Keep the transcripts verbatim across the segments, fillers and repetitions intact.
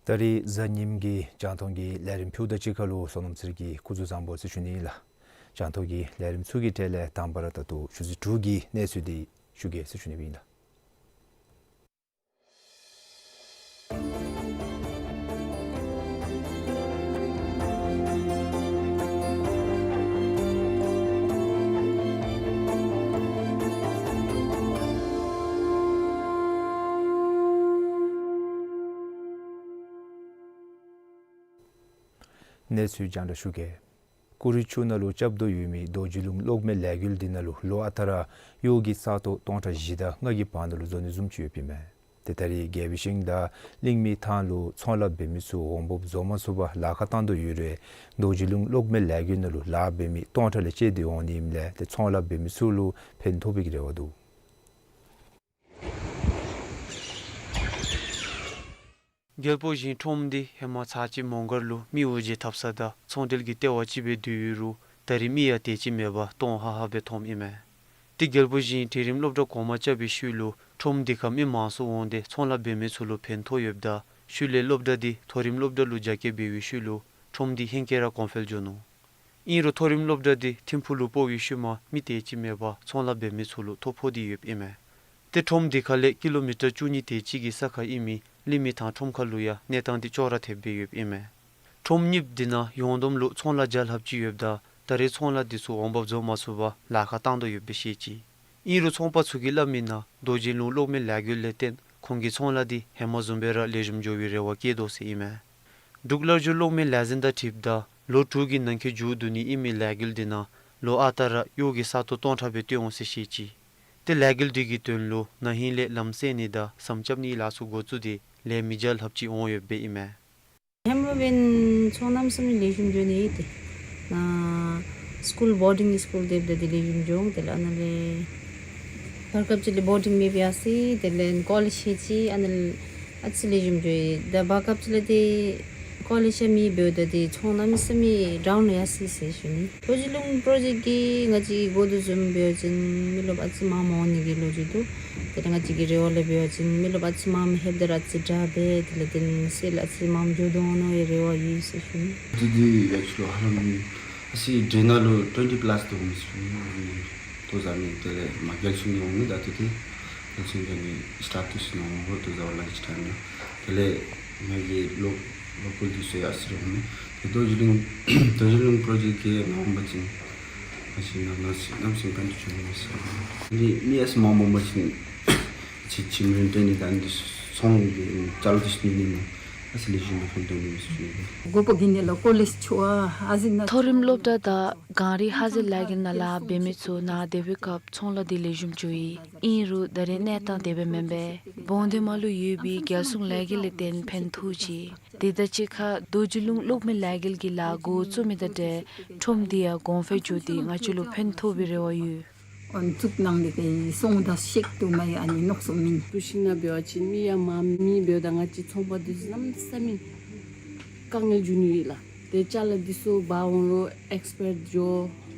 ད་རིས་གཟའ་ཉིམ་གི་རྒྱང་མཐོང་གི་ལས་རིམ་ཕུལཝ་ད་གཅིག་ཁར་ལུ་བསོད་ནམས་ཚེ་རིང་གིས་སྐུ་གཟུགས་བཟང་པོ་ཟེར་ཞུ་ནི་ཨིན་ལགས། རྒྱང་མཐོང་གི་ལས་རིམ་ཚུ་གི་གྲས་ལས་དང་པ་ར་ད་ལྟོ་ཆུ་ཚོད་དྲུག་གི་གནས་ཚུལ་འདི་ཞུ་གེ་ཟེར་ཞུ་ནི་ཨིན་ལགས། གནས་ཚུལ་རྒྱང་བསྒྲགས་ཞུ་གེ། ཀུ་རི་ཆུ་ནང་ལུ་རྐྱབ་དོ་ཡོད་མི་རྡོ་རྗེ་ལུང་གློག་མེ་ལས་འགུལ་འདི་ནང་ལུ་ལོ་ཨ་རྟག་ར་གཡོག་གི་ས་སྟོང་སྟོང་ཕྲག་བཞི་དང་ལྔ་གི་བར་ན་ལུ་འཛུལ་ནི་བཟུམ་ཅིག་ཡོདཔ་ཨིན་མས། ཏེ་ད་རིས་རྒྱལ་པོའི་ཤིང་དང་གླིང་མི་ཐང་ལུ་ཚོང་ལཱ་འབད་མི་ཚུ་འོང་འབབ་བཟོ་མ་ཚུགས་པར་ལཱ་ཁག་བཏང་དོ་ཡོད་རུང་རྡོ་རྗེ་ལུང་གློག་མེ་ལས་འགུལ་ནང་ལུ་ལཱ་འབད་མི་སྟོང་ཕྲག་ལས་བཅད་དེ་འོང་ནི་ཨིནམ་ལས་ཏེ་ཚོང་ལཱ་འབད་མི་ཚུ་ལུ་ཕན་ཐོགས་པའི་རེ་བ་འདུག། རྒྱལ་པོ་ཞིང་ཁྲོམ་འདི་ཧེ་མ་ཚར་གཅིག་མོང་སྒར་ལུ་མི་དབུ་འབྱེད་འཐབ་ས་དང་ཚོང་འབྲེལ་གྱི་ལྟེ་བ་ཅིག་སྦེ་སྡོད་ཡོད་རུང་ད་རིས་མི་ཡང་དེ་ཅིག་མེད་པར་སྟོང་ཧ་ཧ་སྦེ་མཐོངམ་ཨིན་མས། ཏེ་རྒྱལ་པོ་ཞིང་གྲལ་རིམ་སློབ་གྲྭ་གོང་མ་རྐྱབ་པའི་ཤུལ་ལུ་ཁྲོམ་འདི་ཁར་མི་མང་སུ་འོང་སྟེ་ཚོང་ལཱ་འབད་མི་ཚུ་ལུ་ཕན་ཐོགས་ཡོདཔ་ད་ཤུལ་ལས་སློབ་གྲྭ་འདི་མཐོ་རིམ་སློབ་གྲྭ་ལུ་རྒྱ་སྐྱེད་འབད་བའི་ཤུལ་ལུ་ཁྲོམ་འདི་ཧེང་སྐལ་ར་གོང་འཕེལ་འགྱོ་ནུག། ཨིན་རུང་མཐོ་རིམ་སློབ་གྲྭ་འདི་ཐིམ་ཕུག་ལུ་སྤོ་བའི་ཤུལ་མ་མི་དེ་ཅིག་མེད་པར་ཚོང་ལཱ་འབད་མི་ཚུ་ལུ་ཐོ་ཕོག་སྟེ་ཡོདཔ་ཨིན་མས། ཏེ་ཁྲོམ་འདི་ཁ་ལས་ཀི་ལོ་མི་ཊར་བཅུ་གཉིས་དེ་ཅིག་གི་ས་ཁར་ཨིན་མི་གླིང་མི་ཐང་ཁྲོམ་ཁ་ལུ་ཡང་གནས་སྟངས་འདི་ཅོག་ར་འཐདཔ་སྦེ་ཡོདཔ་ཨིན་མས། ཁྲོམ་གཉིས་འདི་ནང་ཡོངས་བསྡོམས་ལུ་ཚོང་ལཱ་བརྒྱ་ལྷགཔ་ཅིག་ཡོདཔ་ད་ད་རེས་ཚོང་ལཱ་འདི་ཚུ་འོང་འབབ་བཟོ་མ་ཚུགས་པར་ལཱ་ཁག་བཏང་དོ་ཡོདཔ་སྦེ་བཤད་ཅི། ཨིན་རུང་ཚོང་པ་ཚུ་གིས་སླབ་མི་ནང་རྡོ་རྗེ་ལུང་གློག་མེ་ལས་འགུལ་ལས་བརྟེན་ཁོང་གི་ཚོང་ལཱ་འདི་ཧེ་མ་བཟུམ་སྦེ་ར་ལེགས་ཤོམ་འགྱོ་བའི་རེ་བ་བསྐྱེད་དོ་ཟེར་ཨིན་མས། འབྲུག་སླར་འབྱོར་གློག་མེ་ལས་འཛིན་དང་འཁྲིལཝ་ད་ལོ་དྲུག་གི་ནང་འཁོད་མཇུག་བསྡུ་ནི་ཨིན་མི་ལས་འགུལ་འདི་ནང་ལོ་ཨ་རྟག་ར་གཡོག་གི་ས་སྟོང་སྟོང་ཕྲག་སྦེ་བཏོན་འོང་ཟེར་བཤད་ཅི། ཏེ་ལས་འགུལ་འདི་གི་དོན་ལུ་ན་ཧིང་ལས་ལམ་སེལ་ནི་དང་ཟམ་རྐྱབ་ནིའི་ལཱ་ཚུ་འགོ་བཙུགས་ཏེ་ལས་མི་བརྒྱ་ལྷགཔ་ཅིག་འོང་ཡོདཔ་སྦེ་ཨིན་མས། ཧེ་མ་འབདན་ཚོང་གནམ་མེད་ས་མེད་ལེགས་ཤོམ་འགྱོ་ནི་ཨིན་ཏེ། ཨ་སི་ཀུལ་བོར་ཌིང་སི་ཀུལ་དེ་འབདཝ་ད་ལེགས་ཤོམ་འགྱོ་འོང་། དེ་ལས་ཨ་ནཱ་ལས་བར་སྐབས་ཅིག་ལས་བོར་ཌིང་མེདཔ་ཡར་སོ་ཡི། དེ་ལས་ཀོ་ལེཇ་ཕྱེ་ཅི། ཨ་ནཱ་ལས་ཨ་ཙི་ལེགས་ཤོམ་འགྱོ་ཡི། ད་བར་སྐབས་ཅིག་ལས་ཏེ་ཀོ་ལེཇ་ཡང་མེད། འབདཝ་ད་ཏེ་ཚོང་གནམ་མེད་ས་མེད་ཌའུན་ཡར་སོ་ཡི་ཟེར་ཞུ་ནི། རྡོ་རྗེ་ལུང་པྲོ་ཇེཀཊ་ཀྱི་ང་བཅས་ཀྱིས་གོ་དོ་བཟུམ་འབད་བ་ཅིན་མི་རློབས་ཨ་ཙི་མངམ་འོང་ནི་གི་ལོ་རྒྱུས་འདུག། དེ་ལས་ང་བཅས་ཀྱི་རེ་བ་ལས་འབད་བ་ཅིན་མི་རློབས་ཨ་ཙི་མངམ་ལྷོདཔ་ད་ར་ཨ་ཙི་དྲག་སྦེ་དེ་ལས་ཏེ་སེལ་ཨ་ཙི་མངམ་འགྱོ་དོ་འོང་མནོ་བའི་རེ་བ་ཡོད་ཟེར་ཞུ་ནི། འདི་འདི་ཡ་ཆུ་ལུ་ཧ་ལམ་ཨ་ཙི་ཌེ་ནང་ལུ་ཊུ་ཝེན་ཊི་པ་ལཱསི་འདུག་ཟེར་ཞུ་ནི། ལྟོ་བཟའ་ནི་དེ་ལས་མར་རྒྱལ་སྲུང་ནི་འོང་མི་ད་ལྟོ་འདི་རྒྱལ་སྲུང་འགྱོ་ནི་སི་ཊཱཊ་འདུག་ཟེར་ནི་འོང་། ལྟོ་བཟའ་བར་ལཱ་ཅིག་ཊའིམ་ནང་དེ་ལས་ང་གི་ལོ་ལོ་ཀཱལ་འདི་ཚུ་ཡང་ཨ་ཙི་རེ་འོང་མི། ཏེ་རྡོ་རྗེ་ལུང་རྡོ་རྗེ་ལུང་པྲོ་ཇེཀཊ་ཀྱི་ནང་འོང་པ་ཅིན་ཨ་ཙི་ནང་གནམ་མེད་ས་མེད་ཕན་ཐོགས་འགྱོ་ནི་ཟེར། ཨ་ནི་མི་ཨ་ཙི་མངམ་འོང་པ་ཅིན་ཁྱིམ་ཁྱིམ་རེ་ཏེ་ནི་ད་ནི་ཚོང་གི་ཅ་ལ་འདི་ཚུ་ནི་ནི་ཨ་ཙི་ལེགས་ཤོམ་སྦེ་ཕན་ཐོགས་འགྱོ་ནི་ཟེར་ཞུ་ནི། དགོ་པ་གི་ནི་ལགས་ཀོ་ལེཇ་ཆུ་ཨ་ཨ་ཙི་ན། མཐོ་རིམ་སློབ་གྲྭ་དང་གངས་རི་ཧ་ཟེལ་ལས་འགུལ་ནང་ལཱ་འབད་མི་ཚུ་ནཱ་དེ་སྦེ་སྐབས་ཚོང་ལཱ་འདི་ལེགས་ཤོམ་འགྱོ་ཡི། ཨིན་རུང་ད་རེས་གནས་སྟངས་དེ་སྦེ་མེན་པས། བོང་སྡེ་མ་ལུ་ཡོད་པའི་རྒྱལ་སྲུང་ལས་འགུལ་ལས་བརྟེན་ཕན་ཐོགས་ཅི། དེ་དང་གཅིག་ཁར་རྡོ་རྗེ་ལུང་གློག་མེ་ལས་འགུལ་གྱི་ལཱ་འགོ་བཙུགས་མི་དང་འབྲེལ་ཁྲོམ་འདི་ཡང་གོང་འཕེལ་འགྱོ་སྟེ་ང་བཅས་ལུ་ཕན་ཐོགས་པའི་རེ་བ་ཡོད། ཨོ་ནི་བཙུགས་གནང་སྟེ་སྦེ་སོང་ད་བཤིག་ཏུ་མ་ཡི་ཨ་ནི་ནོག་སོ་མིན། དུས་ཤིག་ནང་འབད་བ་ཅིན་མི་ཡང་མང་མི་འབདཝ་ད་ང་བཅས་ཚོང་པ་འདི་ཚུ་གནམ་མེད་ས་མེད་དཀའ་ངལ་བྱུང་ནི་ཨིན་ལགས། ཏེ་ཅ་ལ་འདི་ཚུ་འབག་འོང་རུང་ཨེགསི་པེརཊ་འགྱོ།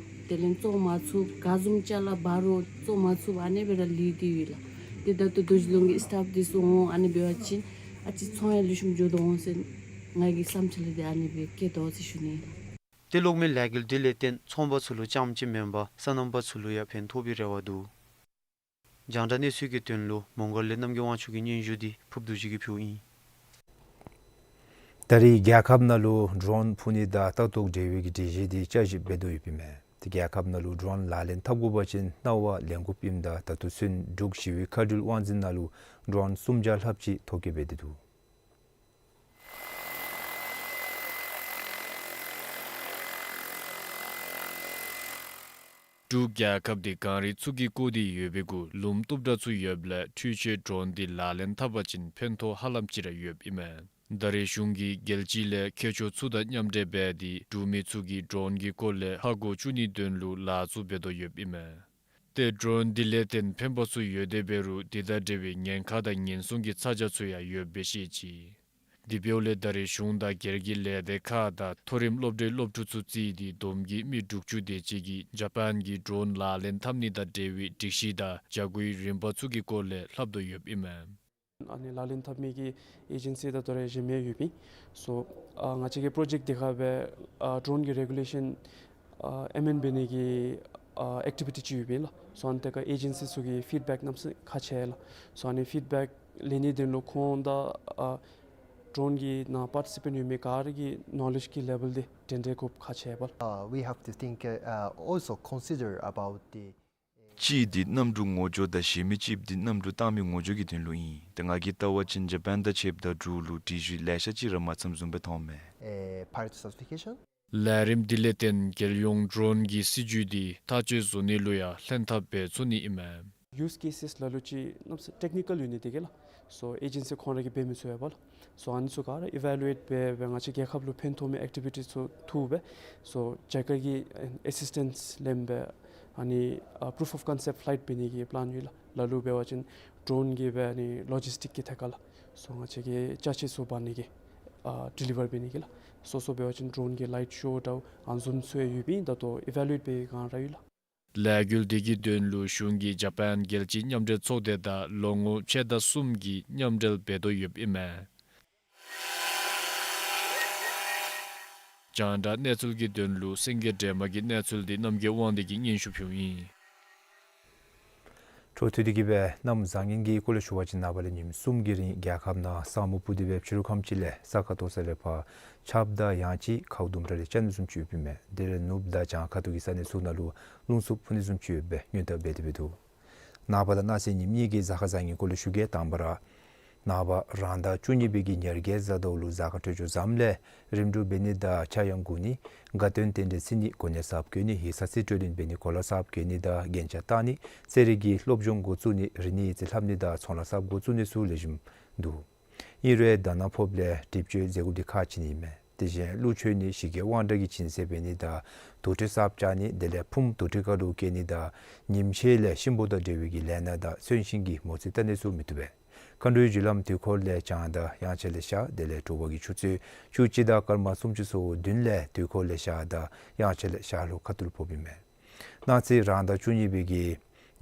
དེ་ལས་བཙོང་མ་ཚུགས། ག་བཟུམ་ཅ་ལ་འབག་རུང་བཙོང་མ་ཚུགས། ཨ་ནི་སྦེ་ར་ལུས་ཏེ་ཡོད་ལགས། ཏེ་ད་ལྟོ་རྡོ་རྗེ་ལུང་གི་སི་ཊཕ་འདི་ཚུ་འོང་ཨ་ནི་འབད་བ་ཅིན་ཨ་ཙི་ཚོང་ཡང་ལེགས་ཤོམ་འགྱོ་དོ་འོང་ཟེར་ང་གི་བསམ་འཆར་ལས་ཏེ་ཨ་ནི་སྦེ་བསྐྱེད་དོ་ཟེར་ཞུ་ནི་ཨིན་ལགས། ཏེ་གློག་མེ་ལས་འགུལ་འདི་ལས་བརྟེན་ཚོང་པ་ཚུ་ལུ་རྐྱངམ་གཅིག་མེན་པར་སོ་ནམ་པ་ཚུ་ལུ་ཡང་ཕན་ཐོགས་པའི་རེ་བ་འདུག། རྒྱང་བསྒྲགས་གནས་ཚུལ་གྱི་དོན་ལུ་མོང་སྒར་ལས་རྣམ་རྒྱལ་དབང་ཕྱུག་གི་སྙན་ཞུ་འདི་ཕུརབ་རྡོ་རྗེ་གིས་ཕུལཝ་ཨིན། ད་རེས་རྒྱལ་ཁབ་ནང་ལུ་ཌོ་རོན་འཕུར་ནི་དང་ལྟ་རྟོག་འབྲེལ་བའི་གི་སྒྲིག་གཞི་འདི་བསྐྱར་ཞིབ་འབད་དོ་ཡོདཔ་ཨིན་མས། ཏེ་རྒྱལ་ཁབ་ནང་ལུ་ཌོ་རོན་ལག་ལེན་འཐབ་དགོ་པ་ཅིན་གནང་བ་ལེན་དགོཔ་ཨིནམ་ད་ད་ལྟོ་ཚུན་འབྲུག་ཞི་བའི་མཁའ་འགྲུལ་དབང་འཛིན་ནང་ལུ་ཌོ་རོན་སུམ་བརྒྱ་ལྷགཔ་ཅིག་ཐོ་བཀོད་འབད་དེ་འདུག། འབྲུག་རྒྱལ་ཁབ་འདི་གངས་རི་ཚུ་གིས་བསྐོར་ཏེ་ཡོད་པའི་གུ་ལུངམ་རྟུབ་དྲགས་ཚུ་ཡོདཔ་ལས་འཕྲུལ་ཆས་ཌོ་རོན་འདི་ལག་ལེན་འཐབ་པ་ཅིན་ཕན་ཐོགས་ཧ་ལམ་ཅིག་ར་ཡོདཔ་ཨིན་མས། ད་རེས་གཞུང་གིས་རྒྱལ་སྤྱི་ལས་མཁས་མཆོག་ཚུ་དང་མཉམ་འབྲེལ་འབད་དེ་འབྲུག་མི་ཚུ་གིས་ཌོ་རོན་གྱི་སྐོར་ལས་ཧ་གོ་བཅུག་ནིའི་དོན་ལུ་ལཱ་ཚུ་འབད་དོ་ཡོདཔ་ཨིན་མས། ཏེ་ཌོ་རོན་འདི་ལས་བརྟེན་ཕན་པ་ཚུ་ཡོད་དེ་འབད་རུང་འདི་དང་འབྲེལ་བའི་ཉེན་ཁ་དང་ཉེན་སྲུང་གི་ཚ་གྱང་ཚུ་ཡང་ཡོདཔ་སྦེ་བཤད་ཅི། དེ་འབདཝ་ལས་ད་རེས་གཞུང་དང་སྒེར་གྱི་ལས་སྡེ་ཁག་དང་མཐོ་རིམ་སློབ་གྲྭའི་སློབ་ཕྲུག་ཚུ་བརྩིས་ཏེ་བསྡོམས་ཀྱིས་མི་དྲུག་ཅུ་དེ་ཅིག་གིས་ཇ་པཱན་གྱི་ཌོ་རོན་ལག་ལེན་འཐབ་ནི་དང་འབྲེལ་བའི་སྒྲིག་གཞི་དང་བྱ་སྒོའི་རིམ་པ་ཚུ་གི་སྐོར་ལས་ལྷབ་དོ་ཡོདཔ་ཨིན་མས། ཨ་ནི་ལག་ལེན་འཐབ་མི་གི་ཨེ་ཇེན་སི་དང་དོ་རུང་གཞན་མི་ཡོདཔ་ཨིན། སོ་ཨ་ང་བཅས་ཀྱི་པྲོ་ཇེཀཊ་འདི་ཁར་སྦེ་ཨ་ཌོ་རོན་གྱི་རེ་གུ་ལེ་ཤཱན་ཨ་ཨེ་མེནཌ་འབད་ནི་གི་ཨ་ཨེཀ་ཊི་བི་ཊི་ཅིག་ཡོདཔ་ཨིན་ལགས། སོ་ཨ་ནི་ཏེ་ཁར་ཨེ་ཇེན་སི་ཚུ་གི་ཕིཌ་བེཀ་གནམ་མེད་ས་མེད་ཁག་ཆེ་ལགས། སོ་ཨ་ནི་ཕིཌ་བེཀ་ལེན་ནིའི་དོན་ལུ་ཁོང་དང་ཨ་ཌོ་རོན་གྱི་ནང་པར་ཊི་སི་པེནཊ་ཡོད་མི་ག་ར་གི་ནོ་ལེཇ་གི་ལེ་བཱལ་འདི་འདྲན་འདྲ་དགོཔ་ཁག་ཆེ་བས། Uh, we have to think, uh, also consider about the གཅིག་འདི་གནམ་གྲུ་ངོ་སྦྱོར་དང་གཞན་མི་གཅིག་འདི་གནམ་གྲུ་བཏང་མི་ངོ་སྦྱོར་གྱི་དོན་ལུ་ཨིན། ཏེ་ང་གིས་བལྟ་བ་ཅིན་ཇ་པཱན་དང་ཕྱདཔ་ད་འབྲུག་ལུ་སྒྲིག་གཞི་ལེ་ཤ་ཅིག་ར་མ་འཚམ་བཟུམ་སྦེ་མཐོངམ་མས། Uh, pilot certification. ལས་རིམ་འདི་ལས་བརྟེན་རྒྱལ་ཡོངས་ཌོ་རོན་གྱི་སྲིད་བྱུས་འདི་ཐག་གཅོད་བཟོ་ནི་ལུ་ཡང་ལྷན་ཐབས་འབད་ཚུགས་ནི་ཨིན་མས། ཡུ་སི་ཀེ་སེས་ལ་ལུ་ཅིག་གནམ་མེད་ས་མེད་ཊེཀ་ནི་ཀཱལ་ཡོད་ནི་དེ་གིས་ལགས། སོ་ཨེ་ཇེན་སི་ཁོང་ར་གིས་འབད་མི་ཚུགས་པས་ལགས། སོ་ཨ་ནི་ཚུ་ག་ར་ཨི་ཝེ་ལུ་ཨེཊ་འབད་སྦེ་ང་བཅས་རྒྱལ་ཁབ་ལུ་ཕན་ཐོགས་མི་ཨེཀ་ཊི་བི་ཊི་ཚུ་འཐུ་སྦེ་སོ་རྒྱ་གར་གྱི་ཨེ་སིས་ཊེནསི་ལེན་སྦེ་ཨ་ནི་ཨ་པུ་རུཕ་ཨོཕ་ཀོན་སེཔཊ་ཕླའིཊ་འབད་ནི་གི་པི་ལཱན་ཡོད་ལགས། ལ་ལུ་འབད་བ་ཅིན་ཌོ་རོན་གྱི་སྦེ་ཨ་ནི་ལོ་ཇིས་ཊིཀ་གི་ཐད་ཁར་ལགས། སོ་ང་བཅས་ཀྱི་ཅ་ཆས་ཚུ་འབག་ནི་གི་ཨ་ཌི་ལི་ཝར་འབད་ནི་གི་ལགས། སོ་སོ་འབད་བ་ཅིན་ཌོ་རོན་གྱི་ལའིཊ་ཤོ་དང་ཨ་ནི་བཟུམ་ཚུ་ཡང་ཡོདཔ་ཨིན། ད་ལྟོ་ཨི་ཝེ་ལུ་ཨེཊ་འབད་བའི་སྒང་ར་ཡོད་ལགས། ལས་འགུལ་འདི་གི་དོན་ལུ་གཞུང་གིས་ཇ་པཱན་རྒྱལ་སྤྱིའི་མཉམ་འབྲེལ་ཚོགས་སྡེ་དང་ལོ་ངོ་ཕྱེད་དང་གསུམ་གྱི་མཉམ་འབྲེལ་འབད་དོ་ཡོདཔ་ཨིན་མས། རྒྱང་བསྒྲགས་གནས་ཚུལ་གྱི་དོན་ལུ་སེང་གེ་སྒྲོལ་མ་གི་གནས་ཚུལ་འདི་རྣམ་རྒྱལ་དབང་འདུས་ཀྱིས་སྙན་ཞུ་ཕུལཝ་ཨིན། འཕྲོ་མཐུད་དེ་གིས་སྦེ་གནམ་བཟང་ངན་གྱི་སྐོར་ལས་ཞུ་བ་ཅིན་ནངས་པ་ལས་ཉིནམ་གསུམ་གྱི་རིང་རྒྱལ་ཁབ་ནང་ས་སྨུག་སྤུབས་ཏེ་སྦེ་ཕྱི་རུ་ཁམས་ཅིག་ལས་ས་ཁ་མཐོ་ས་ལས་ཕར་ཆརཔ་དང་ཡང་ཅིན་ཁཝ་ལྡུམ་ར་རེ་རྐྱབ་ནི་བཟུམ་ཅིག་ཡོདཔ་ཨིན་མས། དེ་ལས་ནུབ་དང་བྱང་ཁ་ཐུག་གི་ས་གནས་ཚུ་ནང་ལུ་རླུང་འཚུབ་འཕུ་ནི་བཟུམ་ཅིག་ཡོད་པའི་སྔོན་བརྡ་འབད་དེ་སྦེ་འདུག། ནངས་པ་དང་གནངས་ཚེ་ཉིནམ་གཉིས་ཀྱི་གཟའ་སྐར་བཟང་ངན་སྐོར་ལས་ཞུ་གེ། དང་པ་ར་ནངས་པ་རང་ཟླ་བཅུ་གཉིས་པའི་གི་ཉེར་བརྒྱད་གཟའ་ཟླ་བ་ལུ་གཟའ་སྐར་འཕྲོད་སྦྱོར་བཟངམ་ལས་རིམ་གྲོ་འབད་ནི་དང་ཕྱྭ་གཡང་འགུག་ནི་དགའ་སྟོན་རྟེན་འབྲེལ་བརྩི་ནི་གོ་གནས་གསརཔ་བཀོད་ནི་ཡིག་ཚང་རྩིས་སྤྲོད་ལེན་འབད་ནི་གོ་ལ་གསརཔ་བཀོད་ནི་དང་རྒྱན་ཆ་བཏགས་ནི་རྩེད་རིགས་ཀྱི་སློབ་སྦྱོང་འགོ་བཙུགས་ནི་རིག་གནས་ཡིག་རྩིས་ལྷབ་ནི་དང་ཚོང་ལཱ་གསརཔ་འགོ་བཙུགས་ནི་ཚུ་ལེགས་ཤོམ་འདུག། ཨིན་རུང་དག་སྣང་ཕོགཔ་ལས་སྒྲིབ་བཅོས་མཛད་དགོཔ་འདི་ཁག་ཆེ་ནི་ཨིན་མས། དེ་བཞིན་ཀླུ་མཆོད་ནི་ཞི་རྒྱས་དབང་དྲག་གི་སྦྱིན་སྲེག་འབད་ནི་དང་དུར་ཁྲོད་གསརཔ་བཅག་ནི་དེ་ལས་ཕུངམ་དུར་ཁྲོད་ཁར་ལུ་བསྐྱལ་ནི་དང་ཉིམ་ཕྱེད་ལས་གཤིན་པོ་དང་འབྲེལ་བའི་གི་ལས་སྣ་དང་གསོན་གཤིན་གྱི་མོ་རྩིས་བལྟ་ནི་ཚུ་མི་བཏུབ་པས། མཁའ་འགྲོའི་རྒྱུ་ལམ་དུས་འཁོར་ལས་བྱང་དང་དབྱངས་འཆར་ལས་ཤར་དེ་ལས་དྲོ་པ་གི་ཆུ་ཚོད་བཅུ་གཅིག་དང་སྐར་མ་སུམ་ཅུ་སོ་བདུན་ལས་དུས་འཁོར་ལས་ཤར་དང་དབྱངས་འཆར་ལས་ཤར་ལྷོ་ཁ་ཐུག་ལུ་ཕོགཔ་ཨིན་མས། གནངས་ཚེ་རང་ཟླ་བཅུ་གཉིས་པའི་གི་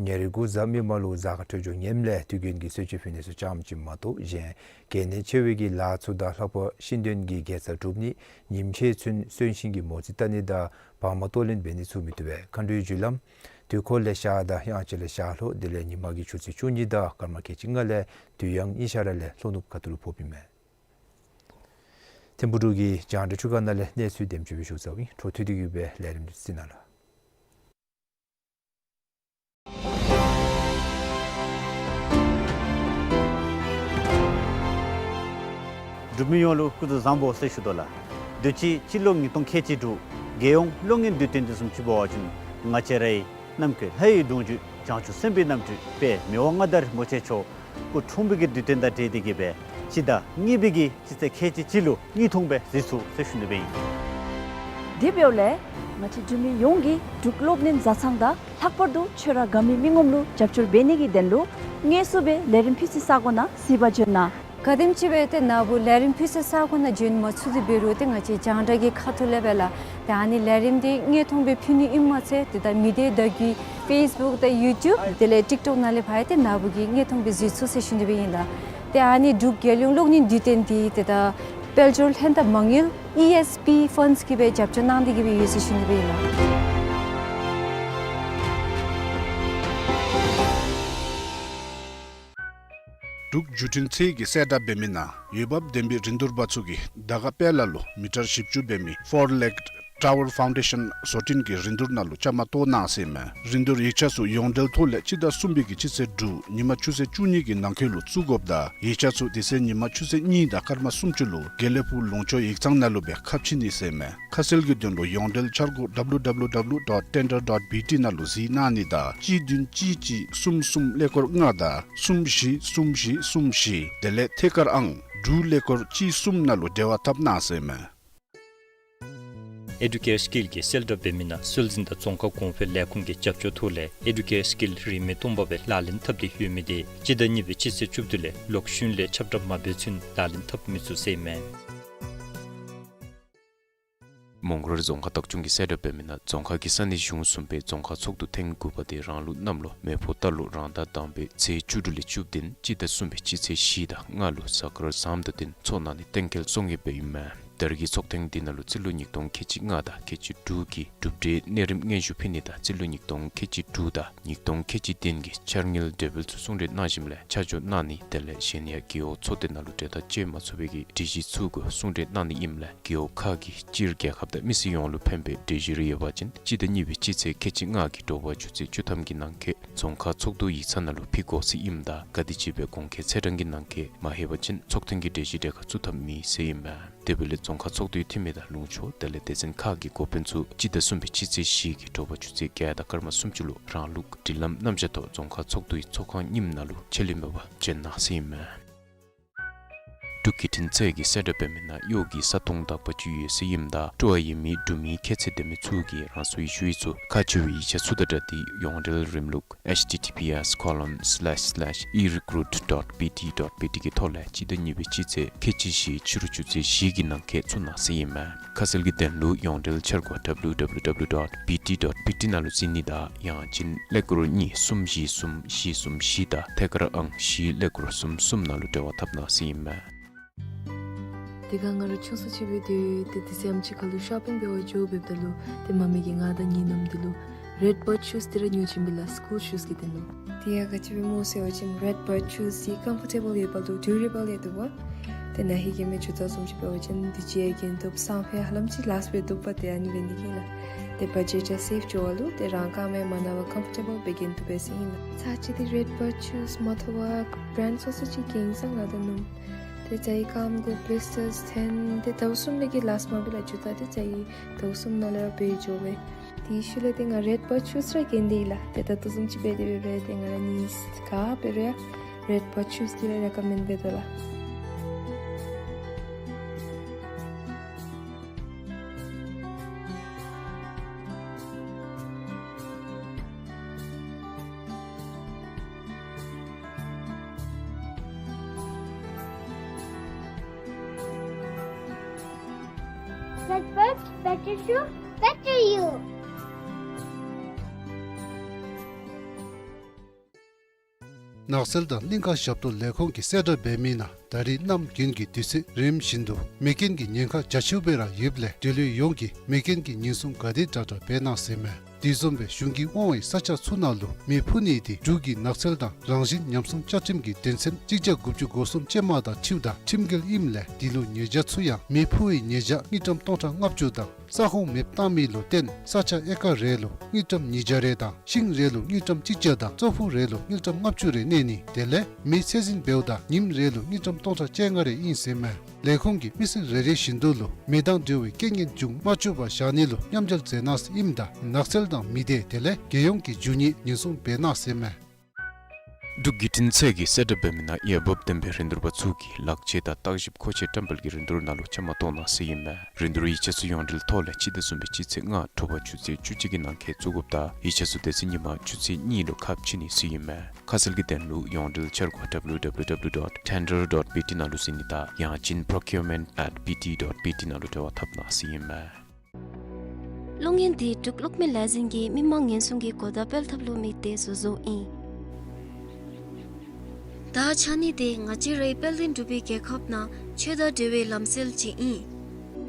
ཉེར་དགུ་གཟའ་མིག་དམར་ལུ་གཟའ་སྐར་འཕྲོད་སྦྱོར་ངནམ་ལས་དུས་རྒྱུན་གྱི་གསོལ་མཆོད་ཕུལ་ནི་ཚུ་ཙམ་ཅིག་མ་གཏོགས་གཞན་གལ་གནད་ཆེ་བའི་གི་ལཱ་ཚུ་དང་ལྷག་པར་ཤིང་དོན་གྱི་དགེ་རྩ་སྒྲུབ་ནི་ཉིམ་ཕྱེད་ཚུན་གསོན་གཤིན་གྱི་མོ་རྩིས་བལྟ་ནི་དང་བར་མ་གཏོར་ལེན་འབད་ནི་ཚུ་མི་བཏུབ་པས། མཁའ་འགྲོའི་རྒྱུ་ལམ་དུས་འཁོར་ལས་ཤར་དང་དབྱངས་འཆར་ལས་ཤར་ལྷོ་དེ་ལས་ཉིན་མ་གི་ཆུ་ཚོད་བཅུ་གཉིས་དང་སྐར་མ་ཁལ་གཅིག་ལྔ་ལས་དུས་ཡང་དབྱིངས་ཤར་ལས་ལྷོ་ནུབ་ཁ་ཐུག་ལུ་ཕོགཔ་ཨིན་མས། ཐིམ་ཕུག་འབྲུག་གི་རྒྱང་བསྒྲགས་ཁྲུས་ཁང་ནང་ལས་གནས་ཚུལ་དེམ་ཅིག་སྦེ་ཞུ་ཚརཝ་ཨིན། འཕྲོ་མཐུད་དེ་གིས་སྦེ་ལས་རིམ་འདི་གཟིགས་གནང་ལགས། འབྲུག་མི་ཡོངས་ལུ་སྐུ་གཟུགས་བཟང་པོ་ཟེར་ཞུ་དོ་ལགས། དུས་ཅི་སྤྱི་ལོ་ཉིས་སྟོང་ཁལ་གཅིག་དྲུག་རྒྱལ་ཡོངས་གློག་བརྙན་དུས་སྟོན་འདི་བཟུམ་ཅིག་འབད་བ་ཅིན་ང་བཅས་རའི་རྣམ་ཀུན་ལྷ་ཡི་གདུང་བརྒྱུད་བྱང་ཆུབ་སེམས་དཔའི་རྣམ་སྤྲུལ་དཔལ་མི་དབང་མངའ་བདག་རིན་པོ་ཆེ་མཆོག་སྐུ་འཁྲུངས་པའི་གི་དུས་སྟོན་དང་འབྲེལ་ཏེ་གིས་སྦེ་སྤྱི་ཟླ་གཉིས་པའི་གི་སྤྱི་ཚེས་ཁལ་གཅིག་གཅིག་ལུ་གཉིས་འཐུང་སྦེ་གཟིགས་ཚུགས་ཟེར་ཞུ་ནི་སྦེ་ཨིན། དེ་འབདཝ་ལས་ ང་བཅས་འབྲུག་མི་ཡོངས་ཀྱིས་འབྲུག་གློག་བརྙན་བཟའ་ཚང་དང་ལྷག་པར་དུ་ཁྱོད་ར་དགའ་མི་མི་ངོམ་ལུ་རྒྱབ་སྐྱོར་འབད་ནི་གི་དོན་ལུ་དངོས་སུ་སྦེ་ལས་རིམ་ཕུལ་སའི་ས་གོ་ནང་གཟིགས་པར་འབྱོན་གནང་། ག་དེམ་ཅིག་སྦེ་ཏེ་ན་བུ་ལས་རིམ་ཕུལ་སའི་ས་གོ་ནང་འབྱོན་མ་ཚུགས་ཏེ་འབད་རུང་ཏེ་ང་བཅས་རྒྱང་བསྒྲགས་ཀྱི་ཁ་ཐུག་ལས་སྦེ་ལགས། ཏེ་ཨ་ནི་ལས་རིམ་འདི་དངོས་མཐོང་སྦེ་ཕུལ་ནི་ཨིནམ་མ་ཚད་ཏེ་ད་མི་སྡེ་བརྡ་བརྒྱུད་ཕེསི་བུཀ་དང་ཡུ་ཊུབ་དེ་ལས་ཊིཀ་ཊོཀ་ནང་ལས་ཕར་ཡང་ཏེ་ན་བུ་གིས་དངོས་མཐོང་སྦེ་གཟིགས་ཚུགས་ཟེར་ཞུ་ནི་སྦེ་ཨིན་ལགས། ཏེ་ཨ་ནི་འབྲུག་རྒྱལ་ཡོངས་གློག་བརྙན་དུས་སྟོན་འདི་ཏེ་ད་དཔལ་འབྱོར་ལྷན་ཐབས་མ་དངུལ་ཨི་ཨེསི་པི་ཕཱནཌསི་གིས་སྦེ་རྒྱབ་སྐྱོར་གནང་སྟེ་གིས་སྦེ་ཡོད་ཟེར་ཞུ་ནི་སྦེ་ཨིན་ལགས། འབྲུག་བརྒྱུད་འཕྲིན་ཚད་ཀྱི་གསལ་བསྒྲགས་འབད་མི་ནང་འོས་འབབ་ལྡན་པའི་རིན་བསྡུར་པ་ཚུ་གིས་དར་དཀར་དཔལ་ལ་ལུ་མི་ཊར་བཞི་བཅུ་འབད་མི་Four Leg Tower Foundation བཟོ་སྐྲུན་གྱི་རིན་བསྡུར་ནང་ལུ་བཅའ་མར་གཏོགས་གནང་ཟེར་ཨིན་མས། རིན་བསྡུར་ཡིག་ཆ་ཚུ་ཡོངས་འབྲེལ་ཐོག་ལས་སྤྱི་ཟླ་གསུམ་པའི་གི་སྤྱི་ཚེས་དྲུག་ཉིན་མ་ཆུ་ཚོད་བཅུ་གཉིས་ཀྱི་ནང་འཁོད་ལུ་བཙུགས་དགོཔ་དང་ཡིག་ཆ་ཚུ་དེ་ཚེ་ཉིན་མ་ཆུ་ཚོད་གཉིས་དང་སྐར་མ་སུམ་ཅུ་ལུ་དགེ་ལེགས་ཕུག་ལུང་ཕྱོགས་ཡིག་ཚང་ནང་ལུ་སྦེ་ཁ་ཕྱེ་ནི་ཟེར་ཨིན་མས། ཁ་གསལ་གྱི་དོན་ལུ་ཡོངས་འབྲེལ་འཆར་སྒོ་W W W dot tender dot B T ནང་ལུ་གཟིགས་གནང་ནི་དང་གཅིག་བདུན་གཅིག་གཅིག་གསུམ་གསུམ་ཀླད་ཀོར་ལྔ་དང་གསུམ་བཞི་གསུམ་བཞི་གསུམ་བཞི་དེ་ལས་ཐད་ཀར་ཨང་དྲུག་ཀླད་ཀོར་གཅིག་གསུམ་ནང་ལུ་འབྲེལ་བ་འཐབ་གནང་ཟེར་ཨིན་མས། ཨེ་ཌུ་ཀེར་སི་ཀིལ་གྱི་གསལ་བསྒྲགས་འབད་མི་ནང་སྲོལ་འཛིན་དང་རྫོང་ཁ་གོང་འཕེལ་ལས་ཁུངས་ཀྱི་རྒྱབ་སྐྱོར་ཐོག་ལས་ཨེ་ཌུ་ཀེར་སི་ཀིལ་རིན་མེད་སྟོང་པ་སྦེ་ལག་ལེན་འཐབ་སྟེ་ཡོད་མི་དེ་སྤྱི་ཟླ་གཉིས་པའི་སྤྱི་ཚེས་བཅུ་བདུན་ལས་ལོག་ཤུལ་ལས་ཁྱབ་བསྒྲགས་མ་འབད་ཚུན་ལག་ལེན་འཐབ་མི་ཚུགས་ཟེར་ཨིན་མས། མོང་སྒར་རྫོང་ཁག་བདག་སྐྱོང་གིས་གསལ་བསྒྲགས་འབད་མི་ནང་རྫོང་ཁག་གི་ས་གནས་གཞུང་གསུམ་པའི་རྫོང་ཁག་ཚོགས་འདུ་ཐེངས་དགུ་པ་དེ་རང་ལུགས་གནམ་ལོ་མེ་ཕོ་རྟ་ལོ་རང་ཟླ་དང་པའི་ཚེས་བཅུ་དྲུག་ལས་བཅུ་བདུན་སྤྱི་ཟླ་གསུམ་པའི་སྤྱི་ཚེས་བཞི་དང་ལྔ་ལུ་གཟའ་སྐར་བཟང་དང་བསྟུན་ཚོགས་གནང་ནི་གཏན་འཁེལ་སོང་ཡོདཔ་ཨིན་མས། ད་རེས་ཀྱི་ཚོགས་ཐེངས་འདི་ནང་ལུ་རྩིས་ལོ་ཉིས་སྟོང་ཁལ་གཅིག་ལྔ་དང་ཁལ་གཅིག་དྲུག་གི་གྲུབ་འབྲས་གནས་རིམ་སྙན་ཞུ་ཕུལ་ནི་དང་རྩིས་ལོ་ཉིས་སྟོང་ཁལ་གཅིག་དྲུག་དང་ཉིས་སྟོང་ཁལ་གཅིག་བདུན་གྱི་འཆར་དངུལ་གྲོས་འབུལ་ཚུ་གསུང་གྲོས་གནང་ཞིནམ་ལས་ཆ་འཇོག་གནང་ནི་དེ་ལས་གཞན་ཡང་རྒེད་འོག་ཚོགས་སྡེ་ནང་ལུ་གྲོས་ཐག་བཅད་མ་ཚུགས་པའི་གི་གྲོས་གཞི་ཚུ་གུ་གསུང་གྲོས་གནང་ནི་ཨིནམ་ལས་རྒེད་འོག་ཁག་གི་སྤྱིར་རྒྱལ་ཁབ་དང་མི་སེར་ཡོངས་ལུ་ཕན་པའི་གྲོས་གཞི་རེ་ཡོད་པ་ཅིན་སྤྱི་ཟླ་གཉིས་པའི་སྤྱི་ཚེས་ཁལ་གཅིག་ལྔ་གི་དྲོ་པ་ཆུ་ཚོད་བཅུ་ཐམ་གྱི་ནང་འཁོད་རྫོང་ཁག་ཚོགས་འདུ་ཡིག་ཚང་ནང་ལུ་ཕུལ་དགོ་ཟེར་ཨིནམ་ད་ག་དེམ་ཅིག་སྦེ་གོང་འཁོད་ཚེས་གྲངས་ཀྱི་ནང་འཁོད་མ་ལྷོད་པ་ཅིན་ཚོགས་ཐེངས་ཀྱི་གྲོས་གཞི་གྲལ་ཁར་ཚུད་ཐབས་མེད་ཟེར་ཨིན་མས། དེ་འབདཝ་ལས་རྫོང་ཁག་ཚོགས་འདུའི་འཐུས་མི་དང་ལུང་ཕྱོགས་དེ་ལས་སྡེ་ཚན་ཁག་གི་འགོ་དཔོན་ཚུ་སྤྱི་ཟླ་གསུམ་པའི་སྤྱི་ཚེས་བཞི་གི་དྲོ་པ་ཆུ་ཚོད་བརྒྱད་དང་སྐར་མ་སུམ་ཅུ་ལུ་རང་ལུགས་སྒྲིག་ལམ་རྣམ་གཞག་ཐོག་རྫོང་ཁག་ཚོགས་འདུའི་ཚོགས་ཁང་རྙིངམ་ནང་ལུ་ཆད་ལུས་མེད་པར་འབྱོན་གནང་ཟེར་ཨིན་མས། འབྲུག་བརྒྱུད་འཕྲིན་ཚད་ཀྱིས་གསལ་བསྒྲགས་འབད་མི་ནང་གཡོག་གི་ས་སྟོང་དག་པ་ཅིག་ཡོད་ཟེར་ཨིནམ་ད་སྤྲོ་བ་ཡོད་མི་འབྲུག་མི་ཁྱད་ཚད་ལྡན་མི་ཚུ་གིས་རང་སོའི་ཞུ་ཡིག་ཚུ་ཁག་ཆེ་བའི་ཡིག་ཆ་ཚུ་དང་སྦྲགས་ཏེ་ཡོངས་འབྲེལ་རིམ་ལུགས་H T T P S colon slash slash e recruit dot B T dot B T གི་ཐོག་ལས་སྤྱི་ཟླ་གཉིས་པའི་སྤྱི་ཚེས་ཁལ་གཅིག་བཞི་ཕྱི་རུ་ཆུ་ཚོད་བཞི་གི་ནང་འཁོད་ཚུད་གནང་ཟེར་ཨིན་མས། ཁ་གསལ་གྱི་དོན་ལུ་ཡོངས་འབྲེལ་འཆར་སྒོ་W W W dot B T dot B T ནང་ལུ་གཟིགས་ནི་དང་ཡང་ཅིན་ཀླད་ཀོར་གཉིས་གསུམ་བཞི་གསུམ་བཞི་གསུམ་བཞི་དང་ཐད་ཀར་ཨང་བཞི་ཀླད་ཀོར་གསུམ་གསུམ་ནང་ལུ་འབྲེལ་བ་འཐབ་གནང་ཟེར་ཨིན་མས། དེ་སྒང་ང་ར་ཆུང་སུ་ཅིག་འབད་དེ་ཏེ་དེ་ཚེ་ཨམ་ཅིག་ཁ་ལུ་ཤོ་པིང་འབད་བར་འགྱོ་འབདཝ་ད་ལུ་ཏེ་མ་མི་གིས་ང་དང་ངེའི་ནུམ་འདི་ལུ་རེཌ་བརཌ་ཤུསི་འདི་ར་ཉོ་བྱིན་པས་ལགས། སི་ཀུལ་ཤུསི་གི་དོན་ལུ། དེ་ཡང་ག་ཅི་སྦེ་སྨོ་ཟེར་བ་ཅིན་རེཌ་བརཌ་ཤུསི་འདི་ཀམ་ཕོར་ཊེ་བཱལ་ཡོདཔ་ལུ་ཌུ་རེ་བཱལ་ཡང་འདུག་པ། ཏེ་ན་ཧིང་གི་མི་ཇུ་ཏ་བཟུམ་ཅིག་འབད་བ་ཅིན་དུས་ཅི་ཡང་གྱོན་བཏུབ། སང་ཕོད་ཧ་ལམ་ཅིག་ལཱསཊ་འབད་བཏུབ་པ། ཏེ་ཨ་ནི་འབད་ནི་གིས་ལགས། ཏེ་བ་ཇེཊ་ཡང་སེབ་འགྱོ་བ་ལུ་ཏེ་རང་རྐངམ་ཡང་མ་ན་བར་ཀམ་ཕོར་ཊེ་བཱལ་སྦེ་གྱོན་བཏུབ་པས་ཟེར་ཨིན་ལགས། ཚར་གཅིག་འདི་རེཌ་བརཌ་ཤུསི་མ་ཐོབ་པར་བརེནཌ་སོ་སོ་ཅིག་གྱོན་སོང་ང་དང་ནུམ། ཏེ་ཙ་ཡི་རྐངམ་གུ་བི་ལིས་ཊརསི་ཐོན་ཏེ་ཟླཝ་གསུམ་ལས་ཀྱི་ལཱསཊ་མ་འབད་ལགས། ཇུ་ཏ་འདི་ཙ་ཡི་ཟླཝ་གསུམ་ནང་ལས་ར་འབད་འགྱོ་བས། དེའི་ཤུལ་ལས་ཏེ་ང་རེཌ་བརཌ་ཤུསི་ར་གྱོན་ཏེ་ཡོད་ལགས། ཏེ་ད་ལྟོ་བཟུམ་ཅིག་འབད་དེ་འབད་རུང་ཏེ་ང་ར་ནི་ག་འབད་རུང་ཡང་རེཌ་བརཌ་ཤུསི་འདི་ར་རེ་ཀོ་མེནཌ་འབད་དོ་ལགས། Red Bird, better shoe, better you. ནགས་ཚལ་དང་གླིང་ཁ་ཞབས་ཏོག་ལས་ཁུངས་ཀྱིས་གསལ་བསྒྲགས་འབད་མི་ནང་ད་རིས་གནམ་དགུན་གྱི་དུས་ཚོད་རིམ་བཞིན་དུ་མེ་རྐྱེན་གྱི་ཉེན་ཁ་རྒྱ་ཆེཝ་སྦེ་ར་ཡོདཔ་ལས་འབྲེལ་ཡོད་ཡོངས་ཀྱིས་མེ་རྐྱེན་གྱི་ཉེན་སྲུང་ག་དེ་དྲག་དྲག་འབད་གནང་ཟེར་མས། དེ་བཟུམ་སྦེ་གཞུང་གིས་དབང་བའི་ས་ཆ་ཚུ་ནང་ལུ་མེ་ཕུ་ནི་དེ་འབྲུག་གི་ནགས་ཚལ་དང་རང་བཞིན་ཉམས་སྲུང་བཅའ་ཁྲིམས་ཀྱི་དོན་ཚན་གཅིག་བརྒྱ་དགུ་བཅུ་གོ་གསུམ་ཅན་མ་དང་འཁྲིལཝ་ད་ཁྲིམས་འགལ་ཨིནམ་ལས་དེ་ལུ་ཉེས་བྱ་ཚུ་ཡང་མེ་ཕུ་བའི་ཉེས་བྱ་དངུལ་ཀྲམ་སྟོང་ཕྲག་ལྔ་བཅུ་དང་ས་ཁོངས་མེདཔ་བཏང་མི་ལུ་བརྟེན་ས་ཆ་ཨེ་ཀར་རེ་ལུ་དངུལ་ཀྲམ་ཉིས་བརྒྱ་རེ་དང་ཤིང་རེ་ལུ་དངུལ་ཀྲམ་གཅིག་བརྒྱ་དང་ཙོག་ཕུག་རེ་ལུ་དངུལ་ཀྲམ་ལྔ་བཅུ་རེ་གནས་ནི་དེ་ལས་མེ་ཚད་འཛིན་འབདཝ་ད་ཉིནམ་རེ་ལུ་དངུལ་ཀྲམ་སྟོང་ཕྲག་བཅོ་ལྔ་རེ་ཨིན་ཟེར་མས། ལས་ཁུངས་ཀྱིས་མི་སེར་རེ་རེ་བཞིན་དུ་ལུ་མེ་དང་འབྲེལ་བའི་རྐྱེན་ངན་འབྱུང་མ་བཅུག་པར་བཞག་ནི་ལུ་མཉམ་འབྲེལ་མཛད་གནང་ཟེར་ཨིནམ་ད་ནགས་ཚལ་དང་མི་སྡེ་དེ་ལས་རྒྱལ་ཡོངས་ཀྱི་རྒྱུ་དངོས་ཉེན་སྲུང་འབད་གནང་ཟེར་མས། འབྲུག་བརྒྱུད་འཕྲིན་ཚད་ཀྱི་གསལ་བསྒྲགས་འབད་མི་ནང་འོས་འབབ་ལྡན་པའི་རིན་བསྡུར་པ་ཚུ་གིས་ལག་ཆས་དང་བརྟག་ཞིབ་མཁོ་ཆས་བཀྲམ་སྤེལ་གྱི་རིན་བསྡུར་ནང་ལུ་བཅའ་མར་གཏོགས་གནང་ཟེར་ཨིན་མས། རིན་བསྡུར་ཡིག་ཆ་ཚུ་ཡོངས་འབྲེལ་ཐོག་ལས་སྤྱི་ཟླ་གསུམ་པའི་སྤྱི་ཚེས་ལྔ་དྲོ་པ་ཆུ་ཚོད་བཅུ་གཅིག་གི་ནང་འཁོད་བཙུགས་དགོཔ་དང་ཡིག་ཆ་ཚུ་དེ་ཚེ་ཉིན་མ་ཆུ་ཚོད་གཉིས་ལུ་ཁ་ཕྱེ་ནི་ཟེར་ཨིན་མས། ཁ་གསལ་གྱི་དོན་ལུ་ཡོངས་འབྲེལ་འཆར་སྒོ་W W W dot tender dot B T ནང་ལུ་གཟིགས་ནི་དང་ཡང་ཅིན་procurement at B T dot B T ནང་ལུ་འབྲེལ་བ་འཐབ་གནང་ཟེར་ཨིན་མས། གློག་བརྙན་འདི་འབྲུག་གློག་མེ་ལས་འཛིན་གྱིས་མི་མང་ཉེན་སྲུང་གི་གོ་བརྡ་སྤེལ་ཐབས་ལུ་དམིགས་ཏེ་བཟོ་བཟོཝ་ཨིན། ད་ཆ་ནི་འདི་ང་བཅས་རའི་དཔལ་ལྡན་འབྲུག་པའི་རྒྱལ་ཁབ་ནང་ཆོས་དང་འབྲེལ་བའི་ལམ་སྲོལ་ཅིག་ཨིན།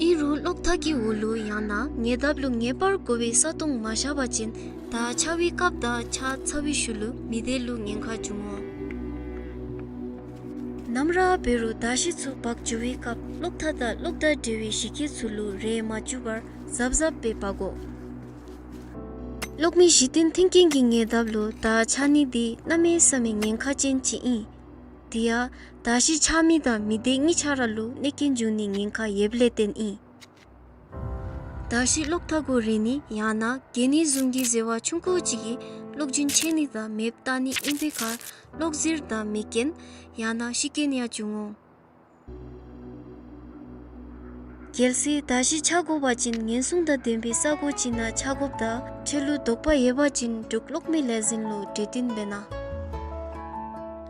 ཨིན་རུང་གློག་ཐག་གི་འོག་ལུ་ཡང་ན་ཉེ་འདབས་ལུ་ངེས་པར་དགོ་པའི་ས་སྟོང་མ་བཞག་པ་ཅིན་ད་ཆར་པའི་སྐབས་དང་ཆར་ཚ་བའི་ཤུལ་ལུ་མི་སྡེ་ལུ་ཉེན་ཁ་འབྱུང་འོང་། ནམ་ར་འབད་རུང་མདའ་གཞི་ཚུ་འབག་འགྱོ་བའི་སྐབས་གློག་ཐག་དང་གློག་དང་འབྲེལ་བའི་གཞི་སྐྱེས་ཚུ་ལུ་རེག་མ་བཅུག་པར་གཟབ་གཟབ་སྦེ་འབག་དགོ། གློག་མེ་གཞི་རྟེན་མཐུན་རྐྱེན་གྱི་ཉེ་འདབས་ལུ་ད་ཆ་ནི་འདི་གནམ་མེད་ས་མེད་ཉེན་ཁ་ཅན་ཅིག་ཨིན། དེ་ཡང་མདའ་གཞི་འཕྱག་མི་དང་མི་སྡེ་གཉིས་ཆ་ར་ལུ་གནོད་རྐྱེན་འབྱུང་ནིའི་ཉེན་ཁ་ཡོདཔ་ལས་བརྟེན་ཨིན། མདའ་གཞི་གློག་ཐག་གུ་རེག་ནི་ཡང་ན་གྱེས་ནི་བཟུམ་གྱི་འབྱོར་བ་ཆུང་ཀུ་ཅིག་གིས་གློག་རྒྱུན་ཆད་ནི་དང་མེདཔ་བཏང་ནི་ཨིན་པའི་ཁར་གློག་ཟིལ་དང་མེ་རྐྱེན་ཡང་ན་ཤི་རྐྱེན་ཡང་འབྱུང་འོང་། གལ་སྲིད་མདའ་གཞི་འཕྱག་དགོ་པ་ཅིན་ཉེན་སྲུང་དང་ལྡན་པའི་ས་གོ་ཅིག་ནང་འཕྱག་དགོཔ་དང་འཕྲལ་ལུ་དོགས་པ་ཡོད་པ་ཅིན་འབྲུག་གློག་མེ་ལས་འཛིན་ལུ་གྲོས་བསྟུན་འབད་གནང་།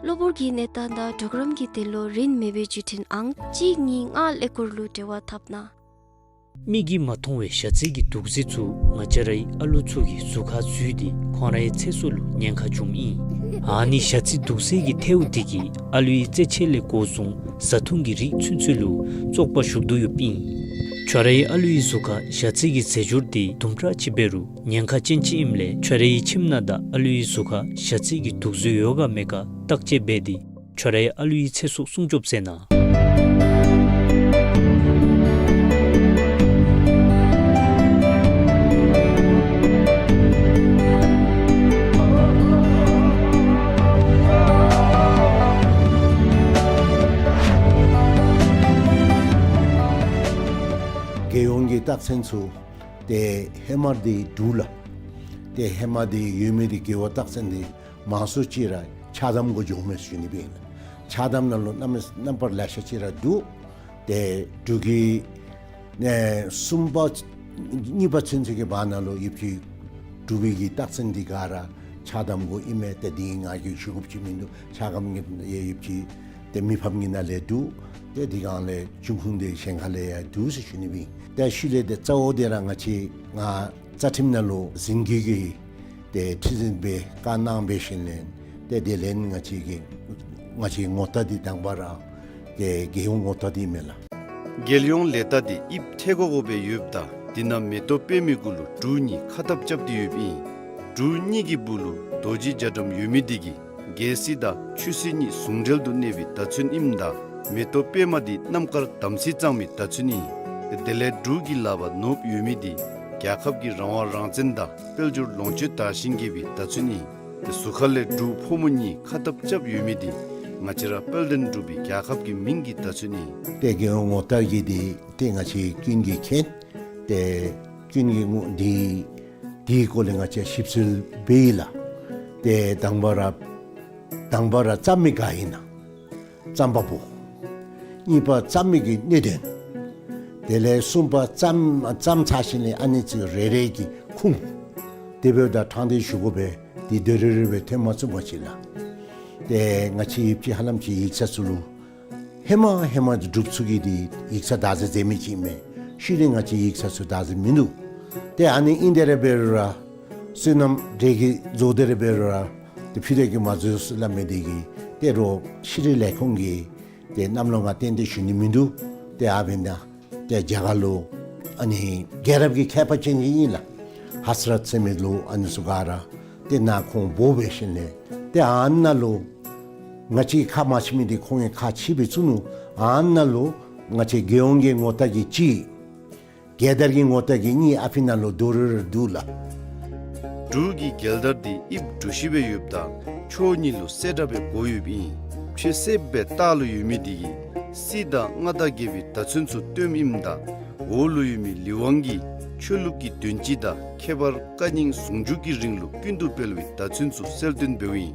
གློ་བུར་གྱི་གནས་སྟངས་དང་གྲོགས་རམ་གྱི་དོན་ལུ་རིན་མེད་པའི་བརྒྱུད་འཕྲིན་ཨང་གཅིག་གཉིས་ལྔ་ཀླད་ཀོར་ལུ་འབྲེལ་བ་འཐབ་གནང་། མིག་གིས་མ་མཐོང་བའི་ཞ་རྩི་གི་དུག་རྫས་ཚུ་ང་བཅས་རའི་ཨ་ལུ་ཚུ་གི་གཟུགས་ཁར་འཛུལ་ཏེ་ཁོང་རའི་ཚེ་སྲོག་ལུ་ཉེན་ཁ་འབྱུངམ་ཨིན། ཨ་ནི་ཞ་རྩི་དུག་རྫས་ཀྱི་ཐལཝ་འདི་གིས་ཨ་ལུའི་རྩེད་ཆས་ལས་འགོ་བཟུང་བཟའ་འཐུང་གི་རིགས་ཚུན་ཚོད་ལུ་བཙོག་པ་ཞུགས་དོ་ཡོདཔ་ཨིན། ཁྱོད་རའི་ཨ་ལུའི་གཟུགས་ཁར་ཞ་རྩི་གི་རྫས་སྦྱོར་འདི་དུམ་གྲ་ཅིག་འབད་རུང་ཉེན་ཁ་ཅན་ཅིག་ཨིནམ་ལས་ཁྱོད་རའི་ཁྱིམ་ནང་དང་ཨ་ལུའི་གཟུགས་ཁར་ཞ་རྩི་གི་དུག་རྫས་ཡོད་ག་མེད་ག་བརྟག་དཔྱད་འབད་དེ་ཁྱོད་རའི་ཨ་ལུའི་ཚེ་སྲོག་སྲུང་སྐྱོབ་མཛད་གནང་། རྒྱལ་ཡོངས་ཀྱི་རྟགས་མཚན་ཚུ་ཏེ་ཧེ་མ་འདི་འདུག་ལགས། ཏེ་ཧེ་མ་འདི་ཡོད་མི་འདི་རྒེད་འོག་རྟགས་མཚན་འདི་མང་སུ་ཅིག་ར་ཆགས་དམ་གུ་འགྱོཝ་མས་ཟེར་ཞུ་ནི་སྦེ་ཨིན་ལགས། ཆགས་དམ་ནང་ལུ་རྣམ་རྣམ་པར་ལེ་ཤ་ཅིག་ར་འདུག། ཏེ་འབྲུག་གི་ཨེ་གསུམ་པ་གཉིས་པ་ཚུན་ཚོད་ཀྱི་བར་ན་ལུ་ཡོདཔ་ཅིག་འབྲུག་པའི་གི་རྟགས་མཚན་འདི་ག་ར་ཆགས་དམ་གུ་ཨིན་མས། ཏེ་འདི་ང་གིས་ཞུ་དགོཔ་ཅིག་མིན་འདུག། ཆགས་དམ་གྱི་ཡོདཔ་ཅིག་ཏེ་མི་ཕམ་གྱི་ནང་ལས་འདུག། ཏེ་འདི་གང་ལས་འབྱུང་ཁུངས་འདི་གཞན་ཁ་ལས་ཡང་འདུག་ཟེར་ཞུ་ནི་སྦེ་ཨིན། ཏེ་ཤུལ་ལས་ཏེ་གཙོ་བོ་འདི་ར་ང་བཅས་ང་རྩ་ཁྲིམས་ནང་ལུ་འཛིན་སྐྱོང་གི་ཏེ་ཁྲི་འཛིན་སྦེ་བཀའ་གནང་འབད་ཞིནམ་ལས་ཏེ་དེ་ལས་ང་བཅས་ཀྱི་ང་བཅས་ངོ་རྟགས་འདི་དང་པ་ར་ཏེ་རྒྱལ་ཡོངས་ངོ་རྟགས་འདི་མས་ལགས། རྒྱལ་ཡོངས་ལས་རྟགས་འདི་དབྱིབས་ཐལ་གོ་གོ་སྦེ་ཡོདཔ་ད་འདི་ནང་མེ་ཏོག་པདྨའི་གུ་ལུ་འབྲུག་གཉིས་ཁ་ཐབ་རྐྱབ་སྟེ་ཡོདཔ་ཨིན། འབྲུག་གཉིས་ཀྱི་སྦུག་ལུ་རྡོ་རྗེ་རྒྱ་གྲམ་ཡོད་མི་འདི་གིས་རྒྱལ་སྲིད་དང་ཆོས་སྲིད་གཉིས་ཟུང་འབྲེལ་དུ་གནས་པའི་བརྡ་མཚོན་ཨིནམ་ད་མེ་ཏོག་པདྨ་འདི་གནམ་དཀར་དམ་སྲི་གཙང་མའི་བརྡ་མཚོན་ཨིན། དེ་ལས་འབྲུག་གི་ལག་པར་ནོར་བུ་ཡོད་མི་འདི་རྒྱལ་ཁབ་ཀྱི་རང་དབང་རང་བཙན་དང་དཔལ་འབྱོར་ལོངས་སྤྱོད་དར་ཞིང་རྒྱས་པའི་བརྡ་མཚོན་ཨིན། ཏེ་གཟུགས་ཁ་ལས་འབྲུག་ཕོ་མོ་གཉིས་ཁ་ཐབ་རྐྱབ་ཡོད་མི་འདི་ང་བཅས་ར་དཔལ་ལྡན་འབྲུག་པའི་རྒྱལ་ཁབ་ཀྱི་མིང་གི་བརྡ་མཚོན་ཨིན། ཏེ་རྒྱལ་ཡོངས་ངོ་རྟགས་ཀྱི་འདི་ཏེ་ང་བཅས་ཀུན་གྱིས་མཁྱེན། ཏེ་ཀུན་གྱིས་ངོ་འདི་འདིའི་སྐོར་ལས་ང་བཅས་ཞིབ་འཚོལ་འབད་ཡི་ལགས། ཏེ་དང་པ་ར་དང་པ་ར་རྩོམ་མི་ག་ཨིན་ན་རྩོམ་པ་པོ། གཉིས་པ་རྩོམ་མི་གི་གནད་དོན། དེ་ལས་གསུམ་པ་རྩོམ་རྩོམ་ཚར་ཞིནམ་ལས་ཨ་ནི་ཚུ་རེ་རེ་གི་ཁུངས། དེ་འབདཝ་ད་དྲང་བདེན་ཞུ་དགོ་པས། འདི་དེ་རེ་རེ་སྦེ་ཐོན་མ་ཚུགས་པ་ཅིག་ལགས། ཏེ་ང་བཅས་ཡོདཔ་ཅིག་ཧ་ལམ་ཅིག་ཡིག་ཚང་ཚུ་ལུ་ཧེ་མ་ཧེ་མ་འབྲུག་ཚུ་གིས་འདི་ཡིག་ཚང་བདག་འཛིན་མཛད་མི་ཅིག་མས། ཤུལ་ལས་ང་བཅས་ཡིག་ཚང་ཚུ་བདག་འཛིན་མིན་འདུག། ཏེ་ཨ་ནི་ཨིན་དེ་ར་འབད་རུང་ར་སོ་ནམ་འབྲས་ཀྱི་བཟོ་སྟེ་ར་འབད་རུང་ར་ཏེ་ཕུད་རེ་གིས་མ་བཟོ་ཟེར་སླབ་མི་འདི་གིས་ཏེ་རོགས་ཤེས་རིག་ལས་ཁུངས་ཀྱིས་ཏེ་གནམ་ལོ་ང་གཏན་གཏན་ཞུ་ནི་མིན་འདུག། ཏེ་ཨ་འབདན་ཏེ་རྒྱ་གར་ལུ་ཨ་ནི་རྒྱལ་རབས་ཀྱི་མཁས་པ་ཅན་ཅིག་ཨིན་ལགས། ཧ་ས་རཏ་ཟེར་མི་ལུ་ཨ་ནི་ཚུ་ག་ར་ཏེ་ནཱ་ཁོང་འབོ་འབད་ཞིནམ་ལས་ཏེ་ཨ་ནཱ་ལུ་ང་བཅས་ཁ་མ་ཕྱེ་མི་འདི་ཁོང་གིས་ཁ་ཕྱེ་སྦེ་བཙུགས་ནུག། ཨ་ནཱ་ལུ་ང་བཅས་རྒྱལ་ཡོངས་ཀྱི་ངོ་རྟགས་ཀྱི་གཅིག། རྒྱལ་དར་གྱི་ངོ་རྟགས་ཀྱི་གཉིས་ཨ་ཕི་ནང་ལུ་བསྡུ་རུ་རུ་འདུག་ལགས། འབྲུག་གི་རྒྱལ་དར་འདི་དབྱིབས་གྲུ་བཞི་སྦེ་ཡོདཔ་ད་ཕྱོགས་གཉིས་ལུ་གསལ་བཀྲ་སྦེ་བགོ་ཡོདཔ་ཨིན། ཕྱེད་སེརཔོ་སྦེ་ལྟག་ལུ་ཡོད་མི་འདི་གིས་སྲིད་དང་མངའ་བདག་རྒྱལ་པོའི་བརྡ་མཚོན་ཚུ་སྟོནམ་ཨིནམ་ད་འོག་ལུ་ཡོད་མི་ལི་ཝང་གིས་ཆོས་ལུགས་ཀྱི་དོན་སྤྱི་དང་ཁྱད་པར་བཀའ་རྙིང་ཟུང་འཇུག་གི་རིང་ལུགས་ཀུན་ཏུ་སྤེལ་བའི་བརྡ་མཚོན་ཚུ་གསལ་སྟོན་འབདཝ་ཨིན།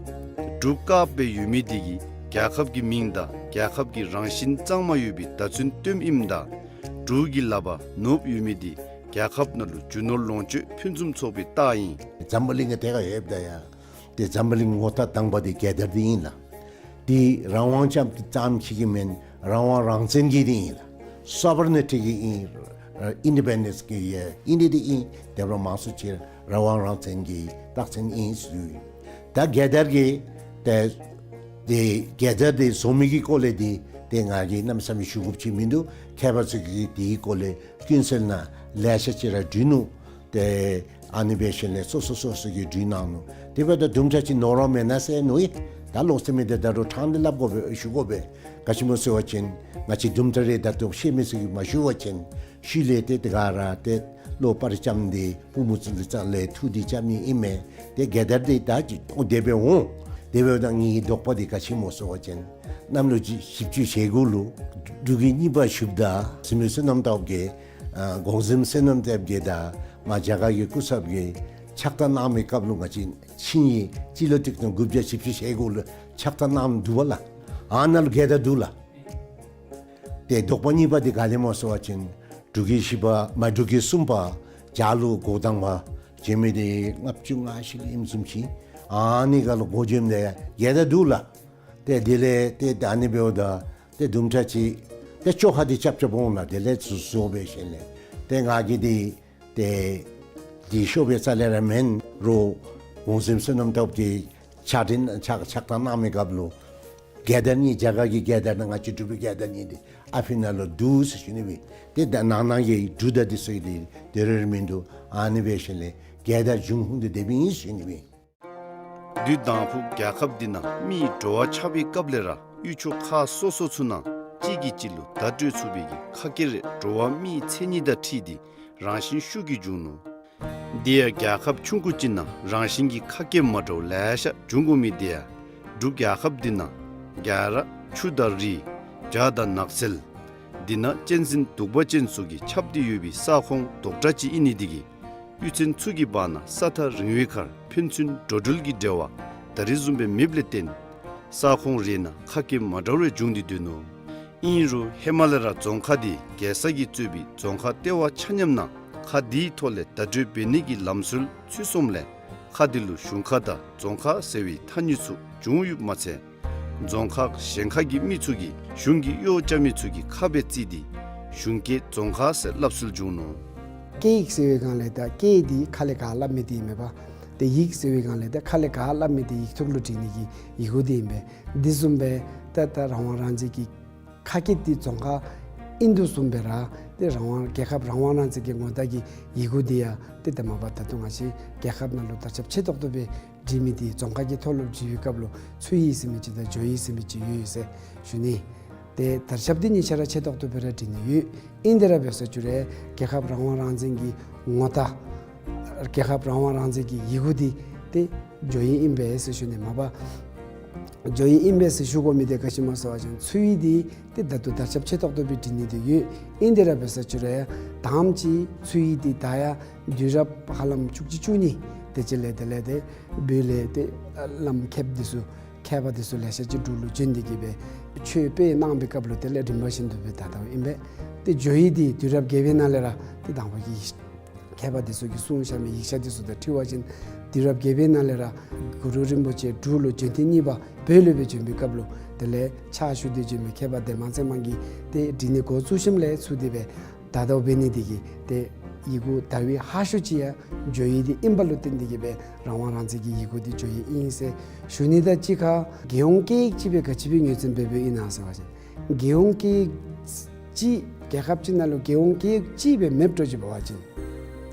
འབྲུག་དཀརཔོ་སྦེ་ཡོད་མི་འདི་གིས་རྒྱལ་ཁབ་ཀྱི་མིང་དང་རྒྱལ་ཁབ་ཀྱི་རང་བཞིན་གཙང་མ་ཡོད་པའི་བརྡ་མཚོན་སྟོནམ་ཨིནམ་ད་འབྲུག་གི་ལགཔ་ནོརབ་ཡོད་མི་འདི་རྒྱལ་ཁབ་ནང་ལུ་རྒྱུ་ནོར་ལོངས་སྤྱོད་ཕུན་སུམ་ཚོགས་པའི་རྟགས་ཨིན། འཛམ་བུ་གླིང་གི་ཐད་ཁར་ཡོདཔ་ད་ཡང་ཏེ་འཛམ་བུ་གླིང་ངོ་རྟགས་དང་པ་འདི་རྒྱལ་དར་འདི་ཨིན་ལགས། འདི་རང་དབང་ཙམ་ཙམ་ཅིག་གི་མེན། རང་དབང་རང་བཙན་གྱི་འདི་ཨིན་ལགས། སོ་བར་ནི་ཊི་གི་ཨིན། ཨིན་ཌི་པེན་ཌེནསི་གི་ཨིན་ནི་འདི་ཨིན། དེ་འབདཝ་མང་སུ་ཅིག་རང་དབང་རང་བཙན་གྱི་རྟགས་མཚན་ཨིན་ཟེར། ད་རྒྱལ་དར་གྱི་ཏེ་ཏེ་རྒྱལ་དར་འདི་བཟོ་མི་གི་སྐོར་ལས་འདི་ཏེ་ང་གིས་གནམ་མེད་ས་མེད་ཞུ་དགོཔ་ཅིག་མིན་འདུག། མཁས་པ་ཚུ་གིས་འདི་གི་སྐོར་ལས་ཀུན་གསལ་ནང་ལེ་ཤ་ཅིག་ར་བྲིས་ནུག། ཏེ་ཨ་ནི་འབད་ཞིནམ་ལས་སོ་སོ་སོ་སོ་གིས་བྲིས་གནང་ནུག། དེ་འབདཝ་ད་དུམ་གྲ་ཅིག་ནོར་བ་མེན་ན་ཟེར་མནོ་ཡི། ད་ལོག་སྟེ་མི་འདི་ད་རུང་ཕྲང་སྟེ་སླབ་དགོ་པས། ཞུ་དགོ་པས། ག་ཅི་སྨོ་ཟེར་བ་ཅིན་ང་བཅས་དུམ་གྲ་རེ་ད་ལྟོ་ཤེས་མི་ཚུ་གིས་མ་ཞུ་བ་ཅིན་ཤུལ་ལས་ཏེ་དེ་ག་ར་ཏེ་བློ་ཕར་བཅམ་སྟེ་པུས་མོ་བཙུགས་ཏེ་རྩ་ལས་ཐུགས་འདི་བཅམ་ནི་ཨིན་མས། ཏེ་རྒྱལ་དར་འདི་ད་ཅི་ཨོ་དེ་སྦེ་འོང་། དེ་འབདཝ་ད་ངེའི་དོགས་པ་འདི་ག་ཅི་སྨོ་ཟེར་བ་ཅིན་གནམ་ལོ་བཞི་བཅུ་ཞེ་དགུ་ལུ་འབྲུག་རྒྱལ་གཉིས་པ་བཞུགསཔ་ད་བཙུན་མོ་བསོད་ནམས་སྟོབས་རྒྱས་ཨ་གོང་གཟིམ་བསོད་ནམས་སྟོབས་རྒྱས་དང་མ་རྒྱ་གར་གྱི་སྐུ་ཚབ་ཀྱིས་ཕྱག་རྟགས་གནང་མི་སྐབས་ལུ་ང་བཅས་ཆིངས་ཡིག་སྤྱི་ལོ་གཅིག་སྟོང་དགུ་བརྒྱ་བཞི་བཅུ་ཞེ་དགུ་ལུ་ཕྱག་རྟགས་གནངམ་འདུག་པ་ལགས། ཨ་ནཱ་ལུ་རྒྱལ་དར་འདུག་ལགས། ཏེ་དོགས་པ་གཉིས་པ་འདི་ག་ལས་སྨོ་ཟེར་བ་ཅིན་འབྲུག་རྒྱལ་བཞི་པ་མ་འབྲུག་རྒྱལ་གསུམ་པ་བྱ་ལུ་འགོ་དང་པ་བྱོན་མི་འདི་ལྔ་བཅུ་ང་བཞི་ལུ་ཨིནམ་བཟུམ་ཅིག། ཨ་ནི་ཁར་ལུ་འགོ་བྱོནམ་ད་ཡང་རྒྱལ་དར་འདུག་ལགས། ཏེ་དེ་ལས་ཏེ་ད་ཨ་ནི་འབདཝ་ད་ཏེ་དུམ་གྲ་ཅིག་ཏེ་བཅོ་ཁ་འདི་རྐྱབ་རྐྱབ་འོང་ལགས། དེ་ལས་ཚུར་བཟོ་འབད་ཞིནམ་ལས་ཏེ་ང་གིས་འདི་ཏེ་འདི་ཤོབ་པའི་རྩ་ལས་ར་མེན་རུང་གོང་གཟིམ་བསོད་ནམས་སྟོབས་རྒྱས་ཕྱག་དྲིན་ཕྱག་ཕྱག་རྟགས་གནང་མི་སྐབས་ལུ་རྒྱལ་དར་གཉིས་རྒྱ་གར་གྱི་རྒྱལ་དར་དང་ང་བཅས་འབྲུག་པའི་རྒྱལ་དར་གཉིས་འདི་ཨ་ཕི་ནང་ལུ་འདུག་ཟེར་ཞུ་ནི་སྦེ། ཏེ་ད་ནང་ན་གི་འབྲུག་དང་འདི་ཚུ་འདི་དེ་རེ་རེ་མིན་འདུག། ཨ་ནི་འབད་ཞིནམ་ལས་རྒྱལ་དར་འབྱུང་ཁུངས་འདི་དེ་སྦེ་ཨིན་ཟེར་ཞུ་ནི་སྦེ། དུས་དང་ཕུ་རྒྱལ་ཁབ་འདི་ནང་མིའི་འགྲོ་བ་ཆགས་པའི་སྐབས་ལས་ར་ཡུལ་ཕྱོགས་ཁག་སོ་སོ་ཚུ་ནང་གཅིག་གིས་གཅིག་ལུ་བརྡ་སྤྲོད་ཚུགས་པའི་གི་ཁ་སྐད་རེ་འགྲོ་བ་མིའི་མཚན་ཉིད་དང་འཁྲིལ་ཏེ་རང་བཞིན་ཤུགས་ཀྱིས་བྱུང་ནུག། འདི་ཡང་རྒྱལ་ཁབ་ཆུང་ཀུ་ཅིག་ནང་རང་བཞིན་གྱི་ཁ་སྐད་མ་འདྲཝ་ལེ་ཤ་འབྱུང་དགོ་མི་འདི་ཡང་འབྲུག་རྒྱལ་ཁབ་འདི་ནང་རྒྱ་ར་ཆུ་དང་རི་བྱ་དང་ནགས་ཚལ་འདི་ནང་གཅན་གཟན་གདུག་པ་ཅན་སོགས་ཀྱིས་ཁྱབ་སྟེ་ཡོད་པའི་ས་ཁོངས་རྡོག་ཁྲ་ཅིག་ཨིན་ནི་འདི་གིས་གཡུས་ཚན་ཚུ་གི་བར་ན་ས་ཐག་རིང་བའི་ཁར་ཕན་ཚུན་འགྲོ་འགྲུལ་གྱི་འབྲེལ་བ་ད་རིས་བཟུམ་སྦེ་མེདཔ་ལས་བརྟེན་ས་ཁོངས་རེ་ནང་ཁ་སྐད་མ་འདྲཝ་རེ་འབྱུང་སྟེ་སྡོད་ནུག། ཨིན་རུང་ཧེ་མ་ལས་ར་རྫོང་ཁག་འདི་རྒྱལ་ས་གིས་གཙོས་པའི་རྫོང་ཁག་ལྟེ་བ་ཆ་མཉམ་ནང་ཁ་འདིའི་ཐོག་ལས་བརྡ་སྤྲོད་འབད་ནི་གི་ལམ་སྲོལ་ཚུད་སོངམ་ལས་ཁ་འདི་ལུ་གཞུང་ཁ་དང་རྫོང་ཁ་ཟེར་བའི་ཐ་སྙད་ཚུ་བྱུང་ཡོདཔ་མ་ཚད་རྫོང་ཁག་གཞན་ཁག་གི་མི་ཚུ་གིས་གཞུང་གི་གཡོག་རྐྱབ་མི་ཚུ་གི་ཁ་སྦེ་བརྩིས་ཏེ་གཞུང་སྐད་རྫོང་ཁ་ཟེར་སླབ་སྲོལ་བྱུང་ནུག། སྐད་ཡིག་ཟེར་བའི་སྒང་ལས་ད་སྐད་འདི་ཁ་ལས་ཁ་སླབ་མི་འདི་མེན་པ། ཏེ་ཡིག་ཟེར་བའི་སྒང་ལས་ད་ཁ་ལས་ཁ་སླབ་མི་འདི་ཡིག་ཐོག་ལུ་བྲིས་ནི་གི་ཡི་གུ་འདི་ཨིན་པས། འདི་བཟུམ་སྦེ་ད་ད་རང་དབང་རང་བཙན་གྱི་ཁ་སྐད་འདི་རྫོང་ཁ་ཨིན་དོ་བཟུམ་སྦེ་ར་ཏེ་རང་དབང་རྒྱལ་ཁབ་རང་དབང་རང་བཙན་གྱི་ངོ་རྟགས་ཀྱི་ཡི་གུ་འདི་ཡང་ཏེ་ད་མ་པ་ད་ལྟོ་ང་བཅས་རྒྱལ་ཁབ་ནང་ལུ་དར་ཁྱབ་ཆེ་ཏོག་ཏོ་སྦེ་བྲིས་མི་འདི་རྫོང་ཁ་གི་ཐོག་ལུ་བྲིས་པའི་སྐབས་ལུ་ཚུ་ཡི་ཟེར་མི་ཅིག་དང་ཇོ་ཡི་ཟེར་མི་ཅིག་ཡོད་ཡོད་ཟེར་ཞུ་ནི། ཏེ་དར་ཁྱབ་འདི་གཉིས་ཆ་ར་ཆེ་ཏོག་ཏོ་སྦེ་ར་བྲིས་ནི་ཡོད། ཨིན་དེ་ར་འབད་ས་ཅིག་རུང་རྒྱལ་ཁབ་རང་དབང་རང་བཙན་གྱི་ངོ་རྟགས་རྒྱལ་ཁབ་རང་དབང་རང་བཙན་གྱི་ཡི་གུ་འདི་ཏེ་ཇོ་ཡི་ཨིན་པས་ཟེར་ཞུ་ནི། མ་པ་ཇོ་ཡི་ཨིན་པས་ཟེར་ཞུ་དགོ་མི་འདི་ག་ཅི་སྨོ་ཟེར་བ་ཅིན་ཚུ་ཡི་འདི་ཏེ་ད་ལྟོ་དར་ཁྱབ་ཆེ་ཏོག་ཏོ་སྦེ་བྲིས་ནི་འདི་ཡོད། ཨིན་དེ་ར་འབད་ས་ཅིག་རུང་ཡང་དང་པ་ཅིག་ཚུ་ཡི་འདི་ད་ཡང་དུས་རབས་ཧ་ལམ་བཅུ་གཅིག་བཅུ་གཉིས་དེ་ཅིག་ལས་དེ་ལས་ཏེ་བོད་ལས་ཏེ་བླམ་མཁསཔ་འདི་ཚུ་མཁས་པ་འདི་ཚུ་ལེ་ཤ་ཅིག་འབྲུག་ལུ་བྱོན་ཏེ་གིས་སྦེ་ཆོས་སྤེལ་གནང་པའི་སྐབས་ལུ་དེ་ལས་རིམ་པ་བཞིན་དུ་སྦེ་ད་ལྟོ་ཨིན་པས། ཏེ་ཇོ་ཡི་འདི་དུས་རབས་བརྒྱད་པའི་ནང་ལས་ར་ཏེ་དང་པ་གི་མཁས་པ་འདི་ཚུ་གིས་གསུངས་བཞག་མི་ཡིག་ཆ་འདི་ཚུ་དང་འཁྲིལ་བ་ཅིན་དུས་རབས་བརྒྱད་པའི་ནང་ལས་ར་གུ་རུ་རིན་པོ་ཆེ་འབྲུག་ལུ་བྱོན་ཐེངས་གཉིས་པ་བོད་ལུ་སྦེ་བྱོན་པའི་སྐབས་ལུ་དེ་ལས་ཕྱག་ཞུ་སྟེ་བྱོན་མི་མཁས་པ་འདན་མ་ཚེ་དམན་གྱིས་ཏེ་བྲིས་ནི་འགོ་བཙུགས་ཞིནམ་ལས་ཚུར་དེ་སྦེ་ད་ལྟོ་འབད་ནི་འདི་གིས་ཏེ་ཡི་གུ་ད་རེས་ཧ་ཤོས་ཅིག་ཡང་ཇོ་ཡི་འདི་ཨིན་པ་ལུ་བརྟེན་ཏེ་གིས་སྦེ་རང་དབང་རང་བཙན་གྱི་ཡི་གུ་འདི་ཇོ་ཡི་ཨིན་ཟེར་ཞུ་ནི། ད་གཅིག་ཁར་རྒྱལ་ཡོངས་སྐད་ཡིག་ཅིག་སྦེ་ག་ཅི་སྦེ་ངོས་འཛིན་འབད་འབདཝ་ཨིན་ན་ཟེར་བ་ཅིན་རྒྱལ་ཡོངས་སྐད་ཡིག་ཅིག་རྒྱལ་ཁབ་ཅིག་ནང་ལུ་རྒྱལ་ཡོངས་སྐད་ཡིག་ཅིག་སྦེ་མེདཔ་འདྲཝ་ཅིག་འབད་བ་ཅིན་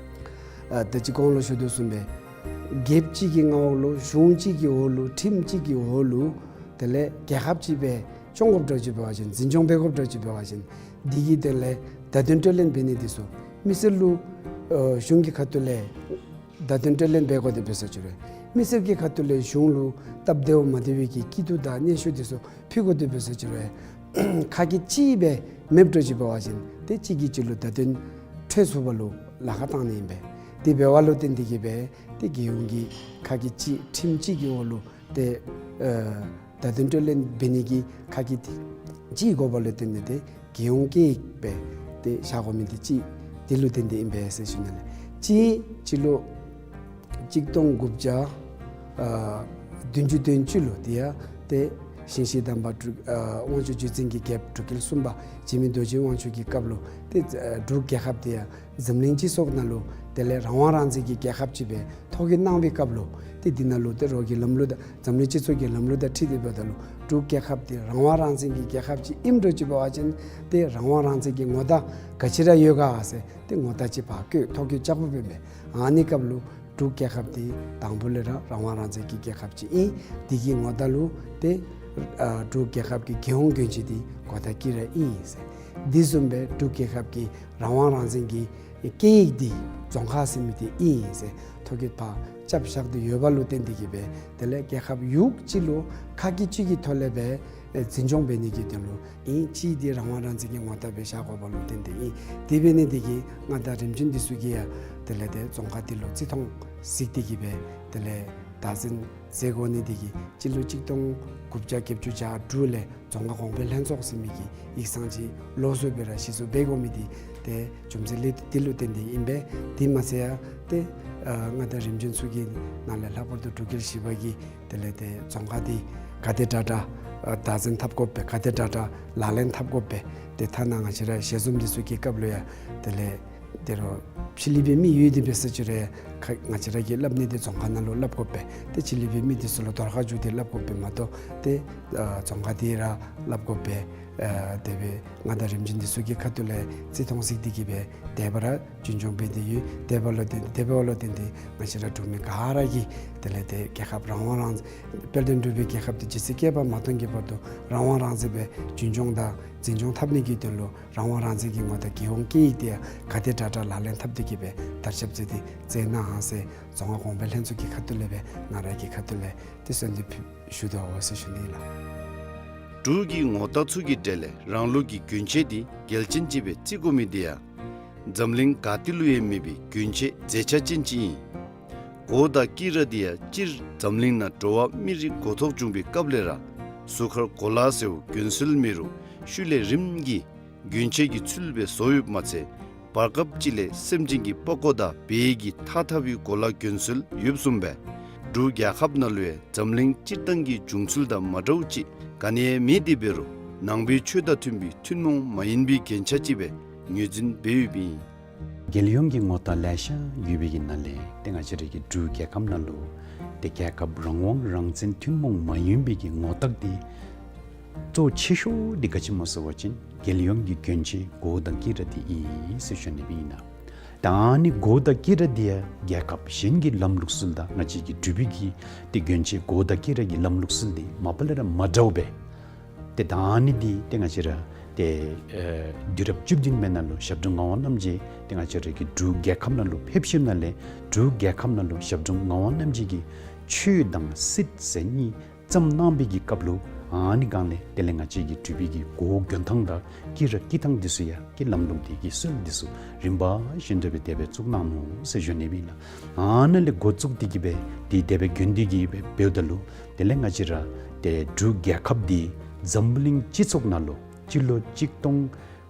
ཨ་ད་ཅི་གོང་ལུ་ཞུ་དོ་བཟུམ་སྦེ་རྒྱལཔོ་གཅིག་གི་མངའ་འོག་ལུ་གཞུང་གཅིག་གི་འོག་ལུ་ཁྲིམས་གཅིག་གི་འོག་ལུ་དེ་ལས་རྒྱལ་ཁབ་ཅིག་སྦེ་སྐྱོང་དགོཔ་འདྲཝ་ཅིག་འབད་བ་ཅིན་འཛིན་སྐྱོང་འབད་དགོཔ་འདྲཝ་ཅིག་འབད་བ་ཅིན་འདི་གི་དོན་ལས་བརྡ་དོན་སྤྲོད་ལེན་འབད་ནི་འདི་ཚུ་མི་སེར་ལུ་ཨ་གཞུང་གི་ཁ་ཐུག་ལས་བརྡ་དོན་སྤྲོད་ལེན་འབད་དགོ་དེ་འབད་ས་ཅིག་རུང་མི་སེར་གྱི་ཁ་ཐུག་ལས་གཞུང་ལུ་སྟབས་བདེཝ་མ་བདེ་བའི་གི་སྐྱིད་སྡུག་དང་སྙན་ཞུ་འདི་ཚུ་ཕུལ་དགོ་དེ་འབད་ས་ཅིག་རུང་ཁ་སྐད་གཅིག་སྦེ་མེདཔ་འདྲཝ་ཅིག་འབད་བ་ཅིན་ཏེ་གཅིག་གིས་གཅིག་ལུ་བརྡ་དོན་འཕྲོད་ཚུགསཔ་ལུ་ལཱ་ཁག་བཏང་ནི་ཨིན་པས། དེ་འབདཝ་ལུ་བརྟེན་ཏེ་གིས་སྦེ་ཏེ་རྒྱལ་ཡོངས་ཀྱི་ཁ་སྐད་གཅིག་ཁྲིམས་གཅིག་གི་འོག་ལུ་ཏེ་ ཨ་བརྡ་དོན་སྤྲོད་ལེན་འབད་ནི་གི་ཁ་སྐད་དེ་གཅིག་དགོ་པ་ལུ་བརྟེན་ཏེ་ཏེ་རྒྱལ་ཡོངས་སྐད་ཡིག་སྦེ་ཏེ་བཞག་དགོ་མི་དེ་གཅིག་དེ་ལུ་བརྟེན་ཏེ་ཨིན་པས་ཟེར་ཞུ་ནི་ལགས། གཅིག་སྤྱི་ལོ་གཅིག་སྟོང་དགུ་བརྒྱ་ཨ་བདུན་ཅུ་དོན་གཅིག་ལུ་དེ་ཡང་ཏེ་ཞིང་གཤེགས་དམ་པ་འབྲུག་ཨ་དབང་ཕྱུག་བརྒྱུད་འཛིན་གྱི་རྒྱལཔོ་འབྲུག་རྒྱལ་གསུམ་པ་འཇིགས་མེད་རྡོ་རྗེ་དབང་ཕྱུག་གི་སྐབས་ལུ་ཏེ་ཨ་འབྲུག་རྒྱལ་ཁབ་དེ་ཡང་འཛམ་གླིང་སྤྱི་ཚོགས་ནང་ལུ་དེ་ལས་རང་དབང་རང་བཙན་གྱི་རྒྱལ་ཁབ་ཅིག་སྦེ་ཐོ་བཀོད་གནང་བའི་སྐབས་ལུ་ཏེ་འདི་ནང་ལུ་ཏེ་རོགས་ཀྱི་ལམ་ལུགས་དང་འཛམ་གླིང་སྤྱི་ཚོགས་ཀྱི་ལམ་ལུགས་དང་འཁྲིལ་ཏེ་འབདཝ་ད་ལུ་འབྲུག་རྒྱལ་ཁབ་དེ་རང་དབང་རང་བཙན་གྱི་རྒྱལ་ཁབ་ཅིག་ཨིནམ་འདྲཝ་ཅིག་འབད་བ་ཅིན་ཏེ་རང་དབང་རང་བཙན་གྱི་ངོ་རྟགས་ག་ཅི་ར་ཡོད་ག་ཟེར་ཏེ་ངོ་རྟགས་ཅིག་ཕར་བཀོད་ཐོ་བཀོད་རྐྱབ་དགོཔ་ཨིན་པས། ཨ་ནི་སྐབས་ལུ་འབྲུག་རྒྱལ་ཁབ་དེ་དང་པོ་ལས་ར་རང་དབང་རང་བཙན་གྱི་རྒྱལ་ཁབ་ཅིག་ཨིན། དེ་གི་ངོ་རྟགས་ལུ་ཏེ་ཨ་འབྲུག་རྒྱལ་ཁབ་ཀྱི་རྒྱལ་ཡོངས་གྱོན་ཆས་དེ་གོ་དང་དཀྱི་ར་ཨིན་ཟེར། དེ་བཟུམ་སྦེ་འབྲུག་རྒྱལ་ཁབ་ཀྱི་རང་དབང་རང་བཙན་གྱི་སྐད་ཡིག་དེ་རྫོང་ཁ་ཟེར་མི་དེ་ཨིན་ཟེར་ཐོ་བཀོད་ཕར་རྐྱབ་བཞག་སྟེ་ཡོད་པ་ལུ་བརྟེན་ཏེ་གིས་སྦེ་དེ་ལས་རྒྱལ་ཁབ་ཡུལ་གཅིག་ལུ་ཁ་སྐད་གཅིག་གི་ཐོག་ལས་སྦེ་ཨེ་འཛིན་སྐྱོང་འབད་ནི་གི་དོན་ལུ་ཨིན། གཅིག་དེ་རང་དབང་རང་བཙན་གྱི་ངོ་རྟགས་སྦེ་བཞག་དགོ་པ་ལུ་བརྟེན་ཏེ་ཨིན། དེ་འབད་ནི་དེ་གིས་མངའ་བདག་རིམ་བྱོན་འདི་ཚུ་གིས་ཡང་དེ་ལས་ཏེ་རྫོང་ཁ་དེ་ལུ་རྩིས་མཐོང་གཟིགས་ཏེ་གིས་སྦེ་དེ་ལས་བདག་འཛིན་མཛད་དགོ་ནི་དེ་གིས་སྤྱི་ལོ་གཅིག་སྟོང་དགུ་བརྒྱ་བརྒྱད་ཅུ་གྱ་དྲུག་ལས་རྫོང་ཁ་གོང་འཕེལ་ལྷན་ཚོགས་ཟེར་མི་གི་ཡིག་ཚང་ཅིག་ལོགས་སུ་སྦེ་ར་གཞི་བཙུགས་འབད་དགོ་མི་དེ་ཏེ་རྒྱུ་མཚན་ལས་དེ་ལུ་བརྟེན་ཏེ་ཨིན་པས། དེ་མ་ཚད་ཡང་ཏེ་ཨ་མངའ་བདག་རིམ་བྱོན་ཚུ་གི་ནང་ལས་ལྷག་པར་དུ་འབྲུག་རྒྱལ་བཞི་པ་གིས་དེ་ལས་ཏེ་རྫོང་ཁ་དེ་ག་དེ་དྲག་དྲག་ཨ་བདག་འཛིན་འཐབ་དགོ་པས། ག་དེ་དྲག་དྲག་ལག་ལེན་འཐབ་དགོ་པས། ཏེ་ཐ་ན་ང་བཅས་ར་ཞལ་འཛོམས་འདི་ཚུ་གི་སྐབས་ལུ་ཡང་དེ་ལས་ཏེ་རོགས་ཕྱི་གླིང་པའི་མི་ཡོད་དེ་འབད་ས་ཅིག་རུང་ཁ་ང་བཅས་ར་གིས་སླབ་ནི་དེ་རྫོང་ཁ་ནང་ལུ་སླབ་དགོ་པས། ཏེ་ཕྱི་གླིང་པའི་མི་དེ་ཚུ་ལུ་དོར་ཁ་བཅུག་སྟེ་སླབ་དགོ་པས་མ་གཏོགས་ཏེ་ཨ་རྫོང་ཁ་དེ་ར་སླབ་དགོ་པས། ཨ་དེ་སྦེ་མངའ་བདག་རིམ་བྱོན་འདི་ཚུ་གི་ཁ་ཐུག་ལས་རྩིས་མཐོང་གཟིགས་ཏེ་གིས་སྦེ་དེ་སྦེ་ར་རྒྱུན་སྐྱོང་འབད་དེ་ཡོད། དེ་འབདཝ་ལུ་བརྟེན་དེ་འབདཝ་ལུ་བརྟེན་ཏེ་ང་བཅས་ར་འབྲུག་མི་ག་ར་གིས་དེ་ལས་ཏེ་རྒྱལ་ཁབ་རང་དབང་རང་དཔལ་ལྡན་འབྲུག་པའི་རྒྱལ་ཁབ་དེ་ཇི་སྲིད་བསྐལ་པ་མ་སྟོངས་ཀྱི་བར་དུ་རང་དབང་རང་བཙན་སྦེ་རྒྱུན་སྐྱོང་དང་འཛིན་སྐྱོང་འཐབ་ནི་གི་དོན་ལུ་རང་དབང་རང་བཙན་གྱི་ངོ་རྟགས་རྒྱལ་ཡོངས་སྐད་ཡིག་དེ་ཡང་ག་དེ་དྲག་དྲག་ལག་ལེན་འཐབ་སྟེ་གིས་སྦེ་དར་ཁྱབ་མཛད་དེ་མཛད་གནང་ཟེར་རྫོང་ཁ་གོང་འཕེལ་ལྷན་ཚོགས་ཀྱི་ཁ་ཐུག་ལས་སྦེ་ང་ར་གི་ཁ་ཐུག་ལས་ཏེ་གསོལ་འདེབས་ཞུ་དོ་ཟེར་ཞུ་ནི་ལགས། འབྲུག་གི་ངོ་རྟགས་ཚུ་གི་གྲས་ལས་རང་ལུགས་ཀྱི་གྱོན་ཆས་དེ་གལ་ཅན་ཅིག་སྦེ་བརྩི་དགོ་མི་དེ་ཡང་འཛམ་གླིང་ག་ཏེ་ལུ་ཡང་མེད་པའི་གྱོན་ཆས་མཛེས་ཆ་ཅན་ཅིག་ཨིན། གོ་དང་དཀྱི་ར་དེ་ཡང་སྤྱིར་འཛམ་གླིང་ནང་འགྲོ་བ་མི་རིགས་འགོ་ཐོག་བྱུང་བའི་སྐབས་ལས་ར་གཟུགས་ཁར་གོ་ལ་ཟེརཝ་གྱོན་སྲོལ་མེད་རུང་ཤུལ་ལས་རིམ་གྱིས་གྱོན་ཆས་ཀྱི་ཚུལ་སྦེ་བཟོ་ཡོདཔ་མ་ཚད་བར་སྐབས་ཅིག་ལས་སེམས་ཅན་གྱི་པགས་ཀོ་དང་བལ་གྱིས་འཐག་འཐག་པའི་གོ་ལ་གྱོན་སྲོལ་ཡོདཔ་བཟུམ་སྦེ་འབྲུག་རྒྱལ་ཁབ་ནང་ལུ་ཡང་འཛམ་གླིང་སྤྱིར་བཏང་གི་བྱུང་ཚུལ་དང་མ་འདྲཝ་ཅིག་ག་ནི་ཡང་མེད། དེ་འབད་རུང་ནང་པའི་ཆོས་དང་མཐུན་པའི་ཐུན་མོང་མ་ཡིན་པའི་རྒྱན་ཆ་ཅིག་སྦེ་ངོས་འཛིན་འབད་ཡོདཔ་ཨིན། རྒྱལ་ཡོངས་ཀྱི་ངོ་རྟགས་ལེ་ཤ་ཡོད་པའི་གི་ནང་ལས་ཏེ་ང་བཅས་རའི་གི་འབྲུག་རྒྱལ་ཁབ་ནང་ལུ་ཏེ་རྒྱལ་ཁབ་རང་དབང་རང་བཙན་ཐུན་མོང་མ་ཡིན་པའི་གི་ངོ་རྟགས་དེ་གཙོ་ཆེ་ཤོས་དེ་ག་ཅི་སྨོ་ཟེར་བ་ཅིན་རྒྱལ་ཡོངས་ཀྱི་གྱོན་ཆས་གོ་དང་དཀྱི་ར་དེ་ཨིན་ཟེར་ཞུ་ནི་སྦེ་ཨིན་ལགས། ད་ཨ་ནི་གོ་དང་དཀྱི་ར་དེ་ཡང་རྒྱལ་ཁབ་གཞན་གྱི་ལམ་ལུགས་སྲོལ་དང་ང་བཅས་ཀྱི་འབྲུག་པའི་གི་ཏེ་གྱོན་ཆས་གོ་དང་དཀྱི་ར་གི་ལམ་ལུགས་སྲོལ་དེ་མ་པ་ལས་ར་མ་འདྲཝ་སྦེ། ཏེ་ད་ཨ་ནི་དེ་ཏེ་ང་བཅས་ར་ཏེ་ཨེ་དུས་རབས་བཅུ་བདུན་པའི་ནང་ལུ་ཞབས་དྲུང་ངག་དབང་རྣམ་རྒྱལ་ཏེ་ང་བཅས་ར་གི་འབྲུག་རྒྱལ་ཁབ་ནང་ལུ་ཕེབས་ཞིནམ་ལས་འབྲུག་རྒྱལ་ཁབ་ནང་ལུ་ཞབས་དྲུང་ངག་དབང་རྣམ་རྒྱལ་གྱིས་ཆོས་དང་སྲིད་ཟེར་གཉིས་བརྩམས་གནང་བའི་གི་སྐབས་ལུ་ཨ་ནི་སྒང་ལས་དེ་ལས་ང་བཅས་ཀྱི་འབྲུག་པའི་གི་གོ་གྱོན་ཐངས་དང་དཀྱི་ར་དཀྱི་ཐངས་འདི་ཚུ་ཡང་གི་ལམ་ལུགས་དེ་གི་སྲོལ་འདི་ཚུ་རིམ་པ་བཞིན་དུ་སྦེ་དེ་སྦེ་བཙུགས་གནང་ནུག་ཟེར་ཞུ་ནི་སྦེ་ཨིན་ལགས། ཨ་ནཱ་ལས་འགོ་བཙུགས་ཏེ་གིས་སྦེ་དེ་དེ་སྦེ་གྱོན་ཏེ་གིས་སྦེ་འབདཝ་ད་ལུ་དེ་ལས་ང་བཅས་ར་ཏེ་འབྲུག་རྒྱལ་ཁབ་འདི་འཛམ་བུ་གླིང་སྤྱི་ཚོགས་ནང་ལུ་སྤྱི་ལོ་གཅིག་སྟོང་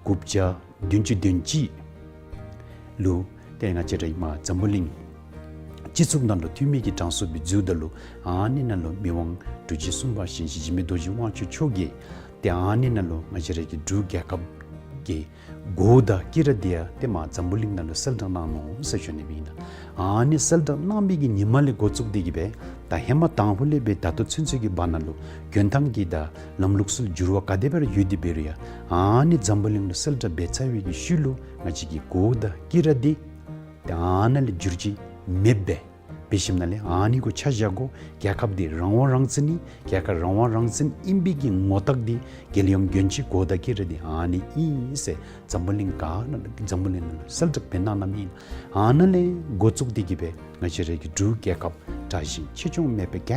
དགུ་བརྒྱ་བདུན་ཅུ་དོན་གཅིག་ལུ་ཏེ་ང་བཅས་ར་ཨིན་མས་འཛམ་བུ་གླིང་སྤྱི་ཚོགས་ནང་ལུ་འཐུས་མི་གི་གྲངས་སུ་སྦེ་འཛུལཝ་ད་ལུ་ཨ་ནི་ནང་ལུ་མི་དབང་འབྲུག་རྗེ་གསུམ་པ་ཞིང་གཤེགས་འཇིགས་མེད་རྡོ་རྗེ་དབང་ཕྱུག་མཆོག་གིས་ཏེ་ཨ་ནི་ནང་ལུ་ང་བཅས་ར་གི་འབྲུག་རྒྱལ་ཁབ་ཀྱི་གོ་དང་དཀྱི་ར་དེ་ཡང་ཏེ་མར་འཛམ་བུ་གླིང་ནང་ལུ་གསལ་བསྒྲགས་གནང་ནུག་ཟེར་ཞུ་ནི་སྦེ་ཨིན་ལགས། ཨ་ནི་གསལ་བསྒྲགས་གནང་བའི་གི་ཉིནམ་ལས་འགོ་བཙུགས་ཏེ་གིས་སྦེ་ད་ཧེ་མ་དང་ཕུ་ལས་སྦེ་ད་ལྟོ་ཚུན་ཚོད་ཀྱི་བར་ན་ལུ་གྱོན་ཐངས་ཀྱི་དང་ལམ་ལུགས་སྲོལ་འགྱུར་བ་ག་དེ་སྦེ་ར་ཡོད་དེ་འབད་རུང་ཡང་ཨ་ནི་འཛམ་བུ་གླིང་ལུ་གསལ་བསྒྲགས་འབད་ཚར་བའི་གི་ཤུལ་ལུ་ང་བཅས་ཀྱི་གོ་དང་དཀྱི་ར་དེ་ད་ཨ་ནཱ་ལས་འགྱུར་བཅོས་མེདཔ་སྦེ་འབད་ཞིནམ་ལས་ཨ་ནི་གུ་ཆ་བཞག་དགོ། རྒྱལ་ཁབ་འདི་རང་དབང་རང་བཙན་ཨིན། རྒྱལ་ཁབ་རང་དབང་རང་བཙན་ཨིན་པའི་གི་ངོ་རྟགས་འདི་རྒྱལ་ཡོངས་གྱོན་ཆས་གོ་དང་དཀྱི་ར་འདི་ཨ་ནི་ཨིན་ཟེར་འཛམ་བུ་གླིང་ག་ནང་འཛམ་བུ་གླིང་ནང་ལུ་གསལ་བསྒྲགས་འབད་གནང་གནངམ་ཨིན། ཨ་ནཱ་ལས་འགོ་བཙུགས་ཏེ་གིས་སྦེ་ང་བཅས་ར་གི་འབྲུག་རྒྱལ་ཁབ་དྲག་ཞན་ཆེ་ཆུང་མེད་པར་ག་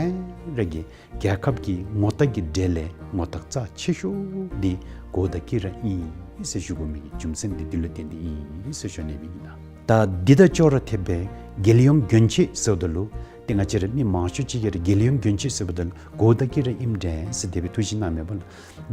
ར་གིས་རྒྱལ་ཁབ་ཀྱི་ངོ་རྟགས་ཀྱི་གྲས་ལས་ངོ་རྟགས་རྩ་ཆེ་ཤོས་འདི་གོ་དང་དཀྱི་ར་ཨིན་ཟེར་ཞུ་དགོ་མི་གི་རྒྱུ་མཚན་འདི་འདི་ལུ་བརྟེན་ཏེ་ཨིན་ཟེར་ཞུ་ནི་སྦེ་ཨིན་ལགས། ད་འདི་དང་ཅོག་ར་འཐདཔ་སྦེ་རྒྱལ་ཡོངས་གྱོན་ཆས་ཟེརཝ་ད་ལུ་ ཏེ་ང་བཅས་ར་མི་མང་ཤོས་ཅིག་གིས་ར་རྒྱལ་ཡོངས་གྱོན་ཆས་ཟེརཝ་ད་ལུ་གོ་དང་དཀྱི་ར་ཨིནམ་འདྲས་ཟེར་དེ་སྦེ་ཐུགས་བཞེད་གནངམ་མས་པ་ལགས།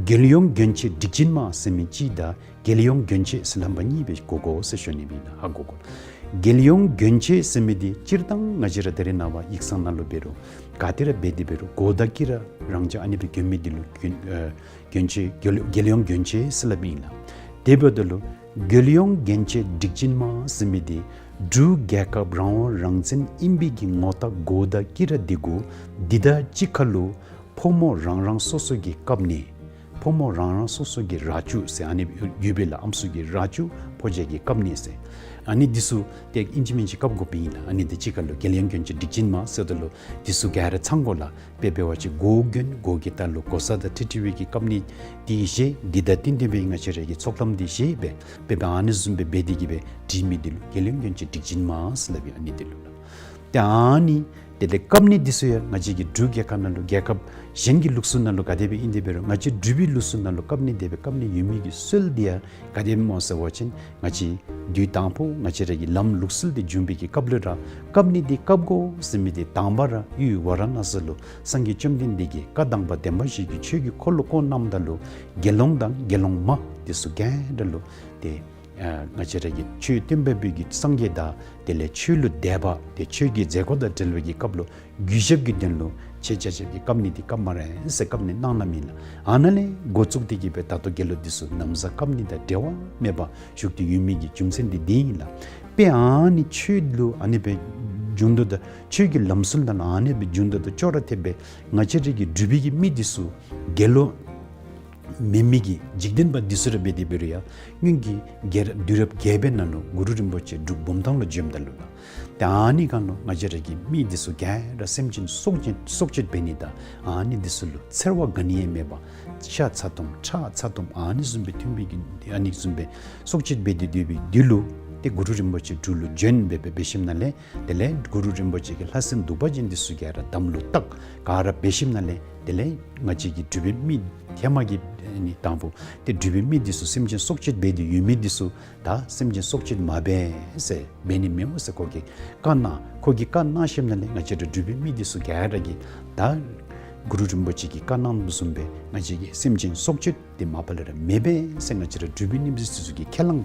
རྒྱལ་ཡོངས་གྱོན་ཆས་སྒྲིག་ཅན་མ་ཟེར་མི་གཅིག་དང་རྒྱལ་ཡོངས་གྱོན་ཆས་ཟེར་ལྷམ་པ་གཉིས་སྦེ་གོ་དགོ་ཟེར་ཞུ་ནི་ཨིན་ལགས། ཧ་གོ་དགོ་ལགས། རྒྱལ་ཡོངས་གྱོན་ཆས་ཟེར་མི་འདི་སྤྱིར་བཏང་ང་བཅས་ར་ད་རེས་ནངས་པ་ཡིག་ཚང་ནང་ལུ་འབད་རུང་ག་ཏེ་ར་འབད་དེ་འབད་རུང་གོ་དང་དཀྱི་ར་རང་འཇགས་ཨ་ནི་སྦེ་གྱོན་མི་འདི་ལུ་གྱོན་ཨ་གྱོན་ཆས་རྒྱལ་རྒྱལ་ཡོངས་གྱོན་ཆས་ཟེར་སླབ་ཨིན་ལགས། དེ་འབདཝ་ད་ལུ་རྒྱལ་ཡོངས་གྱོན་ཆས་སྒྲིག་ཅན་མ་ཟེར་མི་འདི་འབྲུག་རྒྱལ་ཁབ་རང་དབང་རང་བཙན་ཨིན་པའི་གི་ངོ་རྟགས་གོ་དང་དཀྱི་ར་འདི་གུ་འདི་དང་གཅིག་ཁར་ལུ་ཕོ་མོ་རང་རང་སོ་སོ་གི་བཀབ་ནི་ཕོ་མོ་རང་རང་སོ་སོ་གི་རྭ་ཅོ་ཟེར་ཨ་ནི་ཡོད་པས་ལགས། ཨམ་སྲུ་གི་རྭ་ཅོ་ཕོ་རྒྱས་ཀྱིས་བཀབ་ནི་ཟེར་ཨ་ནི་འདི་ཚུ་ཏེ་ཨིན་ཅི་མིན་ཅི་བཀབ་དགོཔ་ཨིན་ལགས། ཨ་ནི་འདི་གཅིག་ཁར་ལུ་རྒྱལ་ཡོངས་གྱོན་ཆས་སྒྲིག་ཅན་མ་ཟེརཝ་ད་ལུ་འདི་ཚུ་ག་ར་ཚང་དགོ་ལགས། དཔེ་འབད་བ་ཅིན་གོ་གྱོན་གོ་གི་ལྟག་ལུ་གོ་ས་དང་འཁྲིལ་འཁྲིལ་བའི་གི་བཀབ་ནི་འདི་བཞེས། འདི་དང་བསྟུན་བསྟུན་པའི་ང་བཅས་ར་གི་ཚོགས་ལྷམ་འདི་བཞེས་སྦེ་དཔེ་འབད་ཨ་ནི་བཟུམ་སྦེ་འབད་དེ་གི་སྦེ་བྲིས་མི་འདི་ལུ་རྒྱལ་ཡོངས་གྱོན་ཆས་སྒྲིག་ཅན་མ་ཟེར་སླབ་ཨིན། ཨ་ནི་འདི་ལུ་ལགས། ཏེ་ཨ་ནི་དེ་ལས་བཀབ་ནི་འདི་ཚུ་ཡང་ང་བཅས་ཀྱི་འབྲུག་རྒྱལ་ཁབ་ནང་ལུ་རྒྱལ་ཁབ་གཞན་གྱི་ལུགས་སྲོལ་ནང་ལུ་ག་དེ་སྦེ་ཨིན་དེ་འབད་རུང་ང་བཅས་འབྲུག་པའི་ལུགས་སྲོལ་ནང་ལུ་བཀབ་ནི་དེ་སྦེ་བཀབ་ནི་ཡོད་མི་གི་སྲོལ་འདི་ཡང་ག་དེ་སྦེ་སྨོ་ཟེར་བ་ཅིན་ང་བཅས་དུས་དང་པོ་ང་བཅས་ར་གི་ལམ་ལུགས་སྲོལ་འདི་བྱུང་བའི་གི་སྐབས་ལུ་ར་བཀབ་ནི་འདི་བཀབ་དགོ་ཟེར་མི་འདི་དང་པ་ར་ཡུལ་ཝཱ་ར་ཎ་སི་ལུ་སངས་རྒྱས་བཅོམ་ལྡན་འདས་ཀྱིས་བཀའ་དང་པ་བདེན་པ་བཞི་གི་ཆོས་ཀྱི་འཁོར་ལོ་བསྐོར་གནངམ་ད་ལུ་དགེ་སློང་དང་དགེ་སློང་མ་འདི་ཚུ་ག་ར་ལུ་ཏེ་ཨ་ང་བཅས་ར་གི་ཆོས་སྟོན་པ་པོ་གི་སངས་རྒྱས་དང་དེ་ལས་ཆོས་ལུ་དད་པ་ཏེ་ཆོས་ཀྱི་མཛད་སྒོ་དང་འབྲེལ་བའི་གི་སྐབས་ལུ་གུས་ཞབས་ཀྱི་དོན་ལུ་ཆེ་ཆ་ཆབ་ཀྱི་བཀབ་ནི་འདི་བཀབ་སྨ་རེ་ཟེར་བཀབ་ནི་གནང་གནངམ་ཨིན་ལགས། ཨ་ནཱ་ལས་འགོ་བཙུགས་ཏེ་གི་སྦེ་ད་ལྟོ་དགེ་སློང་འདི་ཚུ་ན་བཟའ་བཀབ་ནི་དང་འབྲལ་བ་མེད་པར་བཞུགས་ཏེ་ཡོད་མི་གི་རྒྱུ་མཚན་འདི་འདི་ཨིན་ལགས། དཔེ་ཨ་ནི་ཆོས་ལུ་ཨ་ནི་སྦེ་བྱུང་དོ་ད་ཆོས་ཀྱི་ལམ་སྲོལ་དང་ཨ་ནི་སྦེ་བྱུང་དོ་ད་ཅོག་ར་འཐདཔ་སྦེ་ང་བཅས་ར་གི་འབྲུག་པའི་གི་མི་འདི་ཚུ་དགེ་སློང་མེན་མི་གི་འཇིག་རྟེན་པ་འདི་ཚུ་ར་འབད་དེ་འབད་རུང་ཡང་སྔོན་གྱི་རྒྱལ་རབས་དུས་རབས་བརྒྱད་པའི་ནང་ལུ་གུ་རུ་རིན་པོ་ཆེ་འབྲུག་བུམ་ཐང་ལུ་བྱོནམ་ད་ལུ་ལགས། ཏེ་ཨ་ནི་སྒང་ལུ་ང་བཅས་ར་གི་མི་འདི་ཚུ་ག་ར་སེམས་ཅན་སྲོག་གཅོད་སྲོག་གཅོད་འབད་ནི་དང་ཨ་ནི་འདི་ཚུ་ལུ་འཚེར་བ་ག་ནི་ཡང་མེད་པར་ཤ་ཚ་ཏོམ་ཁྲག་ཚ་ཏོམ་ཨ་ནི་བཟུམ་སྦེ་འཐུང་བའི་གི་ཨ་ནི་བཟུམ་སྦེ་སྲོག་གཅོད་འབད་དེ་སྡོད་པའི་དུས་ལུ་ཏེ་གུ་རུ་རིན་པོ་ཆེ་འབྲུག་ལུ་བྱོན་སྦེ་སྦེ་འབད་ཞིནམ་ལས་དེ་ལས་གུ་རུ་རིན་པོ་ཆེ་གི་ལྷ་སྲིན་གདུག་པ་ཅན་འདི་ཚུ་ག་ར་དམ་ལུ་བཏགས་ག་ར་འབད་ཞིནམ་ལས་དེ་ལས་ང་བཅས་ཀྱི་འབྲུག་པའི་མི་ཧེ་མ་གི་ཨ་ནི་དང་པོ་ཏེ་འབྲུག་པའི་མི་འདི་ཚུ་སེམས་ཅན་སྲོག་གཅོད་འབད་དེ་ཡོད་མི་འདི་ཚུ་ད་སེམས་ཅན་སྲོག་གཅོད་མ་འབད་ཟེར་འབད་ནི་མེདཔ་ཟེར་ཁོ་གིས་བཀའ་གནང་། ཁོ་གིས་བཀའ་གནང་ཞིནམ་ལས་ང་བཅས་ར་འབྲུག་པའི་མི་འདི་ཚུ་ག་ར་གིས་ད་གུ་རུ་རིན་པོ་ཆེ་གིས་བཀའ་གནངམ་བཟུམ་སྦེ་ང་བཅས་ཀྱིས་སེམས་ཅན་སྲོག་གཅོད་འདི་མ་པ་ལས་ར་མི་འབད་ཟེར་ང་བཅས་ར་འབྲུག་པའི་མི་འདི་ཚུ་གིས་ཁས་བླངས་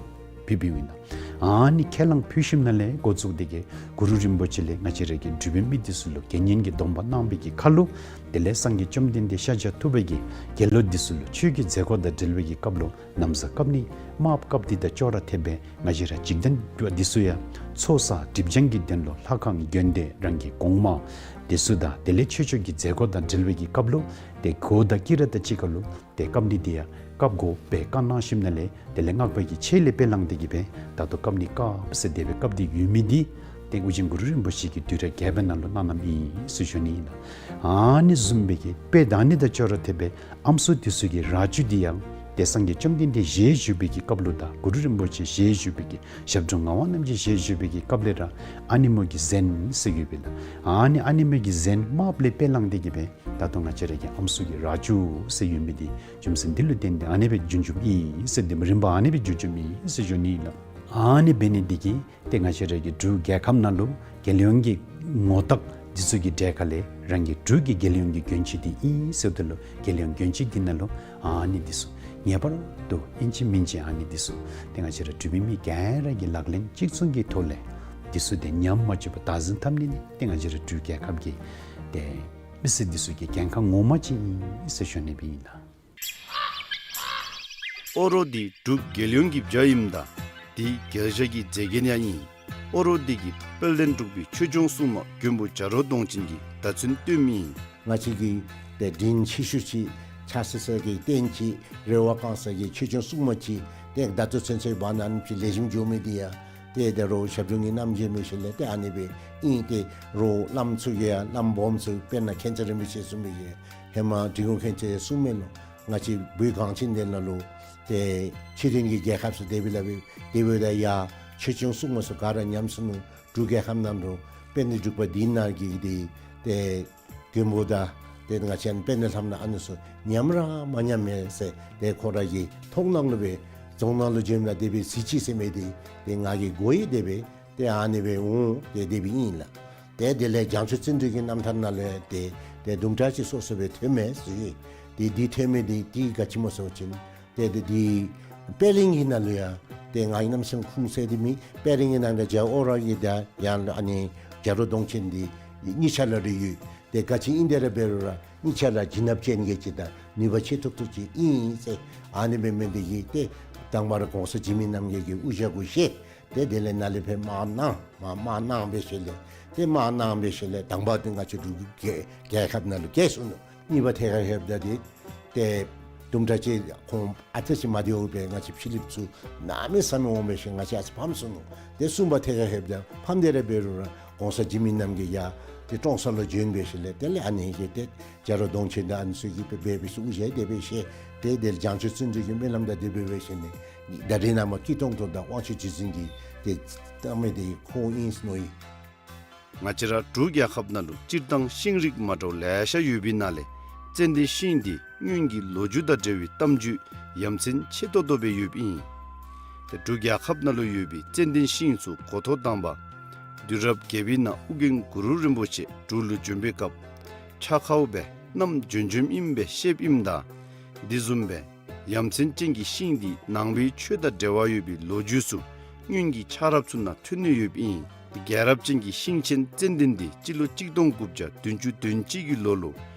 ཕུལ་ཕུལཝ་ཨིན་ལགས། ཨ་ནི་ཁས་བླངས་ཕུལ་ཞིནམ་ལས་འགོ་བཙུགས་ཏེ་གི་གུ་རུ་རིན་པོ་ཆེ་ལས་ང་བཅས་ར་གི་འབྲུག་པའི་མི་འདི་ཚུ་ལུ་དགེ་བསྙེན་གྱི་སྡོམ་པ་གནང་བའི་གི་ཁར་ལུ་དེ་ལས་སངས་རྒྱས་བཅོམ་ལྡན་འདས་ཤཱཀྱ་ཐུབ་པ་གིས་དགེ་སློང་འདི་ཚུ་ལུ་ཆོས་ཀྱི་མཛད་སྒོ་དང་འབྲེལ་བའི་གི་སྐབས་ལུ་ན་བཟའ་བཀབ་ནི་དམརཔོ་བཀབ་ནི་དང་ཅོག་ར་འཐདཔ་སྦེ་ང་བཅས་ར་འཇིག་རྟེན་པ་འདི་ཚུ་ཡང་ཚོགས་བསགས་སྒྲིབ་སྦྱང་གི་དོན་ལུ་ལྷ་ཁང་དགོན་སྡེ་རང་གི་གོང་མ་འདི་ཚུ་དང་དེ་ལས་ཆོས་ཕྱོགས་ཀྱི་མཛད་སྒོ་དང་འབྲེལ་བའི་གི་སྐབས་ལུ་ཏེ་གོ་དང་དཀྱི་ར་དང་གཅིག་ཁར་ལུ་ཏེ་བཀབ་ནི་འདི་ཡང་བཀབ་དགོ་པའི་བཀའ་གནང་ཞིནམ་ལས་དེ་ལས་སྔགས་པ་གི་ཆས་ལས་དཔེ་བླངས་ཏེ་གི་སྦེ་ད་ལྟོ་བཀབ་ནི་བཀབ་ཟེར་དེ་སྦེ་བཀབ་སྟེ་ཡོད་མི་འདི་ཏེ་ཨོ་རྒྱན་གུ་རུ་རིན་པོ་ཆེ་གིས་དུས་རབས་བརྒྱད་པའི་ནང་ལུ་གནང་གནངམ་ཨིན་ཟེར་ཞུ་ནི་ཨིན་ལགས། ཨ་ནི་བཟུམ་སྦེ་གི་དཔེ་ད་ཨ་ནི་དང་ཅོག་ར་འཐདཔ་སྦེ་ཨམ་སྲུ་འདི་ཚུ་གི་རྭ་ཅོ་འདི་ཡང་ཏེ་སངས་རྒྱས་བཅོམ་ལྡན་འདས་ཞལ་བཞུགས་པའི་གི་སྐབས་ལུ་དང་གུ་རུ་རིན་པོ་ཆེ་ཞལ་བཞུགས་པའི་གི་ཞབས་དྲུང་ངག་དབང་རྣམ་རྒྱལ་ཞལ་བཞུགས་པའི་གི་སྐབས་ལས་ར་ཨ་ནེ་མོ་གི་གཟན་ཟེར་ཡོད་པས་ལགས། ཨ་ནི་ཨ་ནེ་མོ་གི་གཟན་དམརཔོ་ལས་དཔེ་བླངས་ཏེ་གི་སྦེ་ད་ལྟོ་ང་བཅས་ར་གི་ཨམ་སྲུ་གི་རྭ་ཅོ་ཟེར་ཡོད་མི་འདི་རྒྱུ་མཚན་འདི་ལུ་བརྟེན་ཏེ་ཨ་ནི་སྦེ་བྱུང་བྱུངམ་ཨིན་ཟེར་འདི་རིམ་པ་ཨ་ནི་སྦེ་བྱུང་བྱུངམ་ཨིན་ཟེར་ཞུ་ནི་ཨིན་ལགས། ཨ་ནི་འབད་ནི་འདི་གིས་ཏེ་ང་བཅས་ར་གི་འབྲུག་རྒྱལ་ཁབ་ནང་ལུ་རྒྱལ་ཡོངས་ཀྱི་ངོ་རྟགས་འདི་ཚུ་གི་གྲས་ཁ་ལས་རང་གི་འབྲུག་གི་རྒྱལ་ཡོངས་ཀྱི་གྱོན་ཆས་འདི་ཨིན་ཟེརཝ་ད་ལུ་རྒྱལ་ཡོངས་གྱོན་ཆས་འདི་ནང་ལུ་ཨ་ནི་འདི་ཚུ་ངེས་པར་དུ་ཨིན་ཅི་མིན་ཅི་ཨ་ནི་འདི་ཚུ་ཏེ་ང་བཅས་ར་འབྲུག་པའི་མི་ག་ར་གིས་ལག་ལེན་གཅིག་མཚུངས་ཀྱི་ཐོག་ལས་འདི་ཚུ་ཏེ་ཉམས་མ་བཅུག་པར་བདག་འཛིན་འཐབ་ནི་ནི་ཏེ་ང་བཅས་ར་འབྲུག་རྒྱལ་ཁབ་ཀྱི་ཏེ་མི་སེར་འདི་ཚུ་གི་འགན་ཁག་ངོ་མ་ཅིག་ཨིན་ཟེར་ཞུ་ནི་སྦེ་ཨིན་ལགས། ཨོ་རོགས་འདི་འབྲུག་རྒྱལ་ཡོངས་ཀྱི་བྱ་ཨིནམ་ད་འདི་རྒྱལ་བྱ་གི་མཛེས་རྒྱན་ཡང་ཨིན། ཨོ་རོགས་འདི་གིས་དཔལ་ལྡན་འབྲུག་པའི་ཆོས་སྐྱོང་སྲུང་མ་མགོན་པོ་བྱ་རོག་གདོང་ཅན་གྱི་བརྡ་མཚོན་སྟོནམ་ཨིན། ང་བཅས་ཀྱི་ཏེ་དྲིན་ཆེ་ཤོས་ཅིག་ཆགས་ས་ས་གི་རྟེན་ཅིག་རེ་བ་བསྐང་ས་གི་ཆོས་སྐྱོང་སྲུང་མ་ཅིག་ཏེ་བརྡ་མཚོན་ཚུན་ཚོད་འབག་ནི་ཨ་ནེམ་ཅིག་ལེགས་ཤོམ་འགྱོ་མི་འདི་ཡང་ཏེ་ད་རུང་ཞབས་དྲུང་གི་རྣམ་འབྱེད་མི་ཤེས་ལས་ཏེ་ཨ་ནི་སྦེ་ཨིན། ཏེ་རོགས་བླམ་ཚུ་གིས་ཡང་བླམ་སྦོམ་ཚུ་དཔེར་ན་མཁྱེན་བརྩེ་རིན་པོ་ཆེ་གསུངས་མི་ཅིག་ཧེ་མ་འབྲི་གུང་མཁྱེན་བརྩེ་གསུངས་མི་ལུ་ང་བཅས་བོད་གངས་ཅན་འདི་ནང་ལུ་ཏེ་ཕྱི་རོལ་གྱི་རྒྱལ་ཁབ་ཚུ་དེ་སྦེ་ལཱ་འབད་དེ་འབདཝ་ད་ཡང་ཆོས་སྐྱོང་སྲུང་མ་ཚུ་ག་ར་ཉམས་སོ་ནུག། འབྲུག་རྒྱལ་ཁབ་ནང་ལུ་དཔལ་ལྡན་འབྲུག་པ་འདི་ནང་གི་ཏེ་མགོན་པོ་དང་ཏེ་ང་བཅས་དཔལ་ལྡན་ལྷ་མོ་ཨ་ནི་ཚུ་ཉམས་ར་མ་ཉམས་མས་ཟེར་ཏེ་ཁོ་ར་གི་མཐོང་སྣང་ལུ་སྦེ་རྫོང་ནང་ལུ་བྱོནམ་ད་དེ་སྦེ་གཟིགས་ཅི་ཟེར་མི་འདི་ཏེ་ང་གིས་གོ་ཡི། དེ་སྦེ་ཏེ་ཨ་ནི་སྦེ་འོང་ཏེ་དེ་སྦེ་ཨིན་ལགས། ཏེ་དེ་ལས་བྱང་ཆུབ་བརྩོན་འགྲུས་ཀྱི་རྣམ་ཐར་ནང་ལུ་ཡང་ཏེ་ཏེ་དུམ་གྲ་ཅིག་སོ་སོ་སྦེ་ཐོནམ་མས་ཟེར། ཏེ་འདི་ཐོན་མི་འདི་ཏེ་ག་ཅི་སྨོ་ཟེར་བ་ཅིན་ཏེ་ཏེ་འདི་པད་གླིང་གི་ནང་ལུ་ཡང་ཏེ་ང་གིས་གནམ་མེད་ས་མེད་ཁུངས་བཙན་ཏེ་མེད། པད་གླིང་གི་ནང་ཏེ་རྒྱལ་བ་ཨོ་ར་གི་ཏེ་ཡང་ཨ་ནི་རྒྱ་རོ་གདོང་ཅན་འདི་གཉིས་ཆ་ར་རེ་ཡོད། ཏེ་ག་ཅི་ཨིན་དེ་ར་འབད་རུང་ར་གཉིས་ཆ་ར་བྱིན་རླབས་ཅན་གྱི་ཅིག་དང་ནུས་པ་ཆེ་ཏོག་ཏོ་ཅིག་ཨིན་ཟེར། ཨ་ནི་འབད་མི་འདི་གིས་ཏེ་དང་པ་ར་གོང་ས་འཇིགས་མེད་རྣམ་རྒྱལ་གྱི་དབུ་ཞྭ་གུ་བཞེས། ཏེ་དེ་ལས་ནཱ་ལས་ཕར་དམག་གནང་མ་དམག་གནང་འབད་ཞིནམ་ལས་ཏེ་དམག་གནང་འབད་ཞིནམ་ལས་དང་པ་འདི་ང་བཅས་འབྲུག་རྒྱལ་རྒྱལ་ཁབ་ནང་ལུ་བསྐྱལ་སོང་ནུག། གཉིས་པ་ཐད་ཁར་ལྷོདཔ་ད་འདི་ཏེ་དུམ་གྲ་ཅིག་ཁོང་ཨ་ཙི་ཅིག་མ་བདེཝ་སྦེ་ང་བཅས་ཕྱི་གླིངཔ་ཚུ་གནམ་མེད་ས་མེད་འོང་འབད་ཞིནམ་ང་བཅས་ཨ་ཙི་ཕམ་སོང་ནུག། ཏེ་གསུམ་པ་ཐད་ཁར་ལྷོདཔ་ད་ཕམ་སྟེ་ར་འབད་རུང་ར་གོང་ས་འཇིགས་མེད་རྣམ་རྒྱལ་ཡར་ཏེ་ཀྲོང་གསར་ལུ་བྱོན་འབད་ཞིནམ་ལས་དེ་ལས་ཨ་ནི་གི་ཏེ་རྒྱ་རོ་གདོང་ཅན་དང་ཨ་ནི་ཚུ་གིས་འབད་འབད་ཞིནམ་དབུ་ཞྭ་དེ་སྦེ་བཞེས། ཏེ་དེ་ལས་བྱང་ཆུབ་བརྩོན་འགྲུས་ཀྱི་སྨོན་ལམ་དང་དེ་སྦེ་འབད་ཞིནམ་ལས་ད་རེས་ནངས་པ་སྐྱིད་གཏོང་མདོ་དང་དབང་ཕྱུག་རྗེ་བཙུན་གྱིས་ཏེ་བཏང་མི་འདི་ཁོ་ཨིན་ཟེར་མནོ་ཡི། ང་བཅས་ར་འབྲུག་རྒྱལ་ཁབ་ནང་ལུ་སྤྱིར་བཏང་ཤིང་རིགས་མ་འདྲཝ་ལེ་ཤ་ཡོད་པའི་ནང་ལས་ཙན་དན་ཤིང་འདི་སྔོན་གྱི་ལོ་རྒྱུས་དང་འབྲེལ་བའི་གཏམ་རྒྱུད་ཡ་མཚན་ཆེ་ཏོག་ཏོ་སྦེ་ཡོདཔ་ཨིན། ཏེ་འབྲུག་རྒྱལ་ཁབ་ནང་ལུ་ཡོད་པའི་ཙན་དན་ཤིང་ཚུ་འགོ་ཐོག་དང་པ་དུས་རབས་བརྒྱད་པའི་ནང་ཨོ་རྒྱན་གུ་རུ་རིན་པོ་ཆེ་འབྲུག་ལུ་བྱོན་པའི་སྐབས་ཆ་ཁཝ་སྦེ་བསྣམས་བྱོན་བྱོནམ་ཨིན་པའི་བཤདཔ་ཨིནམ་ད་དེ་བཟུམ་སྦེ་ཡ་མཚན་ཅན་གྱི་ཤིང་འདི་ནང་པའི་ཆོས་དང་འབྲེལ་བ་ཡོད་པའི་ལོ་རྒྱུས་ཚུ་སྔོན་གྱི་ཆགས་རབས་ཚུ་ནང་ཐོན་ནི་ཡོདཔ་ཨིན། རྒྱལ་རབས་ཅན་གྱི་ཤིང་ཆེན་ཙན་དན་འདི་སྤྱི་ལོ་གཅིག་སྟོང་དགུ་བརྒྱ་བདུན་ཅུ་དོན་གཅིག་གི་ལོ་ལུ་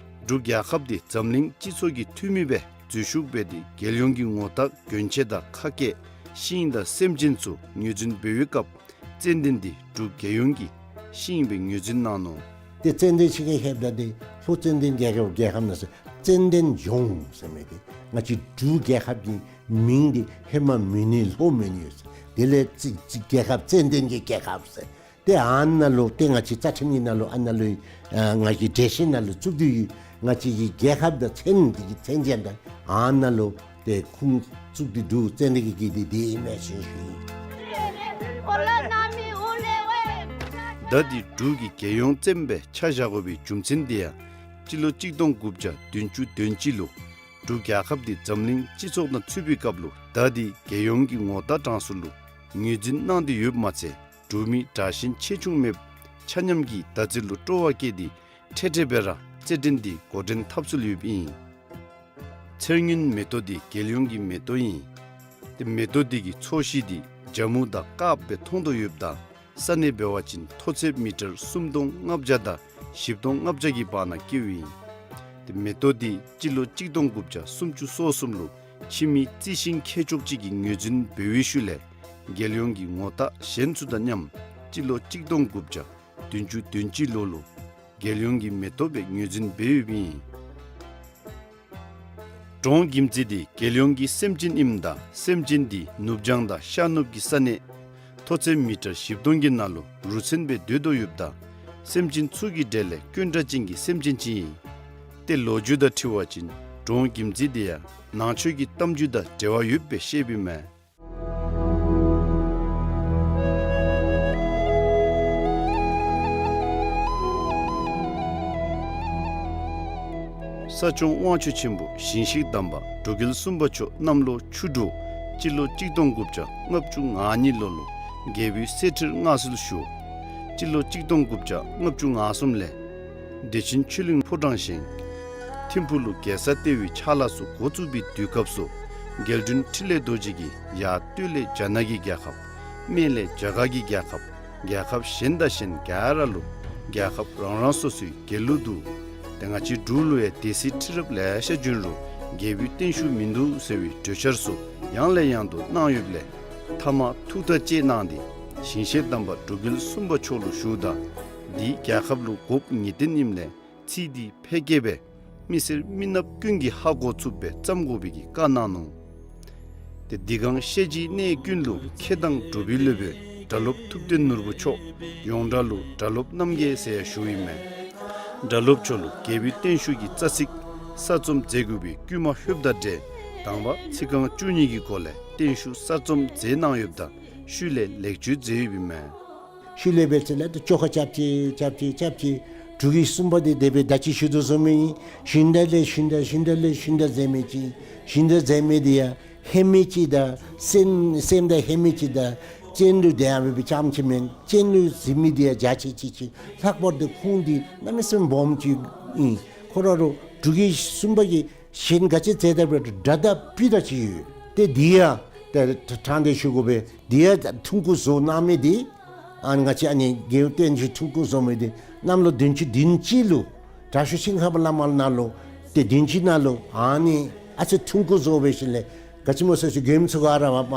འབྲུག་རྒྱལ་ཁབ་འདི་འཛམ་གླིང་སྤྱི་ཚོགས་ཀྱི་འཐུས་མི་སྦེ་འཛུལ་ཞུགས་འབད་དེ་རྒྱལ་ཡོངས་ཀྱི་ངོ་རྟགས་གྱོན་ཆས་དང་ཁ་སྐད་ཤིང་དང་སེམས་ཅན་ཚུ་ངོས་འཛིན་འབད་བའི་སྐབས་ཙན་དན་འདི་འབྲུག་རྒྱལ་ཡོངས་ཀྱི་ཤིང་སྦེ་ངོས་འཛིན་གནང་ནུག། ཏེ་ཙན་དན་ཤིང་གི་ལྷོདཔ་ད་འདི་ལྷོ་ཙན་དན་རྒྱལ་ཁབ་རྒྱལ་ཁབ་ནང་ཟེར་ཙན་དན་ལྗོངས་ཟེར་མི་འདི་ང་བཅས་འབྲུག་རྒྱལ་ཁབ་ཀྱི་མིང་འདི་ཧེ་མ་མོན་ཡུལ་ལྷོ་མོན་ཡུལ་ཟེར། དེ་ལས་ཙི་ཙི་རྒྱལ་ཁབ་ཙན་དན་གྱི་རྒྱལ་ཁབ་ཟེར། ཏེ་ཨ་ནཱ་ལུ་ཏེ་ང་བཅས་རྩ་ཁྲིམས་ཀྱི་ནང་ལུ་ཨ་ནཱ་ལུ་ཨ་ང་བཅས་འགྲེལ་བཤད་ནང་ལུ་བཙུགས་ཏེ་ཡོད། ང་བཅས་ཀྱི་རྒྱལ་ཁབ་དང་མཚན་འདི་གི་མཚན་ཅན་དང་ཨ་ནཱ་ལུ་ཏེ་ཁུངས་བཙུགས་ཏེ་འདུག། ཙན་དན་གྱི་རྒྱལ་འདི་འདི་ཨིན་མས་ཟེར་ཞུ་ཡི། ད་འདི་འབྲུག་གི་རྒྱལ་ཡོངས་ཙན་སྦེ་ཆ་བཞག་དགོ་པའི་རྒྱུ་མཚན་འདི་ཡང་སྤྱི་ལོ་གཅིག་སྟོང་དགུ་བརྒྱ་བདུན་ཅུ་དོན་གཅིག་ལུ་འབྲུག་རྒྱལ་ཁབ་འདི་འཛམ་གླིང་སྤྱི་ཚོགས་ནང་ཚུད་པའི་སྐབས་ལུ་ད་འདི་རྒྱལ་ཡོངས་ཀྱི་ངོ་རྟགས་གྲངས་སུ་ལུ་ངོས་འཛིན་གནང་སྟེ་ཡོདཔ་མ་ཚད་འབྲུག་མི་དྲག་ཞན་ཆེ་ཆུང་མེདཔ་ཆ་མཉམ་གྱིས་ཟླ་རྩིས་ལུ་སྤྲོ་བ་བསྐྱེད་དེ་འཕྲལ་འཕྲལ་སྦེ་ར་རྩེད་འགྲན་འདི་འགོ་འདྲེན་འཐབ་སྲོལ་ཡོདཔ་ཨིན། ཚེར་སྔོན་མེ་ཏོག་འདི་རྒྱལ་ཡོངས་ཀྱི་མེ་ཏོག་ཨིན། ཏེ་མེ་ཏོག་འདི་གི་ཚོས་གཞི་འདི་ཇ་མུ་དང་དཀརཔོ་སྦེ་མཐོང་དོ་ཡོདཔ་ད་ས་གནས་འབད་བ་ཅིན་མཐོ་ཚད་མི་ཊར་སུམ་སྟོང་ལྔ་བརྒྱ་དང་བཞི་སྟོང་ལྔ་བརྒྱ་གི་བར་ན་སྐྱེཝ་ཨིན། ཏེ་མེ་ཏོག་འདི་སྤྱི་ལོ་གཅིག་སྟོང་དགུ་བརྒྱ་སུམ་ཅུ་སོ་གསུམ་ལུ་ཕྱི་མི་རྩི་ཤིང་མཁས་མཆོག་ཅིག་གིས་ངོས་འཛིན་འབད་བའི་ཤུལ་ལས་རྒྱལ་ཡོངས་ཀྱི་ངོ་རྟགས་གཞན་ཚུ་དང་མཉམ་སྤྱི་ལོ་གཅིག་སྟོང་དགུ་བརྒྱ་བདུན་ཅུ་དོན་གཅིག་ལོ་ལུ་རྒྱལ་ཡོངས་ཀྱི་མེ་ཏོག་སྦེ་ངོས་འཛིན་འབད་ཡོདཔ་ཨིན། འབྲོང་གྱིམ་ཙི་འདི་རྒྱལ་ཡོངས་ཀྱི་སེམས་ཅན་ཨིནམ་ད་སེམས་ཅན་འདི་ནུབ་བྱང་དང་ཤར་ནུབ་ཀྱི་ས་གནས་མཐོ་ཚད་མི་ཊར་བཞི་སྟོང་གི་ནང་ལུ་རུ་མཚོན་སྦེ་སྡོད་དོ་ཡོདཔ་ད་སེམས་ཅན་ཚུ་གི་གྲས་ལས་དཀོན་དྲགས་ཅན་གྱི་སེམས་ཅན་ཅིག་ཨིན། ཏེ་ལོ་རྒྱུས་དང་འཁྲིལ་བ་ཅིན་འབྲོང་གྱིམ་ཙི་འདི་ཡང་ནང་ཆོས་ཀྱི་གཏམ་རྒྱུད་དང་འབྲེལ་བ་ཡོདཔ་སྦེ་བཤདཔ་ཨིན་མས། ས་སྐྱོང་དབང་ཕྱུག་ཆེན་པོ་ཞིང་གཤེགས་དམ་པ་འབྲུག་རྒྱལ་གསུམ་པ་མཆོག་གནམ་ལོ་ཆུ་འབྲུག་སྤྱི་ལོ་གཅིག་སྟོང་དགུ་བརྒྱ་ལྔ་བཅུ་ང་གཉིས་ལོ་ལུ་རྒྱལ་པོའི་གསེར་ཁྲིར་མངའ་གསོལ་ཞུ། སྤྱི་ལོ་གཅིག་སྟོང་དགུ་བརྒྱ་ལྔ་བཅུ་ང་གསུམ་ལས་བདེ་ཆེན་ཆོས་གླིང་ཕོ་བྲང་བཞེངས། ཐིམ་ཕུག་ལུ་རྒྱལ་ས་ལྟེ་བའི་ཕྱག་ལཱ་ཚུ་འགོ་བཙུགས་པའི་དུས་སྐབས་སུ་རྒྱལ་དྲུང་འཕྲིན་ལས་རྡོ་རྗེ་གིས་ཡར་སྟོད་ལས་རྒྱ་ནག་གི་རྒྱལ་ཁབ། སྨད་ལས་རྒྱ་གར་གྱི་རྒྱལ་ཁབ། རྒྱལ་ཁབ་གཞན་དང་གཞན་ག་ར་ལུ་རྒྱལ་ཁབ་རང་རང་སོ་སོའི་རྒྱལ་གླུ་འདུག། ཏེ་ང་བཅས་འབྲུག་ལུ་ཡང་སྡེ་སྲིད་ཁྲི་རབས་ལེ་ཤ་བྱོན་རུང་རྒྱལ་པོའི་བརྟན་བཞུགས་མིན་འདུག་ཟེར་བའི་གྲོས་འཆར་ཚུ་ཡང་ལས་ཡང་དུ་གནང་ཡོདཔ་ལས་མཐའ་མ་ཐུགས་ཐག་བཅད་གནང་སྟེ་ཞིང་གཤེགས་དམ་པ་འབྲུག་རྒྱལ་གསུམ་པ་མཆོག་ལུ་ཞུཝ་ད་འདི་རྒྱལ་ཁབ་ལུ་དགོཔ་ངེས་བདེན་ཨིནམ་ལས་ཚིག་འདི་ཕལ་སྐད་སྦེ་མི་སེར་མི་ནགཔ་ཀུན་གྱིས་ཧ་གོ་ཚུགསཔ་སྦེ་བརྩམ་དགོ་པའི་གི་བཀའ་གནང་ནུག། ཏེ་འདི་གང་ཤེས་བཞིན་གནས་ཀུན་ལུ་མཁས་དང་གྲུབ་པའི་སློབ་དཔོན་སྒྲ་སློབ་ཐུབ་བསྟན་ནོར་བུ་མཆོག་ཡོངས་གྲགས་ལུ་སྒྲ་སློབ་རྣམ་རྒྱལ་ཟེར་ཡང་ཞུཝ་ཨིན་མས། སྒྲ་སློབ་མཆོག་ལུ་རྒྱལ་པོའི་བརྟན་བཞུགས་ཀྱི་རྩ་ཚིག་གསར་རྩོམ་མཛད་དགོ་པའི་བསྐུལ་མ་ལྷོདཔ་དང་འབྲེལ་དང་པ་ཚིག་རྐང་བཅུ་གཉིས་ཀྱི་སྒོ་ལས་བརྟན་བཞུགས་གསར་རྩོམ་མཛད་གནང་ཡོདཔ་ད་ཤུལ་ལས་ལེགས་བཅོས་མཛད་ཡོདཔ་ཨིན་མས། ཤུལ་ལས་འབད་ཚེ་ལས་ཏེ་བཅོ་ཁ་རྐྱབ་ཅི་རྐྱབ་ཅི་རྐྱབ་ཅི། འབྲུག་གི་གསུམ་པ་འདི་དེ་སྦེ་ད་ཅི་ཞུ་དོ་བཟུམ་མའི་ཞུན་དགྲ་ལས་ཞུན་དགྲ་ཞུན་དགྲ་ལས་ཞུན་དགྲ་མཛད་མི་ཅིག། ཞུན་དགྲ་མཛད་མི་འདི་ཡང་ཧེ་མི་ཅིག་དང་སེམས་སེམས་དང་ཧེ་མི་ཅིག་དང་ སྤྱན་ལུ་དེ་ཡང་འབད་བའི་རྐྱངམ་ཅིག་མེན། སྤྱན་ལུ་གཟིགས་མི་དེ་ཡང་འཇའ་ཆི་ཆི་ཆི། ལྷག་པར་དུ་ཁུངས་འདི་གནམ་མེད་ས་མེད་སྦོམ་ཅིག་ཨིན། ཁོ་ར་རུ་འབྲུག་རྒྱལ་གསུམ་པ་གིས་གཞན་ག་ཅི་མཛད་ད་འབད་རུང་འདྲ་དང་སྤུས་དག་ཅིག་ཡོད། ཏེ་འདི་ཡང་ཏེ་དྲང་སྟེ་ཞུ་དགོ་པས། འདི་ཡང་ཐུང་ཀུ་བཟོ་གནང་མི་འདི་ཨ་ང་བཅས་ཨ་ནི་རྒྱལ་བསྟན་འཛིན་ཐུང་ཀུ་བཟོ་མི་འདི་གནམ་ལོ་བདུན་ཅུ་དོན་གཅིག་ལུ་དྲག་ཤོས་ཤིང་ཧ་པ་བླ་མ་ནང་ལུ་ཏེ་དོན་གཅིག་ནང་ལུ་ཨ་ནི་ཨ་ཙི་ཐུང་ཀུ་བཟོ་འབད་ཞིནམ་ལས་ག་ཅི་སྨོ་ཟེར་ཞུ་མགྱོནམ་ཚུ་ག་ར་མ་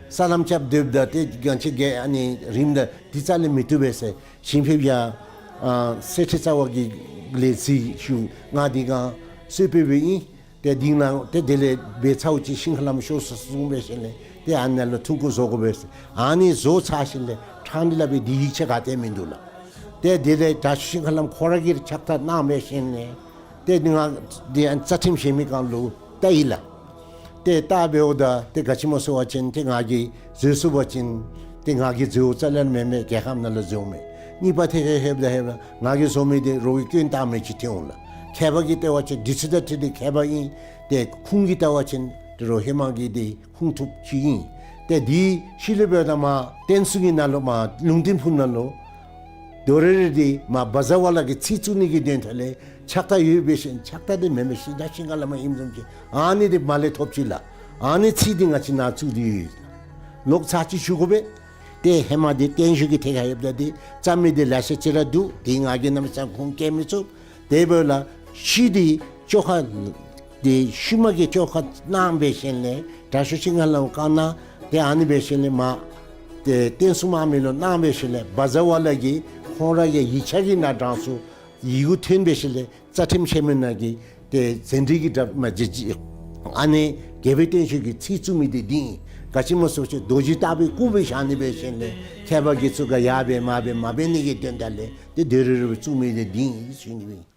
ས་ལམ་རྐྱབ་སྡོདཔ་ད་ཏེ་གང་ཅི་གེ་ཨ་ནི་རིམ་ད་འདི་རྩ་ལས་མི་བཏུབ་པས་ཟེར་ཞིང་ཕེབས་ཡ་ཨ་གསེར་ཁྲི་རྩ་བ་གི་ལས་གཟིགས་ཞུ། ང་འདི་གང་གསོལ་ཕེབས་སྦེ་ཨིན། ཏེ་འདི་ནང་ཏེ་དེ་ལས་འབད་ཚརཝ་ཅིག་ཤིང་ཧ་ལམ་ཤོར་སོ་གསུངས་འབད་ཞིནམ་ལས་ཏེ་ཨ་ནཱ་ལུ་ཐུང་ཀུ་བཟོ་དགོ་པས་ཟེར། ཨ་ནི་བཟོ་ཚར་ཞིནམ་ལས་ཕྲང་སྟེ་སླབ་པའི་འདི་ཡིག་ཆ་ག་ཏེ་མིན་འདུག་ལགས། ཏེ་དེ་ལས་དྲག་ཤོས་ཤིང་ཧ་ལམ་ཁོ་ར་གིས་ཕྱག་རྟགས་གནང་འབད་ཞིནམ་ལས་ཏེ་ང་འདི་ཨ་རྩ་ཁྲིམས་བཞེས་མི་སྒང་ལུ་བལྟ་ཡི་ལགས། ཏེ་བལྟ་འབདཝ་ད་ཏེ་ག་ཅི་སྨོ་ཟེར་བ་ཅིན་ཏེ་ང་གིས་བཟོ་ཚུགས་པ་ཅིན་ཏེ་ང་གིས་བཟོཝ་རྩ་ལས་མེན་མས། རྒྱལ་ཁབ་ནང་ལུ་བཟོཝ་མས། གཉིས་པ་ཐད་ཁར་ལྷོདཔ་ད་ལྷོདཔ་ད་ང་གིས་བཟོ་མི་འདི་རོགས་ཀྱིས་སྐྱོན་བཏགས་མི་ཅིག་ཐོན་འོང་ལགས། མཁས་པ་གིས་བལྟ་བ་ཅིན་འདི་ཚུ་དང་འཁྲིལ་ཏེ་མཁས་པ་ཨིན། ཏེ་ཁུངས་ཀྱིས་བལྟ་བ་ཅིན་ཏེ་རོགས་ཧེ་མ་གི་འདི་ཁུངས་ཐུབ་ཅིག་ཨིན། ཏེ་འདི་ཤུལ་ལས་འབདཝ་ད་མར་བསྟན་སྲུང་གི་ནང་ལུ་མར་ལུང་བསྟན་ཕུག་ནང་ལུ་དོ་རེ་རེ་འདི་མར་བ་ཛ་ཝ་ལ་གི་ཚིག་བཙུགས་ནི་གི་དོན་དག་ལས་ཕྱག་རྟགས་ཡོད་པའི་ཤིང་ཕྱག་རྟགས་འདི་མེན་མས། ཤིང་རྟ་ཤིང་ཁ་ལ་མ་ཨིནམ་བཟུམ་ཅིག་ཨ་ནི་འདི་མར་ལས་ཐོབ་ཅི་ལགས། ཨ་ནི་ཚིག་འདི་ང་བཅས་ནཱ་བཙུགས་ཏེ་ཡོད། ལོག་ཚར་ཅིག་ཞུ་དགོ་པས། ཏེ་ཧེ་མ་འདི་བརྟན་བཞུགས་ཀྱི་ཐད་ཁར་ཡོདཔ་ད་འདི་རྩ་མེད་འདི་ལེ་ཤ་ཅིག་ར་འདུག། འདི་ང་གིས་གནམ་མེད་ས་མེད་ཁུངས་བཀལ་མི་ཚུགས། དེ་འབདཝ་ལས་ཤུལ་འདི་བཅོ་ཁ་འདི་ཤུལ་མ་གི་བཅོ་ཁ་གནང་འབད་ཞིནམ་ལས་དྲག་ཤོས་ཤིང་ཧ་ལམ་བཀའ་གནང་། ཏེ་ཨ་ནི་འབད་ཞིནམ་ལས་མར་ཏེ་བསྟན་སྲུང་དམག་མི་ལུ་གནང་འབད་ཞིནམ་ལས་བ་ཛ་ཝ་ལ་གིས་ཁོང་ར་གི་ཡིག་ཆ་གི་ནང་དྲངས་སོ། ཡི་གུ་ཐོན་འབད་ཞིནམ་ལས་རྩ་ཁྲིམས་ཆེན་མོ་ནང་གི་ཏེ་ཟན་དྲི་གི་དྲ་མ་ཇི་ཇི་ཨ་ནི་རྒྱལ་པོའི་བསྟན་བཅོས་ཀྱི་ཚིག་བཙུགས་མི་འདི་འདི་ཨིན། ག་ཅི་སྨོ་ཟེར་བ་ཅིན་རྡོ་རྗེ་ལྟ་བུའི་སྐུ་སྦེ་བཞག་ནི་འབད་ཞིནམ་ལས་མཁས་པ་གིས་ཚུ་ག་ཡར་འབད་མར་འབད་མ་འབད་ནི་གི་དོན་དག་ལས་ཏེ་དོ་རེ་རེ་སྦེ་བཙུགས་མི་འདི་འདི་ཨིན་ཞུ་ནི་ཨིན།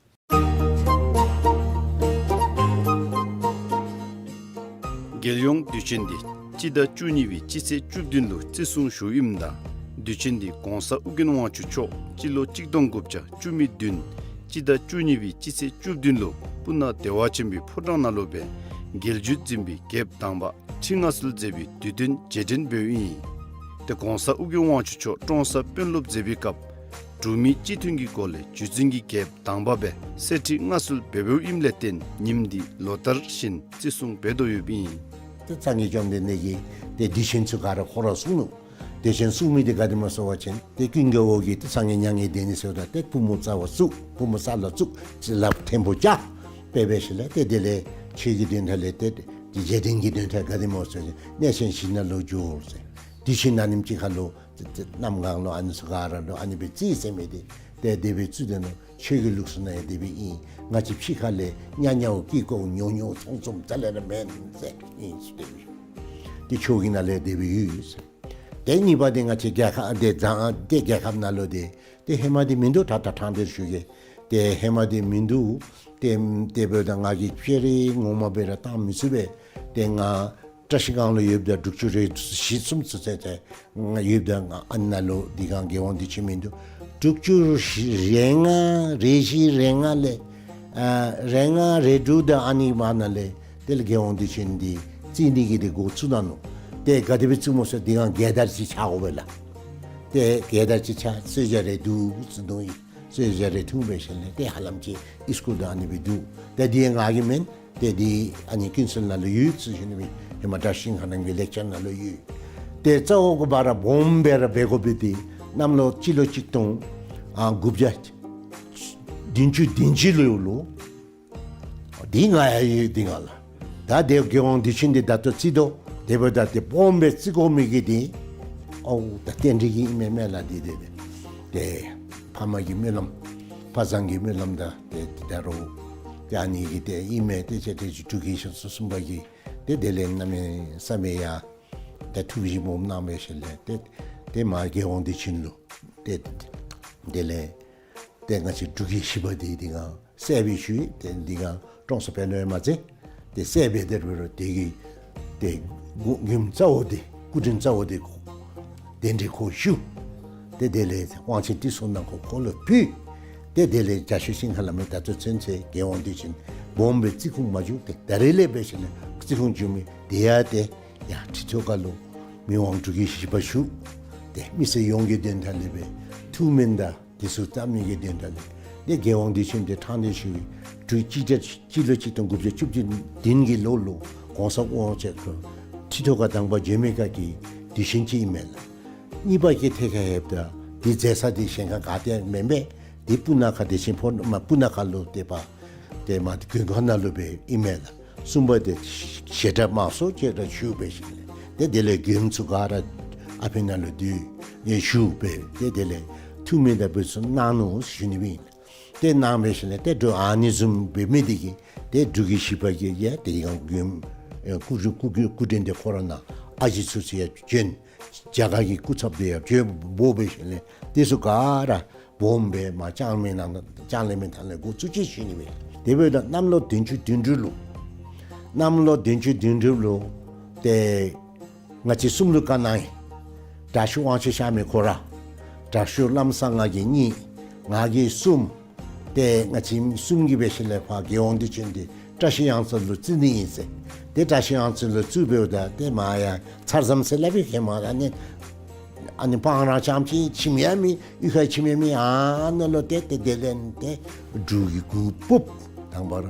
རྒྱལ་ཡོངས་དུས་ཆེན་འདི་སྤྱི་ཟླ་བཅུ་གཉིས་པའི་སྤྱི་ཚེས་བཅུ་བདུན་ལུ་བརྩི་སྲུང་ཞུཝ་ཨིནམ་ད་དུས་ཆེན་འདི་གོང་ས་ཨོ་རྒྱན་དབང་ཕྱུག་མཆོག་སྤྱི་ལོ་གཅིག་སྟོང་དགུ་བརྒྱ་བཅུ་མེད་བདུན་སྤྱི་ཟླ་བཅུ་གཉིས་པའི་སྤྱི་ཚེས་བཅུ་བདུན་ལུ་སྤུ་ན་བདེ་བ་ཆེན་པོའི་ཕོ་བྲང་ནང་ལུ་སྦེ་རྒྱལ་བརྒྱུད་འཛིན་པའི་རྒྱལཔོ་དང་པ་ཁྲི་མངའ་གསོལ་མཛད་པའི་དུས་སྟོན་རྗེས་དྲན་འབདཝ་ཨིན། ཏེ་གོང་ས་ཨོ་རྒྱན་དབང་ཕྱུག་མཆོག་ཀྲོང་གསར་དཔོན་སློབ་མཛད་པའི་སྐབས་འབྲུག་མི་སྤྱི་མཐུན་གྱི་སྒོ་ལས་རྒྱུད་འཛིན་གྱི་རྒྱལཔོ་དང་པ་སྦེ་གསེར་ཁྲི་མངའ་གསོལ་འབད་འབདཝ་ཨིནམ་ལས་བརྟེན་ཉིནམ་འདི་ལོ་ལྟར་བཞིན་བརྩི་སྲུང་འབད་དོ་ཡོདཔ་ཨིན། ཏེ་སངས་རྒྱས་བཅོམ་ལྡན་འདས་ཀྱིས་ཏེ་དུས་ཆེན་ཚུ་ག་ར་ཁོ་ར་གསུངས་ནུག། དུས་ཆེན་གསུངས་མི་འདི་ག་དེ་སྨོ་ཟེར་བ་ཅིན་ཏེ་ཀུན་དགའ་བོ་གིས་ཏེ་སངས་རྒྱས་མྱ་ངན་འདས་ནི་ཟེརཝ་ད་ཏེ་པུས་མོ་རྩ་བར་བཙུགས། པུས་མོ་ས་ལུ་བཙུགས། ལགཔ་མཐོན་པོ་བཅའ། དཔེ་འབད་ཞིནམ་ལས་ཏེ་དེ་ལས་ཆོས་ཀྱི་དོན་དག་ལས་ཏེ་རྗེས་དྲན་གྱི་དོན་དག་ག་དེ་སྨོ་ཟེར་བ་ཅིན་གནས་ཆེན་བཞི་ནང་ལུ་འགྱོ་ཟེར། དུས་ཆེན་ཨ་ནེམ་ཅིག་ཁར་ལུ་ཏེ་ཏེ་གནམ་གང་ལུ་ཨ་ནི་ཚུ་ག་ར་ལུ་ཨ་ནི་སྦེ་བརྩི་ཟེར་མི་འདི་ཏེ་དེ་སྦེ་བརྩི་དེ་ནང་ཆོས་ཀྱི་ལུགས་སྲོལ་ནང་ཡང་དེ་སྦེ་ཨིན། ང་བཅས་ཕྱི་ཁ་ལས་ཉ་ཉའོ་ཀི་ཀོ་ཉོ་ཉོ་ཚོང་ཚོང་རྩ་ལས་ར་མེན་ཟེར་ཨིན་ཟེར་དེ་སྦེ། ཏེ་ཆོས་ཀྱི་ནང་ལས་དེ་སྦེ་ཡོད་ཟེར། ཏེ་གཉིས་པ་འདི་ང་བཅས་རྒྱལ་ཁབ་འདི་བཟང་ཏེ་རྒྱལ་ཁབ་ནང་ལུ་འདི་ཏེ་ཧེ་མ་འདི་མིན་འདུག། ད་ད་ཕྲང་སྟེ་ཞུ་གེ། ཏེ་ཧེ་མ་འདི་མིན་འདུག། ཏེ་དེ་འབདཝ་ད་ང་གིས་སྤྱན་རས་ངོ་མ་སྦེ་ར་བཏང་མི་ཚུགས་པས། ཏེ་ང་བཀྲ་ཤིས་སྒང་ལུ་ཡོདཔ་ད་དྲུག་ཅུ་རེ་བཞི་གསུམ་ཚུན་ཚོད་ཏེ་ང་ཡོདཔ་ད་ང་ཨ་ནཱ་ལུ་འདི་སྒང་རྒྱལ་དབང་དུས་ཆེན་མིན་འདུག། དྲུག་ཅུ་རེ་ལྔ་རེ་བཞི་རེ་ལྔ་ལས་ཨ་རེ་ལྔ་རེ་དྲུག་དང་ཨ་ནི་བར་ན་ལས་དེ་ལས་རྒྱལ་དབང་དུས་ཆེན་འདི་བརྩི་ནི་གི་འདི་འགོ་བཙུགས་ད་ནུག། ཏེ་ག་དེ་སྦེ་བཙུགས་སྨོ་ཟེར་འདི་སྒང་རྒྱལ་དར་ཅིག་འཕྱར་དགོ་པས་ལགས། ཏེ་རྒྱལ་དར་ཅིག་འཕྱར་གསོལ་ཇ་རེ་འཐུང་ཟེར་འདུག་ཨིན། གསོལ་ཇ་རེ་འཐུང་འབད་ཞིནམ་ལས་ཏེ་ཧ་ལམ་ཅིག་ཨིས་ཀུལ་དང་ཨ་ནི་སྦེ་འདུག། ཏེ་འདི་ང་གི་མེན། ཏེ་འདི་ཨ་ནི་ཀུན་གསལ་ནང་ལུ་ཡོད་ཟེར་ཞུ་ནི་སྦེ་ཧེ་མ་བཀྲ་ཤིས་ཤིང་ཧ་ལམ་གྱི་ལེགས་སྦྱར་ནང་ལུ་ཡོད། ཏེ་རྩ་བོ་གི་བར་སྦོམ་སྦེ་ར་འབད་དགོ་པའི་འདི་གནམ་ལོ་སྤྱི་ལོ་གཅིག་སྟོང་ཨ་དགུ་བརྒྱ་བདུན་ཅུ་དོན་གཅིག་ལུ་ཡོད་ལོ། འདི་ང་ཡང་ཡོད་འདི་ང་ལགས། ད་དེ་རྒྱལ་དབང་དུས་ཆེན་འདི་ད་ལྟོ་བརྩི་དོ། དེ་འབདཝ་ད་ཏེ་སྦོམ་སྦེ་བརྩི་དགོ་མི་གི་འདི་ཨོ་ད་རྟེན་འབྲེལ་གྱི་ཨིན་མས་མེན་ལགས། འདི་འདི་འདི་ཏེ་ཕ་མ་གི་སྨོན་ལམ་ཕ་བཟང་གི་སྨོན་ལམ་དང་ཏེ་ད་རུང་ཏེ་ཨ་ནི་གི་ཏེ་ཨིན་མས། ཏེ་ཆེ་ཏེ་ཅིག་འབྲུག་རྒྱལ་ཤོ་སོ་གསུམ་པ་གིས་ཏེ་དེ་ལས་གནམ་མེད་ས་མེད་ཡ་ཏེ་ཐུགས་བཞེད་སྦོམ་གནང་འབད་ཞིནམ་ལས་ཏེ་ཏེ་མར་རྒྱལ་དབང་དུས་ཆེན་ལུ་ཏེ་དེ་ལས་ཏེ་ང་བཅས་འབྲུག་རྒྱལ་བཞི་པ་འདི་འདི་སྒང་གསལ་སྦེ་ཞུ་ཡི། ཏེ་འདི་སྒང་ཀྲོང་གསར་དཔོན་སློབ་ཡང་མ་ཚད་ཏེ་གསལ་སྦེ་དེ་འབད་རུང་དེ་གི་ཏེ་མགུ་མགུནམ་རྩ་བོ་འདི་སྐུ་དྲིན་རྩ་བོ་འདི་གདན་འདྲེན་ཁོ་ཞུ། ཏེ་དེ་ལས་དབང་ཆེན་ཏི་སེ་ནང་ཁོ་ཁོ་ལུ་ཕུལ། ཏེ་དེ་ལས་རྒྱལ་ཤོ་ཤིང་ཧ་ལམ་མི་ད་ལྟོ་ཚུན་ཚོད་རྒྱལ་དབང་དུས་ཆེན་སྦོམ་སྦེ་བརྩི་ཁུངས་མ་བྱུང་། ཏེ་ད་རེས་ལས་འབད་ཞིནམ་ལས་བརྩི་ཁུངས་བྱུང་མི་དེ་ཡང་ཏེ་ཡར་ཁྲི་ཐོག་ཁ་ལུ་ མི་དབང་འབྲུག་རྒྱལ་བཞི་པ་བཞུགས། ཏེ་མི་སེར་ཡོངས་ཀྱི་དོན་དག་ལས་སྦེ་ཐུགས་སྨོན་དང་འདི་ཚུ་བཏབ་ནི་གི་དོན་དག་ལས་ཏེ་རྒྱལ་དབང་འདི་ཕྱིན་ཏེ་ཕྲང་སྟེ་ཞུ་བའི་འབྲུག་གཅིག་བརྒྱ་གཅིག་ལོ་གཅིག་སྟོང་དགུ་བརྒྱ་བཅུ་བདུན་གྱི་ལོ་ལུ་གོང་ས་དབང་ཆེན་གྱི་ཁྲི་ཐོག་ཁར་དང་པ་བྱོན་མི་ག་གི་དུས་ཆེན་ཅིག་ཨིན་མས་ལགས། གཉིས་པ་གི་ཐད་ཁར་ལྷོདཔ་ད་འདི་མཛད་ས་འདི་གཞན་ཁར་ག་ཏེ་མེན་པས། འདི་སྤུ་ན་ཁ་བདེ་ཆེན་ཕོ་མ་སྤུ་ན་ཁ་ལུ་ཏེ་པ་ཏེ་མ་དགོན་ཁང་ནང་ལུ་སྦེ་ཨིན་མས་ལགས། གསུམ་པ་འདི་བཤད་གྲྭ་དམར་གསོལ་བྱེད་གྲྭ་ཞུ་འབད་ཞིནམ་ལས་ཏེ་དེ་ལས་མགྱོནམ་ཚུ་ག་ར་ཨ་ཕི་ནང་ལུ་འདི་ཡང་ཞུ་འབད་ཏེ་དེ་ལས་ཐུགས་སྨོན་དང་འབད་ཚུ་གནང་ནུག་ཞུ་ནི་སྦེ་ཨིན། ཏེ་གནང་འབད་ཞིནམ་ལས་ཏེ་འབྲུག་ཨ་ནི་བཟུམ་འབད་མི་འདི་གིས་ཏེ་འབྲུག་རྒྱལ་བཞི་པ་གིས་ཡང་ཏེ་ཡང་མགྱོནམ་ཨེ་སྐུ་སྐུ་སྐུ་སྐུ་དྲིན་འདི་ཁོ་ར་ནང་ཨ་ཞེ་ཚུ་ཚུ་ཡང་བྱོན། རྒྱ་གར་གྱི་སྐུ་ཚབ་འདི་ཡང་བྱོན་འབོ་འབད་ཞིནམ་ལས་དེ་ཚུ་ག་ར་སྦོམ་སྦེ་མར་ལྕང་གླིང་ནང་ལྕང་གླིང་མི་ཐང་ལས་འགོ་བཙུགས་ཅི་ཞུ་ནི་སྦེ། དེ་འབདཝ་ད་གནམ་ལོ་བདུན་ཅུ་དོན་དྲུག་ལུ་གནམ་ལོ་བདུན་ཅུ་དོན་དྲུག་ལུ་ཏེ་ང་བཅས་གསུམ་ལུ་བཀའ་གནང་ཡི། དྲག་ཤོས་དབང་ཕྱུག་གཤགས་མི་ཁོ་ར། དྲག་ཤོས་ལམ་བཟང་ང་གིས་གཉིས། ང་གིས་གསུམ། ཏེ་ང་བཅས་གསུམ་གྱིས་འབད་ཞིནམ་ལས་ཕར་རྒྱལ་དབང་འདི་ཕྱིན་ཏེ་བཀྲ་ཤིས་གཡང་རྩེ་ལུ་བཙུགས་ནི་ཨིན་ཟེར། ཏེ་བཀྲ་ཤིས་གཡང་རྩེ་ལུ་བཙུགས་འབདཝ་ད་ཏེ་མར་ཡང་ཚར་ཙམ་ཟེར་སླབ་པའི་ཧེ་མ་ཨ་ནི་ཨ་ནི་སྤང་རང་རྐྱངམ་ཅིག་ཁྱིམ་ཡང་མེད། གཡུས་ཁར་ཁྱིམ་ཡང་མེད། ཨ་ནཱ་ལུ་ཏེ་ཏེ་དེ་ལས་ཏེ་འབྲུག་གི་གུར་ཕུབ། དང་པ་ར་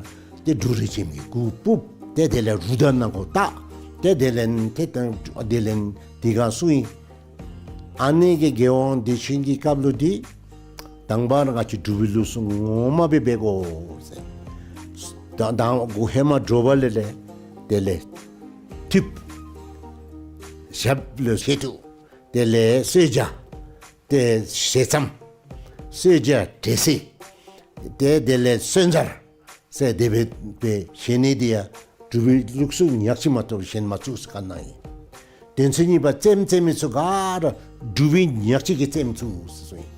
ཏེ་འབྲུག་རིས་ཆེན་གྱི་གུར་ཕུབ། ཏེ་དེ་ལས་རུ་དར་ནང་ཁོ་བཏགས། ཏེ་དེ་ལས་ཏེ་ཏེ་དེ་ལས་དེ་སྒང་སོང་ཡི། ཨ་ནི་གི་རྒྱལ་དབང་འདི་ཕྱིན་གྱི་སྐབས་ལུ་འདི་དང་པ་ར་ང་བཅས་འབྲུག་པའི་ལུགས་སྲོལ་ངོ་མ་སྦེ་འབད་དགོ་ཟེར། ད་ད་འགོ་ཧེ་མ་དྲོ་པ་ལས་ལས་དེ་ལས་ཐུགཔ། ཞབས་ལུ་ཞལ་ཐུག། དེ་ལས་གསོལ་ཇ། ཏེ་ཞལ་ཙམ། གསོལ་ཇ་འབྲས་སིལ། ཏེ་དེ་ལས་གསོལ་ཇ་ཟེར་དེ་སྦེ་སྦེ་བཞེས་ནི་འདི་ཡང་འབྲུག་པའི་ལུགས་སྲོལ་ཉག་གཅིག་མ་གཏོགས་གཞན་མ་བཙུགས་ཟེར་བཀའ་གནང་ཡི། དོན་ཚན་གཉིས་པ་རྩེདམོ་རྩེ་མི་ཚུ་ག་ར་འབྲུག་པའི་ཉག་གཅིག་གིས་རྩེདམོ་བཙུགས་ཟེར་གསུངས་ཡི།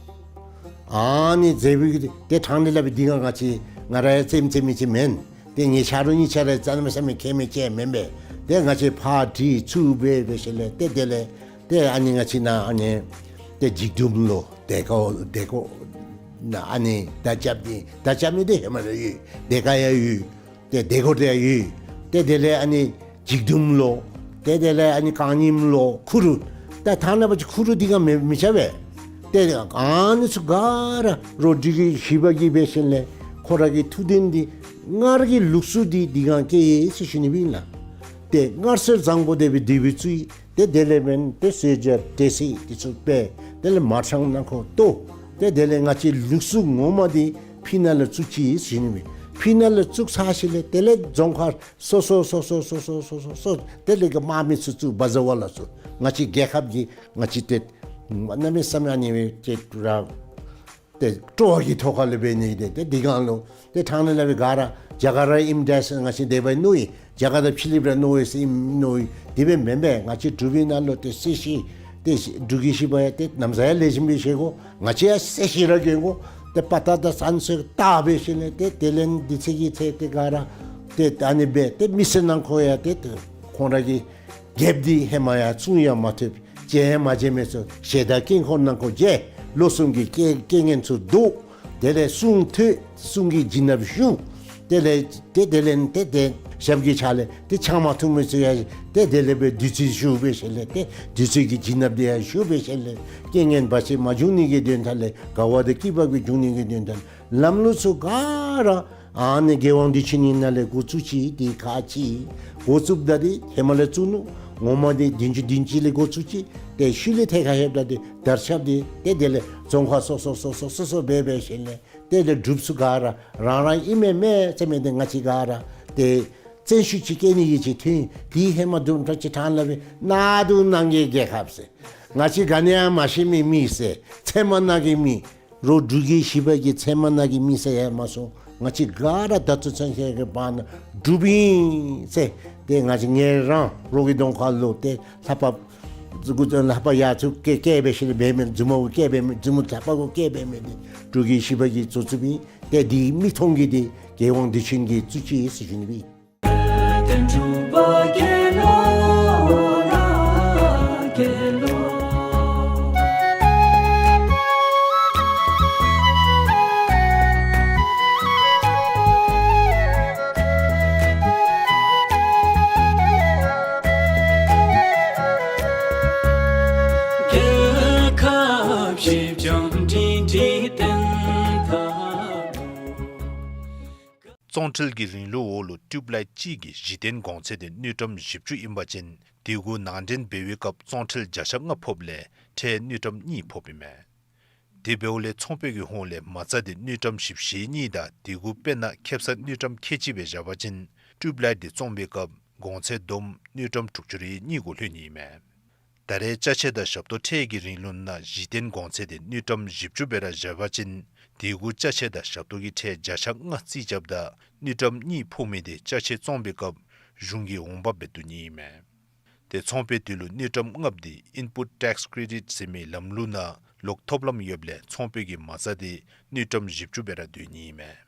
ཨ་ནི་རྩེདམོ་གི་ཏེ་ཕྲང་ནི་སླབ་པའི་འདི་ག་ང་བཅས་ང་ར་ཡང་རྩེདམོ་རྩེ་མི་ཅིག་མེན། ཏེ་ངེའི་ཆ་རོགས་གཉིས་ཆ་ར་རྩེདམོ་རྩེ་མི་མཁས་མི་ཅིག་མེན་པས། ཏེ་ང་བཅས་ཕར་དྲི་ཚུར་འབད་འབད་ཞིནམ་ལས་ཏེ་དེ་ལས་ཏེ་ཨ་ནི་ང་བཅས་ནཱ་ཨ་ནི་ཏེ་འཇིགས་མདུང་ལོ་དེ་ཀ་དེ་ཀོ་ནཱ་ཨ་ནི་མདའ་རྐྱབ་ནི་མདའ་རྐྱབ་ནི་འདི་ཧེ་མ་ར་ཡོད། དེ་ཀ་ཡང་ཡོད། ཏེ་དེ་ཀོ་དེ་ཡང་ཡོད། ཏེ་དེ་ལས་ཨ་ནི་འཇིགས་མདུང་ལོ། ཏེ་དེ་ལས་ཨ་ནི་རྐང་སྙིམ་ལོ་ཁུ་རུ། ད་ཐ་ན་པ་ཅིག་ཁུ་རུ་འདི་ག་མི་མི་ཆ་བས། ཏེ་ཨ་ནི་ཚུ་ག་ར་རོགས་འབྲུག་རྒྱལ་བཞི་པ་གིས་འབད་ཞིནམ་ལས་ཁོ་ར་གི་ཐུགས་དོན་འདི་སྔར་གྱི་ལུགས་སྲོལ་འདི་འདི་ག་སྐྱེལ་ཡི་ཟེར་ཞུ་ནི་སྦེ་ཨིན་ལགས། ཏེ་སྔར་སྲོལ་བཟང་པོ་དེ་སྦེ་དེ་སྦེ་བཙུགས་ཡི། ཏེ་དེ་ལས་འབདན་ཏེ་གསོལ་ཇ་འབྲས་སིལ་འདི་ཚུ་སྦེ་དེ་ལས་མར་ཕྲང་ནང་ཁོ་བཏོག། ཏེ་དེ་ལས་ང་བཅས་ལུགས་སྲོལ་ངོ་མ་འདི་ཕི་ནང་ལུ་བཙུགས་ཅི་ཟེར་ཞུ་ནི་སྦེ། ཕི་ནང་ལུ་བཙུགས་ཚར་ཞིནམ་ལས་དེ་ལས་རྫོང་ཁག་སོ་སོ་སོ་སོ་དེ་ལས་གི་དམག་མི་ཚུ་ཚུ་བ་ཛ་བ་ལ་ཚུ་ང་བཅས་རྒྱལ་ཁབ་ཀྱི་ང་བཅས་ཏེ་གནམ་མེད་ས་མེད་ཨ་ནི་སྦེ་ཏེ་ར་ཏེ་སྤྲོ་བ་གི་ཐོག་ཁ་ལས་འབད་ནི་ཏེ་ཏེ་འདི་གང་ལུ་ཏེ་ཕྲང་ནི་སླབ་པའི་ག་ར་རྒྱ་གར་ར་ཨིནམ་འདྲས་ཟེར་ང་བཅས་དེ་སྦེ་མནོ་ཡི། རྒྱ་གར་དང་ཕྱི་གླིངཔ་ར་མནོ་ཡི་ཟེར་མནོ་ཡི། དེ་སྦེ་མེན་པས། ང་བཅས་འབྲུག་པའི་ནང་ལུ་ཏེ་སྲིད་ཞི་ཏེ་འབྲུག་རྒྱལ་བཞི་པ་ཡང་ཏེ་ནམ་ཟེར་ཡང་ལེགས་ཤོམ་སྦེ་བཞེས་དགོ། ང་བཅས་ཡང་སྲིད་ཞི་ར་གྱོན་དགོ། ཏེ་དཔའ་རྟགས་དང་བཙན་ཚུགས་དག་འབད་ཞིནམ་ལས་ཏེ་དེ་ལས་འདི་ཚེ་གི་ཚེ་ཏེ་ག་ར་ཏེ་ཨ་ནི་སྦེ་ཏེ་མི་སེར་ནང་ཁོ་ཡང་ཏེ་ཏེ་ཁོང་ར་གི་རྒྱལཔོ་འདི་ཧེ་མ་ཡང་བཙུན་ཡང་མ་ཐུབ། མཇལ་ཡང་མ་མཇལ་མི་ཚུ་ཞལ་དང་དཀྱིལ་འཁོར་ནང་ཁོ་མཇལ། ལོ་གསུམ་གྱི་རྐྱེན་རྐྱེན་ངན་ཚུ་བཟློག། དེ་ལས་གསུང་ཐོས། གསུང་གི་བྱིན་རླབས་ཞུ། དེ་ལས་ཏེ་དེ་ལས་ཏེ་ཏེ་ཞབས་ཀྱི་ཕྱག་ལས་ཏེ་ཆང་མ་འཐུང་མི་ཚུ་ཡང་ཏེ་དེ་ལས་སྦེ་བདུད་རྩི་ཞུ་འབད་ཞིནམ་ལས་ཏེ་བདུད་རྩི་གི་བྱིན་རླབས་འདི་ཡང་ཞུ་འབད་ཞིནམ་ལས་རྐྱེན་ངན་བར་ཆད་མ་འབྱུང་ནི་གི་དོན་དག་ལས་དགའ་བ་དང་སྐྱིད་པ་གི་འབྱུང་ནི་གི་དོན་དག་ལམ་ལུགས་ཚུ་ག་ར་ཨ་ནི་རྒྱལ་དབང་འདི་ཕྱིན་ནི་ནང་ལས་འགོ་བཙུགས་ཅི། འདི་ག་ཅི་འགོ་བཙུགསཔ་ད་འདི་ཧེ་མ་ལས་བཙུགས་ནུག། ངོ་མ་འདི་བདུན་ཅུ་དོན་གཅིག་ལས་འགོ་བཙུགས་ཅི། ཏེ་ཤུལ་ལས་ཐད་ཁར་ལྷོདཔ་ད་འདི་དར་ཁྱབ་འདི་ཏེ་དེ་ལས་རྫོང་ཁག་སོ་སོ་སོ་སོ་སོ་སོ་སྦེ་འབད་ཞིནམ་ལས་དེ་ལས་འབྲུགཔ་ཚུ་ག་ར་རང་རང་ཨིན་མས་མས་ཟེར་མི་འདི་ང་བཅས་ག་ར་ཏེ་བཙན་ཤུགས་ཅིག་སྐྱེ་ནི་གི་ཅིག་ཐོན། དེ་ཧེ་མ་དུམ་གྲ་ཅིག་ཕྲང་སླབ་པའི་གནམ་དུང་ནང་གི་རྒྱལ་ཁབ་ཟེར། ང་བཅས་ག་ནི་ཡང་མ་ཤེས་མི་མི་ཟེར། ཚལ་མ་ནང་གི་མི། རོགས་འབྲུག་རྒྱལ་བཞི་པ་གི་ཚལ་མ་ནང་གི་མི་ཟེར་ཡང་མ་སོང་། ང་བཅས་ག་ར་ད་ལྟོ་ཚུན་ཆད་ཀྱི་བར་ན་འབྲུགཔ་ཨིན་ཟེར། ཏེ་ང་བཅས་ངེ་རང་རོགས་ཀྱི་གདོང་ཁ་ལུ་ཏེ་ལྷ་པ་ལྷ་པ་ཡ་ཚུ་སྐད་སྐད་འབད་ཞིནམ་ལས་འབད་མི་མཛུབ་མོ་གུ་སྐད་འབད་མི་མཛུབ་མོ་ལྷ་པ་གུ་སྐད་འབད་མི་འདི་འབྲུག་རྒྱལ་བཞི་པ་གིས་བཙུགས་བཙུགསཔ་ཨིན། ཏེ་འདི་མིག་མཐོང་གི་འདི་རྒྱལ་དབང་འདི་ཕྱིན་གྱིས་བཙུགས་ཅི་ཟེར་ཞུ་ནི་སྦེ། བཞི་བཅུ་འབྲིང་འབྲིང་བསྟན་ཐབས། བཙོང་ཁྲལ་གྱི་རིང་ལུགས་འོག་ལུ་ཊིའུབ་ལའིཊ་གཅིག་གི་གཞི་རྟེན་གོང་ཚད་དེ་དངུལ་ཀྲམ་བཞི་བཅུ་ཨིན་པ་ཅིན་དེ་གུ་ནང་འདྲེན་འབད་བའི་སྐབས་བཙོང་ཁྲལ་བརྒྱ་ཆ་ལྔ་ཕོགཔ་ལས་ཁྲལ་དངུལ་ཀྲམ་གཉིས་ཕོགཔ་ཨིན་མས། དེ་འབདཝ་ལས་ཚོང་པའི་གི་ཧོངས་ལས་མ་རྩ་དེ་དངུལ་ཀྲམ་བཞི་བཅུ་ཞེ་གཉིས་དང་དེ་གུ་དཔེར་ན་ཁེབ་ས་དངུལ་ཀྲམ་ཁལ་གཅིག་སྦེ་བཞག་པ་ཅིན་ཊིའུབ་ལའིཊ་དེ་བཙོང་པའི་སྐབས་གོང་ཚད་བསྡོམས་དངུལ་ཀྲམ་དྲུག་ཅུ་རེ་གཉིས་གུ་ལྷོད་ནི་ཨིན་མས། ད་རེས་ཅ་ཆས་དང་ཞབས་ཏོག་ཁྲལ་གྱི་རིང་ལུགས་ནང་གཞི་རྟེན་གོང་ཚད་དེ་དངུལ་ཀྲམ་བཞི་བཅུ་སྦེ་ར་བཞག་པ་ཅིན་དེ་གུ་ཅ་ཆས་དང་ཞབས་ཏོག་གི་ཁྲལ་བརྒྱ་ཆ་ལྔ་རྩིས་རྐྱབ་ད་དངུལ་ཀྲམ་གཉིས་ཕོག་མི་དེ་ཅ་ཆས་བཙོང་པའི་སྐབས་གཞུང་གི་འོང་འབབ་སྦེ་བསྡུ་ནི་ཨིན་མས། དེ་ཚོང་པའི་དོན་ལུ་དངུལ་ཀྲམ་ལྔཔོ་དེ་ཨིན་པུཊ་ཊེགསི་ཀེ་རེ་ཌིཊ་ཟེར་མི་ལམ་ལུགས་ནང་ལོག་ཐོབ་ལམ་ཡོདཔ་ལས་ཚོང་པའི་གི་མ་རྩ་དེ་དངུལ་ཀྲམ་བཞི་བཅུ་སྦེ་ར་སྡོད་ནི་ཨིན་མས།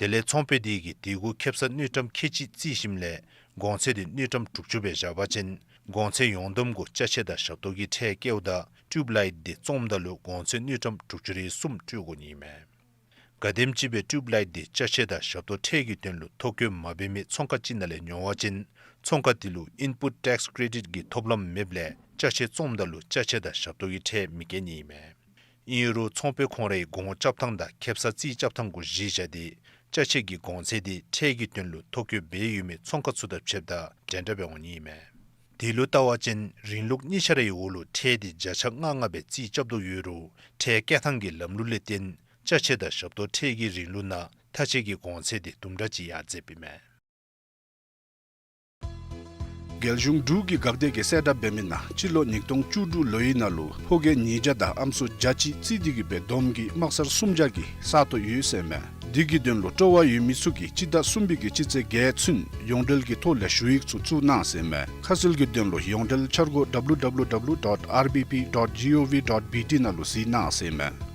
དེ་ལས་ཚོང་པའི་དེ་གིས་དེ་གུ་ཁེབ་ས་དངུལ་ཀྲམ་ཁལ་གཅིག་རྩིས་ཞིནམ་ལས་གོང་ཚད་དེ་དངུལ་ཀྲམ་དྲུག་ཅུ་སྦེ་བཞག་པ་ཅིན་གོང་ཚད་ཡོངས་བསྡོམས་གུ་ཅ་ཆས་དང་ཞབས་ཏོག་གི་ཁྲལ་བཀལཝ་ད་ཊིའུབ་ལའིཊ་དེ་བཙོངམ་ད་ལུ་གོང་ཚད་དངུལ་ཀྲམ་དྲུག་ཅུ་རེ་གསུམ་སྤྲོད་དགོ་ནི་ཨིན་མས། གལ་སྲིད་ཅིག་སྦེ་ཊིའུབ་ལའིཊ་དེ་ཅ་ཆས་དང་ཞབས་ཏོག་ཁྲལ་གྱི་དོན་ལུ་ཐོ་བཀོད་མ་འབད་མི་ཚོང་ཁང་ཅིག་ནང་ལས་ཉོ་བ་ཅིན་ཚོང་ཁང་དེ་ལུ་ཨིན་པུཊ་ཊེགསི་ཀེ་རེ་ཌིཊ་གི་ཐོབ་ལམ་མེདཔ་ལས་ཅ་ཆས་བཙོངམ་ད་ལུ་ཅ་ཆས་དང་ཞབས་ཏོག་གི་ཁྲལ་མི་བཀལ་ནི་ཨིན་མས། ཨིན་རུང་ཚོང་པ་ཁོང་རའི་གོང་རྐྱབ་ཐངས་དང་ཁེབ་ས་རྩིས་རྐྱབ་ཐངས་གུ་གཞི་བཞག་སྟེ་ཅ་ཆས་ཀྱི་གོང་ཚད་དེ་ཁྲལ་གྱི་དོན་ལུ་ཐོ་བཀོད་འབད་ཡོད་མི་ཚོང་ཁང་ཚུ་དང་ཕྱདཔ་ད་འདྲན་འདྲ་སྦེ་འོང་ནི་ཨིན་མས། དེ་ལུ་བལྟ་བ་ཅིན་རིང་ལུགས་གཉིས་ཆ་རའི་འོག་ལུ་ཁྲལ་དེ་བརྒྱ་ཆ་ལྔ་ལྔ་སྦེ་རྩིས་རྐྱབ་དོ་ཡོད་རུང་ཁྲལ་བཀལ་ཐངས་ཀྱི་ལམ་ལུགས་ལས་བརྟེན་ཅ་ཆས་དང་ཞབས་ཏོག་ཁྲལ་གྱི་རིང་ལུགས་ནང་ཐ་ཆད་ཀྱི་གོང་ཚད་དེ་དུམ་གྲ་ཅིག་ཡར་འཛེགསཔ་ཨིན་མས། རྒྱལ་གཞུང་འབྲུག་གི་འགག་སྡེ་གིས་གསལ་བསྒྲགས་འབད་མི་ནང་སྤྱི་ལོ་ཉིས་སྟོང་བཅུ་དྲུག་ལོའི་ནང་ལུ་ཕོ་སྐྱེས་ཉིས་བརྒྱ་དང་ཨམ་སྲུ་བརྒྱ་གཅིག་རྩིས་ཏེ་གིས་སྦེ་བསྡོམས་ཀྱིས་དམག་སར་སུམ་བརྒྱ་གི་ས་སྟོང་ཡོད་ཟེར་མས། དེ་གི་དོན་ལུ་སྤྲོ་བ་ཡོད་མི་ཚུ་གིས་སྤྱི་ཟླ་གསུམ་པའི་གི་སྤྱི་ཚེས་བརྒྱད་ཚུན་ཡོངས་འབྲེལ་གྱི་ཐོག་ལས་ཞུ་ཡིག་ཚུ་བཙུགས་གནང་ཟེར་མས། ཁ་གསལ་གྱི་དོན་ལུ་ཡོངས་འབྲེལ་འཆར་སྒོ་W W W dot R B P dot gov dot B T ནང་ལུ་གཟིགས་གནང་ཟེར་མས།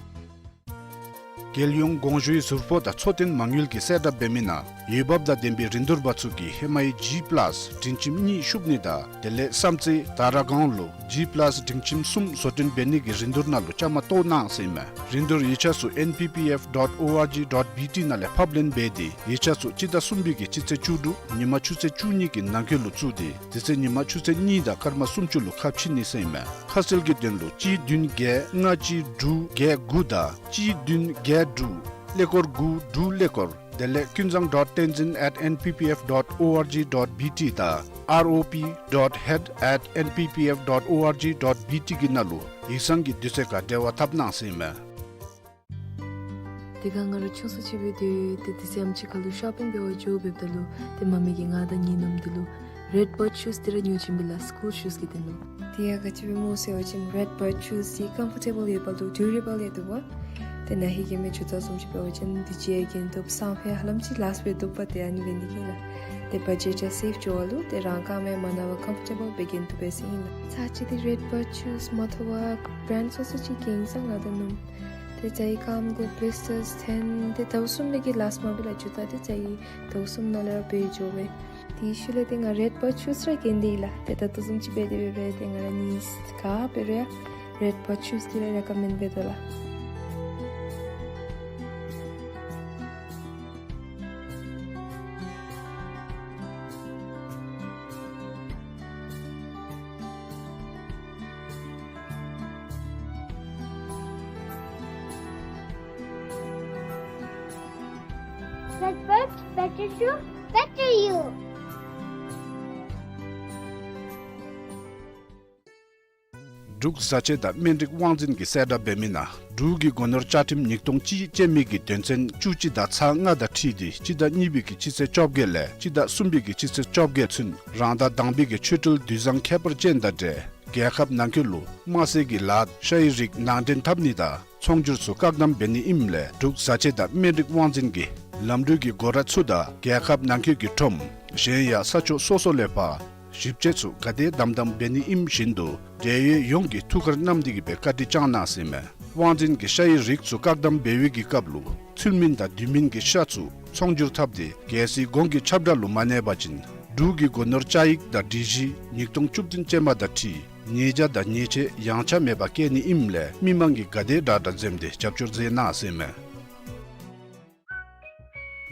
རྒྱལ་ཡོངས་གོང་ཞུའི་ཟུར་པོ་དང་འཚོ་རྟེན་མ་དངུལ་གྱིས་གསལ་བསྒྲགས་འབད་མི་ནང་འོས་འབབ་དང་ལྡན་པའི་རིན་བསྡུར་པ་ཚུ་གིས་ཧེ་མའི་ཇི་པ་ལཱསི་སྒྲིང་ཁྱིམ་གཉིས་ཤུབ་ནི་དང་དེ་ལས་བསམ་རྩེ་དར་སྒང་ལུ་ཇི་པ་ལཱསི་སྒྲིང་ཁྱིམ་གསུམ་བཟོ་སྐྲུན་འབད་ནི་གི་རིན་བསྡུར་ནང་ལུ་བཅའ་མར་གཏོགས་གནང་ཟེར་མས། རིན་བསྡུར་ཡིག་ཆ་ཚུ N P P F dot O R G dot B T ནང་ལས་ཕབ་ལེན་འབད་དེ་ཡིག་ཆ་ཚུ་སྤྱི་ཟླ་གསུམ་པའི་གི་སྤྱི་ཚེས་བཅུ་དྲུག་ཉིན་མ་ཆུ་ཚོད་བཅུ་གཉིས་ཀྱི་ནང་འཁོད་ལུ་བཙུགས་ཏེ་དེ་ཚེ་ཉིན་མ་ཆུ་ཚོད་གཉིས་དང་སྐར་མ་སུམ་ཅུ་ལུ་ཁ་ཕྱེ་ནི་ཟེར་མས། ཁ་གསལ་གྱི་དོན་ལུ་གཅིག་བདུན་བརྒྱད་ལྔ་གཅིག་དྲུག་བརྒྱད་དགུ་དང་གཅིག་བདུན་བརྒྱད་དྲུག་ཀླད་ཀོར་དགུ་དྲུག་ཀླད་ཀོར་དེ་ལས་ཀུན་བཟང་dot tenzin at N P P F dot O R G dot B T དང་R O P dot head at N P P F dot O R G dot B T གི་ནང་ལུ་ཡིག་ཚང་གི་དུས་ཚོད་ཁར་འབྲེལ་བ་འཐབ་གནང་ཟེར་མས། དེ་སྒང་ང་ར་ཆུང་སུ་ཅིག་སྦེ་སྡོད་ཡོད། ཏེ་དེ་ཚེ་ཨམ་ཅིག་ཁ་ལུ་ཤོ་པིང་འབད་བར་འགྱོ་འབདཝ་ད་ལུ་ཏེ་མ་མི་གིས་ང་དང་ངེའི་ནུམོ་དེ་ལུ་རེཌ་བརཌ་ཤུསི་དེ་ར་ཉོ་བྱིན་པས་ལགས། སི་ཀུལ་ཤུསི་གི་དོན་ལུ། དེ་ཡང་ག་ཅི་སྦེ་སྨོ་ཟེར་བ་ཅིན་རེཌ་བརཌ་ཤུསི་དེ་ཀམ་ཕོར་ཊེ་བཱལ་ཡོདཔ་ད་ལུ་ཌུ་རེ་བཱལ་ཡང་འདུག་པ། ཏེ་ན་ཧིང་གི་མི་ཇུ་ཏ་བཟུམ་ཅིག་འབད་བ་ཅིན་དེ་ཅིག་ཡང་གྱོན་བཏུབ། སང་ཕོད་ཧ་ལམ་ཅིག་ལཱསིཊ་འབད་བཏུབ་པ། ཏེ་ཨ་ནི་འབད་ནི་གིས་ལགས། ཏེ་བ་ཇེཊ་ཡང་སེབ་འགྱོ་བ་ལུ་ཏེ་རང་རྐངམ་ཡང་མ་ན་བར་ཀམ་ཕོར་ཊེ་བཱལ་སྦེ་གྱོན་བཏུབ་པས་ཟེར་ཨིན་ལགས། ཚར་ཅིག་ཏེ་རེཌ་བརཌ་ཤུསི་མ་ཐོབ་པར་བརེནཌ་སོ་སོ་ཅིག་གྱོན་སོང་ང་དང་ནུམོ། ཏེ་རྩ་བའི་རྐངམ་གུ་བི་ལིས་ཊརསི་ཐོན། ཏེ་ཟླཝ་གསུམ་པའི་གི་ལཱསིཊ་མ་འབད་ལགས་ཇུ་ཏ་དེ་རྩ་བའི་ཟླཝ་གསུམ་ནང་ལས་ར་བར་འགྱོ་བས། དེའི་ཤུལ་ལས་ཏེ་ང་རེཌ་བརཌ་ཤུསི་ར་གྱོན་ཏེ་ཡོད་ལགས། ཏེ་ད་ལྟོ་བཟུམ་ཅིག་འབད་དེ་འབད་རུང་ཏེ་ང་ར་ནི་ག་འབད་རུང་ཡང་རེཌ་བརཌ་ཤུསི་དེ་ར་རེ་ཀོ་མེནཌ་འབད་དོ་ལགས། Red Bird, better shoe, better you. འབྲུག་བཟའ་ཆས་དང་སྨན་རིགས་དབང་འཛིན་གྱིས་གསལ་བསྒྲགས་འབད་མི་ནང་འབྲུག་གི་སྒོ་ནོར་བཅའ་ཁྲིམས་ཉིས་སྟོང་གཅིག་ཅན་མའི་གི་དོན་ཚན་བཅུ་གཅིག་དང་ཚག་ལྔ་དང་འཁྲིལ་ཏེ་སྤྱི་ཟླ་གཉིས་པའི་གི་སྤྱི་ཚེས་བཅོ་བརྒྱད་ལས་སྤྱི་ཟླ་གསུམ་པའི་གི་སྤྱི་ཚེས་བཅོ་བརྒྱད་ཚུན་རང་ཟླ་དང་པའི་གི་ཆོས་འབྲེལ་དུས་བཟང་ཁྱད་པར་ཅན་དང་འབྲེལ་རྒྱལ་ཁབ་ནང་འཁོད་ལུ་དམར་ཟས་ཀྱི་ལཱ་ཤ་ཡི་རིགས་ནང་འདྲེན་འཐབ་ནི་དང་ཚོང་སྒྱུར་ཚུ་བཀག་དམ་འབད་ནི་ཨིནམ་ལས་འབྲུག་བཟའ་ཆས་དང་སྨན་རིགས་དབང་འཛིན་གྱིས་ལམ་འགྲུལ་གྱི་སྒོ་ར་ཚུ་དང་རྒྱལ་ཁབ་ནང་འཁོད་ཀྱི་ཁྲོམ་གཞན་ཡང་ས་ཕྱོགས་སོ་སོ་ལས་ཕར་ཞིབ་དཔྱད་ཚུ་ག་དེ་དམ་དམ་འབད་ནི་ཨིནམ་བཞིན་དུ་འབྲེལ་ཡོད་ཡོངས་ཀྱིས་ཐུགས་ཁར་བསྣམས་ཏེ་གིས་སྦེ་བཀའ་དྲིན་བསྐྱང་གནང་ཟེར་མས། དབང་འཛིན་གྱིས་ཤ་ཡི་རིགས་ཚུ་བཀག་དམ་འབད་བའི་གི་སྐབས་ལུ་ཚུལ་མིན་དང་དུས་མིན་གྱི་ཤ་ཚུ་ཚོང་སྒྱུར་འཐབ་སྟེ་གལ་སྲིད་གོང་གི་ཁྱབ་བསྒྲགས་ལུ་མ་གནས་པ་ཅིན་འབྲུག་གི་སྒོ་ནོར་བཅའ་ཡིག་དང་སྒྲིག་གཞི་ཉིས་སྟོང་བཅུ་བདུན་ཅན་མ་དང་འཁྲིལ་ཉེས་བྱ་དང་ཉེས་ཆད་ཡངས་ཆག་མེད་པར་བཀལ་ནི་ཨིནམ་ལས་མི་མང་གིས་ག་དེ་དྲག་དྲག་འཛེམས་ཏེ་རྒྱབ་སྐྱོར་མཛད་གནང་ཟེར་མས།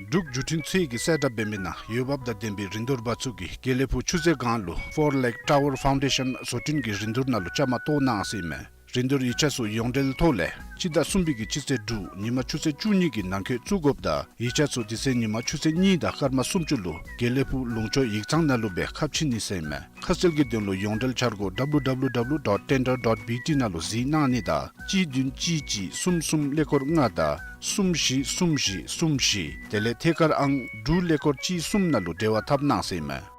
འབྲུག་བརྒྱུད་འཕྲིན་ཚད་ཀྱིས་གསལ་བསྒྲགས་འབད་མི་ནང་འོས་འབབ་དང་ལྡན་པའི་རིན་བསྡུར་པ་ཚུ་གིས་དགེ་ལེགས་ཕུག་ཆུ་ཚོད་སྒང་ལུ་Four Lake Tower Foundation བཟོ་སྐྲུན་གྱི་རིན་བསྡུར་ནང་ལུ་བཅའ་མར་གཏོགས་གནང་ཟེར་མས། རིན་བསྡུར་ཡིག་ཆ་ཚུ་ཡོངས་འབྲེལ་ཐོག་ལས་སྤྱི་ཟླ་གསུམ་པའི་གི་སྤྱི་ཚེས་དྲུག་ཉིན་མ་ཆུ་ཚོད་བཅུ་གཉིས་ཀྱི་ནང་འཁོད་བཙུགས་དགོཔ་དང་ཡིག་ཆ་ཚུ་དེ་ཚེ་ཉིན་མ་ཆུ་ཚོད་གཉིས་དང་སྐར་མ་སུམ་ཅུ་ལུ་དགེ་ལེགས་ཕུག་ལུང་ཕྱོགས་ཡིག་ཚང་ནང་ལུ་སྦེ་ཁ་ཕྱེ་ནི་ཟེར་ཨིན་མས། ཁ་གསལ་གྱི་དོན་ལུ་ཡོངས་འབྲེལ་འཆར་སྒོ་W W W dot tender dot B T ནང་ལུ་གཟིགས་གནང་ནི་དང་གཅིག་བདུན་གཅིག་གཅིག་གསུམ་གསུམ་ཀླད་ཀོར་ལྔ་དང་གསུམ་བཞི་གསུམ་བཞི་གསུམ་བཞི་དེ་ལས་ཐད་ཀར་ཨང་དྲུག་ཀླད་ཀོར་གཅིག་གསུམ་ནང་ལུ་འབྲེལ་བ་འཐབ་གནང་ཟེར་ཨིན་མས།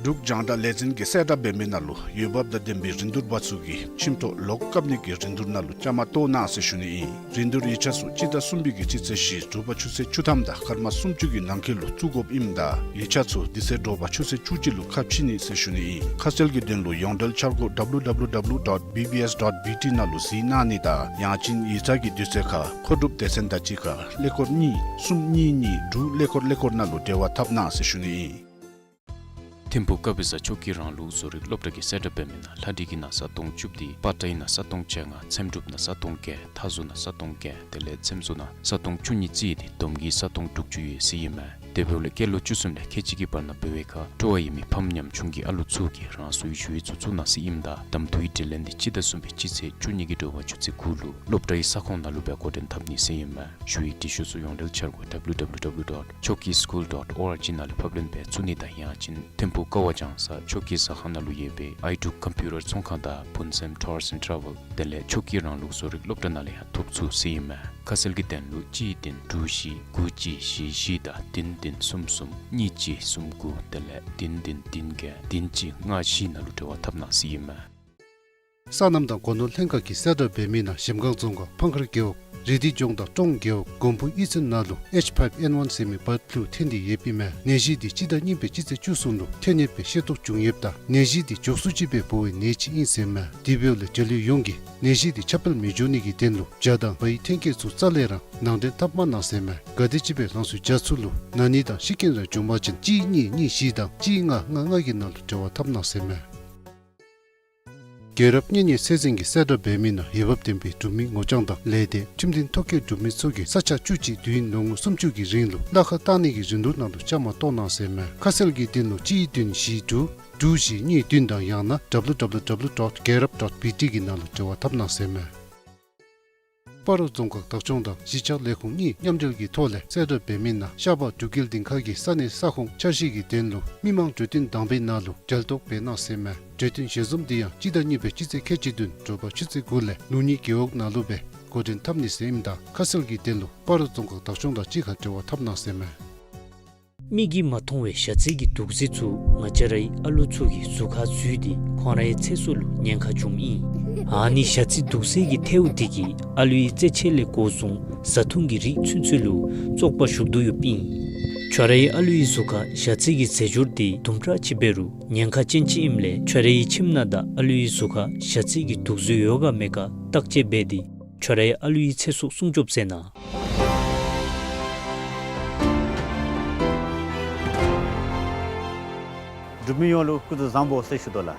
འབྲུག་རྒྱང་བསྒྲགས་ལས་འཛིན་གྱིས་གསལ་བསྒྲགས་འབད་མི་ནང་ལུ་འོས་འབབ་དང་ལྡན་པའི་རིན་བསྡུར་པ་ཚུ་གིས་ཁྱིམ་ཐོག་ལོག་བཀབ་ནི་གི་རིན་བསྡུར་ནང་ལུ་བཅའ་མར་གཏོགས་གནང་ཟེར་ཞུ་ནི་ཨིན། རིན་བསྡུར་ཡིག་ཆ་ཚུ་སྤྱི་ཟླ་གསུམ་པའི་གི་སྤྱི་ཚེས་བཞི་དྲོ་པ་ཆུ་ཚོད་བཅུ་ཐམ་དང་སྐར་མ་སུམ་ཅུ་གི་ནང་འཁོད་ལུ་བཙུགས་དགོཔ་ཨིནམ་ད་ཡིག་ཆ་ཚུ་དེ་ཚེ་དྲོ་པ་ཆུ་ཚོད་བཅུ་གཅིག་ལུ་ཁ་ཕྱེ་ནི་ཟེར་ཞུ་ནི་ཨིན། ཁ་གསལ་གྱི་དོན་ལུ་ཡོངས་འབྲེལ་འཆར་སྒོ་W W W dot B B S dot B T ནང་ལུ་གཟིགས་གནང་ནི་དང་ཡང་ཅིན་ཡིག་ཚང་གི་དུས་ཚོད་ཁར་མཁོ་སྒྲུབ་སྡེ་ཚན་དང་གཅིག་ཁར་ཀླད་ཀོར་གཉིས་གསུམ་གཉིས་གཉིས་དྲུག་ཀླད་ཀོར་ཀླད་ཀོར་ནང་ལུ་འབྲེལ་བ་འཐབ་གནང་ཟེར་ཞུ་ནི་ཨིན། ཐིམ་ཕུག་ཀ་བི་ས་ཆོས་ཀྱི་རང་ལུགས་བཟོ་རིག་སློབ་གྲྭ་གིས་གསལ་བསྒྲགས་འབད་མི་ནང་ལྷ་འབྲི་གི་ན་བཟའ་སྟོང་བཅུ་བདུན། པ་ཏྲའི་ན་བཟའ་སྟོང་བཅོ་ལྔ། ཚེམ་དྲུབ་ན་བཟའ་སྟོང་བརྒྱད། མཐའ་ཟུར་ན་བཟའ་སྟོང་བརྒྱད། དེ་ལས་ཚེམ་བཟོ་ན་བཟའ་སྟོང་བཅུ་གཉིས་རྩིས་ཏེ་བསྡོམས་ཀྱིས་བཟའ་སྟོང་དྲུག་ཅུ་ཡོད་ཟེར་ཨིན་མས། དེ་འབདཝ་ལས་སྐྱེས་ལོ་བཅུ་གསུམ་ལས་ཁལ་གཅིག་གི་བར་ན་འབད་བའི་ཁར་སྤྲོ་བ་ཡོད་མི་ཕམ་ཉམ་ཆུང་གི་ཨ་ལུ་ཚུ་གིས་རང་སོའི་ཞུ་ཡིག་ཚུ་བཙུགས་གནང་ཟེར་ཨིནམ་ད་གདམ་འཐུའི་དྲི་ལན་འདི་སྤྱི་ཟླ་གསུམ་པའི་སྤྱི་ཚེས་བཅུ་གཉིས་ཀྱི་དྲོ་པ་ཆུ་ཚོད་དགུ་ལུ་སློབ་གྲྭའི་ས་ཁོངས་ནང་ལུ་སྦེ་འགོ་འདྲེན་འཐབ་ནི་ཟེར་ཨིན་མས། ཞུ་ཡིག་འབྲི་ཤོག་ཚུ་ཡོངས་འབྲེལ་འཆར་སྒོ་W W W dot choki school dot org ནང་ལས་ཕབ་ལེན་འབད་ཚུགས་ནི་དང་ཡང་ཅིན་ཐིམ་ཕུག་ཀ་བ་ལྗང་ས་ཆོས་ཀྱི་ཟ་ཁང་ནང་ལུ་ཡོད་པའི་ཨའི་འབྲུག་ཀམ་པིའུ་ཊར་ཚོང་ཁང་དང་བུན་སེམས་ཊུར་ཨེནཌ་ཊ་རེ་ཝེལ་དེ་ལས་ཆོས་ཀྱི་རང་ལུགས་བཟོ་རིག་སློབ་གྲྭ་ནང་ལས་ཡང་ཐོབ་ཚུགས་ཟེར་ཨིན་མས། ཁ་གསལ་གྱི་དོན་ལུ་གཅིག་བདུན་དྲུག་བཞི་དགུ་གཅིག་བཞི་བཞི་དང་བདུན་བདུན་གསུམ་གསུམ་གཉིས་གཅིག་གསུམ་དགུ་དེ་ལས་བདུན་བདུན་བདུན་བརྒྱད་བདུན་གཅིག་ལྔ་བཞི་ནང་ལུ་འབྲེལ་བ་འཐབ་གནང་ཟེར་ཨིན་མས། སོ་ནམ་དང་སྒོ་ནོར་ལྷན་ཁག་གིས་གསལ་བསྒྲགས་འབད་མི་ནང་གཞལམ་སྒང་རྫོང་ཁག་ཕང་ཁར་རྒེད་འོག་རི་ཏི་ལྗོངས་དང་ཀྲོང་རྒེད་འོག་མགོན་པོ་གཡུས་ཚན་ནང་ལུ་H five N one ཟེར་མི་བཱརཌ་ཕུ་ལུ་ཐོན་ཏེ་ཡོདཔ་ཨིན་མས། ནད་གཞི་འདི་སྤྱི་ཟླ་གཉིས་པའི་སྤྱི་ཚེས་བཅུ་གསུམ་ལུ་ཐོན་ཡོདཔ་སྦེ་ཤེས་རྟོགས་བྱུང་ཡོདཔ་ད་ནད་གཞི་འདི་མགྱོགས་སུ་ཅིག་སྦེ་འབོ་བའི་ནད་ཅིག་ཨིན་ཟེར་ཨིན་མས། དེ་འབདཝ་ལས་འབྲེལ་ཡོད་ཡོངས་ཀྱིས་ནད་གཞི་འདི་ཁྱབ་སྤེལ་མི་འགྱོ་ནི་གི་དོན་ལུ་བྱ་དང་བའི་ཐོན་སྐྱེད་ཚུ་རྩ་ལས་ར་ནང་འདྲེན་འཐབ་མ་གནང་ཟེར་ཨིན་མས། ག་དེམ་ཅིག་སྦེ་རང་སོའི་བྱ་ཚུ་ལུ་ན་ནི་དང་ཤི་རྐྱེན་ར་བྱུང་པ་ཅིན་གཅིག་གཉིས་གཉིས་བཞི་དང་གཅིག་ལྔ་ལྔ་ལྔ་གི་ནང་ལུ་འབྲེལ་བ་འཐབ་གནང་ཟེར་ཨིན་མས། རྒྱལ་རབས་གཉེན་ཉེ་ཚད་འཛིན་གྱིས་གསལ་བསྒྲགས་འབད་མི་ནང་འོས་འབབ་ལྡན་པའི་འབྲུག་མི་ངོ་རྐྱང་དང་ལས་སྡེ་ཁྲིམས་འདུན་ཐོ་བཀོད་འབྲུག་མི་ཚུ་གིས་ས་ཆ་བཅུ་གཅིག་དུས་ཡུན་ལོ་ངོ་སུམ་ཅུ་གི་རིང་ལུ་གླ་ཁར་བཏང་ནི་གི་རིན་བསྡུར་ནང་ལུ་བཅའ་མར་གཏོགས་གནང་ཟེར་ཨིན་མས། ཁ་གསལ་གྱི་དོན་ལུ་གཅིག་བདུན་བཞི་དྲུག་དྲུག་བཞི་གཉིས་བདུན་དང་ཡང་ན་W W W dot རྒྱལ་རབས་dot B T གི་ནང་ལུ་འབྲེལ་བ་འཐབ་གནང་ཟེར་ཨིན་མས། སྤ་རོ་རྫོང་ཁག་བདག་སྐྱོང་དང་གཞིས་ཆགས་ལས་ཁུངས་གཉིས་མཉམ་འབྲེལ་གྱི་ཐོག་ལས་གསལ་བསྒྲགས་འབད་མི་ནང་ཤར་པ་འབྲུག་རྒྱལ་སྡིངས་ཁ་གི་ས་གནས་ས་ཁོངས་འཆར་གཞི་གི་དོན་ལུ་མི་མང་གྲོས་བསྟུན་དང་པའི་ནང་ལུ་འབྲེལ་གཏོགས་འབད་གནང་ཟེར་ཨིན་མས། གྲོས་བསྟུན་ཞལ་འཛོམས་འདི་ཡང་སྤྱི་ཟླ་གཉིས་པའི་སྤྱི་ཚེས་ཁལ་གཅིག་བདུན་དྲོ་པ་ཆུ་ཚོད་དགུ་ལས་ལུགས་གཉིས་རྒེད་འོག་ནང་ལུ་སྦེ་འགོ་འདྲེན་འཐབ་ནི་ཟེར་ཨིནམ་ད་ཁ་གསལ་གྱི་དོན་ལུ་སྤ་རོ་རྫོང་ཁག་བདག་སྐྱོང་དང་གཅིག་ཁར་འབྲེལ་བ་འཐབ་གནང་ཟེར་ཨིན་མས། མིག་གིས་མ་མཐོང་བའི་ཞ་རྩི་གི་དུག་རྫས་ཚུ་ང་བཅས་རའི་ཨ་ལུ་ཚུ་གི་གཟུགས་ཁར་འཛུལ་ཏེ་ཁོང་རའི་ཚེ་སྲོག་ལུ་ཉེན་ཁ་བྱུངམ་ཨིན། ཨ་ནི་ཞ་རྩི་དུག་རྫས་ཀྱི་ཐལཝ་དེ་གིས་ཨ་ལུའི་རྩེད་ཆས་ལས་འགོ་བཟུང་བཟའ་འཐུང་གི་རིགས་ཚུན་ཚོད་ལུ་བཙོག་པ་ཞུགས་དོ་ཡོདཔ་ཨིན། ཁྱོད་རའི་ཨ་ལུའི་གཟུགས་ཁར་ཞ་རྩི་གི་རྫས་སྦྱོར་དེ་དུམ་གྲ་ཅིག་འབད་རུང་ཉེན་ཁ་ཅན་ཅིག་ཨིནམ་ལས་ཁྱོད་རའི་ཁྱིམ་ནང་དང་ཨ་ལུའི་གཟུགས་ཁར་ཞ་རྩི་གི་དུག་རྫས་ཡོད་ག་མེད་ག་བརྟག་དཔྱད་འབད་དེ་ཁྱོད་རའི་ཨ་ལུའི་ཚེ་སྲོག་སྲུང་སྐྱོབ་མཛད་གནང་། འབྲུག་མི་ཡོངས་ལུ་སྐུ་གཟུགས་བཟང་པོ་ཟེར་ཞུ་དོ་ལགས།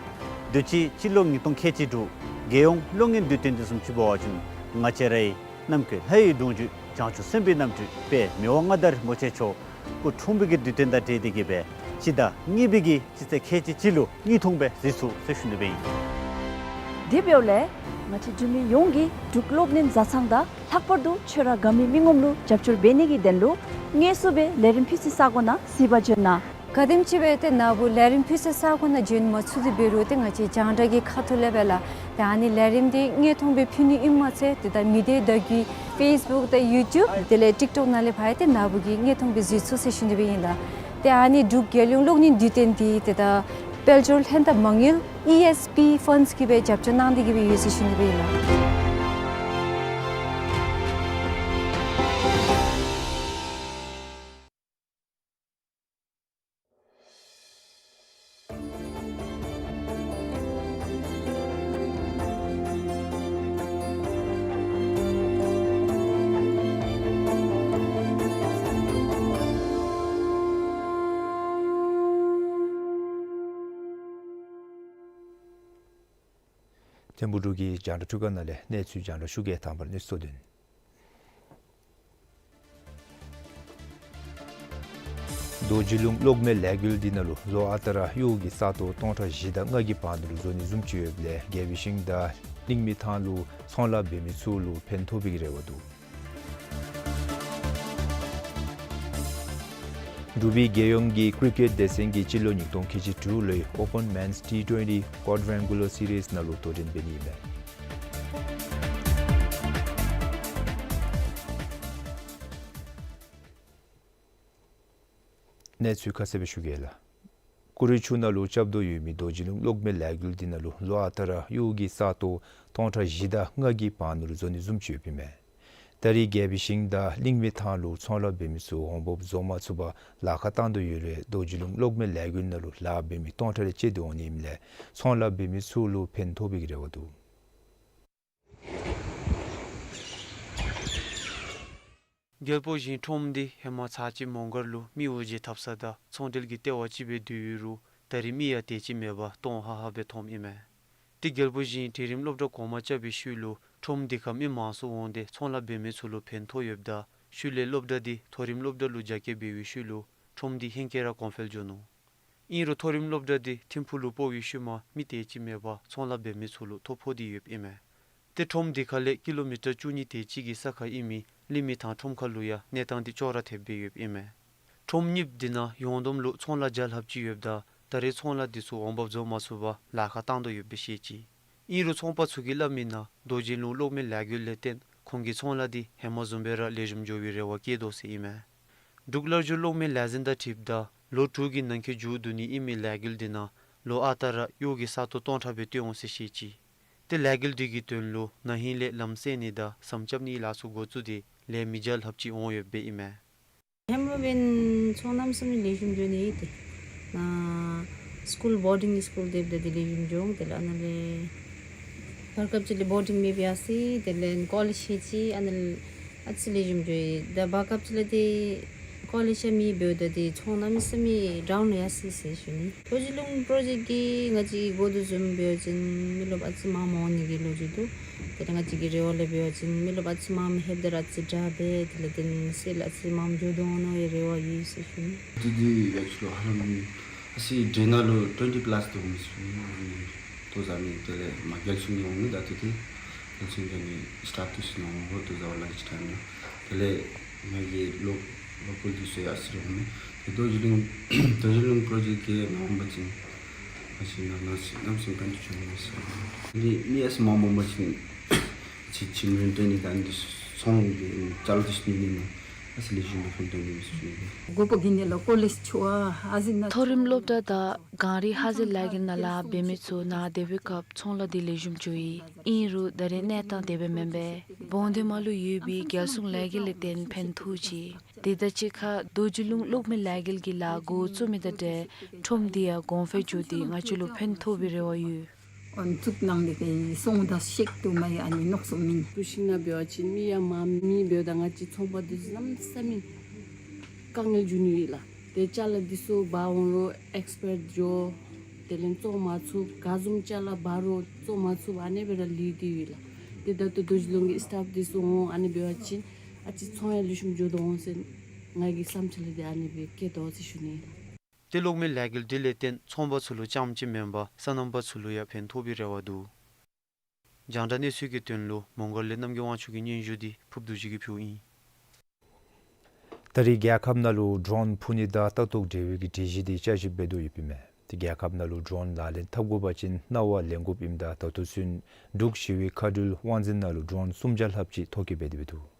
དུས་ཅི་སྤྱི་ལོ་ཉིས་སྟོང་ཁལ་གཅིག་དྲུག་རྒྱལ་ཡོངས་གློག་བརྙན་དུས་སྟོན་འདི་བཟུམ་ཅིག་འབད་བ་ཅིན་ང་བཅས་རའི་རྣམ་ཀུན་ལྷ་ཡི་དྲུང་འཇུག་བྱང་ཆུབ་སེམས་དཔའི་རྣམ་སྤྲུལ་དཔལ་མི་དབང་མངའ་བདག་རིན་པོ་ཆེ་མཆོག་སྐུ་འཁྲུངས་པའི་གི་དུས་སྟོན་དང་འབྲེལ་ཏེ་གིས་སྦེ་སྤྱི་ཟླ་གཉིས་པའི་གི་སྤྱི་ཚེས་ཁལ་གཅིག་གཅིག་ལུ་གཉིས་ཐུང་སྦེ་གཟིགས་ཚུགས་ཟེར་ཞུ་ནི་སྦེ་ཨིན། དེ་འབདཝ་ལས་ང་བཅས་འབྲུག་མི་ཡོངས་ཀྱིས་འབྲུག་གློག་བརྙན་བཟའ་ཚང་དང་ལྷག་པར་དུ་ཆོས་ར་དགའ་མི་མི་ངོམ་ལུ་རྒྱབ་སྐྱོར་འབད་ནི་གི་དོན་ལུ་དངོས་སུ་སྦེ་ལས་རིམ་ཕུལ་སའི་ས་གོ་ནང་གཟིགས་པར་བྱོན་གནང་། ག་དེམ་ཅིག་སྦེ་ཏེ་ན་བུ་ལས་རིམ་ཕུལ་སའི་ས་གོ་ནང་བྱོན་མ་ཚུགས་ཏེ་འབད་རུང་ཏེ་ང་བཅས་རྒྱང་བསྒྲགས་ཀྱི་ཁ་ཐུག་ལས་སྦེ་ལགས། ཏེ་ཨ་ནི་ལས་རིམ་འདི་དངོས་མཐོང་སྦེ་ཕུལ་ནི་ཨིནམ་མ་ཚད་ཏེ་ད་མི་སྡེ་བརྡ་བརྒྱུད་ཕེསི་བུཀ་དང་ཡུ་ཊུབ་དེ་ལས་ཊིཀ་ཊོཀ་ནང་ལས་ཕར་ཡང་ཏེ་ན་བུ་གིས་དངོས་མཐོང་སྦེ་གཟིགས་ཚུགས་ཟེར་ཞུ་ནི་སྦེ་ཨིན་ལགས། ཏེ་ཨ་ནི་འབྲུག་རྒྱལ་ཡོངས་གློག་བརྙན་དུས་སྟོན་འདི་ཏེ་ད་དཔལ་འབྱོར་ལྷན་ཐབས་མ་དངུལ་ཨི་ཨེསི་པི་ཕཱནཌསི་གིས་སྦེ་རྒྱབ་སྐྱོར་གནང་སྟེ་གིས་སྦེ་ཡོད་ཟེར་ཞུ་ནི་སྦེ་ཨིན་ལགས། ཐིམ་ཕུག་འབྲུག་གི་རྒྱང་བསྒྲགས་ཐོག་ཁ་ནང་ལས་གནས་ཚུལ་རྒྱང་བསྒྲགས་ཤོག་ཁག་དང་པ་ར་གནས་ཚུལ་དོན། རྡོ་རྗེ་ལུང་གློག་མེ་ལས་འགུལ་འདི་ནང་ལུ་ལོ་ཨ་རྟག་ར་གཡོག་གི་ས་སྟོང་སྟོང་ཕྲག་བཞི་དང་ལྔ་གི་བར་ན་ལུ་བཟོ་ནི་བཟུམ་ཅིག་ཡོདཔ་ལས་རྒྱལ་པོའི་ཤིང་དང་གླིང་མི་ཐང་ལུ་ཚོང་ལཱ་འབད་མི་ཚུ་ལུ་ཕན་ཐོགས་པའི་རེ་བ་འདུག། འབྲུག་པའི་རྒྱལ་ཡོངས་ཀྱི་ཀི་རི་ཀེཊ་སྡེ་ཚན་གྱིས་སྤྱི་ལོ་ཉིས་སྟོང་ཁལ་གཅིག་དྲུག་ལོའི་Open Men's T twenty Quadrangular Series ནང་ལུ་དོ་འགྲན་འབད་ནི་ཨིན་མས། གནས་ཚུལ་ཁ་གསལ་སྦེ་ཞུ་གེ་ལགས། ཀུ་རི་ཆུ་ནང་ལུ་རྐྱབ་དོ་ཡོད་མི་རྡོ་རྗེ་ལུང་གློག་མེ་ལས་འགུལ་འདི་ནང་ལུ་ལོ་ཨ་རྟག་ར་གཡོག་གི་ས་སྟོང་སྟོང་ཕྲག་བཞི་དང་ལྔ་གི་བར་ན་ལུ་བཟོ་ནི་བཟུམ་ཅིག་ཡོདཔ་ཨིན་མས། ད་རེས་རྒྱལ་པོའི་ཤིང་དང་གླིང་མི་ཐང་ལུ་ཚོང་ལཱ་འབད་མི་ཚུ་འོང་འབབ་བཟོ་མ་ཚུགས་པར་ལཱ་ཁག་བཏང་དོ་ཡོད་རུང་རྡོ་རྗེ་ལུང་གློག་མེ་ལས་འགུལ་ནང་ལུ་ལཱ་འབད་མི་སྟོང་ཕྲག་རེ་བཅད་དེ་འོང་ནི་ཨིནམ་ལས་ཚོང་ལཱ་འབད་མི་ཚུ་ལུ་ཕན་ཐོགས་པའི་རེ་བ་འདུག། རྒྱལ་པོ་ཞིང་ཁྲོམ་འདི་ཧེ་མ་ཚར་གཅིག་མོང་སྒར་ལུ་མི་དབུ་འབྱེད་འཐབ་ས་དང་ཚོང་འབྲེལ་གྱི་ལྟེ་བ་ཅིག་སྦེ་སྡོད་ཡོད་རུང་ད་རེས་མི་ཡང་དེ་ཅིག་མེད་པར་སྟོང་ཧ་ཧ་སྦེ་མཐོངམ་ཨིན་མས། ཏེ་རྒྱལ་པོ་ཞིང་གྲལ་རིམ་སློབ་གྲྭ་གོང་མ་རྐྱབ་པའི་ཤུལ་ལུ་ཁྲོམ་འདི་ཁར་མི་མང་སུ་འོང་སྟེ་ཚོང་ལཱ་འབད་མི་ཚུ་ལུ་ཕན་ཐོགས་ཡོདཔ་ད་ཤུལ་ལས་སློབ་གྲྭ་འདི་མཐོ་རིམ་སློབ་གྲྭ་ལུ་རྒྱ་སྐྱེད་འབད་བའི་ཤུལ་ལུ་ཁྲོམ་འདི་ཧེང་སྐལ་ར་གོང་འཕེལ་འགྱོ་ནུག། ཨིན་རུང་མཐོ་རིམ་སློབ་གྲྭ་འདི་ཐིམ་ཕུག་ལུ་སྤོ་བའི་ཤུལ་མ་མི་དེ་ཅིག་མེད་པར་ཚོང་ལཱ་འབད་མི་ཚུ་ལུ་ཐོ་ཕོག་སྟེ་ཡོདཔ་ཨིན་མས། ཏེ་ཁྲོམ་འདི་ཁ་ལས་ཀི་ལོ་མི་ཊར་བཅུ་གཉིས་དེ་ཅིག་གི་ས་ཁར་ཨིན་མི་གླིང་མི་ཐང་ཁྲོམ་ཁ་ལུ་ཡང་གནས་སྟངས་འདི་ཅོག་ར་འཐདཔ་སྦེ་ཡོདཔ་ཨིན་མས། ཁྲོམ་གཉིས་འདི་ནང་ཡོངས་བསྡོམས་ལུ་ཚོང་ལཱ་བརྒྱ་ལྷགཔ་ཅིག་ཡོདཔ་ད་ད་རེས་ཚོང་ལཱ་འདི་ཚུ་འོང་འབབ་བཟོ་མ་ཚུགས་པར་ལཱ་ཁག་བཏང་དོ་ཡོདཔ་སྦེ་བཤད་ཅི། ཨིན་རུང་ཚོང་པ་ཚུ་གིས་སླབ་མིའི་ནང་རྡོ་རྗེ་ལུང་གློག་མེ་ལས་འགུལ་ལས་བརྟེན་ཁོང་གི་ཚོང་ལཱ་འདི་ཧེ་མ་བཟུམ་སྦེ་ར་ལེགས་ཤོམ་འགྱོ་བའི་རེ་བ་བསྐྱེད་དོ་ཟེར་ཨིན་མས། འབྲུག་སླར་འབྱོར་གློག་མེ་ལས་འཛིན་དང་འཁྲིལཝ་ད་ལོ་དྲུག་གི་ནང་འཁོད་མཇུག་བསྡུ་ནི་ཨིན་མི་ལས་འགུལ་འདི་ནང་ལོ་ཨ་རྟག་ར་གཡོག་གི་ས་སྟོང་སྟོང་ཕྲག་སྦེ་བཏོན་འོང་ཟེར་བཤད་ཅི། ཏེ་ལས་འགུལ་འདི་གི་དོན་ལུ་ན་ཧིང་ལས་ལམ་སེལ་ནི་དང་ཟམ་རྐྱབ་ནིའི་ལཱ་ཚུ་འགོ་བཙུགས་ཏེ་ལས་མི་བརྒྱ་ལྷགཔ་ཅིག་འོང་ཡོདཔ་སྦེ་ཨིན་མས། ཧེ་མ་འབདན་ཚོང་གནམ་མེད་ས་མེད་ལེགས་ཤོམ་འགྱོ་ནི་ཨིན། ཏེ་ནཱ་སི་ཀུལ་བོར་ཌིང་སི་ཀུལ་སྡོདཔ་ད་ཏེ་ལེགས་ཤོམ་འགྱོ་འོང་། དེ་ལས་ཨ་ནཱ་ལས་བར་སྐབས་ཅིག་ལས་བོར་ཌིང་མེདཔ་ཡར་སོ་ཡི། དེ་ལས་ཀོ་ལེཇ་ཕྱེ་ཅི། ཨ་ནཱ་ལས་ཨ་ཙི་ལེགས་ཤོམ་འགྱོ་ཡི། ད་བར་སྐབས་ཅིག་ལས་ཏེ་ཀོ་ལེཇ་ཡང་མེདཔ་འབདཝ་ད་ཏེ་ཚོང་གནམ་མེད་ས་མེད་ཌའུན་ཡར་སོ་ཡི་ཟེར་ཞུ་ནི། རྡོ་རྗེ་ལུང་པྲོ་ཇེཀཊ་ཀྱི་ང་བཅས་གོ་དོ་བཟུམ་འབད་བ་ཅིན་མི་རློབས་ཨ་ཙི་མངམ་འོང་ནི་གི་ལོ་རྒྱུས་འདུག། དེ་ལས་ང་བཅས་ཀྱི་རེ་བ་ལས་འབད་བ་ཅིན་མི་རློབས་ཨ་ཙི་མངམ་ལྷོདཔ་ད་ར་ཨ་ཙི་དྲག་སྦེ་དེ་ལས་ཏེ་སེལ་ཨ་ཙི་མངམ་འགྱོ་དོ་འོང་མནོ་བའི་རེ་བ་ཡོད་ཟེར་ཞུ་ནི། དེ་འདི་ཡ་ཆུ་ལུ་ཧ་ལམ་ཨ་ཙི་ཌེ་ནང་ལུ་ཊུ་ཝེན་ཊི་པ་ལཱསི་འདུག་མི་ཚུ་ལྟོ་བཟའ་མི། དེ་ལས་མར་རྒྱལ་སྲུང་གི་འོང་མི་ད་ཏེ་ཏེ་རྒྱལ་སྲུང་གི་ནི་སི་ཊཱཕ་འདི་ཚུ་ནང་འོང་ལྟོ་བཟའ་བར་ལཱ་ཅིག་འཐབ་ནི། དེ་ལས་ང་གི་ལོ་ལོ་ཀལ་འདི་ཚུ་ཡང་ཨ་ཙི་རེ་འོང་མི། ཏེ་རྡོ་རྗེ་ལུང་རྡོ་རྗེ་ལུང་པྲོ་ཇེཀཊ་ཀྱི་ནང་འོང་པ་ཅིན་ཨ་ཙི་ནང་ནང་སི་གནམ་མེད་ས་མེད་ཕན་ཐོགས་འགྱོ་ནི་ཟེར། ཏེ་མི་ཨ་ཙི་མངམ་འོང་པ་ཅིན་ཅིག་ཁྱིམ་རིན་བཏོན་ནི་དང་འདི་ཚོང་གི་ཅ་ལ་འདི་ཚུ་ཉོ་ནི་ནང་ཨ་ཙི་ལེགས་ཤོམ་སྦེ་ཕན་ཐོགས་འགྱོ་ནི་ཟེར་ཞུ་ནི། དགོ་པ་གི་ནི་ལགས་ཀོ་ལེཇ་ཆུ་ཨ་ཨ་ཙི་ནཱ་མཐོ་རིམ་སློབ་གྲྭ་དང་གངས་རི་ཧ་ཟེལ་ལས་འགུལ་ནང་ལཱ་འབད་མི་ཚུ་ནཱ་སྡོད་པའི་སྐབས་ཚོང་ལཱ་འདི་ལེགས་ཤོམ་འགྱོ་ཡི། ཨིན་རུང་ད་རེས་གནས་སྟངས་དེ་སྦེ་མེན་པས། བོང་སྡེ་མ་ལུ་ཡོད་པའི་རྒྱལ་སྲུང་ལས་འགུལ་ལས་བརྟེན་ཕན་ཐོགས་ཅི། དེ་དང་གཅིག་ཁར་རྡོ་རྗེ་ལུང་གློག་མེ་ལས་འགུལ་གྱི་ལཱ་འགོ་བཙུགས་མི་དང་འབྲེལ་ཁྲོམ་འདི་ཡང་གོང་འཕེལ་འགྱོ་སྟེ་ང་བཅས་ལུ་ཕན་ཐོགས་པའི་རེ་བ་ཡོད། ཨ་ནི་ཚུ་ནང་ལས་ཏེ་སོང་ད་ཤེག་ཏུ་མ་ཡ་ཨ་ནི་ནོག་སོ་མིན། ཏེ་ཤིང་ནང་འབད་བ་ཅིན་མི་ཡང་མངམ་མེད་འབདཝ་ད་ང་བཅས་ཚོང་པ་འདི་ཚུ་གནམ་མེད་ས་མེད་དཀའ་ངལ་འབྱུང་ནི་ཨིན་ལགས། ཏེ་ཅ་ལ་འདི་ཚུ་འབག་འོང་རུང་ཨེགསི་པའརཊ་འགྱོ། དེ་ལས་བཙོང་མ་ཚུགས། ག་བཟུམ་ཅ་ལ་འབག་རུང་བཙོང་མ་ཚུགས། ཨ་ནི་སྦེ་ར་ལུས་ཏེ་ཡོད་ལགས། ཏེ་ད་ལྟོ་རྡོ་རྗེ་ལུང་གི་སི་ཊཱཕ་འདི་ཚུ་འོང་ཨ་ནི་འབད་བ་ཅིན་ཨ་ཙི་ཚོང་ཡང་ལེགས་ཤོམ་འགྱོ་དོ་འོང་ཟེར་ང་གི་བསམ་འཆར་ལས་ཏེ་ཨ་ནི་སྦེ་བསྐྱེད་དོ་ཟེར་ཞུ་ནི་ཨིན་ལགས། ཏེ་གློག་མེ་ལས་འགུལ་འདི་ལས་བརྟེན་ཚོང་པ་ཚུ་ལུ་རྐྱངམ་གཅིག་མེན་པར་སོ་ནམ་པ་ཚུ་ལུ་ཡང་ཕན་ཐོགས་པའི་རེ་བ་འདུག། རྒྱང་བསྒྲགས་གནས་ཚུལ་གྱི་དོན་ལུ་མོང་སྒར་ལས་རྣམ་རྒྱལ་དབང་ཕྱུག་གི་སྙན་ཞུ་འདི་ཕུབ་རྡོ་རྗེ་གིས་ཕུལཝ་ཨིན། ད་རེས་རྒྱལ་ཁབ་ནང་ལུ་ཌྲོན་འཕུར་ནི་དང་ལྟ་རྟོག་འབྲེལ་བའི་གི་སྒྲིག་གཞི་འདི་བསྐྱར་ཞིབ་འབད་དོ་ཡོདཔ་ཨིན་མས། ཏེ་རྒྱལ་ཁབ་ནང་ལུ་ཌྲོན་ལག་ལེན་འཐབ་དགོ་པ་ཅིན་གནང་བ་ལེན་དགོཔ་ཨིནམ་ད་ད་ལྟོ་ཚུན་འབྲུག་ཞི་བའི་མཁའ་འགྲུལ་དབང་འཛིན་ནང་ལུ་ཌྲོན་སུམ་བརྒྱ་ལྷགཔ་ཅིག་ཐོ་བཀོད་འབད་དེ་འབད་འདུག།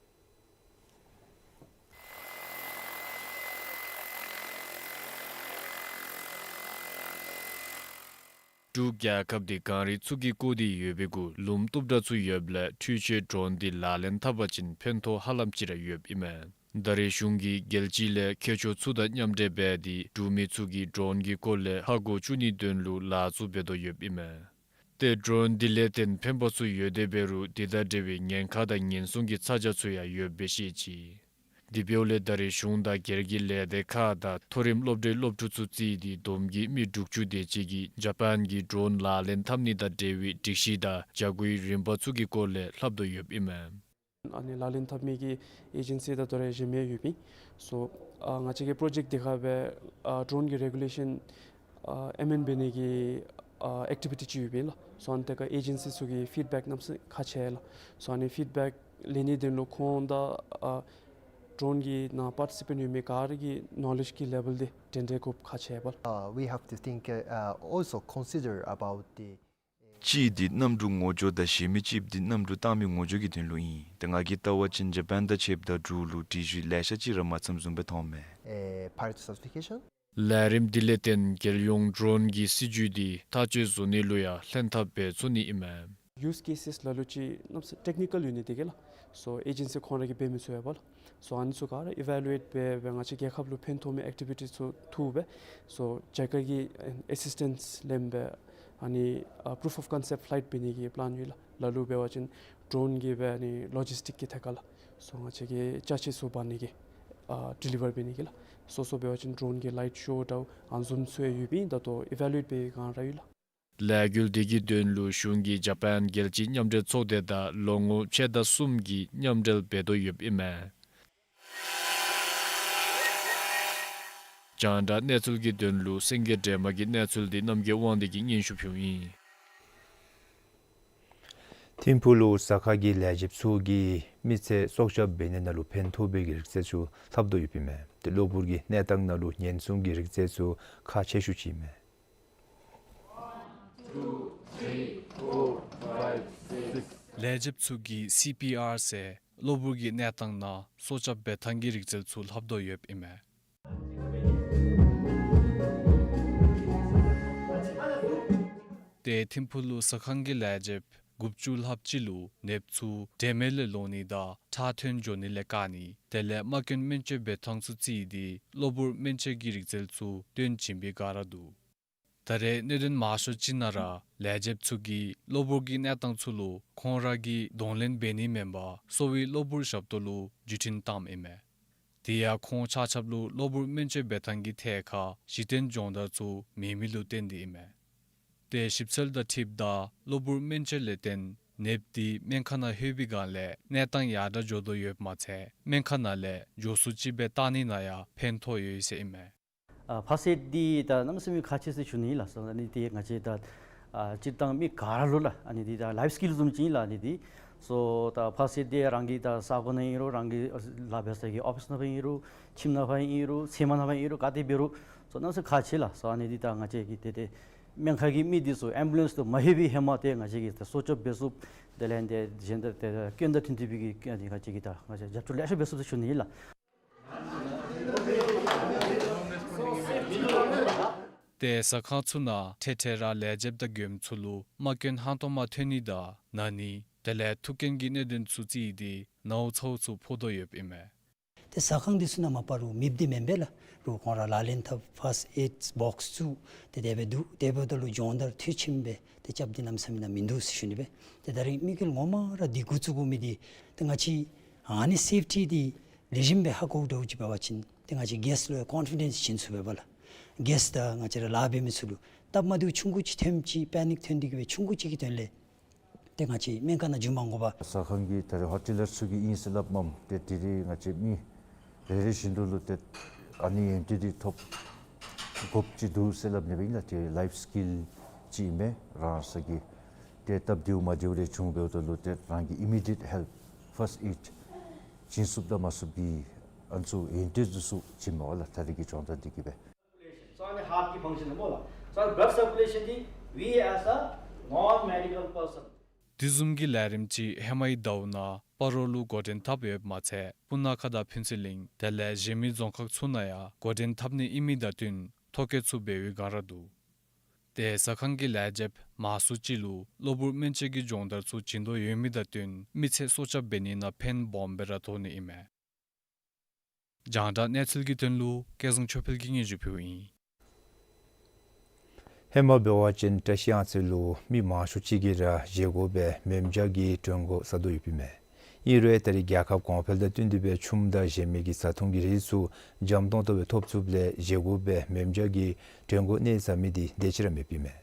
འབྲུག་རྒྱལ་ཁབ་འདི་གངས་རི་ཚུ་གིས་བསྐོར་ཏེ་ཡོད་པའི་གུ་ལུངམ་སྟུག་དྲགས་ཚུ་ཡོདཔ་ལས་འཕྲུལ་ཆས་ཌྲོན་འདི་ལག་ལེན་འཐབ་པ་ཅིན་ཕན་ཐོགས་ཧ་ལམ་ཅིག་ར་ཡོདཔ་ཨིན་མས། ད་རེས་གཞུང་གིས་རྒྱལ་སྤྱི་ལས་མཁས་མཆོག་ཚུ་དང་མཉམ་འབྲེལ་འབད་དེ་འབྲུག་མི་ཚུ་གིས་ཌྲོན་གྱི་སྐོར་ལས་ཧ་གོ་བཅུག་ནིའི་དོན་ལུ་ལཱ་ཚུ་འབད་དོ་ཡོདཔ་ཨིན་མས། ཏེ་ཌྲོན་འདི་ལས་བརྟེན་ཕན་པ་ཚུ་ཡོད་དེ་འབད་རུང་དེ་དང་འབྲེལ་བའི་ཉེན་ཁ་དང་ཉེན་སྲུང་གི་ཚ་གྱང་ཚུ་ཡང་ཡོདཔ་སྦེ་བཤད་ཅི། དེ་འབདཝ་ལས་ད་རེས་གཞུང་དང་སྒེར་གྱི་ལས་སྡེ་ཁག་དང་མཐོ་རིམ་སློབ་གྲྭའི་སློབ་ཕྲུག་ཚུ་བརྩིས་ཏེ་བསྡོམས་ཀྱིས་མི་དྲུག་ཅུ་དེ་ཅིག་གིས་ཇ་པཱན་གྱི་ཌྲོན་ལག་ལེན་འཐབ་ནི་དང་འབྲེལ་བའི་སྒྲིག་གཞི་དང་བྱ་སྒོའི་རིམ་པ་ཚུ་གི་སྐོར་ལས་ལྷབ་དོ་ཡོདཔ་ཨིན་མས། ཨ་ནི་ལག་ལེན་འཐབ་མི་གི་ཨེ་ཇེན་སི་ད་དོ་རུང་གཞན་མི་ཡོདཔ་ཨིན། སོ་ཨ་ང་བཅས་ཀྱི་པྲོ་ཇེཀཊ་འདི་ཁར་སྦེ་ཨ་ཌོན་གྱི་རེ་གུ་ལེ་ཤཱན་ཨ་ཨེ་མེནཌ་འབད་ནི་གི་ཨ་ཨེཀ་ཊི་བི་ཊི་ཅིག་ཡོདཔ་ཨིན་ལགས། སོ་ཨ་ནི་ཏེ་ཁར་ཨེ་ཇེན་སི་ཚུ་གི་ཕིཌ་བེཀ་གནམ་མེད་ས་མེད་ཁག་ཆེ་ལགས། སོ་ཨ་ནི་ཕིཌ་བེཀ་ལེན་ནིའི་དོན་ལུ་ཁོང་དང་ཨ་ཌོན་གྱི་ནང་པར་ཊི་སི་པེནཊ་ཡོད་མི་ག་ར་གི་ནོ་ལེཇ་གི་ལེ་བཱལ་འདི་འདྲན་འདྲ་དགོཔ་ཁག་ཆེ་བས། Uh, we have to think, uh, uh, also consider about the གཅིག་འདི་གནམ་གྲུ་ངོ་སྦྱོར་དང་གཞན་མི་གཅིག་འདི་གནམ་གྲུ་བཏང་མི་ངོ་སྦྱོར་གྱི་དོན་ལུ་ཨིན། ཏེ་ང་གིས་བལྟ་བ་ཅིན་ཇ་པཱན་དང་ཕྱདཔ་ད་འབྲུག་ལུ་སྒྲིག་གཞི་ལེ་ཤ་ཅིག་ར་མ་འཚམ་བཟུམ་སྦེ་མཐོངམ་མས། A pilot certification. ལས་རིམ་འདི་ལས་བརྟེན་རྒྱལ་ཡོངས་ཌོན་གྱི་སྲིད་བྱུས་འདི་ཐག་གཅོད་བཟོ་ནི་ལུ་ཡང་ལྷན་ཐབས་འབད་ཚུགས་ནི་ཨིན་མས། ཡུ་སི་ཀེ་སེས་ལ་ལུ་ཅིག་གནམ་མེད་ས་མེད་ཊེཀ་ནི་ཀཱལ་ཡོད་ནི་དེ་གིས་ལགས། སོ་ཨེ་ཇེན་སི་ཁོང་ར་གིས་འབད་མི་ཚུགས་པས་ལགས། སོ་ཨ་ནི་ཚུ་ག་ར་ཨི་ཝེ་ལུ་ཨེཊ་འབད་སྦེ་ང་བཅས་རྒྱལ་ཁབ་ལུ་ཕན་ཐོགས་མི་ཨེཀ་ཊི་བི་ཊི་ཚུ་འཐུ་སྦེ་སོ་ཇ་ཀར་གྱི་ཨེ་སིས་ཊེནསི་ལེན་སྦེ་ཨ་ནི་ཨ་པུ་རུཕ་ཨོཕ་ཀོན་སེཔཊ་ཕླའིཊ་འབད་ནི་གི་པི་ལཱན་ཡོད་ལགས། ལ་ལུ་འབད་བ་ཅིན་ཌོན་གྱི་སྦེ་ཨ་ནི་ལོ་ཇིསི་ཊིཀ་གི་ཐད་ཁར་ལགས། སོ་ང་བཅས་ཀྱི་ཅ་ཆས་ཚུ་འབག་ནི་གི་ཨ་ཌི་ལི་ཝར་འབད་ནི་གི་ལགས། སོ་སོ་འབད་བ་ཅིན་ཌོན་གྱི་ལའིཊ་ཤོ་དང་ཨ་ནི་བཟུམ་ཚུ་ཡང་ཡོདཔ་ཨིན། ད་ལྟོ་ཨི་ཝེ་ལུ་ཨེཊ་འབད་བའི་སྒང་ར་ཡོད་ལགས། ལས་འགུལ་འདི་གི་དོན་ལུ་གཞུང་གིས་ཇ་པཱན་རྒྱལ་སྤྱིའི་མཉམ་འབྲེལ་ཚོགས་སྡེ་དང་ལོ་ངོ་ཕྱེད་དང་གསུམ་གྱི་མཉམ་འབྲེལ་འབད་དོ་ཡོདཔ་ཨིན་མས། རྒྱང་བསྒྲགས་གནས་ཚུལ་གྱི་དོན་ལུ་སེང་གེ་སྒྲོལ་མ་གི་གནས་ཚུལ་འདི་རྣམ་རྒྱལ་དབང་འདུས་ཀྱིས་སྙན་ཞུ་ཕུལཝ་ཨིན། ཐིམ་ཕུག་ལུ་ཟ་ཁང་གི་ལས་བྱེདཔ་ཚུ་གིས་མི་ཚེ་སྲོག་སྐྱབས་འབད་ནི་ནང་ལུ་ཕན་ཐོགས་པའི་གི་རིག་རྩལ་ཚུ་ལྷབ་དོ་ཡོདཔ་ཨིན་མས། ཏེ་གློ་བུར་གྱི་གནས་སྟངས་ནང་ལུ་ཉེན་སྲུང་གི་རིག་རྩལ་ཚུ་ཁག་ཆེ་ཤོས་ཅིག་ཨིན་མས། ལས་བྱེདཔ་ཚུ་གིས་སི་པི་ཨར་ཟེར་གློ་བུར་གྱི་གནས་སྟངས་ནང་སྲོག་སྐྱབས་འབད་ཐངས་ཀྱི་རིག་རྩལ་ཚུ་ལྷབ་དོ་ཡོདཔ་ཨིན་མས། ཏེ་ཐིམ་ཕུག་ལུ་ཟ་ཁང་གི་ལས་བྱེདཔ་དགུ་བཅུ་ལྷགཔ་ཅིག་ལུ་ནདཔ་ཚུ་དྲན་མེད་ལས་ལོང་ནི་དང་ཁྲག་ཐོན་འགྱོ་ནི་ལས་བཀག་ནི་དེ་ལས་རྨ་སྐྱོན་སྨན་བཅོས་འབད་ཐངས་ཚུ་བརྩིས་ཏེ་གློ་བུར་སྨན་བཅོས་ཀྱི་རིག་རྩལ་ཚུ་སྟོན་བྱིན་པའི་སྒང་ར་འདུག། ད་རེས་གནད་དོན་མང་ཤོས་ཅིག་ནང་ར་ལས་བྱེདཔ་ཚུ་གིས་གློ་བུར་གྱི་གནས་སྟངས་ཚུ་ལུ་ཁོང་ར་གིས་གདོང་ལེན་འབད་ནི་མེན་པར་གསོ་བའི་གློ་བུར་ཞབས་ཏོག་ལུ་བརྒྱུད་འཕྲིན་བཏངམ་ཨིན་མས། དེ་ཡང་ཁོང་ཆ་ཁྱབ་ལུ་གློ་བུར་སྨན་བཅོས་འབད་ཐངས་ཀྱི་ཐད་ཁར་གཞི་རྟེན་སྦྱོང་བརྡར་ཚུ་མེད་མི་ལུ་བརྟེན་ཏེ་ཨིན་མས། ཏེ་ཞིབ་འཚོལ་དང་འཁྲིལཝ་ད་གློ་བུར་སྨན་བཅོས་ལས་བརྟེན་ནདཔ་འདི་སྨན་ཁང་ནང་ལྷོད་པའི་སྒང་ལས་གནས་སྟངས་ཡར་དྲག་འགྱོ་དོ་ཡོདཔ་མ་ཚད་སྨན་ཁང་ནང་ལས་མགྱོགས་སུ་ཅིག་སྦེ་བཏང་ནི་ནང་ཡང་ཕན་ཐོགས་ཡོད་ཟེར་ཨིན་མས། ཨ་ཕརསཊ་ཨེཌ་འདི་ད་གནམ་མེད་ས་མེད་ཁག་ཆེ་ཟེར་ཞུ་ནི་ལགས། སོ་ཨ་ནི་འདི་ང་བཅས་ད་ཨ་སྤྱིར་བཏང་མི་ག་ར་ལུ་ལགས་ཨ་ནི་འདི་ད་ལའིཕ་སི་ཀིལ་བཟུམ་ཅིག་ཨིན་ལགས། ཨ་ནི་འདི་སོ་ད་ཕརསཊ་ཨེཌ་འདི་རང་གི་ད་ས་གོ་ནང་ཨིན་རུང་རང་གི་ལཱ་འབད་ས་གི་ཨོ་ཕིསི་ནང་ཕར་ཨིན་རུང་ཁྱིམ་ནང་ཕར་ཨིན་རུང་ཚལ་མ་ནང་ཕར་ཨིན་རུང་ག་ཏེ་འབད་རུང་སོ་གནམ་མེད་ས་མེད་ཁག་ཆེ་ལགས། སོ་ཨ་ནི་འདི་ད་ང་བཅས་ཀྱི་ཏེ་ཏེ་སྨན་ཁང་གི་མི་འདི་ཚུ་ཨེམ་བུ་ལེནསི་ལུ་མ་ལྷོད་པའི་ཧེ་མ་ཏེ་ང་བཅས་ཀྱིས་ད་སྲོག་སྐྱོབ་འབད་ཚུགསཔ་དེ་ལས་ཏེ་གཞན་དང་ཏེ་སྐྱོན་དང་མཐུན་མཐུན་པའི་གི་ཨ་ནི་ང་བཅས་ཀྱིས་ད་ང་བཅས་རྒྱབ་སྐྱོར་ལེ་ཤ་འབད་ཚུགས་ཟེར་ཞུ་ནི་ཨིན་ལགས། ཏེ་ཟ་ཁང་ཚུ་ནང་འཕྲལ་འཕྲལ་ར་ལས་བྱེདཔ་དང་མགྱོནམ་ཚུ་ལུ་རྨ་སྐྱོན་ཧང་སྟོང་མ་ཐོན་ནི་དང་ན་ནི་དེ་ལས་ཐུག་རྐྱེན་གྱི་གནད་དོན་ཚུ་བརྩིས་ཏེ་ནཝ་ཚཝ་ཚུ་ཕོག་དོ་ཡོདཔ་ཨིན་མས། ཏེ་ཟ་ཁང་འདི་ཚུ་ནང་མ་པ་རུང་མེདཔ་འདི་མེན་པས་ལགས། རུང་ཁོང་ར་ལག་ལེན་འཐབ་ཕརསཊ་ཨེཌ་བོགསི་ཚུ་ཏེ་དེ་སྦེ་འདུག། དེ་འབདཝ་ད་ལུ་སྦྱོང་བརྡར་མཐིལ་ཕྱིནམ་སྦེ་ཏེ་རྐྱབ་སྟེ་གནམ་མེད་ས་མེད་ནཱ་མིན་འདུག་ཟེར་ཞུ་ནི་སྦེ། ཏེ་ད་རིས་དམིགས་ཡུལ་ངོ་མ་ར་འདི་འགོ་བཙུགས་དགོ་མི་འདི་ཏེ་ང་བཅས་ཨ་ནི་སེཕ་ཊི་འདི་ལེགས་ཤོམ་སྦེ་ཧ་གོཝ་འདྲཝ་ཅིག་འབད་བ་ཅིན་ཏེ་ང་བཅས་གེསཊ་ལུ་ཡང་ཀོན་ཕི་ཌེནསི་བྱིན་ཚུགས་པས་ལགས། གེསཊ་དང་ང་བཅས་ར་ལཱ་འབད་མི་ཚུ་ལུ་སྟབས་མ་བདེཝ་ཆུང་ཀུ་ཅིག་ཐོནམ་ཅིག་པེ་ནིཀ་ཐོན་ཏེ་གི་སྦེ་ཆུང་ཀུ་ཅིག་གི་དོན་ལས་ཏེ་ང་བཅས་སྨན་ཁང་ནང་འགྱོ་མ་དགོ་པར། ཟ་ཁང་གི་ད་རེས་ཧོ་ཊེ་ལར་ཚུ་གི་ཨིན་ཟེར་སླབ་མས། ཏེ་དེ་རིང་ང་བཅས་མི་རེ་རེ་བཞིན་དུ་ལུ་ཏེ་ཨ་ནི་ཡོན་ཏན་འདི་ཐོབ་དགོཔ་ཅིག་འདུག་ཟེར་སླབ་ནི་སྦེ་ཨིན་ལགས། ཏེ་ལའིཕ་སི་ཀིལ་ཅིག་ཨིན་མས། རང་སོ་གི་ཏེ་སྟབས་བདེཝ་མ་བདེཝ་རེ་བྱུང་འབདཝ་ད་ལུ་ཏེ་རང་གི་ཨི་མི་ཌི་ཡེཊ་ཧེལཔ་ཕརསཊ་ཨེཌ་བྱིན་ཚུགསཔ་དང་མ་ཚུགསཔ་གི་ཨ་ནི་ཚུ་ཡོན་ཏན་འདི་ཚུ་བྱིནམ་མས་ལགས། ད་རིས་ཀྱི་སྦྱོང་བརྡར་འདི་གིས་སྦེ། So ཨ་ནི་ཧཱརཊ་ཀྱི་ཕང་ཤཱན་སྨོ་ལགས། So ཨ་ནི་བླཌ་སར་ཀུ་ལེ་ཤཱན་འདི་we as a non-medical person. དེ་བཟུམ་གྱི་ལས་རིམ་ཅིག་ཧེ་མའི་ཟླཝ་ནང་སྤ་རོ་ལུ་འགོ་འདྲེན་འཐབ་ཡོདཔ་མ་ཚད་སྤུ་ན་ཁ་དང་ཕུན་ཚོགས་གླིང་དེ་ལས་གཞན་མི་རྫོང་ཁག་ཚུ་ནང་ཡང་འགོ་འདྲེན་འཐབ་ནི་ཨིན་མི་དང་བསྟུན་ཐོ་བཀོད་ཚུ་འབད་བའི་སྒང་ར་འདུག། ཏེ་ཟ་ཁང་གི་ལས་བྱེདཔ་མང་སུ་ཅིག་ལུ་གློ་བུར་སྨན་བཅོས་ཀྱི་སྦྱོང་བརྡར་ཚུ་བྱིན་དོ་ཡོད་མི་དང་བསྟུན་མི་ཚེ་སྲོག་སྐྱབས་འབད་ནི་ནང་ཕན་སྦོམ་སྦེ་ར་ཐོགས་ནི་ཨིན་མས། རྒྱང་བསྒྲགས་གནས་ཚུལ་གྱི་དོན་ལུ་སྐལ་བཟང་ཆོས་འཕེལ་གྱིས་སྙན་ཞུ་ཕུལཝ་ཨིན། ཧེ་མ་འབད་བ་ཅིན་བཀྲ་ཤིས་གཡང་རྩེ་ལུ་མི་མང་ཤོས་ཅིག་གིས་ར་བཞེས་སྒོ་སྦེ་མེ་སྦྱང་གི་གྲོན་འགོ་བཟའ་དོ་ཡོདཔ་ཨིན་མས། ཨིན་རུང་ད་རེས་རྒྱལ་ཁབ་གོང་འཕེལ་དང་བསྟུན་ཏེ་སྦེ་ཆུམ་དང་གཞན་མི་གི་བཟའ་འཐུང་གི་རིགས་ཚུ་འཇམ་ཏོང་ཏོ་སྦེ་ཐོབ་ཚུགསཔ་ལས་བཞེས་སྒོ་སྦེ་མེ་སྦྱང་གི་གྲོན་འགོ་གནང་བཟའ་མི་འདི་དེ་ཅིག་ར་མེདཔ་ཨིན་མས།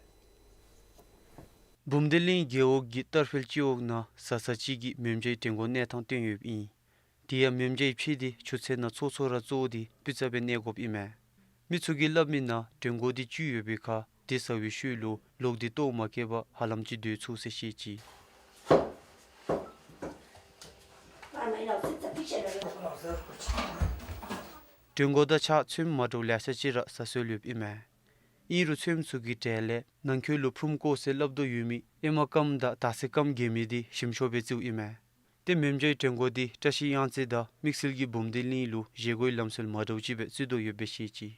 བུམ་སྡེ་གླིང་རྒེད་འོག་གི་ཏར་ཕེལ་སྤྱི་འོག་ནང་གཟའ་གཟའ་ཅིག་གི་མེ་མཇའི་བྲན་འགོ་གནས་སྟངས་སྟོན་ཡོདཔ་ཨིན། དེ་ཡང་མེ་མཇའི་ཕྱེ་དེ་ཆུ་ཚོད་ནང་ཚོགས་ཚོགས་ར་ཚོགས་ཏེ་སྤུས་ཚད་སྦེ་གནས་དགོཔ་ཨིན་མས། མི་ཚུ་གིས་སླབ་མི་ནང་བྲན་འགོ་དེ་བཅུད་ཡོད་པའི་ཁར་དེ་ཟ་བའི་ཤུལ་ལུ་ལོག་སྟེ་ལྟོཝ་མ་བཀྱེས་པར་ཧ་ལམ་ཅིག་སྡོད་ཚུགས་ཟེར་བཤད་ཅི། བྲན་འགོ་དང་ཕྱག་ཚོདམ་མ་འདྲཝ་ལེ་ཤ་ཅིག་ར་ཟ་སྲོལ་ཡོདཔ་ཨིན་མས། ཨིན་རུང་ཚོདམ་ཚུ་གི་གྲས་ལས་ནང་འཁོད་ལུ་ཕུངམ་བཀོ་ཟེར་སླབ་དོ་ཡོད་མི་ཨེ་མ་སྐམ་དང་དར་ཚི་སྐམ་གྱོན་མི་དེ་ཞིམ་ཤོས་སྦེ་བརྩིཝ་ཨིན་མས། ཏེ་མེ་མཇའི་བྲན་འགོ་དེ་བཀྲ་ཤིས་གཡང་རྩེ་དང་དམིགས་བསལ་གྱི་བུམ་སྡེ་གླིང་ལུ་བཞེས་སྒོའི་ལམ་སྲོལ་མ་འདྲཝ་ཅིག་སྦེ་བརྩི་དོ་ཡོདཔ་སྦེ་བཤད་ཅི།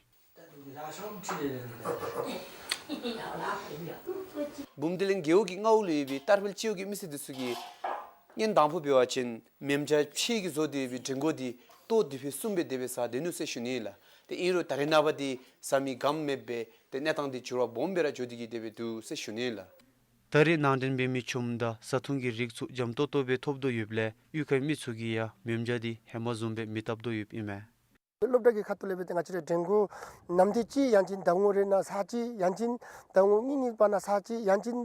བུམ་སྡེ་གླིང་རྒེད་འོག་གི་མངའ་འོག་ལུ་ཡོད་པའི་ཏར་ཕེལ་སྤྱི་འོག་གི་མི་སེར་དེ་ཚུ་གིས་ཉིནམ་དང་པོ་འབད་བ་ཅིན་མེ་མཇའི་ཕྱེ་གིས་བཟོ་སྟེ་ཡོད་པའི་བྲན་འགོ་དེ་ལྟོ་དེ་སྦེ་བཟུམ་སྦེ་དེ་སྦེ་ཟ་སྡོད་ནུག་ཟེར་ཞུ་ནི་ལགས། ཏེ་ཨིན་རུང་ད་རེས་ནངས་པ་དེ་ཟ་མི་ག་ཡང་མེདཔ་སྦེ་ཏེ་གནས་སྟངས་དེ་འགྱུར་བ་སྦོམ་སྦེ་ར་འགྱོ་སྟེ་གི་དེ་སྦེ་འདུག་ཟེར་ཞུ་ནི་ལགས། ད་རེས་ནང་འདྲེན་འབད་མི་ཆུམ་དང་བཟའ་འཐུང་གི་རིགས་ཚུ་འཇམ་ཏོང་ཏོ་སྦེ་ཐོབ་དོ་ཡོདཔ་ལས་གཡུས་ཁའི་མི་ཚུ་གིས་ཡང་མེ་མཇའ་དེ་ཧེ་མ་བཟུམ་སྦེ་མི་བཏབ་དོ་ཡོདཔ་ཨིན་མས། སློབ་གྲྭ་གི་ཁ་ཐུག་ལས་སྦེ་ཏེ་ང་བཅས་ར་བྲན་འགོ་ནམ་དུས་ཅིག་ཡང་ཅིན་ཟླ་ངོ་རེ་ནང་ཚར་གཅིག་ཡང་ཅིན་ཟླ་ངོ་གཉིས་གཉིས་བར་ན་ཚར་གཅིག་ཡང་ཅིན་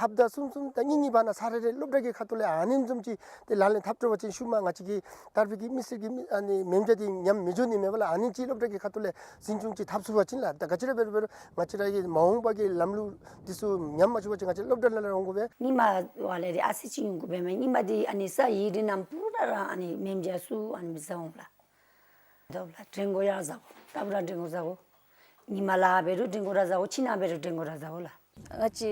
ཧབ་ཏ་གསུམ་གསུམ་དང་གཉིས་གཉིས་བར་ན་ཚར་རེ་རེ་སློབ་གྲྭ་གི་ཁ་ཐུག་ལས་ཨ་ནེམ་བཟུམ་ཅིག་ཏེ་ལག་ལེན་འཐབ་འགྱོ་བ་ཅིན་ཤུལ་མ་ང་བཅས་ཀྱི་ཏར་ཕེལ་གྱི་མི་སེར་གྱིས་མི་ཨ་ནི་མེ་མཇའ་དེ་ཉམས་མི་འགྱོ་ནི་མས་པ་ལགས། ཨ་ནི་ཅིག་སློབ་གྲྭ་གི་ཁ་ཐུག་ལས་འཛིན་སྐྱོང་ཅིག་འཐབ་ཚུགས་པ་ཅིན་ལགས། ད་ག་ཅི་ར་འབད་རུང་འབད་རུང་ང་བཅས་ར་གི་མ་འོངས་པ་གི་ལམ་ལུགས་དེ་ཚུ་ཉམས་མ་བཅུག་པ་ཅིན་ང་བཅས་སློབ་གྲྭ་ནང་ལས་ར་འོང་དགོ་པས། ཉིན་མ་བ་ལས་ར་ཨ་ཙི་ཅིག་འོང་དགོ་པས་མས། ཉིན་མ་དེ་ཨ་ནི་ས་ཡི་རི་ནང་པུ་ར་ར་ཨ་ནི་མེ་མཇའ་ཚུ་ཨ་ནི་མི་ཟ་འོང་ལགས། འདོད་ལགས། བྲན་འགོ་ཡང་ཟཝ། ལྟ་བུ་ར་བྲན་འགོ་ཟཝ། ཉིན་མ་ལཱ་འབད་རུང་བྲན་འགོ་ར་ཟཝ། ཕྱི་ནང་འབད་རུང་བྲན་འགོ་ར་ཟཝ་ལགས། ང་བཅས་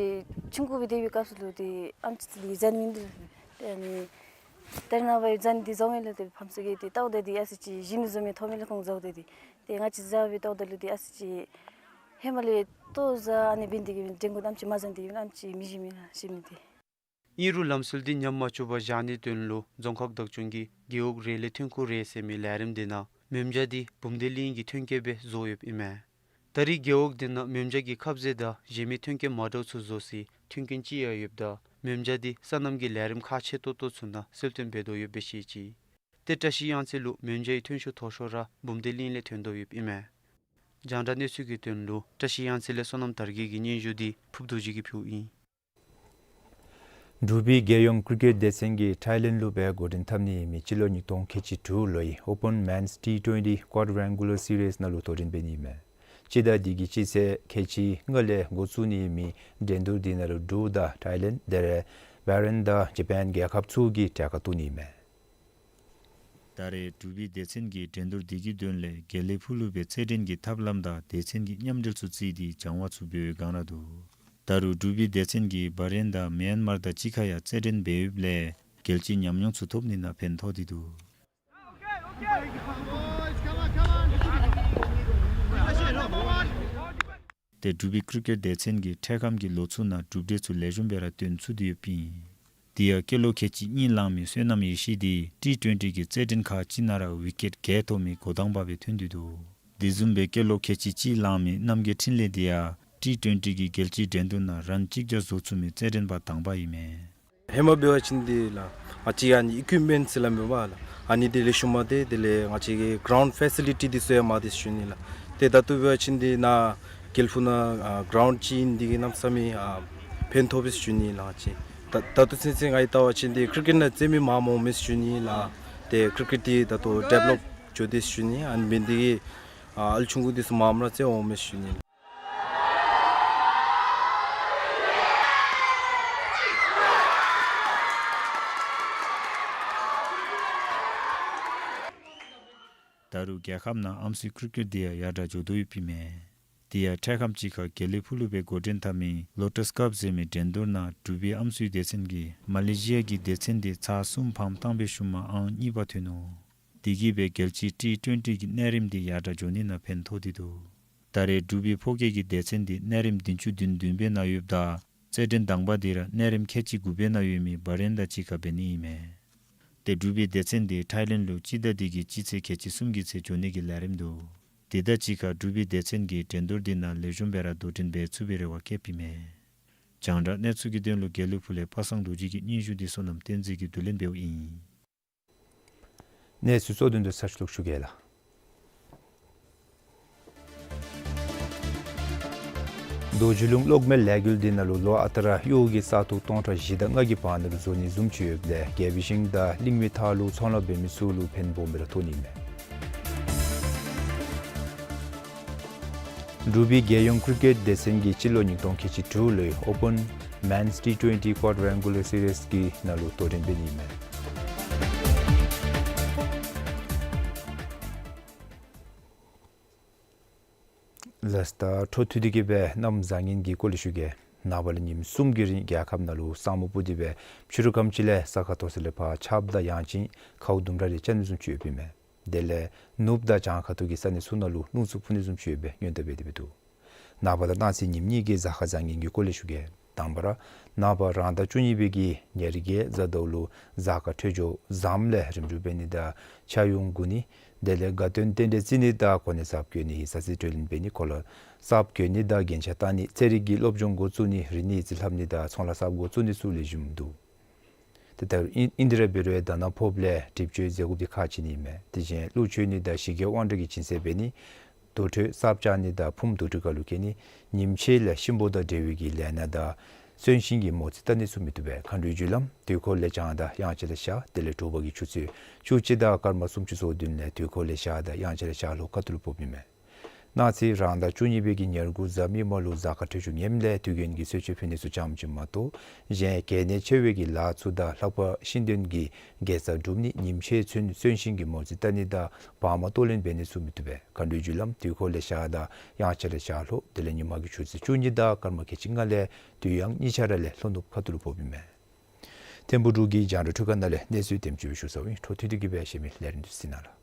ཆུང་ཀུ་སྦེ་སྡོད་པའི་སྐབས་སུ་ལུ་ཏེ་ཨམ་ཆི་ཚུ་ལུ་ཡིག་ཚང་མིན་འདུག། ཏེ་ཨ་ནི་ད་རེས་ནངས་པ་ཡིག་ཚང་འདི་བཟོ་མི་ལུ་ཏེ་ཕམ་ཚུ་གིས་ཏེ་ལྟཝ་ད་འདི་ཨ་ཙི་ཅིག་ཞིམ་ནི་བཟོ་མི་ཐོབ་མི་ལས་ཁོང་བཟོཝ་ད་འདི་ཏེ་ང་བཅས་བཟའ་སྦེ་ལྟཝ་ད་ལུ་ཏེ་ཨ་ཙི་ཅིག་ཧེ་མ་ལས་ལྟོ་བཟའ་ཨ་ནི་འབད་ནི་དེ་གིས་བྲན་འགོ་ཨམ་ཆི་མ་ཟ་ནི་དེ་གིས་ཨམ་ཆི་མི་ཞིམ་མས་ལགས་ཞིམ་ནི་དེ། ཨིན་རུང་ལམ་སྲོལ་འདི་ཉམས་མ་བཅུག་པར་བཞག་ནིའི་དོན་ལུ་རྫོང་ཁག་བདག་སྐྱོང་གིས་རྒེད་འོག་རེ་ལས་ཐོན་ཁུངས་རེ་ཟེར་མི་ལས་རིམ་འདི་ནང་མེ་མཇའ་འདི་བུམ་སྡེ་གླིང་གི་ཐོན་སྐྱེད་སྦེ་བཟོ་ཡོདཔ་ཨིན་མས། ད་རེས་རྒེད་འོག་འདི་ནང་མེ་མཇའ་གི་ཁབ་ཟས་དང་གཞན་མི་ཐོན་སྐྱེད་མ་འདྲཝ་ཚུ་བཟོ་སའི་མཐུན་རྐྱེན་ཅིག་ཡང་ཡོདཔ་ད་མེ་མཇའ་འདི་སོ་ནམ་གྱི་ལས་རིམ་ཁག་ཆེ་ཏོག་ཏོ་ཚུ་ནང་གསོལ་སྟོན་འབད་དོ་ཡོདཔ་སྦེ་བཤད་ཅི། ཏེ་བཀྲ་ཤིས་གཡང་རྩེ་ལུ་མེ་མཇའི་ཐོན་ཤུགས་མཐོ་ཤོས་ར་བུམ་སྡེ་གླིང་ལས་ཐོན་དོ་ཡོདཔ་ཨིན་མས། རྒྱང་བསྒྲགས་གནས་ཚུལ་གྱི་དོན་ལུ་བཀྲ་ཤིས་གཡང་རྩེ་ལས་བསོད་ནམས་དར་རྒྱས་ཀྱི་སྙན་ཞུ་འདི་ཕུརབ་རྡོ་རྗེ་གིས་ཕུལཝ་ཨིན། འབྲུག་པའི་རྒྱལ་ཡོངས་ཀྲིག་ཀེཊ་སྡེ་ཚན་གྱིས་ཐའི་ལེནཌ་ལུ་སྦེ་འགོ་འདྲེན་འཐབ་ནི་ཨིན་མི་སྤྱི་ལོ་ཉིས་སྟོང་ཁལ་གཅིག་དྲུག་ལོའི་ཨོ་པཱན་མེནསི་ཊི་ཊུ་ཝེན་ཊི་ཀོཌ་རེ་ཀུ་ལར་སི་རིསི་ནང་ལུ་དོ་འགྲན་འབད་ནི་ཨིན་མས། སྤྱི་ཟླ་འདི་གི་སྤྱི་ཚེས་ཁལ་གཅིག་ལྔ་ལས་འགོ་བཙུགས་ནི་ཨིན་མི་འགྲན་བསྡུར་འདི་ནང་ལུ་འབྲུག་དང་ཐའི་ལེནཌ་དེ་ལས་བྷ་རེན་དང་ཇ་པཱན་རྒྱལ་ཁབ་ཚུ་གིས་གྲལ་ཁར་གཏོགས་ནི་ཨིན་མས། ད་རེས་འབྲུག་པའི་སྡེ་ཚན་གྱིས་འགྲན་བསྡུར་འདི་གི་དོན་ལས་དགེ་ལེགས་ཕུག་ལུ་སྦེ་རྩེད་འགྲན་གྱི་ཐབས་ལམ་དང་སྡེ་ཚན་གྱི་མཉམ་འབྲེལ་ཚུ་བརྩིས་ཏེ་སྦྱང་བ་ཚུ་འབད་བའི་སྒང་ར་འདུག། ད་རུང་འབྲུག་པའི་སྡེ་ཚན་གྱིས་བྷ་རེན་དང་མེན་མར་དང་གཅིག་ཁར་ཡང་རྩེད་འགྲན་འབད་ཡོདཔ་ལས་རྒྱལ་སྤྱིའི་ཉམས་མྱོང་ཚུ་ཐོབ་ནི་ནང་ཕན་ཐོགས་ཏེ་འདུག། ཏེ་འབྲུག་པའི་ཀྲིག་ཀེཊ་སྡེ་ཚན་གྱིས་འཕྲལ་ཁམས་ཀྱི་ལོ་ཚུ་ནང་གྲུབ་འབྲས་ཚུ་ལེགས་ཤོམ་སྦེ་ར་སྟོན་ཚུགས་ཏེ་ཡོདཔ་ཨིན། དེ་ཡང་སྐྱེས་ལོ་ཁལ་གཅིག་གཉིས་ལང་མི་བསོད་ནམས་ཡེ་ཤེས་དེ་ཊི་ཊུ་ཝེན་ཊི་གི་རྩེད་འགྲན་ཁག་ཅིག་ནང་ར་ཝི་ཀེཊ་བརྒྱད་ཐོབ་མི་འགོ་དང་པ་སྦེ་ཐོན་ཏེ་འདུག། དེ་བཟུམ་སྦེ་སྐྱེས་ལོ་ཁལ་གཅིག་གཅིག་ལང་མི་རྣམ་རྒྱལ་འཕྲིན་ལས་དེ་ཡང་ཊི་ཊུ་ཝེན་ཊི་གི་རྒྱལ་སྤྱིའི་འགྲན་བསྡུར་ནང་རན་གཅིག་བརྒྱ་བཟོ་ཚུགས་མི་རྩེད་འགྲན་པ་དང་པ་ཨིན་མས། ཧེ་མ་འབད་བ་ཅིན་འདི་ལགས་ང་བཅས་ཨ་ནི་ཨི་ཀུའིཔ་མེནཊ་ཟེར་སླབ་མས་པ་ལགས། ཨ་ནི་འདི་ལེགས་ཤོམ་མ་སྟེ་དེ་ལས་ང་བཅས་ཀྱི་གྲའུནཌ་ཕེ་སི་ལི་ཊི་འདི་ཚུ་ཡང་མ་སྟེ་ཞུ་ནི་ལགས། ཏེ་ད་ལྟོ་འབད་བ་ཅིན་འདི་ནཱ་དགེ་ལེགས་ཕུག་ནང་ཨ་གྲའུནཌ་ཅིག་ཨིན། འདི་གིས་གནམ་མེད་ས་མེད་ཨ་ཕན་ཐོགས་པས་ཞུ་ནི་ལགས། ང་བཅས་ད་ད་ལྟོ་ཚུན་ཚོད་ང་གིས་བལྟ་བ་ཅིན་འདི་ཀྲིག་ཀེཊ་ནང་རྩེད་མི་མངམ་འོང་མས་ཞུ་ནི་ལགས། ཏེ་ཀྲིག་ཀེཊ་འདི་ད་ལྟོ་ཌི་བེ་ལོཔ་འགྱོ་དེས་ཞུ་ནི། ཨ་ནི་འབད་ནི་དེ་གིས་ཨ་ཨ་ལུ་ཆུང་ཀུ་འདི་ཚུ་མངམ་ར་རྩེད་འོང་མས་ཞུ་ནི། ད་རུང་རྒྱལ་ཁབ་ནང་ཨམ་སྲུའི་ཀྲིག་ཀེཊ་འདི་ཡང་ཡར་དྲག་འགྱོ་དོ་ཡོདཔ་ཨིན་མས། དེ་ཡང་འཕྲལ་ཁམས་ཅིག་ཁར་དགེ་ལེགས་ཕུག་ལུ་སྦེ་འགོ་འདྲེན་འཐབ་མི་ལོ་ཊས་ཀབ་ཟེར་མི་འགྲན་བསྡུར་ནང་འབྲུག་པའི་ཨམ་སྲུའི་སྡེ་ཚན་གྱིས་མ་ལེ་ཤི་ཡ་གི་སྡེ་ཚན་དེ་ཚར་གསུམ་ཕམ་བཏང་པའི་ཤུལ་མ་ཨང་གཉིས་པ་ཐོན་ནུག། དེ་གིས་སྦེ་རྒྱལ་སྤྱིའི་ཊི་ཊུ་ཝེན་ཊི་གི་གནས་རིམ་དེ་ཡར་དྲག་འགྱོ་ནི་ནང་ཕན་ཐོགས་ཏེ་འདུག། ད་རེས་འབྲུག་པའི་ཕོ་སྐྱེས་ཀྱི་སྡེ་ཚན་དེ་གནས་རིམ་བདུན་ཅུ་དོན་བདུན་པའི་ནང་ཡོདཔ་ད་རྩེད་འགྲན་དང་པ་དེ་ར་གནས་རིམ་ཁལ་གཅིག་དགུ་པའི་ནང་ཡོད་མི་བྷ་རེན་དང་གཅིག་ཁར་འབད་ནི་ཨིན་མས། ཏེ་འབྲུག་པའི་སྡེ་ཚན་དེ་ཐའི་ལེནཌ་ལུ་སྤྱི་ཟླ་འདི་གི་སྤྱི་ཚེས་ཁལ་གཅིག་གསུམ་གྱི་ཚེ་འགྱོ་ནི་གི་ལས་རིམ་འདུག། དེ་དང་གཅིག་ཁར་འབྲུག་པའི་སྡེ་ཚན་གྱིས་འགྲན་བསྡུར་འདི་ནང་ལེགས་ཤོམ་སྦེ་ར་དོ་འགྲན་འབད་ཚུགས་པའི་རེ་བ་བསྐྱེདཔ་ཨིན་མས། རྒྱང་བསྒྲགས་གནས་ཚུལ་གྱི་དོན་ལུ་དགེ་ལེགས་ཕུག་ལས་པ་སངས་རྡོ་རྗེ་གི་སྙན་ཞུ་འདི་བསོད་ནམས་བསྟན་འཛིན་གྱིས་བསྡུ་ལེན་འབདཝ་ཨིན། གནས་ཚུལ་གཙོ་དོན་དུ་ཚར་ཅིག་ལོག་ཞུ་གེ་ལགས། རྡོ་རྗེ་ལུང་གློག་མེ་ལས་འགུལ་འདི་ནང་ལུ་ལོ་ཨ་རྟག་ར་གཡོག་གི་ས་སྟོང་སྟོང་ཕྲག་བཞི་དང་ལྔ་གི་བར་ན་ལུ་བཟོ་ནི་བཟུམ་ཅིག་ཡོདཔ་ལས་རྒྱལ་པོའི་ཞིང་དང་གླིང་མི་ཐར་ལུ་ཚོང་ལཱ་འབད་མི་ཚུ་ལུ་ཕན་སྦོམ་སྦེ་ར་ཐོགས་ནི་ཨིན་མས། འབྲུག་པའི་རྒྱལ་ཡོངས་ཀྲིག་ཀེཊ་སྡེ་ཚན་གྱིས་སྤྱི་ལོ་ཉིས་སྟོང་ཁལ་གཅིག་དྲུག་ལོའི་ཨོ་པཱན་མེནསི་ཊི་ཊུ་ཝེན་ཊི་ཀོ་ཌ་རེང་གུ་ལར་སི་རིསི་གི་ནང་ལུ་དོ་འགྲན་འབད་ནི་ཨིན་མས། ལགས་ད་འཕྲོ་མཐུད་དེ་གིས་སྦེ་གནམ་བཟང་ངན་གྱི་སྐོར་ལས་ཞུ་གེ། ནངས་པ་ལས་ཉིནམ་གསུམ་གྱི་རིང་རྒྱལ་ཁབ་ནང་ལུ་ས་སྨུག་སྤུབས་ཏེ་སྦེ་ཕྱི་རུ་ཁམས་ཅིག་ལས་ས་ཁ་ཐོག་ས་ལས་ཕར་ཆརཔ་དང་ཡང་ཅིན་ཁཝ་ལྡུམ་ར་རེ་རྐྱབ་ནི་བཟུམ་ཅིག་ཡོདཔ་ཨིན་མས། དེ་ལས་ནུབ་དང་བྱང་ཁ་ཐུག་གི་ས་གནས་ཚུ་ནང་ལུ་རླུང་འཚུབ་འཕུ་ནི་བཟུམ་ཅིག་ཡོད་པའི་སྔོན་བརྡ་འབད་དེ་སྦེ་འདུག། ནངས་པ་དང་གནངས་ཚེ་ཉིནམ་གཉིས་ཀྱི་གཟའ་སྐར་བཟང་ངན་གྱི་སྐོར་ལས་ཞུ་གེ། དང་པ་ར་ནངས་པ་རང་ཟླ་བཅུ་གཉིས་པའི་གི་ཉེར་བརྒྱད་གཟའ་ཟླཝ་ལུ་གཟའ་སྐར་འཕྲོད་སྦྱོར་བཟངམ་ལས་རིམ་གྲོ་འབད་ནི་དང་ཕྱག་ཡོན་སྒུར་ནི། དེ་ལས་དགའ་སྟོན་རྟེན་འབྲེལ་བརྩི་ནི་དང་གོ་གནས་གསརཔ་བསྐོ་ནི་ཡི་ས་ཚིགས་སྤྲོད་ལེན་འབད་ནི་གོ་ལ་གསརཔ་བསྐོ་ནི་དང་རྒྱན་ཆ་བཏགས་ནི་རྩེད་རིགས་ཀྱི་སློབ་སྦྱོང་འགོ་བཙུགས་ནི་རིག་གནས་ཡིག་རྩིས་ལྷབ་ནི་དང་ཚོང་ལཱ་གསརཔ་འགོ་བཙུགས་ནི་ཚུ་ལེགས་ཤོམ་འདུག། ཏེ་ད་ཨིན་ཨིན་དེ་ར་འབད་རུང་ད་ནཱ་ཕོགཔ་ལས་སྒྲིབ་སྦྱོང་ཟེར་དགོཔ་འདི་ཁག་ཆེ་ནི་ཨིན་མས། དེ་བཞིན་གླུ་མཆོད་ནི་དང་ཞི་རྒོལ་དབང་སྒྲིག་གི་སྦྱིན་སྲེག་འབད་ནི། དུར་ཁྲོད་གསརཔ་བཅག་ནི་དང་ཕུངམ་དུར་ཁྲོད་ཁ་ལུ་བསྐྱལ་ནི། ཉིནམ་ཕྱེད་ལས་གཤིན་པོ་དང་འབྲེལ་བའི་གི་ལས་སྣ་དང་གསོན་གཤིན་གྱི་མོ་རྩིས་བལྟ་ནི་ཚུ་མི་བཏུབ་པས། མཁའ་འགྲོའི་རྒྱུ་ལམ་དུས་འཁོར་ལས་བྱང་དང་དབྱངས་འཆར་ལས་ཤར། དེ་ལས་དྲོ་པ་གི་ཆུ་ཚོད་བཅུ་གཅིག་དང་སྐར་མ་སུམ་ཅུ་སོ་བདུན་ལས་དུས་འཁོར་ལས་ཤར་དང་དབྱངས་འཆར་ལས་ཤར་ལྷོ་ཁ་ཐུག་ལུ་ཕོགཔ་ཨིན་མས། གནངས་ཚེ་རང་ཟླ་བཅུ་གཉིས་པའི་གི་ཉེར་དགུ་གཟའ་མིག་དམར་ལུ་གཟའ་སྐར་འཕྲོད་སྦྱོར་ངནམ་ལས་དུས་རྒྱུན་གྱི་གསོལ་མཆོད་ཕུལ་ནི་ཚུ་ཙམ་ཅིག་མ་གཏོགས་གཞན་གལ་གནད་ཆེ་བའི་གི་ལཱ་ཚུ་དང་ལྷག་པར་ཤིང་སྡོང་གི་དགེ་རྩ་སྒྲུབ་ནི་ཉིནམ་ཕྱེད་ཚུན་གསོན་གཤིན་གྱི་མོ་རྩིས་བལྟ་ནི་དང་བར་མ་གཏོར་ལེན་འབད་ནི་ཚུ་མི་བཏུབ་པས། མཁའ་འགྲོའི་རྒྱུ་ལམ་དུས་འཁོར་ལས་ཤར་དང་དབྱངས་འཆར་ལས་ཤར་ལྷོ། དེ་ལས་ཉིན་མ་གི་ཆུ་ཚོད་བཅུ་གཉིས་དང་སྐར་མ་ཁལ་གཅིག་ལྔ་ལས་དུས་དབྱངས་གཉིས་ཆ་ར་ལས་ལྷོ་ནུབ་ཁ་ཐུག་ལུ་ཕོགཔ་ཨིན་མས། ཐིམ་ཕུག་འབྲུག་གི་རྒྱང་བསྒྲགས་ཁང་ནང་ལས་གནས་ཚུལ་དེམ་ཅིག་སྦེ་ཞུ་ཚརཝ་ཨིན། འཕྲོ་མཐུད་དེ་གིས་སྦེ་གཞན་མི་ལས་རིམ་འདི་གཟིགས་གནང་ལགས།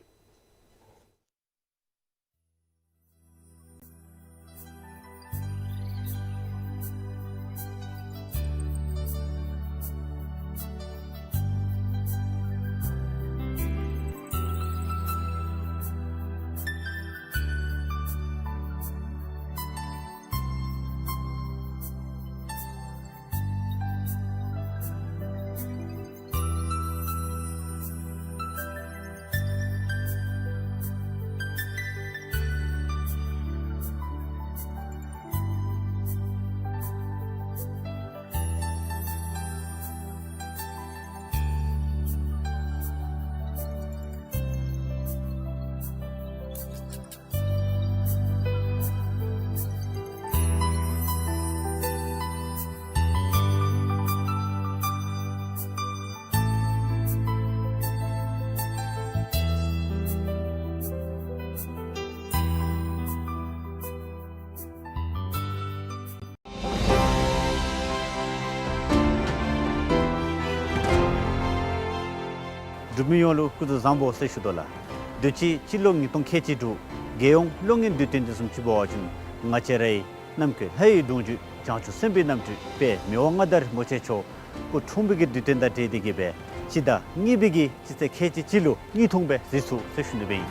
འབྲུག་མི་ཡོངས་ལུ་སྐུ་གཟུགས་བཟང་པོ་ཟེར་ཞུ་དོ་ལགས། དུས་ཅི་སྤྱི་ལོ་ཉིས་སྟོང་ཁལ་གཅིག་དྲུག་རྒྱལ་ཡོངས་གློག་བརྙན་དུས་སྟོན་འདི་བཟུམ་ཅིག་འབད་བ་ཅིན་ང་བཅས་རའི་ནམ་མཁའི་ལྷ་ཡི་གདུང་བརྒྱུད་བྱང་ཆུབ་སེམས་དཔའི་རྣམ་སྤྲུལ་དཔལ་མི་དབང་མངའ་བདག་རིན་པོ་ཆེ་མཆོག་སྐུ་འཁྲུངས་པའི་གི་དུས་སྟོན་དང་འབྲེལ་ཏེ་གིས་སྦེ་སྤྱི་ཟླ་གཉིས་པའི་གི་སྤྱི་ཚེས་ཁལ་གཅིག་གཅིག་ལུ་གཉིས་ཐུང་སྦེ་གཟིགས་ཚུགས་ཟེར་ཞུ་ནི་སྦེ་ཨིན།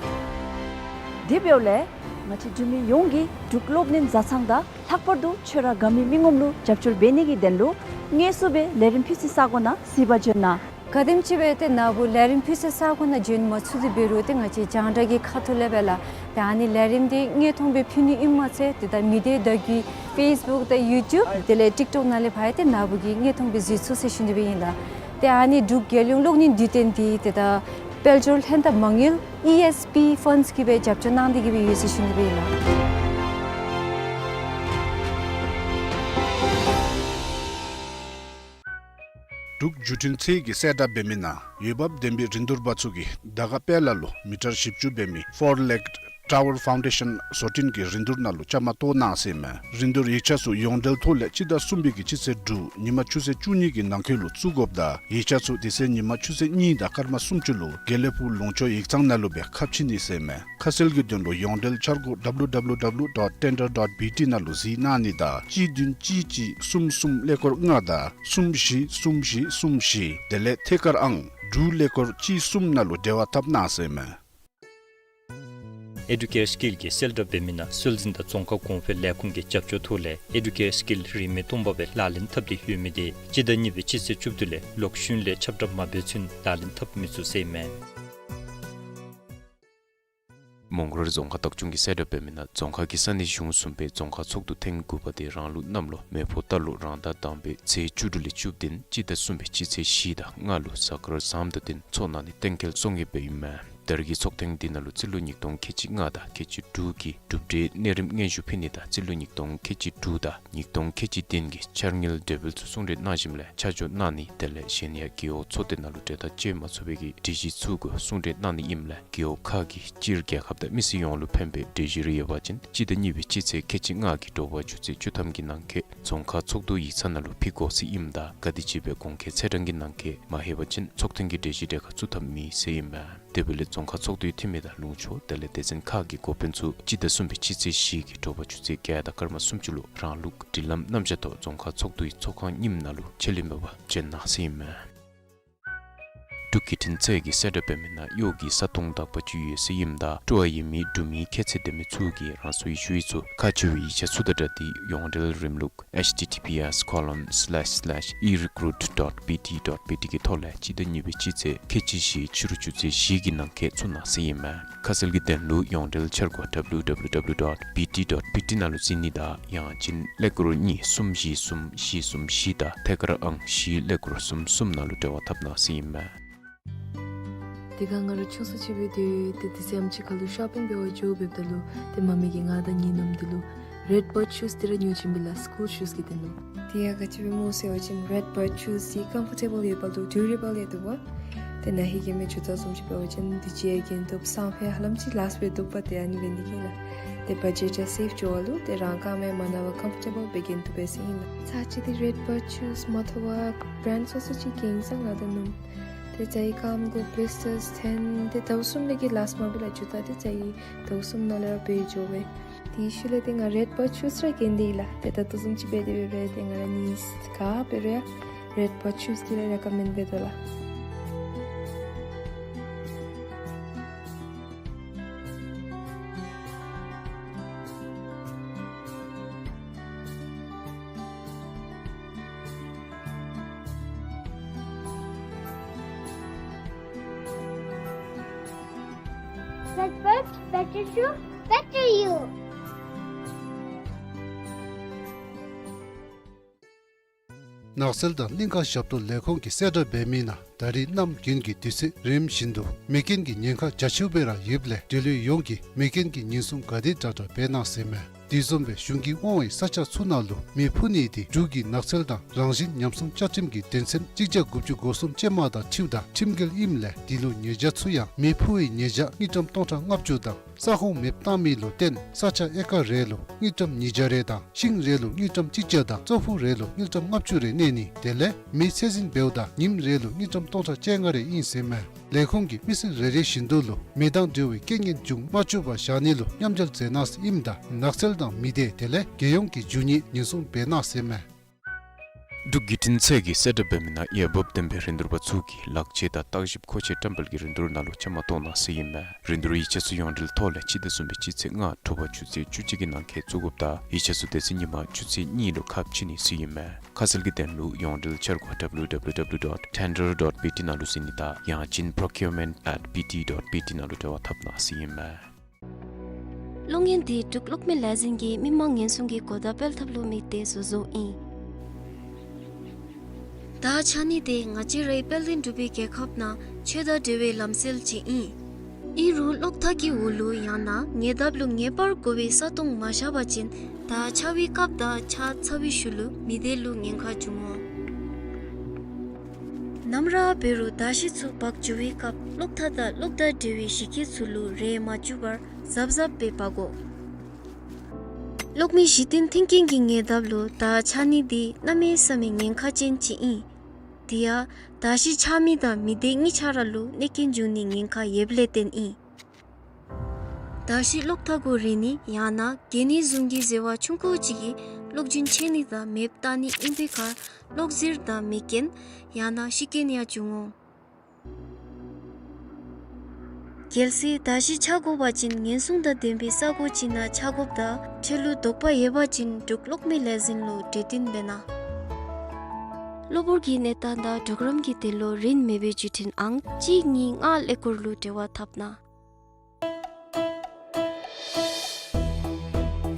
དེ་འབདཝ་ལས་ང་བཅས་འབྲུག་མི་ཡོངས་ཀྱིས་འབྲུག་གློག་བརྙན་བཟའ་ཚང་དང་ལྷག་པར་དུ་ཁྱོད་ར་དགའ་མི་མི་ངོམ་ལུ་རྒྱབ་སྐྱོར་འབད་ནི་གི་དོན་ལུ་དངོས་སུ་སྦེ་ལས་རིམ་ཕུལ་སའི་ས་གོ་ནང་གཟིགས་པར་འབྱོན་གནང་། ག་དེམ་ཅིག་སྦེ་ཏེ་ནཱ་བུ་ལས་རིམ་ཕུལ་སའི་ས་གོ་ནང་འབྱོན་མ་ཚུགས་ཏེ་འབད་རུང་ཏེ་ང་བཅས་རྒྱང་བསྒྲགས་ཀྱི་ཁ་ཐུག་ལས་སྦེ་ལགས། ཏེ་ཨ་ནི་ལས་རིམ་འདི་དངོས་མཐོང་སྦེ་ཕུལ་ནི་ཨིནམ་མ་ཚད་ཏེ་ད་མི་སྡེ་བརྡ་བརྒྱུད་ཕེསི་བུཀ་དང་ཡུ་ཊུབ་དེ་ལས་ཊིཀ་ཊོཀ་ནང་ལས་ཕར་ཡང་ཏེ་ནཱ་བུ་གིས་དངོས་མཐོང་སྦེ་གཟིགས་ཚུགས་ཟེར་ཞུ་ནི་སྦེ་ཨིན་ལགས། ཏེ་ཨ་ནི་འབྲུག་རྒྱལ་ཡོངས་གློག་བརྙན་དུས་སྟོན་འདི་ཏེ་ད་དཔལ་འབྱོར་ལྷན་ཐབས་མ་དངུལ་ཨི་ཨེསི་པི་ཕཱནཌསི་གིས་སྦེ་རྒྱབ་སྐྱོར་གནང་སྟེ་གིས་སྦེ་ཡོད་ཟེར་ཞུ་ནི་སྦེ་ཨིན་ལགས། འབྲུག་བརྒྱུད་འཕྲིན་ཚད་ཀྱི་གསལ་བསྒྲགས་འབད་མི་ནང་འོས་འབབ་ལྡན་པའི་རིན་བསྡུར་པ་ཚུ་གིས་དར་དཀར་དཔལ་ལ་ལུ་མི་ཊར་བཞི་བཅུ་འབད་མི་ཕོར་ལེག་ཊ་ཝར་ཕའུན་ཌེ་ཤཱན་བཟོ་སྐྲུན་གྱི་རིན་བསྡུར་ནང་ལུ་བཅའ་མར་གཏོགས་གནང་ཟེར་ཨིན་མས། རིན་བསྡུར་ཡིག་ཆ་ཚུ་ཡོངས་འབྲེལ་ཐོག་ལས་སྤྱི་ཟླ་གསུམ་པའི་གི་སྤྱི་ཚེས་དྲུག་ཉིན་མ་ཆུ་ཚོད་བཅུ་གཉིས་ཀྱི་ནང་འཁོད་ལུ་བཙུགས་དགོཔ་དང་ཡིག་ཆ་ཚུ་དེ་ཚེ་ཉིན་མ་ཆུ་ཚོད་གཉིས་དང་སྐར་མ་སུམ་ཅུ་ལུ་དགེ་ལེགས་ཕུག་ལུང་ཕྱོགས་ཡིག་ཚང་ནང་ལུ་སྦེ་ཁ་ཕྱེ་ནི་ཟེར་ཨིན་མས། ཁ་གསལ་གྱི་དོན་ལུ་ཡོངས་འབྲེལ་འཆར་སྒོ་ཌབ་ལུ་ཌབ་ལུ་ཌབ་ལུ་ཌོཊ་ཊེན་ཌར་ཌོཊ་བི་ཊི་ནང་ལུ་གཟིགས་གནང་ནི་དང་གཅིག་བདུན་གཅིག་གཅིག་གསུམ་གསུམ་ཀླད་ཀོར་ལྔ་དང་གསུམ་བཞི་གསུམ་བཞི་གསུམ་བཞི་དེ་ལས་ཐད་ཀར་ཨང་དྲུག་ཀླད་ཀོར་གཅིག་གསུམ་ནང་ལུ་འབྲེལ་བ་འཐབ་གནང་ཟེར་ཨིན་མས། ཨེ་ཌུ་ཀེར་སི་ཀིལ་གྱི་གསལ་བསྒྲགས་འབད་མི་ནང་སྲོལ་འཛིན་དང་རྫོང་ཁ་གོང་འཕེལ་ལས་ཁུངས་ཀྱི་རྒྱབ་སྐྱོར་ཐོག་ལས་ཨེ་ཌུ་ཀེར་སི་ཀིལ་རིན་མེད་སྟོང་པ་སྦེ་ལག་ལེན་འཐབ་སྟེ་ཡོད་མི་དེ་སྤྱི་ཟླ་གཉིས་པའི་སྤྱི་ཚེས་བཅུ་བདུན་ལས་ལོག་ཤུལ་ལས་ཁྱབ་བསྒྲགས་མ་འབད་ཚུན་ལག་ལེན་འཐབ་མི་ཚུགས་ཟེར་ཨིན་མས། མོང་སྒར་རྫོང་ཁག་བདག་སྐྱོང་གིས་གསལ་བསྒྲགས་འབད་མི་ནང་རྫོང་ཁག་གི་ས་གནས་གཞུང་གསུམ་པའི་རྫོང་ཁག་ཚོགས་འདུ་ཐེངས་དགུ་པ་དེ་རང་ལུགས་གནམ་ལོ་མེ་ཕོ་རྟ་ལོ་རང་ཟླ་དང་པའི་ཚེས་བཅུ་དྲུག་ལས་བཅུ་བདུན་སྤྱི་ཟླ་གསུམ་པའི་སྤྱི་ཚེས་བཞི་དང་ལྔ་ལུ་གཟའ་སྐར་བཟང་དང་བསྟུན་ཚོགས་གནང་ནི་གཏན་འཁེལ་སོང་ཡོདཔ་ཨིན་མས། ད་རེས་ཀྱི་ཚོགས་ཐེངས་འདི་ནང་ལུ་རྩིས་ལོ་ཉིས་སྟོང་ཁལ་གཅིག་ལྔ་དང་ཁལ་གཅིག་དྲུག་གི་གྲུབ་འབྲས་གནས་རིམ་སྙན་ཞུ་ཕུལ་ནི་དང་རྩིས་ལོ་ཉིས་སྟོང་ཁལ་གཅིག་དྲུག་དང་ཉིས་སྟོང་ཁལ་གཅིག་བདུན་གྱི་འཆར་དངུལ་གྲོས་འབུལ་ཚུ་གསུང་གྲོས་གནང་ཞིནམ་ལས་ཆ་འཇོག་གནང་ནི་དེ་ལས་གཞན་ཡང་རྒེད་འོག་ཚོགས་སྡེ་ནང་ལུ་གྲོས་ཐག་བཅད་མ་ཚུགས་པའི་གྲོས་གཞི་ཚུ་གུ་གསུང་གྲོས་གནང་ནི་ཨིནམ་ལས་རྒེད་འོག་ཁག་གིས་སྤྱིར་རྒྱལ་ཁབ་དང་མི་སེར་ཡོངས་ལུ་ཕན་པའི་གྲོས་གཞི་རེ་ཡོད་པ་ཅིན་སྤྱི་ཟླ་གཉིས་པའི་སྤྱི་ཚེས་ཁལ་གཅིག་ལྔ་གི་དྲོ་པ་ཆུ་ཚོད་བཅུ་ཐམ་གྱི་ནང་འཁོད་རྫོང་ཁག་ཚོགས་འདུ་ཡིག་ཚང་ནང་ལུ་ཕུལ་དགོ་ཟེར་ཨིནམ་ད་ག་དེམ་ཅིག་སྦེ་གོང་འཁོད་ཚེས་གྲངས་ཀྱི་ནང་འཁོད་མ་ལྷོད་པ་ཅིན་ཚོགས་ཐེངས་ཀྱི་གྲོས་གཞི་གྲལ་ཁར་བཙུགས་ཐབས་མེད་ཟེར་ཨིན་མས། དེ་འབདཝ་ལས་རྫོང་ཁག་ཚོགས་འདུའི་འཐུས་མི་དང་ལུང་ཕྱོགས་དེ་ལས་སྡེ་ཚན་ཁག་གི་འགོ་དཔོན་ཚུ་སྤྱི་ཟླ་གསུམ་པའི་སྤྱི་ཚེས་བཞི་གི་དྲོ་པ་ཆུ་ཚོད་བརྒྱད་དང་སྐར་མ་སུམ་ཅུ་ལུ་རང་ལུགས་སྒྲིག་ལམ་རྣམ་གཞག་ཐོག་རྫོང་ཁག་ཚོགས་འདུའི་ཚོགས་ཁང་རྙིངམ་ནང་ལུ་ཆད་ལུས་མེད་པར་འབྱོན་གནང་ཟེར་ཨིན་མས། འབྲུག་བརྒྱུད་འཕྲིན་ཚད་ཀྱིས་གསལ་བསྒྲགས་འབད་མི་ནང་གཡོག་གི་ས་སྟོང་དག་པ་ཅིག་ཡོད་ཟེར་ཨིནམ་ད་སྤྲོ་བ་ཡོད་མི་འབྲུག་མི་ཁྱད་ཚད་ལྡན་མི་ཚུ་གིས་རང་སོའི་ཞུ་ཡིག་ཚུ་ཁག་ཆེ་བའི་ཡིག་ཆ་ཚུ་དང་སྦྲགས་ཏེ་ཡོངས་འབྲེལ་རིམ་ལུགས་H T T P S colon slash slash e recruit dot B T dot B T གི་ཐོག་ལས་སྤྱི་ཟླ་གཉིས་པའི་སྤྱི་ཚེས་ཁལ་གཅིག་བཞི་ཕྱི་རུ་ཆུ་ཚོད་བཞི་གི་ནང་འཁོད་བཙུགས་གནང་ཟེར་ཨིན་མས། ཁ་གསལ་གྱི་དོན་ལུ་ཡོངས་འབྲེལ་འཆར་སྒོ་W W W dot B T dot B T ནང་ལུ་གཟིགས་ནི་དང་ཡང་ཅིན་ཀླད་ཀོར་གཉིས་གསུམ་བཞི་གསུམ་བཞི་གསུམ་བཞི་དང་ཐད་ཀར་ཨང་བཞི་ཀླད་ཀོར་གསུམ་གསུམ་ནང་ལུ་འབྲེལ་བ་འཐབ་གནང་ཟེར་ཨིན་མས། དེ་སྒང་ང་ར་ཆུང་སུ་ཅིག་འབད་དེ་དེ་དུས་ཚོད་ཨམ་ཅིག་ཁ་ལུ་ཤོ་པིང་འབད་བར་འགྱོ་འབདཝ་ད་ལུ་ཏེ་མ་མི་གིས་ང་དང་ངེའི་ནུམོ་དེ་ལུ་Redbird shoes དེ་ར་ཉོ་བྱིན་པས་ལགས། སི་ཀུལ་ཤུསི་གི་དོན་ལུ། དེ་ཡང་ག་ཅི་སྦེ་སྨོ་ཟེར་བ་ཅིན་Redbird shoes དེ་ཀམ་ཕོར་ཊེ་བཱལ་ཡོདཔ་ལུ་ཌུ་རེ་བཱལ་ཡང་འདུག་པ། ཏེ་ནཱ་ཧེ་གི་མི་ཇུ་ཏ་བཟུམ་ཅིག་འབད་བ་ཅིན་དུས་ཅི་ཡང་གྱོན་བཏུབ། སང་ཕོད་ཧ་ལམ་ཅིག་ལཱསཊ་འབད་བཏུབ་པ། ཏེ་ཨ་ནི་འབད་ནི་གིས་ལགས། ཏེ་བ་ཇེཊ་ཡང་སེབ་འགྱོ་བ་ལུ་ཏེ་རང་དཀར་མེན་མ་ན་བར་ཀམ་ཕོར་ཊེ་བཱལ་སྦེ་གྱོན་བཏུབ་པས་ཟེར་ཨིན་ལགས། ཚར་ཅིག་ཏེ་Redbird shoes མ་ཐོབ་པར་བྲེནཌ་སོ་སོ་ཅིག་གྱོན་ས་ང་དང་ནུམོ། ཏེ་ཚར་ཡི་རྐངམ་གུ་བི་ལིས་ཊརསི་ཐོན། ཏེ་ཟླཝ་གསུམ་ལས་ཀྱི་ལཱསཊ་མ་འབད་ལགས། ཇུ་ཏ་དེ་ཚར་ཡི་ཟླཝ་གསུམ་ནང་ལས་ར་བུད་འགྱོ་བས། དེའི་ཤུལ་ལས་ཏེ་ང་Redbird shoes ར་གྱོན་ཏེ་ཡོད་ལགས། ཏེ་ད་ལྟོ་བཟུམ་ཅིག་འབད་དེ་འབད་རུང་ཏེ་ང་ར་ནི་ག་འབད་རུང་ཡང་Redbird shoes དེ་ར་རེ་ཀོ་མེནཌ་འབད་དོ་ལགས། Redbird, better shoe, better you. ནགས་ཚལ་དང་གླིང་ཁ་ཞབས་ཏོག་ལས་ཁུངས་ཀྱིས་གསལ་བསྒྲགས་འབད་མི་ནང་ད་རིས་གནམ་དགུན་གྱི་དུས་ཚོད་རིམ་བཞིན་དུ་མེ་རྐྱེན་གྱི་ཉེན་ཁ་རྒྱ་ཆེཝ་སྦེ་ར་ཡོདཔ་ལས་འབྲེལ་ཡོད་ཡོངས་ཀྱིས་མེ་རྐྱེན་གྱི་ཉེན་སྲུང་ག་དེ་དྲག་དྲག་འབད་གནང་ཟེར་མས། དེ་བཟུམ་སྦེ་གཞུང་གིས་དབང་བའི་ས་ཆ་ཚུ་ནང་ལུ་མེ་འཕུ་ནི་དེ་འབྲུག་གི་ནགས་ཚལ་དང་རང་བཞིན་ཉམས་སྲུང་བཅའ་ཁྲིམས་ཀྱི་དོན་ཚན་གཅིག་བརྒྱ་དགུ་བཅུ་གོ་གསུམ་ཅན་མ་དང་འཁྲིལཝ་ད་ཁྲིམས་འགལ་ཨིནམ་ལས་དེ་ལུ་ཉེས་བྱ་ཚུ་ཡང་མེ་འཕུ་བའི་ཉེས་བྱ་དངུལ་ཀྲམ་སྟོང་ཕྲག་ལྔ་བཅུ་དང་ས་ཁོངས་མེདཔ་བཏང་མི་ལུ་བརྟེན་ས་ཆ་ཨེ་ཀར་རེ་ལུ་དངུལ་ཀྲམ་ཉིས་བརྒྱ་རེ་དང་ཤིང་རེ་ལུ་དངུལ་ཀྲམ་གཅིག་བརྒྱ་དང་ཙོག་ཕུག་རེ་ལུ་དངུལ་ཀྲམ་ལྔ་བཅུ་རེ་གནས་ནི་དེ་ལས་མེ་ཚད་འཛིན་འབདཝ་ད་ཉིམ་རེ་ལུ་དངུལ་ཀྲམ་སྟོང་ཕྲག་བཅོ་ལྔ་རེ་ཨིན་ཟེར་མས། ལས་ཁུངས་ཀྱིས་མི་སེར་རེ་རེ་བཞིན་དུ་ལུ་མེ་དང་འབྲེལ་བའི་རྐྱེན་ངན་འབྱུང་མ་བཅུག་པར་བཞག་ནི་ལུ་མཉམ་འབྲེལ་མཛད་གནང་ཟེར་ཨིནམ་ད་ནགས་ཚལ་དང་མི་སྡེ་དེ་ལས་རྒྱལ་ཡོངས་ཀྱི་རྒྱུ་ནོར་ཉེན་སྲུང་འབད་གནང་ཟེར་མས། འབྲུག་བརྒྱུད་འཕྲིན་ཚད་ཀྱིས་གསལ་བསྒྲགས་འབད་མི་ནང་འོས་འབབ་ལྡན་པའི་རིན་བསྡུར་པ་ཚུ་གིས་ལག་ཆས་དང་བརྟག་ཞིབ་མཁོ་ཆས་བཀྲམ་སྤེལ་གྱི་རིན་བསྡུར་ནང་ལུ་བཅའ་མར་གཏོགས་གནང་ཟེར་ཨིན་མས། རིན་བསྡུར་ཡིག་ཆ་ཚུ་ཡོངས་འབྲེལ་ཐོག་ལས་སྤྱི་ཟླ་གསུམ་པའི་སྤྱི་ཚེས་ལྔ་དྲོ་པ་ཆུ་ཚོད་བཅུ་གཅིག་གི་ནང་འཁོད་བཙུགས་དགོཔ་དང་ཡིག་ཆ་ཚུ་དེ་ཚེ་ཉིན་མ་ཆུ་ཚོད་གཉིས་ལུ་ཁ་ཕྱེ་ནི་ཟེར་ཨིན་མས། ཁ་གསལ་གྱི་དོན་ལུ་ཡོངས་འབྲེལ་འཆར་སྒོ་W W W dot tender dot B T ནང་ལུ་གཟིགས་ནི་དང་ཡང་ཅིན་procurement at B T dot B T ནང་ལུ་འབྲེལ་བ་འཐབ་གནང་ཟེར་ཨིན་མས། གློག་བརྙན་འདི་འབྲུག་གློག་མེ་ལས་འཛིན་གྱིས་མི་མང་ཉེན་སྲུང་གི་གོ་བརྡ་སྤེལ་ཐབས་ལུ་དམིགས་ཏེ་བཟོ་བཟོཝ་ཨིན། དར་འཕྱར་ནི་དེ་ང་བཅས་རའི་དཔལ་ལྡན་འབྲུག་པའི་རྒྱལ་ཁབ་ནང་ཆོས་དང་འབྲེལ་བའི་ལམ་སྲོལ་ཅིག་ཨིན། ཨིན་རུང་གློག་ཐག་གི་འོག་ལུ་ཡང་ན་ཉེ་འདབས་ལུ་ངེས་པར་དགོ་པའི་ས་སྟོང་མ་བཞག་པ་ཅིན་དར་འཕྱར་བའི་སྐབས་དང་འཕྱར་ཚར་བའི་ཤུལ་ལུ་མི་སྡེ་ལུ་ཉེན་ཁ་འབྱུང་འོང་། ནམ་ར་འབད་རུང་དར་ཤིང་ཚུ་འབག་འགྱོ་བའི་སྐབས་གློག་ཐག་དང་གློག་དང་འབྲེལ་བའི་གཞི་སྐྱེས་ཚུ་ལུ་རེག་མ་བཅུག་པར་གཟབ་གཟབ་སྦེ་འབག་དགོ། གློག་མེ་གཞི་རྟེན་མཐུན་རྐྱེན་གྱི་ཉེ་འདབས་ལུ་དར་འཕྱར་ནི་དེ་གནམ་མེད་ས་མེད་ཉེན་ཁ་ཅན་ཅིག་ཨིན། དེ་ཡང་དར་ཤིང་འཕྱར་མི་དང་མི་སྡེ་གཉིས་ཆ་ར་ལུ་གནོད་རྐྱེན་འབྱུང་ནིའི་ཉེན་ཁ་ཡོདཔ་ལས་བརྟེན་ཨིན། དར་ཤིང་གློག་ཐག་གུ་རེག་ནི་ཡང་ན་གྱོན་ནི་བཟུམ་གྱི་ཟེར་བ་ཆུང་ཀུ་ཅིག་གིས་གློག་རྒྱུན་ཆད་ནི་དང་མེདཔ་བཏང་ནི་ཨིན་པའི་ཁར་གློག་ཟིལ་དང་མེ་རྐྱེན་ཡང་ན་ཤི་རྐྱེན་ཡང་འབྱུང་འོང་། གལ་སྲིད་དར་ཤིང་འཕྱར་དགོ་པ་ཅིན་ཉེན་སྲུང་དང་ལྡན་པའི་ས་གོ་ཅིག་ནང་འཕྱར་དགོཔ་དང་འཕྱར་ལུགས་དོགས་པ་ཡོད་པ་ཅིན་འབྲུག་གློག་མེ་ལས་འཛིན་ལུ་གྲོས་བསྟུན་འབད་གནང་། གློ་བུར་གྱི་གནས་སྟངས་དང་གྲོགས་རམ་གྱི་དོན་ལུ་རིན་མེད་པའི་བརྒྱུད་འཕྲིན་ཨང་གཅིག་གཉིས་ལྔ་ཀླད་ཀོར་ལུ་འབྲེལ་བ་འཐབ་གནང་།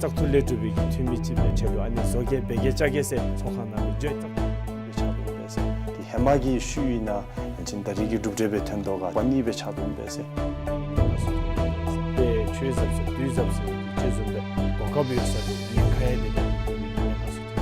ཚོགས་འཐུ་ལས་གྲུབ་པའི་གི་འཐུས་མི་ཅིག་སྦེ་ཁྲལ་ལུ་ཨ་ནི་བཟོ་བཀོད་འབད་གེ་བཅའ་གེ་ཟེར་ཚོགས་ཁང་ནང་ལུ་བརྗོད་བཏང་སྦེ་ཆགས་འདུག་པས་ཟེར། ཏེ་ཧེ་མ་གི་ཤུལ་ཨིན་ན་ང་བཅས་ད་རེས་ཀྱི་གྲུབ་འབྲས་སྦེ་ཐོན་དོ་ག་པ་ནི་སྦེ་ཆགས་འདུག་པས་ཟེར། ཏེ་ཆོས་ཟབ་ཟེར་དུས་ཟབ་ཟེར་ཅིག་བཟུམ་སྦེ་གོ་སྐབས་ཡོད་ས་ལུ་ཉེན་ཁ་ཡང་དེ་ལས་ཉེན་ཁ་སུ་ཐོན་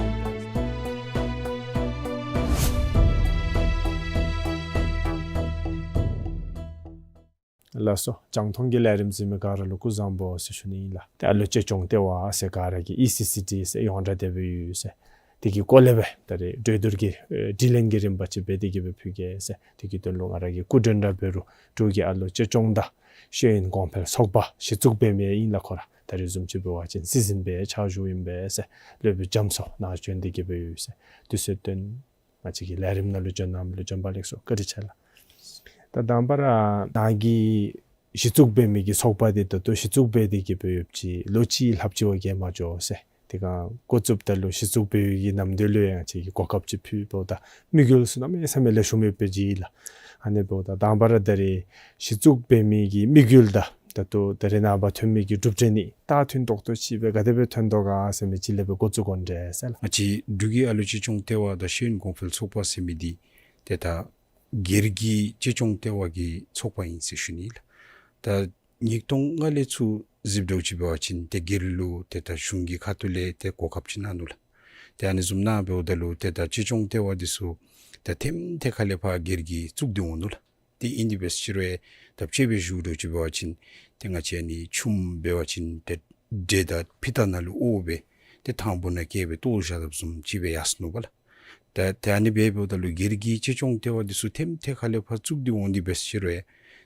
ལགས་སོ། རྒྱང་མཐོང་གི་ལས་རིམ་གཟིགས་མི་ག་ར་ལུ་སྐུ་གཟུགས་བཟང་པོ་ཟེར་ཞུ་ནི་ཨིན་ལགས། ཏེ་ཨ་ལོ་ཅེ་ཅོང་ལྟེ་བ་ཟེར་ག་ར་གིས་ཨི་སི་སི་ཌི་ཟེར་ཡོངས་གྲགས་དེ་སྦེ་ཡོད་ཟེར། དེ་གི་སྐོར་ལས་སྦེ་ད་རེས་གྲོས་བསྡུར་གྱི་ཨེ་དྲི་ལན་གྱི་རིམ་པ་ཅིག་སྦེ་དེ་གི་སྦེ་ཕུལ་གེ་ཟེར། དེ་གི་དོན་ལུ་ང་ར་གི་སྐུ་མགྲོན་ར་འབད་རུང་འབྲུག་གི་ཨ་ལོ་ཅེ་ཅོང་དང་ཤེས་ཡོན་གོང་འཕེལ་ཚོགས་པ་གཞི་བཙུགས་འབད་མི་ཨིན་ལགས། ཁོ་ར་ད་རེས་བཟུམ་ཅིག་འབད་བ་ཅིན་སྲིད་འཛིན་སྦེ་ཕྱག་ཞུཝ་ཨིན་པས་ཟེར། སློབ་དཔོན་རྒྱ་མཚོ་ནཱ་བྱོན་དེ་གི་སྦེ་ཡོད་ཟེར། དུས་ཚོད་བཏོན་ང་བཅས་ཀྱི་ལས་རིམ་ནང་ལུ་བྱོན་གནང་མི་ལུ་བྱོན་པ་ལེགས་སོ། བཀའ་དྲིན་ཆེ་ལགས། ད་དང་པ་ར་ནཱ་གི་གཞི་བཙུགས་འབད་མི་གི་ཚོགས་པ་འདི་ད་ལྟོ་གཞི་བཙུགས་འབད་དེ་གི་སྦེ་ཡོདཔ་ཅིག་ལོ་གཅིག་ལྷགཔ་ཅིག་བ་བརྒལ་མ་འགྱོ་ཟེར། དེ་སྒང་འགོ་བཙུགསཔ་ད་ལུ་གཞི་བཙུགས་འབད་བའི་གི་ནམ་དུས་ལུ་ཡང་ང་བཅས་ཀྱིས་གོ་སྐབས་ཅིག་ཕུལ་འབདཝ་ད་དམིགས་ཡུལ་ཚུ་གནམ་མེད་ས་མེད་ལེགས་ཤོམ་ཡོདཔ་སྦེ་མཇལ་ཡི་ལགས། ཨ་ནི་འབདཝ་ད་དང་པ་ར་ད་རེས་གཞི་བཙུགས་འབད་མི་གི་དམིགས་ཡུལ་དང་ད་ལྟོ་ད་རེས་ནངས་པ་ཐོན་མི་གི་གྲུབ་འབྲས་གཉིས་ད་མཐུན་ཏོག་ཏོ་ཅིག་སྦེ་ག་དེ་སྦེ་ཐོན་དོ་ག་ཟེར་མི་ཅིག་ལས་སྦེ་འགོ་བཙུགས་དགོ་འདྲས་ཟེར་ལགས། ང་བཅས་འབྲུག་གི་ཨ་ལོ་ཅེ་ཅོང་ལྟེ་བ་དང་ཤེས་ཡོན་གོང་འཕེལ་ཚོགས་པ་ཟེར་མི་འདི་ཏེ་ད་སྒེར་གྱི་ཅེ་ཅོང་ལྟེ་བ་གི་ཚོགས་པ་ཨིན་ཟེར་ཞུ་ནི་ལགས། ད་ཉིས་སྟོང་ལྔ་ལས་ཚུར་གཟིགས་འགྱོ་ཅིག་འབད་བ་ཅིན་ཏེ་སྒེར་ལུ་ཏེ་ད་གཞུང་གི་ཁ་ཐུག་ལས་ཏེ་གོ་སྐབས་ཅིག་གནང་ནུག་ལགས། ཏེ་ཨ་ནི་བཟུམ་གནང་འབདཝ་ད་ལུ་ཏེ་ད་ཅེ་ཅོང་ལྟེ་བ་འདི་ཚུ་ད་ཐེམ་ཐད་ཁ་ལས་ཕར་སྒེར་གྱིས་བཙུགས་ཏེ་འོང་ནུག་ལགས། ཏེ་ཨིན་དེ་འབད་ཟེར་རུང་ད་དཔྱེ་སྦེ་ཞུ་འགྱོ་ཅིག་འབད་བ་ཅིན་ཏེ་ང་བཅས་ཨ་ནི་ཆུམ་འབད་བ་ཅིན་ཏེ་འདྲེ་དང་ཕུ་ཐག་ནང་ལུ་འོ་སྦེ་ཏེ་ཐང་བུ་ནང་བཀལ་སྦེ་བཏོག་བཞག་དཔ་བཟུམ་ཅིག་སྦེ་ཡར་སོ་ནུག་པ་ལགས། ད་ཏེ་ཨ་ནི་སྦེ་འབདཝ་ད་ལུ་སྒེར་གྱི་ཅེ་ཅོང་ལྟེ་བ་འདི་ཚུ་ཐེམ་ཐད་ཁ་ལས་ཕར་བཙུགས་ཏེ་འོང་དེ་འབད་ཟེར་རུང་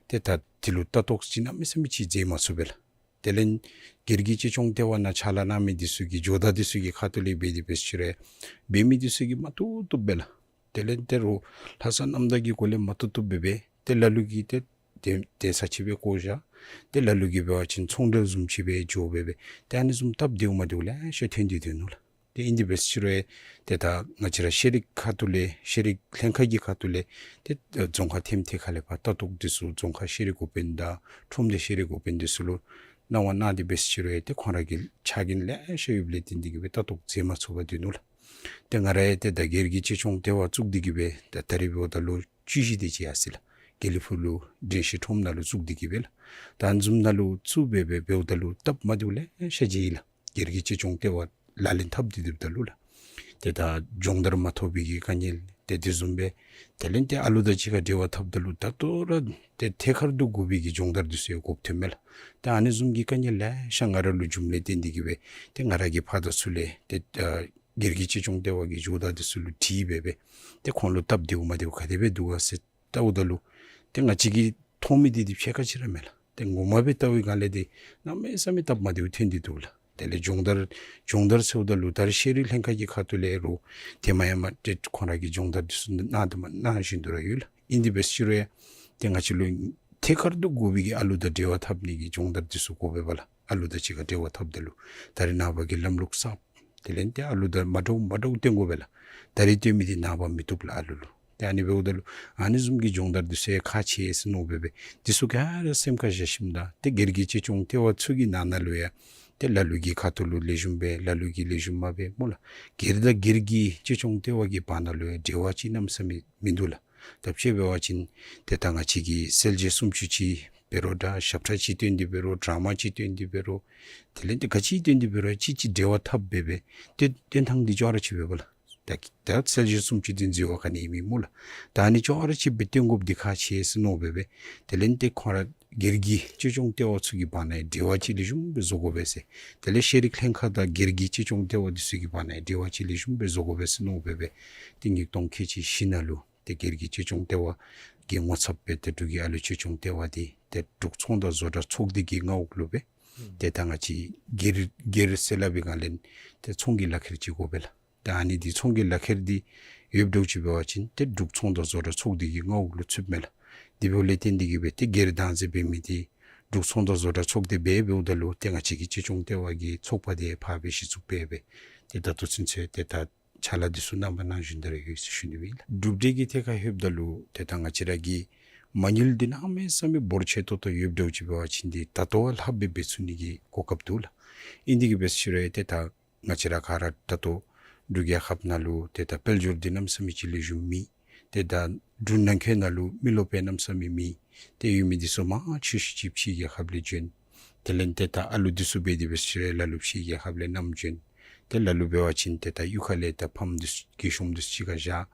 ཏེ་ད་དེ་ལུ་ལྟ་རྟོག་ཅིག་གནམ་མེད་ས་མེད་ཅིག་མཛད་མ་ཚུགས་པས་ལགས། དེ་ལས་སྒེར་གྱི་ཅེ་ཅོང་ལྟེ་བ་ནང་ཕྱག་ལཱ་གནང་མི་འདི་ཚུ་གིས་ཇོ་བདག་འདི་ཚུ་གི་ཁ་ཐུག་ལས་འབད་དེ་འབད་ཟེར་རུང་འབད་མི་འདི་ཚུ་གིས་མ་བཏུབ་བཏུབ་སྦེ་ལགས། དེ་ལས་ཏེ་རོགས་ལྷ་ས་གནམ་བདག་གི་སྐོར་ལས་མ་བཏུབ་བཏུབ་སྦེ་འབད། ཏེ་ལ་ལུ་གིས་ཏེ་ཏེ་ཏེ་ས་ཅིག་སྦེ་བཀོ་བཞག། ཏེ་ལ་ལུ་གིས་འབད་བ་ཅིན་ཚོང་འབྲེལ་བཟུམ་ཅིག་སྦེ་འགྱོ་སྦེ་འབད། ཏེ་ཨ་ནི་བཟུམ་སྟབས་བདེཝ་མ་བདེཝ་ལེ་ཤ་ཐོན་ཏེ་སྡོད་ནུག་ལགས། ཏེ་ཨིན་དེ་འབད་ཟེར་རུང་ཏེ་ད་ང་བཅས་ར་ཤེས་རིག་ཁ་ཐུག་ལས་ཤེས་རིག་ལྷན་ཁག་གི་ཁ་ཐུག་ལས་ཏེ་རྫོང་ཁག་ཐེམ་ཐད་ཁ་ལས་ཕར་ལྟ་རྟོག་འདི་ཚུ་རྫོང་ཁག་ཤེས་རིག་འགོ་དཔོན་དང་ཁྲོམ་སྡེ་ཤེས་རིག་འགོ་དཔོན་འདི་ཚུ་ལུ་གནང་བ་གནང་དེ་འབད་ཟེར་རུང་ཏེ་ཁོང་ར་གི་ཆ་རྐྱེན་ལེ་ཤ་ཡོདཔ་ལས་བརྟེན་ཏེ་གིས་སྦེ་ལྟ་རྟོག་མཛད་མ་ཚུགས་པར་སྡོད་ནུག་ལགས། ཏེ་ང་ར་ཡང་ཏེ་ད་སྒེར་གྱི་ཅེ་ཅོང་ལྟེ་བ་བཙུགས་ཏེ་གིས་སྦེ་ད་ད་རེས་འབདཝ་ད་ལོ་བཅུ་བཞི་དེ་ཅིག་ཡར་སོ་ཡི་ལགས། དགེ་ལེགས་ཕུག་ལུ་འགྲེང་བཤད་ཁྲོམ་ནང་ལུ་བཙུགས་ཏེ་གིས་སྦེ་ལགས། ད་ཨ་ནི་བཟུམ་ནང་ལུ་བཙུགས་སྦེ་སྦེ་འབདཝ་ད་ལུ་སྟབས་མ་བདེཝ་ལེ་ཤ་མཇལ་ཡི་ལགས། སྒེར་གྱི་ཅེ་ཅོང་ལྟེ་བ་ལག་ལེན་འཐབ་སྟེ་སྡོདཔ་ད་ལུ་ལགས། ཏེ་ད་སྦྱོང་བརྡར་མ་ཐོབ་པའི་གི་དཀའ་ངལ་ཏེ་དེ་བཟུམ་སྦེ་དེ་ལས་ཏེ་ཨ་ལུ་དང་གཅིག་ཁར་འབྲེལ་བ་འཐབ་ད་ལུ་ད་ལྟོ་ར་ཏེ་ཐད་ཀར་དུ་དགོ་པའི་གི་སྦྱོང་བརྡར་འདི་ཚུ་ཡང་དགོཔ་ཐོནམ་མས་ལགས། ཏེ་ཨ་ནི་བཟུམ་གྱི་དཀའ་ངལ་ལེ་ཤ་ང་ར་ལུ་བྱུངམ་ལས་བརྟེན་ཏེ་གིས་སྦེ་ཏེ་ང་ར་གིས་ཕར་དང་ཚུར་ལས་ཏེ་ཨ་སྒེར་གྱི་ཅེ་ཅོང་ལྟེ་བ་གི་ཇོ་བདག་འདི་ཚུ་ལུ་དྲིས་སྦེ་སྦེ་ཏེ་ཁོང་ལུ་སྟབས་བདེཝ་མ་བདེཝ་ག་དེ་སྦེ་འདུག་ག་ཟེར་བལྟཝ་ད་ལུ་ཏེ་ང་བཅས་ཀྱིས་མཐོང་མི་འདི་འདི་ཕྱེད་ཀ་ཅིག་ར་མེན་ལགས། ཏེ་ངོ་མ་སྦེ་བལྟ་བའི་སྒང་ལས་འདི་གནམ་མེད་ས་མེད་སྟབས་མ་བདེཝ་ཐོན་ཏེ་འདུག་ལགས། དེ་ལས་སྦྱོང་བརྡར་སྦྱོང་བརྡར་ཟེརཝ་ད་ལུ་ད་རེས་ཤེས་རིག་ལྷན་ཁག་གི་ཁ་ཐུག་ལས་རོགས་ཏེ་མ་ཡང་མ་ཏེ་ཁོང་ར་གིས་སྦྱོང་བརྡར་འདི་ཚུ་གནང་དེ་མ་གནང་བཞིན་དུ་ར་ཡོད་ལགས། ཨིན་དེ་འབད་ཟེར་རུང་ཏེ་ང་བཅས་ལུ་ཐད་ཀར་དུ་དགོ་པའི་གི་ཨ་ལུ་དང་འབྲེལ་བ་འཐབ་ནི་གི་སྦྱོང་བརྡར་འདི་ཚུ་དགོ་པས་པ་ལགས། ཨ་ལུ་དང་གཅིག་ཁར་འབྲེལ་བ་འཐབ་ད་ལུ་ད་རེས་ནངས་པ་གི་ལམ་ལུགས་གསརཔ་དེ་ལས་ཏེ་ཨ་ལུ་དང་མ་འདྲཝ་མ་འདྲཝ་སྟོན་དགོ་པས་ལགས། ད་རེས་སྟོན་མི་འདི་ནངས་པ་མི་བཏུབ་ལགས་ཨ་ལུ་ལུ། ཏེ་ཨ་ནི་འབདཝ་ད་ལུ་ཨ་ནི་བཟུམ་གྱི་སྦྱོང་བརྡར་འདི་ཚུ་ཡང་ཁག་ཆེ་ཟེར་མནོ་སྦེ་སྦེ་འདི་ཚུ་ག་ར་སེམས་ཁར་བཞག་ཞིནམ་ད་ཏེ་སྒེར་གྱི་ཅེ་ཅོང་ལྟེ་བ་ཚུ་གི་ནང་ན་ལུ་ཡང་ཏེ་ལ་ལུ་གི་ཁ་ཐུག་ལུ་ལེགས་ཤོམ་སྦེ་ལ་ལུ་གིས་ལེགས་ཤོམ་མ་འབད་སྨོ་ལགས། སྒེར་དང་སྒེར་གྱི་ཅེ་ཅོང་ལྟེ་བ་གི་བར་ན་ལུ་ཡང་འབྲེལ་བ་ཅིག་གནམ་མེད་ས་མེད་མིན་འདུག་ལགས། ད་དཔྱེ་འབད་བ་ཅིན་ཏེ་ད་ང་བཅས་ཀྱིས་གསལ་བྱེད་སུམ་ཅུ་ཅིག་འབད་རུང་འདྲ་ཞབས་ཁྲ་ཅིག་སྟོན་ཏེ་འབད་རུང་ཌ་ར་མ་ཅིག་སྟོན་ཏེ་འབད་རུང་དེ་ལས་ཏེ་ག་ཅི་སྟོན་ཏེ་འབད་རུང་ཅིག་ཅིག་འབྲེལ་བ་འཐབ་སྦེ་སྦེ་ཏེ་སྟོན་ཐངས་འདི་ཅོག་ར་ཅིག་འབད་བ་ལགས། ད་ད་གསལ་བྱེད་སུམ་ཅུ་འདི་འཛོལ་བ་ག་ནི་ཡང་མེད་སྨོ་ལགས། ད་ཨ་ནི་ཅོག་ར་ཅིག་སྦེ་སྟོན་དགོཔ་འདི་ཁག་ཆེ་ཟེར་མནོ་སྦེ་སྦེ་དེ་ལས་ཏེ་ཁོང་ར་སྒེར་གྱི་ཅེ་ཅོང་ལྟེ་བ་ཚུ་གི་བར་ན་ཡང་འབྲེལ་བ་ཅིག་ལེགས་ཤོམ་སྦེ་བཟོ་དགོ་པས་ཟེར། དེ་ལས་ཤེས་རིག་ལྷན་ཁག་དང་སྒེར་གྱི་ཅེ་ཅོང་ལྟེ་བ་འདི་ཚུ་གི་བར་ན་ཡང་འབྲེལ་བ་ཅིག་ལེགས་ཤོམ་སྦེ་བཟོ་དགོ་པས་ཟེར་མནོ་སྦེ་སྦེ་ཏེ་ཉིས་སྟོང་ཁལ་གཅིག་བཞི་ནང་ལུ་ཏེ་སྒེར་གྱི་ཅེ་ཅོང་ལྟེ་བ་གི་ངོ་ཚབ་སྦེ་ཏེ་འབྲུག་གི་ཨ་ལུ་ཅེ་ཅོང་ལྟེ་བ་འདི་ཏེ་འབྲུག་ཚོང་དང་བཟོ་གྲྭ་ཚོགས་སྡེ་གི་མངའ་འོག་ལུ་སྦེ་ཨུམ་ཏེ་ད་ང་བཅས་སྒེར་སྒེར་ཟེར་སླབ་པའི་སྒང་ལས་ཏེ་ཚོང་གི་ལག་ཁྱེར་ཅིག་དགོ་པས་ལགས། ད་ཨ་ནི་འདི་ཚོང་གི་ལག་ཁྱེར་འདི་ཡོདཔ་འདྲཝ་ཅིག་འབད་བ་ཅིན་ཏེ་འབྲུག་ཚོང་དང་བཟོ་གྲྭ་ཚོགས་སྡེ་གི་མངའ་འོག་ལུ་ཚུདཔ་མས་ལགས། དེ་འབདཝ་ལས་བརྟེན་ཏེ་གིས་སྦེ་ཏེ་སྒེར་བདག་འཛིན་འབད་མི་འདི་འབྲུག་ཚོང་དང་བཟོ་གྲྭ་ཚོགས་སྡེ་སྦེ་འབདཝ་ད་ལུ་ཏེ་ང་བཅས་ཀྱི་ཅེ་ཅོང་ལྟེ་བ་གི་ཚོགས་པ་འདི་ཕར་སྦེ་གཞི་བཙུགས་འབད་སྦེ་ཏེ་ད་ལྟོ་ཚུན་ཚོད་ཏེ་ད་ཕྱག་ལཱ་འདི་ཚུ་གནང་བ་གནང་བཞིན་དུ་ར་ཡོད་ཟེར་ཞུ་ནི་ཨིན་ལགས། གྲུབ་འབྲས་ཀྱི་ཐད་ཁར་ལྷོདཔ་ད་ལུ་ཏེ་ད་ང་བཅས་ར་གི་ མ་དངུལ་འདི་གནམ་མེད་ས་མེད་འབོར་ཆེ་ཏོག་ཏོ་ཡོདཔ་འདྲཝ་ཅིག་འབད་བ་ཅིན་འདི་ད་ལྟོ་བ་ལྷགཔ་སྦེ་འབད་ཚུགས་ནི་གི་གོ་སྐབས་འདུག་ལགས། ཨིན་དེ་གིས་འབད་ཟེར་ཞུ་རུང་ཏེ་ད་ང་བཅས་ར་ག་ར་ད་ལྟོ་འབྲུག་རྒྱལ་ཁབ་ནང་ལུ་ཏེ་ད་དཔལ་འབྱོར་འདི་གནམ་མེད་ས་མེད་ཅིག་ལེགས་ཤོམ་མེད། ཏེ་ད་འབྲུག་ནང་འཁོད་ནང་ལུ་མི་རློབས་སྦེ་གནམ་མེད་ས་མེད་མེད། ཏེ་ཡོད་མི་འདི་ཚུ་མང་ཆེ་ཤོས་ཅིག་ཕྱི་རྒྱལ་ཁབ་ལས་བྱོན། དེ་ལས་ཏེ་ད་ཨ་ལུ་འདི་ཚུ་འབད་དེ་འབད་ཟེར་ཞུ་རུང་ལ་ལུ་ཕྱི་རྒྱལ་ཁབ་ལས་བསྣམས་བྱོན། ཏེ་ལ་ལུ་འབད་བ་ཅིན་ཏེ་ད་གཡུས་ཁ་ལས་ད་ཕམ་འདི་ཚུ་གི་གཞོངམ་འདི་ཚུ་ཅིག་ཁར་བཞག།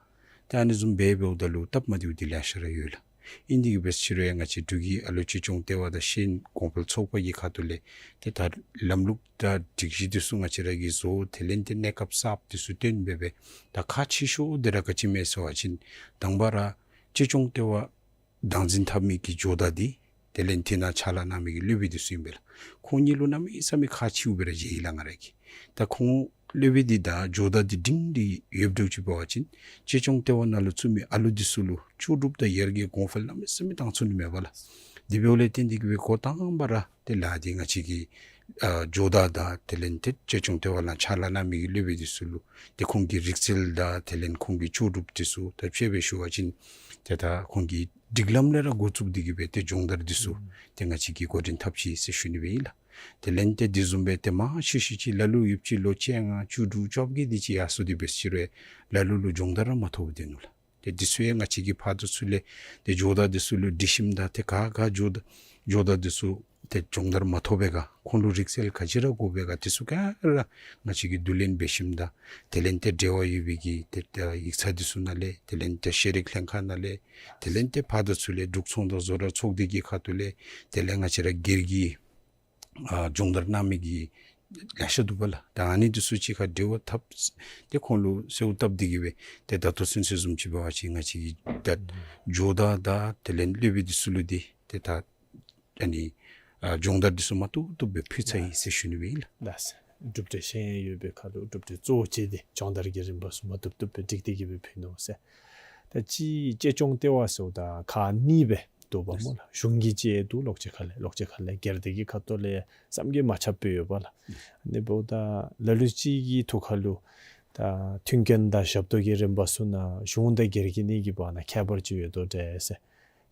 ཏེ་ཨ་ནི་བཟུམ་སྦེ་འབདཝ་ད་ལུ་སྟབས་མ་བདེཝ་འདི་ལེ་ཤ་ར་ཡོད་ལགས། ཨིན་དེ་གིས་འབད་ཟེར་ཞུ་རུང་ང་བཅས་འབྲུག་གི་ཨ་ལོ་ཅེ་སྐྱོང་ལྟེ་བ་དང་ཤེས་ཡོན་གོང་འཕེལ་ཚོགས་པ་གི་ཁ་ཐུག་ལས་ཏེ་ད་ལམ་ལུགས་དང་སྒྲིག་གཞི་འདི་ཚུ་ང་བཅས་ར་གིས་བཟོ། དེ་ལས་ཏེ་གནས་སྐབས་གསརཔ་འདི་ཚུ་བཏོན་སྦེ་སྦེ་ད་ཁག་ཆེ་ཤོས་འདི་ར་ག་ཅི་སྨོ་ཟེར་བ་ཅིན་དང་པ་ར་ཅེ་སྐྱོང་ལྟེ་བ་བདག་འཛིན་འཐབ་མི་གི་ཇོ་བདག་འདི་དེ་ལས་ཏེ་ནཱ་ཕྱག་ལཱ་གནང་མི་གི་སློབ་དཔོན་འདི་ཚུ་ཨིན་པས་ལགས། ཁོང་གཉིས་ལུ་གནམ་མེད་ས་མེད་ཁག་ཆེཝ་སྦེ་ར་མཇལ་ཡི་ལགས་ང་ར་གིས། ད་ཁོང་སློབ་དཔོན་འདི་དང་ཇོ་བདག་འདི་སྒྲིང་སྒྲི་ཡོདཔ་འདྲཝ་ཅིག་འབད་བ་ཅིན་ཅེ་སྐྱོང་ལྟེ་བ་ནང་ལུ་བཙུགས་མི་ཨ་ལུ་འདི་ཚུ་ལུ་ལྕོགས་གྲུབ་དང་ཡར་རྒྱས་གོང་འཕེལ་གནམ་མེད་ས་མེད་བཏང་ཚུགས་ནི་མས་པ་ལགས། དེ་འབདཝ་ལས་བརྟེན་ཏེ་གིས་སྦེ་འགོ་དང་པ་ར་ཏེ་ལཱ་འདི་ང་བཅས་ཀྱི་ཨ་ཇོ་བདག་དང་དེ་ལས་ཏེ་ཅེ་སྐྱོང་ལྟེ་བ་ནང་ཕྱག་ལཱ་གནང་མི་གི་སློབ་དཔོན་འདི་ཚུ་ལུ་ཏེ་ཁོང་གི་རིག་རྩལ་དང་དེ་ལས་ཁོང་གི་ལྕོགས་གྲུབ་འདི་ཚུ་ད་དཔྱེ་སྦེ་ཞུ་བ་ཅིན་ཏེ་ད་ཁོང་གི་སྒྲིག་ལམ་ལས་ར་འགོ་བཙུགས་ཏེ་གིས་སྦེ་ཏེ་སྦྱོང་བརྡར་འདི་ཚུ་ཨུམ་ཏེ་ང་བཅས་ཀྱིས་འགོ་འདྲེན་འཐབ་ཅི་ཟེར་ཞུ་ནི་སྦེ་ཨིན་ལགས། དེ་ལས་ཏེ་དེ་བཟུམ་སྦེ་ཏེ་མང་ཤོས་ཤོས་ཅིག་ལ་ལུ་ཡོདཔ་ཅིག་ལོ་བཅོ་ལྔ་བཅུ་དྲུག་བཅོ་བརྒྱད་འདི་ཅིག་ཡར་སོང་སྟེ་འབད་ཟེར་ཞུ་རུང་ལ་ལུ་ལུ་སྦྱོང་བརྡར་ར་མ་ཐོབ་སྟེ་ནུག་ལགས། ཏེ་འདི་ཚུ་ཡང་ང་བཅས་ཀྱི་ཕར་དང་ཚུར་ལས་ཏེ་ཇོ་བདག་འདི་ཚུ་ལུ་དྲི་ཞིནམ་ད་ཏེ་ག་ག་ཇོ་བདག་ཇོ་བདག་འདི་ཚུ་ཏེ་སྦྱོང་བརྡར་མ་ཐོབ་པས་ག་ཁོང་ལུ་རིག་རྩལ་ག་ཅི་ར་དགོ་པས་ག་འདི་ཚུ་ག་ར་ང་བཅས་ཀྱིས་བསྡུ་ལེན་འབད་ཞིནམ་ད་དེ་ལས་ཏེ་འབྲེལ་བ་ཡོད་པའི་གི་ཏེ་ཏེ་ཡིག་ཚང་འདི་ཚུ་ནང་ལས་དེ་ལས་ཏེ་ཤེས་རིག་ལྷན་ཁག་ནང་ལས་དེ་ལས་ཏེ་ཕར་དང་ཚུར་ལས་འབྲུག་ཚོང་དང་བཟོ་གྲྭ་ཚོགས་སྡེ་གི་ཁ་ཐུག་ལས་དེ་ལས་ང་བཅས་ར་སྒེར་གྱི་ཨ་སྦྱོང་བརྡར་གནང་མི་གི་ལེ་ཤ་འདུག་པ་ལགས། ད་ཨ་ནི་འདི་ཚུ་གཅིག་ཁར་འབྲེལ་བ་འཐབ་སྟེ་ཁོང་ལུ་གསོལཝ་བཏབ་སྟེ་གིས་སྦེ་ཏེ་ད་ལྟོ་ཚུན་ཚོད་བཟུམ་ཅིག་འབད་བ་ཅིན་ང་བཅས་ཀྱིས་ད་ཇོ་བདག་དང་དེ་ལས་སློབ་དཔོན་འདི་ཚུ་ལུ་འདི་ཏེ་ད་ཨ་ནི་ཨ་སྦྱོང་བརྡར་འདི་ཚུ་མ་བཏུབ་བཏུབ་སྦེ་ཕུལ་ཚར་ཡི་ཟེར་ཞུ་ནི་སྦེ་ཨིན་ལགས། ལགས་སོ། གྲུབ་འབྲས་ཤེས་ཡོན་ཡོད་པའི་ཁར་ལུ་གྲུབ་འབྲས་གཙོ་བོ་བྱས་ཏེ་སྦྱོང་བརྡར་གྱི་རིམ་པ་ཚུ་མ་བཏུབ་བཏུབ་སྦེ་སྒྲིག་སྟེ་གིས་སྦེ་ཕུལ་ནུག་ཟེར། ད་ཅི་ཅེ་སྐྱོང་ལྟེ་བ་ཟེརཝ་ད་ཁག་གཉིས་སྦེ་འདུག་པ་སྨོ་ལགས། གཞུང་གི་ཅིག་འདུག་ལོགས་ཅིག་ཁ་ལས། ལོགས་ཅིག་ཁ་ལས་སྒེར་སྡེ་གི་ཁ་ཐུག་ལས་བསམ་གྱིས་མ་ཁྱབ་པའི་ཡོད་པ་ལགས། ཨ་ནི་འབདཝ་ད་ལ་ལུ་ཅིག་གི་ཐུགས་ཁར་ལུ་ད་མཐུན་རྐྱེན་དང་ཞབས་ཏོག་གི་རིམ་པ་ཚུ་ནང་གཞུང་དང་སྒེར་གྱི་གཉིས་ཀྱི་བར་ན་ཁྱད་པར་ཅིག་ཡོད་དོ་འདྲས་ཟེར།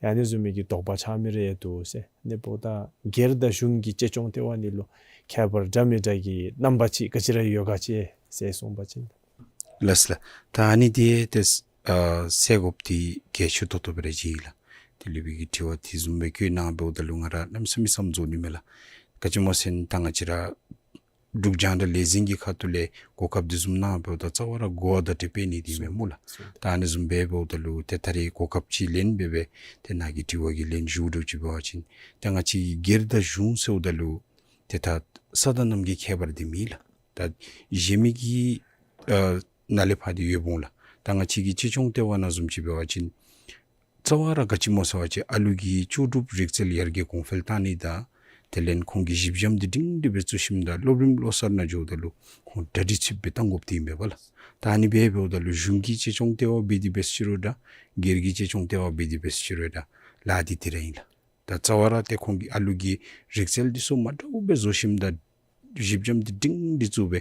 ཡང་ཨ་ནི་བཟུམ་མའི་གི་དོགས་པ་ཆགས་མི་རེ་འདུག་ཟེར། ཨ་ནི་འབདཝ་ད་སྒེར་དང་གཞུང་གི་ཅེ་སྐྱོང་ལྟེ་བ་གཉིས་ལུ་ཁྱད་པར་འདྲ་མི་འདྲ་གི་རྣམ་པ་ཅིག་ག་ཅི་ར་ཡོད་ག་ཅིག་ཟེར་གསུངས་པ་ཅིན། ལགས་སོ་ལགས། ད་ཨ་ནི་འདི་ཏེ་ཨ་གསལ་དགོཔ་འདི་གལ་ཆེ་ཏོག་ཏོ་སྦེ་ར་མཇལ་ཡི་ལགས། ཏེ་སློབ་དཔོན་གྱིས་དྲི་བ་དེ་བཟུམ་སྦེ་བཀོད་གནང་འབདཝ་ད་ལུ་ང་ར་གནམ་མེད་ས་མེད་བསམ་རྫོགས་ནི་མས་ལགས། ག་ཅི་སྨོ་ཟེར་ན་ད་ང་བཅས་ར་འབྲུག་རྒྱང་བསྒྲགས་ལས་འཛིན་གྱི་ཁ་ཐུག་ལས་གོ་སྐབས་དེ་བཟུམ་གནང་འབདཝ་ད་རྩ་བ་ར་གོ་བ་བརྡ་སྤྲོད་འབད་ནི་འདི་མས་སྨོ་ལགས། ད་ཨ་ནི་བཟུམ་སྦེ་འབདཝ་ད་ལུ་ཏེ་ད་རེས་གོ་སྐབས་ཅིག་ལེན་སྦེ་སྦེ་ཏེ་ནཱ་གི་དྲི་བ་གི་ལན་ཞུ་དོ་ཅིག་འབད་བ་ཅིན་ཏེ་ང་བཅས་ཀྱི་སྒེར་དང་གཞུང་ཟེརཝ་ད་ལུ་ཏེ་ད་ས་དང་གནམ་གྱི་ཁྱད་པར་འདི་མེད་ལགས། ད་གཞན་མི་གི་ཨ་ནང་ལས་ཕར་འདི་ཡོདཔ་འོང་ལགས། ད་ང་བཅས་ཀྱི་ཅེ་སྐྱོང་ལྟེ་བ་ནང་བཟུམ་ཅིག་འབད་བ་ཅིན་རྩ་བ་ར་ག་ཅི་སྨོ་ཟེར་བ་ཅིན་ཨ་ལུ་གི་ལྕོགས་གྲུབ་རིག་རྩལ་ཡར་རྒྱས་གོང་འཕེལ་བཏང་ནི་དང་དེ་ལས་ཁོང་གི་གཞི་འགྱམ་འདི་སྒྲིང་སྒྲི་སྦེ་བཙུགས་ཞིནམ་ད་སློབ་རིམ་བློ་གསར་ནང་འགྱོཝ་ད་ལུ་ཁོང་གྲ་སྒྲིག་ཚུདཔ་སྦེ་བཏང་དགོཔ་འདི་ཨིན་པས་པ་ལགས། ད་ཨ་ནི་སྦེ་འབདཝ་ད་ལུ་གཞུང་གི་ཅེ་སྐྱོང་ལྟེ་བ་འབད་དེ་འབད་ཟེར་ཞུ་རུང་འདྲ་སྒེར་གྱི་ཅེ་སྐྱོང་ལྟེ་བ་འབད་དེ་འབད་ཟེར་ཞུ་རུང་འདྲ་ལཱ་འདི་དེ་ར་ཨིན་ལགས། ད་རྩ་བ་ར་ཏེ་ཁོང་གི་ཨ་ལུ་གི་རིག་རྩལ་འདི་ཚུ་མ་འདྲཝ་སྦེ་བཟོ་ཞིནམ་ད་གཞི་འགྱམ་འདི་སྒྲིང་སྒྲི་བཙུགས་སྦེ་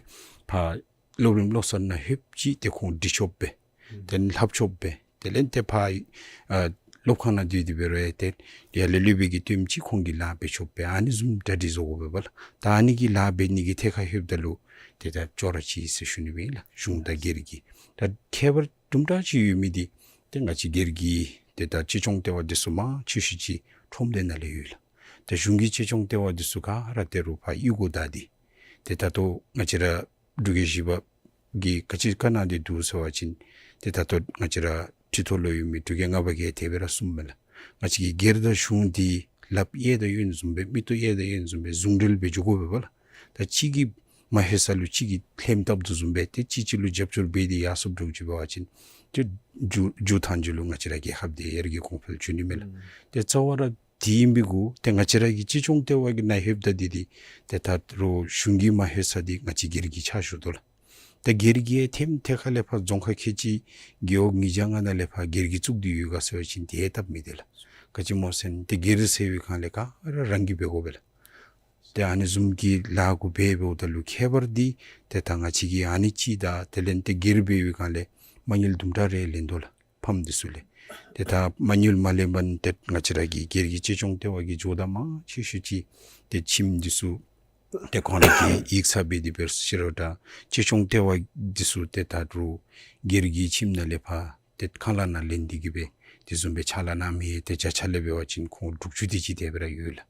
ཕར་སློབ་རིམ་བློ་གསར་ནང་ལྷོདཔ་ཅིག་ཏེ་ཁོང་འབྲི་ཆོགཔ་སྦེ་ཨུམ་ཏེ་ལྷབ་ཆོགཔ་སྦེ་དེ་ལས་ཏེ་ཕར་ཨ་སློབ་ཁང་ནང་སྡོད་དེ་འབད་རུང་ཏེ་ཡར་ལས་སློབ་དཔོན་གྱིས་སྟོནམ་ཅིག་ཁོང་གིས་ལཱ་འབད་ཆོགཔ་སྦེ་ཨ་ནི་བཟུམ་གྲ་སྒྲིག་བཟོ་དགོ་པས་པ་ལགས། ད་ཨ་ནི་གི་ལཱ་འབད་ནི་གི་ཐད་ཁར་ལྷོདཔ་ད་ལུ་ཏེ་ད་ཅོག་ར་གཅིག་ཟེར་ཞུ་ནི་སྦེ་ཨིན་ལགས། གཞུང་དང་སྒེར་གྱི་ད་ཁྱད་པར་དུམ་གྲ་ཅིག་ཡོད་མི་འདི་ཏེ་ང་བཅས་སྒེར་གྱི་ཏེ་ད་ཅེ་སྐྱོང་ལྟེ་བ་འདི་ཚུ་མང་ཆེ་ཤོས་ཅིག་ཁྲོམ་སྡེ་ནང་ལས་ཡོད་ལགས། ད་གཞུང་གི་ཅེ་སྐྱོང་ལྟེ་བ་འདི་ཚུ་ག་ར་ཏེ་རུང་ཕར་གཡུས་སྒོ་བདའ་སྟེ་ཏེ་ད་ལྟོ་ང་བཅས་ར་འབྲུག་རྒྱལ་བཞི་པ་གིས་ག་ཅི་བཀའ་གནང་སྟེ་འདུག་ཟེར་བ་ཅིན་ཏེ་ད་ལྟོ་ང་བཅས་ར་ཁྲི་ཐོག་ལུ་ཡོད་མི་འབྲུག་རྒྱལ་ལྔ་པ་གིས་དེ་སྦེ་ར་གསུངམ་མས་ལགས། ང་བཅས་ཀྱི་སྒེར་དང་གཞུང་འདི་ལགཔ་གཡས་དང་གཡོན་བཟུམ་སྦེ་མིག་ཏོ་གཡས་དང་གཡོན་བཟུམ་སྦེ་ཟུང་འབྲེལ་འབད་འགྱོ་དགོ་པས་པ་ལགས། ད་གཅིག་གིས་མ་ལྷོད་ས་ལུ་གཅིག་གིས་ལྷནམ་བཏབ་དོ་བཟུམ་སྦེ་ཏེ་གཅིག་གཅིག་ལུ་རྒྱབ་སྐྱོར་འབད་དེ་ཡར་སོངམ་འདྲཝ་ཅིག་འབད་བ་ཅིན་ཏེ་མཇུག་མཇུག་མཐའ་མཇུག་ལུ་ང་བཅས་ར་རྒྱལ་ཁབ་འདི་ཡར་རྒྱས་གོང་འཕེལ་འགྱོ་ནི་མས་ལགས། ཨུམ་ཏེ་རྩ་བ་ར་དེ་ཨིན་པའི་གུ་ཏེ་ང་བཅས་ར་གི་ཅེ་སྐྱོང་ལྟེ་བ་གི་ནང་ལྷོདཔ་ད་འདི་འདི་ཏེ་ད་རུང་གཞུང་གིས་མ་ལྷོད་ས་འདི་ང་བཅས་སྒེར་གྱི་ཕྱག་ཞུ་དོ་ལགས། ཏེ་སྒེར་གྱི་ཡང་ཐེམ་ཐེ་ཁ་ལས་ཕར་རྫོང་ཁག་ཁལ་གཅིག་རྒེད་འོག་ཉིས་བརྒྱ་ལྔ་ནང་ལས་ཕར་སྒེར་གྱིས་བཙུགས་ཏེ་ཡོད་ག་ཟེར་བ་ཅིན་དེ་སྟབས་མི་བདེ་ལགས། ག་ཅི་སྨོ་ཟེར་ན་ཏེ་སྒེར་ཟེར་བའི་སྒང་ལས་ག་ར་རང་གིས་འབད་དགོ་པས་ལགས། ཏེ་ཨ་ནི་བཟུམ་གྱི་ལཱ་གུ་འབད་འབདཝ་ད་ལུ་ཁྱད་པར་འདི་ཏེ་ད་ང་བཅས་ཀྱིས་ཨ་ནི་ཅིག་དང་དེ་ལས་ཏེ་སྒེར་འབད་བའི་སྒང་ལས་མ་དངུལ་དུམ་གྲ་རེ་ལེན་དོ་ལགས། ཕམ་འདི་ཚུ་ལས། ཏེ་ད་མ་དངུལ་མ་ལེན་པར་ཏེ་ང་བཅས་ར་གི་སྒེར་གྱི་གཅེས་སྐྱོང་ལྟེ་བ་གིས་ཇོ་བདག་མང་ཆེ་ཤོས་ཅིག་ཏེ་ཁྱིམ་འདི་ཚུ་ཏེ་ཁོང་ར་གིས་ཡིག་ཚང་འབད་དེ་འབད་ཟེར་རུང་ད་གཅེས་སྐྱོང་ལྟེ་བ་འདི་ཚུ་ཏེ་ད་རུང་སྒེར་གྱི་ཁྱིམ་ནང་ལས་ཕར་ཏེ་ཁང་གླ་ནང་ལེན་ཏེ་གི་སྦེ་དེ་བཟུམ་སྦེ་ཕྱག་ལཱ་གནང་མི་ཏེ་བརྒྱ་ཆ་ལས་འབད་བ་ཅིན་ཁོང་དྲུག་ཅུ་དེ་ཅིག་དེ་སྦེ་ར་ཡོད་ལགས།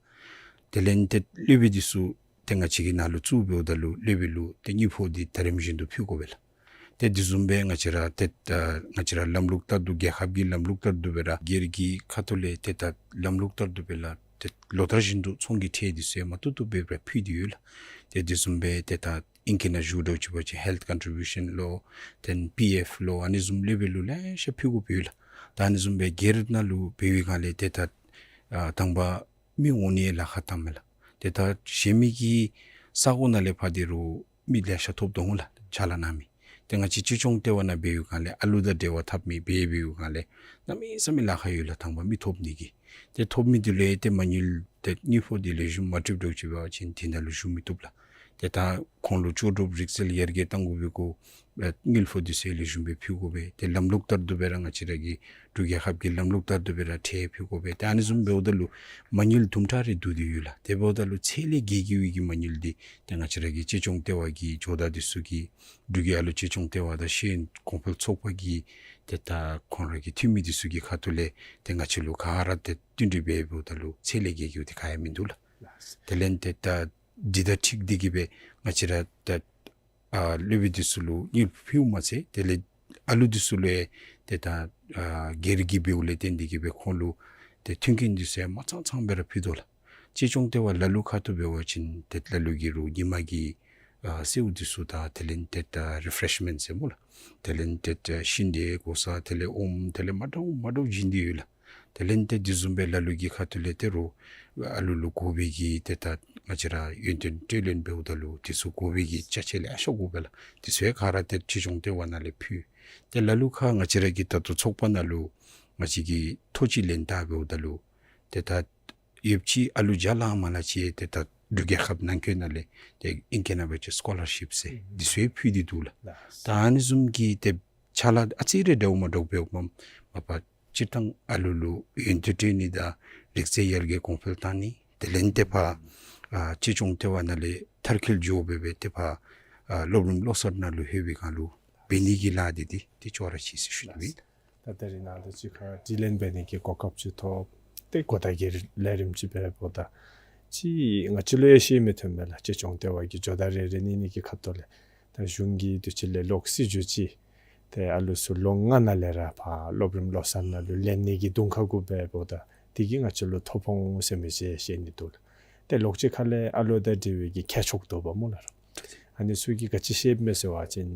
དེ་ལས་ཏེ་སློབ་དཔོན་འདི་ཚུ་ཏེ་ང་བཅས་ཀྱི་ནང་ལུ་བཙུགས་འབདཝ་ད་ལུ་སློབ་དཔོན་ལུ་ཏེ་དངུལ་ཕོགས་འདི་ད་རིམ་བཞིན་དུ་ཕུལ་དགོ་པས་ལགས། ཏེ་དེ་བཟུམ་སྦེ་ང་བཅས་ར་ཏེ་ཨ་ང་བཅས་ར་ལམ་ལུགས་ལྟར་དུ་རྒྱལ་ཁབ་ཀྱི་ལམ་ལུགས་ལྟར་དུ་སྦེ་ར་སྒེར་གྱི་ཁ་ཐུག་ལས་ཏེ་ད་ལམ་ལུགས་ལྟར་དུ་སྦེ་ལགས་ཏེ་ལོ་བསྟར་བཞིན་དུ་ཚོང་གི་ཁྲལ་འདི་ཚུ་ཡང་མ་བཏུབ་བཏུབ་སྦེ་སྦེ་ཕུལ་ཏེ་ཡོད་ལགས། ཏེ་དེ་བཟུམ་སྦེ་ཏེ་ད་ཨིང་སྐད་ནང་ཞུ་དོ་ཅིག་འབད་བ་ཅིན་ཧེལཐ་ཀོན་ཊི་བིའུ་ཤཱན་ལོ་ཏེ་པི་ཨེཕ་ལོ་ཨ་ནི་བཟུམ་སློབ་དཔོན་ལུ་ལེ་ཤ་ཕུལ་དགོཔ་ཡོད་ལགས། ད་ཨ་ནི་བཟུམ་སྦེ་སྒེར་ནང་ལུ་འབད་བའི་སྒང་ལས་ཏེ་ད་ཨ་དང་པ་མི་འོང་ནི་ལཱ་ཁག་བཏངམ་མས་ལགས། ཏེ་ད་གཞན་མི་གི་ས་གོ་ནང་ལས་ཕར་འདི་རུང་མི་ལེ་ཤ་ཐོབ་དོ་འོང་ལགས་ཕྱག་ལཱ་གནང་མི། ཏེ་ང་བཅས་གཅེས་སྐྱོང་ལྟེ་བ་ནང་འབད་བའི་སྒང་ལས་ཨ་ལུ་དང་འབྲེལ་བ་འཐབ་མི་འབད་འབད་བའི་སྒང་ལས་གནམ་མེད་ས་མེད་ལཱ་ཁག་ཡོད་ལགས། དང་པ་མི་ཐོབ་ནི་གི་ཏེ་ཐོབ་མི་འདི་ལུ་ཡང་ཏེ་མ་དངུལ་ཏེ་དངུལ་ཕོགས་འདི་ལེགས་ཤོམ་མ་སྤྲོད་དོ་ཅིག་འབད་བ་ཅིན་དེ་ནང་ལུ་ཞུགས་མི་བཏུབ་ལགས། ཏེ་ད་ཁོང་ལུ་ལྕོགས་གྲུབ་རིག་རྩལ་ཡར་རྒྱས་གཏང་དགོ་པའི་གུ་ཨ་དངུལ་ཕོགས་འདི་ཚུ་ལེགས་ཤོམ་སྦེ་ཕུལ་དགོ་པས། ཏེ་ལམ་ལུགས་ལྟར་དུ་སྦེ་ར་ང་བཅས་ར་གི་འབྲུག་རྒྱལ་ཁབ་ཀྱི་ལམ་ལུགས་ལྟར་དུ་སྦེ་ར་ཁྲལ་ཕུལ་དགོ་པས། ཏེ་ཨ་ནི་བཟུམ་འབདཝ་ད་ལུ་མ་དངུལ་དུམ་གྲ་རེ་བསྡུ་སྟེ་ཡོད་ལགས། དེ་འབདཝ་ད་ལུ་ཚད་ལས་བརྒལ་བའི་གི་མ་དངུལ་འདི་ཏེ་ང་བཅས་ར་གི་གཅེས་སྐྱོང་ལྟེ་བ་གི་ཇོ་བདག་འདི་ཚུ་གིས་འབྲུག་གི་ཨ་ལོ་གཅེས་སྐྱོང་ལྟེ་བ་དང་ཤེས་ཡོན་གོང་འཕེལ་ཚོགས་པ་གི་ཏེ་ད་ཁོང་ར་གི་འཐུས་མི་འདི་ཚུ་གི་ཁ་ཐུག་ལས་ཏེ་ང་བཅས་ལུ་ག་ར་ཏེ་བསྟུན་གྲོས་འབད་འབདཝ་ད་ལུ་ཚད་ལས་བརྒལ་བ་འདི་ག་ཡང་མིན་འདུག་ལགས། དེ་ལས་ཏེ་ད་འདི་དང་འཁྲིལ་ཏེ་གི་སྦེ་ང་བཅས་ར་ད་ཨ་སློབ་དཔོན་འདི་ཚུ་ལུ་དངུལ་ཕུལཝ་མ་ཚད་དེ་ལས་ཨ་ལུ་འདི་ཚུ་ལུ་ཡང་ཏེ་ད་ཨ་སྒེར་གྱི་འབདཝ་ལས་བརྟེན་ཏེ་གི་སྦེ་ཁོང་ལུ་ཏེ་མཐུན་རྐྱེན་འདི་ཚུ་ཡང་མ་ཚང་ཚང་སྦེ་ར་ཕུལ་དོ་ལགས། གཅེས་སྐྱོང་ལྟེ་བ་ལ་ལུ་ཁ་ཐུག་འབད་བ་ཅིན་ཏེ་ལ་ལུ་གི་རུང་ཉིན་མ་གི་ཨ་གསོལཝ་འདི་ཚུ་དང་དེ་ལས་ཏེ་ད་རི་ཕེ་རེཤ་མེནཊ་ཟེར་སྨོ་ལགས། དེ་ལས་ཏེ་ད་ཤིང་འབྲས་གོ་ས་དེ་ལས་ཨོམ་དེ་ལས་མ་འདྲཝ་མ་འདྲཝ་བྱིན་ཏེ་ཡོད་ལགས། དེ་ལས་ཏེ་དེ་བཟུམ་སྦེ་ལ་ལུ་གི་ཁ་ཐུག་ལས་ཏེ་རུང་ཨ་ལུ་ལུ་དགོ་པའི་གི་ཏེ་ད་ང་བཅས་ར་ཡོན་ཏན་སྤྲོད་ལེན་འབདཝ་ད་ལུ་དེ་ཚུ་དགོ་པའི་གི་ཅ་ཆས་ལེ་ཤ་དགོ་པས་ལགས། དེ་ཚུ་ཡང་ག་ར་ཏེ་གཅེས་སྐྱོང་ལྟེ་བ་ནང་ལས་ཕུལ། ཏེ་ལ་ལུ་ཁར་ང་བཅས་ར་གི་ད་ལྟོ་ཚོགས་པ་ནང་ལུ་ང་བཅས་ཀྱིས་ཐོ་ཅིག་ལེན་བལྟ་འབདཝ་ད་ལུ་ཏེ་ད་ཡོདཔ་ཅིག་ཨ་ལུ་བརྒྱ་ལྷག་མ་ལྷག་ཅིག་ཏེ་ད་འབྲུག་རྒྱལ་ཁབ་ནང་འཁོད་ནང་ལས་ཏེ་ཨིང་སྐད་ནང་འབད་བ་ཅིན་སི་ཀོ་ལར་ཤིཔ་ཟེར་འདི་ཚུ་ཡང་ཕུལ་ཏེ་འདུག་ལགས། ད་ཨ་ནི་བཟུམ་གྱི་ཏེ་ཕྱག་ལཱ་ཨ་ཙི་རེ་འདྲཝ་མ་འདྲཝ་འབདཝ་མ་མ་པ་སྤྱིར་བཏང་ཨ་ལུ་ལུ་ཡོན་ཏན་སྤྲོད་ནི་དང་རིག་རྩལ་ཡར་རྒྱས་གོང་འཕེལ་བཏང་ནི་དེ་ལས་ཏེ་ཕར་ཨ་གཅེས་སྐྱོང་ལྟེ་བ་ནང་ལས་མཐར་འཁྱོལ་འགྱོ་སྦེ་སྦེ་ཏེ་ཕར་ཨ་སློབ་རིམ་བློ་གསར་ནང་ལུ་ལྷོད་པའི་སྒང་ལུ་འབད་ནི་གི་ལཱ་འདི་འདི་ཏེ་ཅོག་ར་ཅིག་ཟེར་ཞུ་ནི་ཨིན། ད་ད་རིས་ནཱ་ལུ་ཅིག་ཁར་དྲི་ལན་འབད་ནི་གི་གོ་སྐབས་ཅིག་ཐོབ། ཏེ་གོ་བརྡ་གི་ལས་རིམ་ཅིག་འབད་འབདཝ་ད་ཅིག་ང་བཅས་ལུ་ཡང་ཤེས་མི་ཐོན་མས་ལགས། གཅེས་སྐྱོང་ལྟེ་བ་གི་ཇོ་བདག་རེ་རེ་གཉིས་གཉིས་ཀྱི་ཁ་ཐུག་ལས་ད་གཞུང་གིས་དུས་ཅི་ལས་ལོག་སྲིད་བྱུས་ཅིག་ཏེ་ཨ་ལུ་ཚུ་ལོ་ལྔ་ནང་ལས་ར་ཕར་སློབ་རིམ་བློ་གསར་ནང་ལུ་ལེན་ནི་གི་གདོང་ཁ་གུ་འབད་འབདཝ་ད་དེ་གིས་ང་བཅས་ལུ་ཐོ་ཕོག་འོང་ཟེར་མི་ཅིག་ཤེས་ནི་འདུག་ལགས། ཏེ་ལོག་ཅིག་ཁ་ལས་ཨ་ལུ་དང་འབྲེལ་བའི་གི་ཁྱད་ཆོས་འདུག་པ་སྨོ་ལགས། ཨ་ནི་ཚུ་གི་ག་ཅི་ཤེསཔ་མས་ཟེར་བ་ཅིན་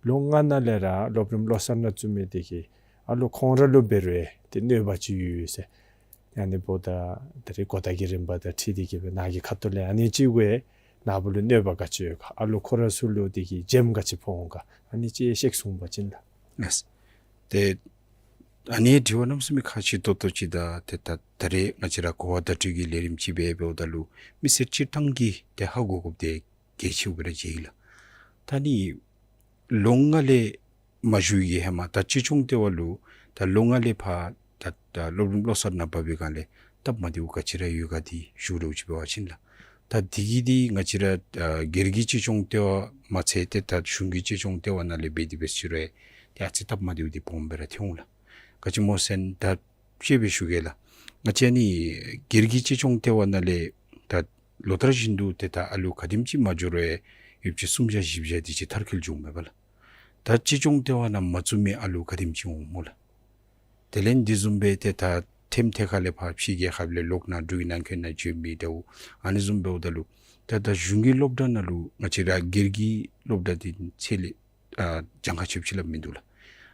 ལོ་ལྔ་ནང་ལས་ར་སློབ་རིམ་བློ་གསར་ནང་བཙུགས་མི་དེ་གིས་ཨ་ལུ་ཁོང་ར་ལུ་འབད་རུང་ཏེ་གནོད་པ་ཅིག་ཡོད་ཟེར། ཨ་ནི་འབདཝ་ད་ད་རིས་གོ་བརྡ་གི་རིམ་པ་དང་འཁྲིལ་ཏེ་གི་སྦེ་ནཱ་གི་ཁ་ཐུག་ལས་ཨ་ནི་ཅིག་གུ་ནཱ་བུ་ལུ་གནོད་པ་ག་ཅི་ཡོད་ག་ཨ་ལུ་ཁོ་ར་ཚུ་ལུ་དེ་གིས་འཇམ་ག་ཅི་ཕོག་འོང་ག་ཨ་ནི་ཅིག་ཤེས་གསུངས་པ་ཅིན་ལགས། ལགས། ཏེ་ཨ་ནི་དྲི་བ་གནམ་མེད་ས་མེད་ཁག་ཆེ་ཏོག་ཏོ་ཅིག་དང་ཏེ་ད་ད་རེས་ང་བཅས་ར་གོ་བ་བརྡ་སྤྲོད་ཀྱི་ལས་རིམ་ཅིག་འབད་འབདཝ་ད་ལུ་མི་སེར་སྤྱིར་བཏང་གིས་ཏེ་ཧ་གོ་དགོཔ་དེ་གལ་ཆེཝ་སྦེ་ར་མཇལ་ཡི་ལགས། ད་ནི་ལོ་ལྔ་ལས་མ་བཞུགས་ཀྱི་ཧེ་མ་ད་གཅེས་སྐྱོང་ལྟེ་བ་ལུ་ད་ལོ་ལྔ་ལས་ཕར་ད་ད་སློབ་རིམ་བློ་གསར་ནང་འབག་པའི་སྒང་ལས་སྟབས་མ་བདེཝ་ག་ཅི་ར་ཡོད་ག་འདི་ཞུ་རོགས་ཅིག་འབད་བ་ཅིན་ལགས། ད་དེ་གི་འདི་ང་བཅས་ར་ཨ་སྒེར་གྱི་གཅེས་སྐྱོང་ལྟེ་བ་མ་ཚད་ཏེ་ད་གཞུང་གི་གཅེས་སྐྱོང་ལྟེ་བ་ནང་ལས་འབད་དེ་འབད་ཟེར་རུང་ཏེ་ཨ་ཙི་སྟབས་མ་བདེཝ་འདི་སྦོམ་སྦེ་ར་ཐོན་འོང་ལགས། ག་ཅི་སྨོ་ཟེར་ན་ད་དཔྱེ་སྦེ་ཞུ་གེ་ལགས། ང་བཅས་ནི་སྒེར་གྱི་གཅེས་སྐྱོང་ལྟེ་བ་ནང་ལས་ད་ལོ་ལྟར་བཞིན་དུ་ཏེ་ད་ཨ་ལུ་ག་དེམ་ཅིག་མ་འགྱོ་རུང་ཡོདཔ་ཅིག་སུམ་བརྒྱ་བཞི་བརྒྱ་དེ་ཅིག་མཐར་འཁྱོལ་འགྱོཝ་མས་པ་ལགས། ད་གཅེས་སྐྱོང་ལྟེ་བ་ནང་མ་བཙུགས་མི་ཨ་ལུ་ག་དེམ་ཅིག་འོང་སྨོ་ལགས། དེ་ལས་དེ་བཟུམ་སྦེ་ཏེ་ད་ཐེམ་ཐེ་ཁ་ལས་ཕར་ཕྱི་རྒྱལ་ཁབ་ལས་ལོག་ནཱ་འབྲུག་གི་ནང་འཁོད་ནང་འགྱོ་མི་འདྲཝ་ཨ་ནི་བཟུམ་འབདཝ་ད་ལུ་ད་ད་གཞུང་གི་སློབ་གྲྭ་ནང་ལུ་ང་བཅས་ར་སྒེར་གྱི་སློབ་གྲྭ་འདི་ཚད་ལས་ཨ་གྱངས་ཁ་ཆེཝ་ཅིག་སླབ་མིན་འདུག་ལགས།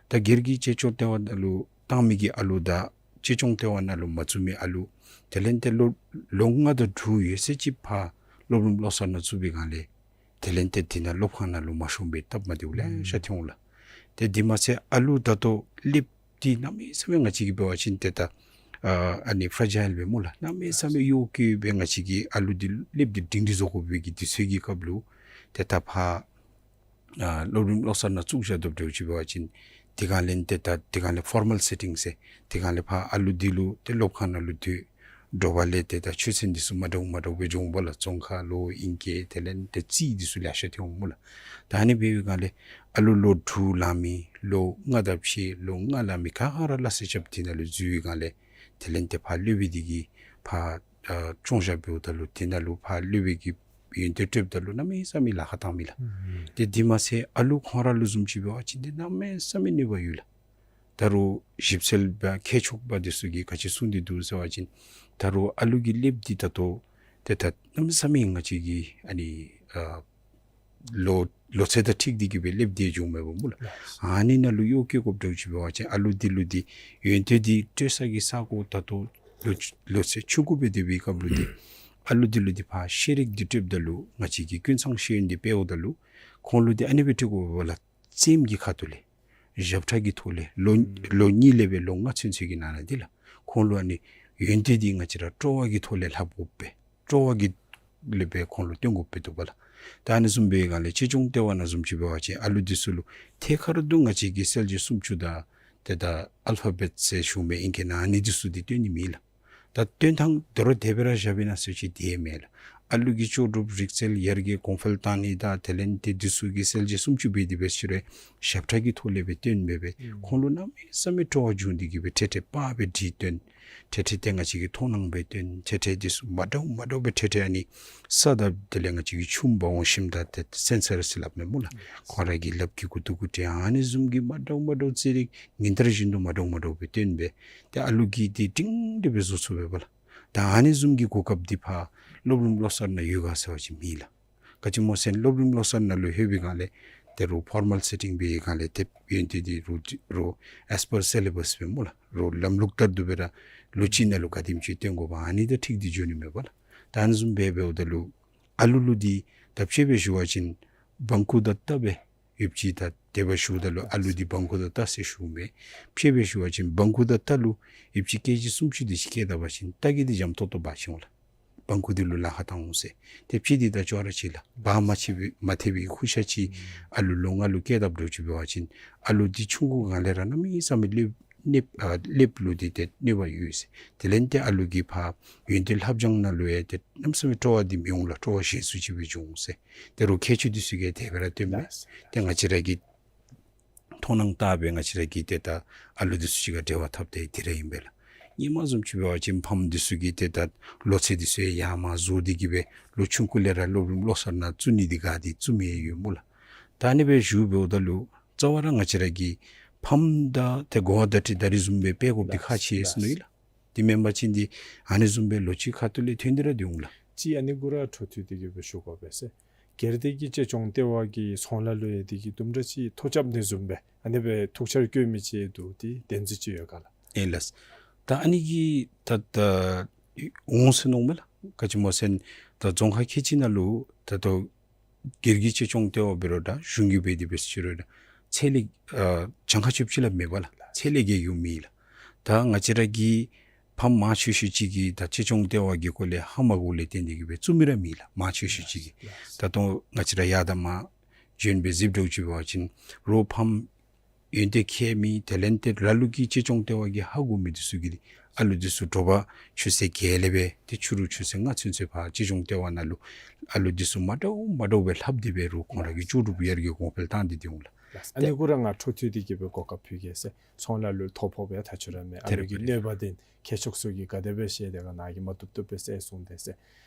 ད་སྒེར་གྱི་གཅེས་སྐྱོང་ལྟེ་བ་ནང་ལུ་བཏང་མི་གི་ཨ་ལུ་དང་གཅེས་སྐྱོང་ལྟེ་བ་ནང་ལུ་མ་བཙུགས་མི་ཨ་ལུ་དེ་ལས་ཏེ་ལོ་ལོ་ལྔ་དང་དྲུག་ཡོད་ཚད་ཅིག་ཕར་སློབ་རིམ་བློ་གསར་ནང་བཙུགས་པའི་སྒང་ལས་དེ་ལས་ཏེ་དེ་ནང་སློབ་ཁང་ནང་ལུ་མ་ཤོང་པའི་སྟབས་མ་བདེཝ་ལེ་ཤ་ཐོན་འོང་ལགས། ཏེ་དེ་མ་ཚད་ཨ་ལུ་ད་ལྟོ་ལེབ་འདི་གནམ་མེད་ས་མེད་ང་བཅས་ཀྱིས་འབད་བ་ཅིན་ཏེ་ད་ཨ་ཨ་ནི་ཕ་ར་ཇཱའིལ་སྦེ་སྨོ་ལགས། གནམ་མེད་ས་མེད་གཡོ་སྐྱོ་སྦེ་ང་བཅས་ཀྱིས་ཨ་ལུ་འདི་ལེབ་འདི་སྒྲིང་སྒྲི་བཟོ་དགོ་པའི་གི་དུས་ཚོད་ཀྱི་སྐབས་ལུ་ཏེ་ད་ཕར་ཨ་སློབ་རིམ་བློ་གསར་ནང་བཙུགས་བཞག་དོ་འདྲཝ་ཅིག་འབད་བ་ཅིན་ དེ་སྒང་ལས་ཏེ་ད་དེ་སྒང་ལས་ཕོར་མཱལ་སེ་ཊིང་ཟེར། དེ་སྒང་ལས་ཕར་ཨ་ལུ་འདི་ལུ་ཏེ་སློབ་ཁང་ནང་ལུ་སྡོད། དྲོ་པ་ལས་ཏེ་ད་ཆོས་ཚན་འདི་ཚུ་མ་འདྲཝ་མ་འདྲཝ་སྦེ་འབྱུང་བ་ལགས། རྫོང་ཁ་ལོ་ཨིང་སྐད་དེ་ལས་ཏེ་རྩིས་འདི་ཚུ་ལེ་ཤ་ཐོན་འོང་སྨོ་ལགས། ད་ཨ་ནི་འབད་བའི་སྒང་ལས་ཨ་ལུ་ལོ་དྲུག་ལང་མི་ལོ་ལྔ་དང་ཕྱེད་ལོ་ལྔ་ལང་མི་ག་ར་སླ་བསྲེ་རྐྱབ་སྟེ་ནང་ལུ་འཛུལ་བའི་སྒང་ལས་དེ་ལས་ཏེ་ཕར་སློབ་དཔོན་འདི་གིས་ཕར་ཨ་སྐྱོང་བཞག་འབདཝ་ད་ལུ་དེ་ནང་ལུ་ཕར་སློབ་དཔོན་གྱིས་ཡོན་ཏན་སྤྲོདཔ་ད་ལུ་གནམ་མེད་ས་མེད་ལཱ་ཁག་བཏང་མི་ལགས། ཨུམ། ཏེ་དེ་མ་ཚད་ཨ་ལུ་ཁོང་ར་ལུ་བཟུམ་ཅིག་འབད་བ་ཅིན་ཏེ་གནམ་མེད་ས་མེད་ནུས་པ་ཡོད་ལགས། ད་རུང་ཞིབ་འཚོལ་པ་མཁས་མཆོག་པ་འདི་ཚུ་གིས་ག་ཅི་གསུངས་ཏེ་འདུག་ཟེར་བ་ཅིན་ད་རུང་ཨ་ལུ་གི་སློབ་འདི་ད་ལྟོ་ཏེ་ད་གནམ་མེད་ས་མེད་ང་བཅས་ཀྱི་ཨ་ནི་ཨ་ལོ་ལོ་ཚད་དང་འཁྲིལ་ཏེ་གི་སྦེ་སློབ་འདི་འབྱུངམ་མས་པ་སྨོ་ལགས། ལགས། ཨ་ནི་ནང་ལུ་གཡོག་བཀོལ་དགོཔ་འདྲཝ་ཅིག་འབད་བ་ཅིན་ཨ་ལུ་འདི་ལུ་འདི་ཡོན་ཏན་འདི་སྤྲོད་ས་གི་ས་གོ་ད་ལྟོ་ལོ་ལོ་ཚད་ཆུང་ཀུ་སྦེ་སྡོད་པའི་སྐབས་ལུ་འདི་ཨ་ལུ་འདི་ལུ་འདི་ཕར་ཤེས་རིག་འདི་སྤྲོདཔ་ད་ལུ་ང་བཅས་ཀྱིས་ཀུན་ཚང་ཤེས་ཡོན་འདི་སྤེལཝ་ད་ལུ་ཁོང་ལུ་འདི་ཨ་ནི་སྦེ་སྤྲོད་དགོ་པས་ལགས། རྩེདམོ་གི་ཁ་ཐུག་ལས་ཞབས་ཁྲ་གི་ཐོག་ལས་ལོ་ལོ་གཉིས་ལས་སྦེ་ལོ་ལྔ་ཚུན་ཚོད་ཀྱི་ནང་ན་འདི་ལགས་ཁོང་ལུ་ཨ་ནི་ཡོན་ཏན་འདི་ང་བཅས་ར་སྤྲོ་བ་གི་ཐོག་ལས་ལྷབ་དགོ་པས། སྤྲོ་བ་གི་ལས་སྦེ་ཁོང་ལུ་སྟོན་དགོ་པས་འདུག་པ་ལགས། ད་ཨ་ནི་བཟུམ་འབད་བའི་སྒང་ལས་གཅེས་སྐྱོང་ལྟེ་བ་ནང་བཟུམ་ཅིག་འབད་བ་ཅིན་ཨ་ལུ་འདི་ཚུ་ལུ་ཐད་ཀར་དུ་ང་བཅས་ཀྱིས་གསལ་བྱེད་སུམ་ཅུ་དང་ཏེ་ད་ཨལ་ཕ་བེཊ་ཟེར་ཞུ་མི་ཨིང་སྐད་ནང་ཨ་ནི་འདི་ཚུ་འདི་སྟོན་ནི་མེད་ལགས། ད་སྟོན་ཐངས་དོ་རུང་དེ་སྦེ་ར་བཞག་པས་ན་ཟེར་ཅིག་དེ་མེན་ལགས། ཨ་ལུ་གི་ལྕོགས་གྲུབ་རིག་རྩལ་ཡར་རྒྱས་གོང་འཕེལ་བཏང་ནི་དང་དེ་ལས་ཏེ་འདི་ཚུ་གི་གསལ་བྱེད་སུམ་ཅུ་འབད་དེ་འབད་ཟེར་རུང་ཞབས་ཁྲ་གི་ཐོག་ལས་སྦེ་སྟོན་འབད་སྦེ་ཨུམ་ཁོང་ལུ་གནམ་མེད་ས་མེད་སྤྲོ་བ་བྱུང་སྟེ་གི་སྦེ་ཐད་ཐད་པ་སྦེ་བྲིས་སྟོན། ཐད་ཐད་ཏེ་ང་བཅས་ཀྱིས་མཐོང་སྣང་འབད་སྟོན། ཐད་ཐད་འདི་ཚུ་མ་འདྲཝ་མ་འདྲཝ་སྦེ་ཐད་ཐད་ཨ་ནི་ས་དང་དེ་ལས་ང་བཅས་ཀྱི་ཆུམ་འབག་འོང་ཞིནམ་ད་ཏེ་སེན་སར་ཟེར་སླབ་མས་སྨོ་ལགས། ཁོང་ར་གི་ལགཔ་གི་མགུ་ཏོ་གུ་སྤྲོད་ཨ་ནི་བཟུམ་གྱི་མ་འདྲཝ་མ་འདྲཝ་རྩེད་རིགས་ཉིན་ལྟར་བཞིན་དུ་མ་འདྲཝ་མ་འདྲཝ་སྦེ་སྟོན་སྦེ་ཏེ་ཨ་ལུ་གིས་འདི་སྒྲིང་སྒྲི་སྦེ་བཟོ་ཚུགས་པས་པ་ལགས། ད་ཨ་ནི་བཟུམ་གྱི་གོ་སྐབས་འདི་ཕར་སློབ་རིམ་བློ་གསར་ནང་ཡོད་ག་ཟེར་བ་ཅིན་མེད་ལགས། ག་ཅི་སྨོ་ཟེར་ན་སློབ་རིམ་བློ་གསར་ནང་ལུ་ལྷོད་པའི་སྒང་ལས་ད་རུང་ཕོར་མཱལ་སེ་ཊིང་འབད་བའི་སྒང་ལས་ཏེ་ཡོན་ཏན་འདི་རུང་རུང་ཨེས་པར་སི་ལེ་བཱས་སྦེ་སྨོ་ལགས། རུང་ལམ་ལུགས་ལྟར་དུ་སྦེ་ར་ལོ་གཅིག་ནང་ལུ་ག་དེམ་ཅིག་སྟོན་དགོཔ་ཨ་ནི་དང་འཁྲིལ་ཏེ་འགྱོ་ནི་མས་པ་ལགས། ད་ཨ་ནི་བཟུམ་སྦེ་འབདཝ་ད་ལུ་ཨ་ལུ་ལུ་འདི་ད་ཕྱེ་སྦེ་ཞུ་བ་ཅིན་སྦང་ཁུག་དང་རྟ་སྦེ་ཡོདཔ་ཅིག་ད་དེ་སྦེ་ཞུཝ་ད་ལུ་ཨ་ལུ་འདི་སྦང་ཁུག་དང་རྟ་ཟེར་ཞུཝ་མས། ཕྱེ་སྦེ་ཞུ་བ་ཅིན་སྦང་ཁུག་དང་རྟ་ལུ་ཡོདཔ་ཅིག་ཀེ་ཇི་སུམ་ཅུ་དེ་ཅིག་སྐྱེལ་ད་པ་ཅིན་རྟ་གིས་འདི་འཇམ་ཏོག་ཏོ་འབག་ཅི་འོང་ལགས། སྦང་ཁུག་འདི་ལུ་ལཱ་ཁག་བཏང་འོང་ཟེར། ཏེ་ཕྱེ་འདི་དང་ཅོག་ར་གཅིག་ལགས། འབག་མ་ཆོད་པའི་མ་ཐེག་པའི་ཤུལ་ཤུལ་ཅིག་ཨ་ལུ་ལོ་ལྔ་ལུ་སྐྱེལ་དཔ་འདྲཝ་ཅིག་འབད་བ་ཅིན་ཨ་ལུ་འདི་ཆུང་ཀུ་སྒང་ལས་ར་གནམ་མེད་ས་མེད་ལེབ་ནེབ་ཨ་ལེབ་ལུ་འདི་ཏེ་ནུས་པ་ཡོད་ཟེར། དེ་ལས་ཏེ་ཨ་ལུ་གི་ཕར་ཡོན་ཏན་ལྷབ་སྦྱང་ནང་ལུ་ཡང་ཏེ་གནམ་མེད་ས་མེད་སྤྲོ་བ་འདི་མི་འོང་ལགས། སྤྲོ་བ་ཞན་སུ་ཅིག་སྦེ་འགྱོ་འོང་ཟེར། ད་རུང་མཁས་མཆོག་འདི་ཚུ་གིས་དེ་སྦེ་ར་སྟོནམ་མས། ལགས། ཏེ་ང་བཅས་ར་གིས་མཐོང་སྣང་བལྟ་སྦེ་ང་བཅས་ར་གིས་ཏེ་ད་ཨ་ལུ་འདི་ཚུ་ཅིག་ཁར་འབྲེལ་བ་འཐབ་སྟེ་འདི་ར་ཨིན་པས་ལགས། སྔོན་མ་བཟུམ་ཅིག་འབད་བ་ཅིན་ཕམ་འདི་ཚུ་གིས་ཏེ་ད་ལོ་ཚད་འདི་ཚུ་ཡང་ཡར་མར་བཟོ་སྟེ་གི་སྦེ་ལོ་ཆུང་ཀུ་ལས་ར་སློབ་རིམ་བློ་གསར་ནང་བཙུགས་ནི་འདི་ག་འདི་བཙུགས་མི་ཡང་ཡོད་སྨོ་ལགས། ད་ཨ་ནི་སྦེ་ཞུ་འབདཝ་ད་ལུ་རྩ་བ་ར་ང་བཅས་ར་གི་ཕམ་དང་ཏེ་གོ་བ་བརྡ་སྤྲོད་ད་རིས་བཟུམ་སྦེ་སྤེལ་དགོཔ་འདི་ཁག་ཆེ་ཟེར་མནོ་ཡི་ལགས། དེ་མེན་པ་ཅིན་འདི་ཨ་ནི་བཟུམ་སྦེ་ལོ་གཅིག་ཁ་ཐུག་ལས་ཐོན་ཏེ་ར་སྡོད་འོང་ལགས། ཅིག་ཨ་ནི་གུ་ར་འཕྲོ་མཐུད་དེ་གི་སྦེ་ཞུ་དགོ་པས་ཟེར། སྒེར་སྡེ་གི་གཅེས་སྐྱོང་ལྟེ་བ་གི་ཚོང་ལཱ་ལུ་ཡང་འདི་གིས་དུམ་གྲ་ཅིག་ཐོ་རྐྱབ་ནི་བཟུམ་སྦེ་ཨ་ནི་སྦེ་ཐུགས་འཆར་བཀོད་མི་ཅིག་འདུག། འདི་བདེན་རྫུན་ཅིག་ཡོད་ག་ལགས། ཨིན་ལགས། ད་ཨ་ནི་གི་ད་ད་འོང་ཟེར་མནོཝ་མས་ལགས། ག་ཅི་སྨོ་ཟེར་ན་ད་རྫོང་ཁག་ཁལ་གཅིག་ནང་ལུ་ད་ལྟོ་སྒེར་གྱི་གཅེས་སྐྱོང་ལྟེ་བ་འབད་རུང་ད་གཞུང་གིས་འབད་དེ་འབད་ཟེར་རུང་ད་ཚད་ལས་ཨ་གྱངས་ཁ་ཆོདཔ་ཅིག་ར་མེད་པ་ལགས། ཚད་ལས་བརྒལ་ཡོད་མི་ལགས། ད་ང་བཅས་ར་གི་ཕམ་མང་ཆེ་ཤོས་ཅིག་གིས་ད་གཅེས་སྐྱོང་ལྟེ་བ་གི་སྐོར་ལས་ཧ་མ་གོཝ་ལས་བརྟེན་ཏེ་གི་སྦེ་བཙུགས་མི་ར་མེད་ལགས། མང་ཆེ་ཤོས་ཅིག་གིས། ད་ལྟོ་ང་བཅས་ར་ཡར་དང་མར་བྱོན་སྦེ་གཟིགས་འདྲཝ་ཅིག་འབད་བ་ཅིན་རོགས་ཕམ་ཡོན་ཏན་མཁས་མི་དེ་ལས་ཏེ་ལ་ལུ་གིས་གཅེས་སྐྱོང་ལྟེ་བ་གིས་ཧ་གོ་མི་འདི་ཚུ་གིས་ཨ་ལུ་འདི་ཚུ་དྲོ་པ་ཆུ་ཚོད་བརྒྱད་ལས་སྦེ་ཏེ་ཕྱི་རུ་ཆུ་ཚོད་ལྔ་ཚུན་ཚོད་ཕར་གཅེས་སྐྱོང་ལྟེ་བ་ནང་ལུ་ཨ་ལུ་འདི་ཚུ་མ་འདྲཝ་མ་འདྲཝ་སྦེ་ལྷབ་སྟེ་སྦེ་རོགས་ཁོང་ར་གི་ལྕོགས་གྲུབ་ཡར་རྒྱས་གོང་འཕེལ་བཏང་སྟེ་སྡོད་འོང་ལགས། ལགས། ཨ་ནི་གུ་ར་ང་འཕྲོ་མཐུད་དེ་གི་སྦེ་གོ་སྐབས་ཕུལ་གེ་ཟེར། ཚོང་ལཱ་ལུ་ཐོ་ཕོག་སྦེ་ཐག་ཆོད་ར་མེད། ཨ་ལུ་གི་གནོད་པ་འདི་མཁས་མཆོག་ཚུ་གིས་ག་དེ་སྦེ་ཤེས་ཏེ་ག་ནཱ་གིས་མ་བཏུབ་བཏུབ་སྦེ་ཟེར་གསུངས་ཏེ་ཟེར།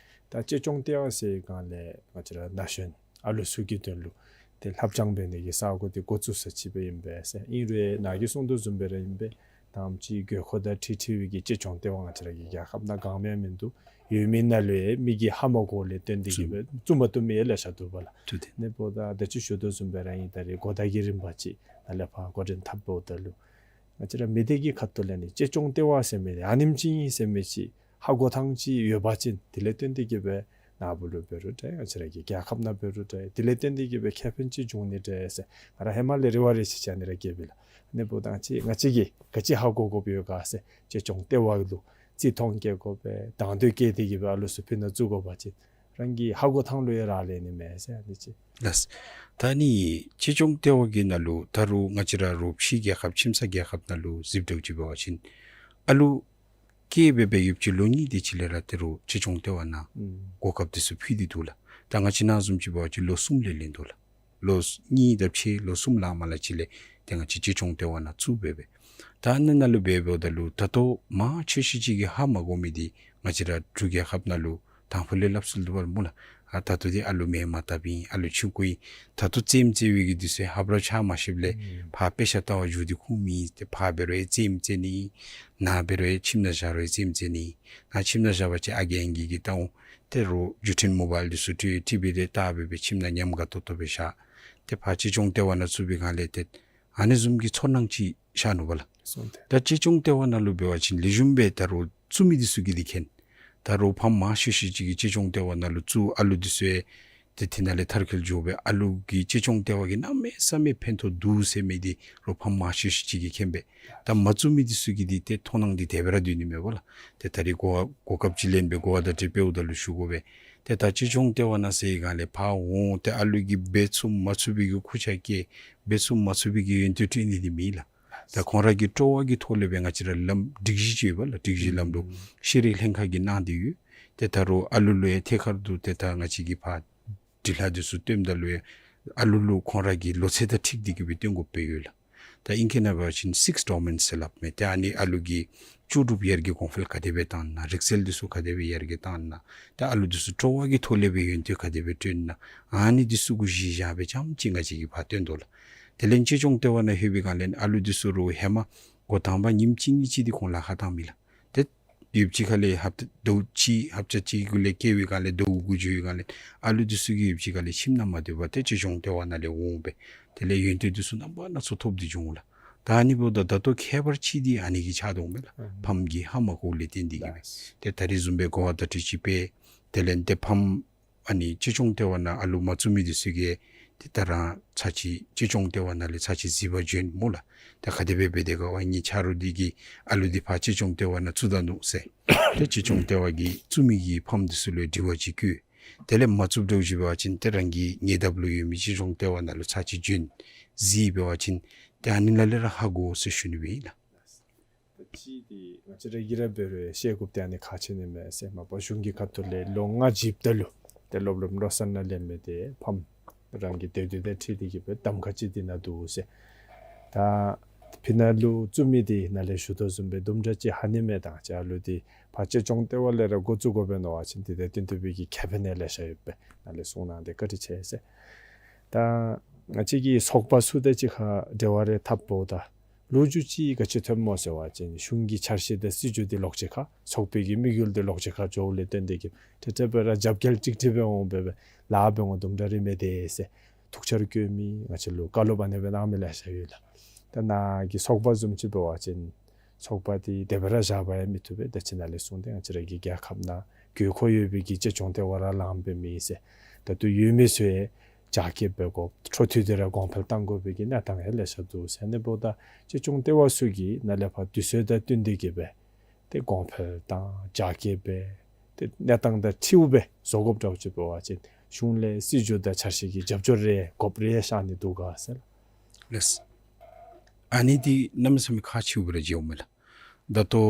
ད་གཅེས་སྐྱོང་ལྟེ་བ་ཟེར་སྒང་ལས་ང་བཅས་ར་ན་གཞོན་ཨ་ལུ་ཚུ་གི་དོན་ལུ་ཏེ་ལྷབ་སྦྱང་འབད་ནི་གི་ས་གོ་འདི་འགོ་བཙུགས་ས་ཅིག་སྦེ་ཨིན་པས་ཟེར། ཨིན་རུང་ནཱ་གིས་གསུངས་དོ་བཟུམ་སྦེ་ར་ཨིན་པས། ད་ཨ་ནེམ་ཅིག་དགོས་མཁོ་དང་འཁྲིལ་འཁྲིལ་བའི་གི་གཅེས་སྐྱོང་ལྟེ་བ་ང་བཅས་ར་གི་རྒྱལ་ཁབ་ནང་གང་མེད་མིན་འདུག། ཡོད་མི་ནང་ལུ་ཡང་མི་གིས་ཧ་མ་གོཝ་ལས་བརྟེན་ཏེ་གི་སྦེ་བཙུགས་མ་བཏུབ་མི་ཡང་ལེ་ཤ་འདུག་པ་ལགས། ཨ་ནི་འབདཝ་ད་ད་ཅི་ཞུ་དོ་བཟུམ་སྦེ་ར་ཨིན། ད་རེས་གོ་བརྡ་གི་རིམ་པ་ཅིག་ནཱ་ལས་ཕར་འགོ་འདྲེན་འཐབ་འབདཝ་ད་ལུ་ང་བཅས་ར་མི་སྡེ་གི་ཁ་ཐུག་ལས་ནི་གཅེས་སྐྱོང་ལྟེ་བ་ཟེར་མི་འདི་ཨ་ནེམ་ཅིག་ཨིན་ཟེར་མི་ཅིག་ཧ་གོ་ཐངས་ཅིག་ཡོད་པ་ཅིན་དེ་ལས་བརྟེན་ཏེ་གི་སྦེ་ནཱ་བུ་ལུ་འབད་རུང་འདྲ་ང་བཅས་ར་གི་རྒྱལ་ཁབ་ནང་འབད་རུང་འདྲ་དེ་ལས་བརྟེན་ཏེ་གི་སྦེ་ཁེ་ཕན་ཅིག་འབྱུང་ནི་འདྲ་ཟེར་ང་ར་ཧེ་མ་ལས་རེ་བ་རེ་ཆེ་ཆེ་ཨ་ནི་ར་བསྐྱེདཔ་ཨིན་ལགས། ཨ་ནི་འབདཝ་ད་ང་བཅས་ང་བཅས་ཀྱིས་ག་ཅི་ཧ་གོ་དགོཔ་ཡོད་ག་ཟེར་གཅེས་སྐྱོང་ལྟེ་བ་ལུ་བརྩི་མཐོང་བསྐྱེད་དགོ་པས། དང་འདོད་བསྐྱེད་དེ་གི་སྦེ་ཨ་ལུ་ཚུ་ཕི་ནང་བཙུགས་དགོ་པ་ཅིན་ རང་གི་ཧ་གོ་ཐངས་ལུ་ཡང་རག་ལས་ནི་མས་ཟེར་ཨ་ནི་ཅིག། ལགས། ད་ཨ་ནི་གཅེས་སྐྱོང་ལྟེ་བ་གི་ནང་ལུ་ད་རུང་ང་བཅས་ར་རོགས་ཕྱི་རྒྱལ་ཁབ་ཁྱིམ་ཚང་རྒྱལ་ཁབ་ནང་ལུ་གཟིགས་དོ་ཅིག་འབད་བ་ཅིན་ཨ་ལུ་སྐྱེས་སྦེ་སྦེ་ཡུདཔ་ཅིག་ལོ་གཉིས་དེ་ཅིག་ལས་ར་ད་རུང་གཅེས་སྐྱོང་ལྟེ་བ་ནང་ཨུམ་གོ་སྐབས་དེ་ཚུ་ཕུལ་ཏེ་འདུག་ལགས། ད་ང་བཅས་ནང་བཟུམ་ཅིག་འབད་བ་ཅིན་ལོ་གསུམ་ལས་ལེན་དོ་ལགས། ལོ་གཉིས་དང་ཕྱེད་ལོ་གསུམ་ལང་མ་ལང་ཅིག་ལས་ཏེ་ང་བཅས་གཅེས་སྐྱོང་ལྟེ་བ་ནང་བཙུགས་སྦེ་སྦེ། ད་ཨ་ནི་ནང་ལུ་སྦེ་འབདཝ་ད་ལུ་ད་ལྟོ་མང་ཆེ་ཤོས་ཅིག་གིས་ཧ་མ་གོ་མི་འདི་ང་བཅས་ར་འབྲུག་རྒྱལ་ཁབ་ནང་ལུ་དང་ཕུ་ལས་སླབ་སྲོལ་འདུག་པ་སྨོ་ལགས། ཨ་ད་ལྟོ་འདི་ཨ་ལུ་མེ་མ་བཏབ་ཨིན། ཨ་ལུ་ཆུང་ཀུ་ཨིན། ད་ལྟོ་རྩེདམོ་རྩེ་བའི་གི་དུས་ཚོད་ཧབ་ར་ཆ་མ་ཤེསཔ་ལས་ཨུམ་ཕར་དཔེ་ཆ་ལྟ་བར་འགྱོ་སྟེ་ཁུངས་མེད། ཏེ་ཕར་འབད་རུང་ཡང་རྩེདམོ་རྩེ་ནི། ནཱ་འབད་རུང་ཡང་ཁྱིམ་ནང་བཞག་རུང་རྩེདམོ་རྩེ་ནི། ནཱ་ཁྱིམ་ནང་བཞག་པ་ཅིན་ཨ་རྒས་ཨང་རྒས་ཀྱིས་བལྟ་འོང་། ཏེ་རོགས་བརྒྱུད་འཕྲིན་མོ་བཱའིལ་འདི་ཚུ་སྤྲོད་ཊི་བི་རེ་བལྟ་སྦེ་སྦེ་ཁྱིམ་ནང་ཉམས་དགའ་ཏོག་ཏོ་སྦེ་བཞག། ཏེ་ཕར་གཅེས་སྐྱོང་ལྟེ་བ་ནང་བཙུགས་པའི་སྒང་ལས་ཏེ་ཨ་ནི་བཟུམ་གྱི་ཚོར་སྣང་ཅིག་ཤར་ནུག་པ་ལགས། སོང་སྟེ། ད་གཅེས་སྐྱོང་ལྟེ་བ་ནང་ལུ་འབད་བ་ཅིན་ལེགས་ཤོམ་སྦེ་ད་རོགས་བཙུགས་མི་འདི་ཚུ་གིས་འདི་མཁྱེན། ད་རོགས་ཕམ་མང་ཤོས་ཤོས་ཅིག་གིས་གཅེས་སྐྱོང་ལྟེ་བ་ནང་ལུ་བཙུགས། ཨ་ལུ་འདི་ཚུ་ཡང་ཏེ་དེ་ནང་ལས་མཐར་འཁྱོལ་འགྱོ་སྦེ་ཨ་ལུ་གིས་གཅེས་སྐྱོང་ལྟེ་བ་གིས་གནམ་མེད་ས་མེད་ཕན་ཐོགས་འདུག་ཟེར་མི་འདི་རོགས་ཕམ་མང་ཤོས་ཤོས་ཅིག་གིས་མཁྱེན་པས། ད་མ་བཙུགས་མི་འདི་ཚུ་གིས་འདི་ཏེ་མཐོང་སྣང་འདི་དེ་སྦེ་ར་སྡོད་ནི་མས་པ་ལགས། ཏེ་ད་རིས་གོ་གོ་སྐབས་ཅིག་ལེན་སྦེ་གོ་བ་བརྡ་སྤྲོད་འབདཝ་ད་ལུ་ཞུ་དགོ་པས། ཏེ་ད་གཅེས་སྐྱོང་ལྟེ་བ་ནང་ཟེར་བའི་སྒང་ལས་ཕར་འོང་། ཏེ་ཨ་ལུ་གིས་འབད་ཚུགས་མ་ཚུགས་པའི་གི་ཁུར་ཆ་བཀལ། འབད་ཚུགས་མ་ཚུགས་པའི་གི་ཡོན་ཏན་སྤྲོད་ནི་འདི་མེད་ལགས། ད་ཁོང་ར་གི་སྤྲོ་བ་གི་ཐོག་ལས་སྦེ་ང་བཅས་ར་ལམ་སྒྲིག་གཞི་ཅིག་ཡོད་པ་ལགས། སྒྲིག་གཞི་ལམ་ལུགས་ཨུམ་ཤེས་རིག་ལྷན་ཁག་གིས་གནང་སྟེ་ཡོད། ཏེ་ད་རུང་ཨ་ལུ་ལུ་ཡང་ཐད་ཀར་དུ་ཏེ་ད་ང་བཅས་ཀྱིས་ཕར་འབྲི་ལྷག་འདི་ཚུ་སྟོནམ་ད་ལུ་ཡང་ཨ་ལུ་ལུ་ཁོང་ར་གི་ལོ་ཚད་དང་འཁྲིལ་ཏེ་གི་སྦེ་སྟོན་དགོཔ་སྦེ་ཡོད་ལགས། ད་ཨིང་སྐད་ནང་འབད་བ་ཅིན་སིགསི་ཌོ་མེན་ཟེར་སླབ་མས། ཏེ་ཨ་ནི་ཨ་ལུ་གིས་ལྕོགས་གྲུབ་ཡར་རྒྱས་གོང་འཕེལ་ག་དེ་སྦེ་བཏང་ན། རིག་རྩལ་འདི་ཚུ་ག་དེ་སྦེ་ཡར་རྒྱས་བཏང་ན། ཏེ་ཨ་ལུ་འདི་ཚུ་སྤྲོ་བ་གི་ཐོག་ལས་སྦེ་ཡོན་ཏན་ག་དེ་སྦེ་བསྐྲུན་ན། ཨ་ནི་འདི་ཚུ་གུ་གཞི་བཞག་སྦེ་རྐྱངམ་ཅིག་ང་བཅས་ཀྱིས་ཕར་སྟོན་དོ་ལགས། དེ་ལས་གཅེས་སྐྱོང་ལྟེ་བ་ནང་ལྷོད་པའི་སྒང་ལས་ཨ་ལུ་འདི་ཚུ་རོགས་ཧེ་མ་འགོ་དང་པ་ཉིནམ་གཅིག་གཉིས་ཅིག་འདི་ཁོང་ལཱ་ཁག་བཏང་མི་ལགས། ཏེ་ཡུདཔ་ཅིག་ཁ་ལས་ཧབ་ཏ་ཟླཝ་གཅིག་ཧབ་ཏ་གཅིག་གུ་ལས་བཀལ་བའི་སྒང་ལས་ཟླཝ་དགུ་འགྱོ་བའི་སྒང་ལས་ཨ་ལུ་འདི་ཚུ་གིས་ཡུདཔ་ཅིག་ཁ་ལས་ཁྱིམ་ནང་མ་སྡོད་པར་ཏེ་གཅེས་སྐྱོང་ལྟེ་བ་ནང་ལས་འོང་སྦེ་དེ་ལས་ཡོན་ཏན་འདི་ཚུ་རྣམ་པ་སྣ་ཚོགས་ཐོབ་སྟེ་འགྱོ་འོང་ལགས། ད་ཨ་ནི་འབདཝ་ད་ད་ལྟོ་ཁྱད་པར་ཅིག་འདི་ཨ་ནི་གིས་ཆགས་དོ་མས་ལགས། ཨུམ་ཕམ་གྱིས་ཧ་མ་གོཝ་ལས་བརྟེན་ཏེ་གི་སྦེ། ལགས། ཏེ་ད་རིས་བཟུམ་སྦེ་གོ་བ་བརྡ་སྤྲོད་ཅིག་སྤེལ། དེ་ལས་ཏེ་ཕམ་ཨ་ནི་གཅེས་སྐྱོང་ལྟེ་བ་ནང་ཨ་ལུ་མ་བཙུགས་མི་འདི་ཚུ་གིས་ཏེ་ད་རང་ཚར་གཅིག་གཅེས་སྐྱོང་ལྟེ་བ་ནང་ལས་ཚར་གཅིག་གཟིགས་པར་འབྱོན་སྨོ་ལགས། ཏེ་ག་དེ་སྦེ་འབད་དེ་ག་ཝ་ངེའི་ཆ་རོགས་འདི་གིས་ཨ་ལུ་འདི་ཕར་གཅེས་སྐྱོང་ལྟེ་བ་ནང་བཙུགས་ད་ནུག་ཟེར། ཏེ་གཅེས་སྐྱོང་ལྟེ་བ་གིས་བཙུགས་མི་གི་ཕམ་འདི་ཚུ་ལུ་དྲི་བ་ཅིག་བཀོད། དེ་ལས་མ་བཙུགསཔ་འདྲཝ་ཅིག་འབད་བ་ཅིན་ཏེ་རང་གི་ཉེ་འདབས་ལུ་ཡོད་མི་གཅེས་སྐྱོང་ལྟེ་བ་ནང་ལུ་ཚར་གཅིག་འབྱོན་གཟིགས་འབད་བ་ཅིན་ཏེ་ཨ་ནི་ནང་ལས་ར་ཧ་གོ་ཟེར་ཞུ་ནི་སྦེ་ཨིན་ལགས། ད་ཅི་འདི་ང་བཅས་ར་གིས་ར་འབད་རུང་ཤེས་དགོཔ་འདི་ཨ་ནི་ཁག་ཆེ་ནི་མས་ཟེར། མ་པ་གཞུང་གི་ཁ་ཐུག་ལས་ལོ་ལྔ་བཞི་པ་ད་ལུ་ཏེ་སློབ་སློབམ་བློ་གསར་ནང་ལེན་མི་འདི་ཕམ་རང་གི་དེ་དུས་དང་འཁྲིལ་ཏེ་གི་སྦེ་གདམ་ཁ་ཅིག་འདི་ནང་འདུག་ཟེར། ད་ཕི་ནང་ལུ་བཙུགས་མི་འདི་ནཱ་ལས་ཞུ་དོ་བཟུམ་སྦེ་དུམ་གྲ་ཅིག་ཧ་ནི་མེད། ད་ཅི་ཨ་ལུ་འདི་ཕར་གཅེས་སྐྱོང་ལྟེ་བ་ལས་ར་འགོ་བཙུགས་དགོ་པས་མནོ་བ་ཅིན་འདི་ཏེ་བསྟུན་ཏེ་སྦེ་གི་ཁེ་ཕན་ཡང་ལེ་ཤ་ཡོད་པས། ནཱ་ལས་གསུང་གནང་སྟེ་བཀའ་དྲིན་ཆེ་ཟེར། ད་ང་བཅས་ཀྱི་ཚོགས་པ་ཚུ་དང་གཅིག་ཁར་འབྲེལ་བ་རེ་འཐབ་འོངམ་ད་ལོ་རྒྱུས་ཅིག་ག་ཅི་ཐོནམ་སྨོ་ཟེར་བ་ཅིན་གཞུང་གི་འཆར་གཞི་དང་སྲིད་བྱུས་འདི་ལོགས་གཅིག་ཁར་ཚོགས་པའི་གི་དམིགས་ཡུལ་འདི་ལོགས་གཅིག་ཁར་འགྱོཝ་ལས་བརྟེན་ཏེ་གི་ཏེ་ཏེ་སྦེ་ར་རྒྱབ་འགལ་ཅིག་ཅིག་སྦེ་འོང་སྦེ་སྦེ་ལཱ་འབད་འོང་དུམ་གྲ་རེ་མེད་དེ་ཟེར་ཐུགས་འཆར་བཀོད་མི་ང་བཅས་ལུ་བཀའ་སློབ་ཨ་ནེ་སྦེ་གནང་མི་ལེ་ཤ་ཡོད་ལགས། ད་ནཱ་གི་ཚོགས་པ་བཟུམ་ཅིག་འབད་བ་ཅིན་ཚོགས་པ་འདི་དེ་སྦེ་ར་བཞག་པར་ཡང་མི་བཏུབ་པས། ད་ཅི་ནཱ་ལས་གསུངས་ཏེ་ང་བཅས་ར་གི་རྒྱལ་ཁབ་ནང་དགོས་མཁོ་ཡོད་པའི་གི་གཅེས་སྐྱོང་ལྟེ་བ་ར་ལངམ་སྦེ་མེད་ཟེར། ད་ལྟོ་ཡོད་མི་ཚུ་ཡང་རྒྱ་སྐྱེད་འབད་དགོ། འཕྲོ་མཐུད་དེ་ར་གོང་འཕེལ་གཏང་དགོ་པའི་གི་གནས་སྟངས་ཡང་ལེ་ཤ་འདུག་ཟེར། ཨ་ནི་འབདཝ་ད་གཅེས་སྐྱོང་ལྟེ་བ་ཚུ་གིས་ནཱ་ལས་ཕར་དུས་ཚོད་དང་བསྟུན་ཏེ་གི་སྦེ་ཏེ་གོང་འཕེལ་དང་རྒྱ་སྐྱེད་འབད་ཏེ་གནས་སྟངས་དང་འཁྲིལཝ་སྦེ་བཟོ་དགོཔ་འདྲཝ་ཅིག་འབད་བ་ཅིན་གཞུང་ལས་སྲིད་བྱུས་དང་འཆར་གཞི་གི་རྒྱབ་སྐྱོར་རེ་དགོཔ་རེ་ཤར་ནི་འདུག་ག་ཟེར། ལགས། ཨ་ནི་འདི་གནམ་མེད་ས་མེད་ཁག་ཆེཝ་སྦེ་ར་མཇལཝ་མས་ལགས། ད་ལྟོ་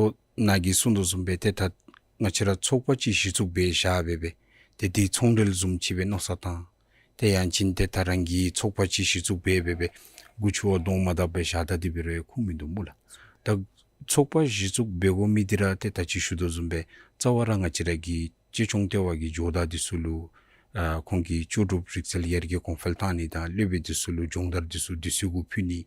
ནཱ་གིས་གསུངས་དོ་བཟུམ་སྦེ་ཏེ་ད་ང་བཅས་ར་ཚོགས་པ་ཅིག་གཞི་བཙུགས་འབད་བཞག་སྦེ་སྦེ་ཏེ་འདི་ཚོང་འབྲེལ་བཟུམ་ཅིག་སྦེ་མནོ་བསམ་བཏང་། ཏེ་ཡང་ཅིན་ཏེ་ད་རང་གི་ཚོགས་པ་ཅིག་གཞི་བཙུགས་འབད་སྦེ་སྦེ་མགུ་ཆུ་བ་གདོང་མ་བལྟ་སྦེ་བཞག་ད་འདི་འབད་རུང་ཡང་ཁུངས་མིན་འདུག་སྨོ་ལགས། ད་ཚོགས་པ་གཞི་བཙུགས་འབད་དགོ་མི་འདི་ར་ཏེ་ད་ཅི་ཞུ་དོ་བཟུམ་སྦེ་རྩ་བ་ར་ང་བཅས་ར་གི་གཅེས་སྐྱོང་ལྟེ་བ་གི་ཇོ་བདག་འདི་ཚུ་ལུ་ཨ་ཁོང་གི་ལྕོགས་གྲུབ་རིག་རྩལ་ཡར་རྒྱས་གོང་འཕེལ་བཏང་ནི་དང་སློབ་དཔོན་འདི་ཚུ་ལུ་སྦྱོང་བརྡར་འདི་ཚུ་འདི་ཚུ་གུ་ཕུལ་ནི།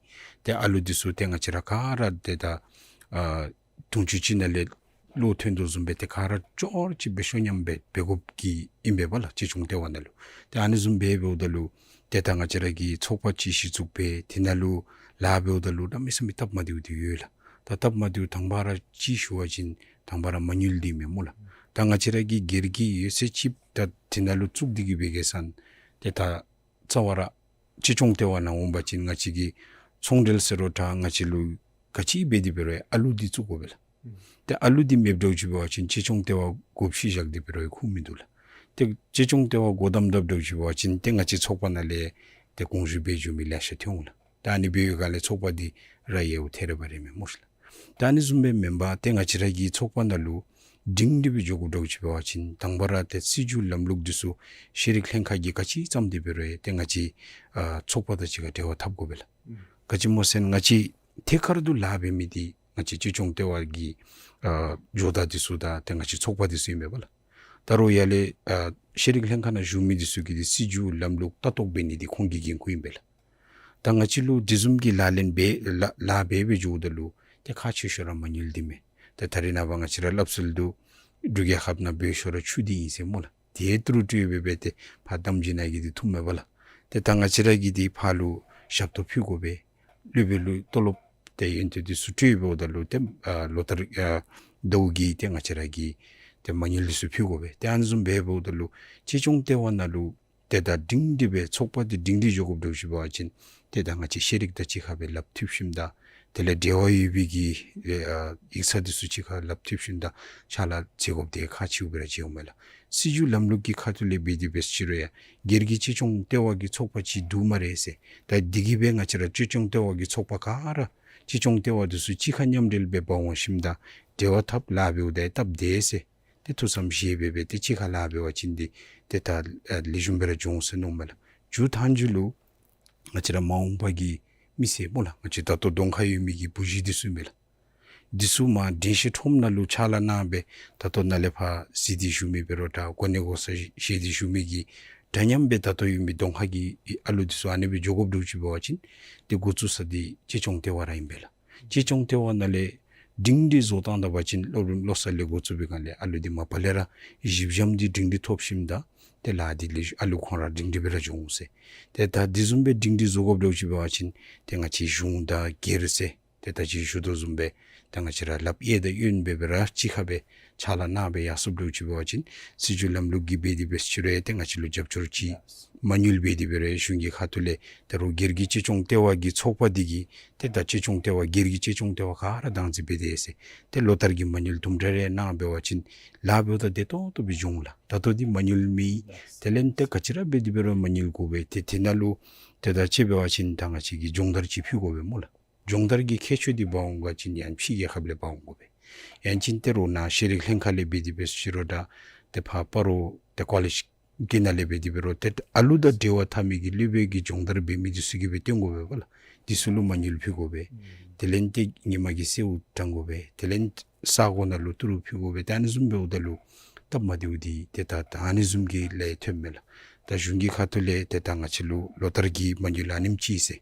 ཏེ་ཨ་ལུ་འདི་ཚུ་ཏེ་ང་བཅས་ར་ག་ར་ཏེ་ད་ཨ་དུང་ཕྱུར་གཅིག་ནང་ལས་བློ་ཐོན་དོ་བཟུམ་སྦེ་ཏེ་ག་ར་ཅོག་གཅིག་སྦེ་ཤོ་ཉམས་སྦེ་འབད་དགོཔ་གི་ཨིན་པས་པ་ལགས། གཅེས་སྐྱོང་ལྟེ་བ་ནང་ལུ་ཏེ་ཨ་ནི་བཟུམ་སྦེ་འབདཝ་ད་ལུ་ཏེ་ད་ང་བཅས་ར་གི་ཚོགས་པ་ཅིག་གཞི་བཙུགས་འབད་དེ་ནང་ལུ་ལཱ་འབདཝ་ད་ལུ་གནམ་མེད་ས་མེད་སྟབས་མ་བདེཝ་འདི་ཡོད་ལགས། ད་སྟབས་མ་བདེཝ་དང་པ་ར་ཅིག་ཞུ་བ་ཅིན་དང་པ་ར་མ་དངུལ་འདི་མས་སྨོ་ལགས། ད་ང་བཅས་ར་གིས་སྒེར་གྱི་ཡོད་ཚད་ཅིག་ད་དེ་ནང་ལུ་བཙུགས་ཏེ་གི་འབད་གེ་ཟེར་ན་ཏེ་ད་རྩ་བ་ར་གཅེས་སྐྱོང་ལྟེ་བ་ནང་འོང་པ་ཅིན་ང་བཅས་ཀྱིས་ཚོང་འབྲེལ་ཟེར་རུང་ད་ང་བཅས་ལུ་ག་ཅི་འབད་དེ་འབད་རུང་ཨ་ལུ་འདི་བཙུགས་དགོ་པས་ལགས། ཨུམ། ཏེ་ཨ་ལུ་འདི་མེདཔ་འདྲཝ་ཅིག་འབད་བ་ཅིན་གཅེས་སྐྱོང་ལྟེ་བ་སྒོ་ཕྱེ་བཞག་སྟེ་འབད་རུང་ཁུངས་མིན་འདུག་ལགས། ཏེ་གཅེས་སྐྱོང་ལྟེ་བ་སྒོ་བསྡམ་བསྡམ་འདྲཝ་ཅིག་འབད་བ་ཅིན་ཏེ་ང་བཅས་ཚོགས་པ་ནང་ལས་ཏེ་དགོངས་ཞུ་འབད་འགྱོ་མི་ལེ་ཤ་ཐོན་འོང་ལགས། ད་ཨ་ནི་འབད་བའི་སྒང་ལས་ཚོགས་པ་འདི་ར་ཡལཝ་ཐལ་ར་བ་རེ་མས་སྨོ་ཤ་ལགས། ད་ཨ་ནི་བཟུམ་སྦེ་མེན་པར་ཏེ་ང་བཅས་ར་གི་ཚོགས་པ་ནང་ལུ་སྒྲིང་སྒྲི་སྦེ་འགྱོ་དགོཔ་འདྲཝ་ཅིག་འབད་བ་ཅིན་དང་པ་ར་ཏེ་སྲིད་བྱུས་ལམ་ལུགས་འདི་ཚུ་ཤེས་རིག་ལྷན་ཁག་གིས་ག་ཅི་བརྩམས་ཏེ་འབད་རུང་ཏེ་ང་བཅས་ཨ་ཚོགས་པ་དང་གཅིག་ཁར་འབྲེལ་བ་འཐབ་དགོ་པས་ལགས། ག་ཅི་སྨོ་ཟེར་ན་ང་བཅས་ཐད་ཀར་དུ་ལཱ་འབད་མི་འདི་ང་བཅས་གཅེས་སྐྱོང་ལྟེ་བ་གི་ཨ་ཇོ་བདག་འདི་ཚུ་དང་ཏེ་ང་བཅས་ཚོགས་པ་འདི་ཚུ་ཨིན་པས་ལགས། ད་རུང་ཡར་ལས་ཨ་ཤེས་རིག་ལྷན་ཁག་ནང་བཞུགས་མི་འདི་ཚུ་གིས་ཏེ་སྲིད་བྱུས་ལམ་ལུགས་ལྟ་རྟོག་འབད་ནི་འདི་ཁོང་གི་འགན་ཁུར་ཨིན་པས་ལགས། ད་ང་བཅས་ལུ་དེ་བཟུམ་གྱི་ལག་ལེན་འབད་ལཱ་ལཱ་འབད་འབད་འགྱོཝ་ད་ལུ་ཏེ་ཁག་ཆེ་ཤོས་ར་མ་དངུལ་འདི་མས། ད་ད་རེས་ནངས་པ་ང་བཅས་ར་སླབ་སྲོལ་འདུག། འབྲུག་རྒྱལ་ཁབ་ནང་སྦོ་ཤོས་ར་ཆུ་འདི་ཨིན་ཟེར་སྨོ་ལགས། ཏེ་ཏི་རུ་སྤྲོད་སྦེ་སྦེ་ཏེ་ཕར་དམ་སྦྱིས་ནང་གི་འདི་འཐུངམ་མས་པ་ལགས། ཏེ་ད་ང་བཅས་ར་གིས་འདི་ཕར་ལུ་ཞབས་ཏོག་ཕུལ་དགོ་པས། སློབ་དཔོན་ལུ་ཏོ་ལོབ་ཏེ་ཡོན་ཏན་འདི་ཚུ་སྤྲོད་འབདཝ་ད་ལུ་ཏེ་ཨ་ལོ་ལྟར་ཨ་ཟླཝ་གི་ཏེ་ང་བཅས་ར་གིས་ཏེ་མ་དངུལ་འདི་ཚུ་ཕུལ་དགོ་པས། ཏེ་ཨ་ནི་བཟུམ་སྦེ་འབདཝ་ད་ལུ་གཅེས་སྐྱོང་ལྟེ་བ་ནང་ལུ་ཏེ་ད་སྒྲིང་སྒྲི་སྦེ་ཚོགས་པ་འདི་སྒྲིང་སྒྲི་འགྱོ་དགོཔ་འདྲཝ་ཅིག་འབད་བ་ཅིན་ཏེ་ད་ང་བཅས་ཤེས་རིག་དང་གཅིག་ཁར་སྦེ་ལགཔ་མཐུད་ཞིནམ་ད་དེ་ལས་འབྲེལ་བ་ཡོད་པའི་གི་ཨ་ཡིག་ཚང་འདི་ཚུ་གཅིག་ཁར་ལགཔ་མཐུད་ཞིནམ་ད་ཕྱག་ལཱ་མཛད་དགོཔ་འདི་ཁག་ཆེཝ་སྦེ་ར་མཇལཝ་མས་ལགས། སྲིད་བྱུས་ལམ་ལུགས་ཀྱི་ཁ་ཐུག་ལས་འབད་དེ་འབད་ཟེར་རུང་ཡང་སྒེར་གྱི་གཅེས་སྐྱོང་ལྟེ་བ་གི་ཚོགས་པ་ཅིག་འདུག་སྨ་རེ་ཟེར། ད་འདི་གིས་སྦེ་ང་བཅས་ར་གཅེས་སྐྱོང་ལྟེ་བ་གི་ཚོགས་པ་ག་ར་གཅེས་སྐྱོང་ལྟེ་བ་འདི་ཚུ་གཅིག་ཁར་མཉམ་འབྲེལ་སྦེ་འབག་འོང་ཞིནམ་ད་འབྲེལ་བ་འཐབ་ལཱ་འབདཝ་ད་སྟབས་བདེ་ཟེར། ཏེ་ཐུགས་བསམ་བཞེས་སྦེ་སྦེ་ཏེ་གཅིག་ཁར་ལཱ་འབད་བ་ཅིན་འདི་ཏེ་ད་ཨ་ལེགས་ཤོམ་སྦེ་ར་འགྱོ་འོང་ཟེར་མནོཝ་མས་ལགས། མཇུག་མཐའ་མཇུག་ལུ་ང་བཅས་ར་མ་འོངས་པ་གི་མི་སེར་སྨོ་ལགས། ང་བཅས་ད་ལྟོ་གདོང་ཁར་ཡོད་མི་གི་བུ་གཞི་འདི་ཚུ་ཨིན་པས་ལགས། འདི་ཚུ་མར་དྲན་ཤེས་ཁྲོམ་ནང་ལུ་ཕྱག་ལཱ་གནང་སྦེ་ད་ལྟོ་ནཱ་ལས་ཕར་གཟིགས་ཏེ་བཞུགས་མི་འབད་རུང་འདྲ་གོ་གནས་གོ་ས་བཞེས་ཏེ་བཞུགས་མི་གི་འདྲ་མཉམ་སྦེ་ད་ལྟོ་ཡོད་མི་གདོང་ཁ་གི་ཨ་ལུ་འདི་ཚུ་ཨ་ནི་སྦེ་འགྱོ་དགོཔ་འདྲཝ་ཅིག་འབད་བ་ཅིན་ཏེ་འགོ་བཙུགས་ས་འདི་གཅེས་སྐྱོང་ལྟེ་བ་ར་ཨིན་པས་ལགས། གཅེས་སྐྱོང་ལྟེ་བ་ནང་ལས་སྒྲིང་སྒྲི་བཟོ་བཏང་ད་པ་ཅིན་སློབ་རིམ་བློ་གསར་ལས་འགོ་བཙུགས་པའི་སྒང་ལས་ཨ་ལུ་འདི་མ་པ་ལས་ར་གཞི་འགྱམ་འདི་སྒྲིང་སྒྲི་ཐོབ་ཞིནམ་ད་ཏེ་ལཱ་འདི་ལས་ཨ་ལུ་ཁོང་ར་སྒྲིང་སྒྲི་སྦེ་ར་འགྱོ་འོང་ཟེར། ཏེ་ད་འདི་བཟུམ་སྦེ་སྒྲིང་སྒྲི་བཟོ་དགོཔ་འདྲཝ་ཅིག་འབད་བ་ཅིན་ཏེ་ང་བཅས་གཞུང་དང་སྒེར་ཟེར་ཏེ་ད་ཅི་ཞུ་དོ་བཟུམ་སྦེ་ད་ང་བཅས་ར་ལགཔ་གཡས་དང་གཡོན་སྦེ་སྦེ་ར་གཅིག་ཁར་སྦེ་ཕྱག་ལཱ་གནང་སྦེ་ཡར་སོངམ་འདྲཝ་ཅིག་འབད་བ་ཅིན་སྲིད་བྱུས་ལམ་ལུགས་ཀྱིས་འབད་དེ་འབད་ཟེར་རུང་ཏེ་ང་བཅས་ལུ་རྒྱབ་སྐྱོར་ཅིག་མ་དངུལ་འབད་དེ་འབད་རུང་གཞུང་གི་ཁ་ཐུག་ལས་ད་རུང་སྒེར་གྱི་གཅེས་སྐྱོང་ལྟེ་བ་གི་ཚོགས་པ་འདི་གིས་ཏེ་ད་གཅེས་སྐྱོང་ལྟེ་བ་སྒེར་གྱི་གཅེས་སྐྱོང་ལྟེ་བ་ག་ར་བདག་འཛིན་འབད་དེ་ཟེར་ཏེ་ལོ་ལྟར་གྱི་མ་དངུལ་དུམ་གྲ་རེ་གནང་འབད་བ་ཅིན་ལཱ་འབདཝ་ད་བདེ་ཏོག་ཏོ་སྦེ་འགྱོ་འོང་ལགས། ད་ལྟོ་འདི་མ་དངུལ་མེད། དེ་ལས་ཏེ་ག་ཅི་ར་འབད་དེ་འབད་རུང་མ་དངུལ་དགོ་པས། ཏེ་དེ་ནང་ལུ་ཏེ་ད་ཅི་འབད་བ་ཅིན་ད་ང་བཅས་ཀྱིས་སྦྱོང་བརྡར་ཅིག་ཕུལ་དགོ་པས་སྨོ་ལགས། སྦྱོང་བརྡར་གྱི་ཁྱད་ཆོས་འདི་འབག་འོང་པ་ཅིན་ཡང་ཕྱི་རྒྱལ་ཁབ་ལས་འབག་འོང་དགོ་པས། ཡང་ཅིན་ཏེ་རོགས་ནཱ་ཤེས་རིག་ལྷན་ཁག་ལས་འབད་དེ་འབད་ཟེར་རུང་འདྲ་ཏེ་ཕར་སྤ་རོ་ཏེ་ཀོ་ལེཇ་གི་ནང་ལས་འབད་དེ་འབད་རུང་ཏེ་ཨ་ལུ་དང་འབྲེལ་བ་འཐབ་མི་གི་སློབ་དཔོན་གྱིས་སྦྱོང་བརྡར་འབད་མི་འདི་ཚུ་གིས་སྦེ་སྟོན་དགོ་པས་པ་ལགས། འདི་ཚུ་ལུ་མ་དངུལ་ཕུལ་དགོ་པས། དེ་ལས་ཏེ་ཉིན་མ་གི་གསོལཝ་དྲང་དགོ་པས། དེ་ལས་ས་གོ་ནང་ལུ་ཏི་རུ་ཕུལ་དགོ་པས། ཏེ་ཨ་ནི་བཟུམ་འབདཝ་ད་ལུ་སྟབས་མ་བདེཝ་འདི་ཏེ་ད་ད་ཨ་ནི་བཟུམ་གྱི་ལས་ཐོནམ་མས་ལགས། ད་གཞུང་གི་ཁ་ཐུག་ལས་ཏེ་ད་ང་བཅས་ལུ་ལོ་ལྟར་གྱི་མ་དངུལ་ཨ་ནེམ་ཅིག་ཟེར།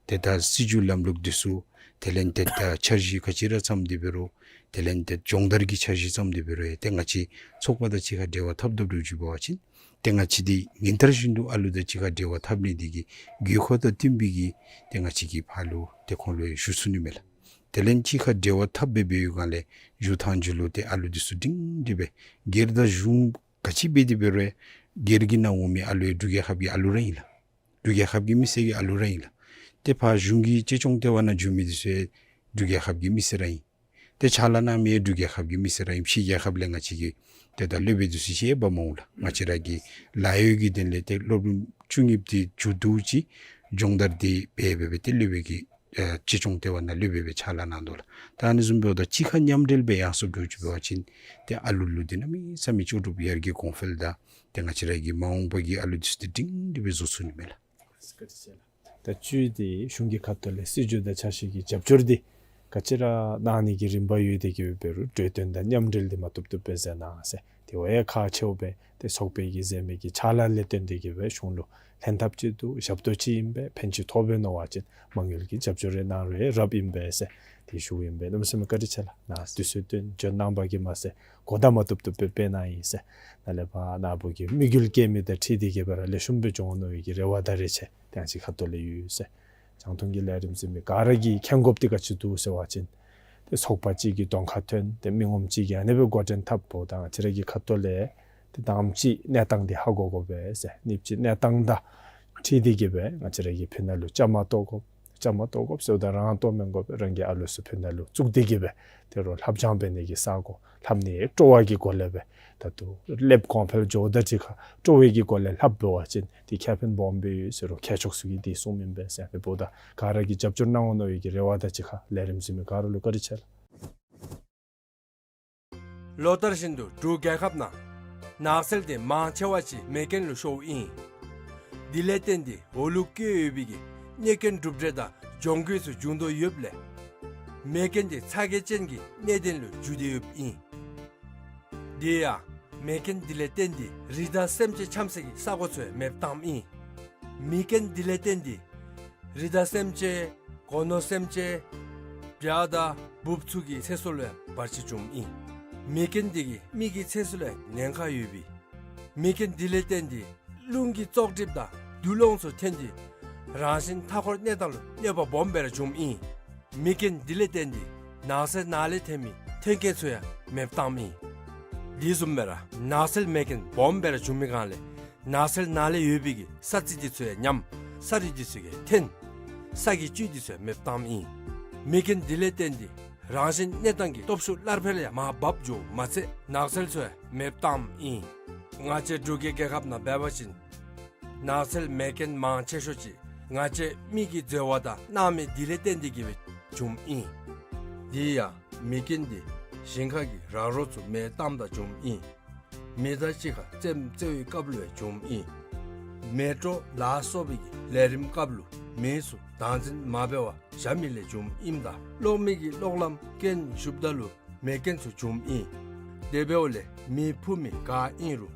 ཏེ་ད་སྲིད་བྱུས་ལམ་ལུགས་འདི་ཚུ་དེ་ལས་ཏེ་ད་འཆར་གཞི་ག་ཅི་ར་བརྩམས་ཏེ་འབད་རུང་དེ་ལས་ཏེ་སྦྱོང་བརྡར་གྱི་འཆར་གཞི་བརྩམས་ཏེ་འབད་རུང་ཡང་ཏེ་ང་བཅས་ཚོགས་པ་དང་གཅིག་ཁར་འབྲེལ་བ་འཐབ་འཐབ་འདྲཝ་ཅིག་འབད་བ་ཅིན་ཏེ་ང་བཅས་འདི་ཉིན་ལྟར་བཞིན་དུ་ཨ་ལུ་དང་གཅིག་ཁར་འབྲེལ་བ་འཐབ་ནི་འདི་གིས་དགོས་མཁོ་དང་བསྟུན་པའི་གི་ཏེ་ང་བཅས་ཀྱིས་ཕར་ལུ་ཏེ་ཁོང་ལུ་ཡང་ཞུ་ཚུགས་ནི་མས་ལགས། དེ་ལས་གཅིག་ཁར་འབྲེལ་བ་འཐབ་སྦེ་འབད་བའི་སྒང་ལས་མཇུག་མཐའ་མཇུག་ལུ་ཏེ་ཨ་ལུ་འདི་ཚུ་སྒྲིང་སྒྲི་སྦེ་སྒེར་དང་གཞུང་ག་ཅི་འབད་དེ་འབད་རུང་སྒེར་གྱི་ནང་འོང་མི་ཨ་ལུ་ཡང་འབྲུག་རྒྱལ་ཁབ་ཀྱི་ཨ་ལུ་ར་ཨིན་ལགས། འབྲུག་རྒྱལ་ཁབ་ཀྱི་མི་སེར་གྱི་ཨ་ལུ་ར་ཨིན་ལགས། ཏེ་ཕར་གཞུང་གི་གཅེས་སྐྱོང་ལྟེ་བ་ནང་འགྱོ་མི་འདི་ཚུ་ཡང་འབྲུག་རྒྱལ་ཁབ་ཀྱི་མི་སེར་ར་ཨིན། ཏེ་ཕྱག་ལཱ་གནང་མི་ཡང་འབྲུག་རྒྱལ་ཁབ་ཀྱི་མི་སེར་ར་ཨིན། ཕྱི་རྒྱལ་ཁབ་ལས་ང་བཅས་ཀྱི་ཏེ་ད་སློབ་དཔོན་འདི་ཚུ་གཅིག་ཡང་འབག་མ་འོང་ལགས། ང་བཅས་ར་གི་ལཱ་གཡོག་གི་དོན་ལས་ཏེ་སློབ་རིམ་བཅུ་གཉིས་འདི་མཇུག་བསྡུ་ཅི་སྦྱོང་བརྡར་འདི་འབད་འབད་འབད་ཏེ་སློབ་དཔོན་གྱི་ཨེ་གཅེས་སྐྱོང་ལྟེ་བ་ནང་སློབ་དཔོན་སྦེ་ཕྱག་ལཱ་གནང་དོ་ལགས། ད་ཨ་ནི་བཟུམ་འབདཝ་ད་གཅིག་ཁར་མཉམ་འབྲེལ་སྦེ་ཡར་སོངམ་འདྲཝ་ཅིག་འབད་བ་ཅིན་ཏེ་ཨ་ལུ་ལུ་འདི་གནམ་མེད་ས་མེད་ལྕོགས་གྲུབ་ཡར་རྒྱས་གོང་འཕེལ་དང་ཏེ་ང་བཅས་ར་གི་མ་འོངས་པ་གི་ཨ་ལུ་འདི་ཚུ་འདི་སྒྲིང་སྒྲི་སྦེ་བཟོ་ཚུགས་ནི་མས་ལགས། ད་བཅུད་འདི་གཞུང་གི་ཁ་ཐུག་ལས་སྲིད་བྱུས་དང་འཆར་གཞི་གི་རྒྱབ་སྐྱོར་འདི་ག་ཅི་ར་གནང་ནི་གི་རིམ་པ་ཡོད་དེ་གིས་འབད་རུང་གྲོས་བསྟུན་དང་མཉམ་འབྲེལ་འདི་མ་བཏུབ་བཏུབ་སྦེ་མཛད་གནང་ཟེར། དེ་བ་ཡང་ཁག་ཆེཝ་སྦེ་ཏེ་ཚོགས་པའི་གི་མཛད་མི་གི་ཕྱག་ལཱ་ལས་བརྟེན་ཏེ་གིས་སྦེ་གཞུང་ལུ་ལྷན་ཐབས་ཅིག་འདུག་ཞབས་ཏོག་ཅིག་ཨིན་པས། ཕན་ཅིག་ཐོགས་པས་མནོ་བ་ཅིན་མ་དངུལ་གྱི་རྒྱབ་སྐྱོར་རེ་གནང་རུང་རབ་ཨིན་པས་ཟེར་ཏེ་ཞུཝ་ཨིན་པས། གནམ་མེད་ས་མེད་བཀའ་དྲིན་ཆེ་ལགས། ནཱ་དུས་ཚོད་བཏོན་འབྱོན་གནང་བ་གིས་མ་ཚད་གོ་བརྡ་མ་བཏུབ་བཏུབ་སྦེ་སྤེལ་གནང་ཡི་ཟེར། ནཱ་ལས་ཕར་ནཱ་བུ་གི་དམིགས་ཡུལ་བསྐྱེད་མི་དང་འཁྲིལ་ཏེ་གིས་སྦེ་ར་ལེགས་ཤོམ་སྦེ་འགྱོ་འོང་མནོ་བའི་གི་རེ་བ་དང་རེ་ཆེ་ཏེ་ང་བཅས་ཁ་ཐུག་ལས་ཡོད་ཟེར། རྒྱང་མཐོང་གི་ལས་རིམ་གཟིགས་མི་ག་ར་གིས་མཁྱེན་དགོཔ་འདི་ག་ཅི་འདུག་ཟེར་བ་ཅིན་ཏེ་ཚོགས་པ་གཅིག་གི་གདོང་ཁར་ཐོན་ཏེ་མི་ངོམ་གཅིག་གིས་ཨ་ནི་སྦེ་འགོ་འདྲེན་འཐབ་འབདཝ་ད་ང་བཅས་ར་གི་ཁ་ཐུག་ལས་ཏེ་དང་པ་གཅིག་གནས་སྟངས་འདི་ཧ་གོ་དགོ་པས་ཟེར། གཉིས་པ་གཅིག་གནས་སྟངས་དང་འཁྲིལ་ཏེ་གིས་སྦེ་ང་བཅས་ར་གི་ཕི་ནང་ལུ་བཅའ་མར་གཏོགས་དགོ། བལྟ་མ་བཏུབ་དགོཔ་ཟེརཝ་ད་རང་བཏུབ་མི་དགོ་པས། རང་གི་ཨ་ལུ་ཚུ་ཕི་ནང་ལུ་བཙུགས་ཏེ་གི་སྦེ་ཏེ་རོགས་ལྷབ་སྦྱང་འབད་ནི་གི་ས་གོ་ལྷབ་ནི་སྤྲོ་བ་གི་སྒོ་ལས་སྦེ་ད་ལྟོ་ལེབ་གོང་འཕེལ་འགྱོཝ་ད་ཅིག་ཁར་སྤྲོ་བའི་གི་སྒོ་ལས་ལྷབ་འབད་བ་ཅིན་ཏེ་ཁེ་ཕན་སྦོམ་སྦེ་ཡོད་ཟེར་རོགས་མཁས་མཆོག་ཚུ་གིས་དེ་གསུངམ་ཨིན་པས་ཟེར། ཨ་ནི་འབདཝ་ད་ག་ར་གིས་རྒྱབ་སྐྱོར་གནང་འོང་མནོ་བའི་གི་རེ་བ་དང་གཅིག་ཁར་ལས་རིམ་གཟིགས་མི་ག་ར་ལུ་བཀའ་དྲིན་ཆེ་ལགས། ལོ་ལྟར་བཞིན་དུ་འབྲུག་རྒྱལ་ཁབ་ནང་ནགས་ཚལ་དེ་མང་ཆེ་བ་ཅིག་མེ་རྐྱེན་ལུ་ཤོརཝ་ཨིན། དེ་ལས་བརྟེན་ཏེ་འོག་ལུ་བཀོད་ཡོད་པའི་གི་གནོད་རྐྱེན་གྲུབ་འབྲས་དང་གྱོང་གུད་ཚུ་འབྱུང་དོ་ཡོདཔ་ལས་མེ་རྐྱེན་དེ་ཚ་གྱང་ཅན་གྱི་གནད་དོན་ལུ་འགྱུར་ཏེ་ཡོདཔ་ཨིན། དེ་ཡང་མེ་རྐྱེན་དེ་ལས་བརྟེན་ཏེ་རི་དྭགས་སེམས་ཅན་འཁྱམས་ས་གི་ས་གོ་ཚུ་ཡང་མེདཔ་བཏངམ་ཨིན། མེ་རྐྱེན་དེ་ལས་བརྟེན་ཏེ་རི་དྭགས་སེམས་ཅན་སྒོ་ནོར་སེམས་ཅན་བྱ་དང་འབུཔ་ཚུ་གི་ཚེ་སྲོག་ལུ་ཡང་བར་ཆད་བྱུངམ་ཨིན། མེ་རྐྱེན་དེ་གིས་མི་གི་ཚེ་སྲོག་ལུ་ཡང་ཉེན་ཁ་ཡོད་པས། མེ་རྐྱེན་དེ་ལས་བརྟེན་ཏེ་རླུང་གི་བཙོག་གྲིབ་དང་རྡུལ་སློང་ཚུ་ཐོན་ཏེ་རང་བཞིན་མཐའ་འཁོར་གནས་སྟངས་ལུ་གནོད་པ་སྦོམ་སྦེ་ར་བྱུངམ་ཨིན། མེ་རྐྱེན་དེ་ལས་བརྟེན་ཏེ་ནགས་ཚལ་ནང་ལས་ཐོན་མི་མཐུན་རྐྱེན་ཚུ་ཡང་མེདཔ་བཏངམ་ཨིན། དེ་བཟུམ་སྦེ་ར་ནགས་ཚལ་མེ་རྐྱེན་སྦོམ་སྦེ་ར་བྱུང་མི་སྒང་ལས་ནགས་ཚལ་ནང་ལས་ཡོད་པའི་གི་ས་རྩི་དེ་ཚུ་ཡང་ཉམས། ས་རི་དེ་ཚུ་ཡང་ཐོན། ས་གི་བཅུད་དེ་ཚུ་ཡང་མེདཔ་བཏངམ་ཨིན། མེ་རྐྱེན་དེ་ལས་བརྟེན་ཏེ་རང་བཞིན་གནས་སྟངས་ཀྱི་སྟོབས་ཤུགས་སླར་འཕེལ་ཡང་མར་བབས་འགྱོཝ་མ་ཚད་ནགས་ཚལ་ཚུ་ཡང་མེདཔ་བཏངམ་ཨིན། ང་བཅས་འབྲུག་གི་རྒྱལ་ཁབ་ནང་འབད་བ་ཅིན་ནགས་ཚལ་མེ་རྐྱེན་མང་ཆེ་ཤོས་ཅིག་ང་བཅས་མི་གི་འཛོལ་བ་དང་སྣང་མེད་དེ་ལས་བརྟེན་ཏེ་གི་སྦེ་བྱུངམ་ཨིན། དེ་ཡང་མེ་རྐྱེན་དེ་ཞིང་ཁ་གི་ར་རོ་ཚུ་མེ་བཏངམ་ད་བྱུངམ་ཨིན། མེ་མདའ་གཅིག་ཁར་རྩེདམོ་རྩེ་བའི་སྐབས་ལུ་ཡང་བྱུངམ་ཨིན། མེ་དྲོ་ལ་སོགས་པའི་གི་ལས་རིམ་སྐབས་ལུ་མེ་ཚུ་བདག་འཛིན་མ་འབད་བར་བཞག་མི་ལས་བྱུངམ་ཨིནམ་ད་གློག་མེ་གི་གློག་ལམ་རྐྱེན་ཞུགསཔ་ད་ལུ་མེ་རྐྱེན་ཚུ་བྱུངམ་ཨིན། དེ་འབདཝ་ལས་མེ་འཕུ་མི་ག་ཨིན་རུང་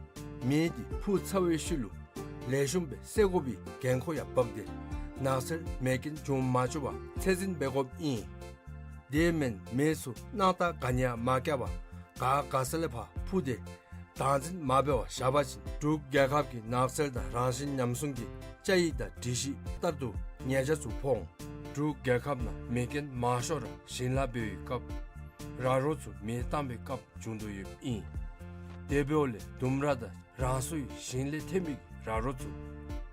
མེ་དེ་འཕུ་ཚར་བའི་ཤུལ་ལུ་ལེགས་ཤོམ་སྦེ་བསད་དགོ་པའི་འགན་ཁུར་ཡང་འབག་སྟེ་ནགས་ཚལ་མེ་རྐྱེན་འབྱུང་མ་བཅུག་པར་ཚད་འཛིན་འབད་དགོཔ་ཨིན། དེ་མེན་མེ་ཚུ་སྣང་རྟགས་ག་ནི་ཡང་མ་བཀལ་བར་ག་ག་ས་ལས་ཕར་འཕུ་སྟེ་བདག་འཛིན་མ་འབད་བར་བཞག་པ་ཅིན་འབྲུག་རྒྱལ་ཁབ་ཀྱི་ནགས་ཚལ་དང་རང་བཞིན་ཉམས་སྲུང་གི་བཅའ་ཡིག་དང་སྒྲིག་གཞི་ལྟར་དུ་ཉེས་ཆད་ཚུ་ཕོག་འོང་། འབྲུག་རྒྱལ་ཁབ་ནང་མེ་རྐྱེན་མང་ཤོས་ར་ཞིང་ལཱ་འབད་བའི་སྐབས་ར་རོ་ཚུ་མེ་བཏང་བའི་སྐབས་བྱུང་དོ་ཡོདཔ་ཨིན། དེ་འབདཝ་ལས་ལྡུམ་ར་དང་རང་སོའི་ཞིང་ལས་ཐོན་མི་ར་རོ་ཚུ་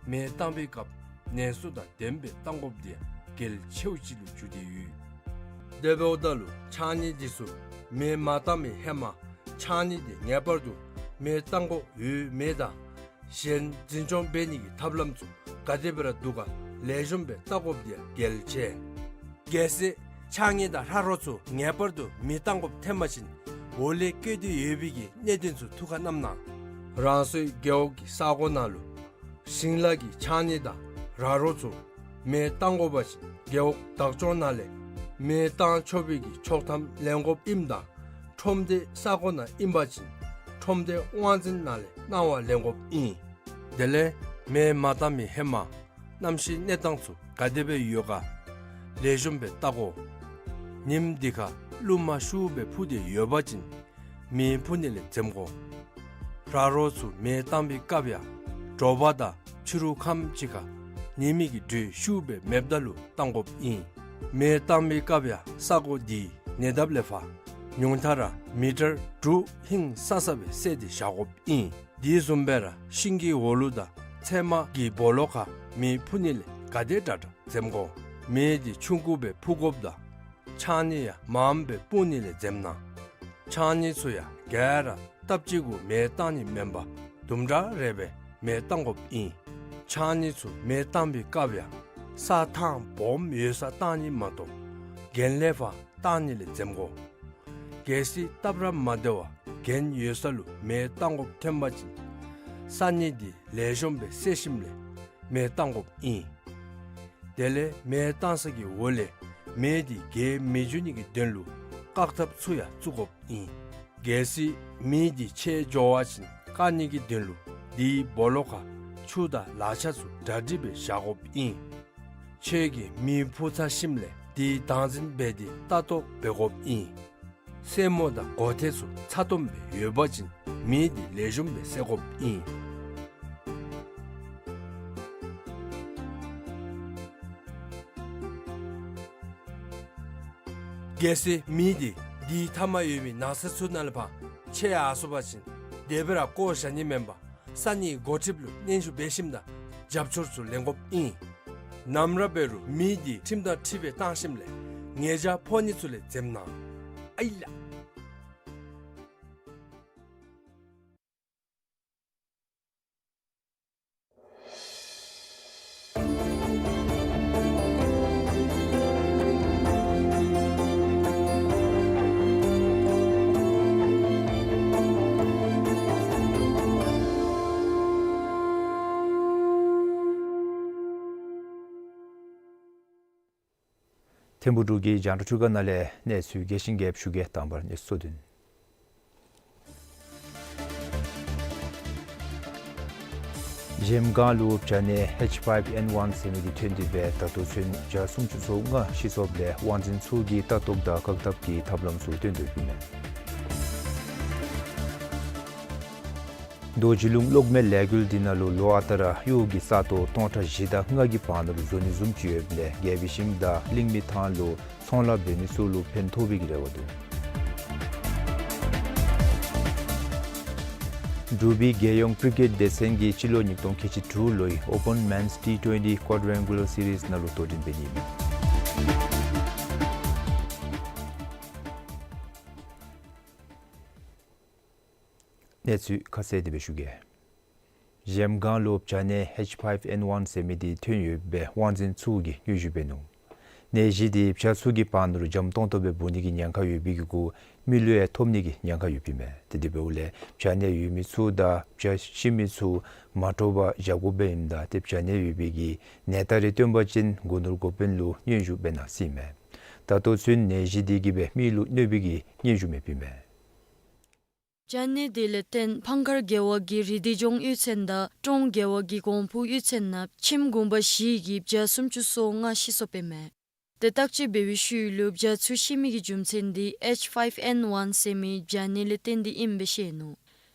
མེ་བཏང་བའི་སྐབས་ནན་སུ་དང་ལྡནམ་སྦེ་བཏང་དགོཔ་དེ་གལ་ཆེཝ་ཅིག་ལུ་གྱུར་ཏེ་ཡོད། དེ་འབདཝ་ད་ལུ་ཕྱགས་སྙིགས་དེ་ཚུ་མེ་མ་བཏང་བའི་ཧེ་མ་ཕྱགས་སྙིགས་དེ་ངེས་པར་དུ་མེ་བཏང་དགོཔ་ཡོད་མེད་དང་གཞན་འཛིན་སྐྱོང་འབད་ནི་གི་ཐབས་ལམ་ཚུ་ག་དེ་སྦེ་ར་འདུག་ག་ལེགས་ཤོམ་སྦེ་བལྟ་དགོཔ་དེ་ཡང་གལ་ཆེ། གལ་སྲིད་ཕྱགས་སྙིགས་དང་ར་རོ་ཚུ་ངེས་པར་དུ་མེ་བཏང་དགོཔ་ཐོན་པ་ཅིན་འོག་ལས་བཀོད་དེ་ཡོད་པའི་གི་གནད་དོན་ཚུ་ཐུགས་ཁར་བསྣམ་གནང་། རང་སོའི་རྒེད་འོག་གི་ས་གོ་ནང་ལུ་ཞིང་ལཱ་གི་ཕྱགས་སྙིགས་དང་ར་རོ་ཚུ་མེ་བཏང་དགོ་པ་ཅིན་རྒེད་འོག་བདག་སྐྱོང་ནང་ལས་མེ་བཏང་ཆོག་པའི་གི་ཆོག་ཐམ་ལེན་དགོཔ་ཨིནམ་ད་ཁྲོམ་སྡེ་ས་གོ་ནང་ཨིན་པ་ཅིན་ཁྲོམ་སྡེ་དབང་འཛིན་ནང་ལས་གནང་བ་ལེན་དགོཔ་ཨིན། དེ་ལས་མེ་མ་བཏང་མི་ཧེ་མ་གནམ་གཤིས་གནས་སྟངས་ཚུ་ག་དེ་སྦེ་ཡོད་ག་ལེགས་ཤོམ་སྦེ་བལྟ་དགོ། ཉིམ་དེ་ཁར་རླུང་མ་ཤུགས་སྦེ་འཕུ་སྟེ་ཡོད་པ་ཅིན་མེ་འཕུ་ནི་ལས་འཛེམ་དགོ། ར་རོ་ཚུ་མེ་བཏང་བའི་སྐབས་ཡང་དྲོ་པ་དང་ཕྱི་རུ་ཁམས་ཅིག་ཁར་ཉི་མའི་གི་དྲོད་ཤུགས་སྦེ་མེདཔ་ད་ལུ་བཏང་དགོཔ་ཨིན། མེ་བཏང་བའི་སྐབས་ཡང་ས་གོ་དེའི་ཉེ་འདབས་ལས་ཕར་ཉུང་མཐའ་ར་མི་ཊར་དྲུག་ཧིང་སང་ས་སྦེ་བསལ་ཏེ་བཞག་དགོཔ་ཨིན། དེ་བཟུམ་སྦེ་ར་ཤིང་གི་འོག་ལུ་དང་ཚལ་མ་གི་སྦོ་ལོགས་ཁར་མེ་འཕུ་ནི་ལས་ག་དེ་དྲག་དྲག་འཛེམ་དགོ། མེ་དེ་ཆུང་ཀུ་སྦེ་འཕུ་དགོཔ་དང་ཕྱགས་སྙིགས་ཡང་མངམ་སྦེ་སྤུང་ནི་ལས་འཛེམ་གནང་། ཕྱགས་སྙིགས་ཚུ་ཡང་ག་ར་སྟབས་གཅིག་གུ་མེ་བཏང་ནི་མེན་པར་དུམ་གྲ་རེ་སྦེ་མེ་བཏང་དགོཔ་ཨིན། ཕྱགས་སྙིགས་ཚུ་མེ་བཏང་བའི་སྐབས་ཡང་ས་ཐང་སྦོམ་ཡོད་སར་བཏང་ནི་མ་གཏོགས་གྱེན་ལས་ཕར་བཏང་ནི་ལས་འཛེམ་དགོ། གལ་སྲིད་སྟབས་ར་མ་བདེ་བར་གྱེན་ཡོད་ས་ལུ་མེ་བཏང་དགོཔ་ཐོན་པ་ཅིན་ས་སྙིགས་དེ་ལེགས་ཤོམ་སྦེ་བསལ་ཞིནམ་ལས་མེ་བཏང་དགོཔ་ཨིན། དེ་ལས་མེ་བཏང་ས་གི་འོག་ལས་མེ་དེ་རྒྱས་མི་འགྱོ་ནི་གི་དོན་ལུ་བཀག་ཐབས་ཚུ་ཡང་བཙུགས་དགོཔ་ཨིན། གལ་སྲིད་མེ་དེ་ཆད་འགྱོ་བ་ཅིན་བཀག་ནི་གི་དོན་ལུ་དེའི་སྦོ་ལོགས་ཁར་ཆུ་དང་ལག་ཆ་ཚུ་གྲ་སྒྲིག་སྦེ་བཞག་དགོཔ་ཨིན། ཁྱོད་ཀྱིས་མེ་འཕུ་ཚར་ཞིནམ་ལས་དེ་བདག་འཛིན་འབད་དེ་ལྟ་རྟོག་འབད་དགོཔ་ཨིན། སེན་མོ་དང་མགོ་ཐད་ཚུ་ཚ་ཏོམ་སྦེ་ཡོད་པ་ཅིན་མེ་དེ་ལེགས་ཤོམ་སྦེ་བསད་དགོཔ་ཨིན། གལ་སྲིད་མེ་དེ་དེའི་མཐའ་མར་ཡོད་པའི་ནགས་ཚལ་ཚུ་ནང་ལས་ཕར་ཆད་ཡར་སོང་པ་ཅིན་དེ་སྦེ་ར་བཀོ་བཞག་ནི་མེན་པར་ས་གནས་འགོ་ཁྲིདཔ་ལུ་སྙན་ཞུ་འབད་ཞིནམ་ད་རྒྱབ་སྐྱོར་ཚུ་ལེན་དགོཔ་ཨིན། ནམ་ར་འབད་རུང་མི་འདི་ཁྲིམས་དང་འཁྲིལ་བའི་བཏང་ཞིནམ་ལས་ཉེས་བྱ་ཕོག་ནི་ཚུ་ལས་འཛེམ་གནང་། ཨའི་ལགས། ཐིམ་ཕུག་འབྲུག་གི་རྒྱང་བསྒྲགས་ཁྲུས་ཁང་ནང་ལས་གནས་ཚུལ་རྒྱས་ཤིང་རྒྱསཔ་ཞུ་གེ། དང་པ་ར་གནས་ཚུལ་གཙོ་དོན། གཞལམ་སྒང་ལུ་བྱ་ནད་ཨེཆ་ཕའིབ་ཨེན་ཝན་ཟེར་མི་འདི་ཐོན་ཏེ་སྦེ་ད་ལྟོ་ཚུན་བྱ་སུམ་ཅུ་སོ་ལྔ་ཤི་སོངམ་ལས་དབང་འཛིན་ཚུ་གིས་ལྟ་རྟོག་དང་བཀག་ཐབས་ཀྱི་ཐབས་ལམ་ཚུ་སྟོན་དོ་ཡོདཔ་ཨིན་མས། རྡོ་རྗེ་ལུང་གློག་མེ་ལས་འགུལ་འདི་ནང་ལུ་ལོ་ཨ་རྟག་ར་གཡོག་གི་ས་སྟོང་སྟོང་ཕྲག་བཞི་དང་ལྔ་གི་བར་ན་ལུ་བཟོ་ནི་བཟུམ་ཅིག་ཡོདཔ་ལས་རྒྱལ་པོའི་ཤིང་དང་གླིང་མི་ཐང་ལུ་ཚོང་ལཱ་འབད་མི་ཚུ་ལུ་ཕན་ཐོགས་པའི་གི་རེ་བ་འདུག། འབྲུག་པའི་རྒྱལ་ཡོངས་ཀྲི་ཀེཊ་སྡེ་ཚན་གྱིས་སྤྱི་ལོ་ཉིས་སྟོང་ཁལ་གཅིག་དྲུག་ལོའི་ཨོ་པཱན་མེནསི་ཊི་ཊུ་ཝེན་ཊི་ཀོཌ་རེན་གུ་ལར་སི་རིསི་ནང་ལུ་དོ་འགྲན་འབད་ནི་ཨིན་མས། གནས་ཚུལ་ཁ་གསལ་དེ་སྦེ་ཞུ་གེ། གཞལམ་སྒང་ལུ་བྱ་ནད་ཨེཆ་ཕའིབ་ཨེན་ཝན་ཟེར་མི་འདི་ཐོན་ཡོདཔ་སྦེ་དབང་འཛིན་ཚུ་གིས་སྙན་ཞུ་འབད་ནུག། ནད་གཞི་འདི་བྱ་ཚུ་གི་བར་ན་ལུ་འཇམ་ཏོང་ཏོ་སྦེ་འབུ་ནི་གི་ཉེན་ཁ་ཡོད་པའི་གི་གུ་མི་ལུ་ཡང་ཐོབ་ནི་གི་ཉེན་ཁ་ཡོདཔ་ཨིན་མས། ཏེ་དེ་འབདཝ་ལས་བྱ་ནད་ཡོད་མི་ཚུ་དང་བྱ་ཤི་མི་ཚུ་མ་འདྲོག་པར་བཞག་དགོཔ་ཨིནམ་ད་ཏེ་བྱ་ནད་ཡོད་པའི་གི་ནད་རྟགས་རེ་སྟོན་པ་ཅིན་སྒོ་ནོར་འགོ་དཔོན་ལུ་སྙན་ཞུ་འབད་གནང་ཟེར་ཨིན་མས། ད་ལྟོ་ཚུན་ནད་གཞི་འདི་གིས་སྦེ་མི་ལུ་གནོད་པའི་གི་སྙན་ཞུ་མེདཔ་ཨིན་མས། བྱ་ནད་དེ་ལས་བརྟེན་ཕང་ཁར་རྒེད་འོག་གི་རི་དིས་ལྗོངས་གཡུས་ཚན་དང་ཀྲོང་རྒེད་འོག་གི་གོང་ཕུ་གཡུས་ཚན་ནང་ཁྱིམ་གུང་པ་བཞི་གི་བྱ་སུམ་ཅུ་སོ་ལྔ་ཤི་སོངམ་ཨིན་མས། ཏེ་བརྟག་དཔྱད་འབད་བའི་ཤུལ་ལུ་བྱ་ཚུ་ཤི་མི་གི་རྒྱུ་མཚན་འདི་ཨེཆ་ཕའིབ་ཨེན་ཝན་ཟེར་མི་བྱ་ནད་ལས་བརྟེན་ཏེ་ཨིནམ་སྦེ་བཤད་ནུག།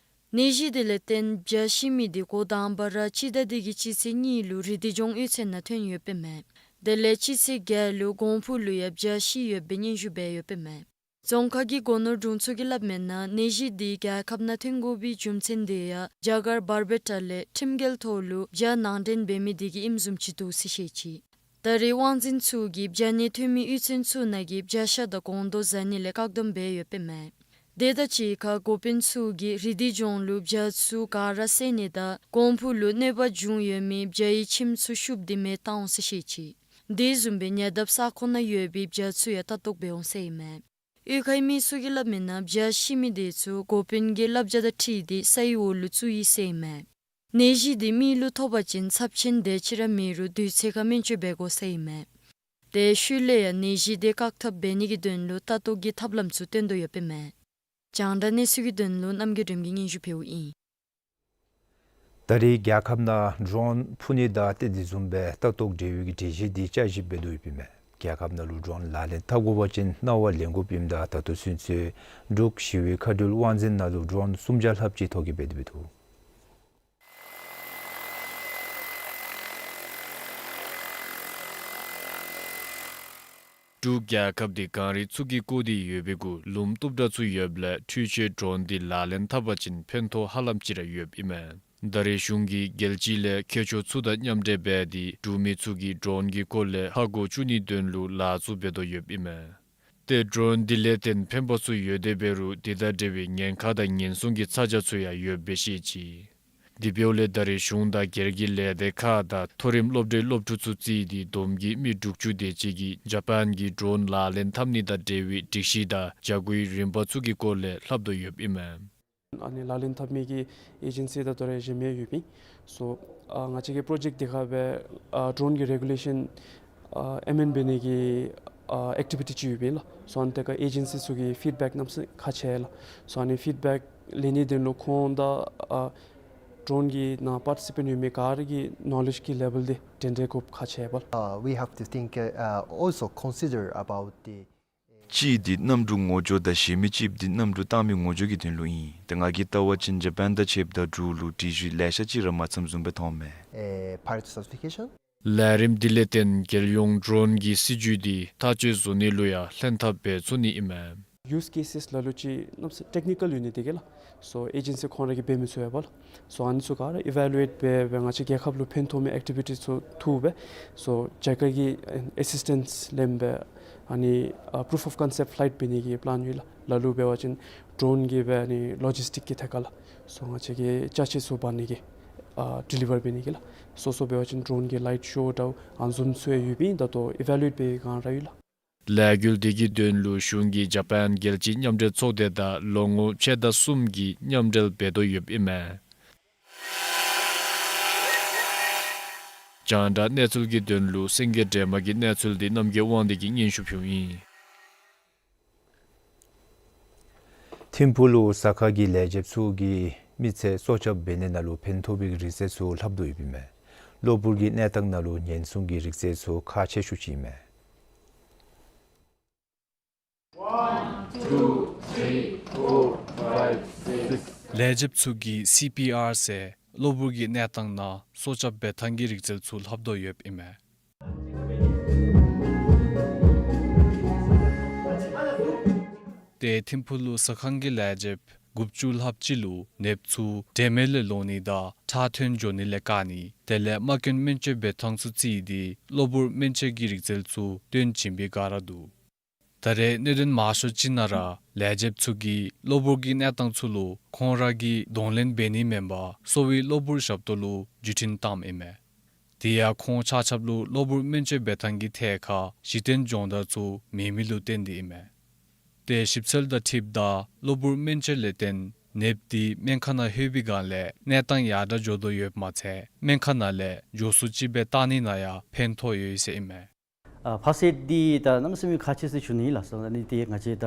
ནད་གཞི་དེ་ལས་བརྟེན་བྱ་ཤི་མི་འདི་འགོ་དང་པ་ར་སྤྱི་ཟླ་འདི་གི་སྤྱི་ཚེས་གཉིས་ལུ་རི་དིས་ལྗོངས་གཡུས་ཚན་ནང་ཐོན་ཡོདཔ་ཨིན་མས། དེ་ལས་སྤྱི་ཚེས་བརྒྱད་ལུ་གོང་ཕུ་ལུ་ཡང་བྱ་ཤི་ཡོདཔ་སྦེ་སྙན་ཞུ་འབད་ཡོདཔ་ཨིན་མས། རྫོང་ཁག་གི་སྒོ་ནོར་དྲུང་འཚོ་གིས་སླབ་མིའི་ནང་ནད་གཞི་འདི་རྒྱལ་ཁབ་ནང་ཐོན་དགོ་པའི་རྒྱུ་མཚན་འདི་ཡང་རྒྱ་གར་བར་བེ་ཊ་ལས་ཁྲིམས་འགལ་ཐོག་ལུ་བྱ་ནང་འདྲེན་འབད་མི་འདི་གིས་ཨིནམ་བཟུམ་ཅིག་འདུག་ཟེར་བཤད་ཅི། ད་རེས་དབང་འཛིན་ཚུ་གིས་བྱ་ནད་ཐོན་མི་གཡུས་ཚན་ཚུ་ནང་གི་བྱ་ཤ་དང་སྒོང་རྡོག་ཟ་ནི་ལས་བཀག་སྡོམ་འབད་ཡོདཔ་ཨིན་མས། དེ་དང་གཅིག་ཁར་འགོ་དཔོན་ཚུ་གིས་རི་དིས་ལྗོངས་ལུ་བྱ་ཚུ་ག་ར་བསད་ནི་དང་གོང་ཕུ་ལུ་གནོད་པ་བྱུང་ཡོད་མི་བྱ་ཡི་ཁྱིམ་ཚུ་ཤུབས་ཏེ་མེ་བཏང་འོང་ཟེར་བཤད་ཅི། དེ་བཟུམ་སྦེ་ཉེ་འདབས་ས་ཁོངས་ནང་ཡོད་པའི་བྱ་ཚུ་ཡང་ལྟ་རྟོག་འབད་འོང་ཟེར་ཨིན་མས། གཡུས་ཁའི་མི་ཚུ་གིས་སླབ་མིའི་ནང་བྱ་ཤི་མི་དེ་ཚུ་འགོ་དཔོན་གྱི་བསླབ་བྱ་དང་འཁྲིལ་ཏེ་སའི་འོག་ལུ་བཙུགས་ཡི་ཟེར་ཨིན་མས། ནད་གཞི་འདི་མི་ལུ་ཐོབ་པ་ཅིན་ཚབས་ཆེན་དེ་ཅིག་ར་མེད་རུང་དུས་ཚོད་ཁར་སྨན་བཅོས་འབད་དགོ་ཟེར་ཨིན་མས། དེ་ཤུལ་ལས་ཡང་ནད་གཞི་དེ་བཀག་ཐབས་འབད་ནི་གི་དོན་ལུ་ལྟ་རྟོག་གི་ཐབས་ལམ་ཚུ་སྟོན་དོ་ཡོདཔ་ཨིན་མས། རྒྱང་བསྒྲགས་གནས་ཚུལ་གྱི་དོན་ལུ་རྣམ་རྒྱལ་སྒྲོལམ་གིས་སྙན་ཞུ་ཕུལཝ་ཨིན། ད་རེས་རྒྱལ་ཁབ་ནང་ཌོ་རོན་འཕུར་ནི་དང་ཏེ་དེ་བཟུམ་སྦེ་ལྟ་རྟོག་འབྲེལ་ཡོད་ཀྱི་སྒྲིག་གཞི་འདི་བསྐྱར་ཞིབ་འབད་དོ་ཡོདཔ་ཨིན་མས། རྒྱལ་ཁབ་ནང་ལུ་ཌོ་རོན་ལག་ལེན་འཐབ་དགོ་པ་ཅིན་གནང་བ་ལེན་དགོཔ་ཨིནམ་ད་ད་ལྟོ་ཚུན་ཚོད་འབྲུག་ཞི་བའི་མཁའ་འགྲུལ་དབང་འཛིན་ནང་ལུ་ཌོ་རོན་སུམ་བརྒྱ་ལྷགཔ་ཅིག་ཐོ་བཀོད་འབད་དེ་འདུག། འབྲུག་རྒྱལ་ཁབ་འདི་གངས་རི་ཚུ་གིས་བསྐོར་ཏེ་ཡོད་པའི་གུ་ལུངམ་རྟུབ་དྲགས་ཚུ་ཡོདཔ་ལས་འཕྲུལ་ཆས་ཌོ་རོན་འདི་ལག་ལེན་འཐབ་པ་ཅིན་ཕན་ཐོགས་ཧ་ལམ་ཅིག་ར་ཡོདཔ་ཨིན་མས། ད་རེས་གཞུང་གིས་རྒྱལ་སྤྱི་ལས་མཁས་མཆོག་ཚུ་དང་མཉམ་འབྲེལ་འབད་དེ་འབྲུག་མི་ཚུ་གིས་ཌོ་རོན་གྱི་སྐོར་ལས་ཧ་གོ་བཅུག་ནིའི་དོན་ལུ་ལཱ་ཚུ་འབད་དོ་ཡོདཔ་ཨིན་མས། ཏེ་ཌོ་རོན་འདི་ལས་བརྟེན་ཕན་པ་ཚུ་ཡོད་དེ་འབད་རུང་དེ་དང་འབྲེལ་བའི་ཉེན་ཁ་དང་ཉེན་སྲུང་གི་ཚ་གྱང་ཚུ་ཡང་ཡོདཔ་སྦེ་བཤད་ཅི། དེ་འབདཝ་ལས་ད་རེས་གཞུང་དང་སྒེར་གྱི་ལས་སྡེ་ཁག་དང་མཐོ་རིམ་སློབ་གྲྭའི་སློབ་ཕྲུག་ཚུ་བརྩིས་ཏེ་བསྡོམས་ཀྱིས་མི་དྲུག་ཅུ་དེ་ཅིག་གིས་ཇ་པཱན་གྱི་ཌོ་རོན་ལག་ལེན་འཐབ་ནི་དང་འབྲེལ་བའི་སྒྲིག་གཞི་དང་བྱ་སྒོའི་རིམ་པ་ཚུ་གི་སྐོར་ལས་ལྷབ་དོ་ཡོདཔ་ཨིན་མས། ཨ་ནི་ལག་ལེན་འཐབ་མི་གི་ཨེ་ཇེན་སི་དང་ད་རེས་གཞན་མི་ཡོདཔ་ཨིན། སོ་ཨ་ང་བཅས་ཀྱི་པྲོ་ཇེཀཊ་འདི་ཁར་སྦེ་ཨ་ཌོ་རོན་གྱི་རེ་གུ་ལེ་ཤཱན་ཨ་ཨེ་མེནཌ་འབད་ནི་གི་ཨ་ཨེཀ་ཊི་བི་ཊི་ཅིག་ཡོདཔ་ཨིན་ལགས། སོ་ཨ་ནི་ཏེ་ཁར་ཨེ་ཇེན་སི་ཚུ་གི་ཕིཌ་བེཀ་གནམ་མེད་ས་མེད་ཁག་ཆེ་ལགས། སོ་ཨ་ནི་ཕིཌ་བེཀ་ལེན་ནིའི་དོན་ལུ་ཁོང་དང་ཨ་ཌོ་རོན་གྱི་ནང་པར་ཊི་སི་པེནཊ་ཡོད་མི་ག་ར་གི་ནོ་ལེཇ་གི་ལེ་བཱལ་འདི་འདྲན་འདྲ་དགོཔ་ཁག་ཆེ་བས། Uh, we have to think, uh, uh, also consider about the གཅིག་འདི་གནམ་གྲུ་ངོ་སྦྱོར་དང་གཞན་མི་གཅིག་འདི་གནམ་གྲུ་བཏང་མི་ངོ་སྦྱོར་གྱི་དོན་ལུ་ཨིན། ཏེ་ང་གིས་བལྟ་བ་ཅིན་ཇ་པཱན་དང་ཕྱདཔ་ད་འབྲུག་ལུ་སྒྲིག་གཞི་ལེ་ཤ་ཅིག་ར་མ་འཚམས་བཟུམ་སྦེ་མཐོངམ་མས། Uh, pilot certification. ལས་རིམ་འདི་ལས་བརྟེན་རྒྱལ་ཡོངས་ཌོ་རོན་གྱི་སྲིད་བྱུས་འདི་ཐག་གཅོད་བཟོ་ནི་ལུ་ཡང་ལྷན་ཐབས་འབད་ཚུགས་ནི་ཨིན་མས། ཡུ་སི་ཀེ་སེས་ལ་ལུ་ཅིག་གནམ་མེད་ས་མེད་ཊེཀ་ནི་ཀཱལ་ཡོད་ནི་དེ་གིས་ལགས། སོ་ཨེ་ཇེན་སི་ཁོང་ར་གིས་འབད་མི་ཚུ་ཡོད་པ་ལགས། སོ་ཨ་ནི་ཚུ་ག་ར་ཨི་ཝེ་ལུ་ཨེཊ་འབད་སྦེ་ང་བཅས་རྒྱལ་ཁབ་ལུ་ཕན་ཐོགས་མི་ཨེག་ཊི་བི་ཊི་ཚུ་འཐུ་སྦེ། སོ་རྒྱ་གར་གྱི་ཨེ་སིས་ཊེནསི་ལེན་སྦེ་ཨ་ནི་ཨ་པུ་རུཕ་ཨོཕ་ཀོན་སེཔཊ་ཕི་ལའིཊ་འབད་ནི་གི་པི་ལཱན་ཡོད་ལགས། ལ་ལུ་འབད་བ་ཅིན་ཌོརོན་གྱི་སྦེ་ཨ་ནི་ལོ་ཇིསི་ཊིཀ་གི་ཐད་ཁར་ལགས། སོ་ང་བཅས་ཀྱི་ཅ་ཆས་ཚུ་འབག་ནི་གི་ཨ་ཌི་ལི་ཝར་འབད་ནི་གི་ལགས། སོ་སོ་འབད་བ་ཅིན་ཌོརོན་གྱི་ལའིཊ་ཤོ་དང་ཨ་ནི་བཟུམ་ཚུ་ཡང་ཡོདཔ་ཨིན། ད་ལྟོ་ཨི་ཝེ་ལུ་ཨེཊ་འབད་བའི་བསྒང་ར་ཡོད་ལགས། ལས་འགུལ་འདི་གི་དོན་ལུ་གཞུང་གིས་ཇ་པཱན་རྒྱལ་སྤྱིའི་མཉམ་འབྲེལ་ཚོགས་སྡེ་དང་ལོ་ངོ་ཕྱེད་དང་གསུམ་གྱི་མཉམ་འབྲེལ་འབད་དོ་ཡོདཔ་ཨིན་མས། རྒྱང་བསྒྲགས་གནས་ཚུལ་གྱི་དོན་ལུ་སེང་གེ་སྒྲོལ་མ་གི་གནས་ཚུལ་འདི་རྣམ་རྒྱལ་དབང་འདུས་ཀྱིས་སྙན་ཞུ་ཕུལཝ་ཨིན། ཐིམ་ཕུག་ལུ་ཟ་ཁང་གི་ལས་བྱེདཔ་ཚུ་གིས་མི་ཚེ་སྲོག་སྐྱབས་འབད་ནི་ནང་ལུ་ཕན་ཐོགས་པའི་རིག་རྩལ་ཚུ་ལྷབ་དོ་ཡོདཔ་ཨིན་མས། གློ་བུར་གྱི་གནས་སྟངས་ནང་ལུ་ཉེན་སྲུང་གི་རིག་རྩལ་ཚུ་ཁག་ཆེ་ཤོས་ཅིག་ཨིན་མས། One, two, three, four, five, six. ལས་བྱེདཔ་ཚུ་གིས་སི་པི་ཨར་ཟེར་གློ་བུར་གྱི་གནས་སྟངས་ནང་སྲོག་སྐྱབས་འབད་ཐངས་ཀྱི་རིག་རྩལ་ཚུ་ལྷབ་དོ་ཡོདཔ་ཨིན་མས། ཏེ་ཐིམ་ཕུག་ལུ་ཟ་ཁང་གི་ལས་བྱེདཔ་དགུ་བཅུ་ལྷགཔ་ཅིག་ལུ་ནདཔ་ཚུ་དྲན་མེད་ལས་ལོག་ནི་དང་ཁྲག་ཐོན་འགྱོ་ནི་ལས་བཀག་ནི་དེ་ལས་རྨ་སྐྱོན་སྨན་བཅོས་འབད་ཐངས་ཚུ་བརྩིས་ཏེ་གློ་བུར་སྨན་བཅོས་ཀྱི་རིག་རྩལ་ཚུ་སྟོན་བྱིན་པའི་བསྒང་ར་འདུག། ད་རེས་གནད་དོན་མང་ཤོས་ཅིག་ནང་ར་ལས་བྱེདཔ་ཚུ་གིས་གློ་བུར་གྱི་གནས་སྟངས་ཚུ་ལུ་ཁོང་ར་གིས་གདོང་ལེན་འབད་ནི་མེན་པར་གསོ་བའི་གློ་བུར་ཞབས་ཏོག་ལུ་བརྒྱུད་འཕྲིན་བཏངམ་ཨིན་མས། དེ་ཡང་ཁོང་ཆ་ཁྱབ་ལུ་གློ་བུར་སྨན་བཅོས་འབད་ཐངས་ཀྱི་ཐད་ཁར་གཞི་རྟེན་སྦྱོང་བརྡར་ཚུ་མེད་མི་ལུ་བརྟེན་ཏེ་ཨིན་མས། ཏེ་ཞིབ་འཚོལ་དང་འཁྲིལཝ་ད་གློ་བུར་སྨན་བཅོས་ལས་བརྟེན་ནདཔ་འདི་སྨན་ཁང་ནང་ལྷོད་པའི་བསྒང་ལས་གནས་སྟངས་ཡར་དྲག་འགྱོ་དོ་ཡོདཔ་མ་ཚད་སྨན་ཁང་ནང་ལས་མགྱོགས་སུ་ཅིག་སྦེ་བཏང་ནི་ནང་ཡང་ཕན་ཐོགས་ཡོད་ཟེར་ཨིན་མས། ཨ་ཕརསཊ་ཨེཌ་འདི་ད་གནམ་མེད་ས་མེད་ཁག་ཆེ་ཟེར་ཞུ་ནི་ལགས། སོ་ཨ་ནི་འདི་ང་བཅས་ད་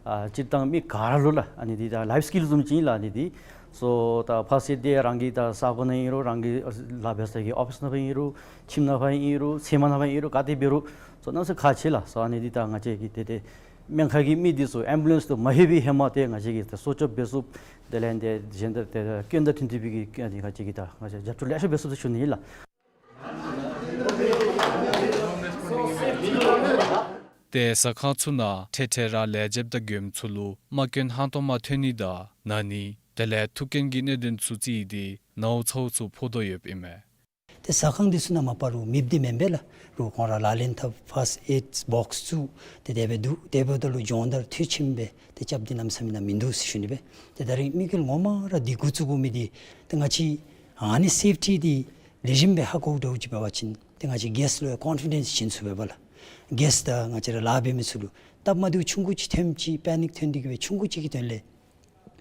ཨ་སྤྱིར་བཏང་མི་ག་ར་ལུ་ལགས་ཨ་ནི་འདི་ད་ལའིཕ་སི་ཀིལ་བཟུམ་ཅིག་ཨིན་ལགས་ཨ་ནི་འདི། སོ་ད་ཕརསཊ་ཨེཌ་འདི་རང་གི་ད་ས་གོ་ནང་ཨིན་རུང་རང་གི་ལཱ་འབད་ས་གི་ཨོ་ཕིསི་ནང་ཕར་ཨིན་རུང་ཁྱིམ་ནང་ཕར་ཨིན་རུང་ཚལ་མ་ནང་ཕར་ཨིན་རུང་ག་ཏེ་འབད་རུང་སོ་གནམ་མེད་ས་མེད་ཁག་ཆེ་ལགས། སོ་ཨ་ནི་འདི་ད་ང་བཅས་ཀྱིས་ཏེ་ཏེ་སྨན་ཁང་གི་མི་འདི་ཚུ་ཨེམ་བུ་ལེནསི་ལུ་མ་ལྷོད་པའི་ཧེ་མ་ཏེ་ང་བཅས་ཀྱིས་ད་སྲོག་སྐྱབས་འབད་ཚུགསཔ་དེ་ལས་ཏེ་གཞན་དང་ཏེ་སྐྱོན་དང་མཐུན་ཏེ་སྦེ་གི་ང་བཅས་ཀྱིས་ད་ང་བཅས་རྒྱབ་སྐྱོར་ལེ་ཤ་འབད་ཚུགསཔ་ཟེར་ཞུ་ནི་ཨིན་ལགས། ཏེ་ཟ་ཁང་ཚུ་ནང་འཕྲལ་འཕྲལ་ར་ལས་བྱེདཔ་དང་མགྱོནམ་ཚུ་ལུ་རྨ་སྐྱོན་ཧང་སྟོང་མ་ཐོན་ནི་དང་ན་ནི་དེ་ལས་ཐུག་རྐྱེན་གྱི་གནད་དོན་ཚུ་བརྩིས་ཏེ་ནཝ་ཚཝ་ཚུ་ཕོག་དོ་ཡོདཔ་ཨིན་མས། ཏེ་ཟ་ཁང་འདི་ཚུ་ནང་མ་པ་རུང་མེདཔ་འདི་མེན་པས་ལགས། རུང་ཁོང་ར་ལག་ལེན་འཐབ་ཕརསཊ་ཨེཌ་བོགསི་ཚུ་ཏེ་དེ་སྦེ་འདུག། དེ་འབདཝ་ད་ལུ་སྦྱོང་བརྡར་མཐུད་ཕྱིན་སྦེ་ཏེ་རྐྱབ་སྟེ་གནམ་མེད་ས་མེད་ནང་མིན་འདུག་ཟེར་ཞུ་ནི་སྦེ། ཏེ་ད་རིས་དམིགས་ཡུལ་ངོ་མ་ར་འདི་འགོ་བཙུགས་དགོ་མི་འདི་ཏེ་ང་བཅས་ཨ་ནི་སེཕ་ཊི་འདི་ལེགས་ཤོམ་སྦེ་ཧ་གོཝ་འདྲཝ་ཅིག་འབད་བ་ཅིན་ཏེ་ང་བཅས་གེསཊ་ལུ་ཡང་ཀོན་ཕི་ཌེནསི་བྱིན་ཚུགས་པས་ལགས། གེསཊ་དང་ང་བཅས་ར་ལཱ་འབད་མི་ཚུ་ལུ་སྟབས་མ་བདེཝ་ཆུང་ཀུ་ཅིག་ཐོནམ་ཅིག་པེ་ནིཀ་ཐོན་ཏེ་གི་སྦེ་ཆུང་ཀུ་ཅིག་གི་དོན་ལས་